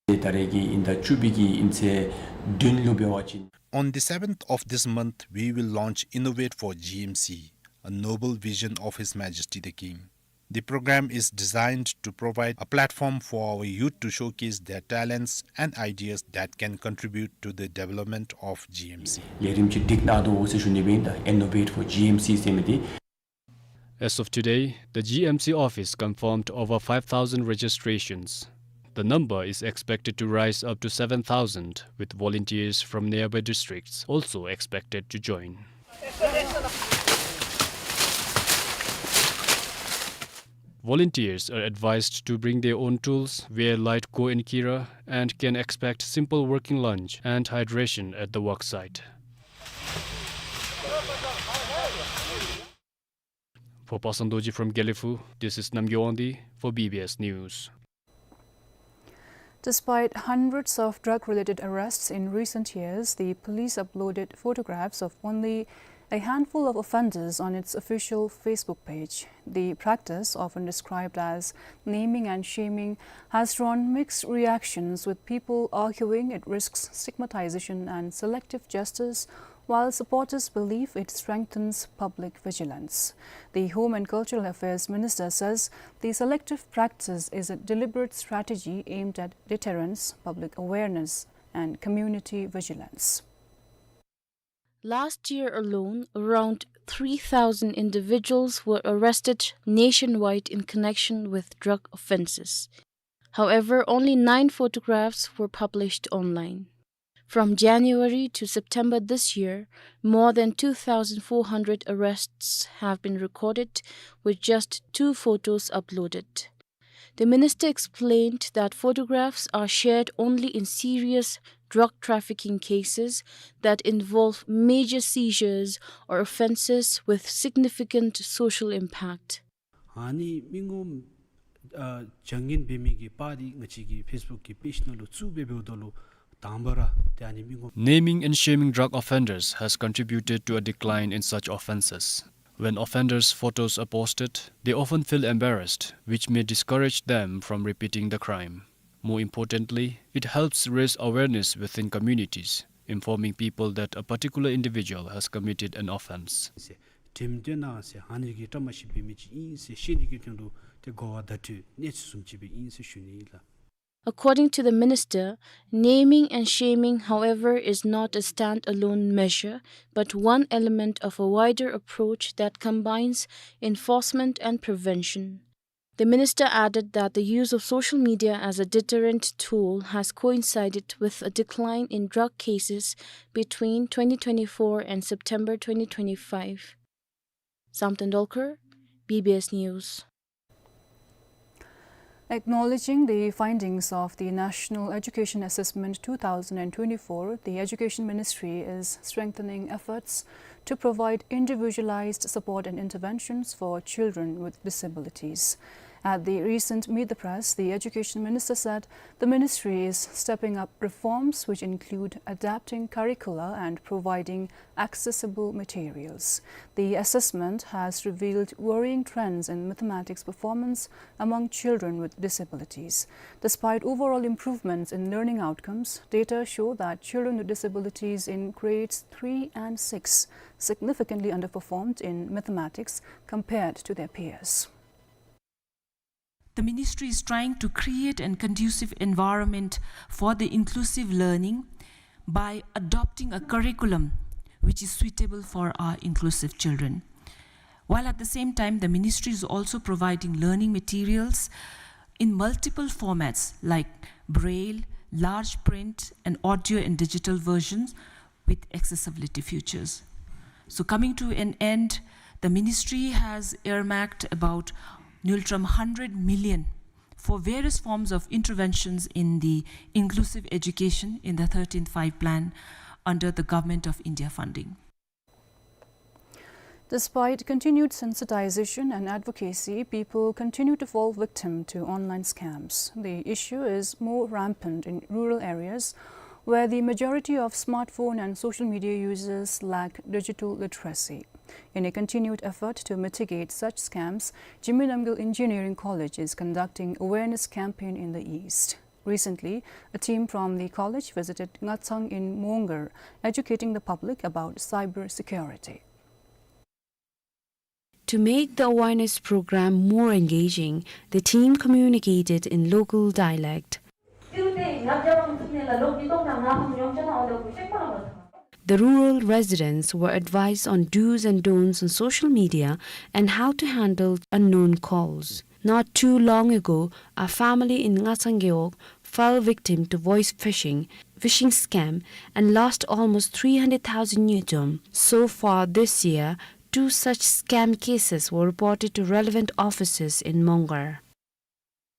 ད་རེས་ཀྱི་ཨིན་ཟླ་བཅུ་པའི་གི་ཨིན་ཚེས་བདུན་ལུ་འབད་བ་ཅིན། On the seventh of this month, we will launch Innovate for G M C, a noble vision of His Majesty the King. The program is designed to provide a platform for our youth to showcase their talents and ideas that can contribute to the development of G M C. ལས་རིམ་ཅིག་སྒྲིག་གནང་དོ་ཟེར་ཞུ་ནི་སྦེ་ཨིན། ད་Innovate for G M C ཟེར་མི་འདི། As of today, the G M C office confirmed over five thousand registrations. The number is expected to rise up to seven thousand, with volunteers from nearby districts also expected to join. Volunteers are advised to bring their own tools, wear light go and kira, and can expect simple working lunch and hydration at the work site. For Pasang Dorji from Gelephu, this is Namgay Wangdi for B B S News. Despite hundreds of drug-related arrests in recent years, the police uploaded photographs of only a handful of offenders on its official Facebook page. The practice, often described as naming and shaming, has drawn mixed reactions, with people arguing it risks stigmatization and selective justice, while supporters believe it strengthens public vigilance. The Home and Cultural Affairs Minister says the selective practice is a deliberate strategy aimed at deterrence, public awareness, and community vigilance. Last year alone, around three thousand individuals were arrested nationwide in connection with drug offenses. However, only nine photographs were published online. From January to September this year, more than two thousand four hundred arrests have been recorded, with just two photos uploaded. The minister explained that photographs are shared only in serious drug trafficking cases that involve major seizures or offenses with significant social impact. ཨ་ནི་མི་ངོམ་ཨ་བྱ་ངན་འབད་མི་གི་པར་འདི་ང་བཅས་ཀྱི་ཕེསི་བུཀ་གི་པེཇ་ནང་ལུ་བཙུགས་སྦེ་འབདཝ་ད་ལུ་དང་པ་ར་ཏེ་ཨ་ནི་མི་ངོམ། Naming and shaming drug offenders has contributed to a decline in such offenses. When offenders' photos are posted, they often feel embarrassed, which may discourage them from repeating the crime. More importantly, it helps raise awareness within communities, informing people that a particular individual has committed an offense. ཟེར་དྲནམ་སྟོན་གནང་ཟེར་ཨ་ནི་གི་བཀྲ་མ་ཤིས་པའི་མི་ཅིག་ཨིན་ཟེར་ཤེས་ནི་གི་དོན་ལུ་ཏེ་གོ་བ་བརྡ་སྤྲོད་གནས་ཚུལ་བཟུམ་ཅིག་སྦེ་ཨིན་ཟེར་ཞུ་ནི་ཨིན་ལགས། According to the minister, naming and shaming, however, is not a standalone measure, but one element of a wider approach that combines enforcement and prevention. The minister added that the use of social media as a deterrent tool has coincided with a decline in drug cases between twenty twenty-four and September twenty twenty-five. Zamten Dolkar, B B S News. Acknowledging the findings of the National Education Assessment two thousand and twenty-four, the Education Ministry is strengthening efforts to provide individualized support and interventions for children with disabilities. At the recent Meet the Press, the Education Minister said the ministry is stepping up reforms which include adapting curricula and providing accessible materials. The assessment has revealed worrying trends in mathematics performance among children with disabilities. Despite overall improvements in learning outcomes, data show that children with disabilities in grades three and six significantly underperformed in mathematics compared to their peers. The ministry is trying to create a conducive environment for the inclusive learning by adopting a curriculum which is suitable for our inclusive children. While at the same time, the ministry is also providing learning materials in multiple formats like braille, large print, and audio and digital versions with accessibility features. So coming to an end, the ministry has earmarked about nultrum hundred million for various forms of interventions in the inclusive education in the thirteenth Five Plan under the Government of India funding. Despite continued sensitization and advocacy, people continue to fall victim to online scams. The issue is more rampant in rural areas, where the majority of smartphone and social media users lack digital literacy. In a continued effort to mitigate such scams, Jigme Namgyel Engineering College is conducting awareness campaign in the East. Recently, a team from the college visited Ngatsang in Mongar, educating the public about cyber security. To make the awareness program more engaging, the team communicated in local dialect. The rural residents were advised on do's and don'ts on social media and how to handle unknown calls. Not too long ago, a family in Ngatsang Gewog fell victim to voice phishing, phishing scam, and lost almost three hundred thousand ngultrum. So far this year, two such scam cases were reported to relevant officers in Mongar.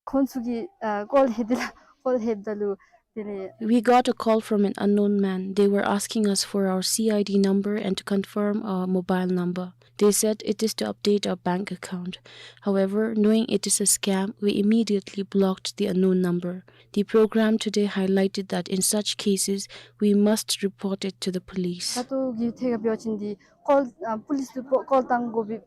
ཁོང་ཚུ་གིས་ཨ་ཀོལ་ལྷོདཔ་ད་ལུ་དེ་ལས། We got a call from an unknown man. They were asking us for our C I D number and to confirm our mobile number. They said it is to update our bank account. However, knowing it is a scam, we immediately blocked the unknown number. The program today highlighted that in such cases, we must report it to the police. ད་ལྟོ་གི་ཐད་ཁར་འབད་བ་ཅིན་འདི་ཀོལ་ཨ་པུ་ལིསི་ལུ་ཀོལ་བཏང་དགོ་པས།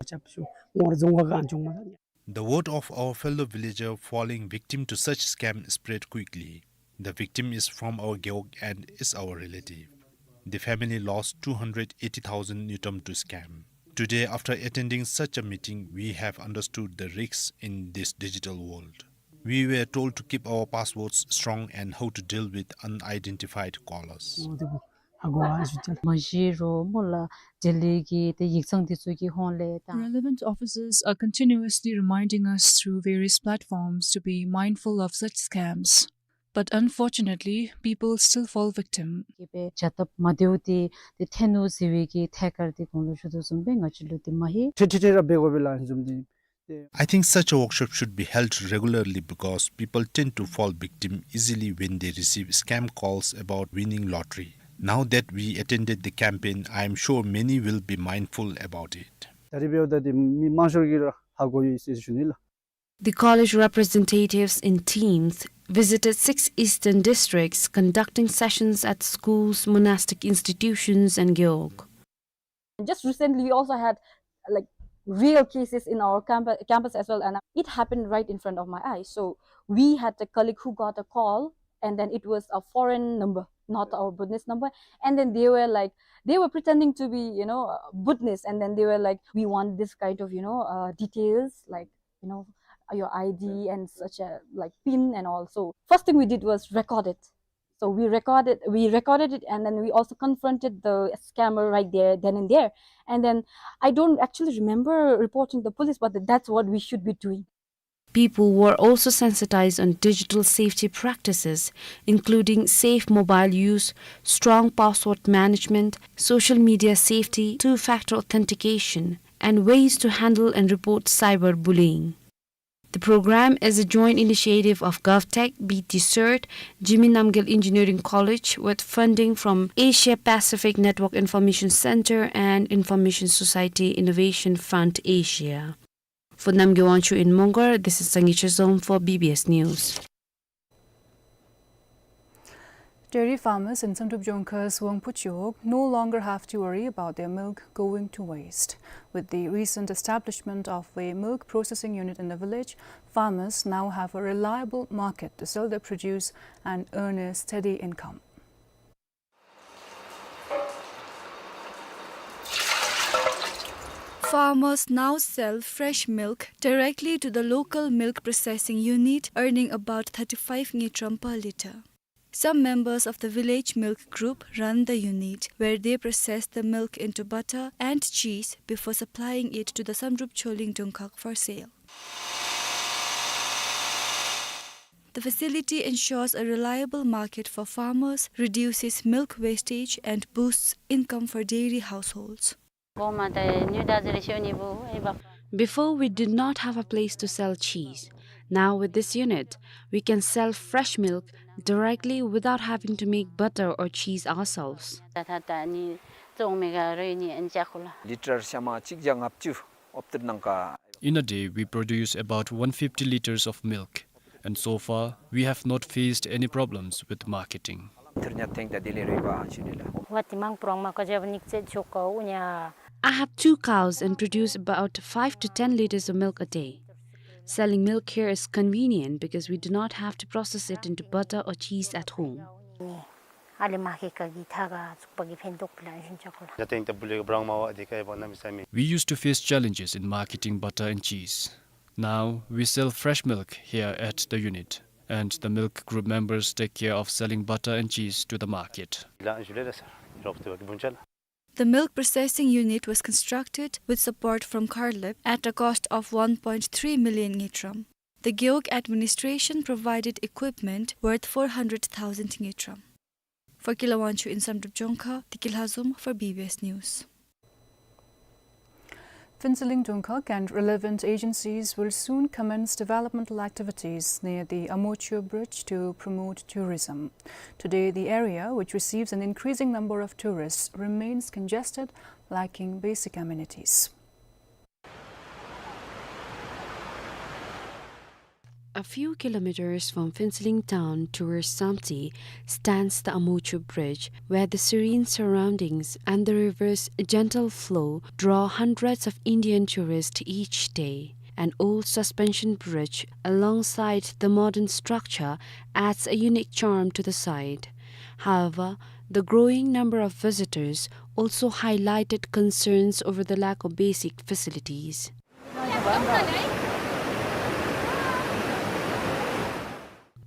The word of our fellow villager falling victim to such scam spread quickly. The victim is from our Gewog and is our relative. The family lost two hundred eighty thousand ngultrum to scam. Today, after attending such a meeting, we have understood the risks in this digital world. We were told to keep our passwords strong and how to deal with unidentified callers. མ་གཞི་རོགས་མོ་ལ་འབྲེལ་ཡོད་ཀྱི་དེ་ཡིག་ཚང་འདི་ཚུ་གི་ཧོངས་ལས་དང་། Relevant officers are continuously reminding us through various platforms to be mindful of such scams. But unfortunately, people still fall victim. གི་སྦེ་བྱ་སྟབས་མ་བདེཝ་དེ་དེ་ཐོན་ནུག་ཟེར་བའི་གི་ཐད་ཀར་དེ་གོང་ལུ་ཞུ་དོ་བཟུམ་སྦེ་ང་བཅས་ལུ་དེ་མ་ཧེ། ཁྲིག་ཁྲི་ཁྲི་ར་འབད་དགོ་པས་ལགས་བཟུམ་དེ། I think such a workshop should be held regularly because people tend to fall victim easily when they receive scam calls about winning lottery. Now that we attended the campaign, I am sure many will be mindful about it. ད་རིས་འབདཝ་ད་དེ་མི་མང་ཤོས་ཀྱིས་ར་ཧ་གོ་ཡི་ཟེར་ཞུ་ནི་ལགས། The college representatives in teams visited six eastern districts, conducting sessions at schools, monastic institutions, and Gewog. Just recently, we also had, like, real cases in our camp-, campus as well, and it happened right in front of my eyes. So we had a colleague who got a call, and then it was a foreign number, not our Bhutanese number. And then they were like, they were pretending to be, you know, uh, Bhutanese, and then they were like, "We want this kind of, you know, uh, details, like, you know, your I D and such a, like, pin and all." So first thing we did was record it. So we recorded, we recorded it, and then we also confronted the scammer right there, then and there. And then I don't actually remember reporting the police, but that's what we should be doing. People were also sensitized on digital safety practices, including safe mobile use, strong password management, social media safety, two-factor authentication, and ways to handle and report cyberbullying. The program is a joint initiative of GovTech, B T CERT, Jigme Namgyel Engineering College, with funding from Asia Pacific Network Information Center and Information Society Innovation Fund Asia. For Namgay Wangchuk in Mongar, this is Sangay Chezom for B B S News. Dairy farmers in Samdrup Jongkha's Wangpu Chiwog no longer have to worry about their milk going to waste. With the recent establishment of a milk processing unit in the village, farmers now have a reliable market to sell their produce and earn a steady income. Farmers now sell fresh milk directly to the local milk processing unit, earning about thirty-five ngultrum per litre. Some members of the village milk group run the unit, where they process the milk into butter and cheese before supplying it to the Samdrup Choling Dongkhag for sale. The facility ensures a reliable market for farmers, reduces milk wastage, and boosts income for dairy households. Before, we did not have a place to sell cheese. Now, with this unit, we can sell fresh milk directly without having to make butter or cheese ourselves. བཙོང་མི་ག་རུ་ནི་ཨན་ཅག་ཁུ་ལ། ལི་ཊར་ཤ་མ་གཅིག་བརྒྱ་ལྔ་བཅུ་ཨོབ་ཏིར་ནང་ཀ། In a day, we produce about one fifty liters of milk, and so far, we have not faced any problems with marketing. ཐུར་ཉ་ཐེང་ད་དེ་ལས་རེ་བ་ཞུ་ནི་ལ། ཝ་ཏི་མང་པྲོང་མ་ཀ་ཇབ་ནིག་ཙེ་ཆོ་ཀ་ཨུ་ཉ། I have two cows and produce about five to ten liters of milk a day. Selling milk here is convenient because we do not have to process it into butter or cheese at home. ཨ་ལེ་མ་ཁེ་ཀ་གི་ཐ་ག་ཚུགས་པ་གི་ཕན་ཐོགས་ལ་ཞུན་ཅག་ལ། ཇ་ཐེང་ད་བུ་ལེ་ག་པྲོང་མ་ཝ་དེ་ཀ་ཡ་པ་ན་མི་ས་མི། We used to face challenges in marketing butter and cheese. Now, we sell fresh milk here at the unit, and the milk group members take care of selling butter and cheese to the market. ལ་ཞུ་ལེ་ལ་སར་རོབ་ཏེ་བ་གི་བུན་ཅ་ལ། The milk processing unit was constructed with support from CARLIP at a cost of one point three million ngultrum. The Gewog administration provided equipment worth four hundred thousand ngultrum. For Kilawanchu in Samdrup Jongkha, Tiki Lhazom for B B S News. Phuentsholing Dungkhag and relevant agencies will soon commence developmental activities near the Amochur Bridge to promote tourism. Today, the area, which receives an increasing number of tourists, remains congested, lacking basic amenities. A few kilometers from Phuentsholing town towards Samtse stands the Amochur Bridge, where the serene surroundings and the river's gentle flow draw hundreds of Indian tourists each day. An old suspension bridge alongside the modern structure adds a unique charm to the site. However, the growing number of visitors also highlighted concerns over the lack of basic facilities.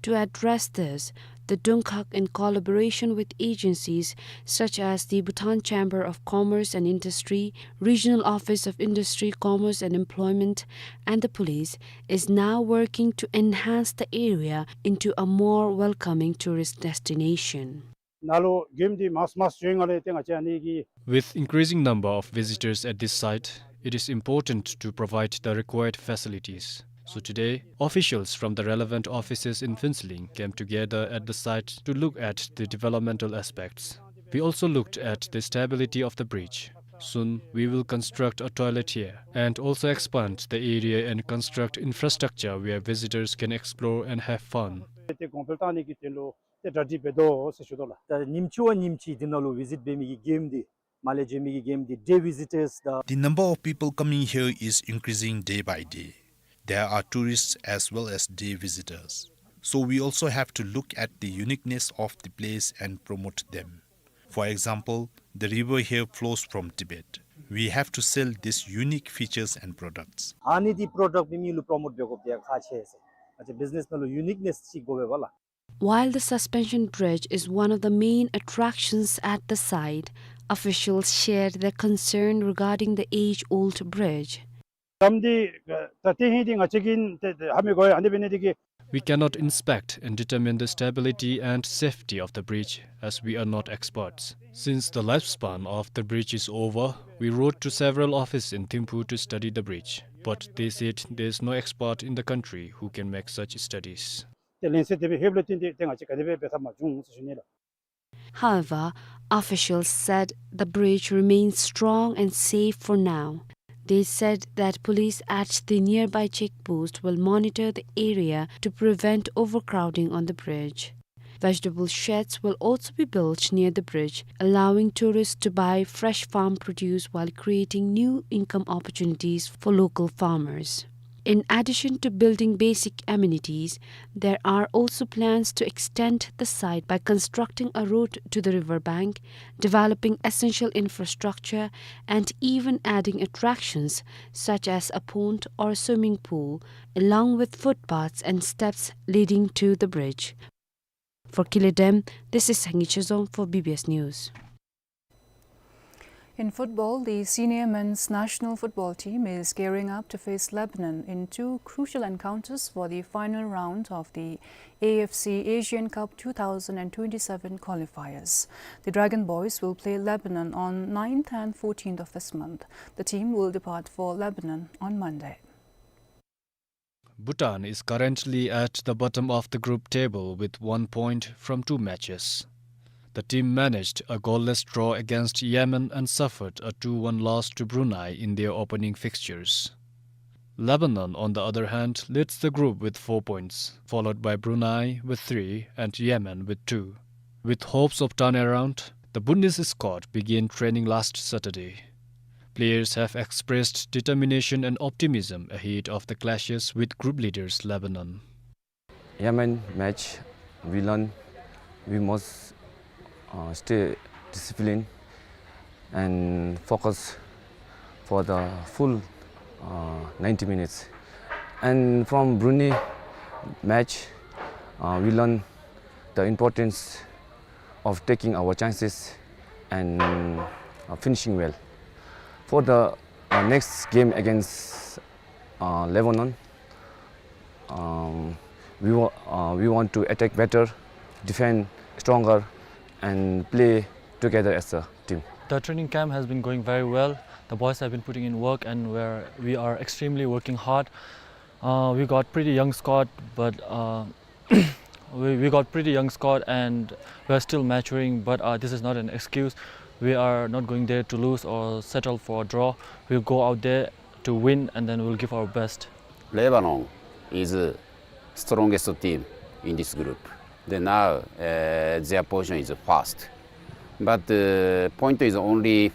To address this, the Dungkhag, in collaboration with agencies such as the Bhutan Chamber of Commerce and Industry, Regional Office of Industry, Commerce and Employment, and the police, is now working to enhance the area into a more welcoming tourist destination. ནཱ་ལུ་གེམ་འདི་མཱསི་མཱསི་ཇོ་ཡི་ནང་ལས་ཏེ་ང་བཅས་ཨ་ནི་གི། With increasing number of visitors at this site, it is important to provide the required facilities. So today, officials from the relevant offices in Phuentsholing came together at the site to look at the developmental aspects. We also looked at the stability of the bridge. Soon, we will construct a toilet here and also expand the area and construct infrastructure where visitors can explore and have fun. ཏེ་གོང་འཕེལ་བཏང་ནི་གི་དོན་ལུ་ཏེ་གྲ་སྒྲིག་འབད་དོ་ཟེར་ཞུ་དོ་ལགས། ད་ཉིནམ་གཅིག་བ་ཉིནམ་གཅིག་འདི་ནང་ལུ་བི་ཛིཊ་འབད་མི་གི་གེམ་འདི་མར་ལས་འགྱོ་མི་གི་གེམ་འདི་day visitors ད། The number of people coming here is increasing day by day. There are tourists as well as day visitors. So we also have to look at the uniqueness of the place and promote them. For example, the river here flows from Tibet. We have to sell these unique features and products. ཨ་ནི་འདི་པྲོ་ཌཀཊ་འབད་མི་ལུ་པྲོ་མོཊ་འབད་དགོཔ་འདི་ཁག་ཆེ་ཟེར། ཨ་ཙི་བི་ཛི་ནེསི་ནང་ལུ་ཡུ་ནིཀ་ནེསི་ཅིག་དགོ་པས་པ་ལགས། While the suspension bridge is one of the main attractions at the site, officials shared their concern regarding the age-old bridge. གམ་འདི་ད་ཏེ་ཧིང་འདི་ང་བཅས་ཀྱིས་ཏེ་ཏེ་ཧ་མི་གོ་ཡ། ཨ་ནི་འབད་ནི་འདི་གིས། We cannot inspect and determine the stability and safety of the bridge, as we are not experts. Since the lifespan of the bridge is over, we wrote to several offices in Thimphu to study the bridge, but they said there is no expert in the country who can make such studies. ཏེ་ལན་གསལ་དེ་སྦེ་ལྷོདཔ་ལས་བརྟེན་ཏེ་ཏེ་ང་བཅས་ག་ནི་སྦེ་འབད་ཐབས་མ་བྱུང་ཟེར་ཞུ་ནི་ལགས། However, officials said the bridge remains strong and safe for now. They said that police at the nearby check post will monitor the area to prevent overcrowding on the bridge. Vegetable sheds will also be built near the bridge, allowing tourists to buy fresh farm produce while creating new income opportunities for local farmers. In addition to building basic amenities, there are also plans to extend the site by constructing a road to the river bank, developing essential infrastructure, and even adding attractions such as a pond or swimming pool, along with footpaths and steps leading to the bridge. For Kile Dam, this is Hangi Chezom for B B S News. In football, the senior men's national football team is gearing up to face Lebanon in two crucial encounters for the final round of the A F C Asian Cup two thousand and twenty-seven qualifiers. The Dragon Boys will play Lebanon on ninth and fourteenth of this month. The team will depart for Lebanon on Monday. Bhutan is currently at the bottom of the group table with one point from two matches. The team managed a goalless draw against Yemen and suffered a two one loss to Brunei in their opening fixtures. Lebanon, on the other hand, leads the group with four points, followed by Brunei with three and Yemen with two. With hopes of turnaround, the Bhutanese squad began training last Saturday. Players have expressed determination and optimism ahead of the clashes with group leaders Lebanon. Yemen match, we learn we must, uh, stay disciplined and focus for the full, uh, ninety minutes. And from Brunei match, uh, we learn the importance of taking our chances and, uh, finishing well. For the, uh, next game against, uh, Lebanon, um, we wa-, uh, we want to attack better, defend stronger, and play together as a team. The training camp has been going very well. The boys have been putting in work, and we're, we are extremely working hard. Uh, we got pretty young squad, but, uh, we, we got pretty young squad, and we're still maturing, but, uh, this is not an excuse. We are not going there to lose or settle for a draw. We'll go out there to win, and then we'll give our best. Lebanon is the strongest team in this group. Then now, uh, their position is first. But the point is only,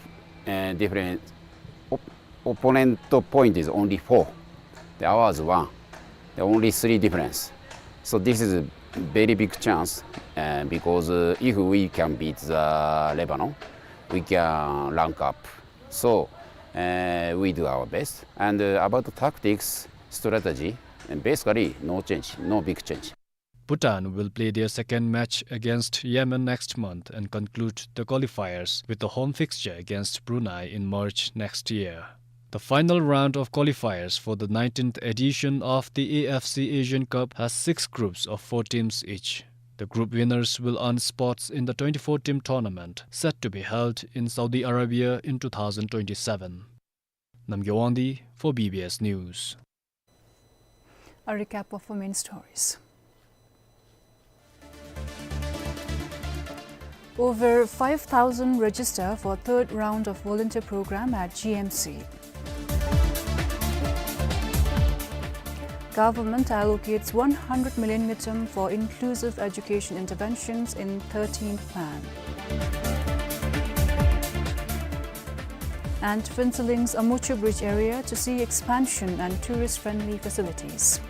uh, different. Op-, opponent point is only four. The ours one. The only three difference. So this is a very big chance, uh, because, uh, if we can beat the Lebanon, we can rank up. So, uh, we do our best. And, uh, about the tactics, strategy, and basically no change, no big change. Bhutan will play their second match against Yemen next month and conclude the qualifiers with a home fixture against Brunei in March next year. The final round of qualifiers for the nineteenth edition of the A F C Asian Cup has six groups of four teams each. The group winners will earn spots in the twenty-four team tournament set to be held in Saudi Arabia in two thousand twenty-seven. Namgay Wangdi for B B S News. A recap of our main stories. Over five thousand register for third round of volunteer program at G M C. Government allocates one hundred million ngultrum for inclusive education interventions in thirteenth plan. And Phuentsholing Amuchu Bridge area to see expansion and tourist-friendly facilities.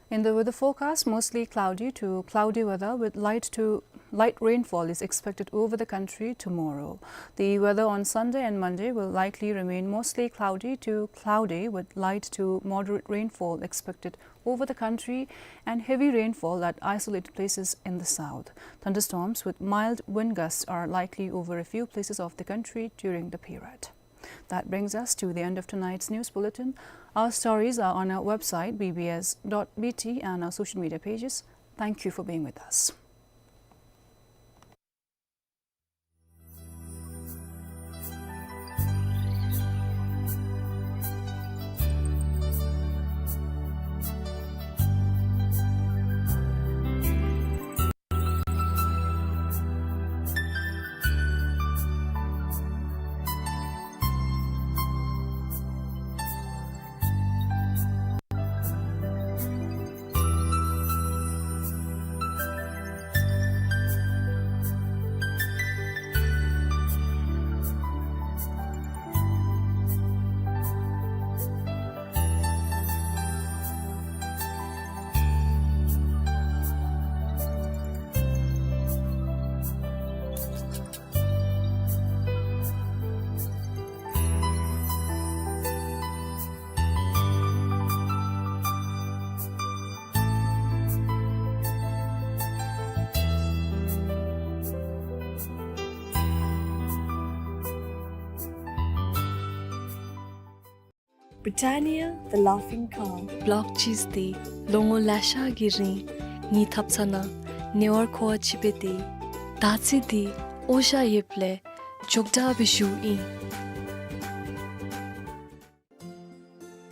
In the weather forecast, mostly cloudy to cloudy weather with light to light rainfall is expected over the country tomorrow. The weather on Sunday and Monday will likely remain mostly cloudy to cloudy with light to moderate rainfall expected over the country and heavy rainfall at isolated places in the south. Thunderstorms with mild wind gusts are likely over a few places of the country during the period. That brings us to the end of tonight's news bulletin. Our stories are on our website, B B S dot B T, and our social media pages. Thank you for being with us. Britannia, the laughing cow. Block cheese འདི་ལོ་ངོ་ལེ་ཤ་གི་རིང་ངེའི་ཐབ་ཚང་ནང་ཉེ་བར་མཁོ་བ་ཅིག་སྦེ་ཏེ་ད་ཅི་འདི་ཨོ་ཤ་ཡོདཔ་ལས་མགྱོགས་དྲགས་སྦེ་བཞུ་ཨིན།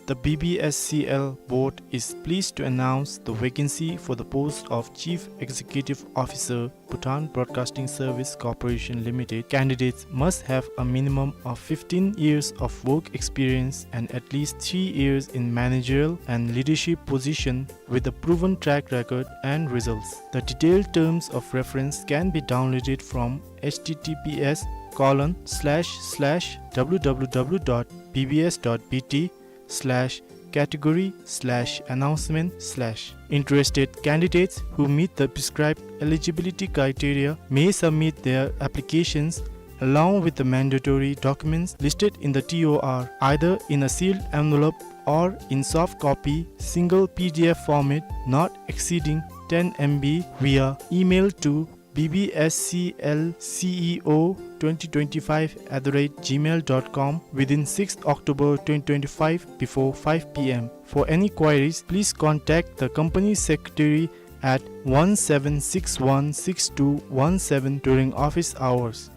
The B B S C L board is pleased to announce the vacancy for the post of Chief Executive Officer, Bhutan Broadcasting Service Corporation Limited. Candidates must have a minimum of fifteen years of work experience and at least three years in managerial and leadership position with a proven track record and results. The detailed terms of reference can be downloaded from H T T P S colon slash slash W W W dot B B S dot B T slash category slash announcement slash. Interested candidates who meet the prescribed eligibility criteria may submit their applications along with the mandatory documents listed in the T O R, either in a sealed envelope or in soft copy, single P D F format, not exceeding ten M B, via email to B B S C L C E O twenty twenty-five at the rate gmail dot com within sixth October twenty twenty-five before five P M. For any queries, please contact the company secretary at one seven six one six two one seven during office hours.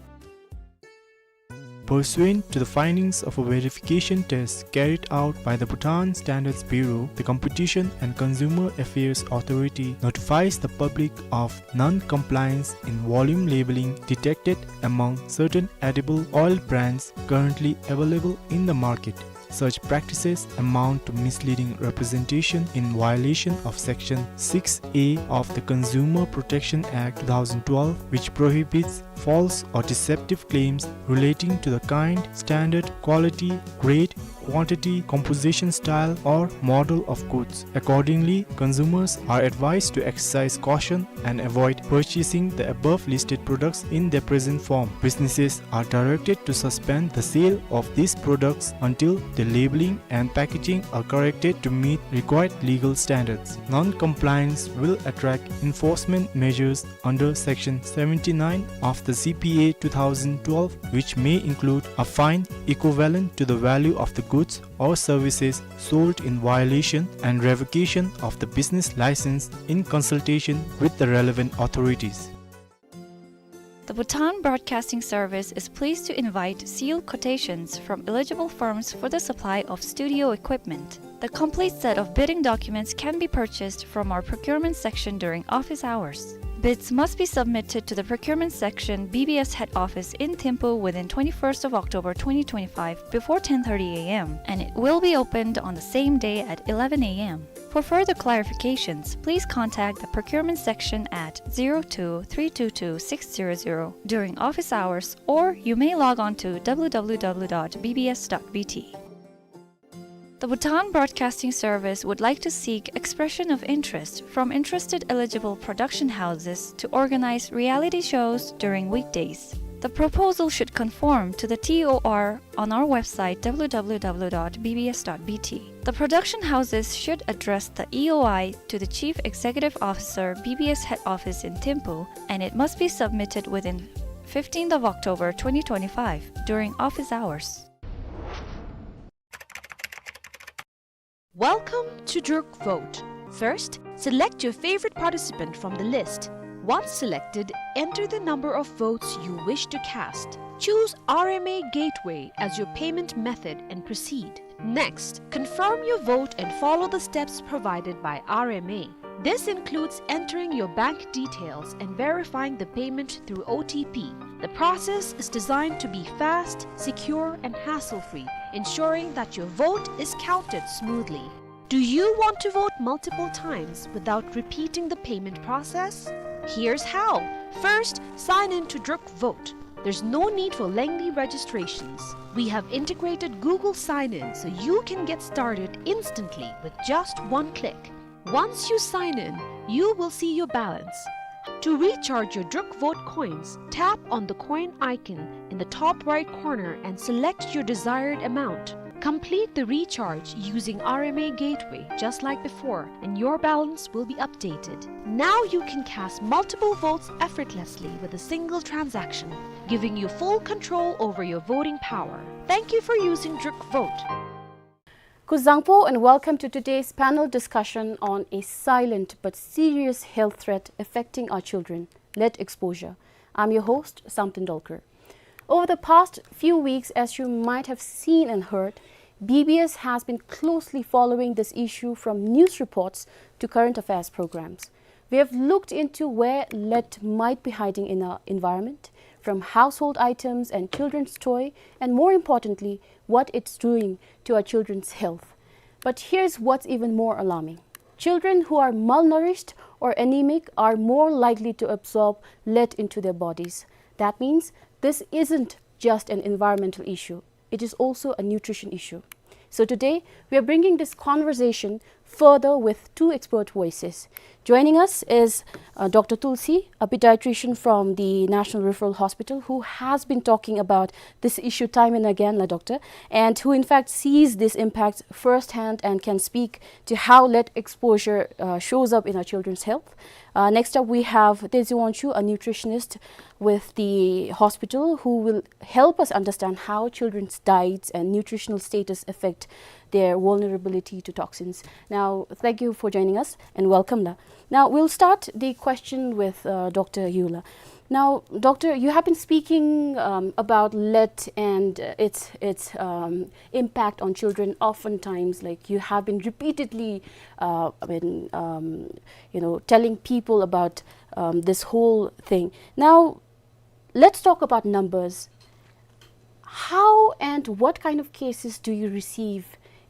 Pursuant to the findings of a verification test carried out by the Bhutan Standards Bureau, the Competition and Consumer Affairs Authority notifies the public of non-compliance in volume labeling detected among certain edible oil brands currently available in the market. Such practices amount to misleading representation in violation of Section six A of the Consumer Protection Act two thousand twelve, which prohibits false or deceptive claims relating to the kind, standard, quality, grade, quantity, composition, style, or model of goods. Accordingly, consumers are advised to exercise caution and avoid purchasing the above listed products in their present form. Businesses are directed to suspend the sale of these products until the labeling and packaging are corrected to meet required legal standards. Non-compliance will attract enforcement measures under Section seventy-nine of the C P A two thousand twelve, which may include a fine equivalent to the value of the goods or services sold in violation and revocation of the business license in consultation with the relevant authorities. The Bhutan Broadcasting Service is pleased to invite sealed quotations from eligible firms for the supply of studio equipment. The complete set of bidding documents can be purchased from our procurement section during office hours. Bids must be submitted to the procurement section, B B S head office in Thimphu within twenty-first of October twenty twenty-five before ten thirty A M, and it will be opened on the same day at eleven A M. For further clarifications, please contact the procurement section at zero two three two two six zero zero during office hours, or you may log on to W W W dot B B S dot B T. The Bhutan Broadcasting Service would like to seek expression of interest from interested eligible production houses to organize reality shows during weekdays. The proposal should conform to the T O R on our website, W W W dot B B S dot B T. The production houses should address the E O I to the Chief Executive Officer, B B S Head Office in Thimphu, and it must be submitted within fifteenth of October twenty twenty-five during office hours. Welcome to Druk Vote. First, select your favorite participant from the list. Once selected, enter the number of votes you wish to cast. Choose R M A Gateway as your payment method and proceed. Next, confirm your vote and follow the steps provided by R M A. This includes entering your bank details and verifying the payment through O T P. The process is designed to be fast, secure, and hassle-free, ensuring that your vote is counted smoothly. Do you want to vote multiple times without repeating the payment process? Here's how. First, sign in to Druk Vote. There's no need for lengthy registrations. We have integrated Google Sign-In so you can get started instantly with just one click. Once you sign in, you will see your balance. To recharge your Druk Vote coins, tap on the coin icon in the top right corner and select your desired amount. Complete the recharge using R M A Gateway just like before, and your balance will be updated. Now you can cast multiple votes effortlessly with a single transaction, giving you full control over your voting power. Thank you for using Druk Vote. Kuzuzangpo and welcome to today's panel discussion on a silent but serious health threat affecting our children, lead exposure. I'm your host, Samten Dolkar. Over the past few weeks, as you might have seen and heard, B B S has been closely following this issue from news reports to current affairs programs. We have looked into where lead might be hiding in our environment, from household items and children's toy, and more importantly, what it's doing to our children's health. But here's what's even more alarming. Children who are malnourished or anemic are more likely to absorb lead into their bodies. That means this isn't just an environmental issue. It is also a nutrition issue. So today, we are bringing this conversation further with two expert voices. Joining us is, uh, Doctor Tulsi, a pediatrician from the National Referral Hospital, who has been talking about this issue time and again, la doctor, and who in fact sees this impact firsthand and can speak to how lead exposure, uh, shows up in our children's health. Uh, next up, we have Tenzin Wangchuk, a nutritionist with the hospital, who will help us understand how children's diets and nutritional status affect their vulnerability to toxins. Now, thank you for joining us and welcome, la. Now, we'll start the question with, uh, Doctor Yu, la. Now, Doctor, you have been speaking, um, about lead and, uh, its, its, um, impact on children. Oftentimes, like, you have been repeatedly, uh, I mean, um, you know, telling people about, um, this whole thing. Now, let's talk about numbers. How and what kind of cases do you receive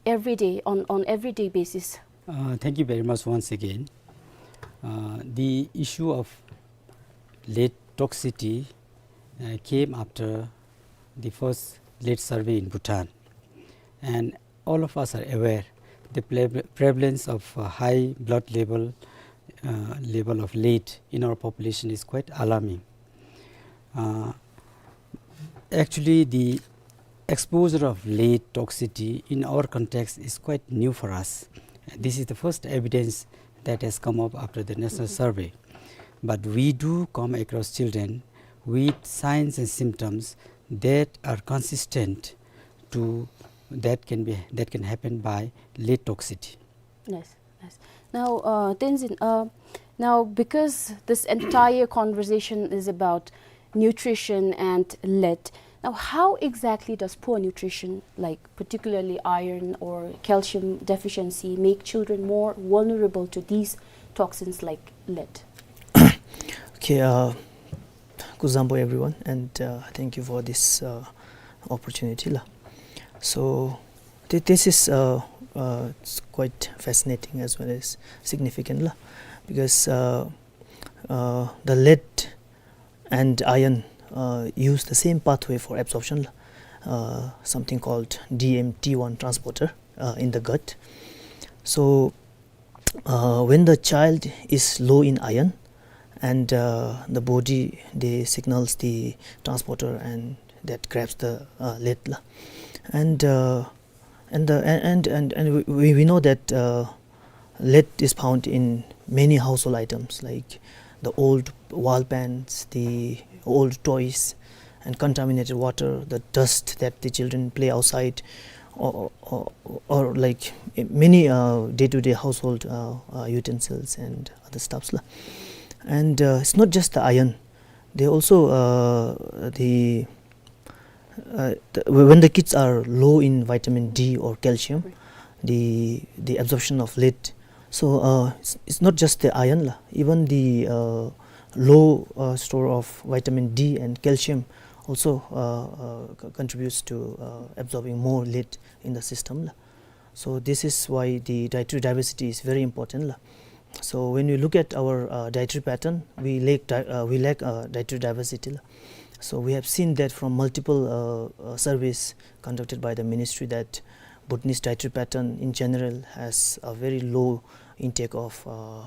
every day, on, on everyday basis? Uh, thank you very much once again. Uh, the issue of lead toxicity, uh, came after the first lead survey in Bhutan. And all of us are aware the pre-, prevalence of, uh, high blood level, uh, level of lead in our population is quite alarming. Uh, actually, the exposure of lead toxicity in our context is quite new for us. This is the first evidence that has come up after the national survey. But we do come across children with signs and symptoms that are consistent to, that can be, that can happen by lead toxicity. Yes, yes. Now, uh, Tenzin, uh, now, because this entire conversation is about nutrition and lead, now, how exactly does poor nutrition, like particularly iron or calcium deficiency, make children more vulnerable to these toxins like lead? Okay, uh, Kuzuzangpo everyone, and, uh, thank you for this, uh, opportunity, la. So, thi-, this is, uh, uh, it's quite fascinating as well as significant, la, because, uh, uh, the lead and iron, uh, use the same pathway for absorption, la, uh, something called D M T one transporter, uh, in the gut. So, uh, when the child is low in iron, and, uh, the body, they signals the transporter, and that grabs the, uh, lead, la. And, uh, and the, and, and, and, and we, we, we know that, uh, lead is found in many household items, like the old wall paints, the old toys, and contaminated water, the dust that the children play outside, or, or, or, or like, eh, many, uh, day-to-day household, uh, uh, utensils and other stuffs, la. And, uh, it's not just the iron. They also, uh, the, uh, the, when the kids are low in vitamin D or calcium, the, the absorption of lead. So, uh, it's, it's not just the iron, la. Even the, uh, low, uh, store of vitamin D and calcium also, uh, uh, co-, contributes to, uh, absorbing more lead in the system, la. So this is why the dietary diversity is very important, la. So when we look at our, uh, dietary pattern, we lack di-, uh, we lack, uh, dietary diversity, la. So we have seen that from multiple, uh, uh, surveys conducted by the ministry that Bhutanese dietary pattern in general has a very low intake of, uh,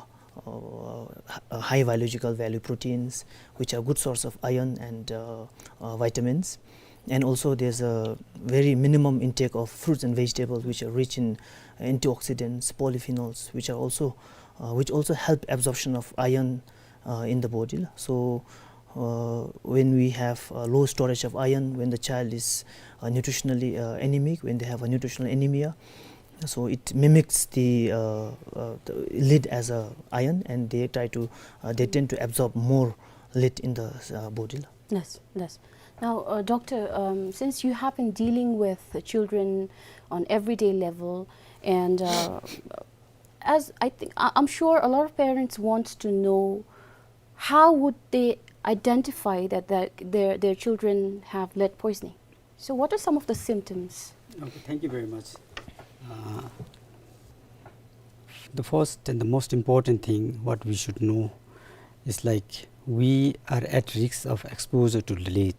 uh, h-, uh, high biological value proteins, which are good source of iron and, uh, uh, vitamins. And also there's a very minimum intake of fruits and vegetables, which are rich in antioxidants, polyphenols, which are also, uh, which also help absorption of iron, uh, in the body. So, uh, when we have a low storage of iron, when the child is, uh, nutritionally, uh, anemic, when they have a nutritional anemia, so it mimics the, uh, uh, the lead as a iron, and they try to, uh, they tend to absorb more lead in the, uh, body. Yes, yes. Now, uh, Doctor, um, since you have been dealing with the children on everyday level, and, uh, as I think, I- I'm sure a lot of parents want to know, how would they identify that their, their, their children have lead poisoning? So what are some of the symptoms? Okay, thank you very much. Uh, the first and the most important thing what we should know is, like, we are at risk of exposure to lead.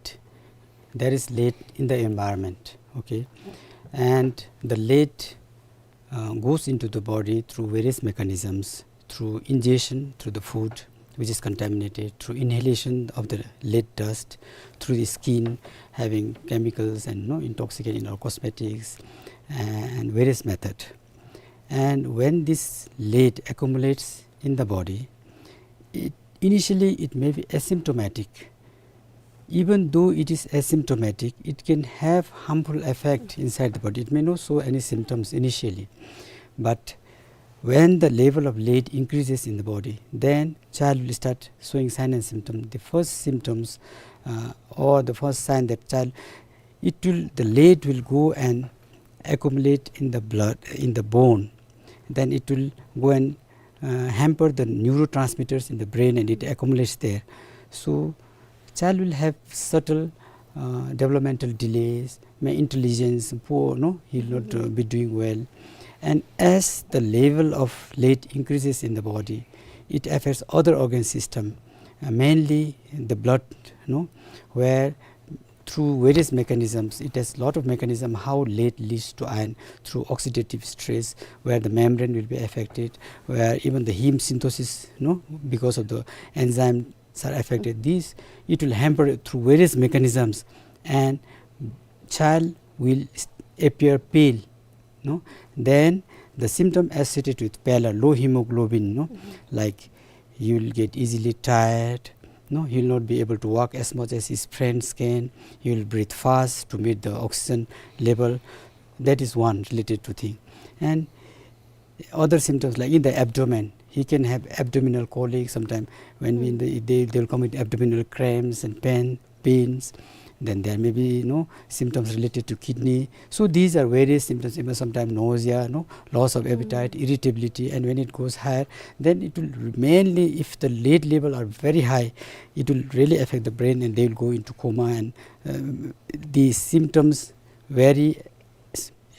There is lead in the environment, okay? And the lead, uh, goes into the body through various mechanisms, through ingestion, through the food which is contaminated, through inhalation of the lead dust, through the skin having chemicals and, you know, intoxicant in our cosmetics, and various method. And when this lead accumulates in the body, it, initially it may be asymptomatic. Even though it is asymptomatic, it can have harmful effect inside the body. It may not show any symptoms initially, but when the level of lead increases in the body, then child will start showing sign and symptom. The first symptoms, uh, or the first sign that child, it will, the lead will go and accumulate in the blood, in the bone. Then it will go and, uh, hamper the neurotransmitters in the brain, and it accumulates there. So child will have subtle, uh, developmental delays, may intelligence poor, no, he will not, uh, be doing well. And as the level of lead increases in the body, it affects other organ system, uh, mainly the blood, no, where through various mechanisms, it has lot of mechanism how lead leads to iron, through oxidative stress, where the membrane will be affected, where even the heme synthesis, no, because of the enzyme are affected. This, it will hamper through various mechanisms, and child will s- appear pale, no? Then the symptom associated with pallor, low hemoglobin, no? Like, he will get easily tired, no? He will not be able to walk as much as his friends can. He will breathe fast to meet the oxygen level. That is one related to thing. And other symptoms, like in the abdomen, he can have abdominal colic sometime. When we, they, they, they'll come with abdominal cramps and pain, pains. Then there may be, you know, symptoms related to kidney. So these are various symptoms, even sometimes nausea, no, loss of appetite, irritability, and when it goes higher, then it will mainly, if the lead level are very high, it will really affect the brain, and they will go into coma, and, um, these symptoms vary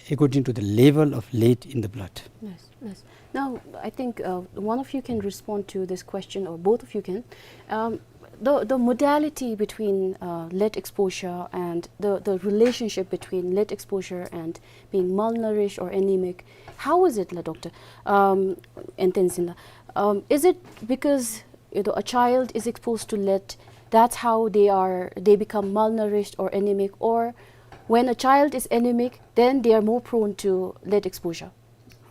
according to the level of lead in the blood. Yes, yes. Now, I think, uh, one of you can respond to this question, or both of you can. Um, the, the modality between, uh, lead exposure and the, the relationship between lead exposure and being malnourished or anemic, how is it, la doctor? Um, and then, um, is it because, you know, a child is exposed to lead, that's how they are, they become malnourished or anemic, or when a child is anemic, then they are more prone to lead exposure?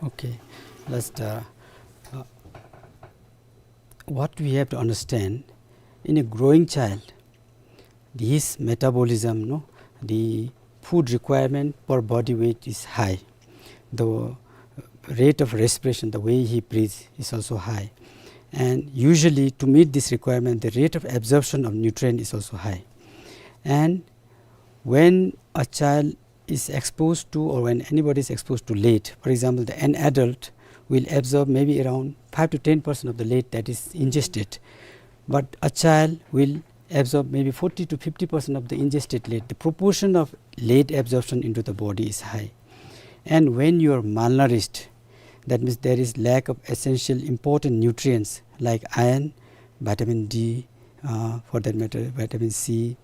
Okay, let's, uh, uh, what we have to understand, in a growing child, his metabolism, no, the food requirement per body weight is high. The rate of respiration, the way he breathes, is also high. And usually, to meet this requirement, the rate of absorption of nutrient is also high. And when a child is exposed to, or when anybody is exposed to lead, for example, the, an adult will absorb maybe around five to ten percent of the lead that is ingested, but a child will absorb maybe forty to fifty percent of the ingested lead. The proportion of lead absorption into the body is high. And when you are malnourished, that means there is lack of essential important nutrients like iron, vitamin D, uh, for that matter, vitamin C.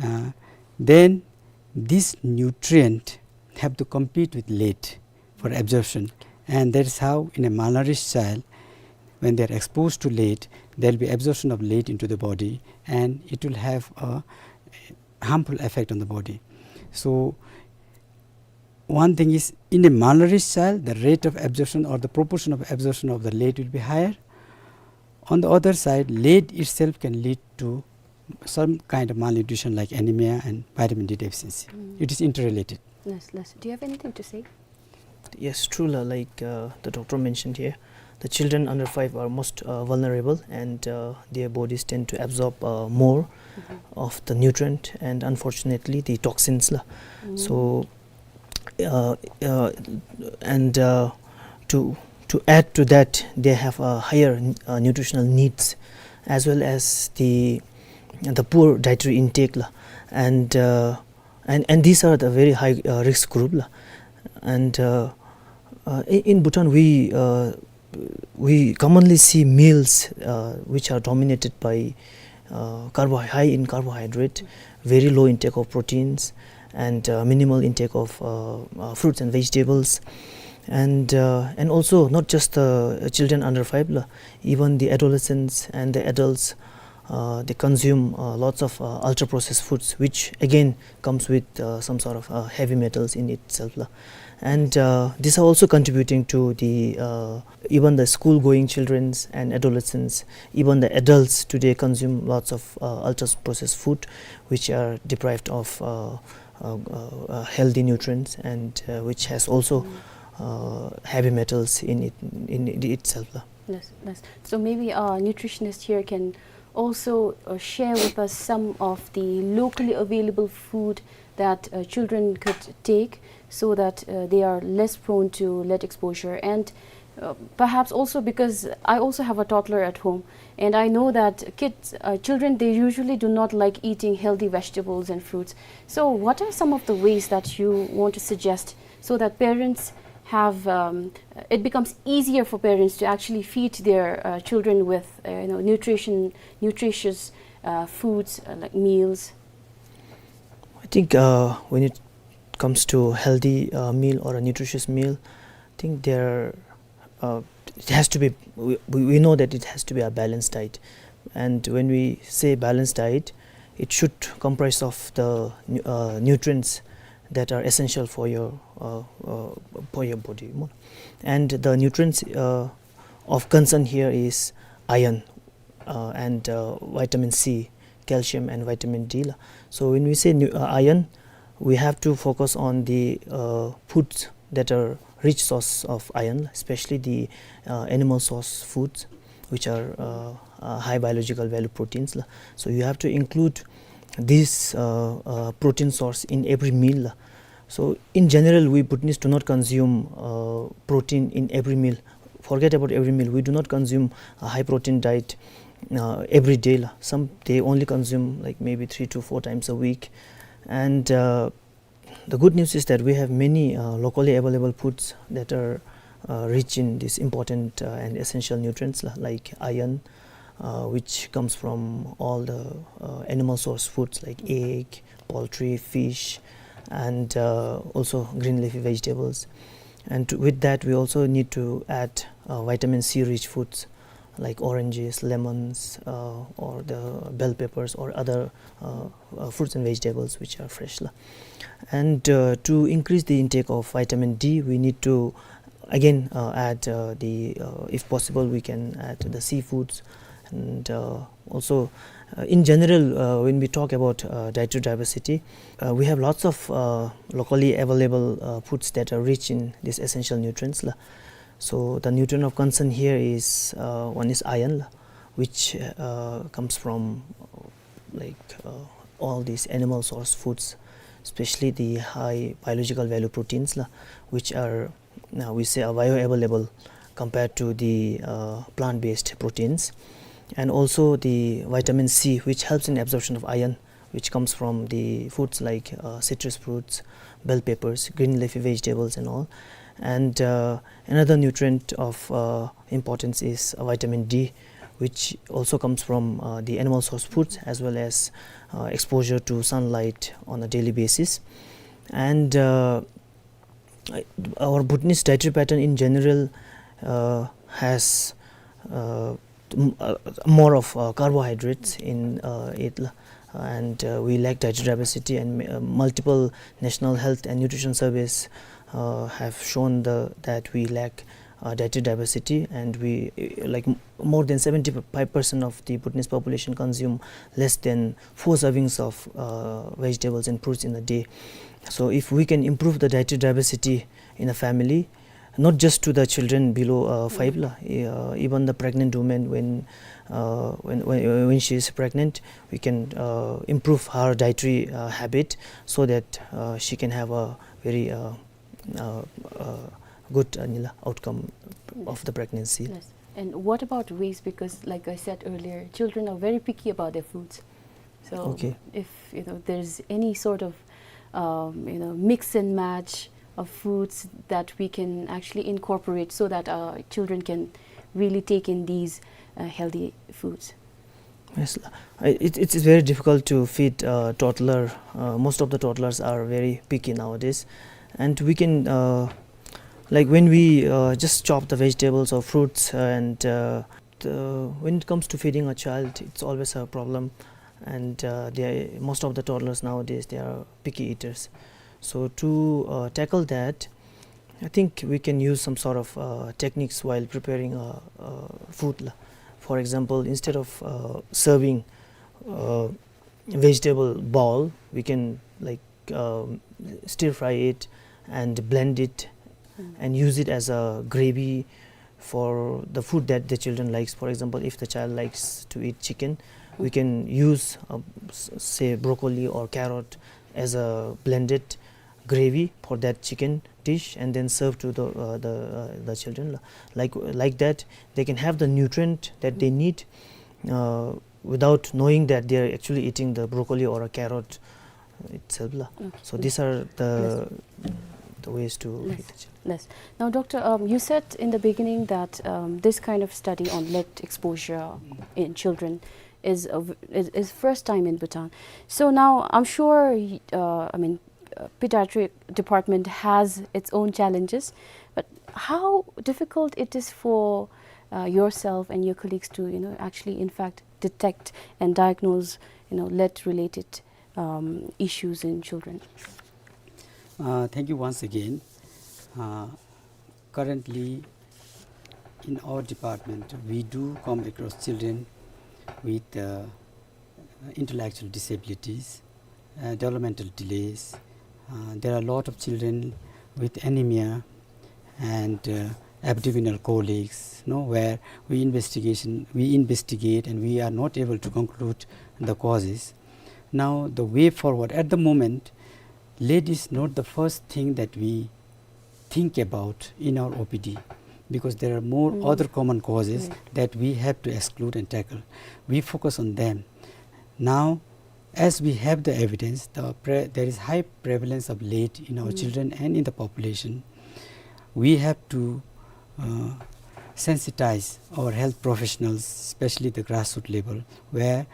Uh, then this nutrient have to compete with lead for absorption. And that is how in a malnourished child, when they are exposed to lead, there will be absorption of lead into the body, and it will have a harmful effect on the body. So one thing is, in a malnourished child, the rate of absorption or the proportion of absorption of the lead will be higher. On the other side, lead itself can lead to some kind of malnutrition like anemia and vitamin D deficiency. Mm. It is interrelated. Yes, yes. Do you have anything to say? Yes, true, la, like, uh, the doctor mentioned here, the children under five are most, uh, vulnerable, and, uh, their bodies tend to absorb, uh, more of the nutrient and, unfortunately, the toxins la. So, uh, uh, and uh, to to add to that, they have a higher uh, nutritional needs, as well as the the poor dietary intake la. And uh, and and these are the very high uh, risk group la. And uh, uh, in, in Bhutan, we uh, we commonly see meals uh, which are dominated by uh, carbo- high in carbohydrate, very low intake of proteins, and uh, minimal intake of uh, uh, fruits and vegetables. And uh, and also, not just the children under five la, even the adolescents and the adults, uh, they consume uh, lots of uh, ultra processed foods, which again comes with uh, some sort of uh, heavy metals in itself la. And uh, these are also contributing to the uh, even the school going childrens and adolescents, even the adults today consume lots of uh, ultra processed food, which are deprived of uh, uh, uh, uh, healthy nutrients, and uh, which has also uh, heavy metals in it in it itself la. Yes, yes. So maybe our nutritionist here can also uh, share with us some of the locally available food that uh, children could take, so that uh, they are less prone to lead exposure. And uh, perhaps also, because I also have a toddler at home, and I know that kids, uh, children, they usually do not like eating healthy vegetables and fruits. So what are some of the ways that you want to suggest so that parents have, um, it becomes easier for parents to actually feed their uh, children with uh, you know, nutrition, nutritious uh, foods, uh, like meals? I think uh, when it comes to healthy uh, meal or a nutritious meal, I think there uh, it has to be. We, we we know that it has to be a balanced diet, and when we say balanced diet, it should comprise of the nu- uh, nutrients that are essential for your uh, uh, for your body. And the nutrients uh, of concern here is iron uh, and uh, vitamin C, calcium, and vitamin D la. So when we say nu- uh, iron, we have to focus on the uh, foods that are rich source of iron, especially the uh, animal source foods, which are uh, uh, high biological value proteins la. So you have to include this uh, uh, protein source in every meal la. So in general, we Bhutanese do not consume uh, protein in every meal. Forget about every meal. We do not consume a high protein diet uh, every day la. Some, they only consume, like, maybe three to four times a week. And uh, the good news is that we have many uh, locally available foods that are uh, rich in these important uh, and essential nutrients la, like iron, uh, which comes from all the uh, animal source foods like egg, poultry, fish, and uh, also green leafy vegetables. And to- with that, we also need to add uh, vitamin C rich foods like oranges, lemons, uh, or the bell peppers, or other uh, uh, fruits and vegetables which are fresh la. And uh, to increase the intake of vitamin D, we need to again uh, add uh, the uh, if possible, we can add the seafoods. And uh, also, uh, in general, uh, when we talk about uh, dietary diversity, uh, we have lots of uh, locally available uh, foods that are rich in these essential nutrients la. So the nutrient of concern here is uh, one is iron la, which uh, comes from uh, like uh, all these animal source foods, especially the high biological value proteins la, which are, now we say, are bioavailable compared to the uh, plant-based proteins. And also the vitamin C, which helps in absorption of iron, which comes from the foods like uh, citrus fruits, bell peppers, green leafy vegetables and all. And uh, another nutrient of uh, importance is uh, vitamin D, which also comes from uh, the animal source foods, as well as uh, exposure to sunlight on a daily basis. And uh, I- our Bhutanese dietary pattern in general uh, has uh, m- uh, more of uh, carbohydrates in uh, it la. And uh, we lack dietary diversity, and uh, multiple national health and nutrition surveys uh, have shown the that we lack uh, dietary diversity, and we uh, like m- more than seventy-five percent of the Bhutanese population consume less than four servings of uh, vegetables and fruits in a day. So if we can improve the dietary diversity in a family, Not just to the children below, uh, five la, uh, even the pregnant woman, when, uh, when, when, when she is pregnant, we can, uh, improve her dietary, uh, habit so that, uh, she can have a very, uh, uh, uh, good, uh, nila outcome of the pregnancy. Yes. And what about waste? Because, like I said earlier, children are very picky about their foods. So, okay, if, you know, there's any sort of, um, you know, mix and match of foods that we can actually incorporate so that our children can really take in these, uh, healthy foods. Yes, la. I, it, it is very difficult to feed, uh, toddler. Uh, most of the toddlers are very picky nowadays, and we can, uh, like, when we, uh, just chop the vegetables or fruits, uh, and, uh, the, when it comes to feeding a child, it's always a problem, and, uh, they, most of the toddlers nowadays, they are picky eaters. So to, uh, tackle that, I think we can use some sort of, uh, techniques while preparing, uh, uh, food la. For example, instead of, uh, serving, uh, vegetable bowl, we can, like, um, stir fry it and blend it and use it as a gravy for the food that the children likes. For example, if the child likes to eat chicken, we can use, uh, s-, say, broccoli or carrot as a blended gravy for that chicken dish and then serve to the, uh, the, uh, the children. Like, like that, they can have the nutrient that they need, uh, without knowing that they are actually eating the broccoli or a carrot itself la. Okay. So these are the, the ways to feed the children. Yes. Now, Doctor, um, you said in the beginning that, um, this kind of study on lead exposure in children is a v-, is, is first time in Bhutan. So now, I'm sure, y-, uh, I mean, uh, pediatric department has its own challenges, but how difficult it is for, uh, yourself and your colleagues to, you know, actually, in fact, detect and diagnose, you know, lead-related, um, issues in children? Uh, thank you once again. Uh, currently, in our department, we do come across children with, uh, intellectual disabilities, uh, developmental delays. Uh, there are a lot of children with anemia and, uh, abdominal colics, no, where we investigation, we investigate and we are not able to conclude the causes. Now, the way forward, at the moment, lead is not the first thing that we think about in our O P D, because there are more other common causes that we have to exclude and tackle. We focus on them. Now, as we have the evidence, the pre-, there is high prevalence of lead in our children and in the population. We have to, uh, sensitize our health professionals, especially the grassroots level, where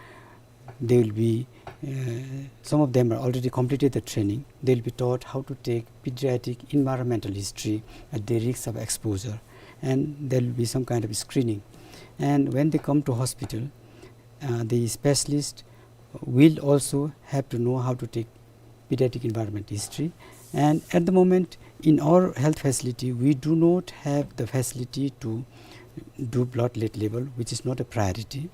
they will be, uh, some of them are already completed the training. They'll be taught how to take pediatric environmental history at the risk of exposure, and there will be some kind of screening. And when they come to hospital, uh, the specialist will also have to know how to take pediatric environment history. And at the moment, in our health facility, we do not have the facility to do blood lead level, which is not a priority,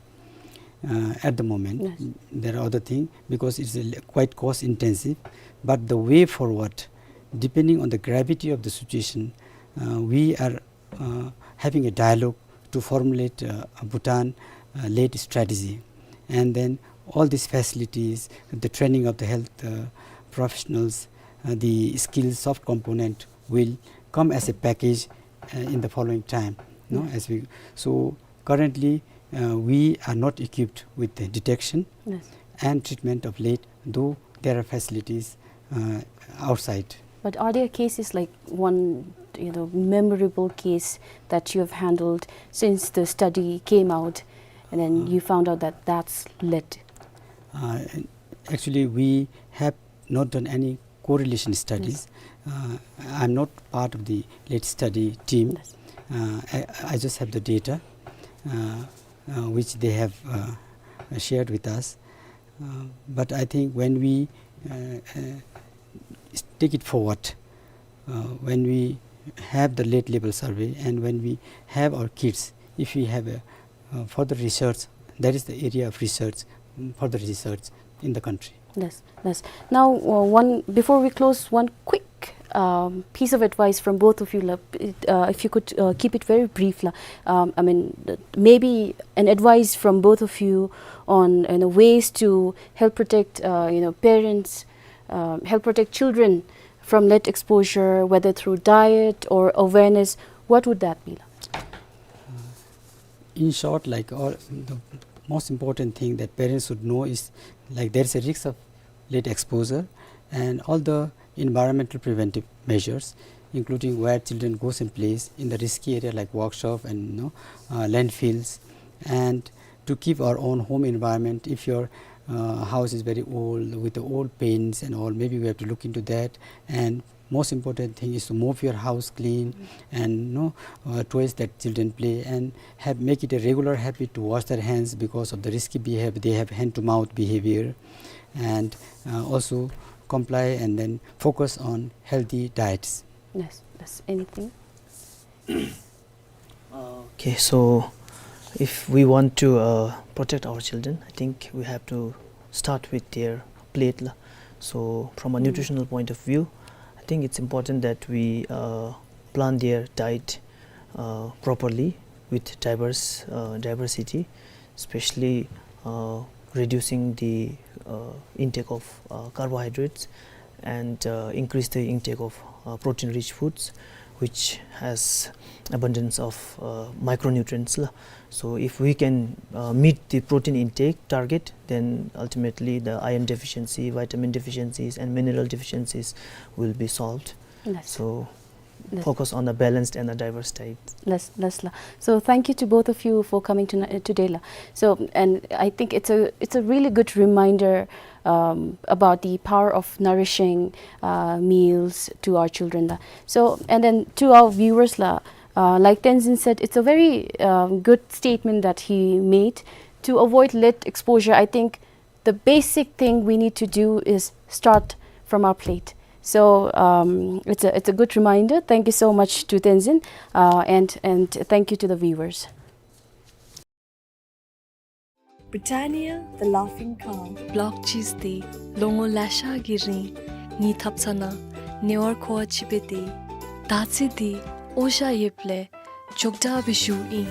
uh, at the moment. Yes. There are other things, because it's a li-, quite cost intensive. But the way forward, depending on the gravity of the situation, uh, we are, uh, having a dialogue to formulate, uh, a Bhutan, uh, lead strategy. And then all these facilities, the training of the health, uh, professionals, uh, the skills, soft component will come as a package, uh, in the following time, no? As we, so currently, uh, we are not equipped with the detection and treatment of lead, though there are facilities, uh, outside. But are there cases like one, you know, memorable case that you have handled since the study came out, and then you found out that that's lead? Uh, actually, we have not done any correlation studies. Uh, I'm not part of the lead study team. Uh, I, I just have the data, uh, uh, which they have, uh, shared with us. Uh, but I think when we, uh, uh, s-, take it forward, uh, when we have the lead level survey and when we have our kids, if we have a, uh, further research, that is the area of research, mm, further research in the country. Yes, yes. Now, uh, one, before we close, one quick um, piece of advice from both of you, la, uh, if you could, uh, keep it very brief, la. Um, I mean, th-, maybe an advice from both of you on, you know, ways to help protect, uh, you know, parents, um, help protect children from lead exposure, whether through diet or awareness. What would that be, la? In short, like, all, the most important thing that parents should know is, like, there is a risk of lead exposure, and all the environmental preventive measures, including where children goes and plays in the risky area like workshop and, you know, uh, landfills, and to keep our own home environment. If your, uh, house is very old with the old paints and all, maybe we have to look into that. And most important thing is to mop your house clean and, you know, uh, toys that children play, and have, make it a regular habit to wash their hands because of the risky behavior. They have hand to mouth behavior, and, uh, also comply and then focus on healthy diets. Yes, yes. Anything? Okay, so if we want to, uh, protect our children, I think we have to start with their plate, la. So from a nutritional point of view, I think it's important that we, uh, plan their diet, uh, properly with diverse, uh, diversity, especially, uh, reducing the, uh, intake of, uh, carbohydrates and, uh, increase the intake of, uh, protein-rich foods, which has abundance of, uh, micronutrients, la. So if we can, uh, meet the protein intake target, then ultimately the iron deficiency, vitamin deficiencies, and mineral deficiencies will be solved. Yes. So focus on a balanced and a diverse diet. Yes, yes, la. So thank you to both of you for coming tonight, today, la. So, and I think it's a, it's a really good reminder, um, about the power of nourishing, uh, meals to our children, la. So, and then to our viewers, la, uh, like Tenzin said, it's a very, um, good statement that he made. To avoid lead exposure, I think the basic thing we need to do is start from our plate. So, um, it's a, it's a good reminder. Thank you so much to Tenzin, uh, and, and thank you to the viewers. Britannia, the laughing cow. Block cheese འདི་ལོ་ངོ་ལེ་ཤ་གི་རིང་ངེའི་ཐབ་ཚང་ནང་ཉེ་བར་མཁོ་བ་ཅིག་འབད་དེ། ད་ཅི་འདི་འོ་ཞ་ཡོདཔ་ལས་མགྱོགས་དྲགས་སྦེ་ཞུཝ་ཨིན།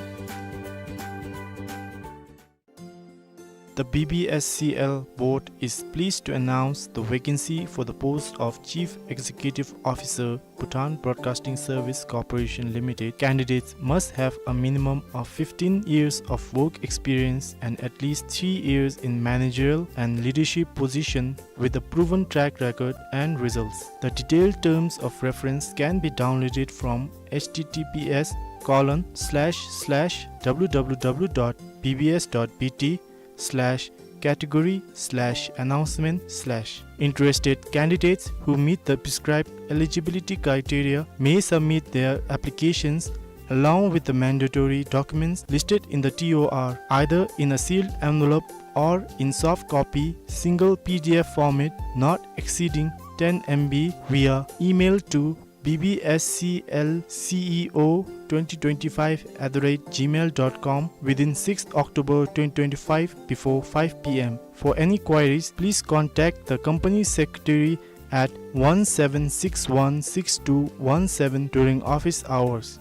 The B B S C L board is pleased to announce the vacancy for the post of Chief Executive Officer, Bhutan Broadcasting Service Corporation Limited. Candidates must have a minimum of fifteen years of work experience and at least three years in managerial and leadership position with a proven track record and results. The detailed terms of reference can be downloaded from H T T P S colon slash slash W W W dot B B S dot B T slash category slash announcement slash. Interested candidates who meet the prescribed eligibility criteria may submit their applications along with the mandatory documents listed in the T O R, either in a sealed envelope or in soft copy, single P D F format, not exceeding ten M B, via email to B B S C L C E O twenty twenty-five at the rate gmail dot com within sixth October twenty twenty-five before five P M. For any queries, please contact the company secretary at one seven six one six two one seven during office hours.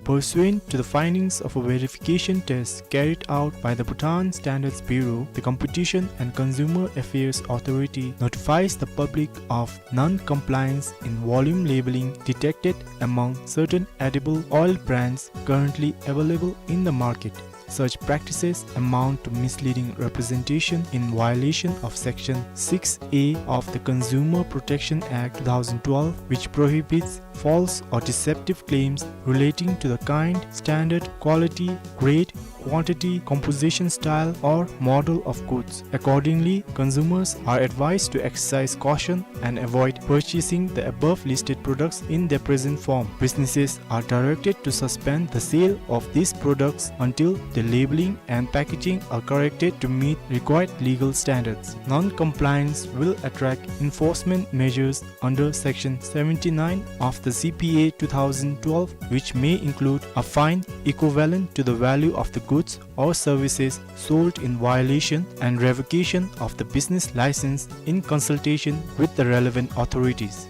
Pursuant to the findings of a verification test carried out by the Bhutan Standards Bureau, the Competition and Consumer Affairs Authority notifies the public of non-compliance in volume labeling detected among certain edible oil brands currently available in the market. Such practices amount to misleading representation in violation of Section six A of the Consumer Protection Act two thousand twelve, which prohibits false or deceptive claims relating to the kind, standard, quality, grade, quantity, composition style, or model of goods. Accordingly, consumers are advised to exercise caution and avoid purchasing the above listed products in their present form. Businesses are directed to suspend the sale of these products until the labeling and packaging are corrected to meet required legal standards. Non-compliance will attract enforcement measures under Section seventy-nine of the C P A two thousand twelve, which may include a fine equivalent to the value of the goods or services sold in violation and revocation of the business license in consultation with the relevant authorities.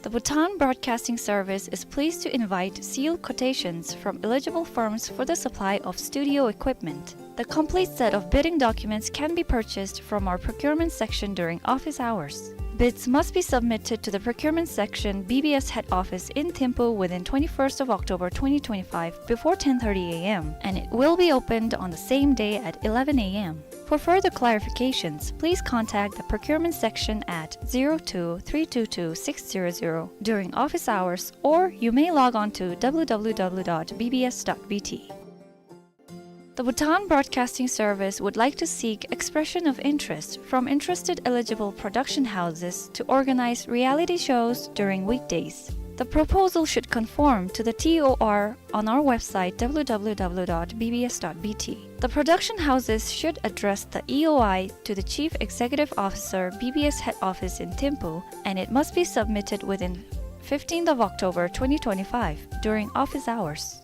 The Bhutan Broadcasting Service is pleased to invite sealed quotations from eligible firms for the supply of studio equipment. The complete set of bidding documents can be purchased from our procurement section during office hours. Bids must be submitted to the procurement section, B B S head office in Thimphu within twenty-first of October twenty twenty-five before ten thirty A M, and it will be opened on the same day at eleven A M. For further clarifications, please contact the procurement section at zero two three two two six zero zero during office hours, or you may log on to W W W dot B B S dot B T. The Bhutan Broadcasting Service would like to seek expression of interest from interested eligible production houses to organize reality shows during weekdays. The proposal should conform to the T O R on our website, W W W dot B B S dot B T. The production houses should address the E O I to the Chief Executive Officer, B B S head office in Thimphu, and it must be submitted within fifteenth of October twenty twenty-five during office hours.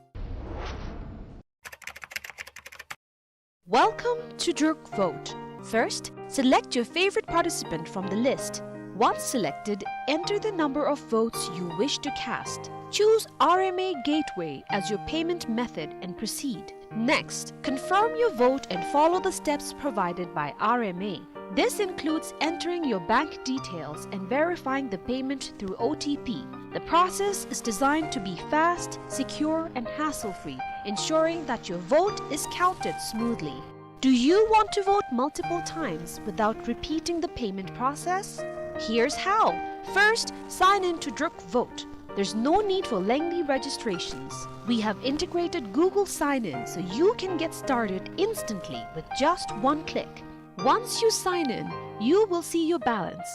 Welcome to Druk Vote. First, select your favorite participant from the list. Once selected, enter the number of votes you wish to cast. Choose R M A Gateway as your payment method and proceed. Next, confirm your vote and follow the steps provided by R M A. This includes entering your bank details and verifying the payment through O T P. The process is designed to be fast, secure, and hassle-free, ensuring that your vote is counted smoothly. Do you want to vote multiple times without repeating the payment process? Here's how. First, sign in to Druk Vote. There's no need for lengthy registrations. We have integrated Google Sign-In so you can get started instantly with just one click. Once you sign in, you will see your balance.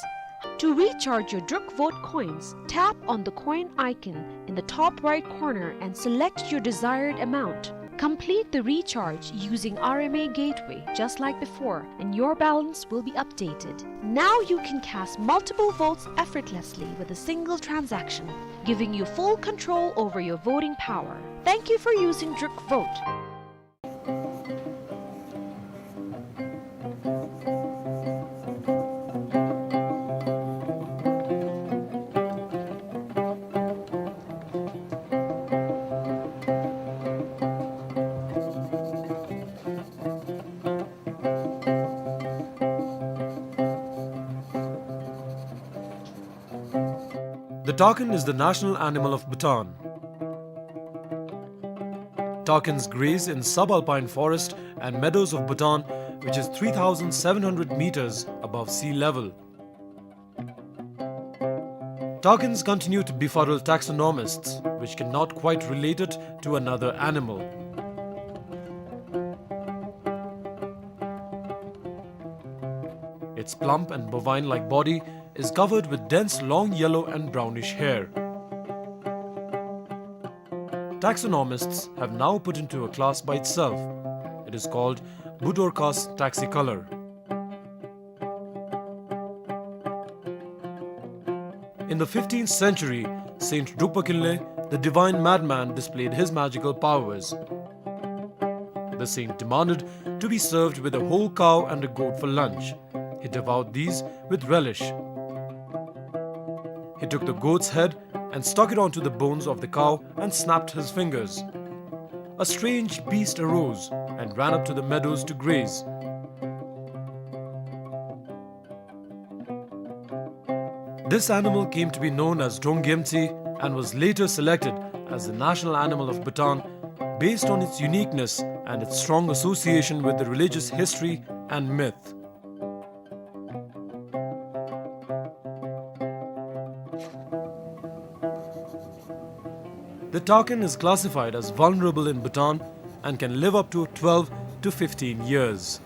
To recharge your Druk Vote coins, tap on the coin icon in the top right corner and select your desired amount. Complete the recharge using R M A Gateway just like before, and your balance will be updated. Now you can cast multiple votes effortlessly with a single transaction, giving you full control over your voting power. Thank you for using Druk Vote. The takin is the national animal of Bhutan. Takins graze in subalpine forest and meadows of Bhutan, which is three thousand seven hundred meters above sea level. Takins continue to befuddle taxonomists, which cannot quite relate it to another animal. Its plump and bovine-like body is covered with dense long yellow and brownish hair. Taxonomists have now put into a class by itself. It is called Bhudorcas taxicolor. In the fifteenth century, Saint Drukpa Kinley, the divine madman, displayed his magical powers. The saint demanded to be served with a whole cow and a goat for lunch. He devoured these with relish. He took the goat's head and stuck it onto the bones of the cow and snapped his fingers. A strange beast arose and ran up to the meadows to graze. This animal came to be known as Drong Gyemtse and was later selected as the national animal of Bhutan based on its uniqueness and its strong association with the religious history and myth. The takin is classified as vulnerable in Bhutan and can live up to twelve to fifteen years.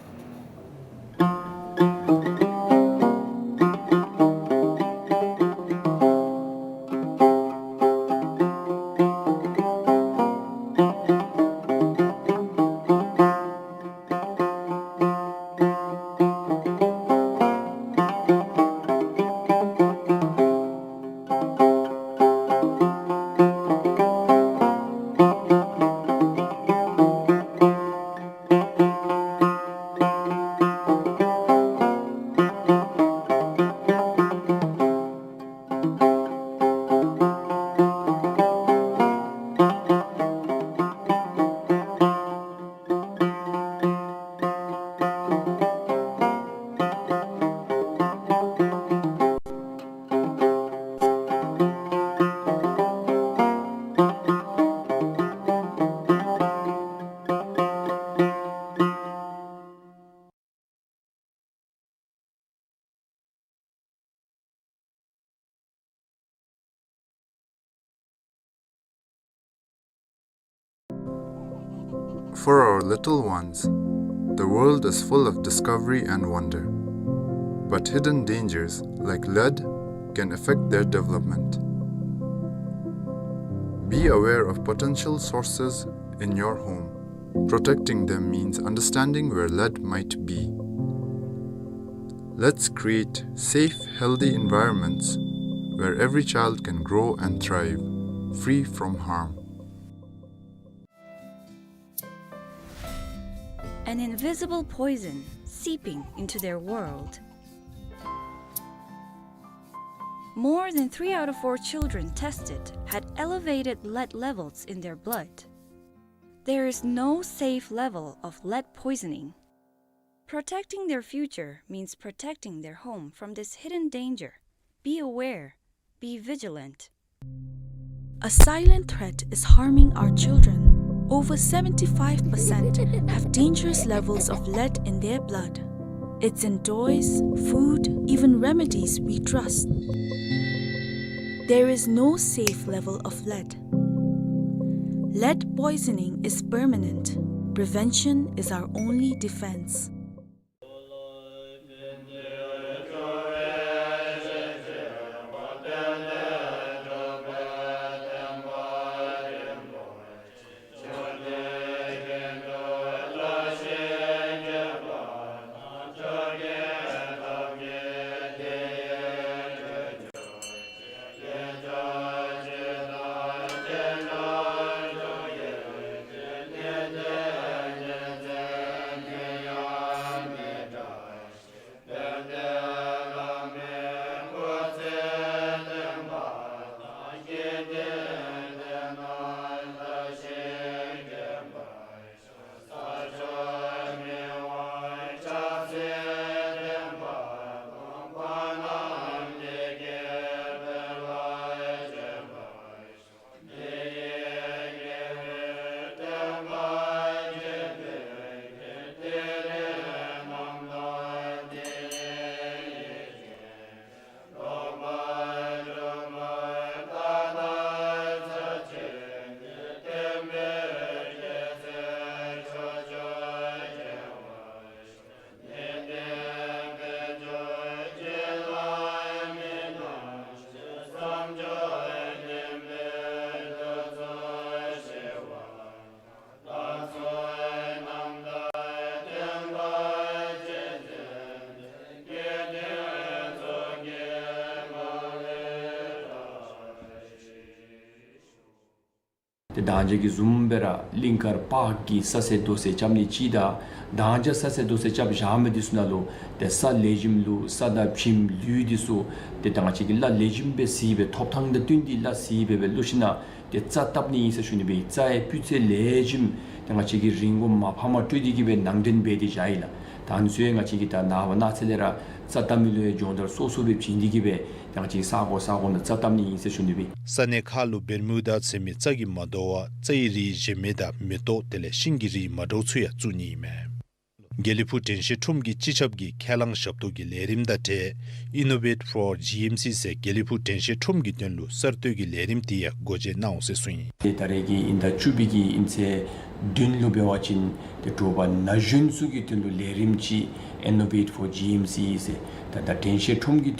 For our little ones, the world is full of discovery and wonder. But hidden dangers, like lead, can affect their development. Be aware of potential sources in your home. Protecting them means understanding where lead might be. Let's create safe, healthy environments where every child can grow and thrive, free from harm. An invisible poison seeping into their world. More than three out of four children tested had elevated lead levels in their blood. There is no safe level of lead poisoning. Protecting their future means protecting their home from this hidden danger. Be aware. Be vigilant. A silent threat is harming our children. Over seventy-five percent have dangerous levels of lead in their blood. It's in toys, food, even remedies we trust. There is no safe level of lead. Lead poisoning is permanent. Prevention is our only defense. ཏེ་ད་ང་བཅས་ཀྱི་བཟུམ་སྦེ་ར་གླིང་དཀར་པཱརཀ་གི་ས་སེལ་རྡོ་སེལ་རྐྱབ་ནི་ཅིག་དང་ད་ང་བཅས་ས་སེལ་རྡོ་སེལ་རྐྱབ་བཞག་མི་འདི་ཚུ་ནང་ལུ་ཏེ་ས་ལེགས་ཤོམ་ལུད་ས་དང་བྱེམ་ལུད་འདི་ཚུ་ཏེ་ད་ང་བཅས་ཀྱིས་གླ་ལེགས་ཤོམ་སྦེ་གཟིགས་སྦེ་ཐོབ་ཐང་དང་བསྟུན་ཏེ་གླ་གཟིགས་སྦེ་སྦེ་བླུག་ཞིནམ་ཏེ་རྩ་བཏབ་ནི་ཨིན་ཟེར་ཞུ་ནི་སྦེ། རྩ་ཡང་སྤུས་ཚད་ལེགས་ཤོམ་ཏེ་ང་བཅས་ཀྱིས་རིན་གོང་མ་ཕམ་སྤྲོད་དེ་གི་སྦེ་ནང་འདྲེན་འབད་དེ་བཞག་ཡི་ལགས། ད་ཨ་ནི་ཚུ་ཡང་ང་བཅས་ཀྱིས་ད་ནངས་པ་གནངས་ཚེ་ལས་ར་རྩ་བཏབ་མི་ལུ་ཡང་སྦྱོང་བརྡར་སོ་སོ་སྦེ་བྱིན་ཏེ་གི་སྦེ་ཏེ་ང་བཅས་ས་གོ་ས་གོ་ནང་རྩ་བཏབ་ནི་ཨིན་ཟེར་ཞུ་ནི་སྦེ། ས་གནས་ཁག་ལུ་བེར་མུ་ཌ་ཟེར་མི་རྩྭ་གིས་མ་དོ་བར་རྩྭ་ཡི་རིགས་གཞན་མི་དང་མེ་ཏོག་དེ་ལས་ཤིང་གི་རིགས་མ་འདྲཝ་ཚུ་ཡང་བཙུགས་ནི་ཨིན་མས། དགེ་ལེགས་ཕུག་དྲན་ཤེས་ཁྲོམ་གྱི་སྤྱི་ཁྱབ་ཀྱིས་ཁས་བླངས་ཞབས་ཏོག་གི་ལས་རིམ་དང་འབྲེལ་Innovate for G M C ཟེར་དགེ་ལེགས་ཕུག་དྲན་ཤེས་ཁྲོམ་གྱི་དོན་ལུ་གསར་གཏོད་ཀྱི་ལས་རིམ་དེ་ཡང་སྒོ་འབྱེད་གནང་འོང་ཟེར་གསུངས་ཡི། ཏེ་ད་རེས་ཀྱི་དབྱིན་ཟླ་བཅུ་པའི་གི་དབྱིན་ཚེས་བདུན་ལུ་འབད་བ་ཅིན་ཏེ་དྲོ་པ་ན་གཞོན་ཚུ་གི་དོན་ལུ་ལས་རིམ་ཅིག་Innovate for G M C ཟེར་ད་ད་དྲན་ཤེས་ཁྲོམ་གྱི་